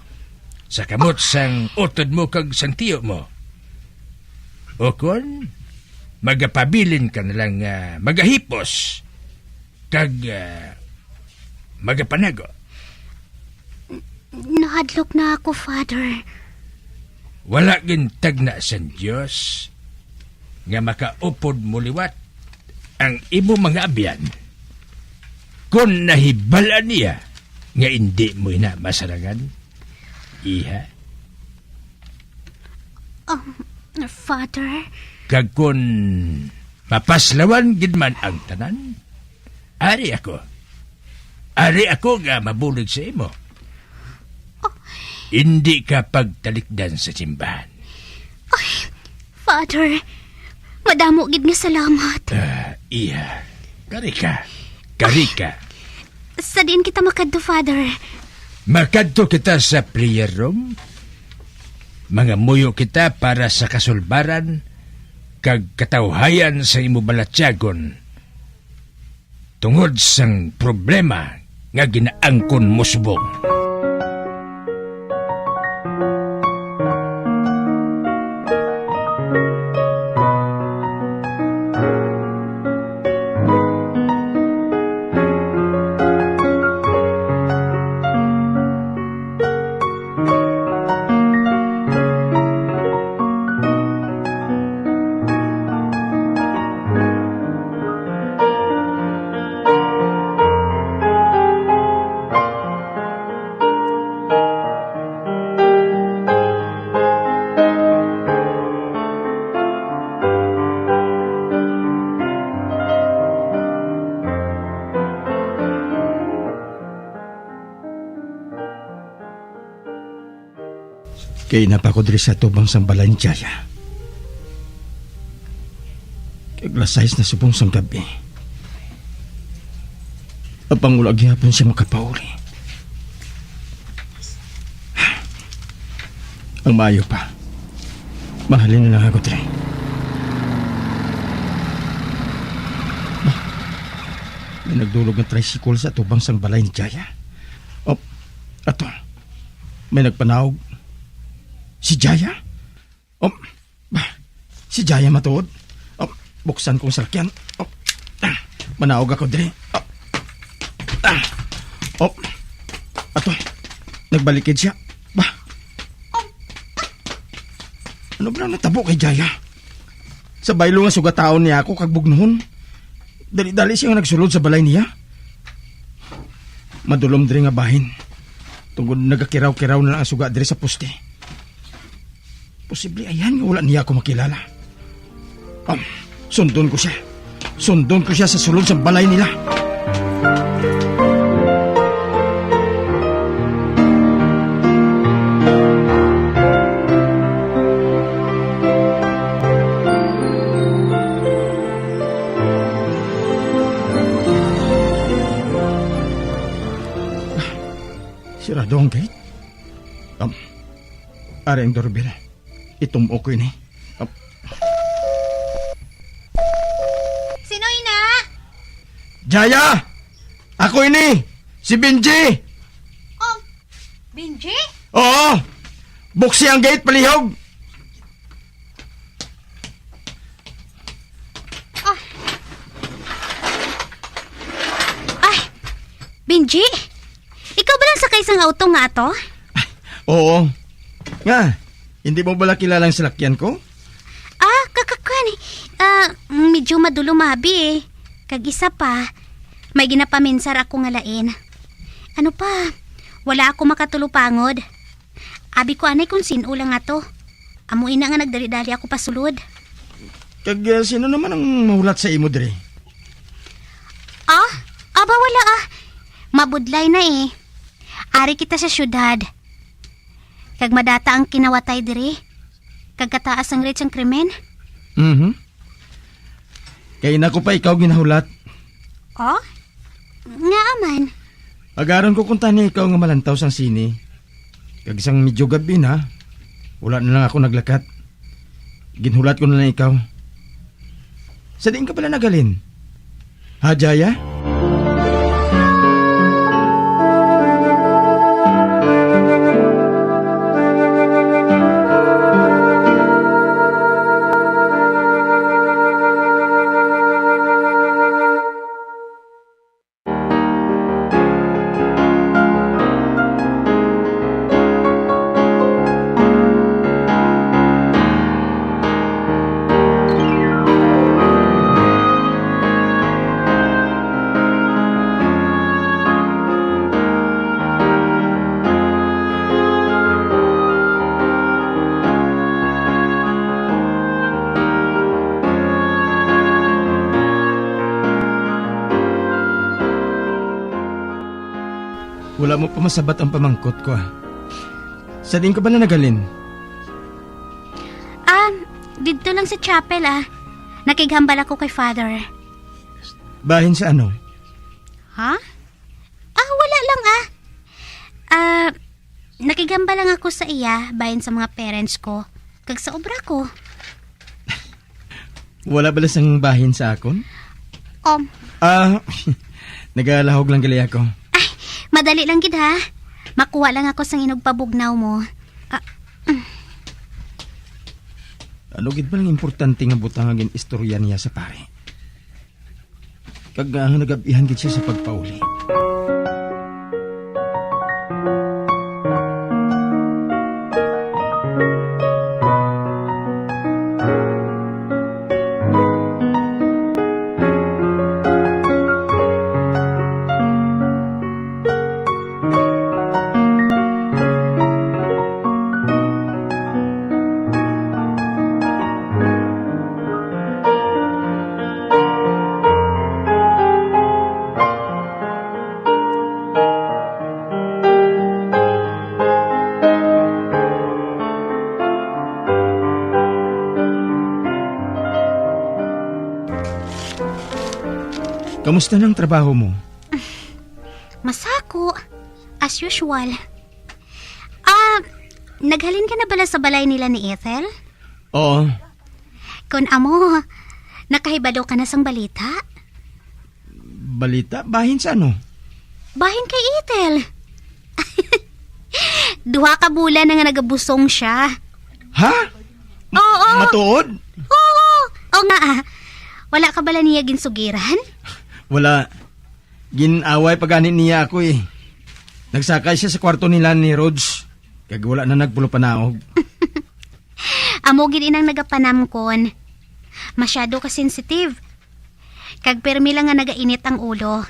sa kamot sang utod mo kag sang tiyo mo. O kon, magapabilin ka na lang nga magahipos kag, ah, magapanago. Nahadlok na ako, Father. Wala gintagna sang Dios nga makaupod mo liwat ang imo mga abyan kon nahibal-an niya nga indi mo ina masarangan, iha. Um, Father? Kag kon mapaslawan gid man ang tanan, ari ako. Ari ako nga mabulig sa imo. Oh. Indi ka pagtalikdan sa simbahan. Ay, Father, madamo gid nga salamat. Ah, iya. Kari ka. Kari ka. Sa diin kita makadto, Father? Makadto kita sa prayer room. Mangamuyo kita para sa kasulbaran kag katawhayan sa imo balatyagon tungod sang problema nga ginaangkon mo subong. Kay napa ko diri sa tubang sang balay ni Jaya. Kag alas sais na subong sang gab-i. Apang wala gihapon siya makapauli. Ang maayo pa, mahalin na lang ako diri. May nagdulog nga tricycle sa tubang sang balay ni Jaya. Oh, ato. May nagpanaog. Si Jaya? Oh, bah, si Jaya matuod. Oh, buksan kong salakyan. Oh, ah, manaog ako diri. Oh, ah, oh, ato. Nagbalikid siya. Bah. Ano ba ang natabo kay Jaya? Sa baylo nga sugataon niya ako kag bugnuhon, dali-dali siya nga nagsulod sa balay niya. Madulom diri nga bahin, tungod nagakiraw-kiraw na lang ang suga diri sa poste. Posible ayan nga wala niya ako makilala. Um, sundon ko siya. Sundon ko siya sa sulod sa balay nila. Sirado ang gate. Um, ari ang doorbell. Itum-o ko ini. Um, Sino ina? Jaya! Ako ini! Si Benji! Oh, Benji? Oo! Buksi ang gate, palihog! Ah. Ay, Benji? Ikaw ba lang sakay sang auto nga ato? Oo. Nga, hindi mo bala kilala ang salakyan ko? Ah, kakakuan eh. Ah, medyo madulom abi eh. Kag isa pa, may ginapaminsar ako nga lain. Ano pa, wala ako makatulupangod. Abi ko anay kung sin-o lang ato. Amo ina nga nagdali-dali ako pasulod. Kag, ah, sino naman ang mahulat sa imo diri? Ah? Aba, wala ah. Mabudlay na eh. Ari kita sa syudad. Kag madata ang kinawatay diri. Kag kataas ang rate sang krimen. Mhm. Kay ina ko pa ikaw ginahulat. Oh? Ngaa man? Agaron ko kung tani ikaw nga malantaw sang sini. Kag sang medyo gabi na, wala na lang ako naglakat. Ginhulat ko na lang ikaw. Sa diin ka pala naghalin? Ha, Jaya? Wala mo pa masabat ang pamangkot ko, ah. Sa diin ka bala naghalin? Ah, didto lang sa chapel, ah. Nakighambal ako kay Father. Bahin sa ano? Ha? Ah, wala lang, ah. Ah, nakighambal lang ako sa iya, bahin sa mga parents ko, kag sa obra ko. Wala bala sang bahin sa akon? Um. Ah, nagalahog lang gali ako. Ay, madali lang gid, ha. Makuha lang ako sang inugpabugnaw mo. Ah, mm. Ano gid ba ang importante nga butang nga gin-istorya niya sa pare? Kag, ah, nagabihan gid siya sa pagpauli. Kamusta nang trabaho mo? Masako, as usual. Ah, naghalin ka na bala sa balay nila ni Ethel? Oo. Kon amo, nakahibalo ka na sang balita? Balita? Bahin sa ano? Bahin kay Ethel. Duha ka bulan na nga nagabusong siya. Ha? Oo. Matuod? Oo. O nga, ah. Wala ka bala niya ginsugiran? Wala. Gin-away pa gani niya ako, eh. Nagsakay siya sa kwarto nila ni Rog, kag wala na nagpulupanaog. Amo gid inang nagapanamkon. Masyado ka sensitive. Kag pirmi lang nga nagainit ang ulo.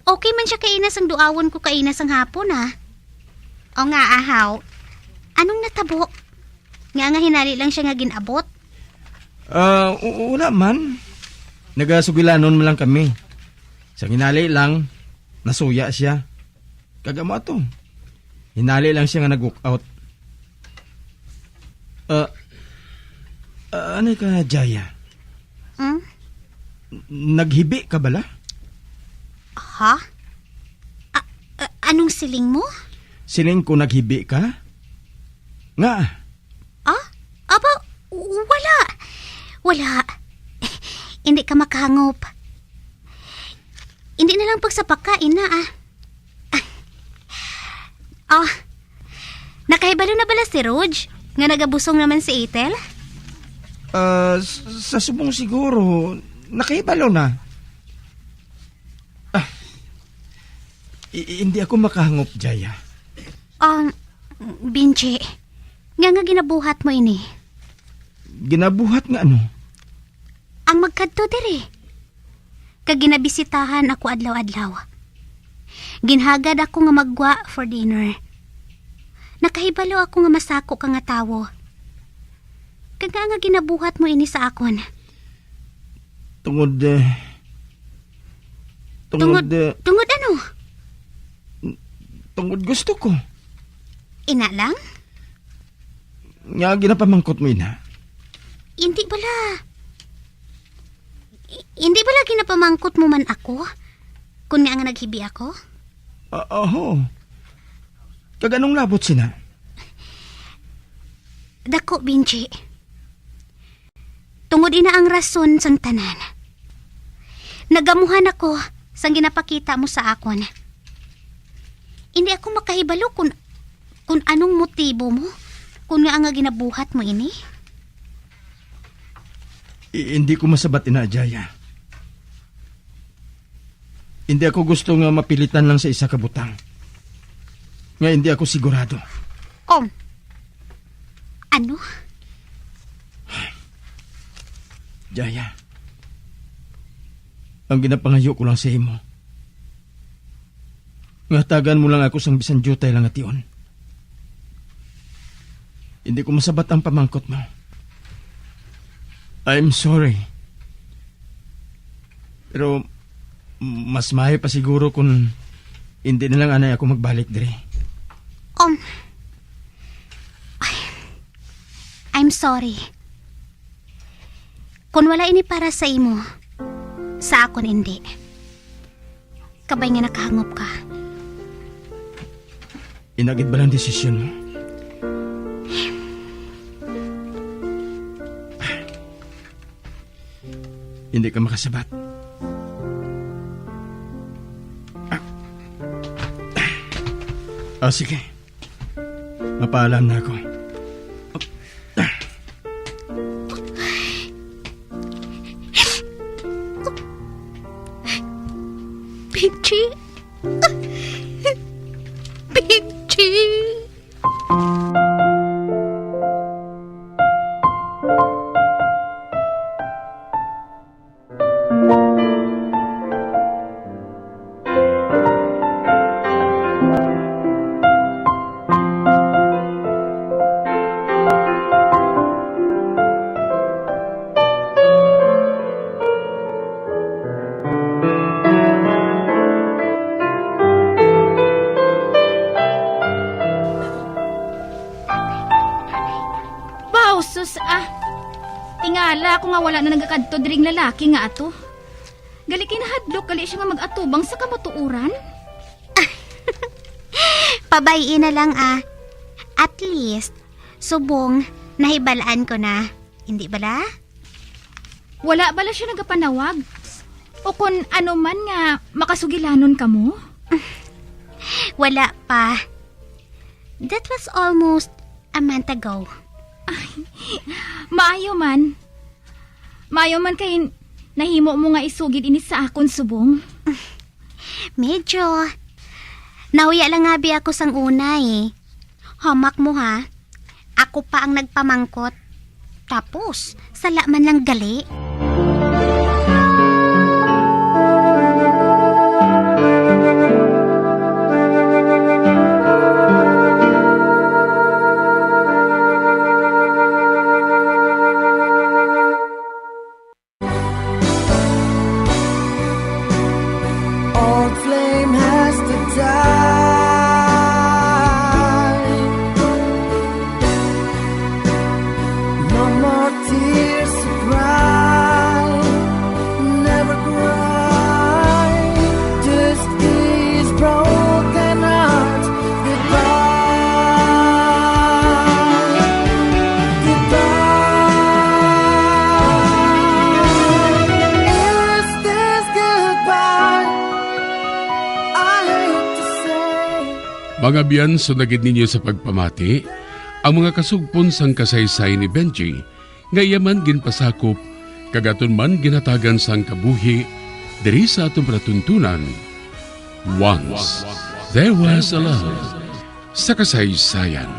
Okay man siya kaina sang duawon ko kaina sang hapon, ah. O nga, ahaw. Anong natabo? Nga nga hinali lang siya nga gin-abot? Ah, u-, wala man. Nagasugilanon man lang kami. Sa hinali lang, nasuya siya. Kag amo ato. Hinali lang siya nga nag-walk out. Ah, ah, ano ka, Jaya? Hmm? Naghibi ka bala? Ha? A-, a-, anong siling mo? Siling ko naghibi ka? Nga? Ah? Aba, wala. Wala. Hindi ka makahangop. Hindi na lang pagsapaka, ina, ah. Ah, nakahibalo na bala si Rog nga nagabusong naman si Ethel? Ah, s-, sa subong siguro, nakahibalo na. Ah, i-, i-, hindi ako makahangop, Jaya. Um, Benji, nga nga ginabuhat mo ini? Ginabuhat nga ano? Ang magkadto diri. Kag ginabisitahan ako adlaw-adlaw. Ginhagad ako nga maggwa for dinner. Nakahibalo ako nga masako ka nga tawo. Kag nga nga ginabuhat mo ini sa akon? Tungod, eh, tungod, Tungod, eh, tungod ano? Tungod gusto ko. Ina lang? Nga ginapamangkot mo, ina? Hindi bala. I-, hindi bala ginapamangkot mo man ako? Kung nga nga naghibi ako? Ah, oho. Kag anong labot sina? Dako, Benji. Tungod ina ang rason sang tanan. Nagamuhan ako sang ginapakita mo sa akon. Hindi ako makahibalo kung, kung anong motibo mo, kung nga nga ginabuhat mo ini. I-, hindi ko masabat ina, Jaya. Hindi ako gusto nga mapilitan lang sa isa ka butang nga hindi ako sigurado. Um, ano? Jaya, ang ginapangayo ko lang sa imo, nga hatagan mo lang ako sang bisan diutay lang nga tion. Hindi ko masabat ang pamangkot mo. I'm sorry. Pero mas maayo pa siguro kung hindi na lang anay ako magbalik diri. Um, ay, I'm sorry. Kung wala ini para sa imo, sa akon hindi. Kabay nga nakahangop ka. Ina gid bala ang desisyon mo? Hindi ka makasabat. Ah, sige. Mapaalam na ako. Benji. Benji. Bausos, ah. Tingala ako nga wala na nagakadto diring lalaki nga ato. Gali kay nahadlok gali siya nga mag-atubang sa kamatuoran. Pabay-i na lang, ah. At least, subong, nahibalaan ko na. Hindi bala? Wala bala siya nagapanawag? O kon ano man nga makasugilanon kamo? Wala pa. That was almost a month ago. Ay, maayo man. Maayo man kay nahimo mo nga isugid ini sa akon subong. Medyo. Nahuya lang nga bi ako sang una eh. Hamak mo ha. Ako pa ang nagpamangkot. Tapos, sala man lang gali. Old flame has to die. No more tears to cry. Never cry. Just these broken hearts. Goodbye. Goodbye. Is this goodbye? I hate to say. Mga biyan, sunagid ninyo sa pagpamati ang mga kasugpon sang kasaysayan ni Benji, nga iya man ginpasakop kag aton man ginhatagan sang kabuhi diri sa aton palatuntunan. Once there was a love sa kasaysayan.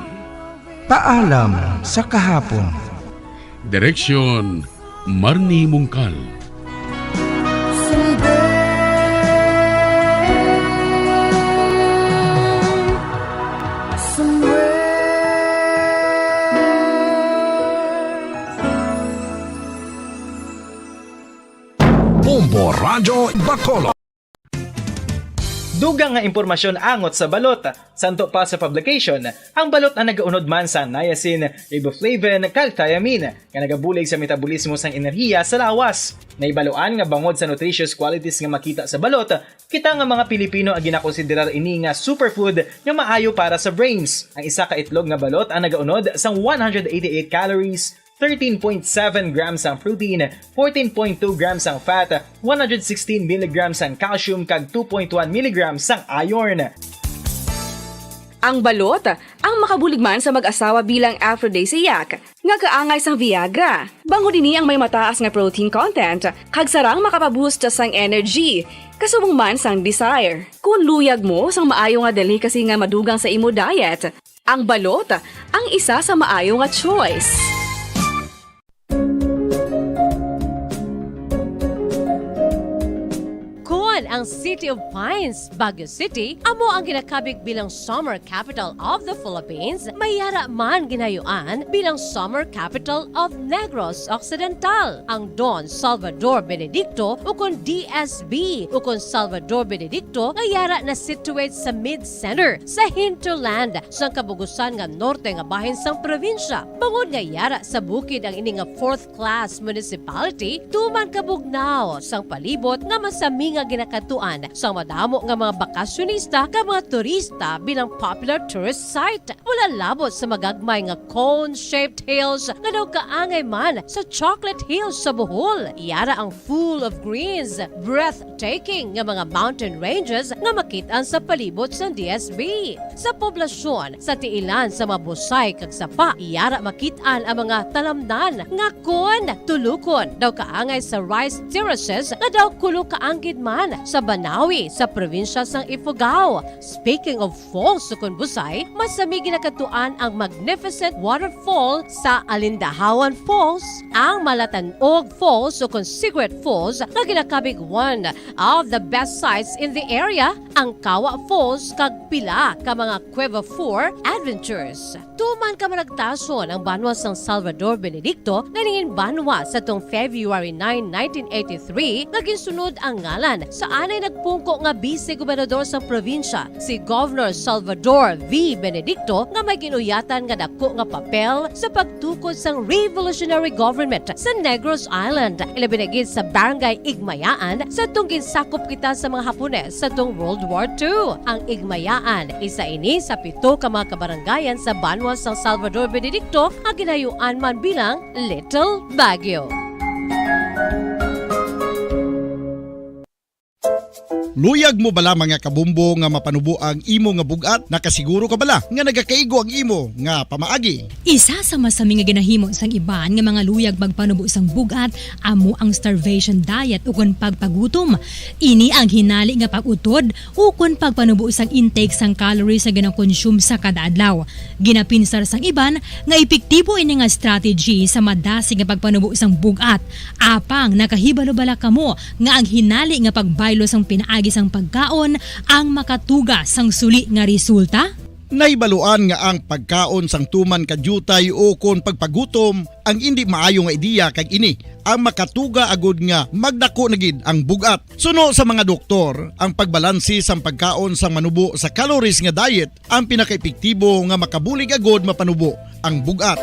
Paalam sa kahapon. Direksyon, Marnie Mungkal. Someday, somewhere. Bombo Radyo Bacolod. Dugang nga impormasyon angot sa balot. Santo pa sa publication, ang balot ang nagaunod man sa niacin, riboflavin, kag thiamine, nga nagabulig sa metabolismo sang enerhiya sa lawas. Nahibaluan nga bangod sa nutritious qualities nga makita sa balot, kita nga mga Pilipino ang ginakonsiderar ini nga superfood nga maayo para sa brains. Ang isa ka itlog nga balot ang nagaunod sang one hundred eighty-eight calories, thirteen point seven grams ang protein, fourteen point two grams ang fat, one hundred sixteen milligrams ang calcium, kag two point one milligrams ang iron. Ang balot, ang makabulig man sa mag-asawa bilang aphrodisiac, nga kaangay sang Viagra. Bangod ini ang may mataas nga protein content, kag sarang makapaboost sang energy, kasubong man sang desire. Kung luyag mo sang maayo nga delicacy nga madugang sa imo diet, ang balot ang isa sa maayo nga choice. Kon ang City of Pines, Baguio City, amo ang ginakabig bilang Summer Capital of the Philippines, may yara man ginhayuan bilang Summer Capital of Negros Occidental. Ang Don Salvador Benedicto, ukon D S B, ukon Salvador Benedicto, nga yara na situate sa mid-center sa hinterland sang kabugusan nga norte nga bahin sang probinsya. Bangod nga yara sa bukid ang ini nga fourth class municipality, tuman kabugnaw sang palibot nga masami nga ginakadtuan sang madamo nga mga bakasyonista kag mga turista bilang popular tourist site. Wala labot sa magagmay nga cone-shaped hills nga daw kaangay man sa Chocolate Hills sa Bohol. Yara ang full of greens, breathtaking nga mga mountain ranges nga makit-an sa palibot sang D S B. Sa poblasyon, sa tiilan sa mga busay kag sapa, yara makit-an ang mga talamnan nga kon tulukon daw kaangay sa rice terraces nga daw kulo kaanggid man sa Banawi sa probinsya sang Ifugao. Speaking of falls ukon busay, masami ginakadtuan ang magnificent waterfall sa Alindahawan Falls, ang Malatanog Falls ukon Cigarette Falls nga ginakabig one of the best sights in the area, ang Kawa Falls kag pila ka mga Cueva Four adventures. Tuman kamaragtason ang banwa sang Salvador Benedicto nga nangin banwa sa tuong February nine, nineteen eighty-three, nga ginsunod ang ngalan sa Anay nagpungko nga Vice Gobernador sang probinsya, si Governor Salvador V. Benedicto, nga may ginuyatan nga dako nga papel sa pagtukod sang revolutionary government sa Negros Island, ilabi na gid sa Barangay Igmayaan, sa tong ginsakop kita sa mga Hapones sa tong World War Two. Ang Igmayaan, isa ini sa pito ka mga kabarangayan sa banwa sang Salvador Benedicto nga ginayuan man bilang Little Baguio. Luyag mo bala, mga kabombo, nga mapanubo ang imo nga bug-at? Nakasiguro ka bala nga nagakaigo ang imo nga pamaagi? Isa sa masami nga ginahimo sang iban nga mga luyag magpanubo sang bug-at amo ang starvation diet ukon pagpagutom. Ini ang hinali nga pag-utod ukon pagpanubo sang intake sang calories nga ginakonsume sa kada adlaw. Ginapinsar sang iban nga epektibo ini nga strategy sa madasig nga pagpanubo sang bug-at. Apang nakahibalo bala kamo nga ang hinali nga pagbaylo sang pinaagi sang pagkaon ang makatuga sang suli nga resulta? Nahibaluan nga ang pagkaon sang tuman ka diutay ukon pagpagutom ang indi maayo nga ideya, kag ini ang makatuga agud nga magdako na gid ang bug-at. Suno sa mga doktor, ang pagbalanse sang pagkaon sang manubo sa calories nga diet ang pinakaepektibo nga makabulig agud mapanubo ang bug-at.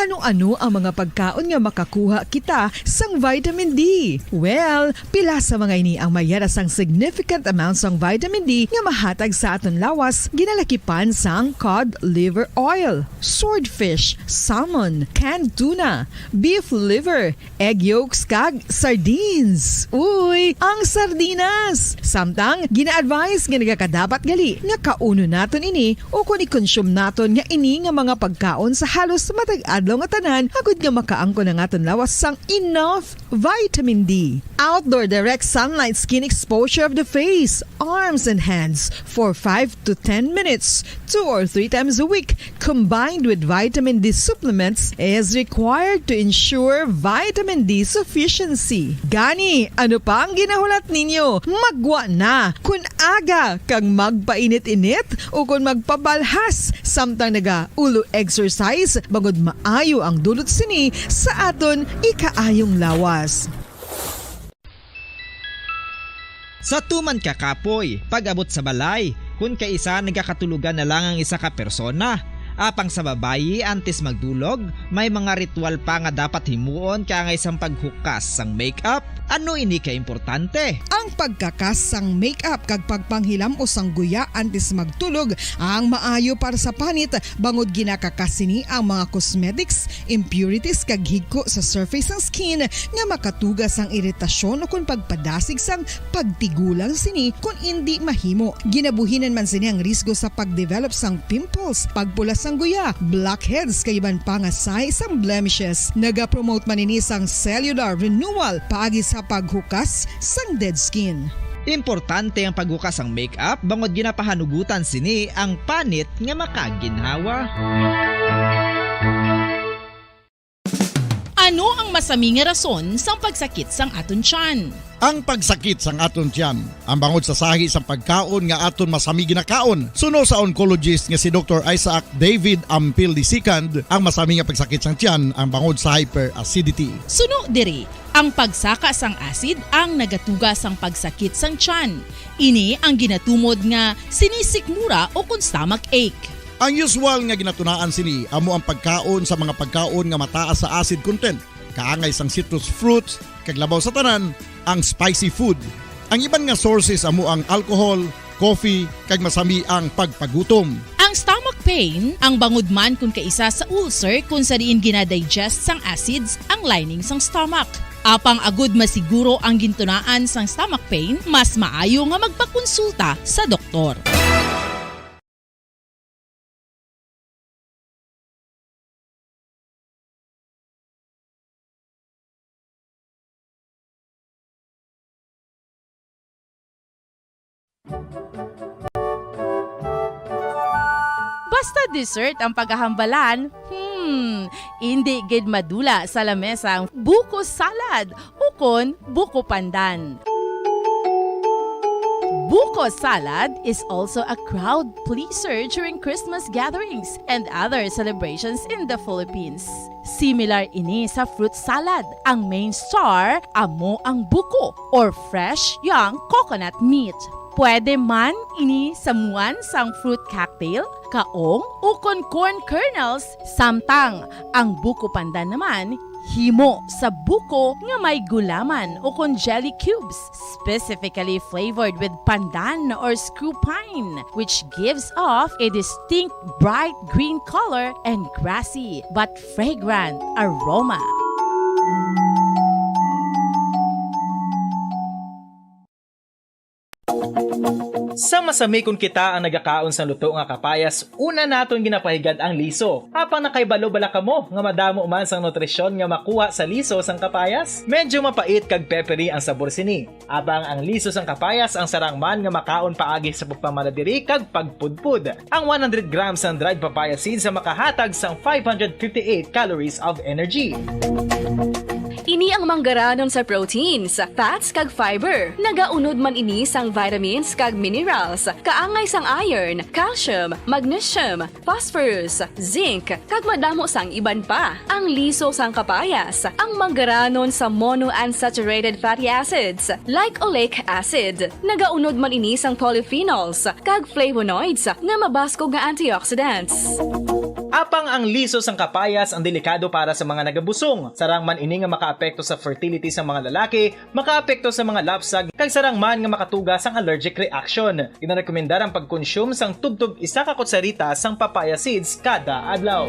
Ano-ano ang mga pagkaon nga makakuha kita sang vitamin D? Well, pila sa mga ini ang may yara sang significant amount sang vitamin D nga mahatag sa aton lawas, ginalakipan sang cod liver oil, swordfish, salmon, canned tuna, beef liver, egg yolks, kag sardines. Uy, ang sardinas! Samtang, gina-advise nga nagakadapat gali nga kaunon naton ini ukon i-consume naton nga ini nga mga pagkaon sa halos matag adlaw nga tanan, agud nga makaangkon ang aton lawas sang enough vitamin D. Outdoor direct sunlight skin exposure of the face, arms, and hands for five to ten minutes, two or three times a week, combined with vitamin D supplements, is required to ensure vitamin D sufficiency. Gani, ano pa ang ginahulat ninyo? Maggwa na! Kon aga kag magpainit-init ukon magpabalhas samtang naga-ulo exercise, bangod maayo ang dulot sini sa aton ikaayong lawas. Sa tuman ka kapoy, pag-abot sa balay, kon kaisa nagakatulogan na lang ang isa ka persona. Apang sa babayi, antes magdulog, may mga ritual pa nga dapat himuon kaangay sang paghukas sang makeup. Ano ini ka importante? Ang pagkakas sang makeup kag pagpanghilam-os sang guya antes magtulog ang maayo para sa panit, bangod ginakakas sini ang mga cosmetics, impurities, kag higko sa surface sang skin nga makatuga sang iritasyon ukon pagpadasig sang pagtigulang sini kon indi mahimo. Ginabuhinan man sini ang risgo sa pagdevelop sang pimples, pagpula sang guya, blackheads, kag iban pa nga sahi sang blemishes. Nagapromote man ini sang cellular renewal paagi sa paghukas sang dead skin. Importante ang paghukas sang makeup bangod ginapahanugutan sini ang panit nga makaginhawa. Ano ang masami nga rason sang pagsakit sang aton tiyan? Ang pagsakit sang aton tiyan, ang bangod sa sahi sang pagkaon nga aton masami ginakaon. Suno sa oncologist nga si Doktor Isaac David Ampil the second, ang masami nga pagsakit sang tiyan ang bangod sa hyperacidity. Suno diri, ang pagsaka sang acid ang nagatuga sang pagsakit sang tiyan. Ini ang ginatumod nga sinisikmura ukon stomach ache. Ang usual nga ginatunaan sini amo ang pagkaon sa mga pagkaon nga mataas sa acid content, kaangay sang citrus fruits, kag labaw sa tanan, ang spicy food. Ang iban nga sources amo ang alcohol, coffee, kag masami ang pagpagutom. Ang stomach pain, ang bangod man kon kaisa sa ulcer kon sa diin ginadigest sang acids ang lining sang stomach. Apang agud masiguro ang gintunaan sang stomach pain, mas maayo nga magpakonsulta sa doktor. Basta dessert ang paghahambalan, hmm, indi gid madula sa lamesa ang buko salad ukon buko pandan. Buko salad is also a crowd pleaser during Christmas gatherings and other celebrations in the Philippines. Similar ini sa fruit salad, ang main star amo ang buko or fresh young coconut meat. Pwede man ini samuan sang fruit cocktail, kaong, ukon corn kernels, samtang ang buko pandan naman himo sa buko nga may gulaman ukon jelly cubes, specifically flavored with pandan or screw pine, which gives off a distinct bright green color and grassy but fragrant aroma. Sa masami kon kita ang nagakaon sang luto nga kapayas, una naton ginapahigad ang liso. Apang nakahibalo bala kamo nga madamo man sang nutrisyon nga makuha sa liso sang kapayas? Medyo mapait kag peppery ang sabor sini. Apang ang liso sang kapayas ang sarang man nga makaon paagi sa pagpamala diri kag pagpudpod. Ang one hundred grams sang dried papaya seeds ang makahatag sang five hundred fifty-eight calories of energy. Ini ang manggaranon sa proteins, fats, kag fiber. Nagaunod man ini sang vitamins kag minerals, kaangay sang iron, calcium, magnesium, phosphorus, zinc, kag madamo sang iban pa. Ang liso sang kapayas, ang manggaranon sa monounsaturated fatty acids, like oleic acid. Nagaunod man ini sang polyphenols kag flavonoids nga mabaskog nga antioxidants. Apang ang liso sang kapayas ang delikado para sa mga nagabusong. Sarang man ini nga makaapekto sa fertility sa mga lalaki, makaapekto sa mga lapsag, kag sarang man nga makatuga sang allergic reaction. Ginarekomendar ang pagkonsume sang tubtob isa ka kutsarita sang papaya seeds kada adlaw.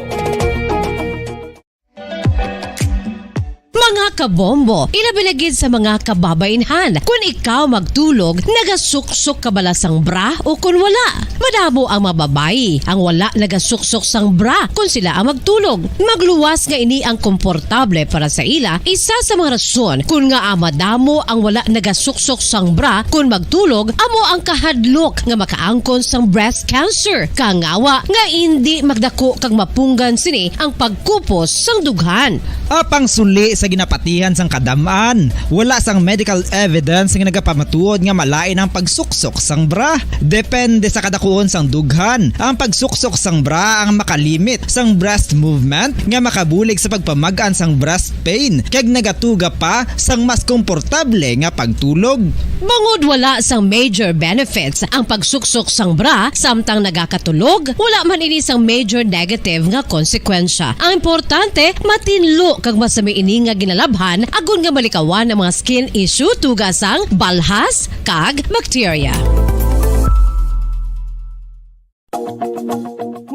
Mga kabombo, ilabi na gid sa mga kababainhan, kun ikaw magtulog, nagasuksok ka bala sang bra o kun wala? Madamo ang mga babayi ang wala nagasuksok sang bra kun sila ang magtulog. Magluwas nga ini ang komportable para sa ila, isa sa mga rason kun ngaa madamo ang wala nagasuksok sang bra kun magtulog amo ang kahadlok nga makaangkon sang breast cancer, kangawa nga indi magdako kag mapunggan sini ang pagkupos sang dughan. Apang suli sa ginapatihan sang kadam-an, wala sang medical evidence nga nagapamatuod nga malain ang pagsuksok sang bra. Depende sa kadakuon sang dughan, ang pagsuksok sang bra ang makalimit sang breast movement nga makabulig sa pagpamag-an sang breast pain kag nagatuga pa sang mas komportable nga pagtulog. Bangod wala sang major benefits ang pagsuksok sang bra samtang nagakatulog, wala man ini sang major negative nga konsekwensya. Ang importante, matinlo kag masami ini nga ginalabhan agod nga malikawan ang mga skin issue tuga sang balhas kag bakterya.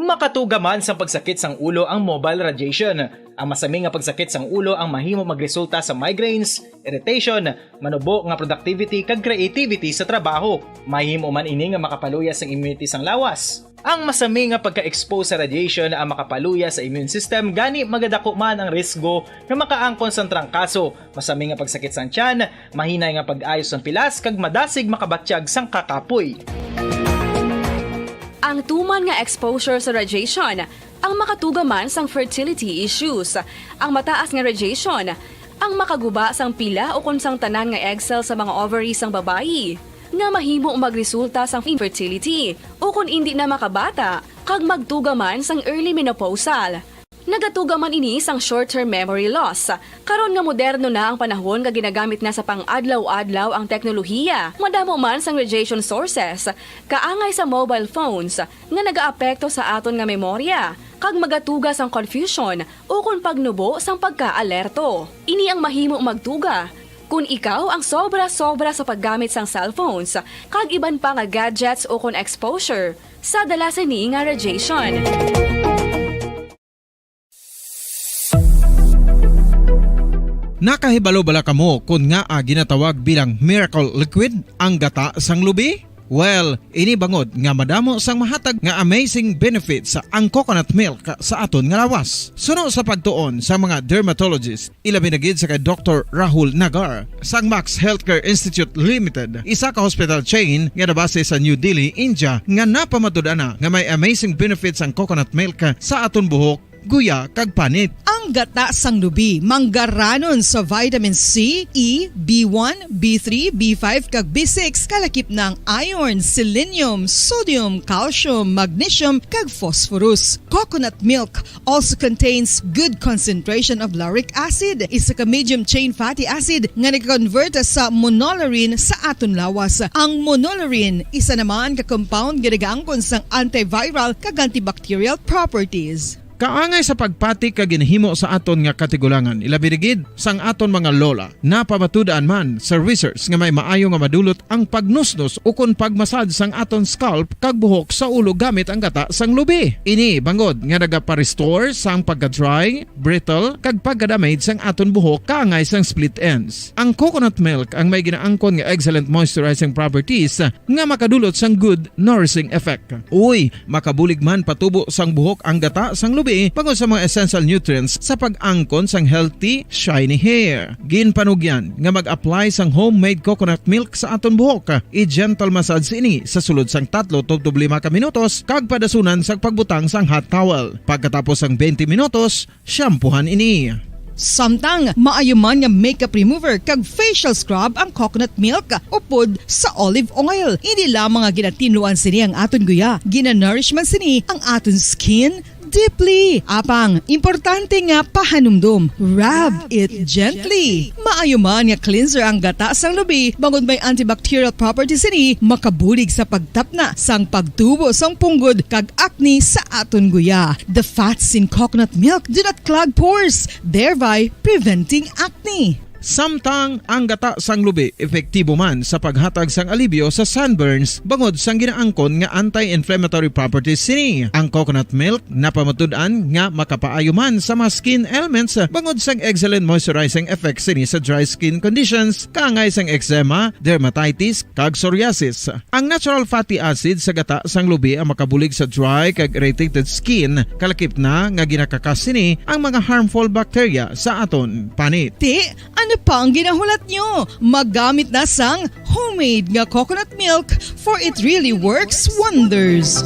Makatuga man sang pagsakit sang ulo ang mobile radiation. Ang masami nga pagsakit sang ulo ang mahimo magresulta sa migraines, irritation, manubo nga productivity kag creativity sa trabaho. Mahimo man ini nga makapaluya sang immunity sang lawas. Ang masami nga pagka-expose sa radiation ang makapaluya sa immune system, gani magadako man ang risgo nga makaangkon sang trangkaso, masami nga pagsakit sang tiyan, mahinay nga pag-ayo sang pilas, kag madasig makabatyag sang kakapoy. Ang tuman nga exposure sa radiation ang makatuga man sang fertility issues. Ang mataas nga radiation ang makaguba sang pila ukon sang tanan nga egg cell sa mga ovary sang babayi, nga mahimo magresulta sang infertility ukon indi na makabata, kag magtuga man sang early menopausal. Nagatuga man ini sang short-term memory loss. Karon nga moderno na ang panahon nga ginagamit na sa pang-adlaw-adlaw ang teknolohiya, madamo man sang radiation sources, kaangay sa mobile phones, nga nagaapekto sa aton nga memorya, kag magatuga sang confusion ukon pagnubo sang pagkaalerto. Ini ang mahimo magtuga kon ikaw ang sobra-sobra sa paggamit sang cellphones kag iban pa nga gadgets ukon exposure sa dala sini nga radiation. Nakahibalo bala kamo kon ngaa ginatawag bilang miracle liquid ang gata sang lubi? Well, ini bangod nga madamo sang mahatag nga amazing benefits ang coconut milk sa aton nga lawas. Suno sa pagtuon sa mga dermatologist, ilabi na gid sa kay Doktor Rahul Nagar sang Max Healthcare Institute Limited, isa ka hospital chain nga nabase sa New Delhi, India, nga napamatud-an na nga may amazing benefits ang coconut milk sa aton buhok, guya, kag panit. Ang gata sang lubi manggaranon sa vitamin C, E, B one, B three, B five, kag B six, kalakip na ang iron, selenium, sodium, calcium, magnesium, kag phosphorus. Coconut milk also contains good concentration of lauric acid, isa ka medium chain fatty acid nga nag-convert sa monolaurin sa aton lawas. Ang monolaurin isa naman ka compound nga nagaangkon sang antiviral kag antibacterial properties. Kaangay sa pagpati kag ginhimo sa aton nga katigulangan, ilabi na gid sang aton mga lola. Napamatud-an man sa research nga may maayo nga madulot ang pagnusnos ukon pagmasad sang aton scalp kag buhok sa ulo gamit ang gata sang lubi. Ini bangod nga nagapa-restore sang pagka-dry, brittle, kag pagka-damage sang aton buhok kaangay sang split ends. Ang coconut milk ang may ginaangkon nga excellent moisturizing properties nga makadulot sang good nourishing effect. Uy, makabulig man patubo sang buhok ang gata sang lubi bangod sa mga essential nutrients sa pag-angkon sang healthy, shiny hair. Ginpanugyan nga mag-apply sang homemade coconut milk sa aton buhok. I-gentle massage ini sa sulod sang tatlo tubtob lima ka minutos kag padasunan sang pagbutang sang hot towel. Pagkatapos sang twenty minutos, shampoohan ini. Samtang maayo man nga makeup remover kag facial scrub ang coconut milk upod sa olive oil. Hindi lamang nga ginatinluan sini ang aton guya, ginanourish man sini ang aton skin deeply. Apang importante nga pahanumdom, rub it gently. Maayo man nga cleanser ang gata sang lubi bangod may antibacterial properties sini, makabulig sa pagtapna sang pagtubo sang punggod kag acne sa aton guya. The fats in coconut milk do not clog pores, thereby preventing acne. Samtang ang gata sang lubi epektibo man sa paghatag sang alibyo sa sunburns bangod sang ginaangkon nga anti-inflammatory properties sini. Ang coconut milk napamatud-an nga makapaayo man sa mga skin ailments bangod sang excellent moisturizing effects sini sa dry skin conditions, kaangay sang eczema, dermatitis, kag psoriasis. Ang natural fatty acid sa gata sang lubi ang makabulig sa dry kag irritated skin, kalakip na nga ginakakas sini ang mga harmful bacteria sa aton panit. Ti, ano pa ang ginahulat nyo? Magamit na sang homemade nga coconut milk, for it really works wonders.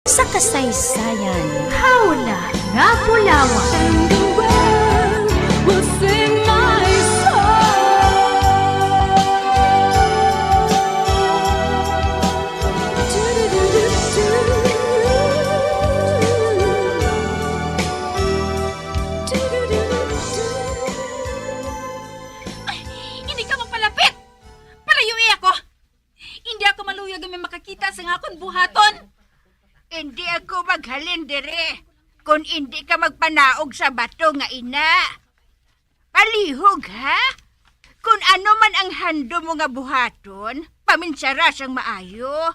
Sa kasaysayan, Hawla nga Bulawan. And the world will sing my song. Ay, hindi ka magpalapit! Palayui ako! Hindi ako maluyag nga may makakita sa nga akon buhaton. Hindi ako maghalin diri kon hindi ka magpanaog sa bato nga ina. Palihog, ha? Kon ano man ang handom mo nga buhaton, paminsara sang maayo.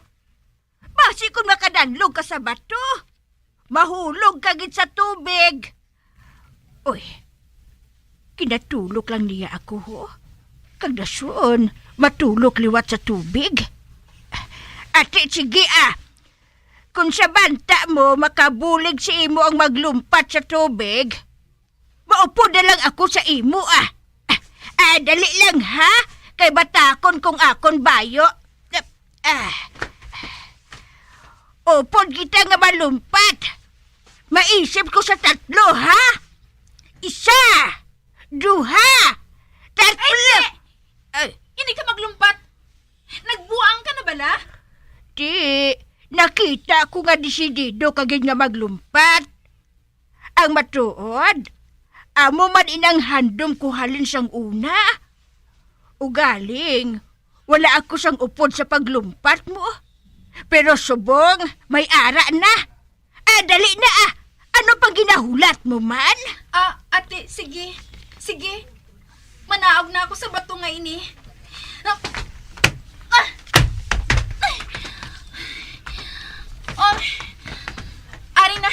Basi kon makadanlog ka sa bato, mahulog ka gid sa tubig. Uy, kinatulok lang niya ako, ho. Kag dason, matulok liwat sa tubig. Ati, sige, ah. Kung sa banta mo, makabulig sa imo ang maglumpat sa tubig, maupod na lang ako sa imo, ah. Ah, dali lang, ha? Kay batakon kong akon bayo. Ah. Upod kita nga malumpat. Maisip ko sa tatlo, ha? Isa, duha, tatlo. Ay, hindi! Ay. Hindi ka maglumpat. Nagbuang ka na bala? Di, nakita ko nga desidido ka gid nga maglumpat. Ang matuod, amo man inang handom ko halin sang una. Ugaling, wala ako sang upod sa paglumpat mo. Pero subong, may ara na. Ah, dali na, ah. Ano pang ginahulat mo man? Ah, ate, sige. Sige. Manaog na ako sa bato nga ini. Ah! Ah! Ay! Oh, ari na.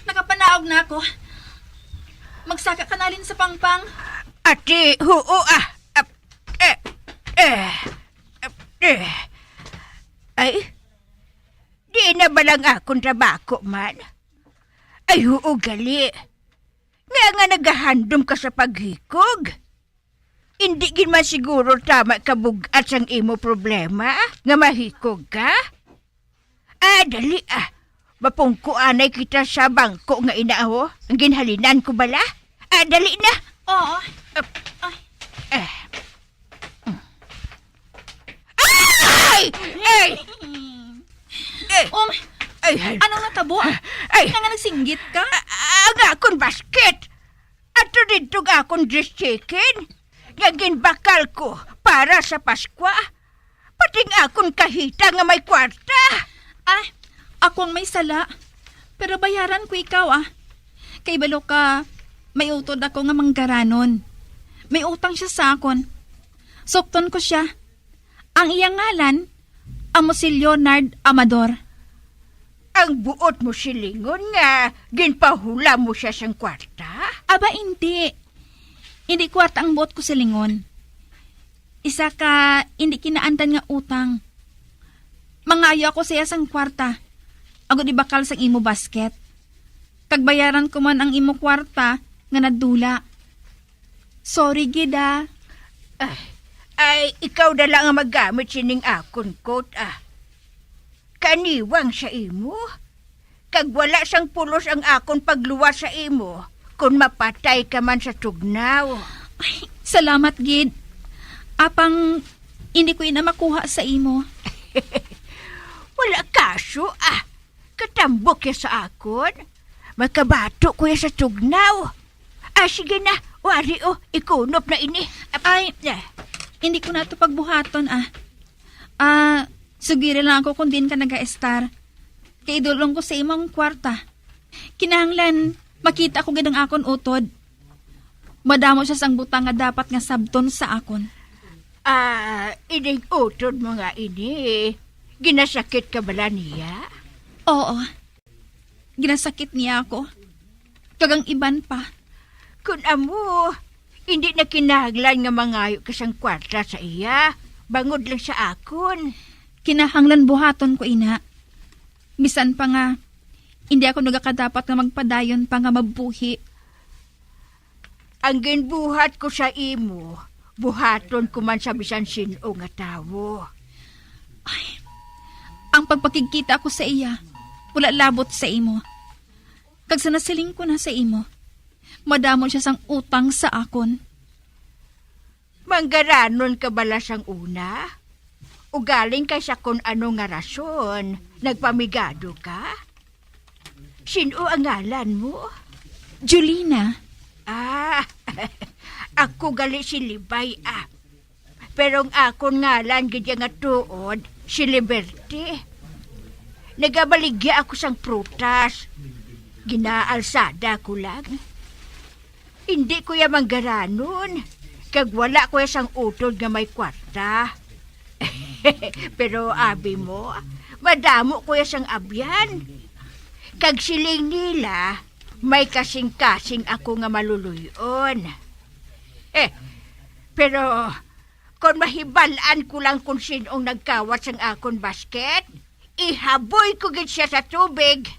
Nakapanaog na ako. Magsaka ka na halin sa pangpang. Ate, huo, ah. Ah, eh, eh, ah, eh. Ay, di na ba lang akon tabako man? Ay, huo, gali. Nga nga nagahandom ka sa paghikog? Indi gid man siguro tama kabug-at sang imo problema nga mahikog ka? Ah, dali, ah. Mapungko anay kita sa bangko nga ina, oh. Ang ginhalinan ko bala? Ah, dali na. Oo. Ah. Ay! Ay! Ay! Eh, Um, ay, ay. Anong natabo? Ay. Nga nga nagsinggit ka? A-, ang akon basket. Ato didto ang akon dress chicken nga ginbakal ko para sa Paskwa. Pati ang akon kahita nga may kwarta. Ah, ako ang may sala. Pero bayaran ko ikaw, ah. Kay balo ka, may utod ako nga manggaranon. May utang siya sa akon. Sukton ko siya. Ang iya ngalan amo si Leonard Amador. Ang buot mo silingon nga ginpahula mo siya sang kwarta? Aba, indi. Indi kwarta ang buot ko silingon. Isa ka indi kinaandan nga utang. Mangayo ako sa iya sang kwarta, agod ibakal sang imo basket. Kag bayaran ko man ang imo kwarta nga nadula. Sorry gid, ah. Ah, ay, ikaw na lang ang maggamit sining akon coat, ah. Kaniwang sa imo. Kag wala sang pulos ang akon pagluwas sa imo, kon mapatay ka man sa tugnaw. Ay, salamat gid. Apang hindi ko ina makuha sa imo. Wala kaso, ah. Katambok ya sa akon. Makabato ko ya sa tugnaw. Ah, sige na. Wari, oh, ikunop na ini. Ay, eh, hindi ko na to pagbuhaton, ah. Ah, sugiri lang ako kung diin ka nagaestar. Kay idulong ko sa imo ang kwarta. Kinahanglan makita ko gid ang akon utod. Madamo siya sang butang nga dapat nga sabton sa akon. Ah, ining utod mo nga ini, ginasakit ka bala niya? Oo. Ginasakit niya ako. Kag ang iban pa. Kun amo, hindi na kinahanglan nga mangayo ka sang kwarta sa iya, bangod lang sa akon. Kinahanglan buhaton ko ina. Bisan pa nga, hindi ako nagakadapat nga magpadayon pa nga mabuhi. Ang ginbuhat ko sa imo, buhaton ko man sa bisan sin-o nga tawo. Ay, ang pagpakigkita ko sa iya, wala labot sa imo. Kag sa nasiling ko na sa imo, madamo siya sang utang sa akon. Manggaranon ka bala sang una? Ugaling kay sa kun ano nga rason, nagpamigado ka? Sin-o ang ngalan mo? Julina. Ah, ako gali si Libay, ah. Pero ang akon ngalan gid nga tuod, si Liberty. Nagabaligya ako sang prutas. Ginaalsada ko lang. Hindi ko ya manggaranon, kag wala ko ya sang utod nga may kwarta. Pero abi mo, madamo ko ya sang abyan. Kag siling nila, may kasing-kasing ako nga maluluy-on. Eh, pero kon mahibal-an ko lang kon sin-ong nagkawat sang akon basket, ihaboy ko gid sia sa tubig.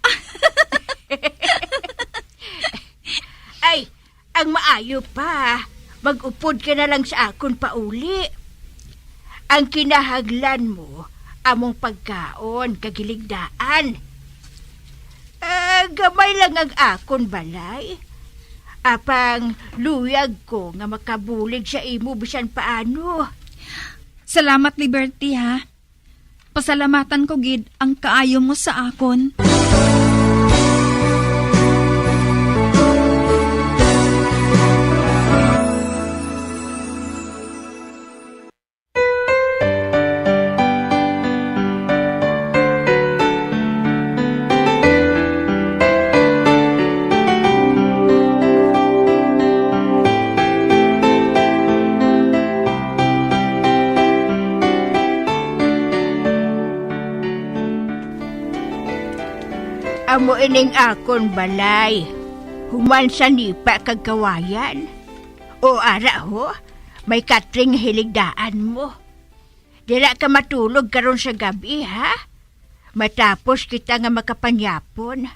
Ay, ang maayo pa, mag-upod ka na lang sa akon pauli. Ang kinahanglan mo, among pagkaon kag hiligdaan. Ah, gamay lang ang akon balay. Apang luyag ko nga makabulig sa imo bisan paano. Salamat, Liberty, ha. Pasalamatan ko gid ang kaayo mo sa akon. Amo ining akon balay. Human sa nipa kag kawayan. O ara ho, may katring hiligdaan mo. Dira ka matulog karon sa gab-i, ha? Matapos kita nga makapanyapon.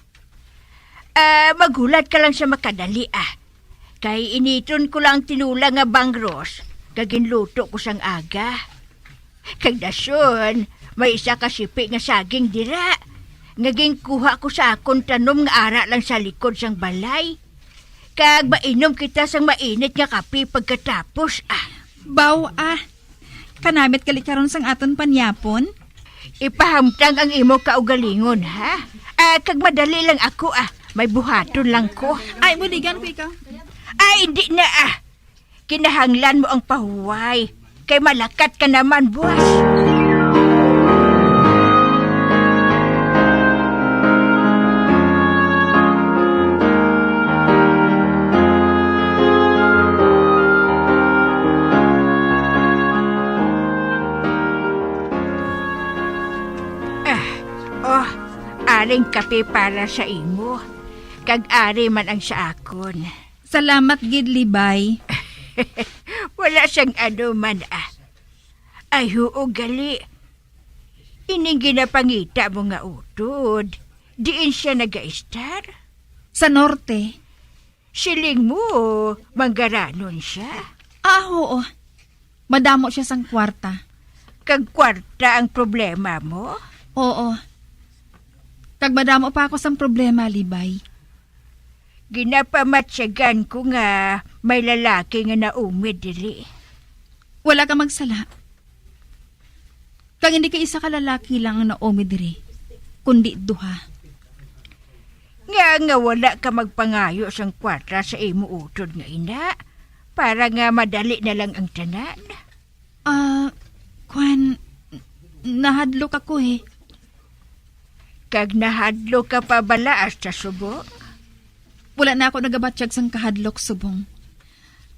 Ah, maghulat ka lang sa makadali, ah. Kay initon ko lang ang tinula nga bangros, kag ginluto ko sang aga. Kag dason, may isa ka sipi nga saging dira, nga ginkuha ko sa akon tanom nga ara lang sa likod sang balay. Kag mainom kita sang mainit nga kape pagkatapos, ah. Baw, ah. Kanamit gali karon sang aton panyapon? Ipahamtang ang imo kaugalingon, ha? Ah, kag madali lang ako, ah. May buhaton lang ko. Ay, buligan ko ikaw. Ay, hindi na, ah. Kinahanglan mo ang pahuway. Kay malakat ka naman, buwas. Ah, oh, aring kape para sa imo, kag ari man ang sa akon. Salamat gid, Libay. Wala sang ano man, ah. Ay, huo gali. Ining ginapangita mo nga utod, diin sia nagaistar? Sa norte. Siling mo, manggaranon sia? Ah, oo. Madamo sia sang kwarta. Kag kwarta ang problema mo? Oo. Kag madamo pa ako sang problema, Libay. Ginapamatyagan ko nga may lalaki nga naumid diri. Wala ka magsala. Kag hindi ka isa ka lalaki lang ang naumid diri, kundi duha. Nga nga wala ka magpangayo sang kwarta sa imo utod nga ina, para nga madali na lang ang tanan? Ah, kwan, n-, nahadlok ako eh. Kag nahadlok ka pa bala hasta subong? Wala na ako nagabatyag sang kahadlok subong.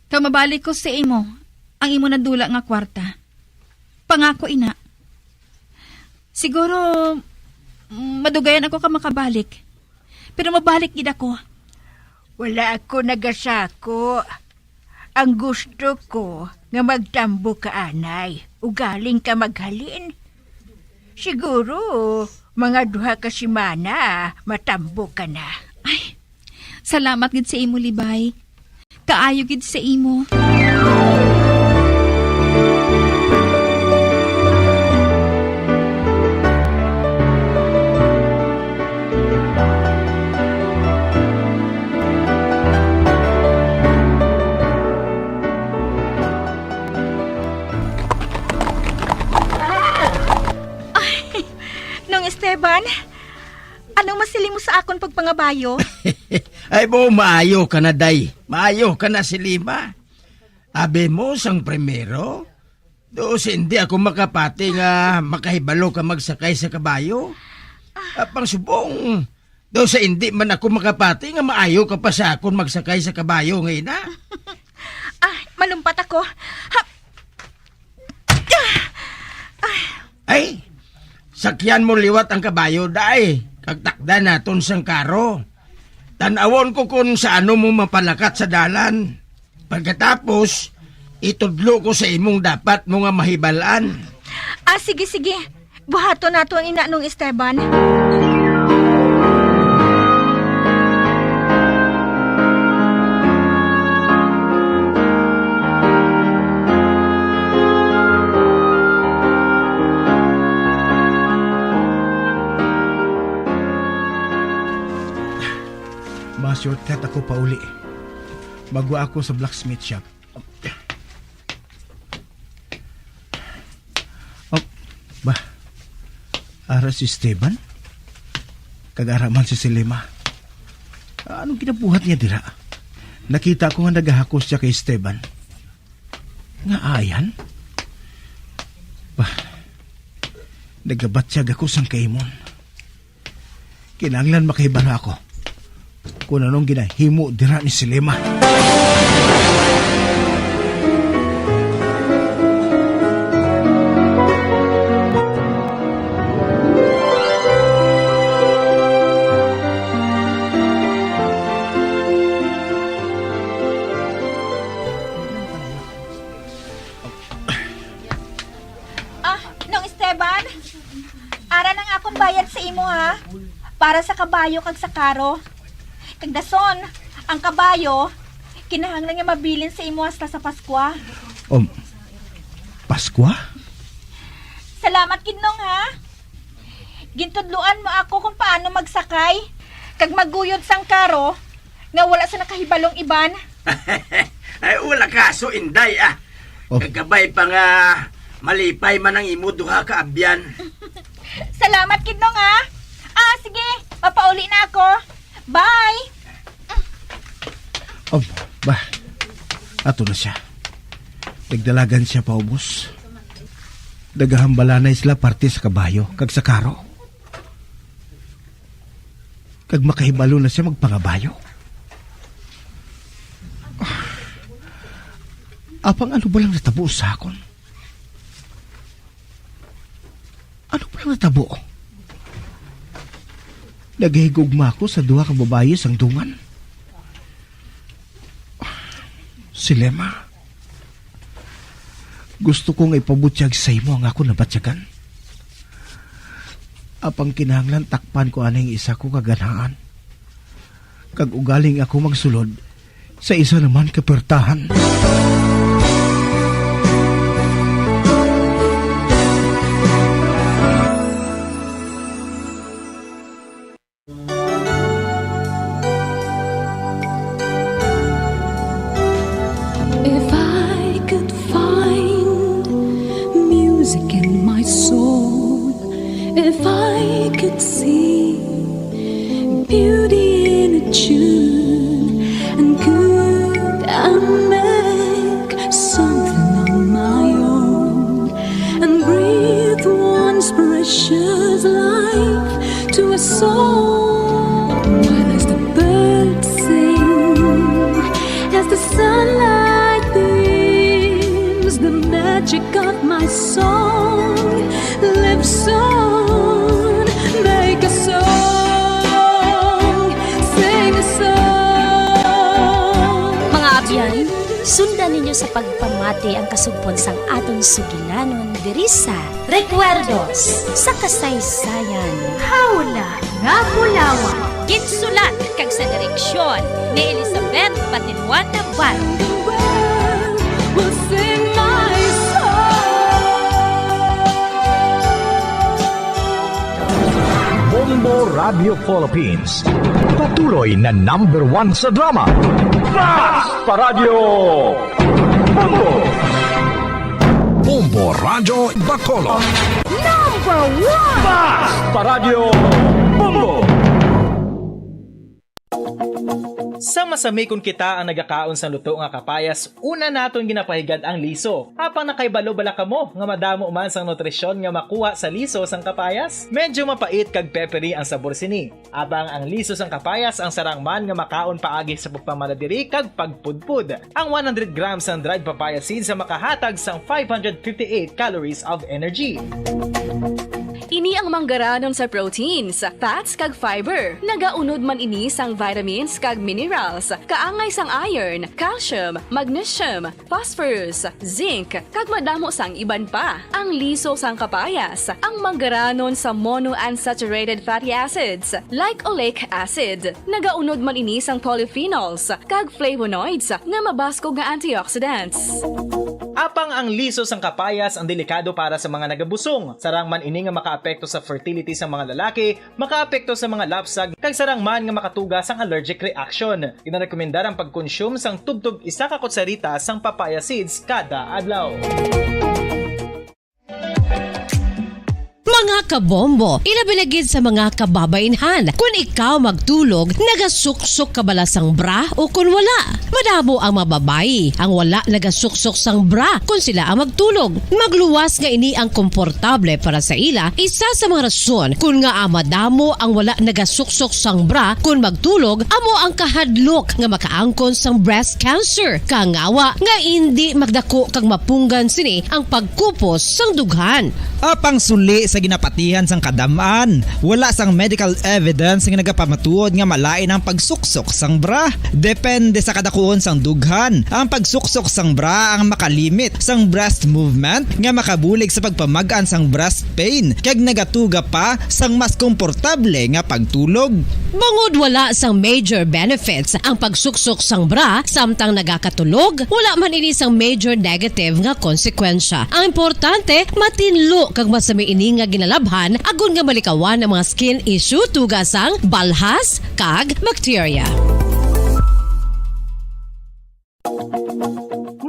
Kag mabalik ko sa imo ang imo nadula nga kwarta. Pangako ina. Siguro, mm, madugayan ako ka makabalik. Pero mabalik gid ako. Wala ako nagasako. Ang gusto ko nga magtambok ka anay, ugaling ka maghalin. Siguro, mga duha ka semana, matambok ka na. Ay, salamat gid sa imo, Libay. Kaayo gid sa imo. Ay, Nong Esteban, anong masiling mo sa akon pagpangabayo? Ay, bo, maayo ka na, day. Maayo ka na, Selima. Abi mo sang primero, do si hindi ako makapati nga makahibalo ka magsakay sa kabayo. Apang subong, do si hindi man ako makapati nga maayo ka pa sa akon magsakay sa kabayo nga ina. Ah, malumpat ako. Ha? Ay, sakyan mo liwat ang kabayo, day, kag takdan naton sang karo. Tan-awon ko kon sa ano mo mapalakat sa dalan. Pagkatapos, itudlo ko sa imong dapat mo nga mahibal-an. Ah, sige, sige. Buhaton naton ina, Nong Esteban. Ma-shortcut ako pauli. Magwa ako sa blacksmith shop. Oh, ba? Ara si Esteban? Kag ara man si Selima. Anong ginabuhat niya dira? Nakita ko nga nagahakos siya kay Esteban. Nga ayan? Ba, nagabatyag ako sang kaimon. Kinahanglan makahibalo ako kung anong ginahimo dira ni Selima. Ara ang akon bayad sa imo, ha? Para sa kabayo kag sa karo. Kag dason, ang kabayo, kinahanglan nga mabilin sa imo hasta sa Paskwa. Um, Paskwa? Salamat gid, Nong, ha? Gintudloan mo ako kung paano magsakay, kag maguyod sang karo nga wala sa nakahibalong iban. Ay, wala kaso, Inday, ah. Oh. Kagabay pa nga malipay man ang imo duha ka abyan. Salamat, Kidnong, ha? Ah, sige, mapauli na ako. Bye! Oh, ba, ato na siya. Nagdalagan siya paubos. Nagahambalanay sila parte sa kabayo kag sa karo. Kag makahibalo na siya magpangabayo. Apang ano ba lang natabo sa akon? Ano ba lang natabo? Nagahigugma ako sa duha ka babayi sang dungan. Si Lema, gusto ko nga ipabutyag sa imo ang akon nabatyagan. Apang kinahanglan takpan ko aning isa ko kaganhaan, kag ugaling ako magsulod sa isa naman ka pertahan. If I could find music in my soul, if I could see beauty in a tune, and could I make something on my own and breathe once precious life to a soul? While as the birds sing, as the sunlight beams, the magic of my song lives on. Make a song, sing a song. Mga abyan, sundan ninyo sa pagpamati ang kasugpon sang aton sugilanon diri sa Recuerdos sa Kasaysayan. Hawla nga Bulawan. Ginsulat kag sa direksyon ni Elizabeth Patiluan Navarro. We'll sing my song. Bombo Radio Philippines, patuloy na number one sa drama. Fast Paradyo Bombo! Bombo Radyo Bacolod. Number one! Fast Paradyo Bombo! Sa masami kon kita ang nagakaon sang luto nga kapayas, una naton ginapahigad ang liso. Apang nakahibalo bala kamo nga madamo man sang nutrisyon nga makuha sa liso sang kapayas? Medyo mapait kag peppery ang sabor sini. Apang ang liso sang kapayas ang sarang man nga makaon paagi sa pagpamala diri kag pagpudpod. Ang one hundred grams sang dried papaya seeds ang makahatag sang five hundred fifty-eight calories of energy. Ini ang manggaranon sa proteins, fats, kag fiber. Nagaunod man ini sang vitamins kag minerals, kaangay sang iron, calcium, magnesium, phosphorus, zinc, kag madamo sang iban pa. Ang liso sang kapayas, ang manggaranon sa monounsaturated fatty acids, like oleic acid. Nagaunod man ini sang polyphenols kag flavonoids nga mabaskog nga antioxidants. Apang ang liso sang kapayas ang delikado para sa mga nagabusong. Sarang man ini nga makaapekto sa fertility sa mga lalaki, makaapekto sa mga lapsag, kag sarang man nga makatuga sang allergic reaction. Ginarekomendar ang pagkonsume sang tubtob isa ka kutsarita sang papaya seeds kada adlaw. Mga kabombo, ilabi na gid sa mga kababainhan. Kun ikaw magtulog, nagasuksok ka bala sang bra o kun wala? Madamo ang mga babayi ang wala nagasuksok sang bra kun sila ang magtulog. Magluwas nga ini ang komportable para sa ila, isa sa mga rason kun ngaa madamo ang wala nagasuksok sang bra kun magtulog amo ang kahadlok nga makaangkon sang breast cancer, kangawa nga indi magdako kag mapunggan sini ang pagkupos sang dughan. Apang suli sa ginapa- Patihan sang kadam-an, wala sang medical evidence nga nagapamatuod nga malain ang pagsuksok sang bra. Depende sa kadakuon sang dughan, ang pagsuksok sang bra ang makalimit sang breast movement nga makabulig sa pagpamag-an sang breast pain kag nagatuga pa sang mas komportable nga pagtulog. Bangod wala sang major benefits ang pagsuksok sang bra samtang nagakatulog, wala man ini sang major negative nga konsekwensya. Ang importante, matinlo kag masami ini nga ginalabhan agod nga malikawan ang mga skin issue tuga sang balhas kag bacteria.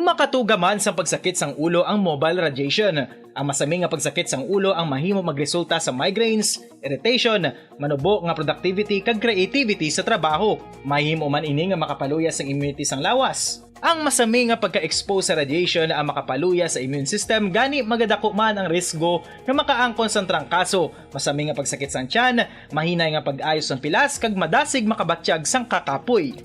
Makatuga man sang pagsakit sang ulo ang mobile radiation. Ang masami nga pagsakit sang ulo ang mahimo magresulta sa migraines, irritation, manubo nga productivity kag creativity sa trabaho. Mahimo man ini nga makapaluya sang immunity sang lawas. Ang masami nga pagka-expose sa radiation ang makapaluya sa immune system, gani magadako man ang risgo nga makaangkon sang trangkaso, masami nga pagsakit sang tiyan, mahinay nga pag-ayo sang pilas kag madasig makabatyag sang kakapoy.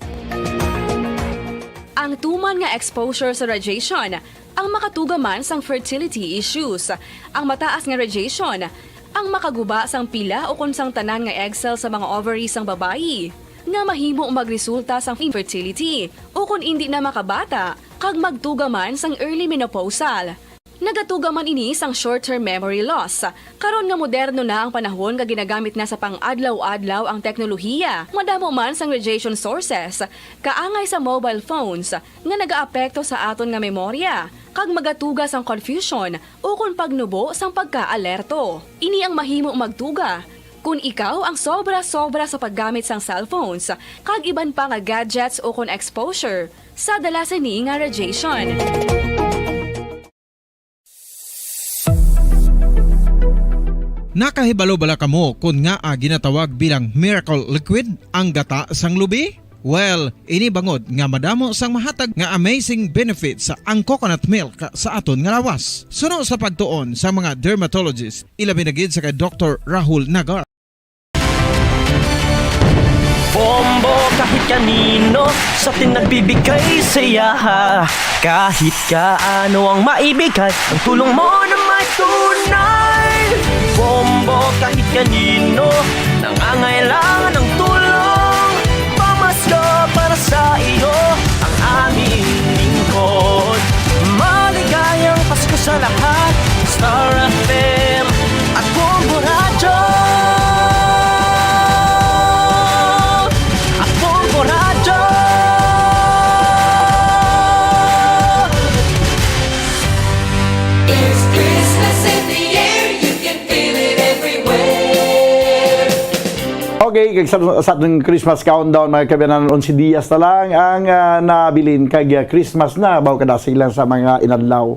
Ang tuman nga exposure sa radiation ang makatuga man sang fertility issues. Ang mataas nga radiation ang makaguba sang pila ukon sang tanan nga egg cell sa mga ovary sang babayi, nga mahimo magresulta sang infertility ukon indi na makabata kag magtuga man sang early menopausal. Nagatuga man ini sang short-term memory loss. Karon nga moderno na ang panahon nga ginagamit na sa pang-adlaw-adlaw ang teknolohiya, madamo man sang radiation sources, kaangay sa mobile phones, nga nagaapekto sa aton nga memorya, kag magatuga sang confusion ukon pagnubo sang pagka-alerto. Ini ang mahimo magtuga kon ikaw ang sobra-sobra sa paggamit sang cellphones kag iban pa nga gadgets ukon exposure sa dala sini nga radiation. Nakahibalo bala kamo kon ngaa ginatawag bilang miracle liquid ang gata sang lubi? Well, ini bangod nga madamo sang mahatag nga amazing benefits ang coconut milk sa aton nga lawas. Suno sa pagtuon sa mga dermatologist, ilabi na gid sa kay Doktor Rahul Nagar. Bombo kahit kanino sa atin nagbibigay saya. Kahit kaano ang maibigay, ang tulong mo na may tunay. Bombo kahit kanino nangangailangan ng tulong. Pamasko para sa iyo ang aming lingkod. Maligayang Pasko sa lahat. Star F M at Bombo Radyo. At Bombo Radyo. It's Christmas in the air, you can feel it everywhere. Okay, kag sa, sa atong Christmas countdown, mga kaabyanan, onse dias na lang ang, ah, nabilin kag, ah, Christmas na, baw kadasig lang sa mga inadlaw.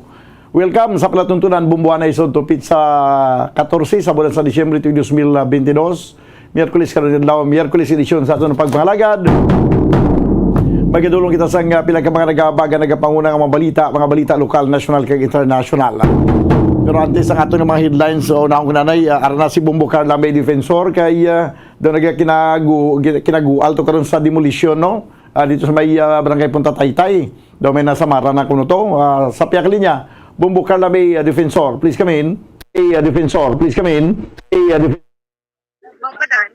Welcome sa palatuntunan, Bombohanay Sudto, pitsa katorse sa bulan sa Disyembre, tuig dos mil bentidós. Miyerkules karon nga adlaw, Miyerkules edisyon sa aton pagpangalagad. Magidulong kita sa nga pila ka mga nagabaga, nagapanguna nga mga balita, mga balita lokal, national, kag international. Pero antes ang aton nga mga headlines, so, naon ko nanay, ah, ara na si Bombo Carla May Defensor kay, ah, daw nagakinagu-, kinagual to karon sa demolisyon, no? Ah, dito sa may, ah, barangay Punta Taytay. Daw may nasamara na kuno to. Ah, sa pihak linya, Bombo Carla May, ah, Defensor, please come in. May, ah, Defensor, please come in. May, ah, Def- Bombadan.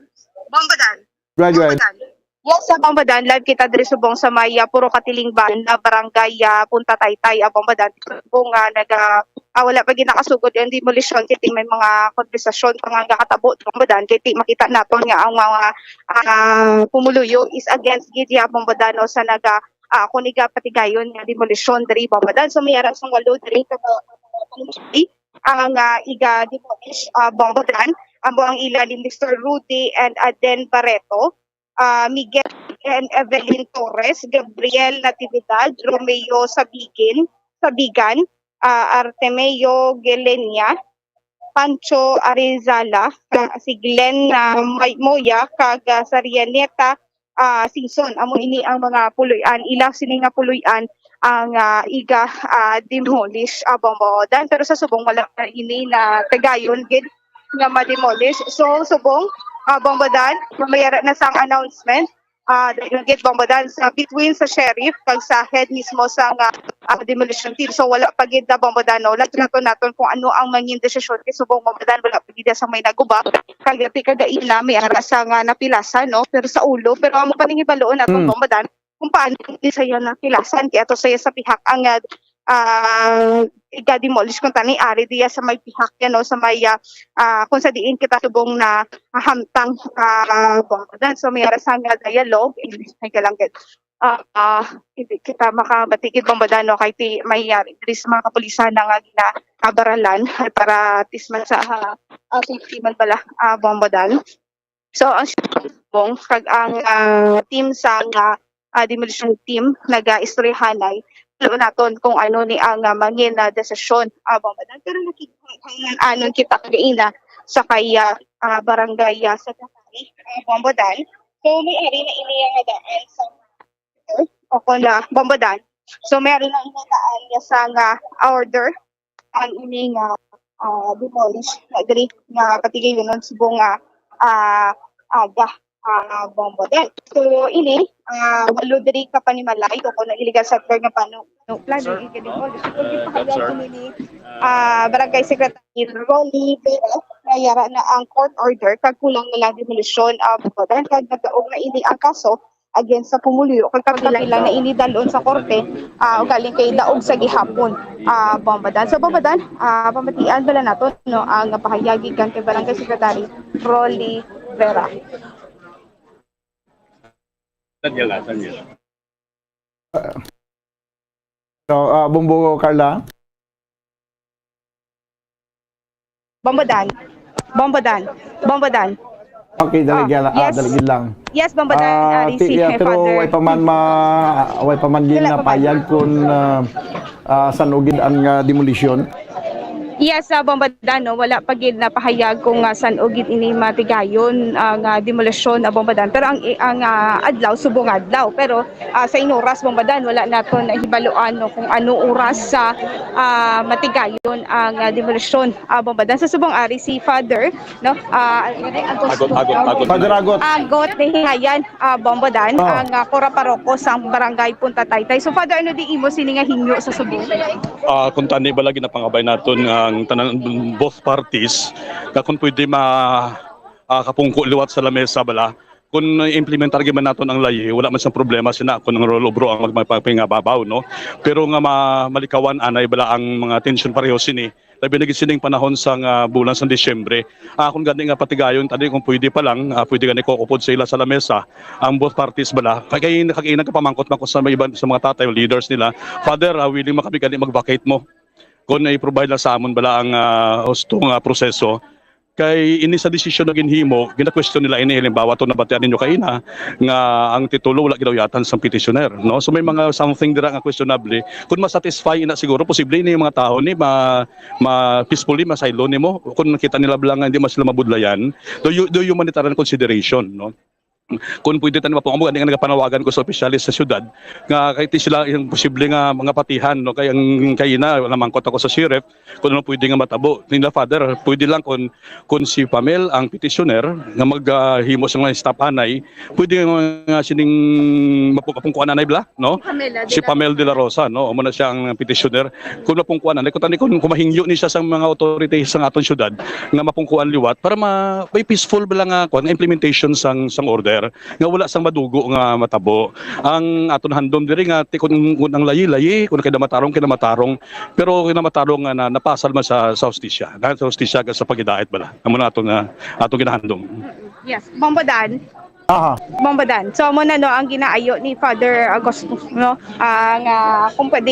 Bombadan. Right, right. Bombadan. Yes, sa Bombadan, live kita diri subong sa may, ah, Puro Katilingban na barangay, ah, Punta Taytay, ah, Bombadan. Subong nga naga-, ah, wala pa gid nakasugod ang demolisyon, kay may mga konbersasyon pa nga nakatabo, Bombadan, kay makita naton nga ang mga, ah, pumuluyo is against gid ya Bombadan, no, sa naga, ah, kung iga patigayon nga demolisyon diri Bombadan. So, may ara sang walo diri ka ang, ah, iga demolish, ah, Bombadan. Amo ang ila ni Mister Rudy and Aden Barreto, ah, Miguel and Evelyn Torres, Gabriel Natividad, Romeo Sabigin, Sabigan, ah, Artemio Gelenia, Pancho Arizala, ah, si Glenn, ah, May-, Moya, kag, ah, Sarianeta, ah, Singson. Amo ini ang mga puloy-an. Ila sini nga puloy-an ang, ah, iga, ah, demolish, ah, Bombodan. Pero sa subong, wala na ini na tagayon gid nga ma-demolish. So, subong, ah, Bombodan, mamayara na sang announcement. Ah, dayon gid, Bombodan, sa between sa sheriff kag sa head mismo sa nga ah, demolition team. So, wala pa gid na, Bombo Dan, no? Latrato naton kung ano ang mangin desisyon kay subong, Bombo Dan, wala pa gid sa may naguba. Kag ti kada ina may ara sa nga napilasan, no? Pero sa ulo, pero amo pa ning hibaluon naton, Mm. Bombo Dan, kung paano ni saya napilasan kay ato saya sa pihak ang, ah, ah, iga-demolish kung tani ari diya sa may pihak yan, no? Sa may, ah, ah, kung sa diin kita subong na hamtang, ah, Bombo Dan. So, may ara sa nga dialogue, English na ka lang gid. Ah, ah, hindi kita makamatigid, Bombo Dan, no, kay ti may, ah, diri sa mga kapulisan na nga ginabaralan para at least man sa, ah, ah, safety man pala, ah, Bombo Dan. So, ang subong kag ang, ah, team sa nga, ah, demolition team naga-istoryahanay, wala naton kung ano ni ang, ah, mangin na desisyon, ah, Bombo Dan. Pero nakikita anon kita kagaina sa kay, ah, ah, barangay, ah, Secretary, ah, Bombo Dan. So, may ari na ini nga daan sa o kon, ah, Bombo Dan. So, meron na inadaan niya sa nga order ang ini nga, ah, demolish na diri nga patigayunon subong nga, ah, aga, ah, Bombo Dan. So, ini, ah, walo diri ka panimalay o kon illegal settler nga pano-, no, plano Sir, i-demolish. Kung uh, gipahayag sir, ko nini, uh, ah, Barangay Secretary Ronnie Vera, nga yara na ang court order kag kulang na lang demolisyon, ah, Bombo Dan, kag nagdaog na ini ang kaso against sa pumuluyo kag kapila na ini dalon sa korte, ah, ugaling kay daog sa gihapon, ah, Bombo Dan. So, Bombo Dan, ah, pamatian bala naton, no, ang pahayag gikan kay Barangay Secretary Rolly Vera. Daniela, Daniela. So, ah, Bombo Carla? Bombo Dan. Bombo Dan. Bombo Dan. Okay, dali Ah, gid lang. Ah, yes. Dali gid lang. Yes, Bombo Dan, Ah, ari ti-, si yeah, pero Father. Way pa man ma-, way pa man Wala pa man. Ginapayag kung, ah, ah, san-o gid ang, ah, demolition. Yes, ah, Bombo Dan, no, wala pa gid napahayag kung, ah, san-o gid ini matigayon, ah, nga demolisyon, ah, Bombo Dan. Pero ang, ang, ah, adlaw, subong adlaw. Pero ah, sa inuras, Bombo Dan, wala naton nahibaluan, no, kung ano oras sa, ah, matigayon ang, ah, demolisyon, ah, Bombo Dan. Sa subong ari si Father, no, ah, Agot, Agot, Agot. Father Agot. Agot ni Hayan, ah, Bombo Dan, Oh. ang, ah, kura paroko sang barangay Punta Taytay. So, Father, ano di imo sini nga hinyo sa subong? Ah, kung tani bala ginapangabay naton ang tanan, both parties, nga kung pwede ma-, ah, kapungko liwat sa lamesa bala, kung implementar gyud man naton ang layi, wala man sang problema sina kung ang rule of law ang mag-, magpapingababaw, no? Pero nga ma-, malikawan anay bala ang mga tensyon pareho sini, labi na gid sining panahon sang, ah, bulan sang Disyembre. Ah, kung gani nga patigayon, tadi kung pwede pa lang, ah, pwede gani ko upod sa ila sa lamesa ang both parties bala. Kay, kay, kay nagkapamangkot man ko sa mga iban, sa mga tatay o leaders nila, "Father, ah, willing man kami gani mag-vacate mo kung i-provide lang sa amon bala ang, ah, husto nga proseso." Kay ini sa desisyon na ginhimo, gina-question nila ini, halimbawa, to nabatian ninyo kaina, nga ang titulo wala ginauyatan sang petitioner, no? So, may mga something dira nga questionable. Kung ma-satisfy ina, siguro posible ini yung mga tao ni ma-, ma-, peacefully masaylo nimo. Kung nakita nila bala nga hindi man sila mabudlayan, do hu-, do humanitarian consideration, no? Kung pwede, tani, mapungko, gani nga nagapanawagan ko sa opisyales sa syudad nga kahit sila yung posible nga mga patihan, no, kay ang kaina namangkot ako sa sheriff kung ano pwede nga matabo nila, Father. Pwede lang kung, kung si Pamel ang petitioner nga mag, ah, himo sa mga stop anay, pwede nga sining mapu-, mapungkuan anay bala, no? Pamela de Si la Pamel de la Rosa, no? Amo na siya ang petitioner. Kung mapungkuan anay, kung tani, kung, kung mahingyo ni siya sa mga authorities sa aton syudad nga mapungkuan liwat para ma-, may peaceful bala nga, kuwan, implementation sang, sang order. Nga wala sang madugo nga matabo. Ang aton handom diri nga ti-, kun, kun ang layi-layi, kun kinamatarong, kinamatarong, pero kinamatarong nga na, napasal man sa, sa hustisya. Na sa hustisya ka sa pagidait bala. Amo na aton, ah, aton ginahandom. Yes, Bombo Dan. Aha. Bombo Dan. So, amo na, no, ang ginaayo ni Father August, no, ah, nga kung pwede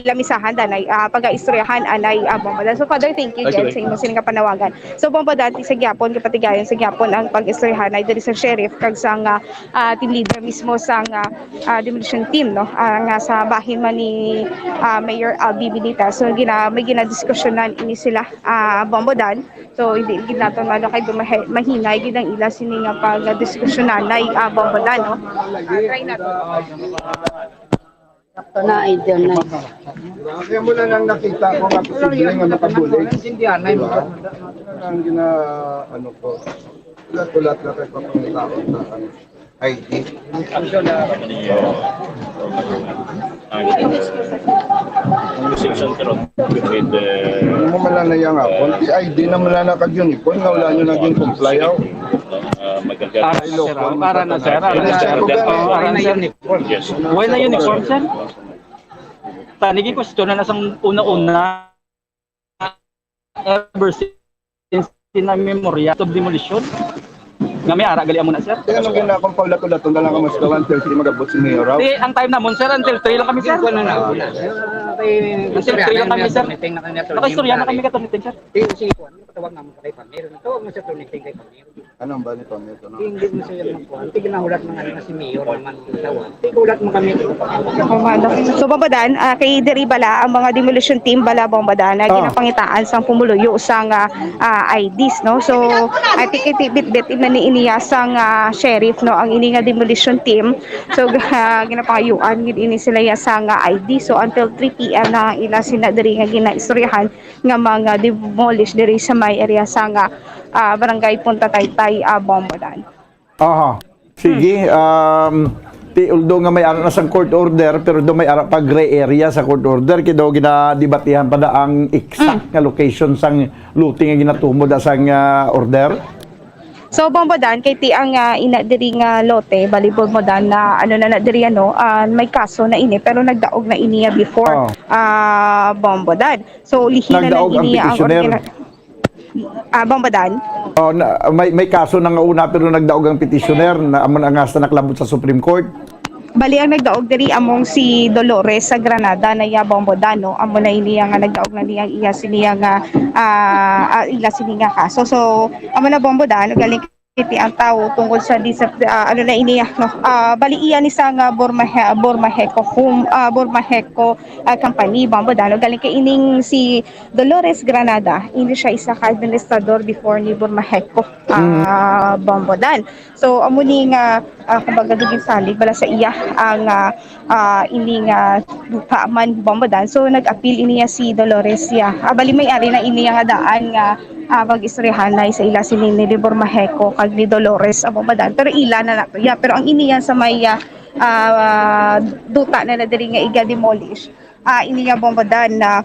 ilamisahan danay, ah, pag-aistoryahan anay, ah, Bombo Dan. So, Father, thank you Ay, again sige. sa imo sining kapanawagan. So, Bombo Dan, sa gyapon, kapatigayon sa gyapon ang pag-istoryahanay diri sa sheriff kag sa nga, ah, team leader mismo sa nga, ah, demolition team, no? Ah, nga sa bahin man ni, ah, Mayor Albi Benitez. So, gina-, may ginadiskusyonan ini sila, ah, Bombo Dan. So, hindi gid naton maano kay dumahe-, mahingay gid ang ila sini nga pagdiskusyonan ay, ah, Bombo Dan, no? Ah, try naton. Sakto na, ay, dyan na. Kaya mo lang nang nakita ko nga posible nga makabulig. Di ba? Ang gina-, ano ko, ulat-ulat na kay papangitaon na ano. I D. Ang reception karon with, uh, Ano mo man lang na yang akon? Si I D na man lang naka-uniform, nga wala nyo naging comply, aw. Uh, magagalit. Para na, sir. Para na, sir. Para na, sir. Para na, sir. Yes. Wala na uniform, sir. Tanigi question na sang una-una. Ever since, since na memorya of demolition, nga may ara gali amo na, sir. Kaya nung ginakong paulato-lato na lang ang mas gawan, until three magabot si Mayor, aw. Di, ang time namon, sir, until three lang kami, sir. Until three lang kami, sir. Nakaistorya na kami, attorney, sir. Di, si kuwan, patawag naman sa kay Pamir. Tawag mo sa attorney kay Pamir. Ano ang bali pa nito, no? Hindi mo siya magkuhan. Tignan, hulat mga ano, si Mayor naman ang tawag. Tignan, hulat mo kami. So, Bombo Dan, ah, kay diri bala ang mga demolition team bala, Bombo Dan, na Oh. ginapangitaan sang pumuluyo sang, ah, ah, I Ds, no? So, I think iti bitbit ina ni iniya sang, ah, sheriff, no, ang ini nga demolition team. So, ah, ginapangayuan gid ini sila ya sang, ah, I D. So, until three P M na ang ila sina diri nga ginaistoryahan nga mga demolish diri sa may area sang, ah, ah, Barangay Punta Taytay, ah, Bombo Dan. Aha. Sige, um, ti, although nga may ara na sang court order, pero do may ara pa gray area sa court order, kay daw ginadebatihan pa da ang exact Mm. nga location sang lote nga ginatumo da sang, ah, order. So, Bombo Dan, kay ti ang, ah, ina diri nga lote, bali, Bombo Dan, na ano na, na diri, ano, ah, may kaso na ini, pero nagdaog na ini, ah, before, Oh. ah, Bombo Dan. So, ulihi na lang Nagdaog ang ini ang petitioner. origina-, Ah, Bombo Dan? Oh, na, may, may kaso na nga una, pero nagdaog ang petitioner na amo na nga hasta nakalabot sa Supreme Court. Bali, ang nagdaog diri among si Dolores sa Granada na iya, Bombo Dan, no? Amo na ini nga nagdaog na niya iya siniya nga, ah, ah, ila sini nga kaso. So, amo na, Bombo Dan, galing kiti ang tawo tungkol sa disap-, ah, ano na ini, no? Ah, bali iya ni sa nga Burmahe-, Burmaheco Home, ah, Burmaheco, ah, Company, Bombo Dan, no? Galing kay ining si Dolores Granada, ini siya isa ka administrador before ni Burmaheco, Mm. ah, Bombo Dan. So, amo ni nga, ah, kumbaga, ginsalig bala sa iya ang, ah, ah, ini nga duta man, Bombo Dan. So, nag-apil ini nga si Dolores, ya. Ah, bali, may ari na ini nga daan nga, ah, pag-istoryahanay sa ila sini ni Burmaheco kag ni Dolores, ah, Bombo Dan. Pero ila na nato, ya. Pero ang ini yan sa may, ah, ah, duta na na diri nga iga-demolish. Ah, ini nga, Bombo Dan, na,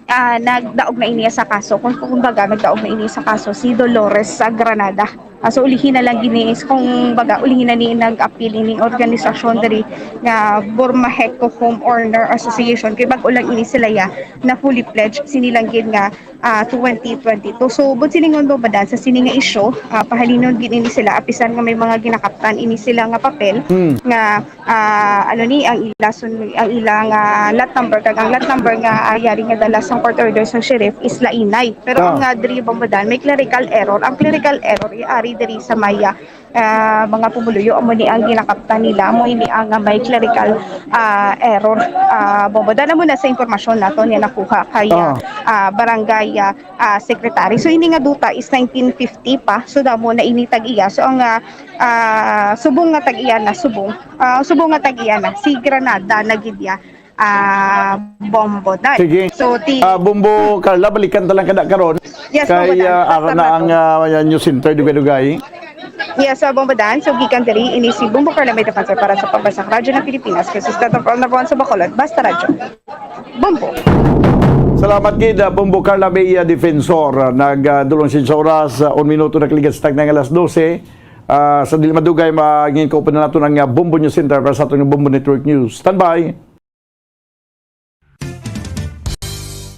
ah, nagdaog na ini sa kaso. Kung, kung baga, nagdaog na ini sa kaso si Dolores sa Granada. Ah, so, ulihi na lang gini, kung baga, ulihi na ni nag-appeal ining organisasyon diri nga Burmaheco Homeowner Association. Kay bag-o lang ini sila, ya, na fully pledged. Sini lang gid nga ah, twenty twenty-two. So, buot silingon, Bombo Dan, sa sini nga isyu, ah, pahalinon gid ini sila, apisan nga may mga ginakaptan ini sila nga papel Mm. nga, ah, ano ni, ang ila sun-, ang ila nga lot number, kag ang lot number nga, ah, yari nga dala sang court order sang sheriff is lainay. Pero Ah. ang, ah, diri, Bombo Dan, may clerical error. Ang clerical error, iari diri sa may, ah, ah, mga pumuluyo, amo ni ang ginakaptan nila, amo ini ang, ah, may clerical, ah, error, ah, Bombo Dan. Amo na sa impormasyon nato nga nakuha kay, ah, Ah. ah, barangay, ah, ah, secretary. So, ini nga duta is nineteen fifty pa. So, damo na ini tag-iya. So, ang, ah, ah, subong nga tag-iya na, subong, ah, subong nga tag-iya na, si Granada na gid ya, ah, Bombo Dan. Sige. So, ti- Ah, Bombo Carla, balikan ta lang kada karon. Yes, Bombo Dan. Kay, ah, ara na ang, ah, news center, dugay-dugay. Yes, ah, Bombo Dan. So, gikan diri, ini si Bombo Carla May Defensor para sa Pambansang Radyo ng Pilipinas, consistent of all number one sa Bacolod, Basta Radyo. Bombo. Salamat gid, ah, Bombo Carla May, ah, Defensor. Ah, nag, ah, dulong siyam sa oras, ah, un minuto na kaligat sa tagna nga alas dose. Ah, sa dili madugay, mangin-, kauban na nato ang, ah, Bombo News Center para sa aton nga Bombo Network News. Standby!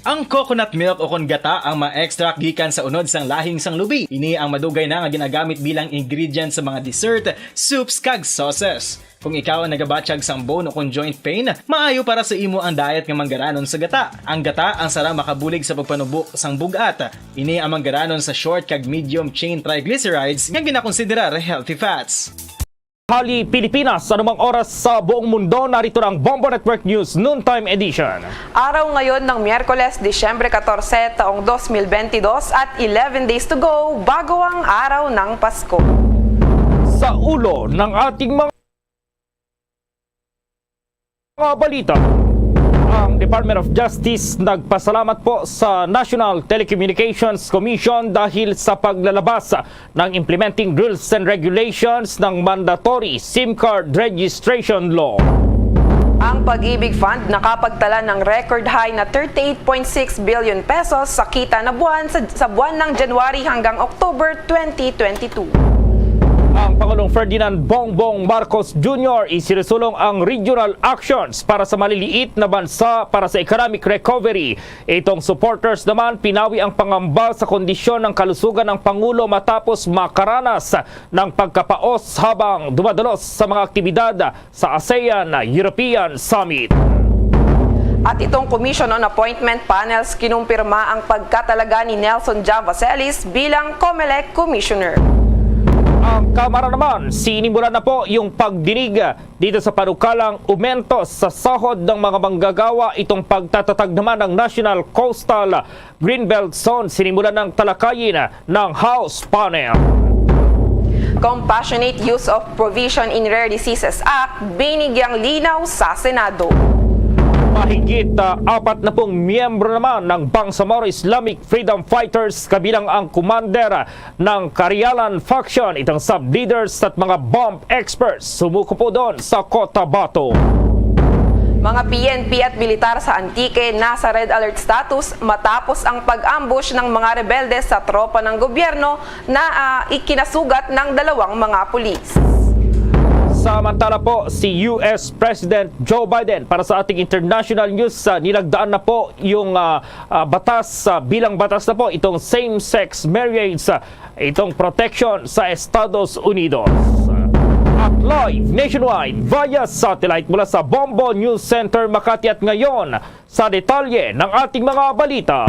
Ang coconut milk o kon gata ang ma-extract gikan sa unod sang lahing sang lubi. Ini ang madugay na nga ginagamit bilang ingredient sa mga dessert, soups, kag sauces. Kung ikaw ang nagabatyag sang bone o kon joint pain, maayo para sa imo ang diet nga manggaranon sa gata. Ang gata ang sarang makabulig sa pagpanubo sang bug-at. Ini ang manggaranon sa short kag medium chain triglycerides nga ginakonsiderar healthy fats. Hali Pilipinas, anumang oras sa buong mundo, narito na ang Bombo Network News Noontime Edition. Araw ngayon ng Miyerkules, Disyembre katorse, taong dos mil bentidós at eleven days to go bago ang araw ng Pasko. Sa ulo ng ating mga mga balita. Ang Department of Justice nagpasalamat po sa National Telecommunications Commission dahil sa paglalabas ng Implementing Rules and Regulations ng Mandatory SIM Card Registration Law. Ang Pag-ibig Fund nakapagtala ng record high na thirty-eight point six billion pesos sa kita na buwan sa, sa buwan ng January hanggang October twenty twenty-two. Ang Pangulong Ferdinand Bongbong Marcos Junior isinusulong ang regional actions para sa maliliit na bansa para sa economic recovery. Itong supporters naman pinawi ang pangamba sa kondisyon ng kalusugan ng Pangulo matapos makaranas ng pagkapaos habang dumadalos sa mga aktibidad sa ASEAN European Summit. At itong Commission on Appointment Panels kinumpirma ang pagkatalaga ni Nelson Jam Vaselis bilang COMELEC Commissioner. Ang Kamara naman, sinimulan na po yung pagdinig dito sa panukalang umento sa sahod ng mga manggagawa, itong pagtatatag naman ng National Coastal Greenbelt Zone, sinimulan ng talakayin ng House panel. Compassionate use of provision in Rare Diseases Act, binigyang linaw sa Senado. Mahigit ah, apat na pung miyembro naman ng Bangsamoro Islamic Freedom Fighters kabilang ang commander ng Karialan faction, itong sub-leaders at mga bomb experts sumuko po doon sa Cotabato. Mga P N P at militar sa Antique nasa red alert status matapos ang pag-ambush ng mga rebelde sa tropa ng gobyerno na ah, ikinasugat ng dalawang mga pulis. Samantala po, si U S President Joe Biden, para sa ating international news, ah, nilagdaan na po yung ah, ah, batas, ah, bilang batas na po itong same-sex marriage, ah, itong protection sa Estados Unidos. At live nationwide via satellite mula sa Bombo News Center Makati at ngayon, sa detalye ng ating mga balita.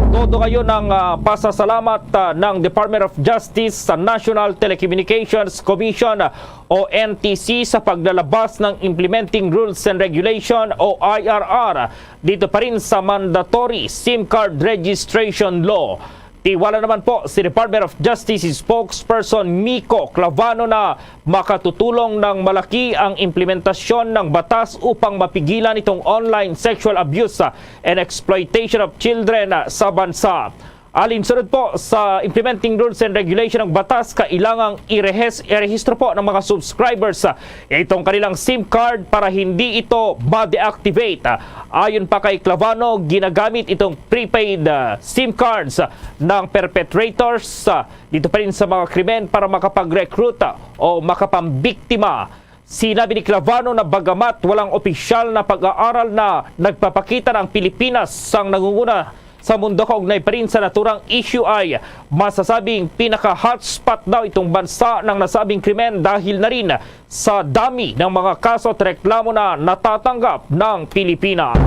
Todo ngayon ang ah, pasasalamat ah, ng Department of Justice sa National Telecommunications Commission o N T C sa paglalabas ng Implementing Rules and Regulation o I R R dito pa rin sa mandatory SIM card registration law. Tiwala naman po si Department of Justice spokesperson Miko Clavano na makatutulong ng malaki ang implementasyon ng batas upang mapigilan itong online sexual abuse and exploitation of children sa bansa. Alinsunod po sa implementing rules and regulation ng batas, kailangang irehes-, irehistro po ng mga subscribers itong kanilang SIM card para hindi ito ma-deactivate. Ayon pa kay Clavano, ginagamit itong prepaid ah, SIM cards ng perpetrators ah, dito pa rin sa mga krimen para makapag-recruit ah, o makapambiktima. Sinabi ni Clavano na bagamat walang opisyal na pag-aaral na nagpapakita na ang Pilipinas ang nangunguna sa mundo kaugnay pa rin sa naturang issue, ay masasabing pinaka-hotspot daw itong bansa ng nasabing krimen dahil na rin sa dami ng mga kaso at reklamo na natatanggap ng Pilipinas.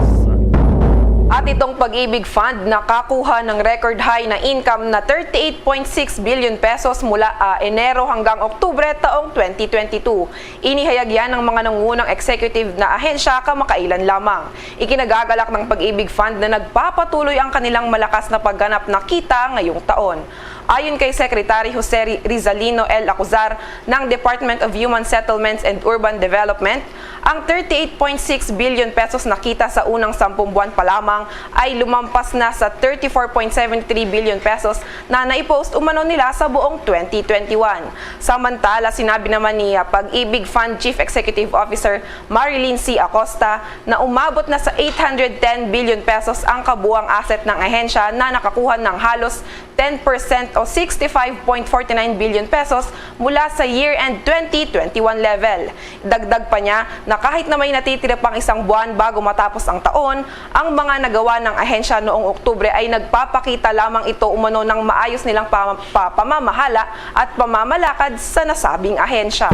At itong Pag-ibig Fund nakakuha ng record high na income na thirty-eight point six billion pesos mula ah, Enero hanggang Oktubre taong twenty twenty-two. Inihayag yan ng mga nangungunang executive na ahensya kamakailan lamang. Ikinagagalak ng Pag-ibig Fund na nagpapatuloy ang kanilang malakas na pagganap na kita ngayong taon. Ayon kay Secretary Jose Ri-, Rizalino L. Acuzar ng Department of Human Settlements and Urban Development, ang thirty-eight point six billion pesos na kita sa unang sampung buwan pa lamang ay lumampas na sa thirty-four point seven three billion pesos na naipost umano nila sa buong twenty twenty-one. Samantala, sinabi naman ni ah, Pag-ibig Fund Chief Executive Officer Marilyn C. Acosta na umabot na sa eight hundred ten billion pesos ang kabuang asset ng ahensya na nakakuha ng halos ten percent o sixty-five point forty-nine billion pesos mula sa year-end twenty twenty-one level. Dagdag pa niya na kahit na may natitira pang isang buwan bago matapos ang taon, ang mga nagawa ng ahensya noong Oktubre ay nagpapakita lamang ito umano ng maayos nilang pama-, pa-, pamamahala at pamamalakad sa nasabing ahensya.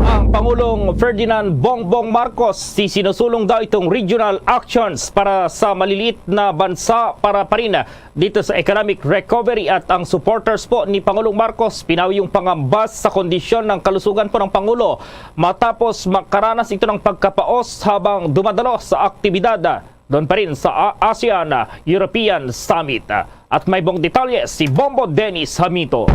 Ang Pangulong Ferdinand Bongbong Marcos, sisinusulong daw itong regional actions para sa maliliit na bansa para pa rin dito sa economic recovery, at ang supporters po ni Pangulong Marcos pinawi yung pangamba sa kondisyon ng kalusugan po ng Pangulo matapos makaranas ito ng pagkapaos habang dumadalo sa aktibidad doon pa rin sa A-, ASEAN European Summit. At may buong detalye si Bombo Dennis Hamito.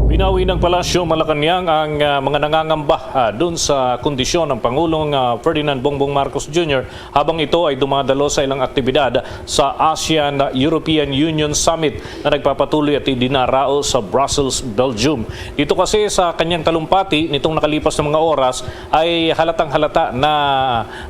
Binawi ng Palasyo Malacañang ang, ah, mga nangangamba, ah, dun sa kondisyon ng Pangulong, ah, Ferdinand Bongbong Marcos Junior habang ito ay dumadalo sa ilang aktibidad sa ASEAN-European Union Summit na nagpapatuloy at idinarao sa Brussels, Belgium. Dito kasi sa kanyang talumpati nitong nakalipas na mga oras ay halatang-halata na,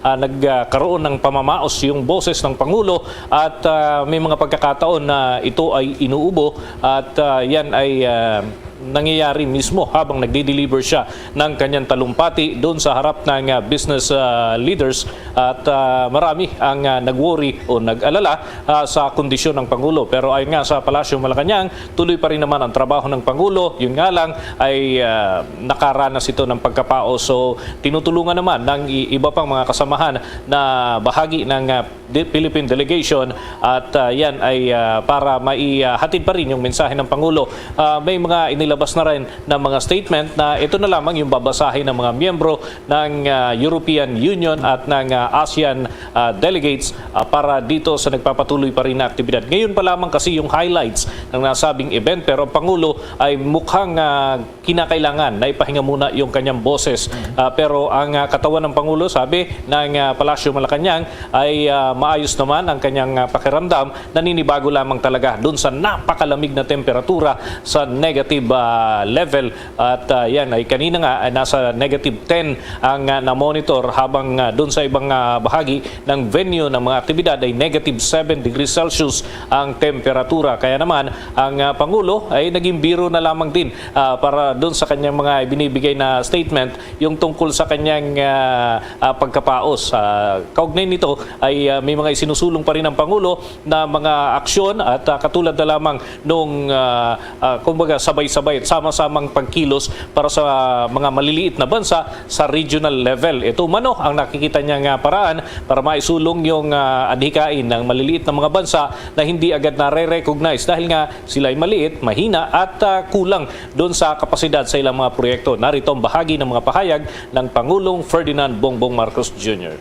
ah, nagkaroon ng pamamaos yung boses ng Pangulo at, ah, may mga pagkakataon na ito ay inuubo at, ah, yan ay, ah, nangyayari mismo habang nagdi-deliver siya ng kanyang talumpati doon sa harap ng, ah, business, ah, leaders at, ah, marami ang, ah, nag-worry o nag-alala, ah, sa kondisyon ng Pangulo. Pero ayon nga sa Palasyo Malacañang, tuloy pa rin naman ang trabaho ng Pangulo. Yun nga lang ay, ah, nakaranas ito ng pagkapaos. So tinutulungan naman ng i- iba pang mga kasamahan na bahagi ng, ah, de- Philippine delegation at, ah, yan ay, ah, para maihatid pa rin yung mensahe ng Pangulo. Ah, may mga inilabas na rin na mga statement na ito na lamang yung babasahin ng mga miyembro ng, ah, European Union at ng, ah, ASEAN, ah, delegates, ah, para dito sa nagpapatuloy pa rin na aktibidad. Ngayon pa lamang kasi yung highlights ng nasabing event, pero ang Pangulo ay mukhang, ah, kinakailangan na ipahinga muna yung kanyang boses. Ah, pero ang, ah, katawan ng Pangulo, sabi ng, ah, Palasyo Malacañang, ay, ah, maayos naman ang kanyang, ah, pakiramdam. Naninibago lamang talaga dun sa napakalamig na temperatura sa negative, ah, level. At, ah, yan ay kanina nga ay nasa negative ten ang, ah, na-monitor, habang, ah, dun sa ibang, ah, bahagi ng venue ng mga aktibidad ay negative seven degrees Celsius ang temperatura. Kaya naman, ang, ah, Pangulo ay naging biro na lamang din, ah, para doon sa kanyang mga ibinibigay na statement, yung tungkol sa kanyang, ah, ah, pagkapaos. Ah, kaugnay nito ay, ah, may mga isinusulong pa rin ang Pangulo na mga aksyon at, ah, katulad na lamang nung, ah, ah, kumbaga, sabay-sabay at sama-samang pagkilos para sa mga maliliit na bansa sa regional level. Ito umano ang nakikita niya nga paraan para maisulong yung, ah, adhikain ng maliliit na mga bansa na hindi agad nare-recognize dahil nga sila'y maliit, mahina at, ah, kulang doon sa kapasidad sa ilang mga proyekto. Narito ang bahagi ng mga pahayag ng Pangulong Ferdinand Bongbong Marcos Junior.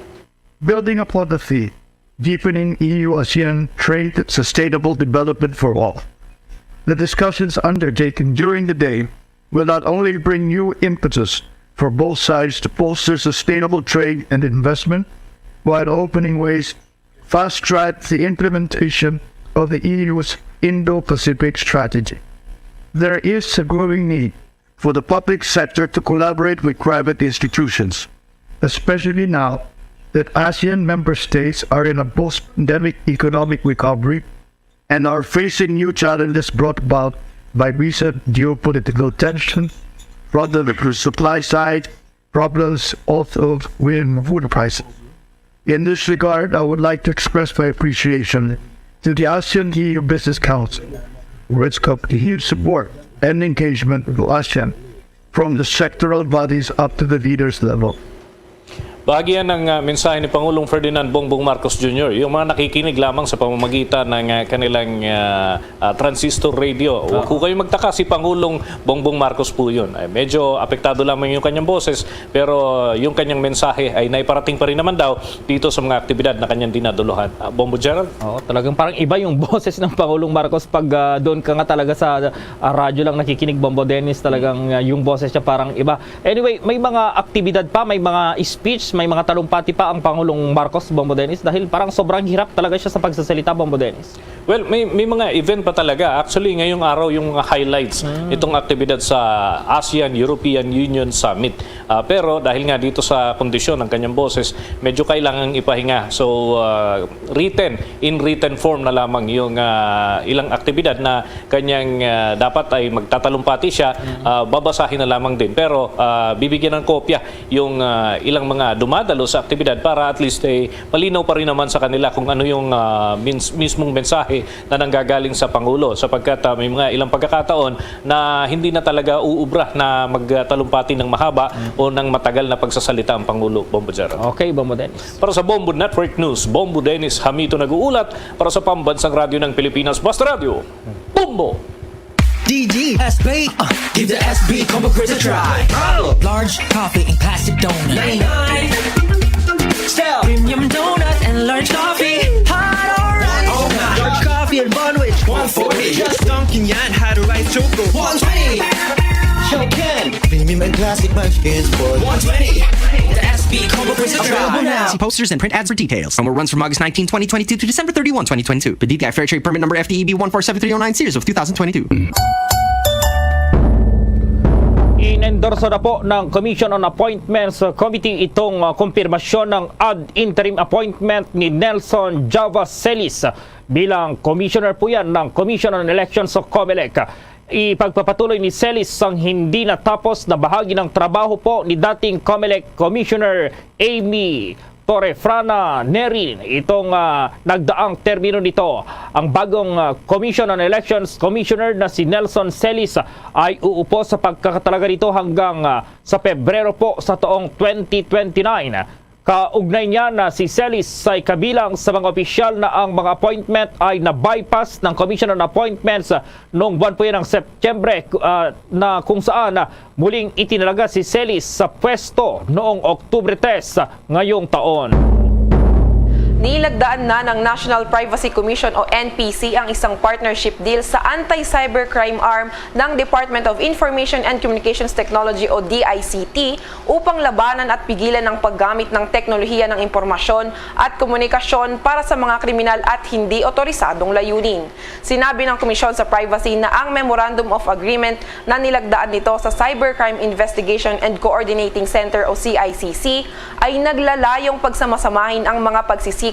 Building upon the theme, deepening E U ASEAN trade, sustainable development for all. The discussions undertaken during the day will not only bring new impetus for both sides to foster sustainable trade and investment, while opening ways to fast track the implementation of the E U's Indo Pacific strategy. There is a growing need for the public sector to collaborate with private institutions, especially now that ASEAN member states are in a post pandemic economic recovery and are facing new challenges brought about by recent geopolitical tension, problems with supply side, problems also with food prices. In this regard, I would like to express my appreciation to the ASEAN E U Business Council for its continued support and engagement with ASEAN from the sectoral bodies up to the leaders level. Bahagi yan ng, ah, mensahe ni Pangulong Ferdinand Bongbong Marcos Junior, yung mga nakikinig lamang sa pamamagitan ng, ah, kanilang, ah, ah, transistor radio. Huwag ho kayo magtaka, si Pangulong Bongbong Marcos po yun. Ay, medyo apektado lamang yung kanyang boses, pero yung kanyang mensahe ay naiparating pa rin naman daw dito sa mga aktibidad na kanyang dinaduluhan. Ah, Bombo Gerald? Oo, talagang parang iba yung boses ng Pangulong Marcos pag, ah, doon ka nga talaga sa, ah, radyo lang nakikinig, Bombo Dennis, talagang, ah, yung boses niya parang iba. Anyway, may mga aktibidad pa, may mga speech, may mga talumpati pa ang Pangulong Marcos, Bombo Dennis, dahil parang sobrang hirap talaga siya sa pagsasalita, Bombo Dennis. Well, may, may mga event pa talaga. Actually, ngayong araw yung mga highlights itong aktibidad sa ASEAN-European Union Summit. Ah, pero dahil nga dito sa kondisyon ng kanyang boses, medyo kailangang ipahinga. So, ah, written, in written form na lamang yung, ah, ilang aktibidad na kanyang, ah, dapat ay magtatalumpati siya, ah, babasahin na lamang din. Pero, ah, bibigyan ng kopya yung, ah, ilang mga dumadalo sa aktibidad para at least, eh, malinaw pa rin naman sa kanila kung ano yung, ah, mins- mismong mensahe na nanggagaling sa Pangulo, sapagkat, ah, may mga ilang pagkakataon na hindi na talaga uubra na magtalumpati ng mahaba o ng matagal na pagsasalita ang Pangulo, Bombo Gerald. Okay, Bombo Dennis. Para sa Bombo Network News, Bombo Dennis Hamito nag-uulat. Para sa Pambansang Radyo ng Pilipinas, Basta Radyo, Bombo! D D S B. Uh, give the S B Combo Crisp a try. Large coffee in plastic donut. Style. Premium donut and large coffee. Hot or right? Oh my. Large coffee and bun with one forty. Just dunking yan, had a rice choco. One twenty. Coke Can! Premium and classic munchkins for one twenty. The S B combo for the Available now. See posters and print ads for details. Promo runs from August nineteenth, twenty twenty-two to December thirty-one, twenty twenty-two. For D T I Fair Trade Permit Number F T E B one four seven three oh nine, series of two thousand twenty-two. Inendorso na po ng Commission on Appointments Committee itong, uh, kumpirmasyon ng ad interim appointment ni Nelson Java Celis bilang commissioner po yan ng Commission on Elections o COMELEC. Ipagpapatuloy ni Celis ang hindi natapos na bahagi ng trabaho po ni dating COMELEC Commissioner Amy Torrefrana Nerin itong, ah, nagdaang termino nito. Ang bagong, ah, Commission on Elections Commissioner na si Nelson Celis ay uupo sa pagkakatalaga nito hanggang, ah, sa Pebrero po sa taong twenty twenty-nine. Kaugnay niya na si Celis ay kabilang sa mga opisyal na ang mga appointment ay na-bypass ng Commission on Appointments noong buwan po yan ng Setyembre, ah, na kung saan, ah, muling itinalaga si Celis sa pwesto noong Oktubre tres ngayong taon. Nilagdaan na ng National Privacy Commission o N P C ang isang partnership deal sa anti-cybercrime arm ng Department of Information and Communications Technology o D I C T upang labanan at pigilan ang paggamit ng teknolohiya ng impormasyon at komunikasyon para sa mga kriminal at hindi otorisadong layunin. Sinabi ng Komisyon sa Privacy na ang Memorandum of Agreement na nilagdaan nito sa Cybercrime Investigation and Coordinating Center o C I C C ay naglalayong pagsamasamahin ang mga pagsisikap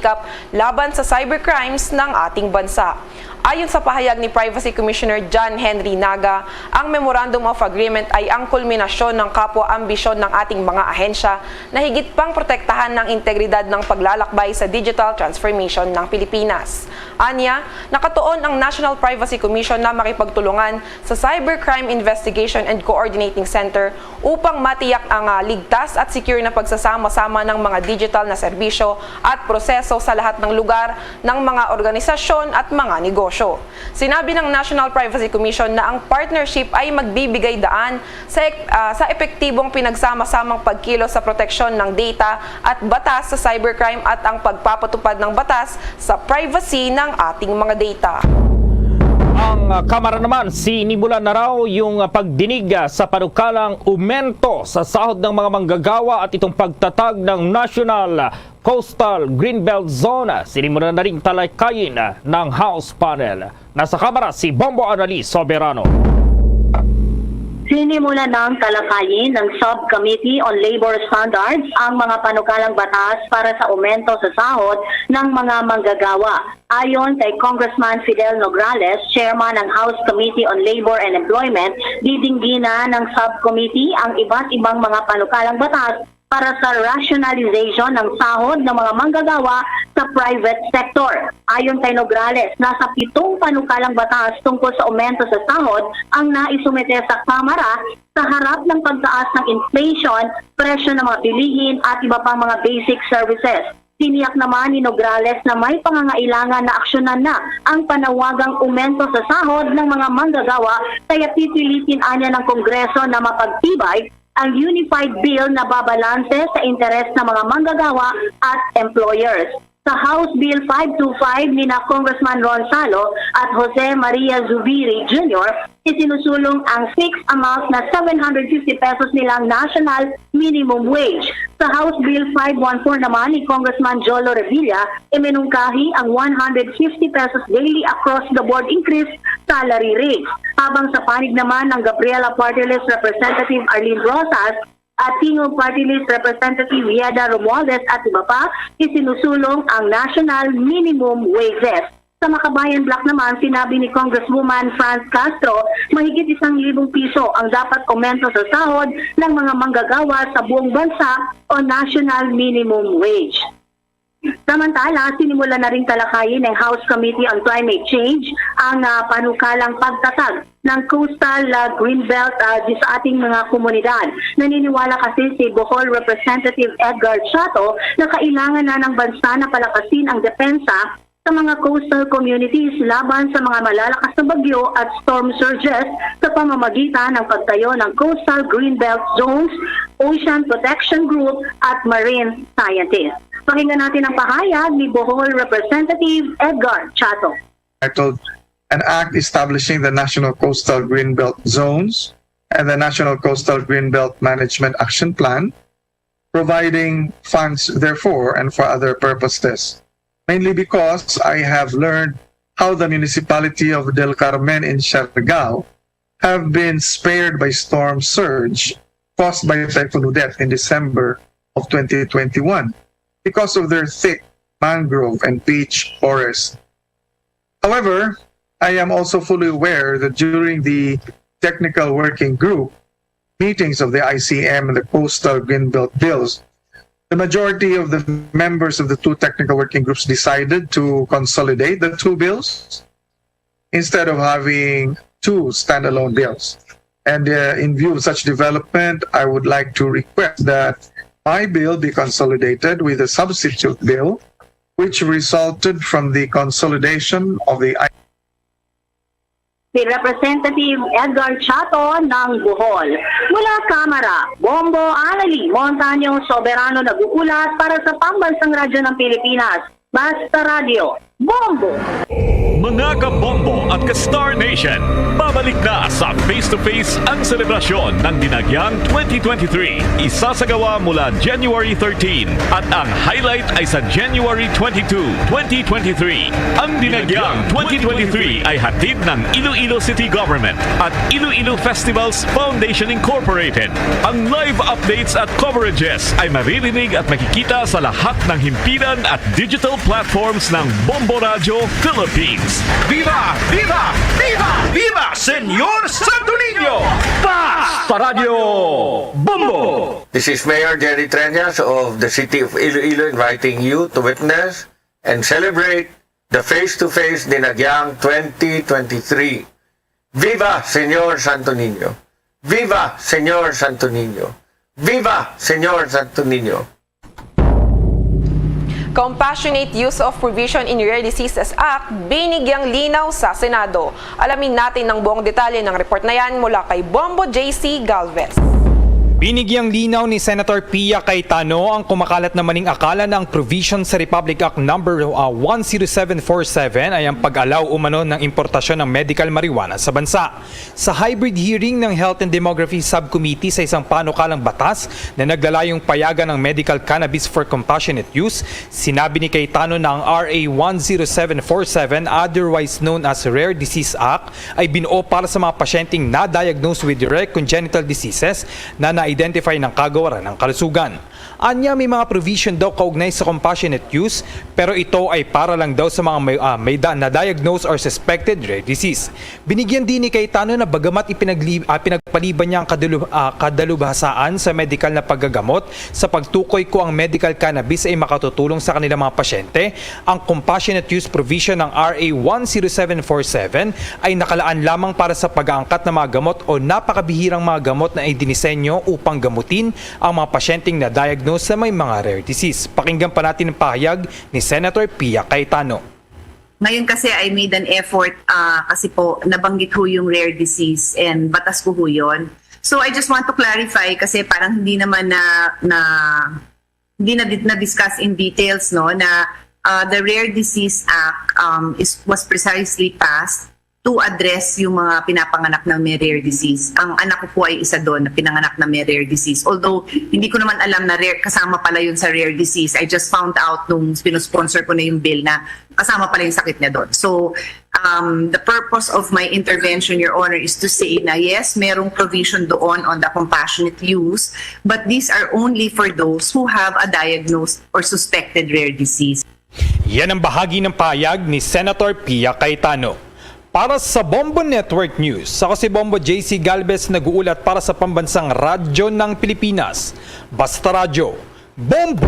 laban sa cybercrimes ng ating bansa. Ayon sa pahayag ni Privacy Commissioner John Henry Naga, ang Memorandum of Agreement ay ang kulminasyon ng kapwa ambisyon ng ating mga ahensya na higit pang protektahan ang integridad ng paglalakbay sa digital transformation ng Pilipinas. Anya, nakatuon ang National Privacy Commission na makipagtulungan sa Cybercrime Investigation and Coordinating Center upang matiyak ang, ah, ligtas at secure na pagsasama-sama ng mga digital na serbisyo at proseso sa lahat ng lugar ng mga organisasyon at mga negosyo. Sinabi ng National Privacy Commission na ang partnership ay magbibigay daan sa ek-, ah, sa epektibong pinagsama-samang pagkilos sa proteksyon ng data at batas sa cybercrime at ang pagpapatupad ng batas sa privacy ng ating mga data. Ang, ah, Kamara naman, sinimulan na raw yung, ah, pagdinig, ah, sa panukalang umento sa sahod ng mga manggagawa at itong pagtatag ng National Coastal Greenbelt Zone. Sinimulan na rin talakayin, ah, ng House panel. Nasa Kamara si Bombo Annalise Soberano. Sinimulan ng talakayin ng Subcommittee on Labor Standards ang mga panukalang batas para sa aumento sa sahod ng mga manggagawa. Ayon kay Congressman Fidel Nograles, chairman ng House Committee on Labor and Employment, didinggina ng subcommittee ang iba't ibang mga panukalang batas para sa rationalization ng sahod ng mga manggagawa sa private sector. Ayon kay Nograles, nasa pitong panukalang batas tungkol sa aumento sa sahod ang naisumite sa Kamara sa harap ng pagtaas ng inflation, presyo ng mga bilihin at iba pang mga basic services. Tiniyak naman ni Nograles na may pangangailangan na aksyonan na ang panawagang umento sa sahod ng mga manggagawa, kaya pipilitin anya ng Kongreso na mapagtibay ang unified bill na babalanse sa interes ng mga manggagawa at employers. Sa House Bill five two five ni na Congressman Ron Salo at Jose Maria Zubiri Junior, isinusulong ang fixed amount na seven hundred fifty pesos nilang national minimum wage. Sa House Bill five one four naman ni Congressman Jolo Revilla, iminungkahi ang one hundred fifty pesos daily across the board increase salary rates. Habang sa panig naman ng Gabriela Party List Representative Arlene Rosas at Tingog Party List Representative Yeda Romualdez at iba pa, isinusulong ang national minimum wages. Sa Makabayan Bloc naman, sinabi ni Congresswoman Franz Castro, mahigit isang libong piso ang dapat aumento sa sahod ng mga manggagawa sa buong bansa o national minimum wage. Samantala, sinimulan na rin talakayin ng House Committee on Climate Change ang, ah, panukalang pagtatag ng Coastal, ah, Greenbelt, ah, di sa ating mga komunidad. Naniniwala kasi si Bohol Representative Edgar Chato na kailangan na ng bansa na palakasin ang depensa sa mga coastal communities laban sa mga malalakas na bagyo at storm surges sa pamamagitan ng pagtayo ng Coastal Greenbelt Zones, Ocean Protection Group at Marine Scientists. Pakinggan natin ang pahayag ni Bohol Representative Edgar Chato. Titled An Act Establishing the National Coastal Greenbelt Zones and the National Coastal Greenbelt Management Action Plan, providing funds therefore and for other purposes, mainly because I have learned how the municipality of Del Carmen in Siargao have been spared by Storm Serge caused by Typhoon Odette in December of twenty twenty-one because of their thick mangrove and beech forest. However, I am also fully aware that during the technical working group meetings of the I C M and the Coastal Greenbelt Bills, the majority of the members of the two technical working groups decided to consolidate the two bills instead of having two standalone bills. And uh, in view of such development, I would like to request that my bill be consolidated with a substitute bill, which resulted from the consolidation of the Si Representative Edgar Chato ng Bohol. Mula Kamara, Bombo Anali Montaño Soberano nag-uulat para sa Pambansang Radyo ng Pilipinas, Basta Radyo, Bombo! Mga kabombo at ka-Star Nation, babalik na sa Face to Face ang selebrasyon ng Dinagyang twenty twenty-three. Isasagawa mula January thirteen at ang highlight ay sa January twenty-two, twenty twenty-three. Ang Dinagyang twenty twenty-three ay hatid ng Iloilo City Government at Iloilo Festivals Foundation Incorporated. Ang live updates at coverages ay maririnig at makikita sa lahat ng himpilan at digital platforms ng Bombo Radyo Philippines. Viva! Viva! Viva! Viva Senyor Santo Niño! Basta Radyo Bombo! This is Mayor Jerry Treñas of the City of Iloilo inviting you to witness and celebrate the Face to Face Dinagyang twenty twenty-three. Viva Senyor Santo Niño! Viva Senyor Santo Niño! Viva Senyor Santo Niño! Compassionate Use of Provision in Rare Diseases Act, binigyang linaw sa Senado. Alamin natin ang buong detalye ng report na yan mula kay Bombo J C Galvez. Binigyang linaw ni Senator Pia Cayetano ang kumakalat na maling akala na ang provision sa Republic Act number uh, one zero seven four seven ay ang pag-allow umano ng importasyon ng medical marijuana sa bansa. Sa hybrid hearing ng Health and Demography Subcommittee sa isang panukalang batas na naglalayong payagan ang medical cannabis for compassionate use, sinabi ni Cayetano na ang R A one zero seven four seven, otherwise known as Rare Disease Act, ay binuo para sa mga pasyenteng na-diagnose with rare congenital diseases na na-identify ng Kagawaran ng Kalusugan. Anya, may mga provision daw kaugnay sa compassionate use, pero ito ay para lang daw sa mga may, ah, may da, na-diagnose or suspected rare disease. Binigyan din ni Cayetano na bagamat ipinagli, ah, pinagpaliban niya ang kadulub, ah, kadalubhasaan sa medikal na paggagamot sa pagtukoy kung ang medical cannabis ay makatutulong sa kanilang mga pasyente, ang compassionate use provision ng R A one zero seven four seven ay nakalaan lamang para sa pag-aangkat ng mga gamot o napakabihirang mga gamot na idinisenyo upang gamutin ang mga pasyenteng na-diagnose na may mga rare disease. Pakinggan pa natin ang pahayag ni Senator Pia Cayetano. Ngayon kasi I made an effort uh, kasi po nabanggit ho yung rare disease and batas ko ho yun. So I just want to clarify kasi parang hindi naman na, na hindi na na-discuss in details no na uh, the Rare Disease Act um, is was precisely passed to address yung mga pinapanganak na may rare disease. Ang anak ko po ay isa doon na pinanganak na may rare disease. Although, hindi ko naman alam na rare, kasama pala yun sa rare disease. I just found out nung sponsor ko na yung bill na kasama pala yung sakit niya doon. So, um, the purpose of my intervention, Your Honor, is to say na yes, merong provision doon on the compassionate use, but these are only for those who have a diagnosed or suspected rare disease. Yan ang bahagi ng pahayag ni Senator Pia Cayetano. Para sa Bombo Network News, ako si Bombo J C Galvez, nag-uulat para sa Pambansang Radyo ng Pilipinas. Basta Radyo, Bombo!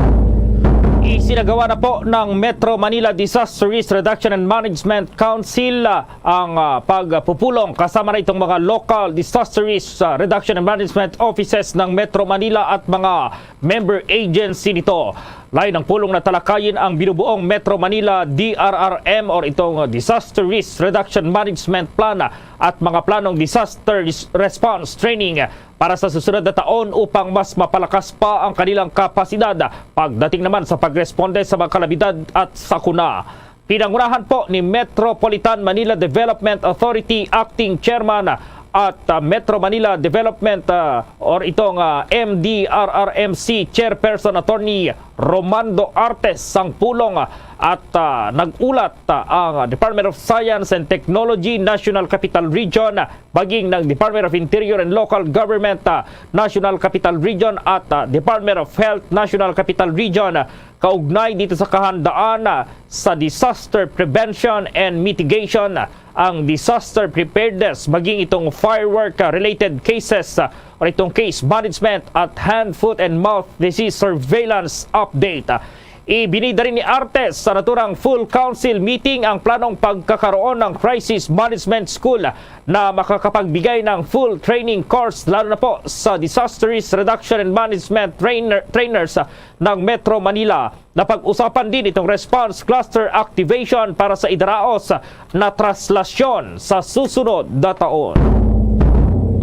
Isinagawa na po ng Metro Manila Disaster Risk Reduction and Management Council ah, ang ah, pagpupulong kasama na itong mga local disaster risk ah, reduction and management offices ng Metro Manila at mga member agency nito. Lain ang pulong na talakayin ang binubuong Metro Manila D R R M or itong Disaster Risk Reduction Management Plan at mga planong disaster res- response training para sa susunod na taon upang mas mapalakas pa ang kanilang kapasidad pagdating naman sa pagresponde sa mga kalamidad at sakuna. Pinangunahan po ni Metropolitan Manila Development Authority Acting Chairman at, ah, Metro Manila Development, ah, or itong, ah, M D R R M C Chairperson Attorney Romando Artes sang pulong, ah, at, ah, nag-ulat, ah, ang Department of Science and Technology National Capital Region, maging ng Department of Interior and Local Government, ah, National Capital Region at, ah, Department of Health National Capital Region, ah, kaugnay dito sa kahandaan, ah, sa disaster prevention and mitigation, ah, ang disaster preparedness, maging itong firework, ah, related cases, ah, or itong case management at hand, foot, and mouth disease surveillance update. Ah, ibinida rin ni Artes sa naturang full council meeting ang planong pagkakaroon ng crisis management school na makakapagbigay ng full training course, lalo na po sa disaster risk reduction and management trainer, trainers, ah, ng Metro Manila. Napag-usapan din itong response cluster activation para sa idaraos na traslasyon sa susunod na taon.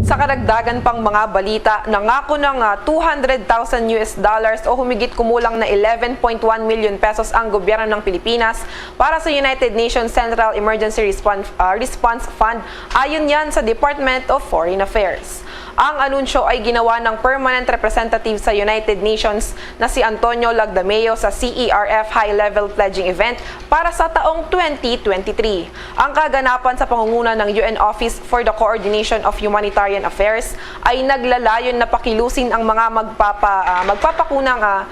Sa karagdagan pang mga balita, nangako ng, ah, two hundred thousand U S dollars o humigit kumulang na eleven point one million pesos ang gobyerno ng Pilipinas para sa United Nations Central Emergency Response, ah, Response Fund, ayon yan sa Department of Foreign Affairs. Ang anunsyo ay ginawa ng permanent representative sa United Nations na si Antonio Lagdameo sa C E R F High-Level Pledging Event para sa taong twenty twenty-three. Ang kaganapan sa pangunguna ng U N Office for the Coordination of Humanitarian Affairs ay naglalayon na pakilusin ang mga magpapa-, ah, magpapakunang, ah,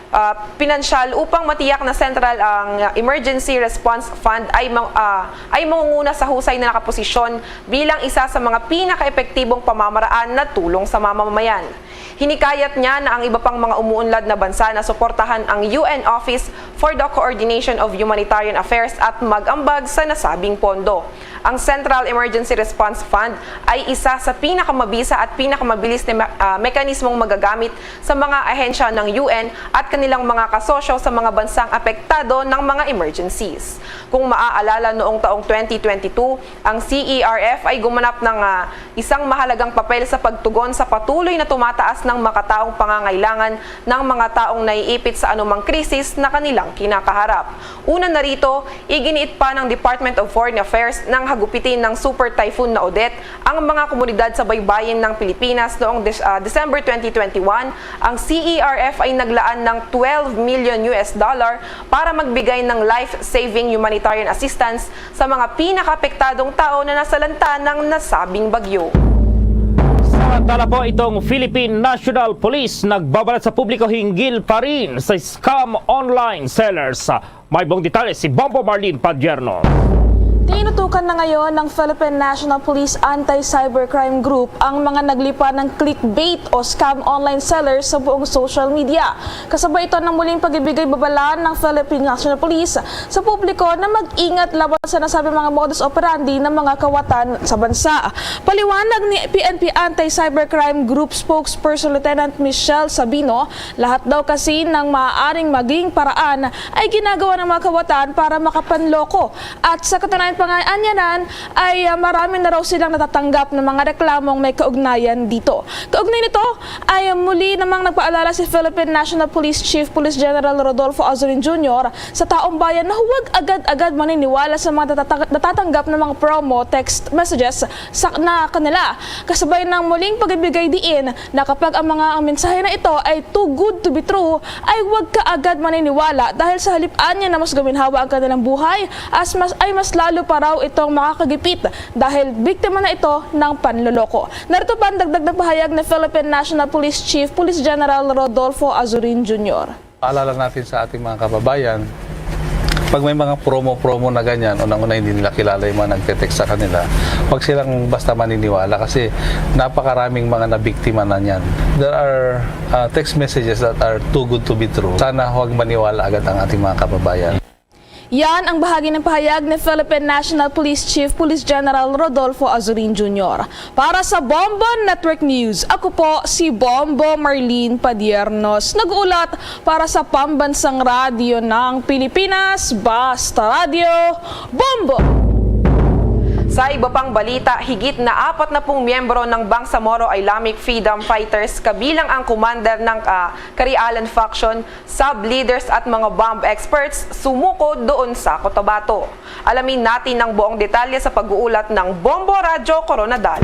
ah, pinansyal upang matiyak na sentral ang Emergency Response Fund ay mang-, ah, ay mangunguna sa husay na nakaposisyon bilang isa sa mga pinakaepektibong pamamaraan na tulong sa mamamayan. Hinikayat niya na ang iba pang mga umuunlad na bansa na suportahan ang U N Office for the Coordination of Humanitarian Affairs at mag-ambag sa nasabing pondo. Ang Central Emergency Response Fund ay isa sa pinakamabisa at pinakamabilis na me-, ah, mekanismong magagamit sa mga ahensya ng U N at kanilang mga kasosyo sa mga bansang apektado ng mga emergencies. Kung maaalala, noong taong twenty twenty-two, ang C E R F ay gumanap ng, ah, isang mahalagang papel sa pagtugon sa patuloy na tumataas ng makataong pangangailangan ng mga taong naiipit sa anumang krisis na kanilang kinakaharap. Una na rito, iginiit pa ng Department of Foreign Affairs nang hagupitin ng Super Typhoon na Odette ang mga komunidad sa baybayin ng Pilipinas noong Des-, ah, December twenty twenty-one. Ang C E R F ay naglaan ng twelve million U S dollar para magbigay ng life-saving humanitarian assistance sa mga pinakaapektadong tao na nasalanta ng nasabing bagyo. Samantala po, itong Philippine National Police nagbabalat sa publiko hinggil pa rin sa scam online sellers. May buong detalye si Bombo Marlene Padierno. Tinutukan na ngayon ng Philippine National Police Anti-Cybercrime Group ang mga naglipa ng clickbait o scam online sellers sa buong social media. Kasabay ito ng muling pag-ibigay babala ng Philippine National Police sa publiko na mag-ingat laban sa nasabing mga modus operandi ng mga kawatan sa bansa. Paliwanag ni P N P Anti-Cybercrime Group Spokesperson Lieutenant Michelle Sabino, lahat daw kasi ng maaaring maging paraan ay ginagawa ng mga kawatan para makapanloko. At sa katunayan pa nga, anya nan, ay, ah, marami na raw silang natatanggap na mga reklamong may kaugnayan dito. Kaugnay nito, ay muli namang nagpaalala si Philippine National Police Chief Police General Rodolfo Azurin Junior sa taong bayan na huwag agad-agad maniniwala sa mga natatang-, natatanggap na mga promo text messages sa, na kanila. Kasabay ng muling pag-ibigay diin na kapag ang mga, ang mensahe na ito ay too good to be true, ay huwag kaagad maniniwala dahil sa halip anya na mas guminhawa ang kanilang buhay, as mas, ay mas lalo pa raw itong makakagipit dahil biktima na ito ng panloloko. Narito pa ang dagdag na pahayag ni Philippine National Police Chief Police General Rodolfo Azurin Junior. Paalala natin sa ating mga kababayan, pag may mga promo-promo na ganyan, unang-una hindi nila kilala yung mga nagte-text sa kanila, huwag silang basta maniniwala kasi napakaraming mga nabiktima na niyan. There are, uh, text messages that are too good to be true. Sana huwag maniwala agad ang ating mga kababayan. Yan ang bahagi ng pahayag ni Philippine National Police Chief Police General Rodolfo Azurin Junior. Para sa Bombo Network News, ako po si Bombo Marlene Padiernos, nag-uulat para sa Pambansang Radyo ng Pilipinas, Basta Radyo, Bombo! Sa iba pang balita, higit na apat na pung miyembro ng Bangsamoro Islamic Freedom Fighters, kabilang ang commander ng, ah, Karialan faction, sub-leaders at mga bomb experts sumuko doon sa Cotabato. Alamin natin ang buong detalye sa pag-uulat ng Bombo Radyo Koronadal.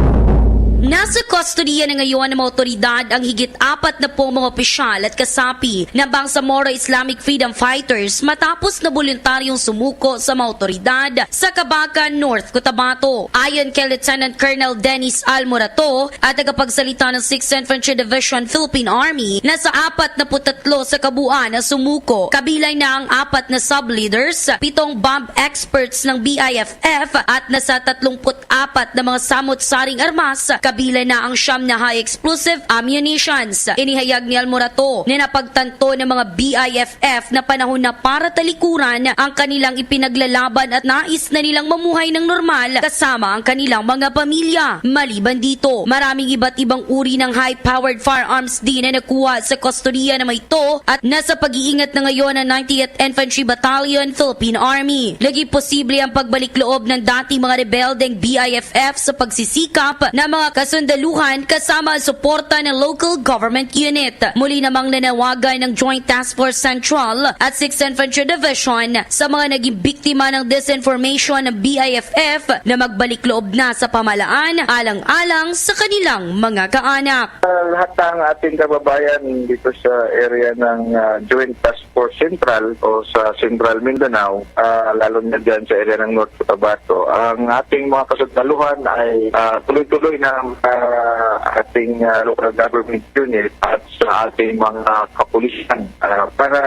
Nasa kustodiya na ngayon ng mga otoridad ang higit apat na pung mga opisyal at kasapi ng Bangsamoro Islamic Freedom Fighters matapos na boluntaryong sumuko sa mga otoridad sa Kabacan, North Cotabato. Ayon kay Lieutenant Colonel Dennis Almorato, at tagapagsalita ng Sixth Infantry Division Philippine Army, nasa apat na put tatlo sa kabuuan na sumuko, kabilang na ang apat na sub-leaders, pitong bomb experts ng B I F F, at nasa tatlong put apat na mga samot-saring armas, kabilang na ang siyam na high explosive ammunitions. Inihayag ni Almorato na napagtanto ng mga B I F F na panahon na para talikuran ang kanilang ipinaglalaban at nais na nilang mamuhay ng normal kasama ang kanilang mga pamilya. Maliban dito, maraming iba't ibang uri ng high-powered firearms din na nakuha sa kustodiya ng mga ito at nasa pag-iingat na ngayon ang ninetieth Infantry Battalion, Philippine Army. Naging posible ang pagbalik loob ng dating mga rebeldeng B I F F sa pagsisikap ng mga kasundaluhan kasama ang suporta ng local government unit. Muli namang nanawagan ng Joint Task Force Central at Sixth Infantry Division sa mga naging biktima ng disinformation ng B I F F na magbalik loob na sa pamahalaan alang-alang sa kanilang mga kaanak. Lahat ng ating kababayan dito sa area ng ah, Joint Task Force Central o sa Central Mindanao, ah, lalo na dyan sa area ng North Cotabato, ang ating mga kasundaluhan ay ah, tuloy-tuloy na ah, ating ah, local government unit at sa ating mga kapulisan ah, para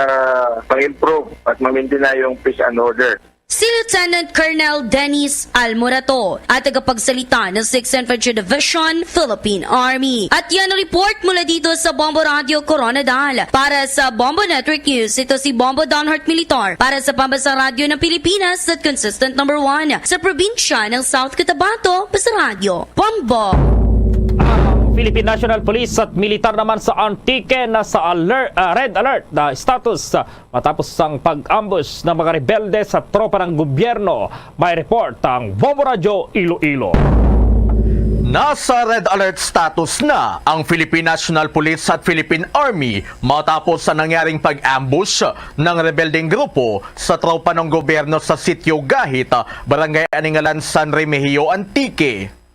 pang-improve at mamintina yung peace and order. Si Lieutenant Colonel Dennis Almorato, at tagapagsalita ng Sixth Infantry Division, Philippine Army. At yan ang report mula dito sa Bombo Radio Koronadal. Para sa Bombo Network News, ito si Bombo Donhart Militar para sa Pambansang Radyo ng Pilipinas at consistent number one sa probinsya ng South Cotabato, Basta Radyo Bombo. Ang Philippine National Police at militar naman sa Antique nasa alert, ah, red alert na status matapos ang pag-ambush ng mga rebelde sa tropa ng gobyerno. May report ang Bombo Radyo Iloilo. Nasa red alert status na ang Philippine National Police at Philippine Army matapos sa nangyaring pag-ambush ng rebeldeng grupo sa tropa ng gobyerno sa Sitio Gahit, Barangay Aningalan, San Remigio, Antique.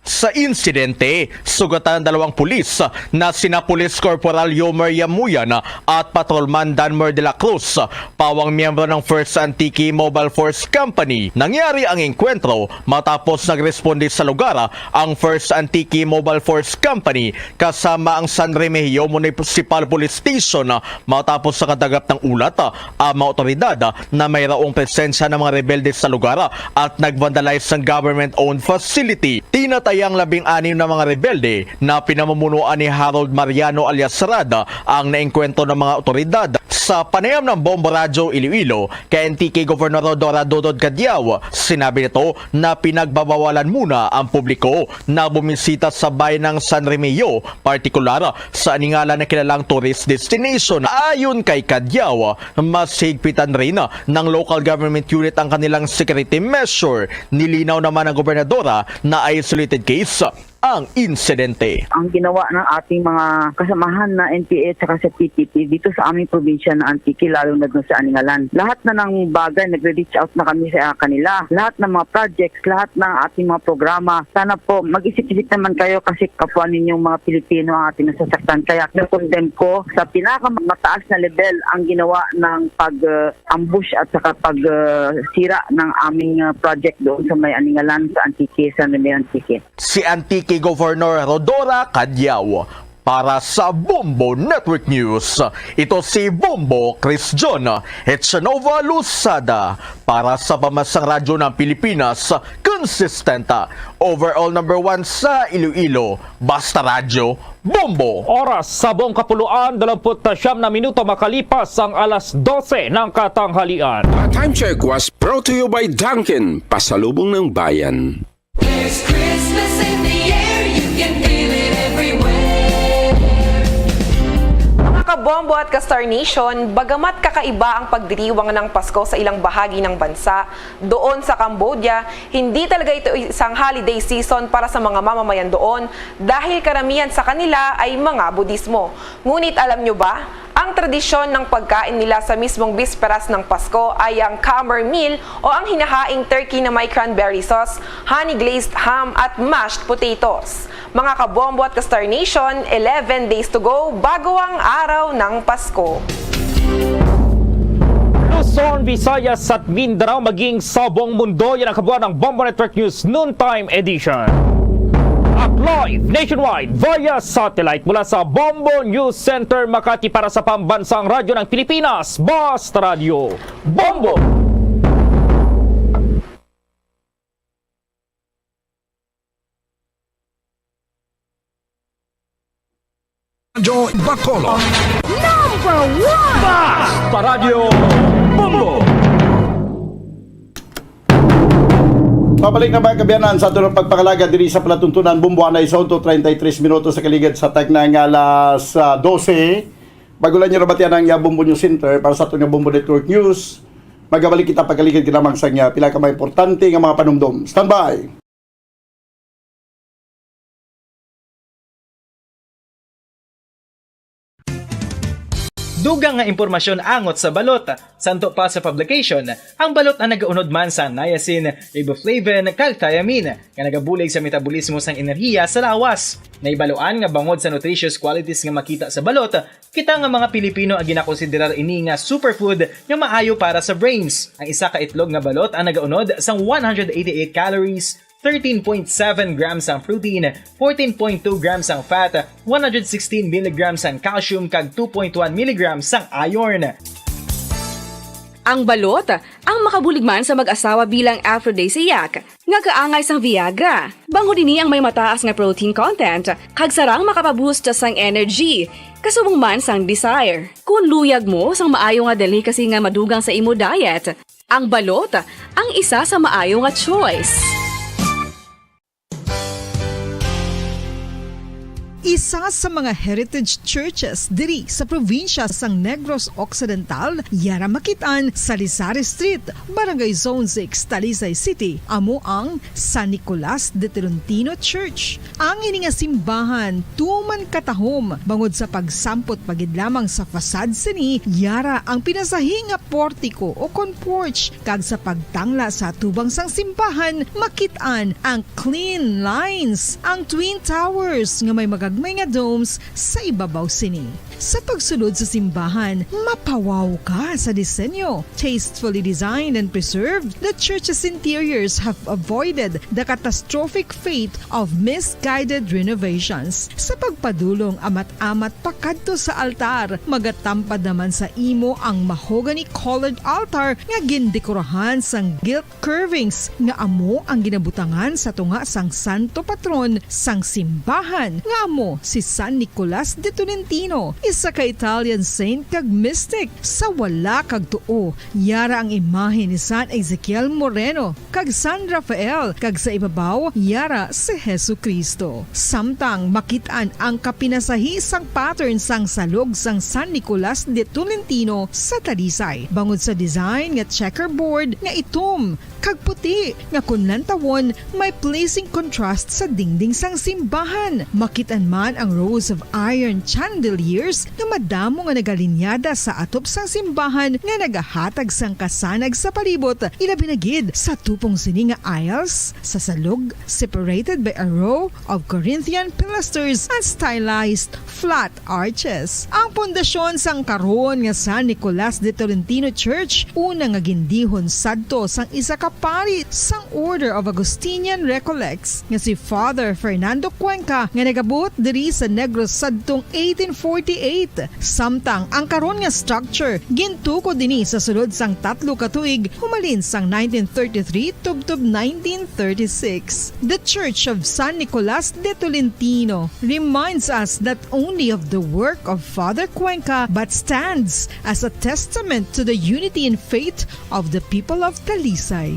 Sa insidente, sugatan ang dalawang pulis na sina Police Corporal Yomer Yamuyan at Patrolman Danmer de la Cruz, pawang miyembro ng First Antique Mobile Force Company. Nangyari ang engkwentro matapos nagresponde sa lugar ang First Antique Mobile Force Company kasama ang San Remigio Municipal Police Station. Matapos sa kadagap ng ulat, ang mga otoridad na mayraong presensya ng mga rebelde sa lugar at nag-vandalize ng government-owned facility. Tinatayang labing anim na mga rebelde na pinamumunuan ni Harold Mariano alias Rad ang naengkwentro ng mga otoridad. Sa panayam ng Bombo Radyo Iloilo kay Antique Governor Rhodora Dodod Cadiao, sinabi nito na pinagbabawalan muna ang publiko na bumisita sa bayan ng San Remigio, partikular sa Aningalan na kilalang tourist destination. Ayon kay Cadiao, mas higpitan rin ng local government unit ang kanilang security measure. Nilinaw naman ng gobernadora na isolated case ang insidente. Ang ginawa ng ating mga kasamahan na N P A at saka sa P T P dito sa aming probinsya na Antique, lalo na dun sa Aningalan. Lahat na ng bagay, nagre-reach out na kami sa kanila. Lahat ng mga projects, lahat ng ating mga programa. Sana po, mag-isip-isip naman kayo kasi kapwa ninyong mga Pilipino ang ating nasasaktan. Kaya na-condemn ko sa pinakamataas na level ang ginawa ng pag-ambush at saka pag-sira ng aming ah, project doon sa may Aningalan, sa Antique, San Remigio Antique. Si Antique Governor Rhodora Cadiao. Para sa Bombo Network News, ito si Bombo Chris John Echanova Luzada. Para sa Pambansang Radyo ng Pilipinas, consistent, overall number one sa Iloilo, Basta Radyo, Bombo. Oras sa buong kapuluan, dalawamput siyam na minuto makalipas ang alas dose ng katanghalian. A time check was brought to you by Dunkin, pasalubong ng bayan. There's Christmas in the air, you can feel it everywhere. Mga kabombo at ka-Star Nation, bagamat kakaiba ang pagdiriwang ng Pasko sa ilang bahagi ng bansa, doon sa Cambodia, hindi talaga ito isang holiday season para sa mga mamamayan doon dahil karamihan sa kanila ay mga Budismo. Ngunit alam nyo ba, Ang tradisyon ng pagkain nila sa mismong bisperas ng Pasko ay ang Khamar meal o ang hinahaing turkey na may cranberry sauce, honey-glazed ham at mashed potatoes. Mga kabombo at ka-Star Nation, eleven days to go bago ang araw ng Pasko. Luzon, Visayas at Mindanao, maging sa buong mundo, yan ang kabuuan ng Bombo Network News Noontime Edition. At live nationwide via satellite mula sa Bombo News Center Makati para sa Pambansang Radyo ng Pilipinas, Basta Radyo Bombo! Radyo Bacolod. Number one! Basta Radyo Bombo! Pabalik na, mga kaabyanan, sa aton pagpangalaga diri sa palatuntunan. Bombo, anay sa unto, treinta y tres minutos sa kaligid sa tagna nga alas, ah, dose. Bago lang niyo nabatian ang, ah, Bombo News Center para sa aton nga Bombo Network News, magabalik kita pagkaligid lamang sa, ah, pila ka mga importante nga mga panumdom. Standby! Dugang nga impormasyon angot sa balot. Santo pa sa publication, ang balot ang nagaunod man sa niacin, riboflavin, kag thiamine, nga nagabulig sa metabolismo sang enerhiya sa lawas. Naibaluan nga bangod sa nutritious qualities nga makita sa balot, kita nga mga Pilipino ang ginakonsiderar ini nga superfood nga maayo para sa brains. Ang isa ka itlog nga balot ang nagaunod sang one hundred eighty-eight calories, thirteen point seven grams ang protein, fourteen point two grams ang fat, one hundred sixteen milligrams ang calcium, kag two point one milligrams ang iron. Ang balot ang makabulig man sa mag-asawa bilang aphrodisiac, nga kaangay sang Viagra. Bangod ini ang may mataas nga protein content, kag sarang makapaboost sang energy, kasubong man sang desire. Kung luyag mo sang maayo nga delicacy nga madugang sa imo diet, ang balot ang isa sa maayo nga choice. Isa sa mga heritage churches diri sa probinsya sang Negros Occidental, yara makit-an sa Lisari Street, Barangay Zone six, Talisay City, amo ang San Nicolas de Tolentino Church. Ang ini nga simbahan tuman katahom bangod sa pagsampot pa gid lamang sa facade sini, yara ang pinasahi nga portiko o kon porch, kag sa pagtangla sa atubang sang simbahan, makit-an ang clean lines, ang twin towers nga may magagmay nga domes sa ibabaw sini. Sa pagsulod sa simbahan, mapawaw ka sa disenyo. Tastefully designed and preserved, the church's interiors have avoided the catastrophic fate of misguided renovations. Sa pagpadulong amat-amat pakadto sa altar, magatampad naman sa imo ang mahogany-colored altar nga gindekorahan sang gilt curvings nga amo ang ginabutangan sa tunga sang santo patron sang simbahan, nga amo si San Nicolas de Tolentino, isa ka Italian saint kag mystic. Sa wala kag tuo, yara ang imahe ni San Ezekiel Moreno kag San Rafael, kag sa ibabaw, yara si Jesu-Cristo. Samtang makit-an ang kapinasahi sang pattern sang salog sang San Nicolas de Tolentino sa Talisay, bangod sa design nga checkerboard nga itom kag puti nga kon lantawon may pleasing contrast sa dingding sang simbahan. Makit-an man ang rows of iron chandeliers nga madamo nga nagalinyada sa atop sang simbahan nga nagahatag sang kasanag sa palibot, ilabi na gid sa tupong sini nga aisles sa salog, separated by a row of Corinthian pilasters and stylized flat arches. Ang pundasyon sang karon nga San Nicolas de Tolentino Church, una nga gindihon sadto sang isa ka pari sang Order of Augustinian Recollects nga si Father Fernando Cuenca, nga nagabuot diri sa Negros sadtong eighteen forty-eight. Samtang ang karon nga structure gintukod ini sa sulod sang tatlo ka tuig humalin sang nineteen thirty-three tubtob nineteen thirty-six. The Church of San Nicolas de Tolentino reminds us not only of the work of Father Cuenca but stands as a testament to the unity in faith of the people of Talisay.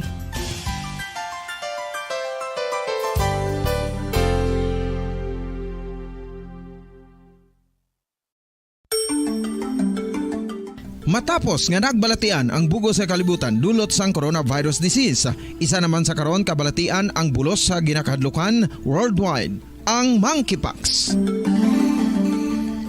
Matapos nga nagbalatian ang bug-os nga kalibutan dulot sang coronavirus disease, isa naman sa karon kabalatian ang bulos sa ginakahadlukan worldwide, ang monkeypox.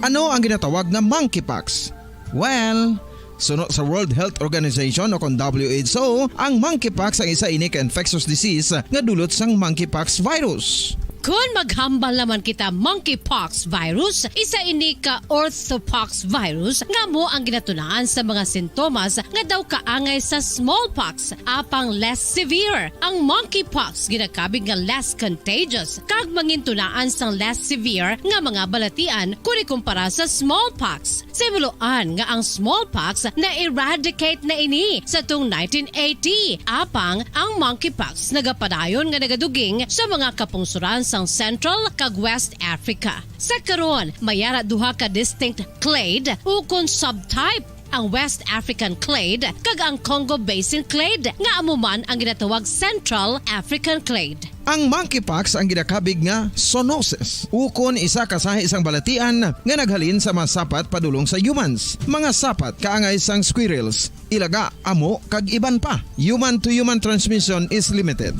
Ano ang ginatawag nga monkeypox? Well, suno sa World Health Organization o kon W H O, ang monkeypox ang isa ini ka infectious disease nga dulot sang monkeypox virus. Kon maghambal naman kita monkeypox virus, isa ini ka orthopox virus nga amo ang ginatunaan sa mga sintomas nga daw kaangay sa smallpox, apang less severe. Ang monkeypox ginakabig nga less contagious kag mangintunaan sang less severe nga mga balatian kon ikumpara sa smallpox. Sa hibaluan nga ang smallpox na-eradicate na ini sa tung nineteen eighty, apang ang monkeypox nagapadayon nga nagaduging sa mga kapungsoran sang Central kag West Africa. Sa karon, may ara duha ka distinct clade ukon subtype, ang West African clade kag ang Congo Basin clade, nga amo man ang ginatawag Central African clade. Ang monkeypox ang ginakabig nga zoonosis, ukon isa ka sahi sang balatian nga naghalin sa mga sapat padulong sa humans, mga sapat kaangay sang squirrels, ilaga, amo, kag iban pa. Human-to-human transmission is limited.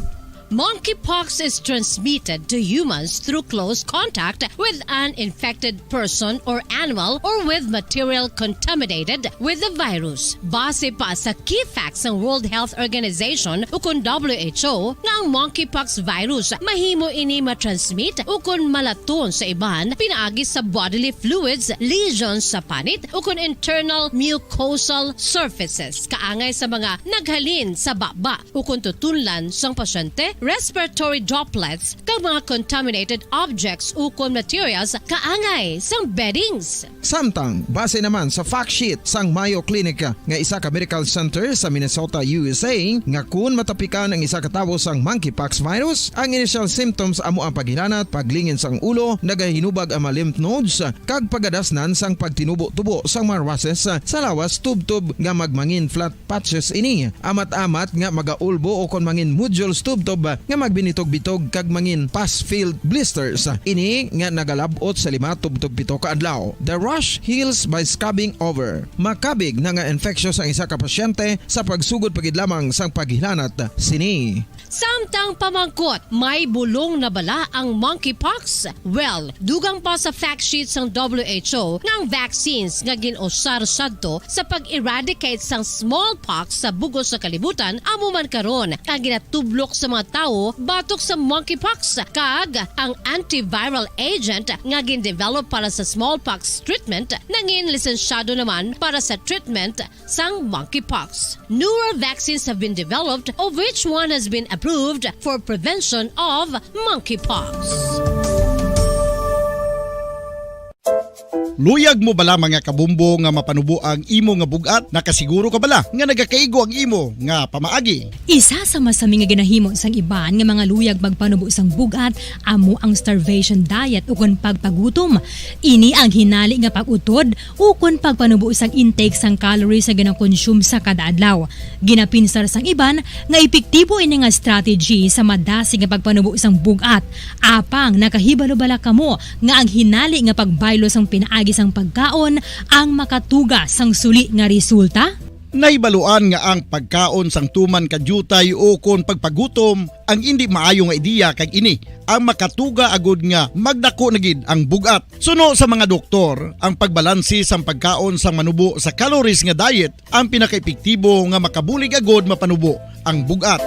Monkeypox is transmitted to humans through close contact with an infected person or animal or with material contaminated with the virus. Base pa sa key facts sang World Health Organization ukon W H O nga ang monkeypox virus mahimo ini matransmit ukon malaton sa iban pinaagi sa bodily fluids, lesions sa panit, ukon internal mucosal surfaces kaangay sa mga naghalin sa baba ukon tutunlan sang pasyente, respiratory droplets, kag mga contaminated objects ukon materials kaangay sang beddings. Samtang, base naman sa fact sheet sang Mayo Clinic nga isa ka medical center sa Minnesota, U S A, nga kun matapikan ang isa ka tawo sang monkeypox virus, ang initial symptoms amo ang paghilanat, paglingin sang ulo, nagahinubag ang mga lymph nodes, kag pagadasnan sang pagtinubo-tubo sang mga rushes sa lawas tubtob nga magmangin flat patches ini, amat-amat nga magaulbo ukon mangin nodules tubtob nga magbinitog-bitog kag mangin pus-filled blisters. Ini nga nagalab-ot sa lima tubtob pito ka adlaw. The rash heals by scabbing over. Makabig na nga infectious ang isa ka pasyente sa pagsugod pa gid lamang sang paghilanat sini. Samtang pamangkot, may bulong na bala ang monkeypox? Well, dugang pa sa fact sheet sang W H O nga ang vaccines nga gin-usar sadto sa pag-eradicate sang smallpox sa bug-os nga kalibutan amo man karon ang ginatublok sa mga tawo batok sa monkeypox, kag ang antiviral agent nga gin-develop para sa smallpox treatment nangin lisensyado naman para sa treatment sang monkeypox. Newer vaccines have been developed, of which one has been approved for prevention of monkeypox. Luyag mo bala, mga kabombo, nga mapanubo ang imo nga bug-at? Nakasiguro ka bala nga nagakaigo ang imo nga pamaagi? Isa sa masami nga ginahimo sang iban nga mga luyag magpanubo sang bug-at amo ang starvation diet ukon pagpagutom. Ini ang hinali nga pag-utod ukon pagpanubo sang intake sang calories nga ginakonsume sa kada adlaw. Ginapinsar sang iban nga epektibo ini nga strategy sa madasig nga pagpanubo sang bug-at. Apang nakahibalo bala kamo nga ang hinali nga pagbaylo sang pinaagi sang pagkaon ang makatuga sang suli nga resulta? Nahibaluan nga ang pagkaon sang tuman ka diutay ukon pagpagutom ang indi maayo nga ideya, kag ini ang makatuga agud nga magdako na gid ang bug-at. Suno sa mga doktor, ang pagbalanse sang pagkaon sang manubo sa calories nga diet ang pinakaepektibo nga makabulig agud mapanubo ang bug-at.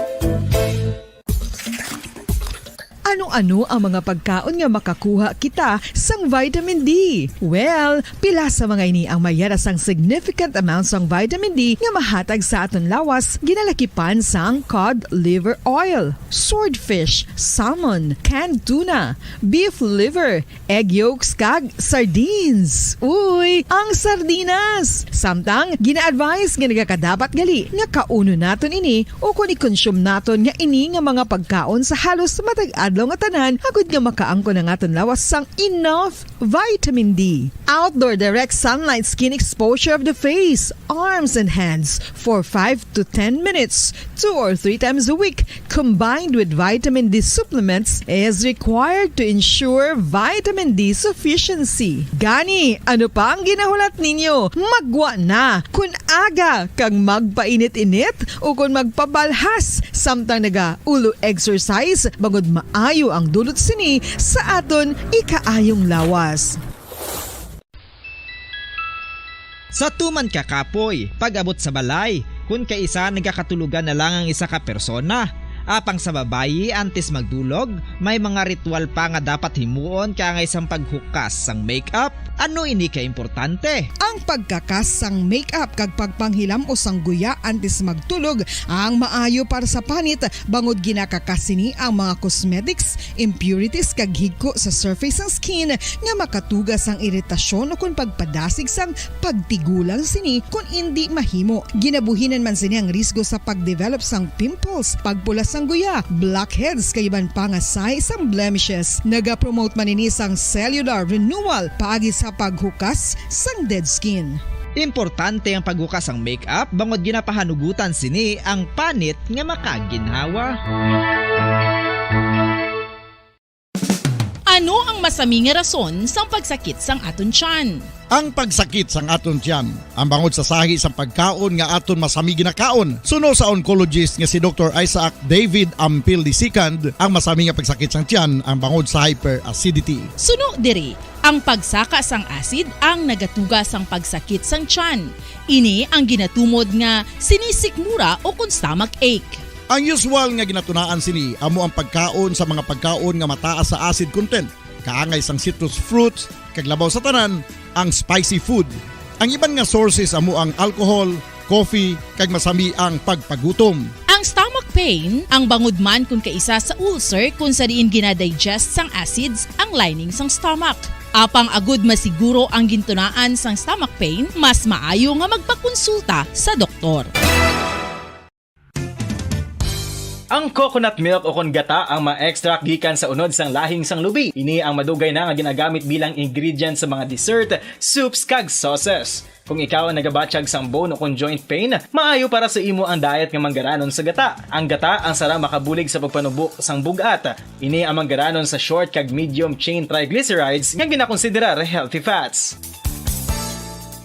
Ano-ano ang mga pagkaon nga makakuha kita sang vitamin D? Well, pila sa mga ini ang may ara sang significant amount sang vitamin D nga mahatag sa aton lawas, ginalakipan sang cod liver oil, swordfish, salmon, canned tuna, beef liver, egg yolks, kag sardines. Uy, ang sardinas! Samtang, gina-advise nga nagakadapat gali nga kaunon naton ini ukon i-consume naton nga ini nga mga pagkaon sa halos matag adlaw nga tanan, agud nga makaangkon ang aton lawas sang enough vitamin D. Outdoor direct sunlight skin exposure of the face, arms, and hands for five to ten minutes, two or three times a week, combined with vitamin D supplements, is required to ensure vitamin D sufficiency. Gani, ano pa ang ginahulat ninyo? Maggwa na! Kon aga kag magpainit-init ukon magpabalhas samtang naga-ulo exercise, bangod maayo ang dulot sini sa aton ikaayong lawas. Sa tuman ka kapoy, pag-abot sa balay, kun kaisa nagakatulogan na lang ang isa ka persona. Apang sa babayi, antes magdulog, may mga ritual pa nga dapat himuon kaangay sang paghukas sang makeup. Ano ini ka importante? Ang pagkakas sang makeup kag pagpanghilam-os sang guya antes magtulog ang maayo para sa panit, bangod ginakakas sini ang mga cosmetics, impurities kag higko sa surface sang skin nga makatuga sang iritasyon ukon pagpadasig sang pagtigulang sini kon indi mahimo. Ginabuhinan man sini ang risgo sa pag-develop sang pimples, pagpula sang guya, blackheads kag iban pa nga sign sang blemishes. Nagapromote man ini sang cellular renewal paagi sa paghukas sang dead skin. Importante ang paghukas sang makeup bangod ginapahanugutan sini ang panit nga makaginhawa. Ano ang masami nga rason sang pagsakit sang aton tiyan? Ang pagsakit sang aton tiyan, ang bangod sa sahi sang pagkaon nga aton masami ginakaon. Suno sa oncologist nga si Doktor Isaac David Ampil the second, ang masami nga pagsakit sang tiyan ang bangod sa hyperacidity. Suno diri, ang pagsaka sang acid ang nagatuga sang pagsakit sang tiyan. Ini ang ginatumod nga sinisikmura o kon stomach ache. Ang usual nga ginatunaan sini amo ang pagkaon sa mga pagkaon nga mataas sa acid content, kaangay sang citrus fruits, kag labaw sa tanan, ang spicy food. Ang iban nga sources amo ang alcohol, coffee, kag masami ang pagpagutom. Ang stomach pain, ang bangod man kon kaisa sa ulcer kon sa diin ginadigest sang acids ang lining sang stomach. Apang agud masiguro ang gintunaan sang stomach pain, mas maayo nga magpakonsulta sa doktor. Ang coconut milk o kon gata ang ma-extract gikan sa unod sang lahing sang lubi. Ini ang madugay na nga ginagamit bilang ingredient sa mga dessert, soups, kag sauces. Kung ikaw ang nagabatyag sang bone o kon joint pain, maayo para sa imo ang diet nga manggaranon sa gata. Ang gata ang sara makabulig sa pagpanubo sang bug-at. Ini ang manggaranon sa short kag medium chain triglycerides nga ginakonsiderar healthy fats.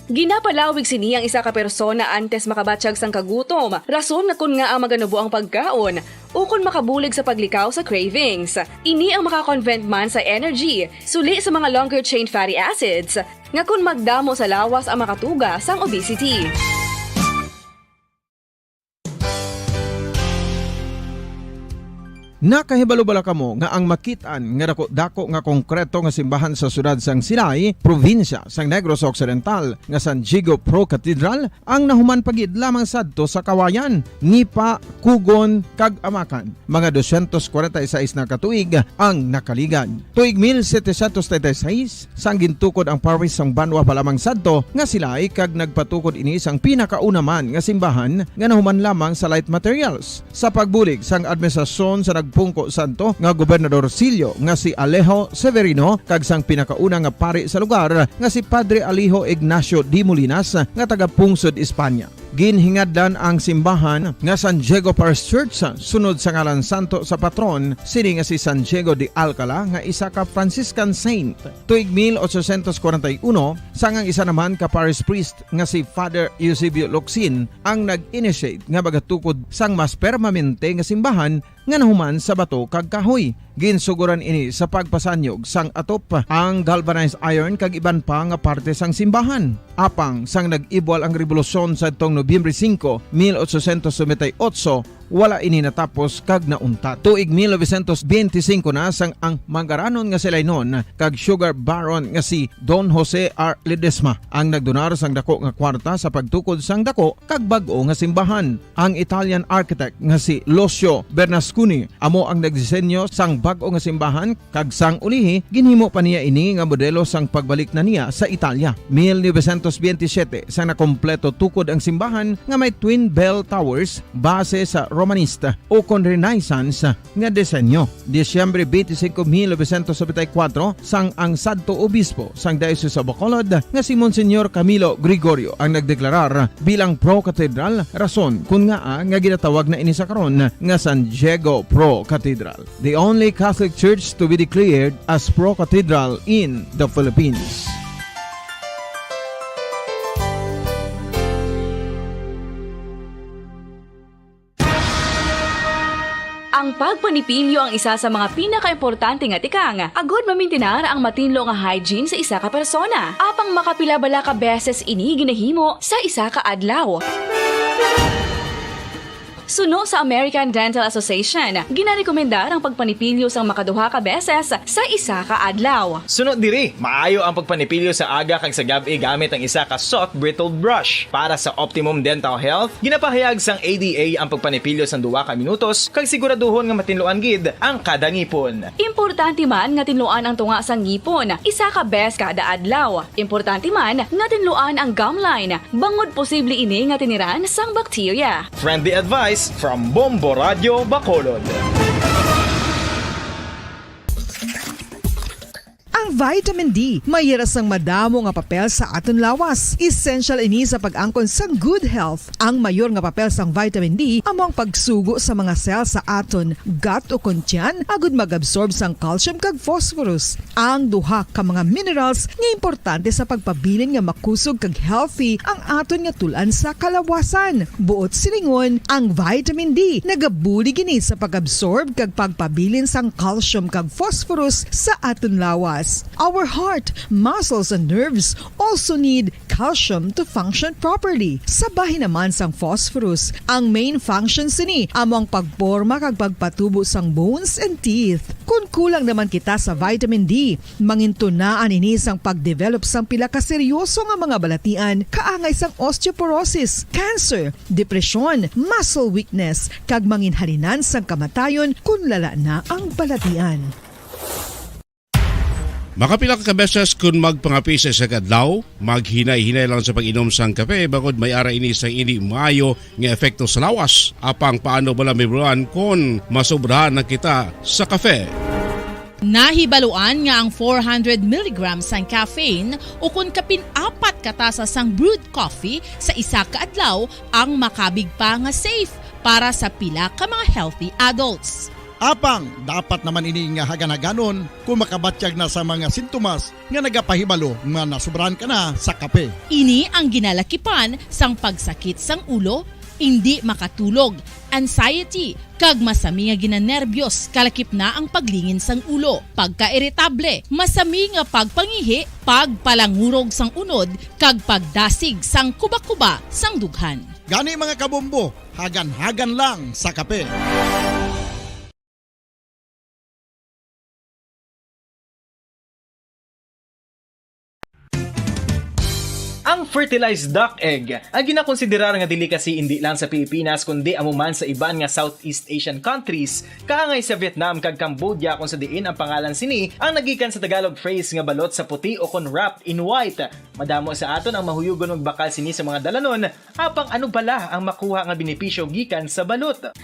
Ginapalawig sini ang isa ka persona antes makabatyag sang kagutom, rason nga kon ngaa maganubo ang pagkaon, ukon makabulig sa paglikaw sa cravings. Ini ang makakonvert man sa energy, suli sa mga longer chain fatty acids, nga kon magdamo sa lawas ang makatuga sang obesity. Nakahibalo bala kamo nga ang makit-an nga dako-dako nga konkreto nga simbahan sa siyudad sang Silay, probinsya sang Negros Occidental, nga San Diego Pro Cathedral, ang nahuman pa gid lamang sadto sa Kawayan, Nipa, Cugon, kag Amacan? Mga dosyentos kwarenta y seis na ka tuig ang nakaligad. Tuig mil setecientos treinta y seis, sang gintukod ang parish sang banwa pa lamang sadto nga Silay, kag nagpatukod ini sang pinakauna man nga simbahan nga nahuman lamang sa light materials. Sa pagbulig sang administrasyon sa nagpungko sadto nga gobernador silyo nga si Alejo Severino kag sang pinakauna nga pari sa lugar nga si Padre Alejo Ignacio de Molinas nga taga-pungsod Espanya. Ginhingadlan ang simbahan nga San Diego Parish Church sunod sa ngalan santo sa patron sini nga si San Diego de Alcala nga isa ka Franciscan saint. Tuig mil ochocientos kwarenta y uno, sang ang isa naman ka parish priest nga si Father Eusebio Locsin ang nag-initiate nga magatukod sang mas permanente nga simbahan nga nahuman sa bato kag kahoy. Ginsugoran ini sa pagpasanyog sang atop, ang galvanized iron kag iban pa nga parte sang simbahan. Apang sang nag-ibwal ang rebolusyon sadtong Nobyembre singko, mil ochocientos noventa y ocho, wala ini natapos kag nauntat. Tuig mil novecientos benti singko na sang ang manggaranon nga si Lainon kag sugar baron nga si Don Jose R. Ledesma ang nagdonar sang dako nga kwarta sa pagtukod sang dako kag bag-o nga simbahan. Ang Italian architect nga si Lucio Bernasconi amo ang nagdisenyo sang bag-o nga simbahan, kag sang ulihi, ginhimo pa niya ini nga modelo sang pagbalik na niya sa Italia. Mil novecientos benti siyete, sang nakompleto tukod ang simbahan nga may twin bell towers base sa Romanista o kon Renaissance nga disenyo. Disyembre benti singko, mil novecientos nobenta y kuwatro, sang ang sadto obispo sang Diocese of Bacolod nga si Monsignor Camilo Gregorio ang nagdeklarar bilang pro-cathedral, rason kon ngaa nga ginatawag na ini sa karon nga San Diego Pro Cathedral, the only Catholic church to be declared as pro-cathedral in the Philippines. Ang pagpanipilyo ang isa sa mga pinakaimportante nga tikang agud mamintinar ang matinlo nga hygiene sa isa ka persona. Apang makapila bala ka beses ini ginahimo sa isa ka adlaw? Suno sa American Dental Association, ginarekomendar ang pagpanipilyo sang makaduha ka beses sa isa ka adlaw. Suno diri, maayo ang pagpanipilyo sa aga kag sa gab-i gamit ang isa ka soft bristled brush. Para sa optimum dental health, ginapahayag sang A D A ang pagpanipilyo sang duha ka minutos kag siguraduhon nga matinluan gid ang kada ngipon. Importante man nga tinluan ang tunga sang ngipon isa ka bes kada adlaw. Importante man nga tinluan ang gum line, bangod posible ini nga tiniran sang bakterya. Friendly advice from Bombo Radio Bacolod. Ang vitamin D may yara sang madamo nga papel sa aton lawas. Essential ini sa pag-angkon sang good health. Ang mayor nga papel sang vitamin D amo ang pagsugo sa mga cell sa aton gut o kon tiyan agud mag-absorb sang calcium kag phosphorus, ang duha ka mga minerals nga importante sa pagpabilin nga makusog kag healthy ang aton nga tul-an sa kalawasan. Buot silingon, ang vitamin D nagabulig ini sa pag-absorb kag pagpabilin sang calcium kag phosphorus sa aton lawas. Our heart, muscles, and nerves also need calcium to function properly. Sa bahin naman sang phosphorus, ang main function sini amo ang pagporma kag pagpatubo sang bones and teeth. Kon kulang naman kita sa vitamin D, mangintunaan ini sang pag-develop sang pila ka seryoso nga mga balatian, kaangay sang osteoporosis, cancer, depresyon, muscle weakness, kag manginhalinan sang kamatayon kon lala na ang balatian. Makapila ka beses kon magpangape sa isa ka adlaw, maghinay-hinay lang sa pag-inom sang kape, bangod may ara ini sang indi maayo nga epekto sa lawas. Apang paano bala mahibaluan kon masobrahan na kita sa kape? Nahibaluan nga ang four hundred milligrams sang caffeine, ukon kapin apat ka tasa sang brewed coffee sa isa ka adlaw, ang makabig pa nga safe para sa pila ka mga healthy adults. Apang dapat naman ini nga hagan-haganon kon makabatyag na sa mga sintomas nga nagapahibalo nga nasobrahan ka na sa kape. Ini ang ginalakipan sang pagsakit sang ulo, indi makatulog, anxiety, kag masami nga ginanerbyos, kalakip na ang paglingin sang ulo, pagkairitable, masami nga pagpangihi, pagpalangurog sang unod, kag pagdasig sang kuba-kuba sang dughan. Gani, mga kabombo, hagan-hagan lang sa kape. Ang fertilized duck egg, ang ginakonsiderar nga delicacy indi lang sa Pilipinas kundi amo man sa iban nga Southeast Asian countries, kaangay sa Vietnam kag Cambodia, kung sa diin ang pangalan sini ang nagikan sa Tagalog phrase nga balot sa puti o kon wrapped in white. Madamo sa aton ang mahuyugon magbakal sini sa mga dalanon. Apang ano bala ang makuha nga benepisyo gikan sa balot?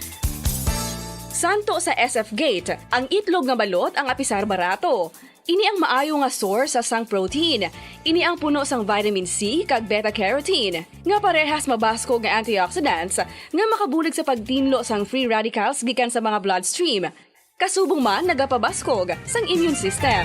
Santo sa S F Gate, ang itlog nga balot ang apisar barato. Ini ang maayo nga source sang protein. Ini ang puno sang vitamin C kag beta carotene, nga parehas mabaskog nga antioxidants nga makabulig sa pagtinlo sang free radicals gikan sa mga bloodstream. Kasubong man nagapabaskog sang immune system.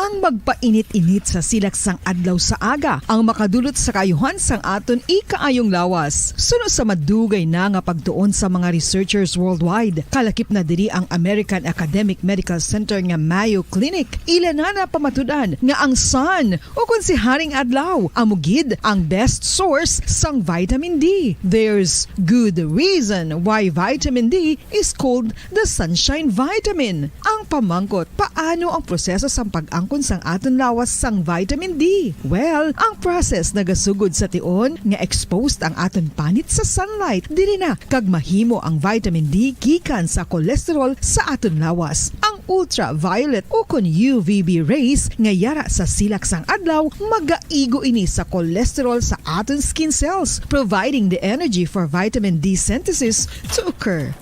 Ang magpainit-init sa silak sang adlaw sa aga ang makadulot sa kaayuhan sang aton ikaayong lawas. Suno sa madugay na nga pagtuon sa mga researchers worldwide, kalakip na diri ang American Academic Medical Center nga Mayo Clinic, ila na napamatud-an nga ang sun, o kon si Haring Adlaw, amo gid ang best source sang vitamin D. There's good reason why vitamin D is called the sunshine vitamin. Ang pamangkot, paano ang proseso sang pag-angkon sang aton lawas sang vitamin D? Well, ang process nagasugod sa tion nga exposed ang aton panit sa sunlight, diri na kag mahimo ang vitamin D gikan sa cholesterol sa aton lawas. Ang ultraviolet o kon U V B rays nga yara sa silak sang adlaw magaigo ini sa cholesterol sa aton skin cells, providing the energy for vitamin D synthesis to occur.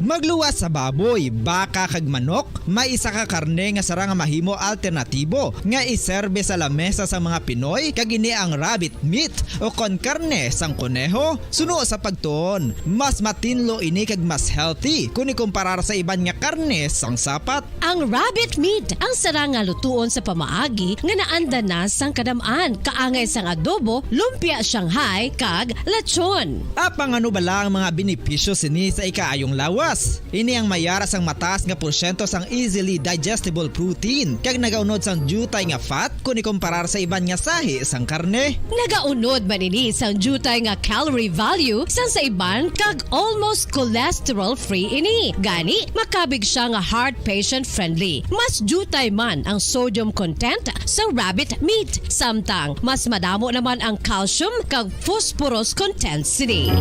Magluwas sa baboy, baka kag manok, may isa ka karne nga sarang nga mahimo alternatibo nga iserbe sa lamesa sa mga Pinoy, kag ini ang rabbit meat, o kon karne sang koneho. Suno sa pagtuon, mas matinlo ini kag mas healthy kon ikumparar sa iban nga karne sang sapat. Ang rabbit meat ang sarang nga lutuon sa pamaagi nga naanda na sang kadam-an, kaangay sang adobo, lumpia Shanghai, kag lechon. Apang ano bala ang mga benepisyo sini sa ikaayong lawas? Ini ang may ara sang mataas nga porsyento sang easily digestible protein, kag nagaunod sang diutay nga fat kon ikumparar sa iban nga sahi sang karne. Nagaunod man ini sang diutay nga calorie value sang sa iban, kag almost cholesterol-free ini. Gani, makabig siya nga heart patient-friendly. Mas diutay man ang sodium content sa rabbit meat, samtang mas madamo naman ang calcium kag phosphorus content sini.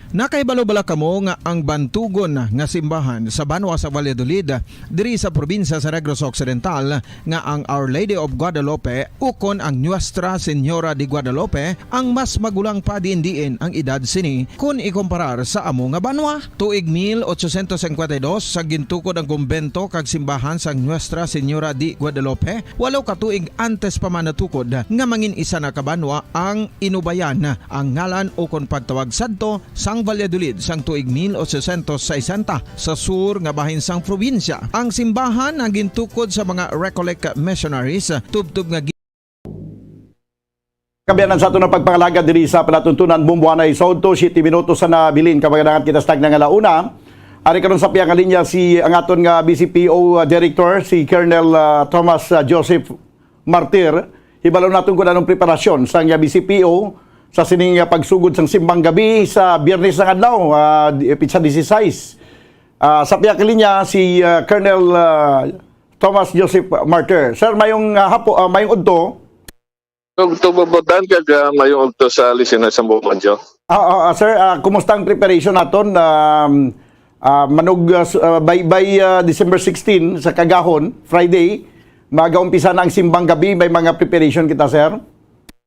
Nakahibalo bala kamo nga ang bantugon nga simbahan sa banwa sa Valladolid, diri sa probinsya sa Negros Occidental, nga ang Our Lady of Guadalupe ukon ang Nuestra Señora de Guadalupe ang mas magulang pa diin-diin ang edad sini kon ikumparar sa amo nga banwa? Tuig mil ochocientos cincuenta y dos sa gintukod ang kumbento kag simbahan sang Nuestra Señora de Guadalupe, walo ka tuig antes pa man natukod nga mangin isa na ka banwa ang Inubayan, ang ngalan ukon pagtawag sadto sang Valladolid sang tuig mil ochocientos sesenta, sa sur nga bahin sang probinsya. Ang simbahan ang gintukod sa mga Recollect missionaries tubtob nga gi- Kabiyanan sa aton ang pagpangalagad diri sa palatuntunan, Bumbuanay sa udto, siyete minutos sa nabilin. Kabaganangan kita sa tagna nga launa. Ari karon sa pihak nga linya si ang aton nga B C P O Director, si Colonel, ah, Thomas, ah, Joseph Martir. Hibalo naton kung anong preparasyon sang B C P O sa sining, ah, pagsugod sang simbang gabi sa Biyernes nga adlaw, ah, di-, petsa dieciséis. Ah, sa pihak nga linya si, ah, Colonel, ah, Thomas Joseph Martir. Sir, mayong, ah, hapo, ah, mayong udto. Ug tububutan kag, ah, mayong udto sa listeners sa buong radyo. Ah, ah, ah, sir, ah, kumusta ang preparation naton? Um, ah, manog, ah, s-, ah, by, by, ah, December sixteen, sa kagahon, Friday, magaumpisa na ang simbang gabi. May mga preparation kita, sir?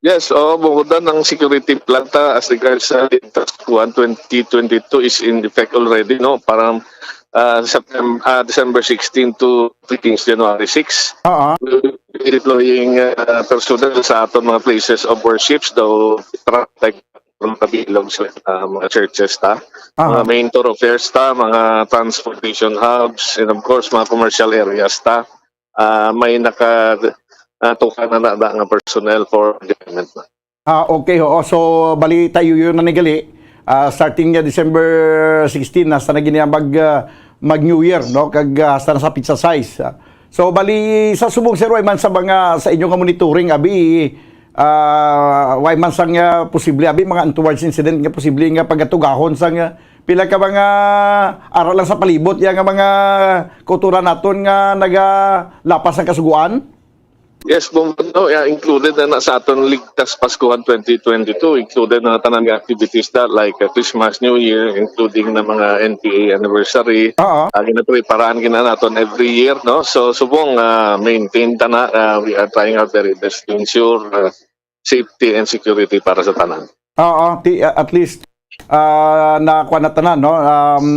Yes, oo, bukod ang security plan ta as regards sa Ligtas Paskuhan twenty twenty-two is in effect already, no? Parang, ah, Septem-, ah, December sixteen to, to January six. Oo. We'll be deploying, ah, personnel sa aton mga places of worships, daw traffic from kabilog sa, ah, mga churches ta. Aha. Mga main thoroughfares ta, mga transportation hubs, and of course, mga commercial areas ta. Ah, may naka, ah, tukan na na, na nga personnel for deployment na. Ah, okay, oo. So, bali, tayo yun na nigali. Ah, starting nga December sixteen, hasta na gini ang mag, ah, mag New Year, no? Kag, ah, hasta na sa pizza size. Ah. So, bali, sa subong, sir, way man sa mga, sa inyo nga monitoring, abi, ah, way man sang, ah, posible, abi, mga untoward incident nga posible nga pagatugahon sang, ah, pila ka mga ara lang sa palibot, ya nga mga kultura naton nga nagalapas ang kasugoan? Yes, Bong, no, yeah, included na, na sa aton Ligtas Paskuhan twenty twenty-two, included na tanan nga activities that like, uh, Christmas, New Year, including na mga N P A anniversary. Oo. Uh, ginapreparaan gina naton every year, no? So, subong, uh, maintain ta na, uh, we are trying our very best to ensure, uh, safety and security para sa tanan. Oo, ti-, at least, ah, nakuha na tanan, no? Um,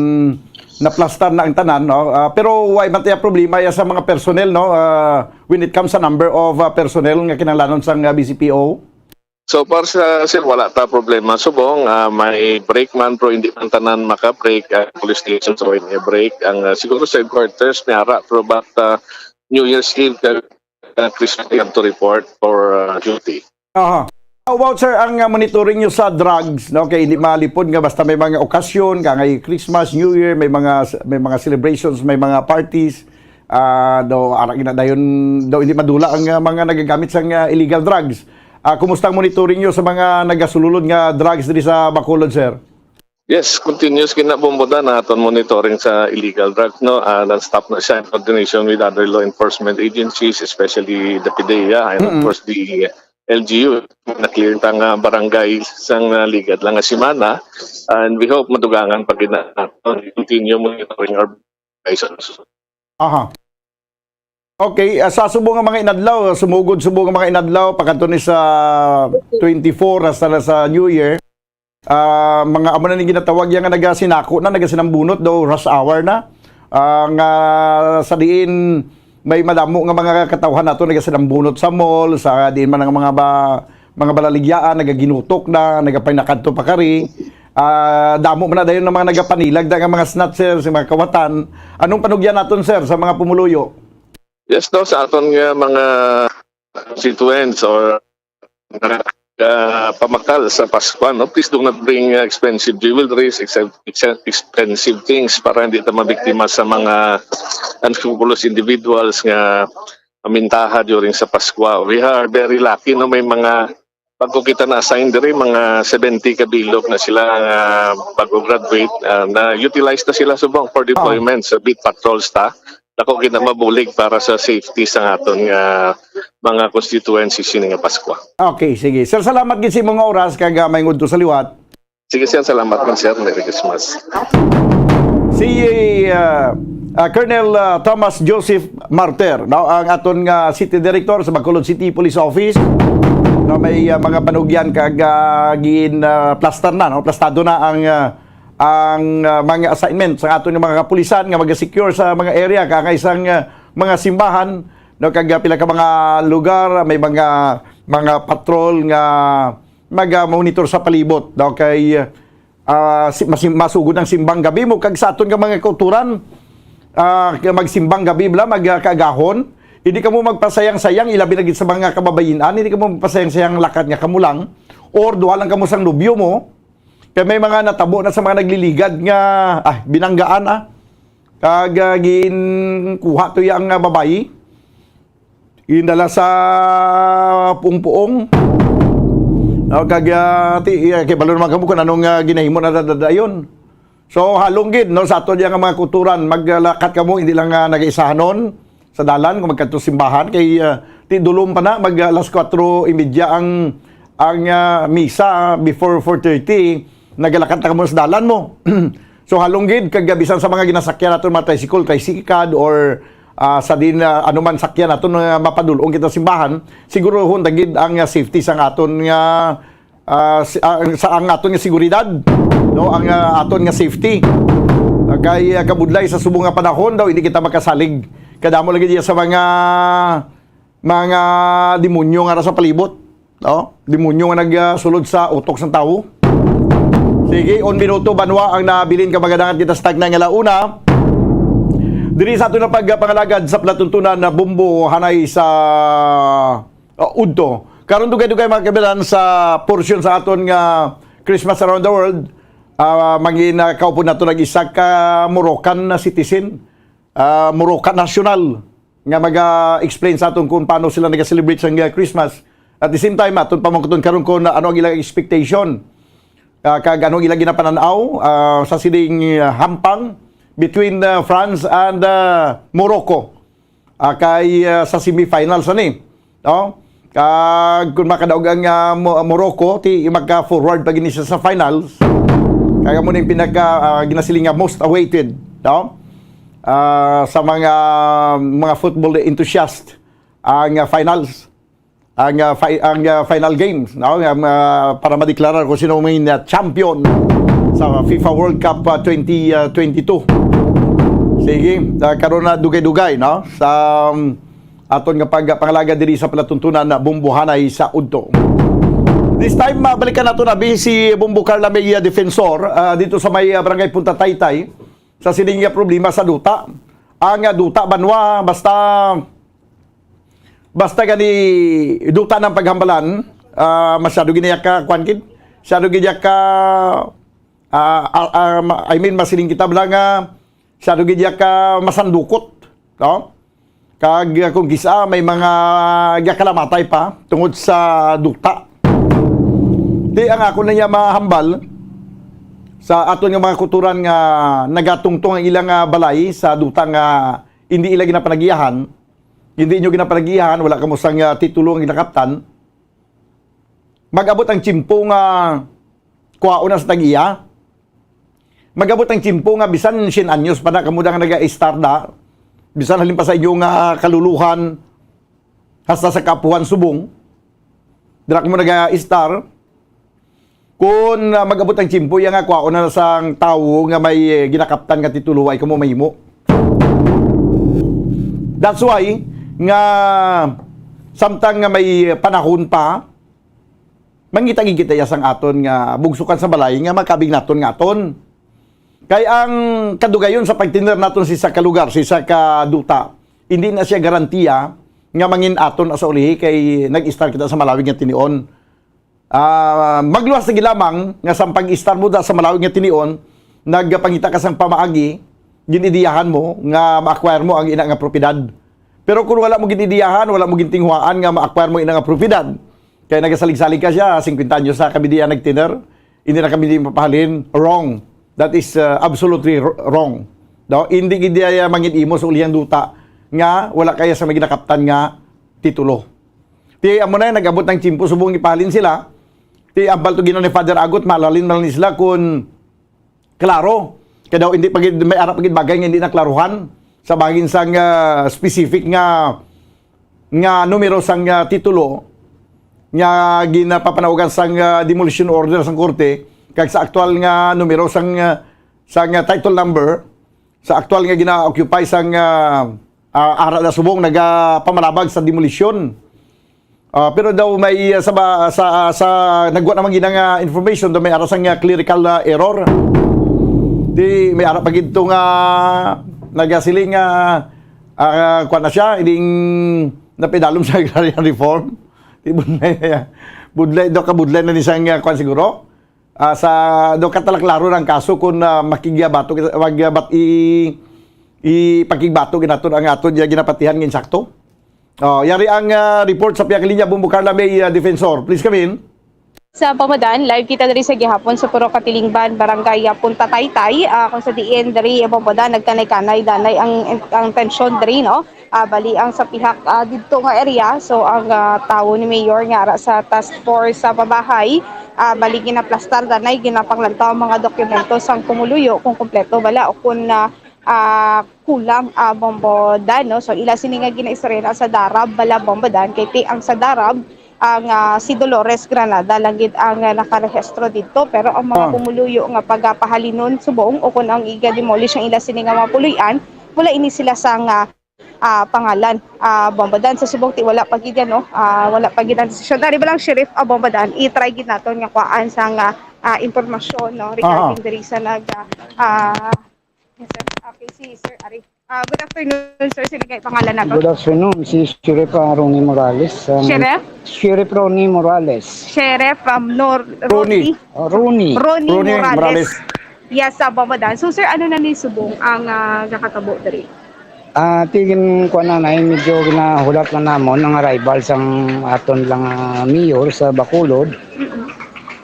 naplastar na ang tanan, no? Ah, pero way man tiya problema ya sa mga personnel, no? Ah, when it comes sa number of, ah, personnel nga kinahanglanon sang, ah, B C P O. So, para sa, sir, wala ta problema subong, ah, may break man, pero hindi man tanan maka-break ang police station, so may break. Ang, ah, siguro sa headquarters, may ara, pero but, ah, New Year's Eve, uh, Christmas, they have to report for, uh, duty. Aha. How about, sir, ang, uh, monitoring nyo sa drugs, no? Kay hindi malipod nga basta may mga okasyon, kangay Christmas, New Year, may mga, may mga celebrations, may mga parties, ah, do, ara gina dayon, do hindi madula ang, uh, mga nagagamit sang, uh, illegal drugs. Ah, kumusta ang monitoring nyo sa mga nagasululod nga drugs diri sa Bacolod, sir? Yes, continuous ginabumbuda na aton monitoring sa illegal drugs, no? Ah, non-stop na siya in coordination with other law enforcement agencies, especially the PDEA and, of Mm-mm. course, the L G U. Na-clear ta nga barangay sang, ah, ligad lang nga semana. And we hope madugangan pa gina-, continue monitoring our barangay sa Aha. Okay, ah, sa subong nga mga inadlaw, sumugod subong nga mga inadlaw, pakadto ni sa twenty-four hasta na sa New Year, ah, mga amo na ni ginatawag yan nga nagasinako na, nagasinambunot daw, rush hour na. Ah, nga sa diin may madamo nga mga katawhan nato nagasinambunot sa mall, sa diin man ang mga ba, mga balaligyaan, nagaginutok na, nagapainakadto pa kari. Ah, damo man na dayon ang mga nagapanilag na nga mga snatchers, mga kawatan. Anong panugyan naton, sir, sa mga pumuluyo? Yes, no, sa aton nga mga constituents or mga, ah, pamakal sa Paskwa, no, please do not bring, ah, expensive jewelries, except, except expensive things para hindi ta mabiktima sa mga unscrupulous individuals nga mamintaha during sa Paskwa. We are very lucky, no, may mga bago kita na-assign diri, mga seventy ka bilog na sila nga bago graduate, ah, na-utilize na sila subong for deployment sa beat patrols ta. Dako gid na mabulig para sa safety sa aton nga mga constituency sini nga Paskwa. Okay, sige. Sir, salamat gid sa imong oras kag, ah, may ngudto sa liwat. Sige, sir, salamat man, sir. Merry Christmas. Si, ah, ah, Colonel, ah, Thomas Joseph Martir, no, ang aton nga City Director sa Bacolod City Police Office, no, may, ah, mga panugyan kag, ah, gin, ah, plaster na, no, plastado na ang, ah, ang, ah, mga assignment sa aton nga mga kapulisan nga mag-secure sa mga area, kaangay sang, ah, mga simbahan, no, kag, ah, pila ka mga lugar, may mga, mga patrol nga mag-, ah, monitor sa palibot, no, kay, ah, si-, masim-, masugod ang simbang gabi mo, kag sa aton nga mga kauturan, ah, kay magsimbang gabi bala, mag, ah, kaagahon, hindi kamo magpasayang-sayang, ilabi na gid sa mga kababayin-an, hindi kamo magpasayang-sayang lakat nga kamo lang, or duha lang kamo sang nobyo mo, kay may mga natabo na sa mga nagliligad nga, ah, binanggaan, ah, kag, ah, ginkuha to yang, ah, babayi. Indala sa puong-puong. No, kag, ah, ti-, ah, kay balo naman kamo kung anong, ah, ginahimo na dadadayon. So, halong gid, no, sa aton yang mga kuturan, maglakat kamo, hindi lang, ah, nagaisahanon sa dalan, kung magkadto simbahan, kay, ah, ti dulom pa na, mag, ah, alas kuwatro y media ang, ang, ah, misa, ah, before four thirty, nagalakat na kamo sa dalan mo. So, halong gid, kag bisan sa mga ginasakyan naton, mga tricycle, tricycad, or, ah, sa din, ah, anuman sakyan naton nga mapadul-ong kita simbahan, siguruhon ta gid ang, ah, safety sang aton nga, ah, si-, ah, sa ang aton nga seguridad, no, ang, ah, aton nga safety. Ah, kay, ah, kabudlay sa subong nga panahon daw, hindi kita makasalig. Kadamo lagi diya sa mga, mga demonyo nga ara sa palibot, no? Demonyo nga nagsulod sa utok sang tawo. Sige, un minuto, banwa ang nabilin ka magadangat kita sa tagna nga launa. Diri sa aton na pagpangalagad sa palatuntunan na Bumbo Hanay sa, uh, Udto. Karon dugay-dugay, mga kabilan, sa portion sa aton nga Christmas Around the World, ah, mangin, ah, kaupod nato nag isa ka Moroccan na citizen, ah, Moroccan national, nga maga-explain sa aton kung paano sila naga-celebrate sang, ah, Christmas. At the same time, aton pamangkuton karon kung ano ang ilang expectation, ah, kag ano ang ilang ginapanan-aw, ah, sa sining, ah, hampang between, ah, France and, ah, Morocco. Ah, kay, ah, sa semifinals ani, no? Kag kung makadaog ang, ah, Mo-, Morocco, ti magka-forward pa gini siya sa finals. Kaya mo na yung pinaka, ah, ginasiling nga most awaited, no? Ah, sa mga, mga football enthusiast, ang, ah, finals, ang, ah, fi-, ang, ah, final games, no? Ang, ah, para madeklarar kung sino may, ah, champion sa FIFA World Cup, ah, twenty, ah, twenty-two. Sige, ah, karon na dugay-dugay, no? Sa, um, aton nga pag-, pangalaga diri sa palatuntunan na Bumbo Hanay sa Udto. This time, mabalikan nato na bi si Bumbo Carla Mejia Defensor, ah, dito sa may, ah, Barangay Punta Taytay, sa sining nga problema sa duta. Ang, ah, duta, banwa, basta, basta gani duta ng paghambalan, ah, masyado gini ka, kwan gid, masyado gid ka, ah, ah, ah, ma-, I mean, masiling kita bala nga, masyado gid ka masandukot, no? Kag, ah, kung kisa may mga gakalamatay pa tungod sa duta. Di ang ako na niya mahambal sa aton nga mga kuturan nga nagatungtong ang ilang, ah, balay sa duta nga hindi ila ginapanagiyahan, hindi inyo ginapanagiyahan, wala kamo sang, ah, titulo ang ginakaptan. Mag-abot ang tiyempo nga kuhaon na sa tag-iya. Mag-abot ang tiyempo nga bisan cien anyos pa na kamo da nga naga-istar da, bisan halin pa sa inyo nga kaluluhan, hasta sa kaapuhan subong, dira kamo naga-istar. Kung, ah, mag-abot ang tiyempo, iya nga kwaon na sang tawo nga may, eh, ginakaptan nga titulo, ay kamo mahimo. That's why nga samtang nga may panahon pa, mangita-ngita ya sang aton nga bugsukan sa balay nga makabig naton nga aton. Kay ang kadugayon sa pagtiner naton sa isa ka lugar, sa isa ka duta, hindi na siya garantiya nga mangin aton sa ulihi kay nag-istar kita sa malawig nga tinion. Ah, magluwas na gid lamang nga sa pag-istar mo da sa malawig nga tinion, nagpangita ka sang pamaagi, gin-ideyahan mo nga ma-acquire mo ang ina nga propiedad. Pero kung wala mo gin-ideyahan, wala mo gintinguhaan nga ma-acquire mo ina nga propiedad, kay nagasalig-salig ka siya, singkwenta anyos na kami diya nagtiner, hindi na kami di mapahalin, wrong. That is, uh, absolutely wr-, wrong. No? Hindi gid diya mangin imo sa ulihang duta nga wala kaya sa may ginakaptan nga titulo. Ti amo na, nag-abot ang tiyempo, subong ipahalin sila. Ti ambal to gina ni Father Agot, mahalin man ni sila kun klaro. Kay daw hindi pa gid, may ara pa gid bagay nga hindi naklaruhan sa bahin sang, ah, specific nga, nga numero sang, ah, titulo nga ginapapanawagan sang, ah, demolition order sang korte, kag sa aktual nga numero sang, ah, sang, ah, title number, sa aktual nga gina-occupy sang, ah, ah, ara na subong nagapamalabag sa demolisyon. Ah, pero daw may, ah, sa ba-, sa, sa nagwa naman gina nga information, daw may ara sang, ah, clerical, ah, error. Di may ara pa gid to nga nagasiling nga, ah, kuwan na siya, ining napidalom sa agrarian reform. Di budlay na ya-, budlay, daw kabudlay na ni sang, ah, kuwan siguro. Ah, sa, daw katalaklaro ang kaso kung, ah, makigyabato kita, magyabat-, i-, ipakigbato ginaton ang aton ya ginapatihan nga insakto. Oh, yari ang, ah, report sa Pihak Linya, Bombo Carla, may, ah, defensor. Please come in. Sa Bombo Dan, live kita diri sa gihapon sa Purok Katilingban, Barangay, ah, Punta Taytay, ah, kung sa diin diri, eh, Bombo Dan, nagkanay-kanay, danay ang, ang tensyon diri, no? Ah, bali ang sa pihak, ah, didto nga area. So, ang, ah, tawo ni Mayor nga ara sa task force sa pabahay, ah, bali ginaplastar danay, ginapanglantaw ang mga dokumento sang pumuluyo kung kompleto bala o kung, ah, ah, kulang, ah, Bombo Dan, no? So, ila sini nga ginaistorya na sa Darab bala, Bombo Dan, kay ti ang sa Darab, ang, ah, si Dolores Granada lang gid ang, ah, nakarehistro dito, pero ang mga Ah. pumuluyo nga pagapahalinon subong o kung ang iga-demolish ang ila sini nga mga puloy-an, wala ini sila sang, ah, ah, pangalan. Ah, Bombo Dan, sa subong ti wala pa gid yan, no? Ah, wala pa gid ang desisyon. Ari ba lang, Sheriff, ah, Bombo Dan, i-try gid naton nga kuhaan sang, ah, ah, impormasyon, no, regarding Aha. diri sa nag, ah, ah, yes, sir. Okay, si Sir Ari. Ah, good afternoon, sir. Sino kay pangalan nato? Good afternoon, si Sheriff, ah, Ronnie Morales, um, Sheriff? Sheriff Ronnie Morales. Sheriff, um, Nor-, Ronnie. Ronnie. Oh, Ronnie. Ronnie Ronnie Morales. Morales. Yes, sa Bombo Dan. So, sir, ano na ni subong ang, ah, nakatabo diri? Ah, tigin ko na na, eh, medyo ginahulat na namon ang arrival sang aton lang, ah, mayor sa Bacolod. Mm-mm.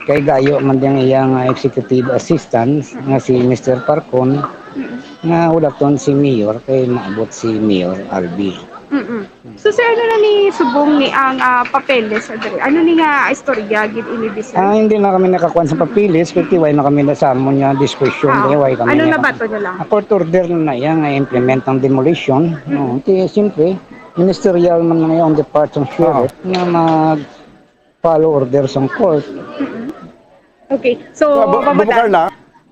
Kay gayo man diyang iyang, ah, executive assistant nga si Mister Parcon, Mm-mm. nga hulaton si mayor kay maabot si Mayor Albi. Mm-mm. So, sir, ano na ni subong ni ang, ah, papeles sa diri? Ano ni nga istorya gid ini, di, sir? Ah, hindi na kami nakakuan sa papeles, pero tiway na kami na sa amon nga discretion, Ah, tiway kami ano na na ba to na lang? A court order na na iya nga implement ang demolition. Mm. No, ti, siyempre, ministerial man na iya on the part ng sheriff Ah. nga mag-follow order sa court. Mm-mm. Okay. So, So, Bu-, Bombo Dan. Carla?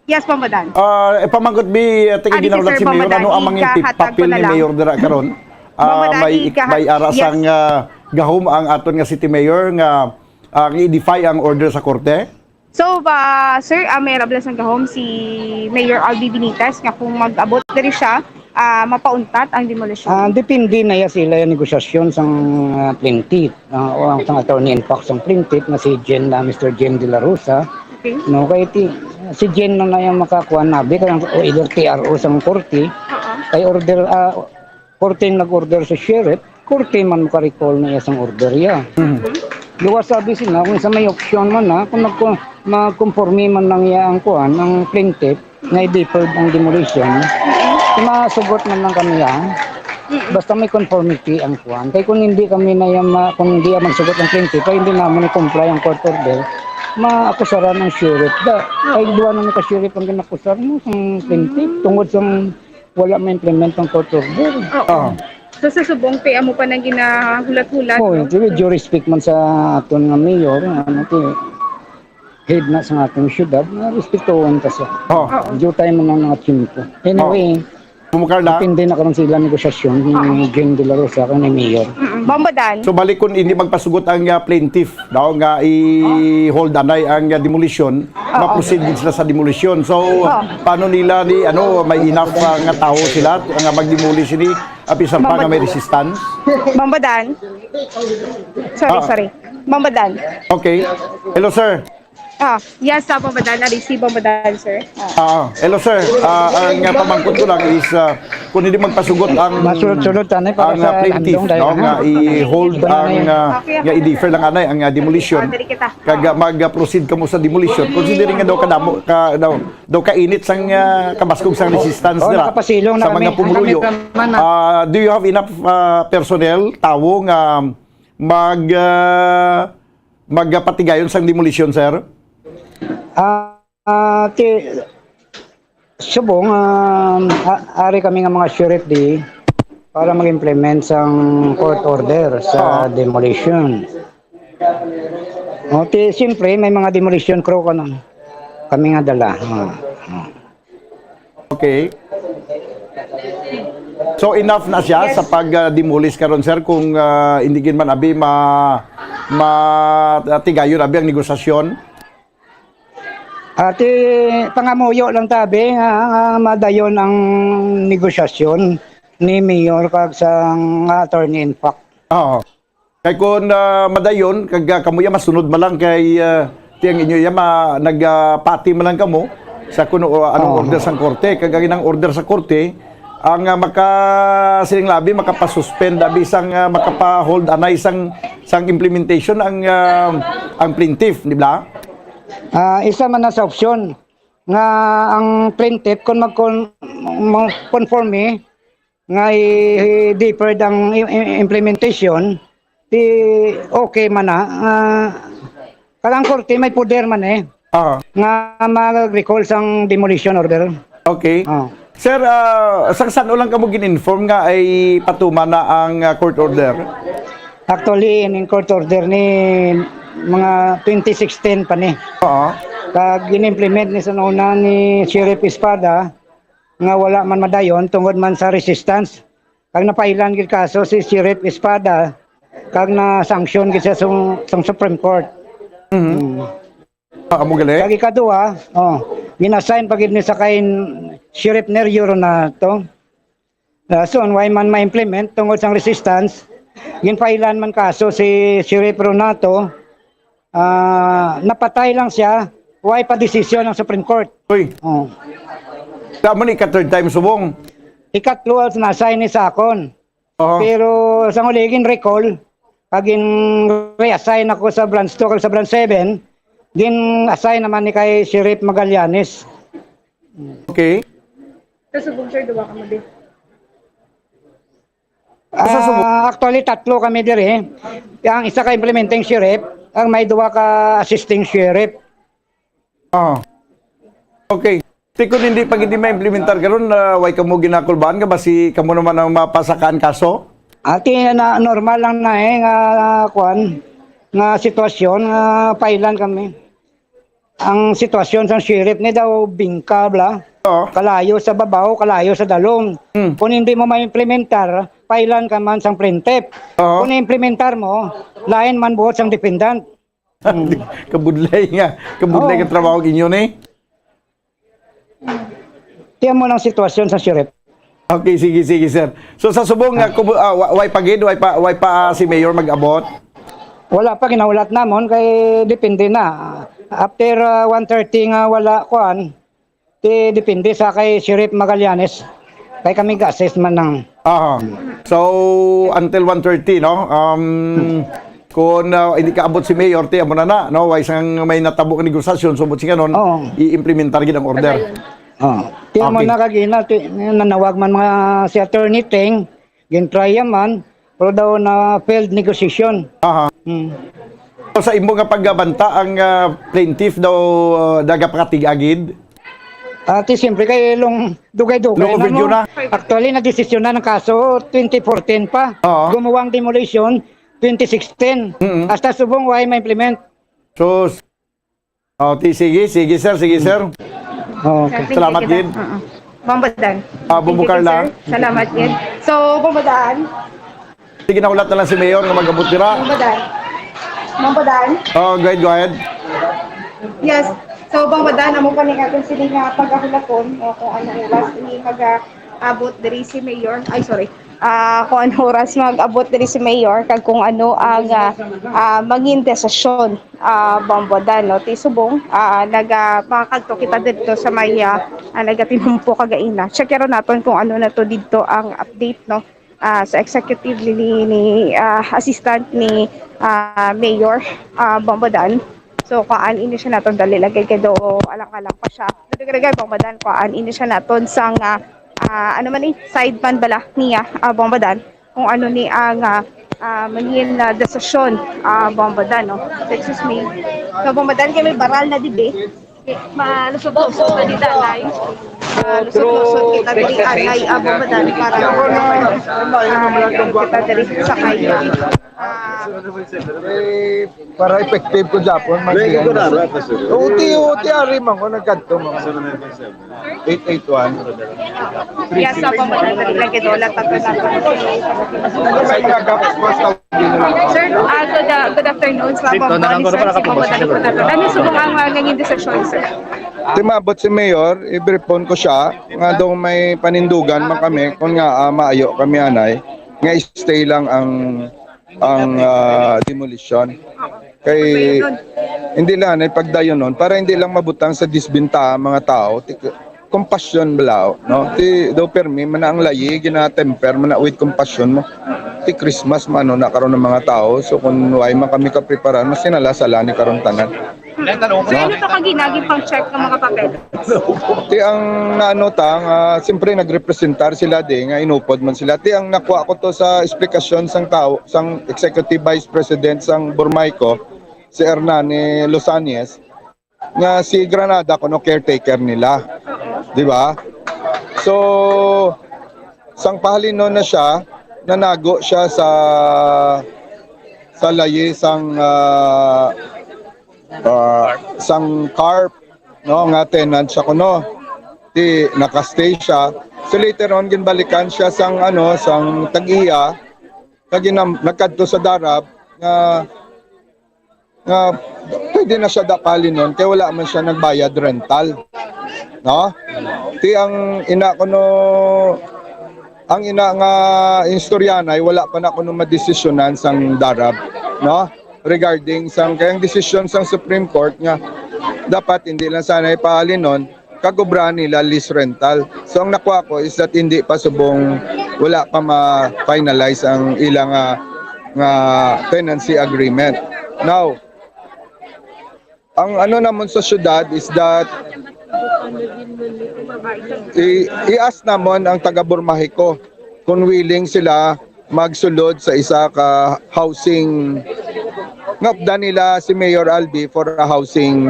Yes, Bombo Dan. Ah, ipamangkot bi, ah, taga Ari si ginahulat Sir si Mayor, Bombo Dan, ano ang mga ipahatag ko papel na ni lang. Mayor dira karon? Bombo Ah, Dan, may, ipahat-, may ara yes. sang, ah, gahom ang aton nga city mayor nga, ah, i-defy ang order sa korte? So, ah, sir, ah, may ara bala sang gahom si Mayor Albi Benitez nga kung mag-abot diri siya, ah, mapauntat ang demolition? Ah, depende na ya sila yung negosasyon sang, ah, plaintiff, ah, o ang sang attorney in fact sang plaintiff nga si Jen, ah, Mister Jen De La Rosa. Okay. No, kay ti-, si Jen na na yung makakuha na, bi, kaya o either T R O sang korte, Oo. kay order, ah, korte ang nag-order sa sheriff, korte man maka-recall na iya sang order iya. Mhm. Luwas sabi sila, kung sa may option man na, kung nagko-, magkonforme man lang iya ang kuan, ang plaintiff, nga i-deferred ang demolition, masugot man lang kami yan. Mm-mm. Basta may conformity ang kuan. Kaya kung hindi kami na yan ma-, kung hindi yan magsugot ang plaintiff, kaya hindi naman i-comply ang court order, maakusaran ang sheriff. Da, kay Oo. duwa na ka sheriff ang ginakusar mo, ang plaintiff, Mm. tungod sa wala ma-implement ang court order. Oo. Ah. So, sa subong, ti, amo pa nang ginahulat-hulat, Oh, no? With due respect man sa aton nga mayor, ano, ti, head na sa aton syudad, nga respetuhon ta siya. Oh. Oo. Due time man ang mga tiyempo. Anyway, Oh. Ma'am Carla? Depende na karon sa ilang negosasyon ni Jane De La Rosa kag ni Mayor. Mm-mm. Bomba Dan. So, balik kun hindi magpasugot ang, ah, plaintiff, daw nga i-hold anay ang, ah, demolition, Oo. ma-proceed gid sila sa demolition. So, Oo. paano nila ni, ano, may enough, ah, nga tawo sila nga mag-demolish ni, ah, bisan pa nga may Bomba Dan. resistance? Bomba Dan. Sorry, Ah. sorry. Bomba Dan. Okay. Hello, sir. Ah, yes, sa Bomba Dan, na-receive Bomba Dan, sir. Ah. Ah, hello, sir. Ah, ang, ah, pamangkot ko lang is, ah, kung hindi magpasugot ang, Masulod-sulod, tanay, para ang, ah, sa plaintiff, landong, no, dahil nga ano, i-hold wala na ang, yun. Ah, Okay, nga okay. i-defer lang anay ang, ah, demolition. Ah, dali kita. Kag, ah, mag-proceed kamo sa demolition. Considering nga daw kadamo, ka, daw, daw kainit sang, ah, kabaskog sang resistance Oh, nila nakapasilong sa na mga kami. Pumuluyo. Nakamit naman na. Ah, do you have enough, ah, personnel, tawo nga mag, ah, magpatigayon sang demolition, sir? Ah, ah, ti-, subong, ah, a-, ari kami nga mga sheriff di para mag-implement sang court order sa Ah. demolition. O, ti, siyempre, may mga demolition crew kami, kami nga dala. Ah, ah. Okay. So, enough na siya Yes. sa pag, ah, demolish karon, sir, kung, ah, hindi gid man abi ma-, ma-, ah, tigayon abi ang negosasyon? Ati, pangamuyo lang tabi nga, nga madayon ang negosasyon ni Mayor kag sang Attorney Inpac. Oo. Kay kun, ah, madayon, kag, ah, kamo ya masunod man lang kay, ah, ti ang inyo ya ma-, nag, ah, pati man lang kamo sa kuno, ah, anong Oo. order sang korte. Kag ang inang order sa korte, ang, ah, maka-, siling labi, makapasuspend, abi sang, ah, makapa-hold anay sang, sang implementation ang, ah, ang plaintiff, di ba? Ah, isa man na sa opsyon nga ang plaintiff, kung mag-con-, mag-conforme, nga i-, i-deferred ang i-, i-, implementation, di okay man na. Ah, kag ang korte may poder man eh, Ah. nga mag-recall sang demolition order. Okay. Ah. Sir, ah, sang san-o lang kamo gin-inform nga ay patuman na ang, ah, court order? Actually, in court order ni mga twenty sixteen pa ni. Oo. Kag gin-implement ni sa una ni Sheriff Espada, nga wala man madayon tungod man sa resistance. Kag napailan gid kaso si Sheriff Espada, kag na-sanction gid siya sa, sa Supreme Court. Mhm. Mm. Ah, amo gali? Kag ikaduha, oh, gin-assign pa gid ni sa kay Sheriff Nerio Renato. Ah, soon, why man ma-implement tungod sang resistance, ginpailan man kaso si Sheriff Renato, ah, napatay lang siya, why pa desisyon ang Supreme Court? Uy. Oh. Tama ni ka third time subong. Ikatlo ang na-assign ni sa akon. Oo. Pero sa huli, gin-recall, kag gin-reassign ako sa Branch two kag sa Branch seven, gin-assign naman ni kay Sheriff Magallanes. Okay. Sa subong, sir, duwa ka mo din. Sa subong. Ah, actually, tatlo kami diri. Ang isa ka implementing sheriff, ang may duwa ka assisting sheriff. Ah. Okay. Ti kun hindi pa gid ma-implementar karon, ah, way kamo ginakulbaan nga basi kamo naman ang mapasakaan kaso? Ati na normal lang na eh, nga, kuan, nga sitwasyon, nga pailan kami. Ang sitwasyon sang sheriff ni daw bingka bala. Oo. Kalayo sa babaw, kalayo sa dalom. Hmm. Kung hindi mo ma-implementar, pailan ka man sang plaintiff. Oo. Kung implementar mo, lain man buot sang defendant. Hmm. Kabudlay nga, kabudlay Oo. nga trabaho inyo ni. Tiyan mo ng sitwasyon sa sheriff. Okay, sige, sige, sir. So, sa subong nga, Ah. kumu-, ah, wa-, way pa gid, way pa, way pa, ah, si Mayor mag-abot? Wala pa, ginahulat namon, kay depende na. After, ah, one thirty nga wala, kuan, ti depende sa kay Sheriff Magallanes. Kay kami ga-assist man ng Aha. So, until one thirty, no? Um, Hmm. kung, ah, hindi kaabot si Mayor, ti amo na na, no? Way sang may natabo nga negosasyon, so, buot silingon, Oo. i-implementar gid ang order. Padayon. Oh, ti amo Okay. na kagina, ti, nanawag man mga si Attorney Teng, gin-try man, pero daw na failed negotiation. Aha. Hmm. So, sa imo nga pagbanta, ang, ah, plaintiff daw, ah, nagapakatiga gid? Ati, siyempre, kay long dugay-dugay Long na, overdue no? na. Actually, nadesisyon na ng kaso twenty fourteen pa. Oo. Gumawa ang demolition twenty sixteen. Mm-mm. Hasta subong way ma-implement. Sus. Oh, ti-, sige, sige, sir, sige, sir. Okay. Salamat, Gid. Oo. Bambadan. Ah, Bumbo Thank you, Carla. Sir. Salamat, Gid. So, Bambadan. Sige, nahulat na lang si Mayor nga mag-abot dira. Bambadan. Bambadan. Oh, go ahead, go ahead. Yes. So, Bambadan, amo pa ni aton sini nga pagahulaton, no, kung anong oras ni mag-abot diri si Mayor. Ay, sorry. Ah, kung anong oras mag-abot diri si Mayor, kag kung ano ang, ah, ah, mangin desisyon, ah, Bambadan, no? Ti subong, ah, naga-, makakadto kita didto sa may, ah, ah, nagatinumpo kagaina. Check naton kung ano na to didto ang update, no? Ah, sa executive ni, ni, ni, ah, assistant ni, ah, Mayor, ah, Bambadan. So, kuan, ini siya naton dali lagi kay do alang-alang pa siya. Dagdag-dagdag, Bambadan, kuan, ini siya naton sang, ah, ah, ano man ni, side man bala niya, ah, Bambadan, kung ano ni ang, ah, ah, mangin na desisyon, ah, Bambadan, no? So, excuse me. So, Bambadan, kay may baral na dibi. Malusot-lusot na di danay. Malusot-lusot kita diri anay, ah, Bambadan, para, ah, kita diri sa kaya. Ah, Eh, para effective ko Japon, mag- Lagi ko na, right, Pastor? Uti, uti, ari man ko, nagkadto man. Eight eight one. Yes, sa Bambadan, dali lang kay Dola, tato na. Sa mga gaps, basta Sir, ah, good, ah, good afternoon. Sa Dito na lang, Bambadan, para si Bambadan, kapag- Ano subong ang, ah, nangin desisyon, sir? Timabot si Mayor, i-briefon ko siya, nga daw may panindugan man kami, kung nga, ah, maayo kami anay, nga stay lang ang, ang, ah, demolition. Kay, hindi lang, ay pagdayon nun, para hindi lang mabutang sa disbintaha ang mga tao, ti-, compassion bala, no? Ti, daw permi, man ang layi, gina-temper, man with compassion mo. Ti Christmas, man, no, na karon ng mga tao, so kung why man kami kapreparan, mas sinala-sala ni karon tanan. Sir, ano to ka ginagin pang check ng mga papel? Ti ang naano ta nga, siyempre nagrepresentar sila di nga inupod man sila. Ti ang nakuha ko to sa esplikasyon sang tao, sang Executive Vice President sang Burmayco, si Hernani Losanies, nga si Granada kuno caretaker nila. Di ba? So, sang pahalinon na siya, nanago siya sa sa layi sang ah, ah, sang CARP, no, nga tenant siya kuno. Ti nakastay siya. So later on ginbalikan siya sang ano, sang tag-iya, kag ginam-, nagkadto sa DARAB nga, nga pwede na siya da pahalinon kay wala man siya nagbayad rental. No? Ti ang ina kuno, ang ina nga istoryanay, wala pa na kuno madesisyonan sang DARAB, no? Regarding sang, kay ang desisyon sang Supreme Court nga dapat hindi lang sana ipahalinon, kag obrahan nila lease rental. So ang nakuha ko is that hindi pa subong, wala pa ma-finalize ang ilang, ah, nga tenancy agreement. Now, ang ano namon sa syudad is that i-, i-ask namon ang taga Burmahico kung willing sila magsulod sa isa ka housing nga updan nila si Mayor Albi for a housing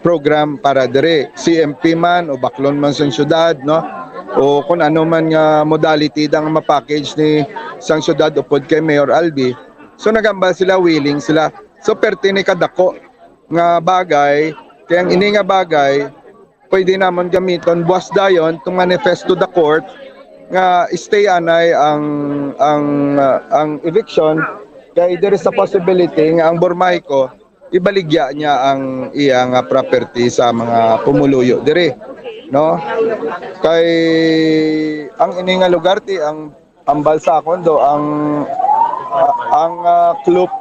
program para diri, C M P man o baklon man sa syudad, no? O kung ano man nga modality dang ma-package ni sang syudad upod kay Mayor Albi. So nagambal sila, willing sila. So perti ni kadako nga bagay, kay ang ini nga bagay pwede namon gamiton buwas dayon to manifest to the court nga stay anay ang, ang, ah, ang eviction, kay there is a possibility nga ang Burmayco ibaligya niya ang iya nga property sa mga pumuluyo diri, no? Kay ang ini nga lugar ti ang ambal sa akon do ang, ah, ang, ah, club,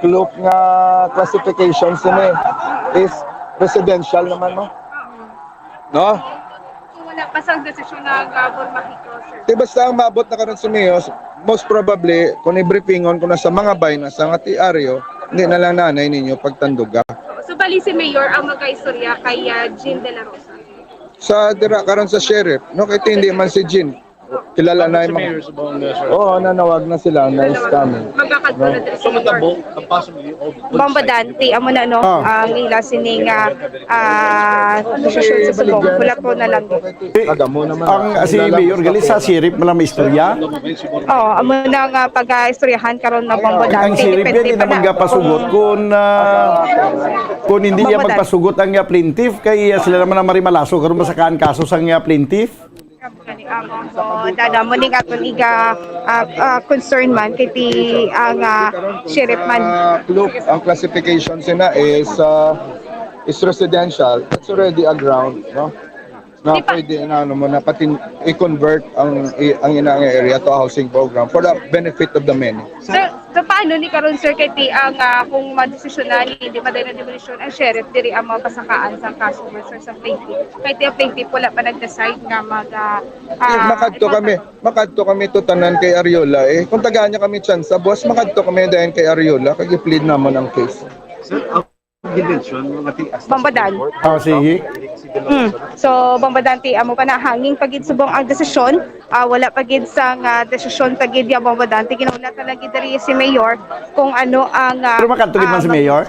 club nga classification sini is residential naman, no? No? So, wala pa sang desisyon na gabor makito, sir? Di basta ang maabot na karon sa Miyos, most probably, kung i-briefingon ko na sa mga bay na sa nga ti Ario, hindi na lang nanay ninyo pagtanduga. So, bali si Mayor ang magkaistorya kay, ah, Jean De La Rosa? Sa dira karon sa sheriff, no? Kay hindi man si Jean. Kilala na yung mga... Mayor Subong, uh, sir. Oo, nanawag na sila na is coming. Magkakadto na diri sa Mayor. So, matabo ang possibility of Bombo Dante, amo na, no? Ah. Ang ila sini nga, ah, desisyon sa Subong. Wala po na lang. Ang, ah, si Mayor gali sa sheriff man lang may istorya? Oo, amo na nga pag-istoryahan karon na Bombo Dante. Ang sheriff yan, hindi na magpasugot kung, ah, kung hindi niya magpasugot ang, ah, plaintiff, kay, ah, sila naman ang marimalaso karon masakaan kaso sang, ah, plaintiff. Kani, ah, Bombo Dante, amo ni nga aton iga, ah, ah, concern man kay ti ang, ah, sheriff man. Ah, clue, ang classification sina is, ah, is residential. That's already a ground, no? Na pwede na, ano mo, na pati i-convert ang, i-, ang ina nga area to a housing program for the benefit of the many. So, so paano ni karon, sir, kay ti ang, ah, kung madesisyonan ni hindi madali na demolition ang sheriff, diri ang mga pasakaan sa kaso versus sa plaintiff? Kay ti ang plaintiff wala pa nag-decide nga mag, ah, Eh, ah, makadto ano kami, ba? Makadto kami to tanan kay Ariola, eh. Kung tagaan niya kami tsansa, buwas makadto kami dayon kay Ariola, kag i-plead namon ang case. Sir, ang Convention, mga tias na Bombo Dante. Support. Ah, sige. Mm. So, Bombo Dante, amo pa na hanging pa gid subong ang desisyon. Ah, wala pa gid sang, ah, desisyon pa gid ya, Bombo Dante. Ginahulat na lang gid diri si Mayor kung ano ang, ah, Pero makadto gid man ah, si mag- Mayor?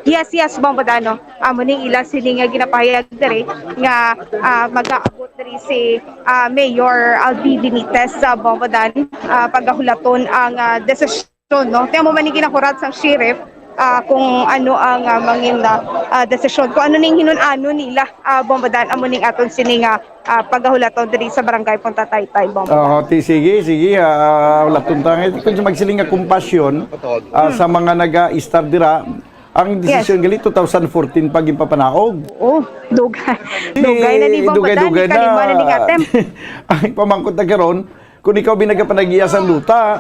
Yes, yes, Bombo Dante, no. Amo ning ila sini nga ginapahayag diri nga, ah, mag-aabot diri si, ah, Mayor Albi Benitez sa Bombo Dante, ah, pagahulaton ang, ah, desisyon, no? Kaya mo man ni ginahurat sang sheriff, ah, kung ano ang, ah, mangin, ah, ah, desisyon, kung ano ning hinun-ano nila, ah, Bombo Dante, amo ning aton sini nga, ah, pagahulaton diri sa Barangay Punta Taytay, Bombo Dante. Oo, ti-, sige, sige, ah, hulaton ta nga. Kung magsiling nga kompasyon, ah, Hmm. sa mga naga-istar dira, ang Yes. desisyon gali two thousand fourteen pa ginpapanaog. Oo, dugay. Di, Dugay na ni Bombo Dante, dugay-dugay na. kalima na ni Katem. Ang pamangkot na karon, kung ikaw binaga panagiya sang duta,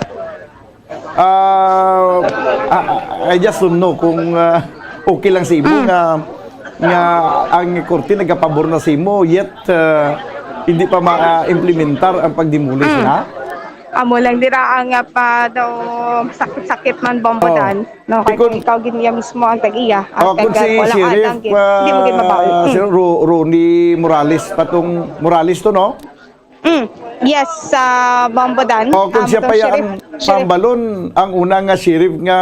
ah, ah, I just don't know kung, ah, okay lang sa imo Mm. nga, nga ang korte nagapabor na sa imo, yet, ah, hindi pa ma-implementar ang pagdemolish Mm. na. Amo lang dira ang, ah, pa daw sakit-sakit man, Bombo Oh. Dante, no? Kay Ikon- kung ikaw gid niya mismo ang tag-iya, ang Oh, kung tag-, si walang Sheriff, alang gid, hindi mo gid ah, mabawi. Hmm. si Ro-, Ronnie Morales, patong Morales to, no? Mm. Yes, sa Bombo Dante. Oh, kung Um, siya kung pa ya Sheriff, ang Sheriff. Pambalon, ang una nga sheriff nga,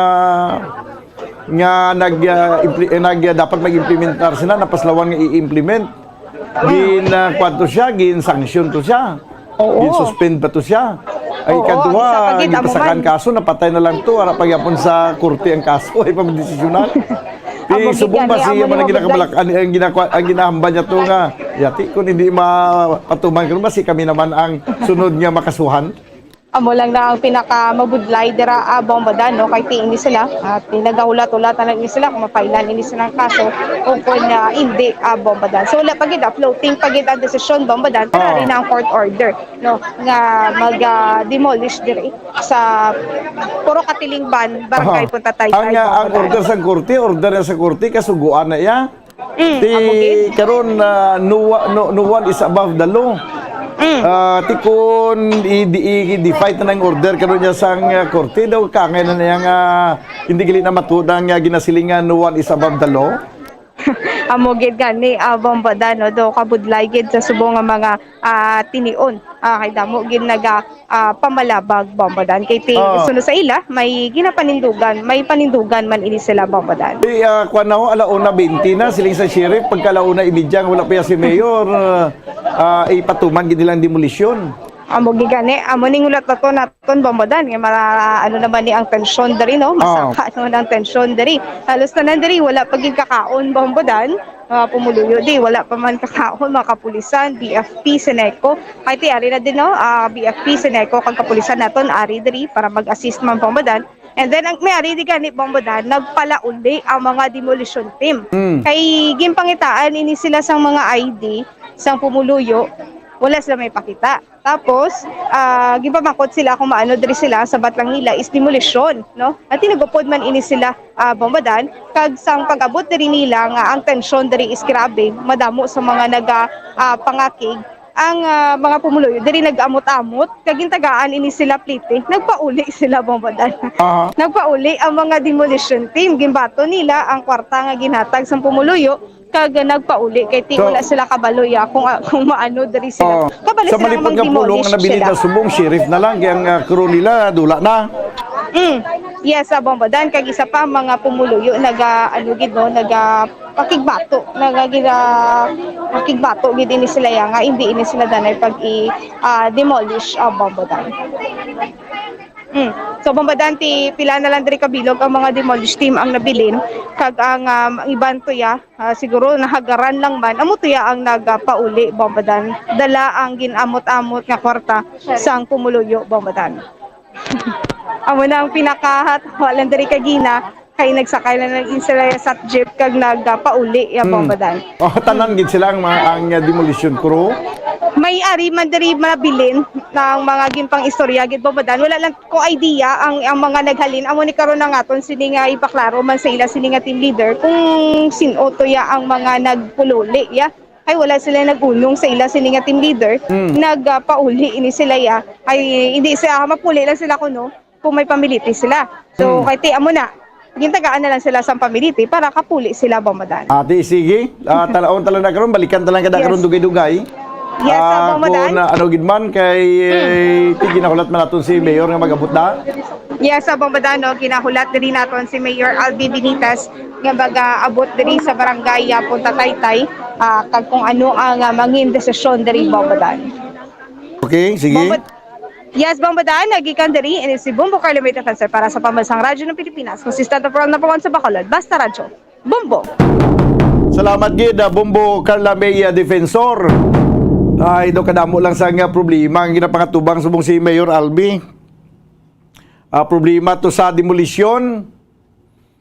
nga nag, ah, impli-, eh, nag, ah, dapat mag-implementar sila, napaslawan nga i-implement. Gin, ah, kwan to siya, gin-sanction to siya. Oo. Gin-suspend pa to siya. Ay, Oo, kaduha, isa pa gid, amo gipasakan man. kaso, napatay na lang to, ara pa gyapon sa korte ang kaso, ay pa magdesisyonan. Amo Di, gid subong ba gani, siya amo man ni ang Ma'am ginakabalak-, ang, ang ginakwa-, ang ginahambal niya to nga, yati, kung hindi mapatuman karon, basi kami naman ang sunod nga makasuhan. Amo lang na ang pinakamabudlay dira, ah, Bombo Dante, no? Kay ti ini sila, at nagahulat-hulat na lang ini sila kung mapailan ini silang kaso o kung, ah, hindi, ah, Bombo Dante. So, wala pa gid, ah, floating pa gid ang desisyon, Bombo Dante, pero Oo. ari na ang court order, no? Nga mag, ah, demolish diri sa Puro Katilingban, Barangay Aha. Punta Taytay, Ang, ah, ang Bombo Dante. order sa korte, order na sa korte, kasuguan na iya. Mm, Ti amo gid. karon, ah, no, wa-, no, no one is above the law. Mm. Ah, ti kun i-, i-, i-, i-defy na ang order karon niya sang, ah, korte, daw kangay na niya nga hindi gali na matuod ang, ah, ginasiling nga no one is above the law. Amo gid gani, ah, Bombo Dante, no? Do kabudlay gid sa subong nga mga, ah, tinion. Ah, kay damo gid naga, ah, pamalabag, Bombo Dante. Kay ti-, Oo. sunod sa ila, may ginapanindugan, may panindugan man ini sila, Bombo Dante. Di, ah, kwan na ho, ala una bente na, siling sa sheriff, pagka ala una imidya, wala pa ya si Mayor, ah, ah, ipatuman gid nilang demolisyon. Amo gid gani, amo ning hulat naton, naton, Bombo Dante, nga mara-, ano naman ni ang tensyon diri, no? Oo. Masaka naman ang tensyon diri. Halos tanan diri, wala pa gid kakaon, Bombo Dante. Ah, pumuluyo di, wala pa man kakaon, mga kapulisan, B F P, Seneco. Kay ti ari na din, no? Ah, B F P, Seneco, kag kapulisan naton, ari diri para mag-assist man, Bombo Dante. And then, ang may ari di gani, Bombo Dante, nagpalauli ang mga demolition team. Mm. Kay ginpangitaan ini sila sang mga I D, sang pumuluyo, wala sila may pakita. Tapos, ah, ginpamakot sila kung maano diri sila, sabat lang nila is demolition, no? At tinagupod man ini sila, ah, Bombo Dante, kag sang pag-abot diri nila nga ang tensyon diri is grabe, madamo sa mga naga, ah, pangakig, Ang, ah, mga pumuluyo diri nag-amot-amot, kag gintagaan ini sila plete, nagpauli sila, Bombo Dan. Aha. Nagpauli ang mga demolition team. Ginbato nila ang kwarta nga ginhatag sang pumuluyo, kag nagpauli kay ti So, wala sila kabalo ya kung, ah, kung maano diri sila. Oh, kabalo sa sila nga malipod nga pulong nga nabilin siya na subong, sheriff na lang, kay ang, ah, crew nila, dula na. Mm. Yes, ah, Bombo Dan, kag isa pa, mga pumuluyo, naga, ano gid, no, naga, pakigbato, naga, gina, pakigbato gid ini sila ya, nga hindi ini sila danay pag i, ah, demolish, ah, Bombo Dan. Mm. So, Bombo Dan, ti pila na lang diri kabilog ang mga demolish team ang nabilin, kag ang, um, iban to ya, ah, siguro nahagaran lang man, amo to ya ang nagapauli, Bombo Dan. Dala ang ginamot-amot nga kwarta sang pumuluyo, Bombo Dan. Amo na ang pinakahat, wala lang diri kagina, kay nagsakay lang nag sila sa jeep kag nagpauli ya, Hmm. Bombo Dan. Oh, tanan gid sila ang mga, ang, uh, demolition crew? May ari man diri mabilin ng mga ginpang-istorya gid, Bombo Dan. Wala lang ko idea ang, ang mga naghalin. Amo ni karon ang aton sini nga ipaklaro man sa ila sini nga team leader kung sin-o to ya ang mga nagpululi ya. Ay, wala sila nag-unong sa ila sini nga team leader. Hmm. Nagpauli ini sila ya. Ay, hindi sila, mapuli lang sila kuno kung may pamiliti sila. So, Hmm. kay ti amo na, gintagaan na lang sila sa pamiliti para kapuli sila, Bombo Dan. Ate, sige. Ah, talaon tala na karon, balikan tala kada Yes. karon dugay-dugay. Yes, ah, Bombo Dan. Kung, ah, ano gid man, kay, Hmm. eh, ti ginahulat man naton si Mayor nga mag-abot na. Yes, ah, Bombo Dan, no, ginahulat diri naton si Mayor Albi Benitez nga mag-abot diri sa barangay, ah, Punta Taytay, ah, kag kung ano ang, ah, mangin desisyon diri, Bombo Dan. Okay, sige. Bombo, yes, Bombo Dan, nagikan diri, ini si Bombo Carlo May Defensor para sa Pambansang Radyo ng Pilipinas, consistent for all, number one sa Bacolod, Basta Radyo, Bombo. Salamat gid, ah, Bombo Carla May, ah, Defensor. Ay, do kadamo lang sa nga problema ang ginapangatubang subong si Mayor Albi. Ah, problema to sa demolisyon.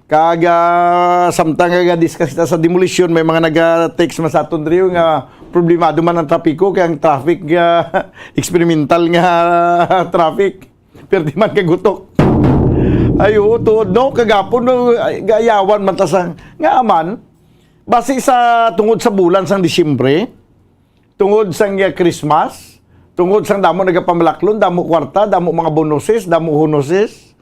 Kag, ah, samtang nga discuss kita sa demolisyon, may mga naga-text man sa aton diri nga problemado man ang trapiko, kay ang traffic nga experimental nga traffic. Perti man kagutok. Ay, oo, tuod, no? Kagapon, no? Ay, gayawan man ta sa, nga man, basi sa tungod sa bulan sang Disyembre, tungod sang, ah, Christmas, tungod sang damo nagapamalaklon, damo kwarta, damo mga bonuses, damo hunuses.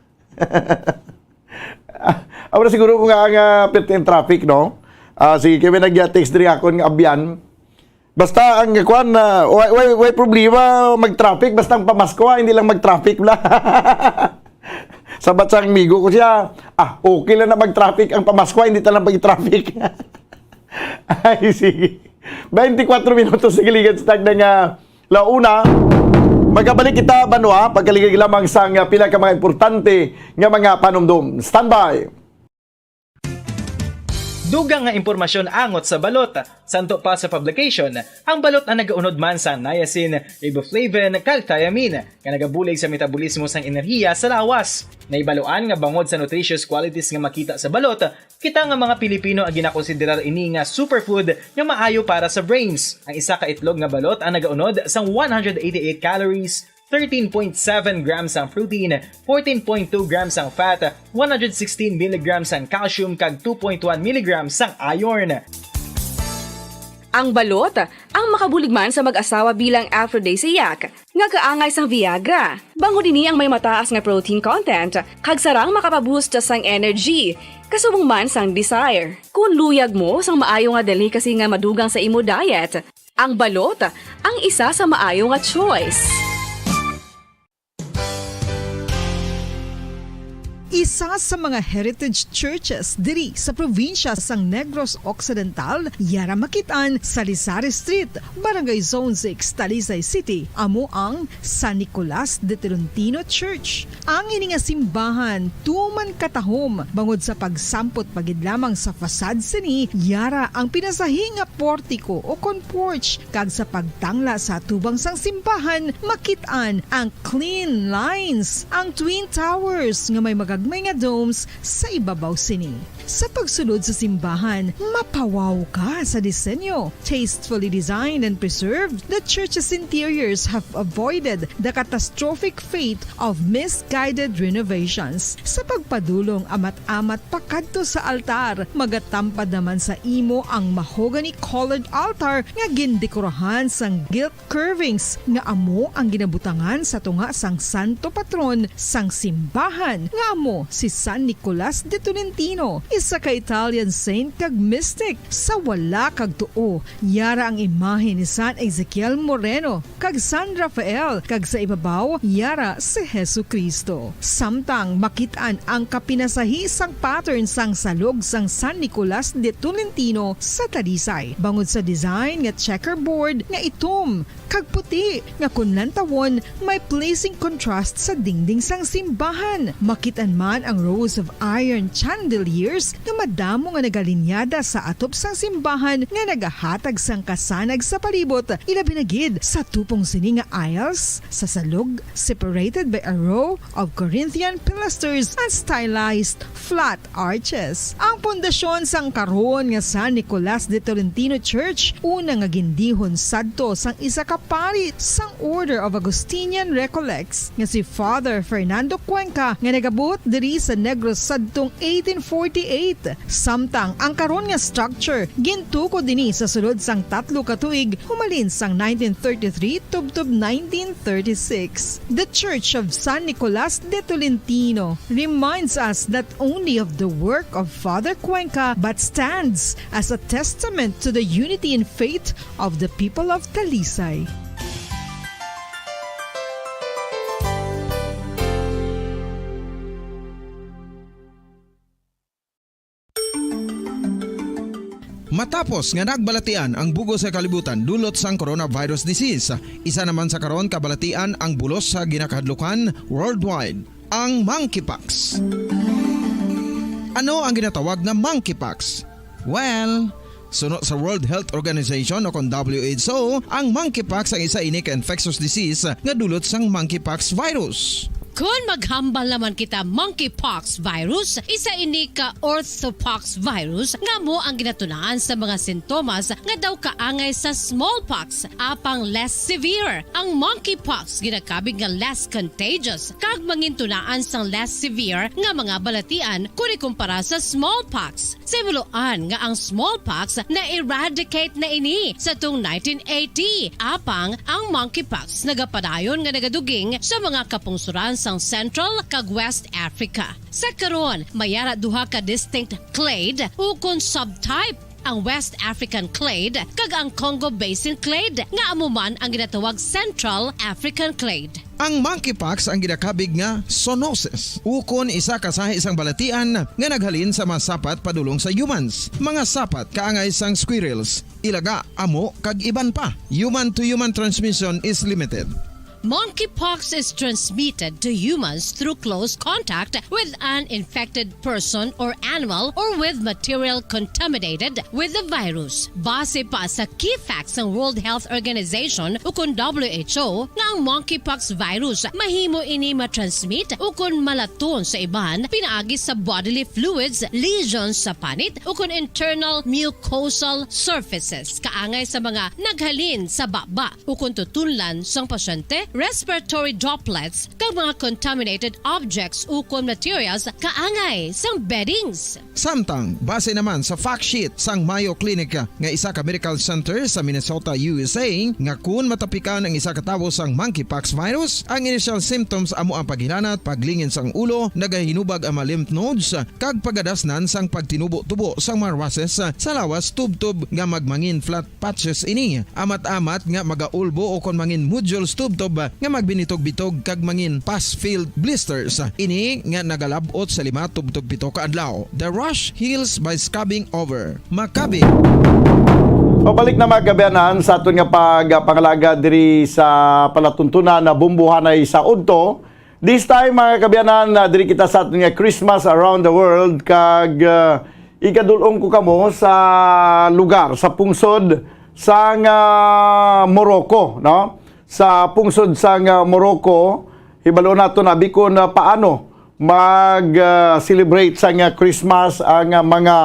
Amo na siguro ko nga, nga perti ang traffic, no? Ah, sige, kay may nag-text diri akon nga abyan. Basta ang, kwan, ah, way, way, way problema mag-traffic, basta ang pamasko, ah, hindi lang mag-traffic bla. Sabat sang amigo ko siya, "Ah, okay lang na mag-traffic ang pamasko, ah, hindi ta lang pag-traffic." Ay, sige. Twenty-four minutos sa giligan sa tagna nga launa. Magabalik kita, banwa, pagkaligig lamang sang pila ka mga importante nga mga panumdom. Standby! Dugang nga impormasyon angot sa balot. Santo pa sa publication, ang balot ang nagaunod man sa niacin, riboflavin, kag thiamine, nga nagabulig sa metabolismo sang enerhiya sa lawas. Nahibaluan nga bangod sa nutritious qualities nga makita sa balot, kita nga mga Pilipino ang ginakonsiderar ini nga superfood nga maayo para sa brains. Ang isa ka itlog nga balot ang nagaunod sang one hundred eighty-eight calories, thirteen point seven grams ang protein, fourteen point two grams ang fat, one hundred sixteen milligrams ang calcium, kag two point one milligrams ang iron. Ang balot, ang makabulig man sa mag-asawa bilang aphrodisiac, nga kaangay sang Viagra. Bangod ini ang may mataas nga protein content, kag sarang makapaboost sang energy, kasubong man sang desire. Kung luyag mo sang maayo nga delicacy nga madugang sa imo diet, ang balot ang isa sa maayo nga choice. Isa sa mga heritage churches diri sa probinsya sang Negros Occidental, yara makit-an sa Rizal Street, Barangay Zone six, Talisay City, amo ang San Nicolas de Tolentino Church. Ang ini nga simbahan tuman katahom bangod sa pagsampot pa gid lamang sa facade sini, yara ang pinasahi nga portiko o kon porch, kag sa pagtangla sa atubang sang simbahan, makit-an ang clean lines, ang twin towers nga may magagmay nga domes sa ibabaw sini. Sa pagsulod sa simbahan, mapawaw ka sa disenyo. Tastefully designed and preserved, the church's interiors have avoided the catastrophic fate of misguided renovations. Sa pagpadulong amat-amat pakadto sa altar, magatampad naman sa imo ang mahogany-colored altar nga gindekorahan sang gilt curvings nga amo ang ginabutangan sa tunga sang santo patron sang simbahan, nga amo si San Nicolas de Tolentino, isa ka Italian saint kag mystic. Sa wala kag tuo, yara ang imahe ni San Ezekiel Moreno kag San Rafael, kag sa ibabaw, yara si Jesu-Cristo. Samtang makit-an ang kapinasahi sang pattern sang salog sang San Nicolas de Tolentino sa Talisay, bangod sa design nga checkerboard nga itom kag puti, nga kon lantawon, may pleasing contrast sa dingding sang simbahan. Makit-an man ang rows of iron chandeliers nga madamo nga nagalinyada sa atop sang simbahan nga nagahatag sang kasanag sa palibot, ilabi na gid sa tupong sini nga aisles sa salog, separated by a row of Corinthian pilasters and stylized flat arches. Ang pundasyon sang karon nga San Nicolas de Tolentino Church, una nga gindihon sadto sang isa ka pari sang Order of Augustinian Recollects nga si Father Fernando Cuenca, nga nagabuot diri sa Negros sadtong eighteen forty-eight. Samtang ang karon nga structure gintukod ini sa sulod sang tatlo ka tuig, humalin sang nineteen thirty-three tubtob nineteen thirty-six. The Church of San Nicolas de Tolentino reminds us not only of the work of Father Cuenca, but stands as a testament to the unity in faith of the people of Talisay. Matapos nga nagbalatian ang bug-os nga kalibutan dulot sang coronavirus disease, isa naman sa karon kabalatian ang bulos sa ginakahadlukan worldwide, ang monkeypox. Ano ang ginatawag nga monkeypox? Well, suno sa World Health Organization o kon W H O, ang monkeypox ang isa ini ka infectious disease nga dulot sang monkeypox virus. Kon maghambal naman kita, monkeypox virus, isa ini ka orthopox virus nga amo ang ginatunaan sa mga sintomas nga daw kaangay sa smallpox, apang less severe. Ang monkeypox ginakabig nga less contagious kag mangintunaan sang less severe nga mga balatian kon ikumpara sa smallpox. Sa himuloan nga ang smallpox na-eradicate na ini sa tong nineteen eighty, apang ang monkeypox nagapadayon nga nagaduging sa mga kapungsoran sang Central kag West Africa. Sa karon, may ara duha ka distinct clade ukon subtype, ang West African clade kag ang Congo Basin clade, nga amo man ang ginatawag Central African clade. Ang monkeypox ang ginakabig nga zoonosis, ukon isa ka sahi sang balatian nga naghalin sa mga sapat padulong sa humans, mga sapat kaangay sang squirrels, ilaga, amo, kag iban pa. Human-to-human transmission is limited. Monkeypox is transmitted to humans through close contact with an infected person or animal or with material contaminated with the virus. Base pa sa key facts sang World Health Organization ukon W H O, nga ang monkeypox virus mahimo ini matransmit ukon malaton sa iban pinaagi sa bodily fluids, lesions sa panit, ukon internal mucosal surfaces, kaangay sa mga naghalin sa baba ukon tutunlan sang pasyente, respiratory droplets, kag mga contaminated objects ukon materials kaangay sang beddings. Samtang, base naman sa fact sheet sang Mayo Clinic nga isa ka medical center sa Minnesota, U S A, nga kun matapikan ang isa ka tawo sang monkeypox virus, ang initial symptoms amo ang paghilanat, paglingin sang ulo, nagahinubag ang mga lymph nodes, kag pagadasnan sang pagtinubo-tubo sang mga rushes sa lawas tubtob nga magmangin flat patches ini. Amat-amat nga magaulbo o kon mangin nodules tubtob nga magbinitog-bitog kag mangin pus-filled blisters. Ini nga nagalab-ot sa lima tubtob pito ka adlaw. The rash heals by scabbing over. Makabig. Pabalik na, mga kaabyanan, sa aton nga pagpangalaga diri sa palatuntunan na Bumbuhanay sa Udto. This time, mga kaabyanan, na diri kita sa aton nga Christmas Around the World, kag, ah, igadul-ong ko kamo sa lugar, sa pungsod sang, ah, Morocco, no? Sa pungsod sang, ah, Morocco, hibalo nato na bikon na paano mag, ah, celebrate sang, ah, Christmas ang, ah, mga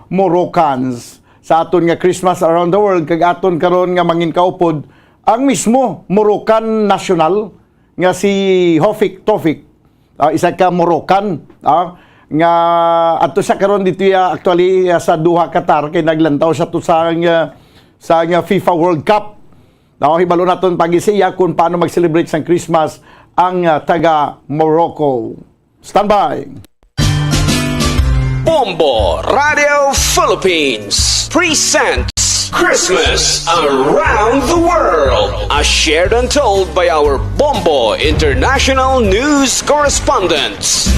Moroccans sa aton nga Christmas Around the World, kag aton karon nga mangin kaupod ang mismo Moroccan national nga si Hofik Tofik, ah, isa ka Moroccan, ah, nga adto siya karon dito, ah, actually, ah, sa Doha, Qatar, kay naglantaw siya to sa, ah, sa, ah, FIFA World Cup. Now, hibalo naton pagi sa iya kung paano mag-celebrate sang Christmas ang, ah, taga Morocco. Standby. Bombo Radio Philippines presents Christmas Around the World, as shared and told by our Bombo International News Correspondents.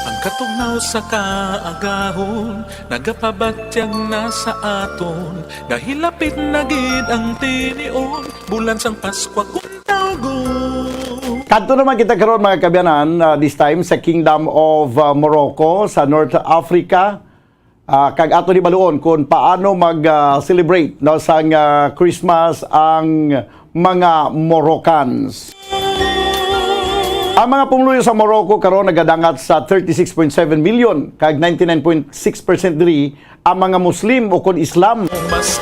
Ang katugnaw sa kaagahon nagapabatyag na sa aton nga hilapit na gid ang tinion, bulan sang Paskwa kung tawgon. Kadto naman kita karon, mga kaabyanan, ah, this time sa Kingdom of, ah, Morocco sa North Africa. Ah, kag ato ni baluon kung paano mag, ah, celebrate, no, sang, ah, Christmas ang mga Moroccans. Ang mga pumuluyo sa Morocco karon nagadangat sa thirty-six point seven million, kag ninety-nine point six percent diri ang mga Muslim ukon Islam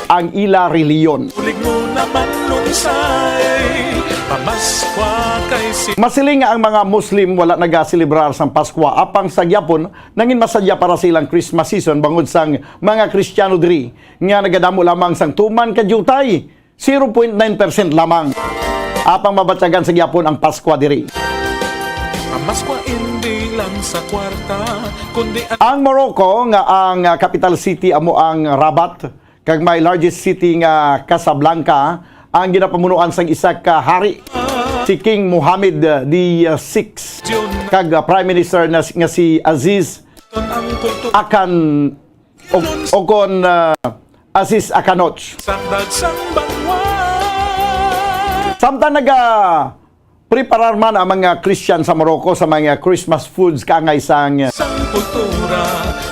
ang ila relihiyon. Ulig mo naman lunsay, pamaskwa kay si Masiling nga ang mga Muslim wala nagaselebrar sang Paskwa, apang sa gyapon nangin masadya para sa ilang Christmas season bangod sang mga Kristiyano diri nga nagadamo lamang sang tuman ka diutay, zero point nine percent lamang. Apang mabatyagan sa gyapon ang Paskwa diri. Pamaskwa indi lang sa kwarta, kundi ang Ang Morocco, nga ang, ah, capital city amo ang Rabat, kag may largest city nga Casablanca, ang ginapamunuan sang isa ka hari, si King Mohammed the Sixth, kag, ah, Prime Minister na, nga si Aziz ang kultura. Akan o, o kon, ah, Aziz Akanoch. Sa dagsang banwa. Samtang naga preparar man ang mga Christian sa Morocco sa mga Christmas foods kaangay sang Sang kultura,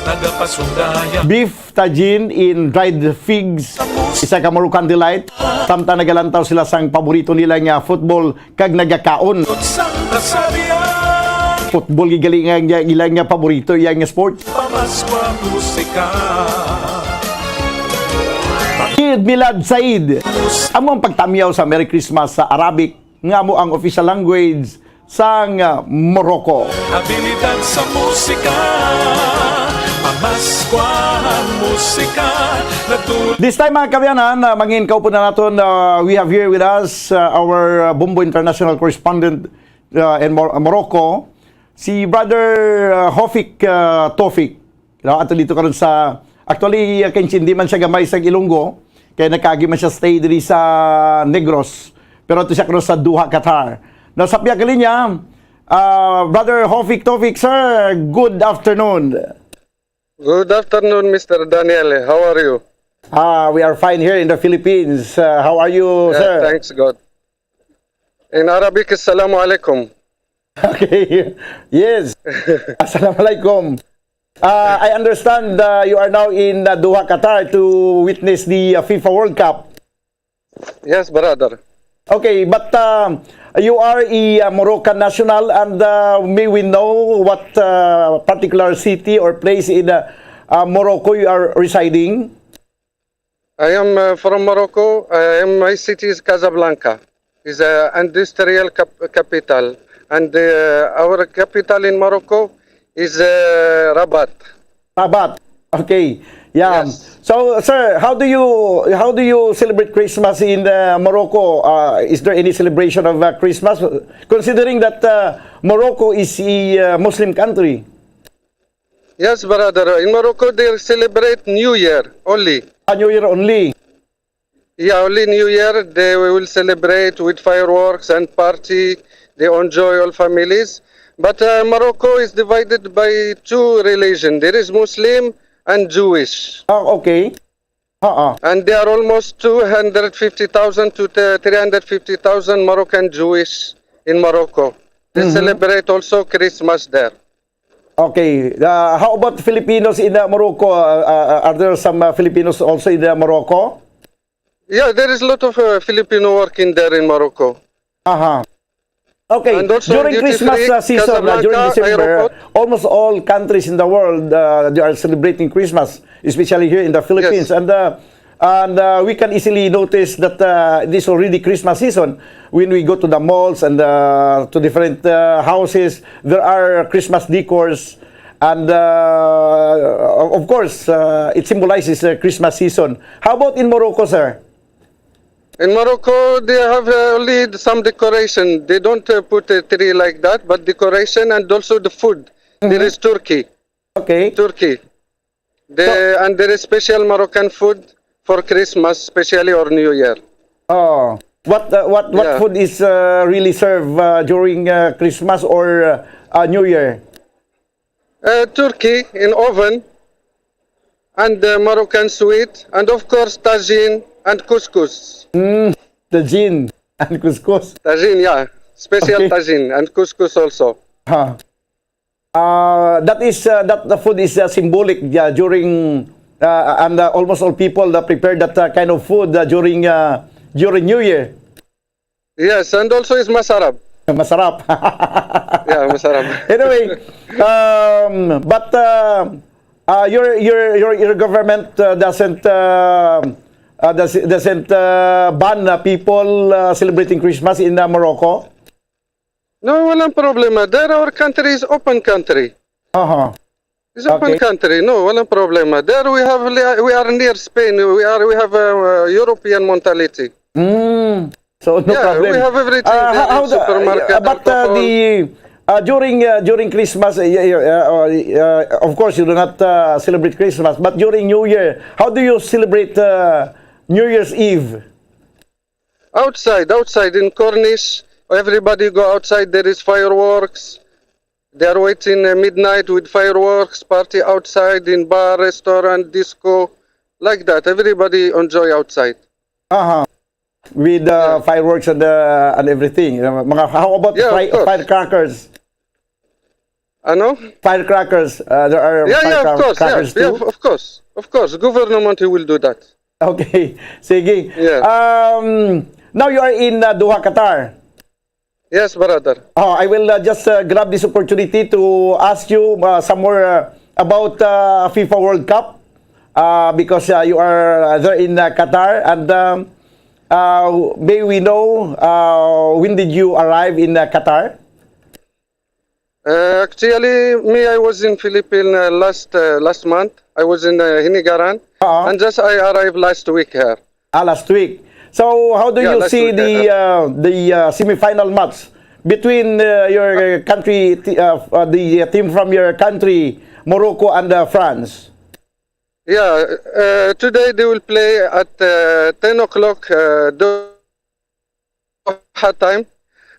nagapasundaya. beef tagine in dried figs, isa ka Moroccan delight. Samtang nagalantaw sila sang paborito nila nga football kag nagakaon. Sang kasarian, Football gigali nga, nga ila nga paborito iya nga sport. Pamaskwa musika. Eid Milad Said, amo ang pagtamyaw sa Merry Christmas sa Arabic, nga amo ang official language sang, ah, Morocco. Abilidad sa musika, pamaskwa ang musika. Nagtulog This time, mga kaabyanan, uh, mangin kaupo na naton, uh, we have here with us, uh, our, uh, Bombo International Correspondent, uh, in Mor- Morocco, si Brother, uh, Hofik, uh, Tofik. You know, ato dito karon sa, actually, uh, kaintindi man siya gamay sa Ilonggo, kay nakaagi man siya stay diri sa Negros, pero ato siya karon sa Doha, Qatar. Now, sa pihak linya, uh, Brother Hofik Tofik, sir, good afternoon. Good afternoon, Mister Daniel. How are you? Ah, we are fine here in the Philippines. Uh, how are you, Yeah, sir? Thanks God. In Arabic, Assalamu alaikum. Okay. Yes. Assalamualaikum. Uh, I understand, uh, you are now in, uh, Doha, Qatar to witness the, uh, FIFA World Cup. Yes, brother. Okay, but, uh, you are a, uh, Moroccan national, and, uh, may we know what, uh, particular city or place in, uh, uh, Morocco you are residing? I am, uh, from Morocco. I am, my city is Casablanca. It's an industrial cap- capital, and, uh, our capital in Morocco is, uh, Rabat. Rabat. Okay. Yeah. Yes. So, sir, how do you, how do you celebrate Christmas in, uh, Morocco? Uh, is there any celebration of, uh, Christmas, considering that, uh, Morocco is a, uh, Muslim country? Yes, brother. In Morocco, they celebrate New Year only. A New Year only. Yeah, only New Year they will celebrate with fireworks and party. They enjoy all families. But, uh, Morocco is divided by two religion. There is Muslim and Jewish. Ah, okay. Ah, ah. And there are almost two hundred fifty thousand to the three hundred fifty thousand Moroccan Jewish in Morocco. They Mhm. celebrate also Christmas there. Okay. Uh, how about Filipinos in uh, Morocco? Uh, uh, are there some uh, Filipinos also in uh, Morocco? Yeah, there is a lot of uh, Filipino working there in Morocco. Aha. Okay. And also During duty Christmas free, uh, season, uh, during Casablanca, December, Airport. Almost all countries in the world uh, they are celebrating Christmas, especially here in the Philippines. Yes. And uh, and uh, we can easily notice that uh, it is already Christmas season when we go to the malls and uh, to different uh, houses. There are Christmas decors, and uh, of course, uh, it symbolizes uh, Christmas season. How about in Morocco, sir? In Morocco, they have uh, only some decoration. They don't uh, put a tree like that, but decoration and also the food. There is turkey. Okay. Turkey. The, and there is special Moroccan food for Christmas, especially or New Year. Oh, what uh, what what Yeah. food is uh, really served uh, during uh, Christmas or uh, uh, New Year? Uh, turkey in oven, and uh, Moroccan sweet, and of course tagine and couscous. Mm, tagine and couscous. Tagine, yeah. Special Okay. Tagine and couscous also. Huh. Uh, that is uh, that the food is uh, symbolic uh, during uh, and uh, almost all people uh, prepare that uh, kind of food uh, during uh, during New Year. Yes, and also is masarap. Masarap. Yeah, masarap. Anyway, um, but uh, uh, your your your your government uh, doesn't uh, uh, does, doesn't uh, ban uh, people uh, celebrating Christmas in uh, Morocco. No, walang problema. There our country is open country. Uh-huh. It's open Okay. country. No, walang problema. There we have we are near Spain. We are we have a uh, European mentality. Mm. So no Yeah, problem. we have everything Uh, there how in the, supermarket, uh, but uh, alcohol. the uh, during uh, during Christmas, uh, yeah, yeah, uh, uh, of course you do not uh, celebrate Christmas. But during New Year, how do you celebrate uh, New Year's Eve? Outside, outside in Cornish, everybody go outside. There is fireworks. They are waiting uh, midnight with fireworks party outside in bar, restaurant, disco, like that. Everybody enjoy outside. Uh-huh. With uh, fireworks and uh, and everything. Uh, mga, how about Yeah, of fire- course. Firecrackers? Ano? Firecrackers. Uh, there are Yeah, yeah, of firecra- course. Yeah, crackers yeah, too. Of course, of course. Government will do that. Okay. Sige. Yeah. Um, now you are in uh, Doha, Qatar. Yes, brother. Oh, I will uh, just uh, grab this opportunity to ask you uh, some more uh, about uh, FIFA World Cup uh, because uh, you are uh, there in uh, Qatar and um, uh, may we know uh, when did you arrive in uh, Qatar? Uh, actually, me, I was in Philippines uh, last uh, last month. I was in uh, Hinigaran, Uh-huh. And just I arrived last week here. Ah, last week. So how do Yeah, you last see week, the uh, uh, the uh, semifinal match between uh, your country, t- uh, uh, the uh, team from your country, Morocco and uh, France? Yeah, uh, today they will play at uh, ten o'clock uh, Doha time,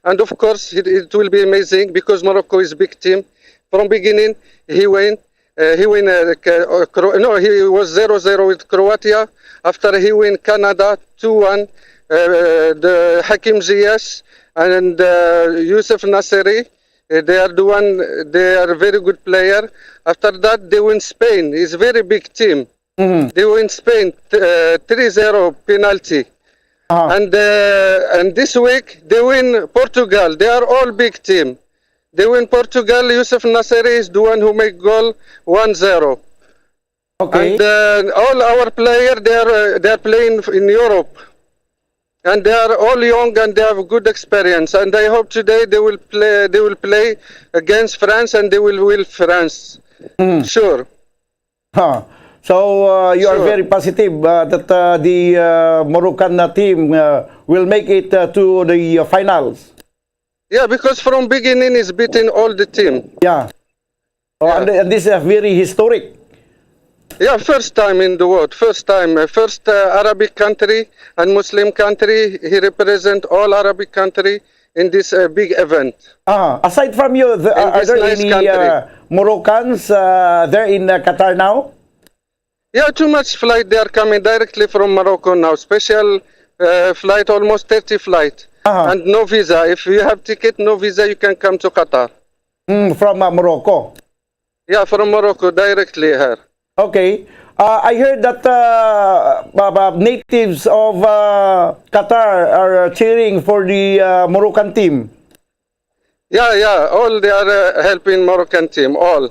and of course it, it will be amazing because Morocco is big team. From beginning, he win. Uh, he win. Uh, K- uh, Cro- no, he was zero zero with Croatia. After he win Canada two one. Uh, the Hakim Ziyech and uh, Yusuf Naseri. Uh, they are the one. They are very good player. After that, they win Spain. It's very big team. Mhm. They win Spain uh, three zero penalty. Uh-huh. And uh, and this week they win Portugal. They are all big team. They win Portugal. Yusuf Naseri is the one who make goal one zero. Okay. And uh, all our player they are uh, they are playing in Europe. And they are all young and they have good experience. And I hope today they will play they will play against France and they will win France. Mm. Sure. Huh. So uh, you are Sure. very positive uh, that uh, the uh, Moroccan uh, team uh, will make it uh, to the uh, finals. Yeah, because from beginning is beating all the team. Yeah. Oh, and, and this is very historic. Yeah, first time in the world, first time, uh, first uh, Arabic country and Muslim country. He represent all Arabic country in this uh, big event. Ah, aside from you, the, In are this there nice any country. Uh, Moroccans uh, there in uh, Qatar now? Yeah, too much flight. They are coming directly from Morocco now. Special uh, flight, almost thirty flight, Uh-huh. And no visa. If you have ticket, no visa, you can come to Qatar. Mm, from uh, Morocco. Yeah, from Morocco, directly here. Okay. Uh, I heard that uh, uh, uh, natives of uh, Qatar are uh, cheering for the uh, Moroccan team. Yeah, yeah. All they are uh, helping Moroccan team. All,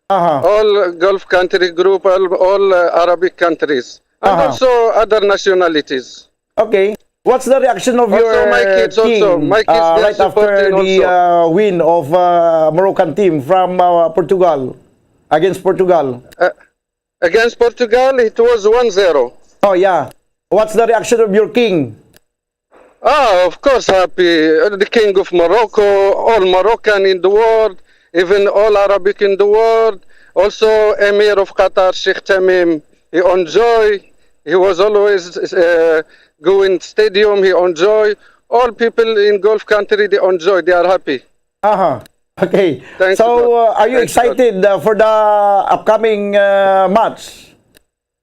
Uh-huh. all Gulf country group, all, all uh, Arabic countries, and Uh-huh. also other nationalities. Okay. What's the reaction of Also, your my kids also. team My kids, uh, they're right after supporting the also. Uh, win of uh, Moroccan team from uh, Portugal against Portugal? Uh, against Portugal, it was one zero. Oh yeah. What's the reaction of your king? Ah, of course, happy. Uh, The king of Morocco, all Moroccan in the world, even all Arabic in the world. Also, Emir of Qatar, Sheikh Tamim, he enjoy. He was always uh, going stadium. He enjoy. All people in Gulf country, they enjoy. They are happy. Aha. Okay. Thanks so, God. Uh, are you Thanks God. Excited uh, for the upcoming uh, match?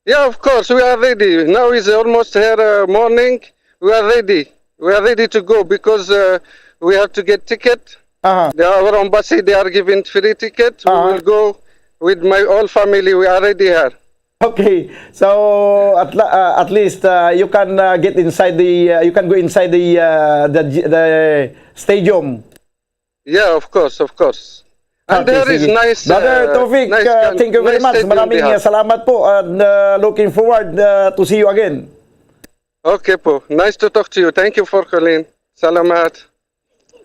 Yeah, of course, we are ready. Now is almost here uh, morning. We are ready. We are ready to go because uh, we have to get ticket. Aha. The, our embassy, they are giving free ticket. We Uh-huh. will go with my whole family. We are ready here. Okay. So at la- uh, at least uh, you can uh, get inside the uh, you can go inside the uh, the the stadium. Yeah, of course, of course. And Okay, there is sige. Nice, Brother uh, Tofik, nice uh, can- thank you very nice much. stadium Maraming they have. Uh, salamat po and uh, looking forward uh, to see you again. Okay po. Nice to talk to you. Thank you for calling. Salamat.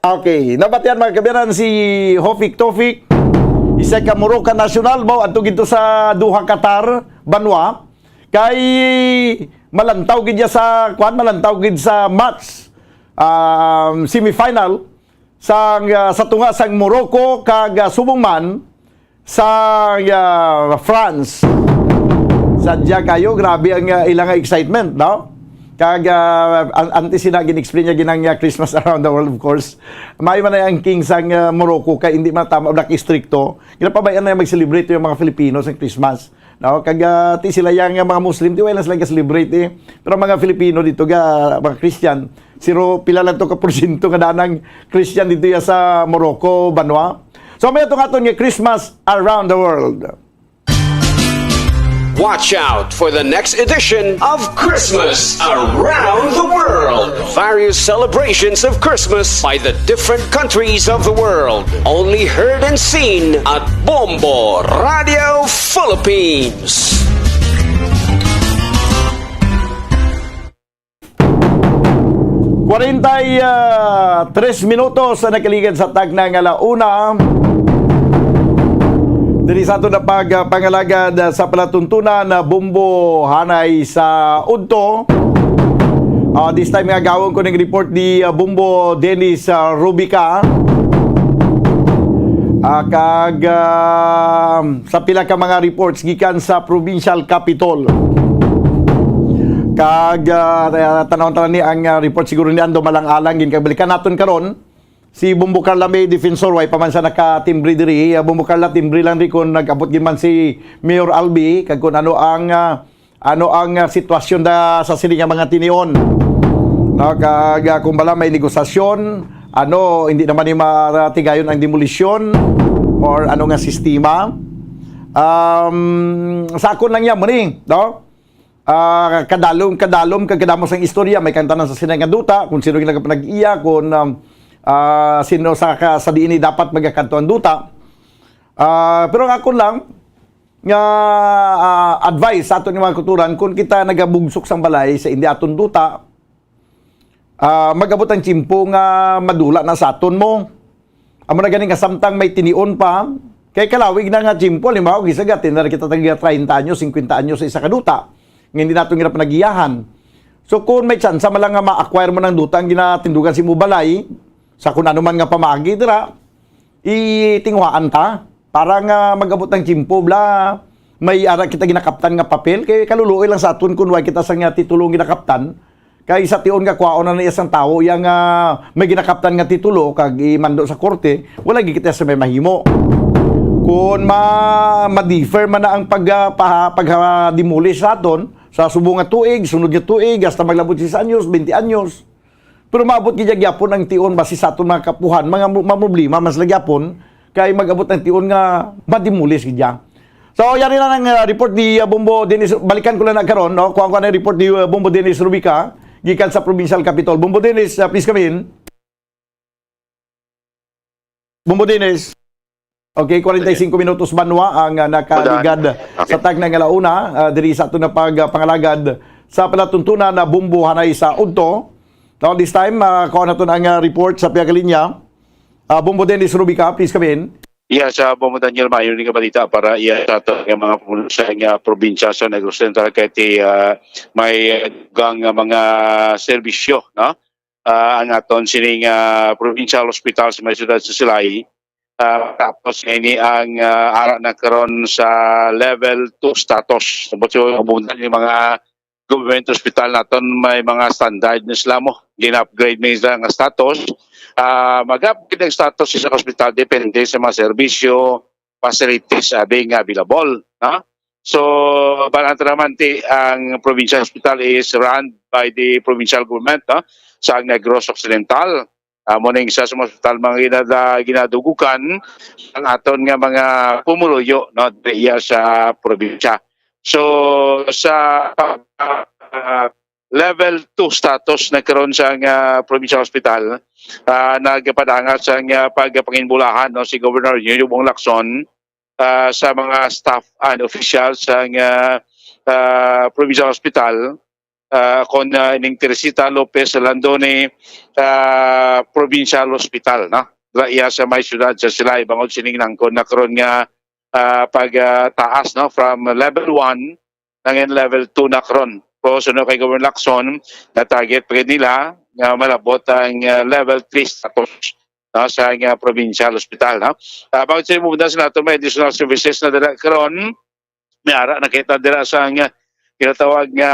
Okay, nabatian mga kabiyanan si Hofik Tofik, isa ka Moroccan national, mao adto gid to sa Doha, Qatar, banwa, kay malantaw gid niya sa, kuan, malantaw gid sa match, um, semifinal, sa, uh, sa tunga sang Morocco kag uh, subong man sa uh, France. Sadya kayo, grabe ang uh, ilang excitement, no? Kag uh, an- antes sila gin-explain niya ginang uh, Christmas around the world, of course. Maayo man na ang king sang uh, Morocco kay hindi man tama, wala istrikto. Ginapabayaan na mag-celebrate yung mga Filipino sa Christmas. No? Kag uh, ti sila yang uh, mga Muslim, ti wala sila ga-celebrate eh. Pero ang mga Filipino dito ga mga Christian, zero pila lang to ka porsyento nga danang Christian dito ya sa Morocco, banwa. So may itong aton nga Christmas around the world. Watch out for the next edition of Christmas Around the World. Various celebrations of Christmas by the different countries of the world. Only heard and seen at Bombo Radio Philippines. Kwarenta y tres minutos sa nakaligid sa tagna nga alauna. Diri sa ato na pagpangalagad sa palatuntunan na Bombo hanay sa udto. Ah, this time nga gawon ko ning report ni ah, Bombo Dennis ah, Rubica. Ah, kag ah, sa pila ka mga reports gikan sa provincial capitol. Kag uh, tan-awon ta ni ang uh, report siguro ni Ando Malang-alang gin kabalikan naton karon. Si Bombo Carla May Defensor, way pa man sa nakatimbre diri. Uh, Bombo Carla, timbre lang ri kung nag-abot gid man si Mayor Albi kag kung ano ang uh, ano ang uh, sitwasyon da sa sini nga mga tinion. No, kag uh, kung bala may negosasyon, ano, hindi naman ni matigayon ang demolisyon or ano nga sistema. Um, sa akon lang yan, mani, no? Ah, kadalom, kadalom, kag kadamo sang istorya, may kantanan sa sini nga duta, kung sino ginagapanag-iya, kung um, ah, sino sa, ka, sa diin dapat magakadto ang duta. Ah, pero ang akon lang, nga ah, advice sa aton nga mga kauturan, kung kita nagabugsok sang balay sa hindi aton duta, ah, mag-abot ang tiyempo nga madula na sa aton mo. Amo na gani nga samtang may tinion pa, kay kalawig na nga tiyempo, halimbawa, gisagatin na kita taga treinta anyos, cincuenta anyos sa isa ka duta, nga hindi naton gina panagiyahan. So, kung may tsansa man lang nga ma-acquire mo ng duta ang ginatindugan sa imo balay, sa kung ano man nga pamaagi dira, itinguhaan ta para nga mag-abot ang tiyempo, bla, may ara kita ginakaptan nga papel, kay kaluluoy lang sa aton kung wala kita sa nga titulo nga ginakaptan, kay sa tion nga kwaon na niya sang tawo, iya nga may ginakaptan nga titulo, kag imando sa korte, wala gid kita sa may mahimo. Kung ma, ma-defer man na ang pag, ah, paha- pagha-demolish sa aton, sa subong nga tuig, sunod nga tuig, hasta maglabot sa anyos, twenty anyos, pero maabot gid gyapon ang tion basi sa aton mga kapuhan, mga mo- mga problema mas lagi gyapon kay mag-abot ang tion nga ma-demolish gid ya. So, yari na ang, ah, report ni, ah, Bombo Dennis. Balikan ko lang na karon, no? Kuha ko na ang report ni, ah, Bombo Dennis Rubica, gikan sa Provincial Capitol. Bombo Dennis, ah, please come in. Bombo Dennis. Okay, kwarenta y cinco minutos banwa ang, ah, nakaligad Okay. sa tag na nga launa, ah, diri sa aton na pag, ah, pangalagad sa palatuntunan na Bombo hanay sa udto. Now, this time, ah, kuha naton ang, ah, report sa pihak linya. Ah, Bombo Dennis Rubica, please come in. Yes, ah, Bombo Daniel, maayo ni nga balita para iya sa ato nga mga pumulo sa nga probinsya sa Negros Oriental, kay ti, ah, may, ah, dugang nga mga serbisyo, no? Ah, ang aton sining, ah, provincial hospital sa may siyudad sa Silay, ah, tapos ini ang, ah, ara na karon sa level two status. Tapos yung mga government hospital naton may mga standard na sila mo. Gina-upgrade na sila nga status. Ah, mag-upgrade ang status sa hospital depende sa mga serbisyo, facilities, abi nga available, no? So, balantra naman ti, ang provincial hospital is run by the provincial government, no? Sa Negros Occidental, amo ning isa sa mga hospital mga ginada-, ginadugukan ang aton nga mga pumuluyo, no, diya sa probinsya. So, sa, ah, level two status na karon sa nga provincial hospital, ah, nagpadala sa nga pagpanginbulahan, no, si Governor Yuyubong Lacson, ah, sa mga staff and officials sa nga, ah, provincial hospital, ah, kon, ah, ining Teresita Lopez Landone, ah, Provincial Hospital, no? Iya sa may siyudad sa Silay, bangod sining nangkon na karon nga, ah, pag, ah, taas, no, from level one nangin level two na karon. Pero suno kay Governor Lacson, na-target pa gid nila nga malabot ang, ah, level three status, no, sa, ah, provincial hospital, no? Ah, bangod sa imo, sa nato may additional services na dala karon, may ara nakita dira sa, ah, ginatawag nga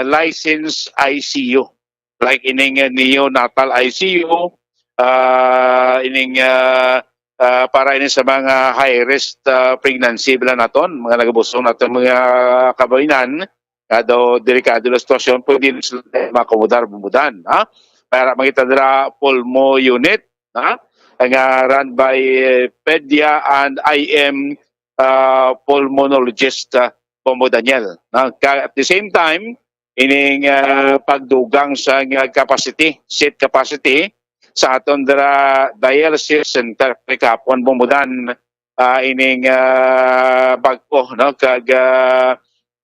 license I C U. Like ining, ah, neonatal I C U, ah, ining, ah, ah, para ini sa mga high risk, ah, pregnancy, bila naton, mga nagabusong naton, mga kabawinan, nga daw delikado na sitwasyon, pwede na sila makomodar, bumudan, ha? Para makita nila pulmo unit, ha? Nga run by, eh, Pedia and I M, ah, pulmonologist, ah, Bombo Daniel, no? Ka-, at the same time, ining, ah, pagdugang sa nga capacity, seat capacity sa aton dira dialysis center, kay kahapon bumudan, ah, ining, ah, bag-o, no? Kag, ah,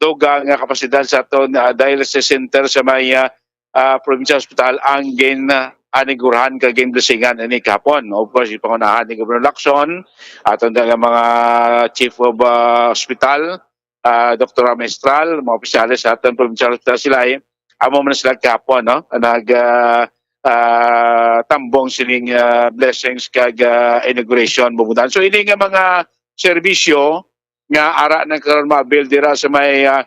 dugang nga kapasidad sa aton, ah, dialysis center sa may, ah, ah, provincial hospital ang gin, ah, anigurahan kag gin-blessingan ini kahapon. Of course, yung pangunahan ni Governor Lacson, aton nga mga chief of, ah, hospital, ah, Doktora Maestral, mga opisyales sa aton provincial hospital sila, eh, amo man sila kahapon, no? Nag, ah, ah, tambong sining, ah, blessings kag, ah, inauguration, bumudan. So, ini nga mga serbisyo nga ara na karon ma-avail dira sa may, ah,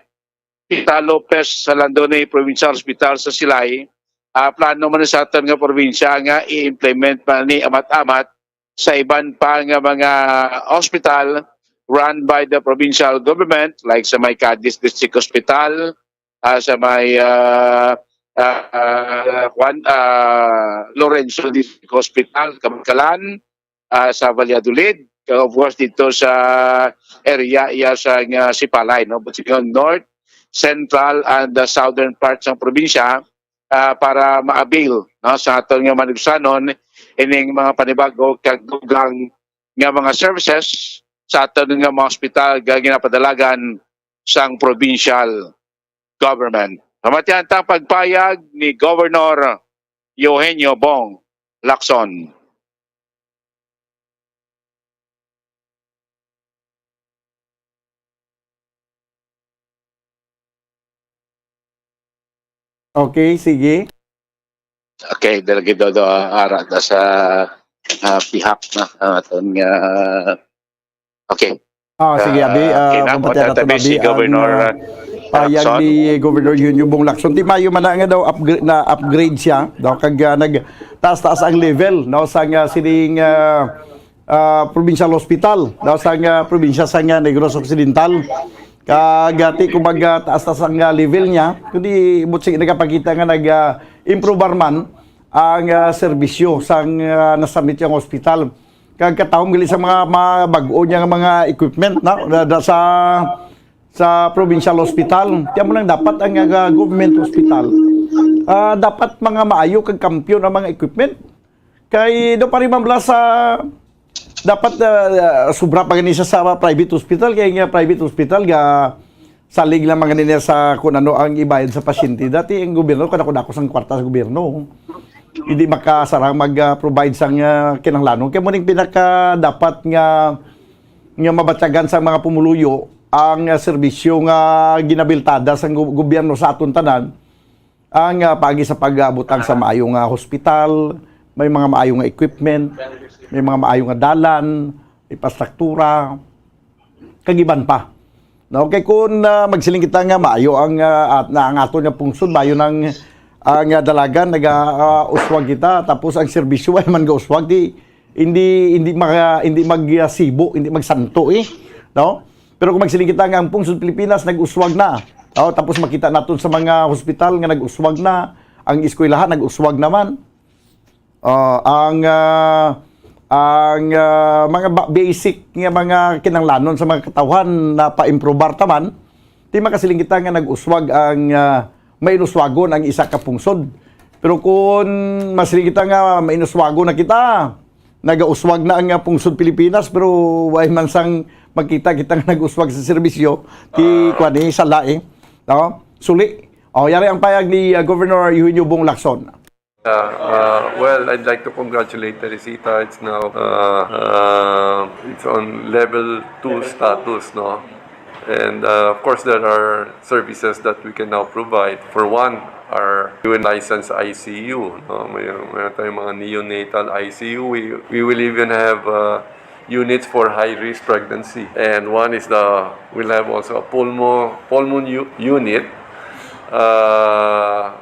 Tita Lopez sa Landone Provincial Hospital sa Silay, ah, plano man sa aton nga probinsya nga i-implement man ni amat-amat sa iban pa nga mga hospital run by the provincial government, like sa may Cadiz District Hospital, ah, sa may, ah, ah, ah, kwan, ah, Lorenzo District Hospital, Kabankalan, ah, sa Valladolid, kag of course dito sa area iya sa nga Sipalay, no? But sa North, Central, and the Southern part sang probinsya, ah, para ma-avail, no, sa aton nga manugsanon ining mga panibago kag dugang nga mga services sa aton nga mga ospital nga ginapadalagan sang provincial government. Pamatian ta ang pagpayag ni Governor Eugenio Bong Lacson. Okay, sige. Okay, dalagi do, do, ara da sa, ah, pihak na, ah, aton nga, okay. Ah, sige, abi, ah, okay na, mabatian nato, abi, si Governor, ah, payag ni Governor Eugenio Bong Lacson. Ti maayo man na nga daw upgra-, na-upgrade siya, daw kag, ah, nagtaas-taas ang level, no, sa nga sining, ah, ah, provincial hospital, daw sa nga probinsya sa nga Negros Occidental. Kag, ah, ti kumbaga taas-taas ang, ah, level niya, kundi butsig nagapakita nga nag, ah, improbar man ang, ah, serbisyo sang, ah, nasamit yang hospital. Kag katahom gali sa mga, mga bag-o niya nga mga equipment, no? Da, da sa, sa provincial hospital. Kaya mo lang dapat ang, ah, government hospital, ah, dapat mga maayo kag kampiyon ang mga equipment. Kay do pa rin man bala sa dapat, ah, sobra pa gani sa, sa private hospital, kay nga private hospital ga salig lang man gani niya sa kung ano ang ibayad sa pasyente. Dati ang gobyerno, kadako-dako sang kwarta sa gobyerno. Hindi makasarang mag, ah, provide sang, ah, kinahanglanon. Kaya mo ning pinaka dapat nga, nga mabatyagan sa mga pumuluyo ang, ah, serbisyo nga ginabiltada sang gu-, gobyerno sa aton tanan, ang, ah, paagi sa pag-abot ang sa maayo nga hospital, may mga maayo nga equipment, may mga maayo nga dalan, infrastruktura, kag iban pa. No, kay kun, ah, magsiling kita nga maayo ang, ah, at, na ang aton nga pungsod, maayo nang, ah, nga dalagan, naga, ah, uswag kita, tapos ang serbisyo ay man gauswag, di, hindi, hindi mag, hindi mag, ah, sibo, hindi magsanto, eh, no? Pero kung magsiling kita nga ang pungsod Pilipinas nag-uswag na, oh, tapos makita naton sa mga hospital nga nag-uswag na, ang eskwelahan nag-uswag naman. Ah, ang, ah, ang, ah, mga ba-, basic nga mga kinahanglanon sa mga katawhan na pa-improbar taman, di makasiling kita nga nag-uswag ang, ah, mainuswagon ang isa ka pungsod. Pero kung masiling kita nga mainuswagon na kita, nagauswag na ang, ah, pungsod Pilipinas, pero way man sang makita kita nga nag-uswag sa serbisyo, ti kuan, eh, sala, eh. No? Suli. Oh, yari ang payag ni, ah, Governor Eugenio Bong Lacson. Uh, uh, well, I'd like to congratulate Teresita. It's now, uh, uh, it's on level two status, no? And, uh, of course, there are services that we can now provide. For one, our new licensed I C U, no? May, may tayong mga neonatal I C U. We, we will even have, uh, units for high-risk pregnancy. And one is the, we'll have also a pulmo-, pulmon u-, unit, uh,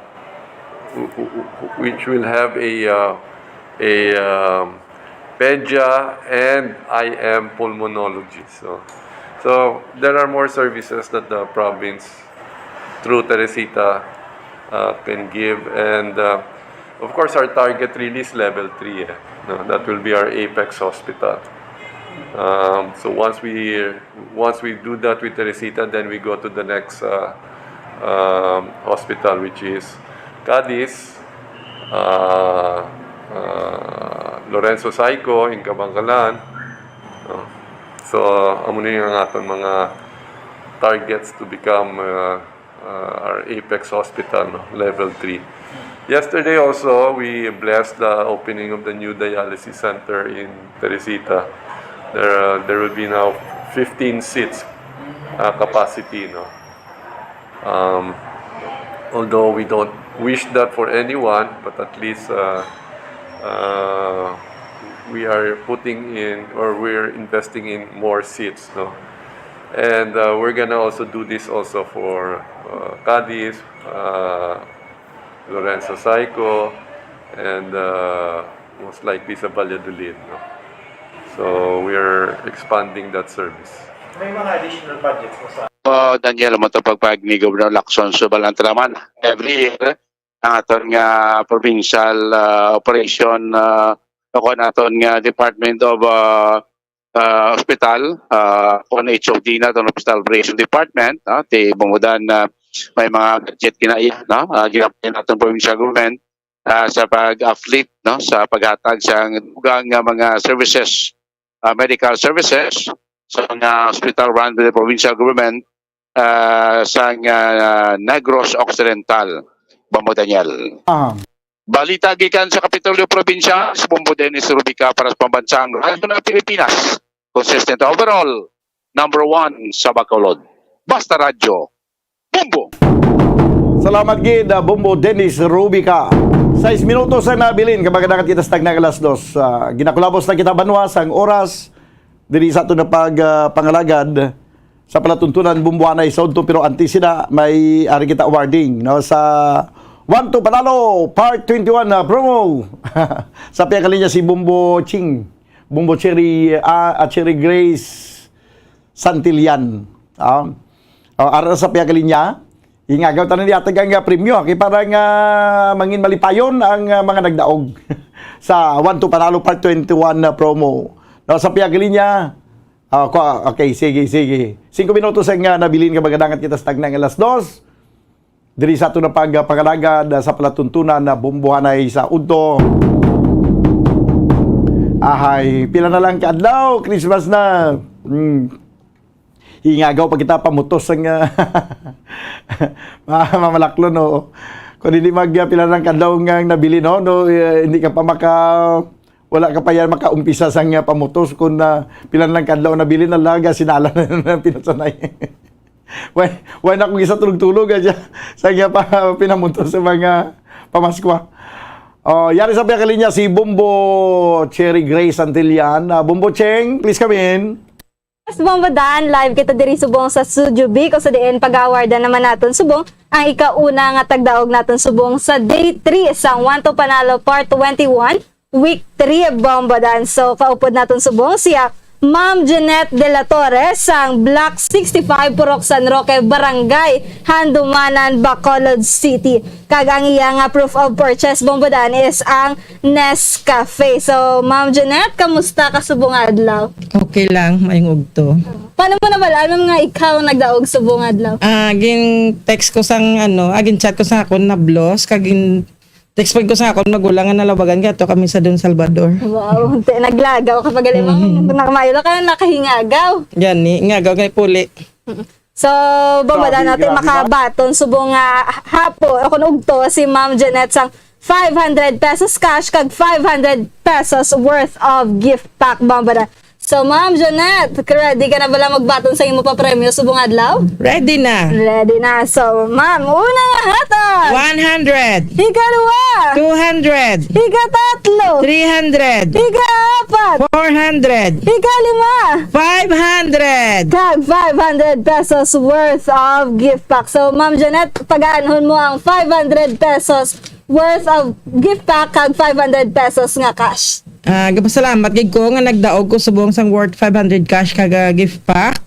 wh-, wh-, wh-, which will have a, uh, a, um, pedia and I M pulmonologist. So, so there are more services that the province through Teresita, uh, can give. And, uh, of course, our target really is level three, eh. No, that will be our apex hospital. Um, so once we, once we do that with Teresita, then we go to the next, uh, um, hospital, which is Cadiz, uh, uh, Lorenzo Saico in Kabankalan. No? So, amo ni ang aton mga targets to become, uh, uh, our apex hospital, no? Level three. Yesterday also, we blessed the opening of the new dialysis center in Teresita. There, uh, there will be now fifteen seats, uh, capacity, no? Um, although we don't wish that for anyone, but at least, uh, uh, we are putting in, or we're investing in more seats, no? And, uh, we're gonna also do this also for, uh, Cadiz, uh, Lorenzo Saico, and, uh, most likely sa Valladolid, no? So, we're expanding that service. May mga additional budgets mo sa Uh, Daniel, mo to pagpag ni Governor Lacson Subalan Traman. Every year, ang aton nga provincial, uh, operation, uh, o kung aton nga Department of, uh, uh, Hospital, uh, kung H O D na, aton Hospital Operation Department, no? Ti bumudan na may mga budget kinaiya, no? Uh, ginapay naton provincial government, ah, sa pag-uplift, no, sa paghatag sa dugang nga mga services, ah, medical services sa mga hospital run by the provincial government, ah, sa, ah, Negros Occidental, Bombo Daniel. Ah. Balita gikan sa Kapitolyo Provincial, si Bombo Dennis Rubica para sa Pambansang Radyo ng Pilipinas. Consistent overall, number one sa Bacolod. Basta Radyo, Bombo! Salamat gid, ah, Bombo Dennis Rubica. Sais minutos ang nabilin, kapag dagat kita sa tagna alas dos. Ah, ginakulabos na kita, banwa, sang oras diri sa aton na pag, ah, pangalagad sa palatuntunan, Bombo, anay sa udto, pero antes sina, may ari kita awarding, no, sa One to Panalo Part twenty-one na promo. Sa piyakalinya si Bombo Ching, Bombo Cherry, ah, at Cherry Grace Santillan. Ah, oh, ara sa piyakalinya, ingagaw tanan yatag ang, ah, premyo, kay para nga mangin malipayon ang, ah, mga nagdaog sa One to Panalo Part twenty-one na promo. No, sa pihak linya. Ah, ko-, okay, sige, sige. Singko minutos ang, ah, nabilin ka, magadangat kita sa tagna nga alas dos. Diri sa ato na pag, ah, pangalagad, ah, sa palatuntunan na bombohanay sa udto. Ahay, pila na lang ka adlaw, Christmas na. Hmm. Hingagaw pa kita pamutos ang, ah, ma-, mamalaklon, no? Kung hindi mag, ah, pila na lang ka adlaw nga nabilin, no? No, eh, hindi ka pa maka-, wala ka pa yan makaumpisa sang, ah, pamutos kung, ah, pila na lang ka adlaw nabilin, alaga, sinala na, na pinasanay. Why, why na akong isa tulog-tulog, ah, dyan? Sa iya pa, pinamutos sa mga pamaskwa. Oh, yari sa pihak linya si Bombo Cherry Grace Antillan. Ah, Bombo Cheng, please come in. Yes, Bombo Dan, live kita diri subong sa Studio B, kung sa diin pag-awardan naman naton subong ang ikauna nga tagdaog naton subong sa Day three sa One to Panalo Part twenty-one, Week three, Bombo Dan. So, kaupod naton subong siya, Ma'am Jeanette de la Torre, sang Block sixty-five, Purok San Roque, Barangay Handumanan, Bacolod City. Kag ang iya nga proof of purchase, Bombo Dan, is ang Nescafe. So, Ma'am Jeanette, kamusta ka subong nga adlaw? Okay lang, maayong udto. Paano mo nabal-an nga ikaw nagdaog subong nga adlaw? Ah, gin-text ko sang, ano, ah, gin-chat ko sa akon na boss, kag gin-text pa ko sa akon magulang nga nalabagan kay ato kami sa Don Salvador. Wow, te, naglagaw ka pa gali, ma'am. Mm. Nakamayo ka, nakahingagaw. Gani, ngagaw kay puli. So, Bombo Dan, grabe, natin grabe, ma'am. Makabaton subong nga hapon, o kung ugto, si Ma'am Jeanette sang five hundred pesos cash kag five hundred pesos worth of gift pack, Bombo Dan. So, Ma'am Jeanette, ready ka na bala magbaton sa imo papremyo subong adlaw? Ready na. Ready na. So, ma'am, una nga hatag. One hundred. Ikaduha. Two hundred. Ikatatlo. Three hundred. Ikaapat. Four hundred. Ikalima. Five hundred. Kag five hundred pesos worth of gift pack. So, Ma'am Jeanette, pagaanhon mo ang five hundred pesos worth of gift pack kag five hundred pesos nga cash. Ah, gapasalamat gid ko nga nagdaog ko subong sang worth five hundred cash kag, ah, gift pack.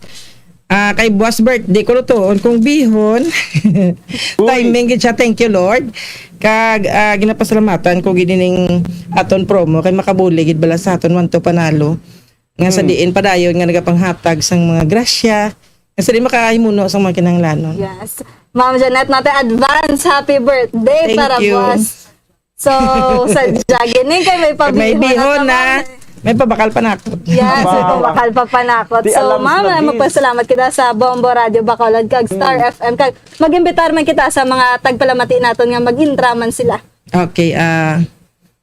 Ah, kay buwas birthday ko, lutoon kong bihon. Uy. Timing gid siya, thank you, Lord. Kag, ah, ginapasalamatan ko gid ining aton promo kay makabulig gid bala sa aton One to Panalo. Nga sa Mm. diin padayon nga nagapanghatag sang mga grasya, nga sa diin makahimuno sang mga kinahanglanon. Yes. Ma'am Jeanette, natin advance happy birthday Thank para you. Buwas. So, sa jogging, kay may May pabihon bihon na na, kami. May pabakal pa na ako. Yes, may Wow. pabakal pa pa na ako. Di So, alam ma'am, sa bis. magpasalamat kita sa Bombo Radio Bacolod kag Star Mm. F M. Kag mag-imbitar man kita sa mga tagpalamati naton nga mag-intra man sila. Okay, ah,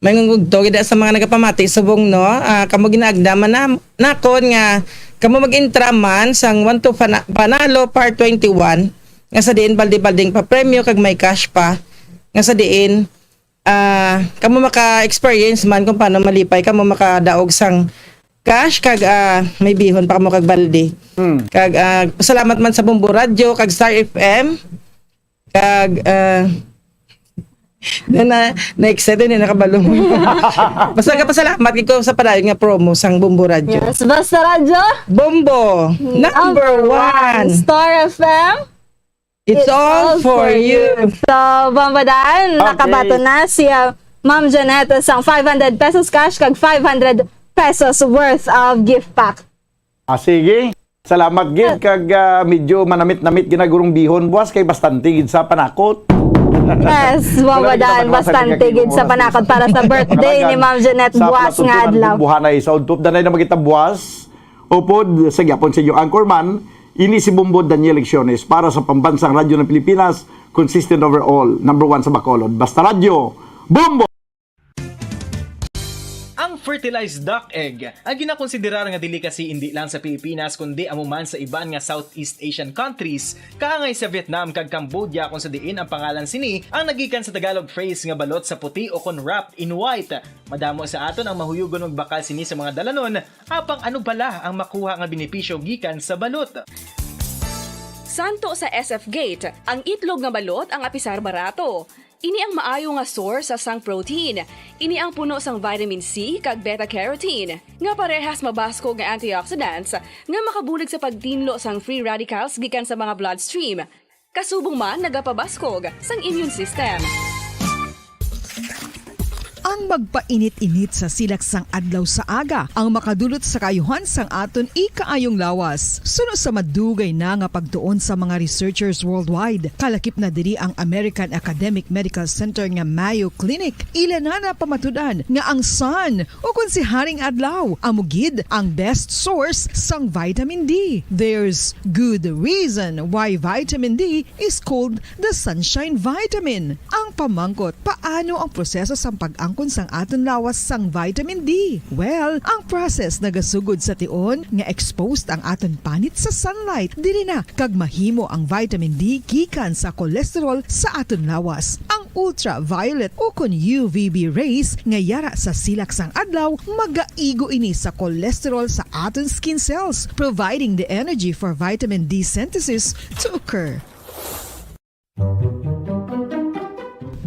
may ngugto gid sa mga nagapamati subong, no? Ah, kamo ginaagda man na, nakon nga kamo mag-intra man sang One to Pana-, Panalo Part twenty-one, nga sa diin balde-balding pa premyo kag may cash pa, nga sa diin, ah, kamo maka-experience man kung paano malipay kamo makadaog sang cash kag, ah, may bihon pa kamo kag balde. Hmm. Kag, ah, salamat man sa Bombo Radio kag Star F M. Kag, ah, na, na, na-excite, hindi nakabalo. Basta kapasalamat gid ko sa padayon nga promo sang Bombo Radio. Yes, basta radyo. Bombo, number Number one. one. Star F M. It's all for you. So, Bombo Dan, Okay. nakabaton na si, ah, Ma'am Jeanette sang five hundred pesos cash kag five hundred pesos worth of gift pack. Ah, sige. Salamat gid kag, ah, medyo manamit-namit ginagurong bihon buwas kay bastante gid sa panakot. Yes, Wala Bombo gid Dan, naman basta bastante gid sa ginagibo panakot para sa birthday ni Ma'am Jeanette sa buwas nga palatuntunan adlaw. Bubuhanay sa udtop danay na makita buwas. Upod sa gyapon sa inyo anchorman, ini si Bombo Daniel Lecciones para sa Pambansang Radyo ng Pilipinas, consistent overall, number one sa Bacolod. Basta Radyo, Bombo! Ang fertilized duck egg, ang ginakonsiderar nga delicacy indi lang sa Pilipinas, kundi amo man sa iban nga Southeast Asian countries, kaangay sa Vietnam kag Cambodia, kung sa diin ang pangalan sini ang nagikan sa Tagalog phrase nga balot sa puti o kon wrapped in white. Madamo sa aton ang mahuyugon magbakal sini sa mga dalanon, apang ano bala ang makuha nga benepisyo gikan sa balot? Santo sa S F Gate, ang itlog nga balot ang apisar barato. Ini ang maayo nga source sang protein. Ini ang puno sang vitamin C kag beta-carotene, nga parehas mabaskog nga antioxidants nga makabulig sa pagtinlo sang free radicals gikan sa mga bloodstream. Kasubong man nagapabaskog sang immune system. Ang magpainit-init sa silak sang adlaw sa aga ang makadulot sa kaayuhan sang aton ikaayong lawas. Suno sa madugay na nga pagtuon sa mga researchers worldwide, kalakip na diri ang American Academic Medical Center nga Mayo Clinic. Ila na napamatud-an nga ang sun, o kon si Haring Adlaw, amo gid ang best source sang vitamin D. There's good reason why vitamin D is called the sunshine vitamin. Ang pamangkot, paano ang proseso sang pag-angkon sang aton lawas sang vitamin D? Well, ang process nagasugod sa tion nga exposed ang aton panit sa sunlight. Diri na kag mahimo ang vitamin D gikan sa cholesterol sa aton lawas. Ang ultraviolet o kon U V B rays nga yara sa silak sang adlaw magaigo ini sa cholesterol sa aton skin cells, providing the energy for vitamin D synthesis to occur.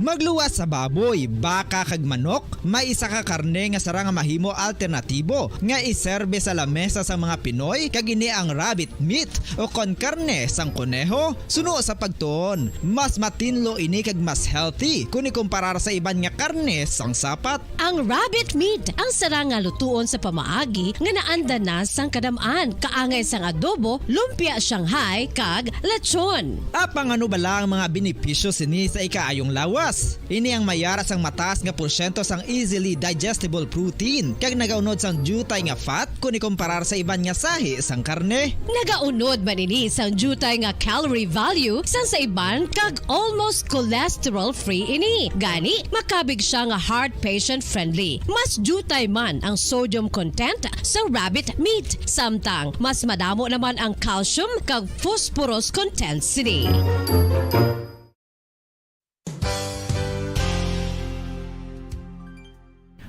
Magluwas sa baboy, baka, kag manok, may isa ka karne nga sarang nga mahimo alternatibo nga iserbe sa lamesa sang mga Pinoy, kag ini ang rabbit meat o kon karne sang koneho. Suno sa pagtuon, mas matinlo ini kag mas healthy kon ikumparar sa iban nga karne sang sapat. Ang rabbit meat ang sarang nga lutuon sa pamaagi nga naanda na sang kadam-an, kaangay sang adobo, lumpia Shanghai, kag lechon. Apang ano bala ang mga benepisyo sini sa ikaayong lawas? Ini ang mayara sang mataas nga porsyento sang easily digestible protein, kag nagaunod sang diutay nga fat kon ikumparar sa iban nga sahi sang karne. Nagaunod man ini sang diutay nga calorie value sang sa iban, kag almost cholesterol-free ini. Gani, makabig sia nga heart patient-friendly. Mas diutay man ang sodium content sa rabbit meat, samtang mas madamo naman ang calcium kag phosphorus content sini.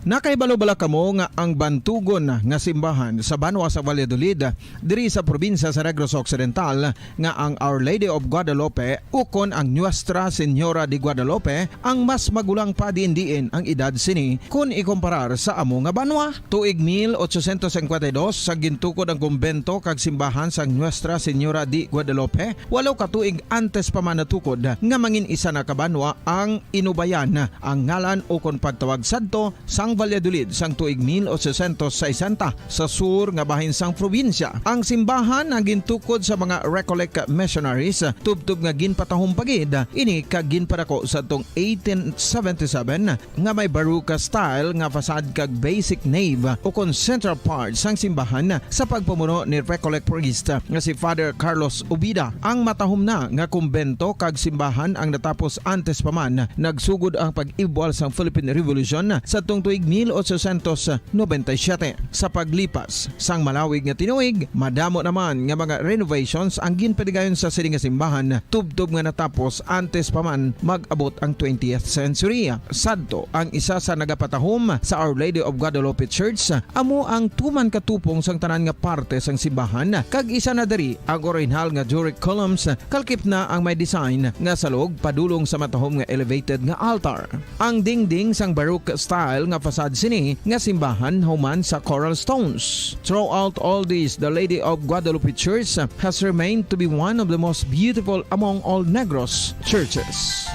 Nakahibalo bala kamo nga ang bantugon nga simbahan sa banwa sa Valladolid, diri sa probinsya sa Negros Occidental, nga ang Our Lady of Guadalupe ukon ang Nuestra Señora de Guadalupe ang mas magulang pa diin-diin ang edad sini kon ikumparar sa amo nga banwa? Tuig mil ochocientos cincuenta y dos, sa gintukod ang kumbento kag simbahan sang Nuestra Señora de Guadalupe, walo ka tuig antes pa man natukod nga mangin isa na ka banwa ang Inubayan, ang ngalan ukon pagtawag sadto sang Valladolid sang tuig mil ochocientos sesenta, sa sur nga bahin sang probinsya. Ang simbahan ang gintukod sa mga Recollect missionaries, tubtob nga ginpatahom pa gid ini kag ginpadako sadtong eighteen seventy-seven, nga may Baroque style nga facade kag basic nave ukon central part sang simbahan sa pagpamuno ni Recollect priest nga si Father Carlos Ubida. Ang matahom na nga kumbento kag simbahan ang natapos antes pa man nagsugod ang pag-ibwal sang Philippine Revolution sadtong tuig mil ochocientos noventa y siete. Sa paglipas sang malawig nga tinuig, madamo naman nga mga renovations ang ginpaligayon sa sini nga simbahan, tubtob nga natapos antes pa man mag-abot ang twentieth century. Sadto, ang isa sa nagapatahom sa Our Lady of Guadalupe Church amo ang tuman katupong sang tanan nga parte sang simbahan, kag isa na diri ang orihinal nga Doric columns, kalkip na ang may design nga salog padulong sa matahom nga elevated nga altar. Ang dingding sang Baroque style nga facade sini nga simbahan human sa coral stones. Throughout all this, the Lady of Guadalupe Church has remained to be one of the most beautiful among all Negros churches.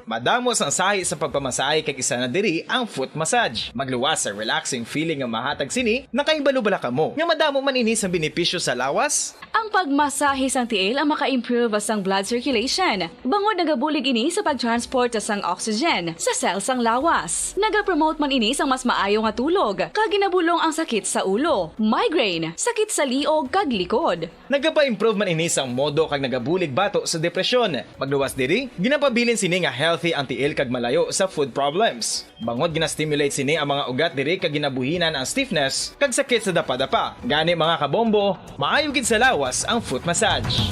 Madamo sang sahi sa pagpamasahe, kag isa na diri ang foot massage. Magluwas sa relaxing feeling nga mahatag sini. Nakahibalo bala kamo nga madamo man ini sang benepisyo sa lawas? Ang pagmasahe sang tiil ang maka-improve sang blood circulation, bangod nagabulig ini sa pag-transport sang oxygen sa cell sang lawas. Nagapromote man ini sang mas maayo nga tulog, kag ginabulong ang sakit sa ulo, migraine, sakit sa liog, kag likod. Nagapa-improve man ini sang modo kag nagabulig bato sa depresyon. Magluwas diri, ginapabilin sini nga healthy ang tiil kag malayo sa foot problems. Bangod gina-stimulate sini ang mga ugat diri kag ginabuhinan ang stiffness kag sakit sa dapadapa. Gani, mga kabombo, maayo gid sa lawas ang foot massage.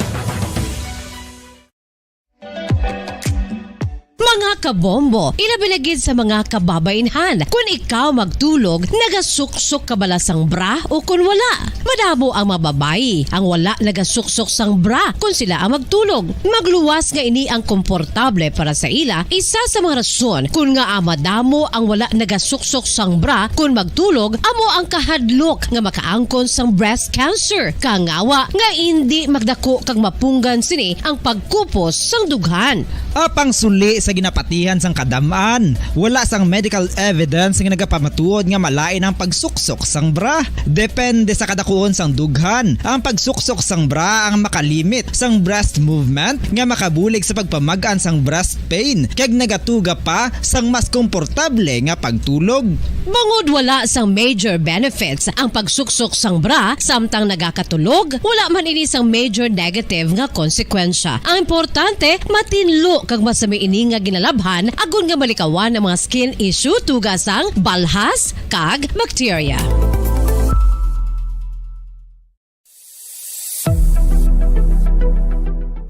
Mga kabombo, ilabi na gid sa mga kababainhan. Kon ikaw magtulog, nagasuksok ka bala sang bra o kon wala? Madamo ang mga babayi ang wala nagasuksok sang bra kon sila ang magtulog. Magluwas nga ini ang komportable para sa ila. Isa sa mga rason kon ngaa madamo ang wala nagasuksok sang bra kon magtulog amo ang kahadlok nga makaangkon sang breast cancer. Kangawa nga indi magdako kag mapunggan sini ang pagkupos sang dughan. Apang suli sa ginapatihan sang kadam-an, wala sang medical evidence nga nagapamatuod nga malain ang pagsuksok sang bra. Depende sa kadakuon sang dughan, ang pagsuksok sang bra ang makalimit sang breast movement nga makabulig sa pagpamag-an sang breast pain kag nagatuga pa sang mas komportable nga pagtulog. Bangod wala sang major benefits ang pagsuksok sang bra samtang nagakatulog, wala man ini sang major negative nga konsekwensya. Ang importante, matinlo kag masami ini nga ginalabhan agod nga malikawan ang mga skin issue tuga sang balhas kag bakterya.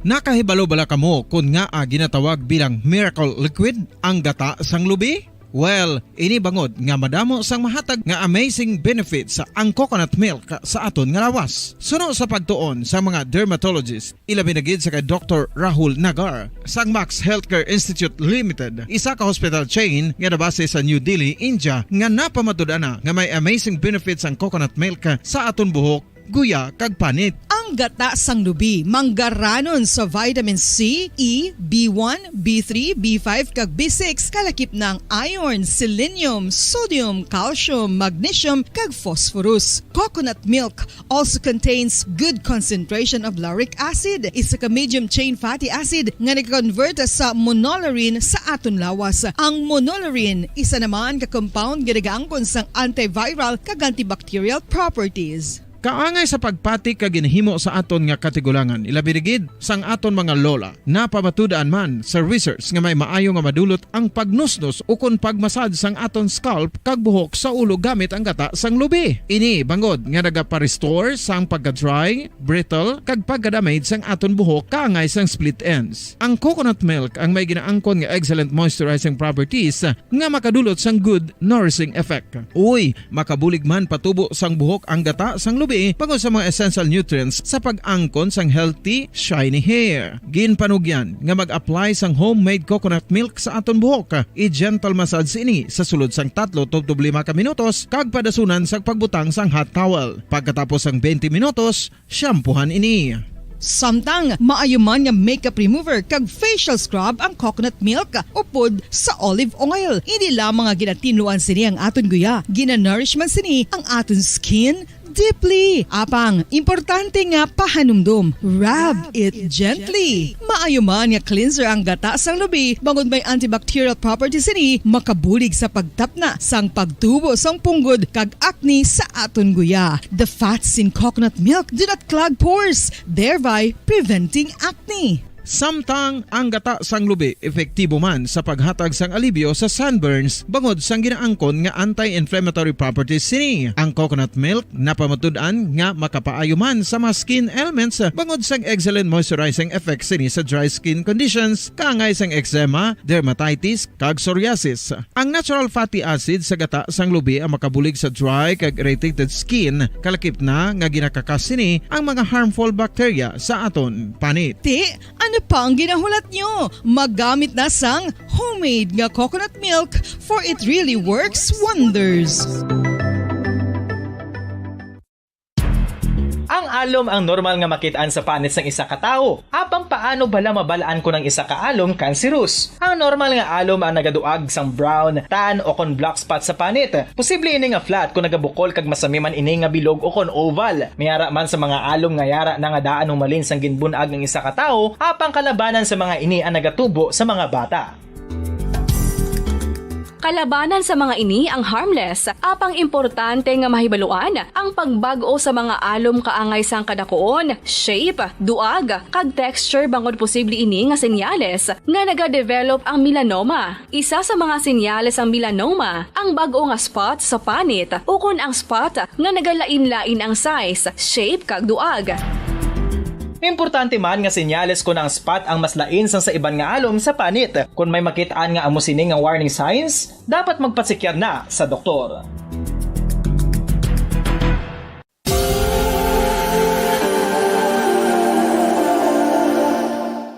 Nakahibalo bala kamo kon ngaa ginatawag bilang miracle liquid ang gata sang lubi? Well, ini bangod nga madamo sang mahatag nga amazing benefits ang coconut milk sa aton nga lawas. Suno sa pagtuon sa mga dermatologist, ilabi na gid sa kay Doktor Rahul Nagar sang Max Healthcare Institute Limited, isa ka hospital chain nga nabase sa New Delhi, India, nga napamatud-an na nga may amazing benefits ang coconut milk sa aton buhok, guya, kag panit. Ang gata sang lubi manggaranon sa vitamin C, E, B one, B three, B five, kag B six, kalakip na ang iron, selenium, sodium, calcium, magnesium, kag phosphorus. Coconut milk also contains good concentration of lauric acid, isa ka medium chain fatty acid nga nag-convert sa monolaurin sa aton lawas. Ang monolaurin isa naman ka compound nga nagaangkon sang antiviral kag antibacterial properties. Kaangay sa pagpati kag ginhimo sa aton nga katigulangan, ilabi na gid sang aton mga lola. Napamatud-an man sa research nga may maayo nga madulot ang pagnusnos ukon pagmasad sang aton scalp kag buhok sa ulo gamit ang gata sang lubi. Ini bangod nga nagapa-restore sang pagka-dry, brittle, kag pagka-damage sang aton buhok kaangay sang split ends. Ang coconut milk ang may ginaangkon nga excellent moisturizing properties nga makadulot sang good nourishing effect. Uy, makabulig man patubo sang buhok ang gata sang lubi bangod sa mga essential nutrients sa pag-angkon sang healthy, shiny hair. Ginpanugyan nga mag-apply sang homemade coconut milk sa aton buhok. I-gentle massage ini sa sulod sang tatlo tubtob lima ka minutos kag padasunan sa pagbutang sang hot towel. Pagkatapos sang twenty minutos, shampoohan ini. Samtang maayo man nga makeup remover kag facial scrub ang coconut milk upod sa olive oil. Hindi lamang nga ginatinluan sini ang aton guya, ginanourish man sini ang aton skin deeply. Apang, importante nga pahanumdom, rub it gently. Maayo man nga cleanser ang gata sang lubi, bangod may antibacterial properties sini, makabulig sa pagtapna sang pagtubo sang punggod kag acne sa aton guya. The fats in coconut milk do not clog pores, thereby preventing acne. Samtang ang gata sang lubi epektibo man sa paghatag sang alibyo sa sunburns bangod sang ginaangkon nga anti-inflammatory properties sini. Ang coconut milk napamatud-an nga makapaayo man sa mga skin ailments bangod sang excellent moisturizing effect sini sa dry skin conditions, kaangay sang eczema, dermatitis, kag psoriasis. Ang natural fatty acid sa gata sang lubi ang makabulig sa dry kag irritated skin, kalakip na nga ginakakas sini ang mga harmful bacteria sa aton panit. Ti, ano pa ang ginahulat nyo? Maggamit na sang homemade nga coconut milk, for it really works wonders. Ang alom ang normal nga makit-an sa panit sang isa ka tawo. Apang paano bala mabal-an kon ang isa ka alom kanserus? Ang normal nga alom ang nagaduag sang brown, tan, o kon black spot sa panit. Posible ini nga flat kon nagabukol kag masami man ini nga bilog o kon oval. May ara man sa mga alom nga yara na nga daan humalin sang ginbun-ag ang isa ka tawo, apang kalabanan sa mga ini ang nagatubo sa mga bata. Kalabanan sa mga ini ang harmless, apang importante nga mahibaluan ang pagbag-o sa mga alom kaangay sang kadakuon, shape, duag, kag texture, bangod posible ini nga senyales nga nagadevelop ang melanoma. Isa sa mga senyales sang melanoma ang bag-o nga spot sa panit ukon ang spot nga nagalain-lain ang size, shape, kag duag. Importante man nga senyales kon ang spot ang mas lain sang sa iban nga alom sa panit. Kon may makit-an nga amo sini nga warning signs, dapat magpasekyar na sa doktor.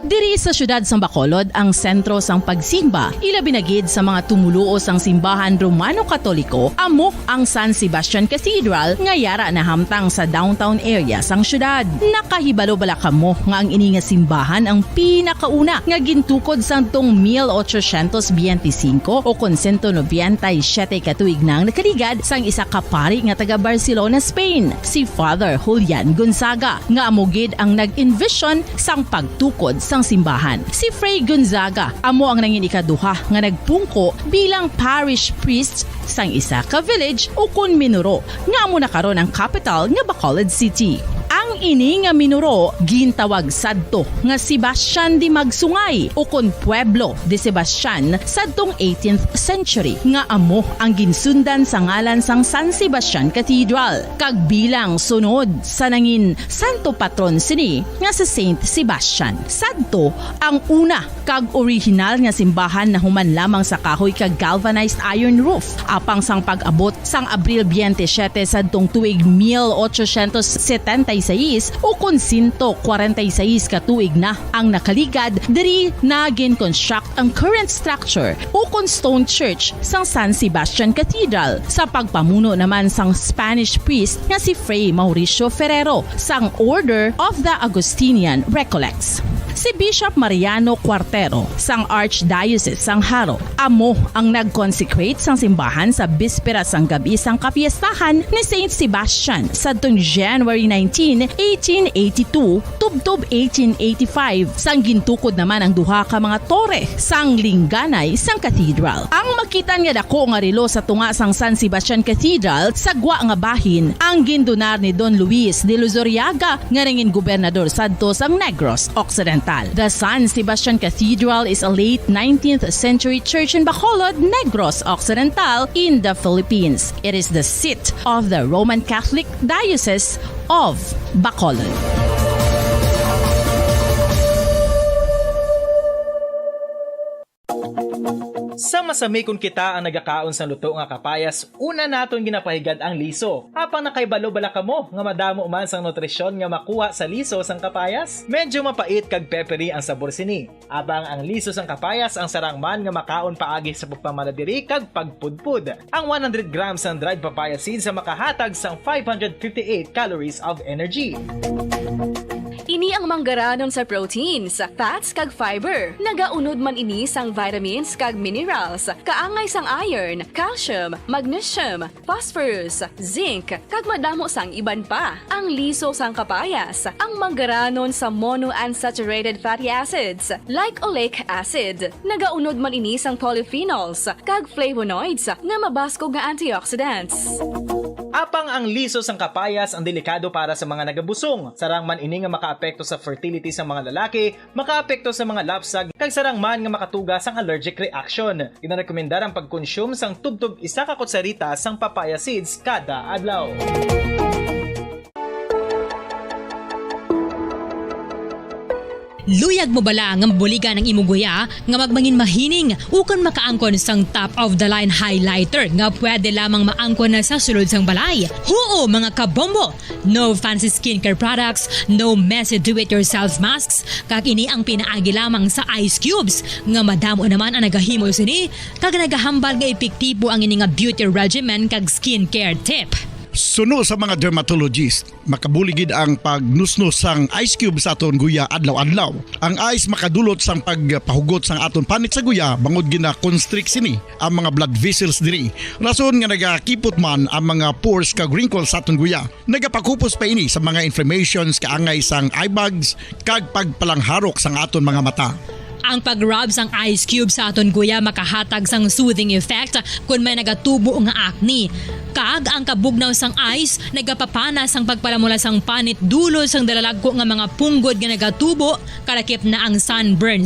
Diri sa siyudad sang Bacolod ang sentro sang pagsimba, ilabi na gid sa mga tumoluo sang simbahan Romano-Katoliko, amo ang San Sebastian Cathedral nga yara nahamtang sa downtown area sang siyudad. Nakahibalo bala kamo nga ang ini nga simbahan ang pinakauna nga gintukod sadtong mil ochocientos biyente singko o kon sento nobenta y siyete ka tuig na ang nakaligad sang isa ka pari nga taga Barcelona, Spain, si Father Julian Gonzaga, nga amo gid ang nag-envision sang pagtukod sang simbahan. Si Fray Gonzaga amo ang nangin ikaduha nga nagpungko bilang parish priest sang isa ka village ukon minuro nga amo na karon ang kapital nga Bacolod City. Ang ini nga minuro gintawag sadto nga Sebastian de Magsungay ukon Pueblo de Sebastian sadtong eighteenth century, nga amo ang ginsundan sa ngalan sang San Sebastian Cathedral, kag bilang sunod sa nangin santo patron sini nga si Saint Sebastian. Sadto ang una kag orihinal nga simbahan nahuman lamang sa kahoy kag galvanized iron roof, apang sang pag-abot sang Abril biyente siyete sadtong tuig mil ochocientos setenta y seis ukon sento kwarenta y seis ka tuig na ang nakaligad, diri na gin-construct ang current structure ukon stone church sang San Sebastian Cathedral sa pagpamuno naman sang Spanish priest nga si Fray Mauricio Ferrero sang Order of the Augustinian Recollects. Si Bishop Mariano Cuartero sang Archdiocese sang Jaro amo ang nag-consecrate sang simbahan sa bispera sang gab-i sang kapiestahan ni Saint Sebastian sadtong January nineteen, eighteen eighty-two, tubtob eighteen eighty-five, sang gintukod naman ang duha ka mga tore sang lingganay sang cathedral. Ang makit-an nga dako nga relo sa tunga sang San Sebastian Cathedral sa gwa nga bahin ang gindonar ni Don Luis de Luzuriaga, nga nangin gobernador sadto sang Negros Occidental. The San Sebastian Cathedral is a late nineteenth century church in Bacolod, Negros Occidental, in the Philippines. It is the seat of the Roman Catholic Diocese of Bacolod. Sa masami kon kita ang nagakaon sang luto nga kapayas, una naton ginapahigad ang liso. Apang nakahibalo bala kamo nga madamo man sang nutrisyon nga makuha sa liso sang kapayas? Medyo mapait kag peppery ang sabor sini. Apang ang liso sang kapayas ang sarang man nga makaon paagi sa pagpamanadiri kag pagpudpod. Ang one hundred grams sang dried papaya seeds ang makahatag sang five hundred fifty-eight calories of energy. Ini ang manggaranon sa proteins, fats, kag fiber. Nagaunod man ini sang vitamins kag minerals, kaangay sang iron, calcium, magnesium, phosphorus, zinc, kag madamo sang iban pa. Ang liso sang kapayas, ang manggaranon sa monounsaturated fatty acids, like oleic acid. Nagaunod man ini sang polyphenols kag flavonoids nga mabaskog nga antioxidants. Apang ang liso sang kapayas ang delikado para sa mga nagabusong. Sarang man ini nga makaapekto sa fertility sa mga lalaki, makaapekto sa mga lapsag, kag sarang man nga makatuga sang allergic reaction. Ginarekomendar ang pagkonsume sang tubtob isa ka kutsarita sang papaya seeds kada adlaw. Luyag mo bala nga mabuligan ang imo guya nga magmangin mahining ukon makaangkon sang top of the line highlighter nga pwede lamang maangkon na sa sulod sang balay? Huo, mga kabombo! No fancy skincare products, no messy do-it-yourself masks, kag ini ang pinaagi lamang sa ice cubes, nga madamo naman ang nagahimo sini, kag nagahambal nga epektibo ang ini nga beauty regimen kag skincare tip. Suno sa mga dermatologist, makabulig gid ang pagnusnos sang ice cube sa aton guya adlaw-adlaw. Ang ice makadulot sang pagpahugot sang aton panit sa guya, bangod gina-constrict sini ang mga blood vessels diri. Rason nga nagakipot man ang mga pores kag wrinkles sa aton guya. Nagapakupos pa ini sa mga inflammations kaangay sang eye bags kag pagpalangharok sang aton mga mata. Ang pag-rub sang ice cube sa aton guya makahatag sang soothing effect kon may nagatubo nga acne. Kag ang kabugnaw sang ice nagapapana sang pagpalamula sang panit dulot sang dalalagko nga mga punggod nga nagatubo, kalakip na ang sunburn.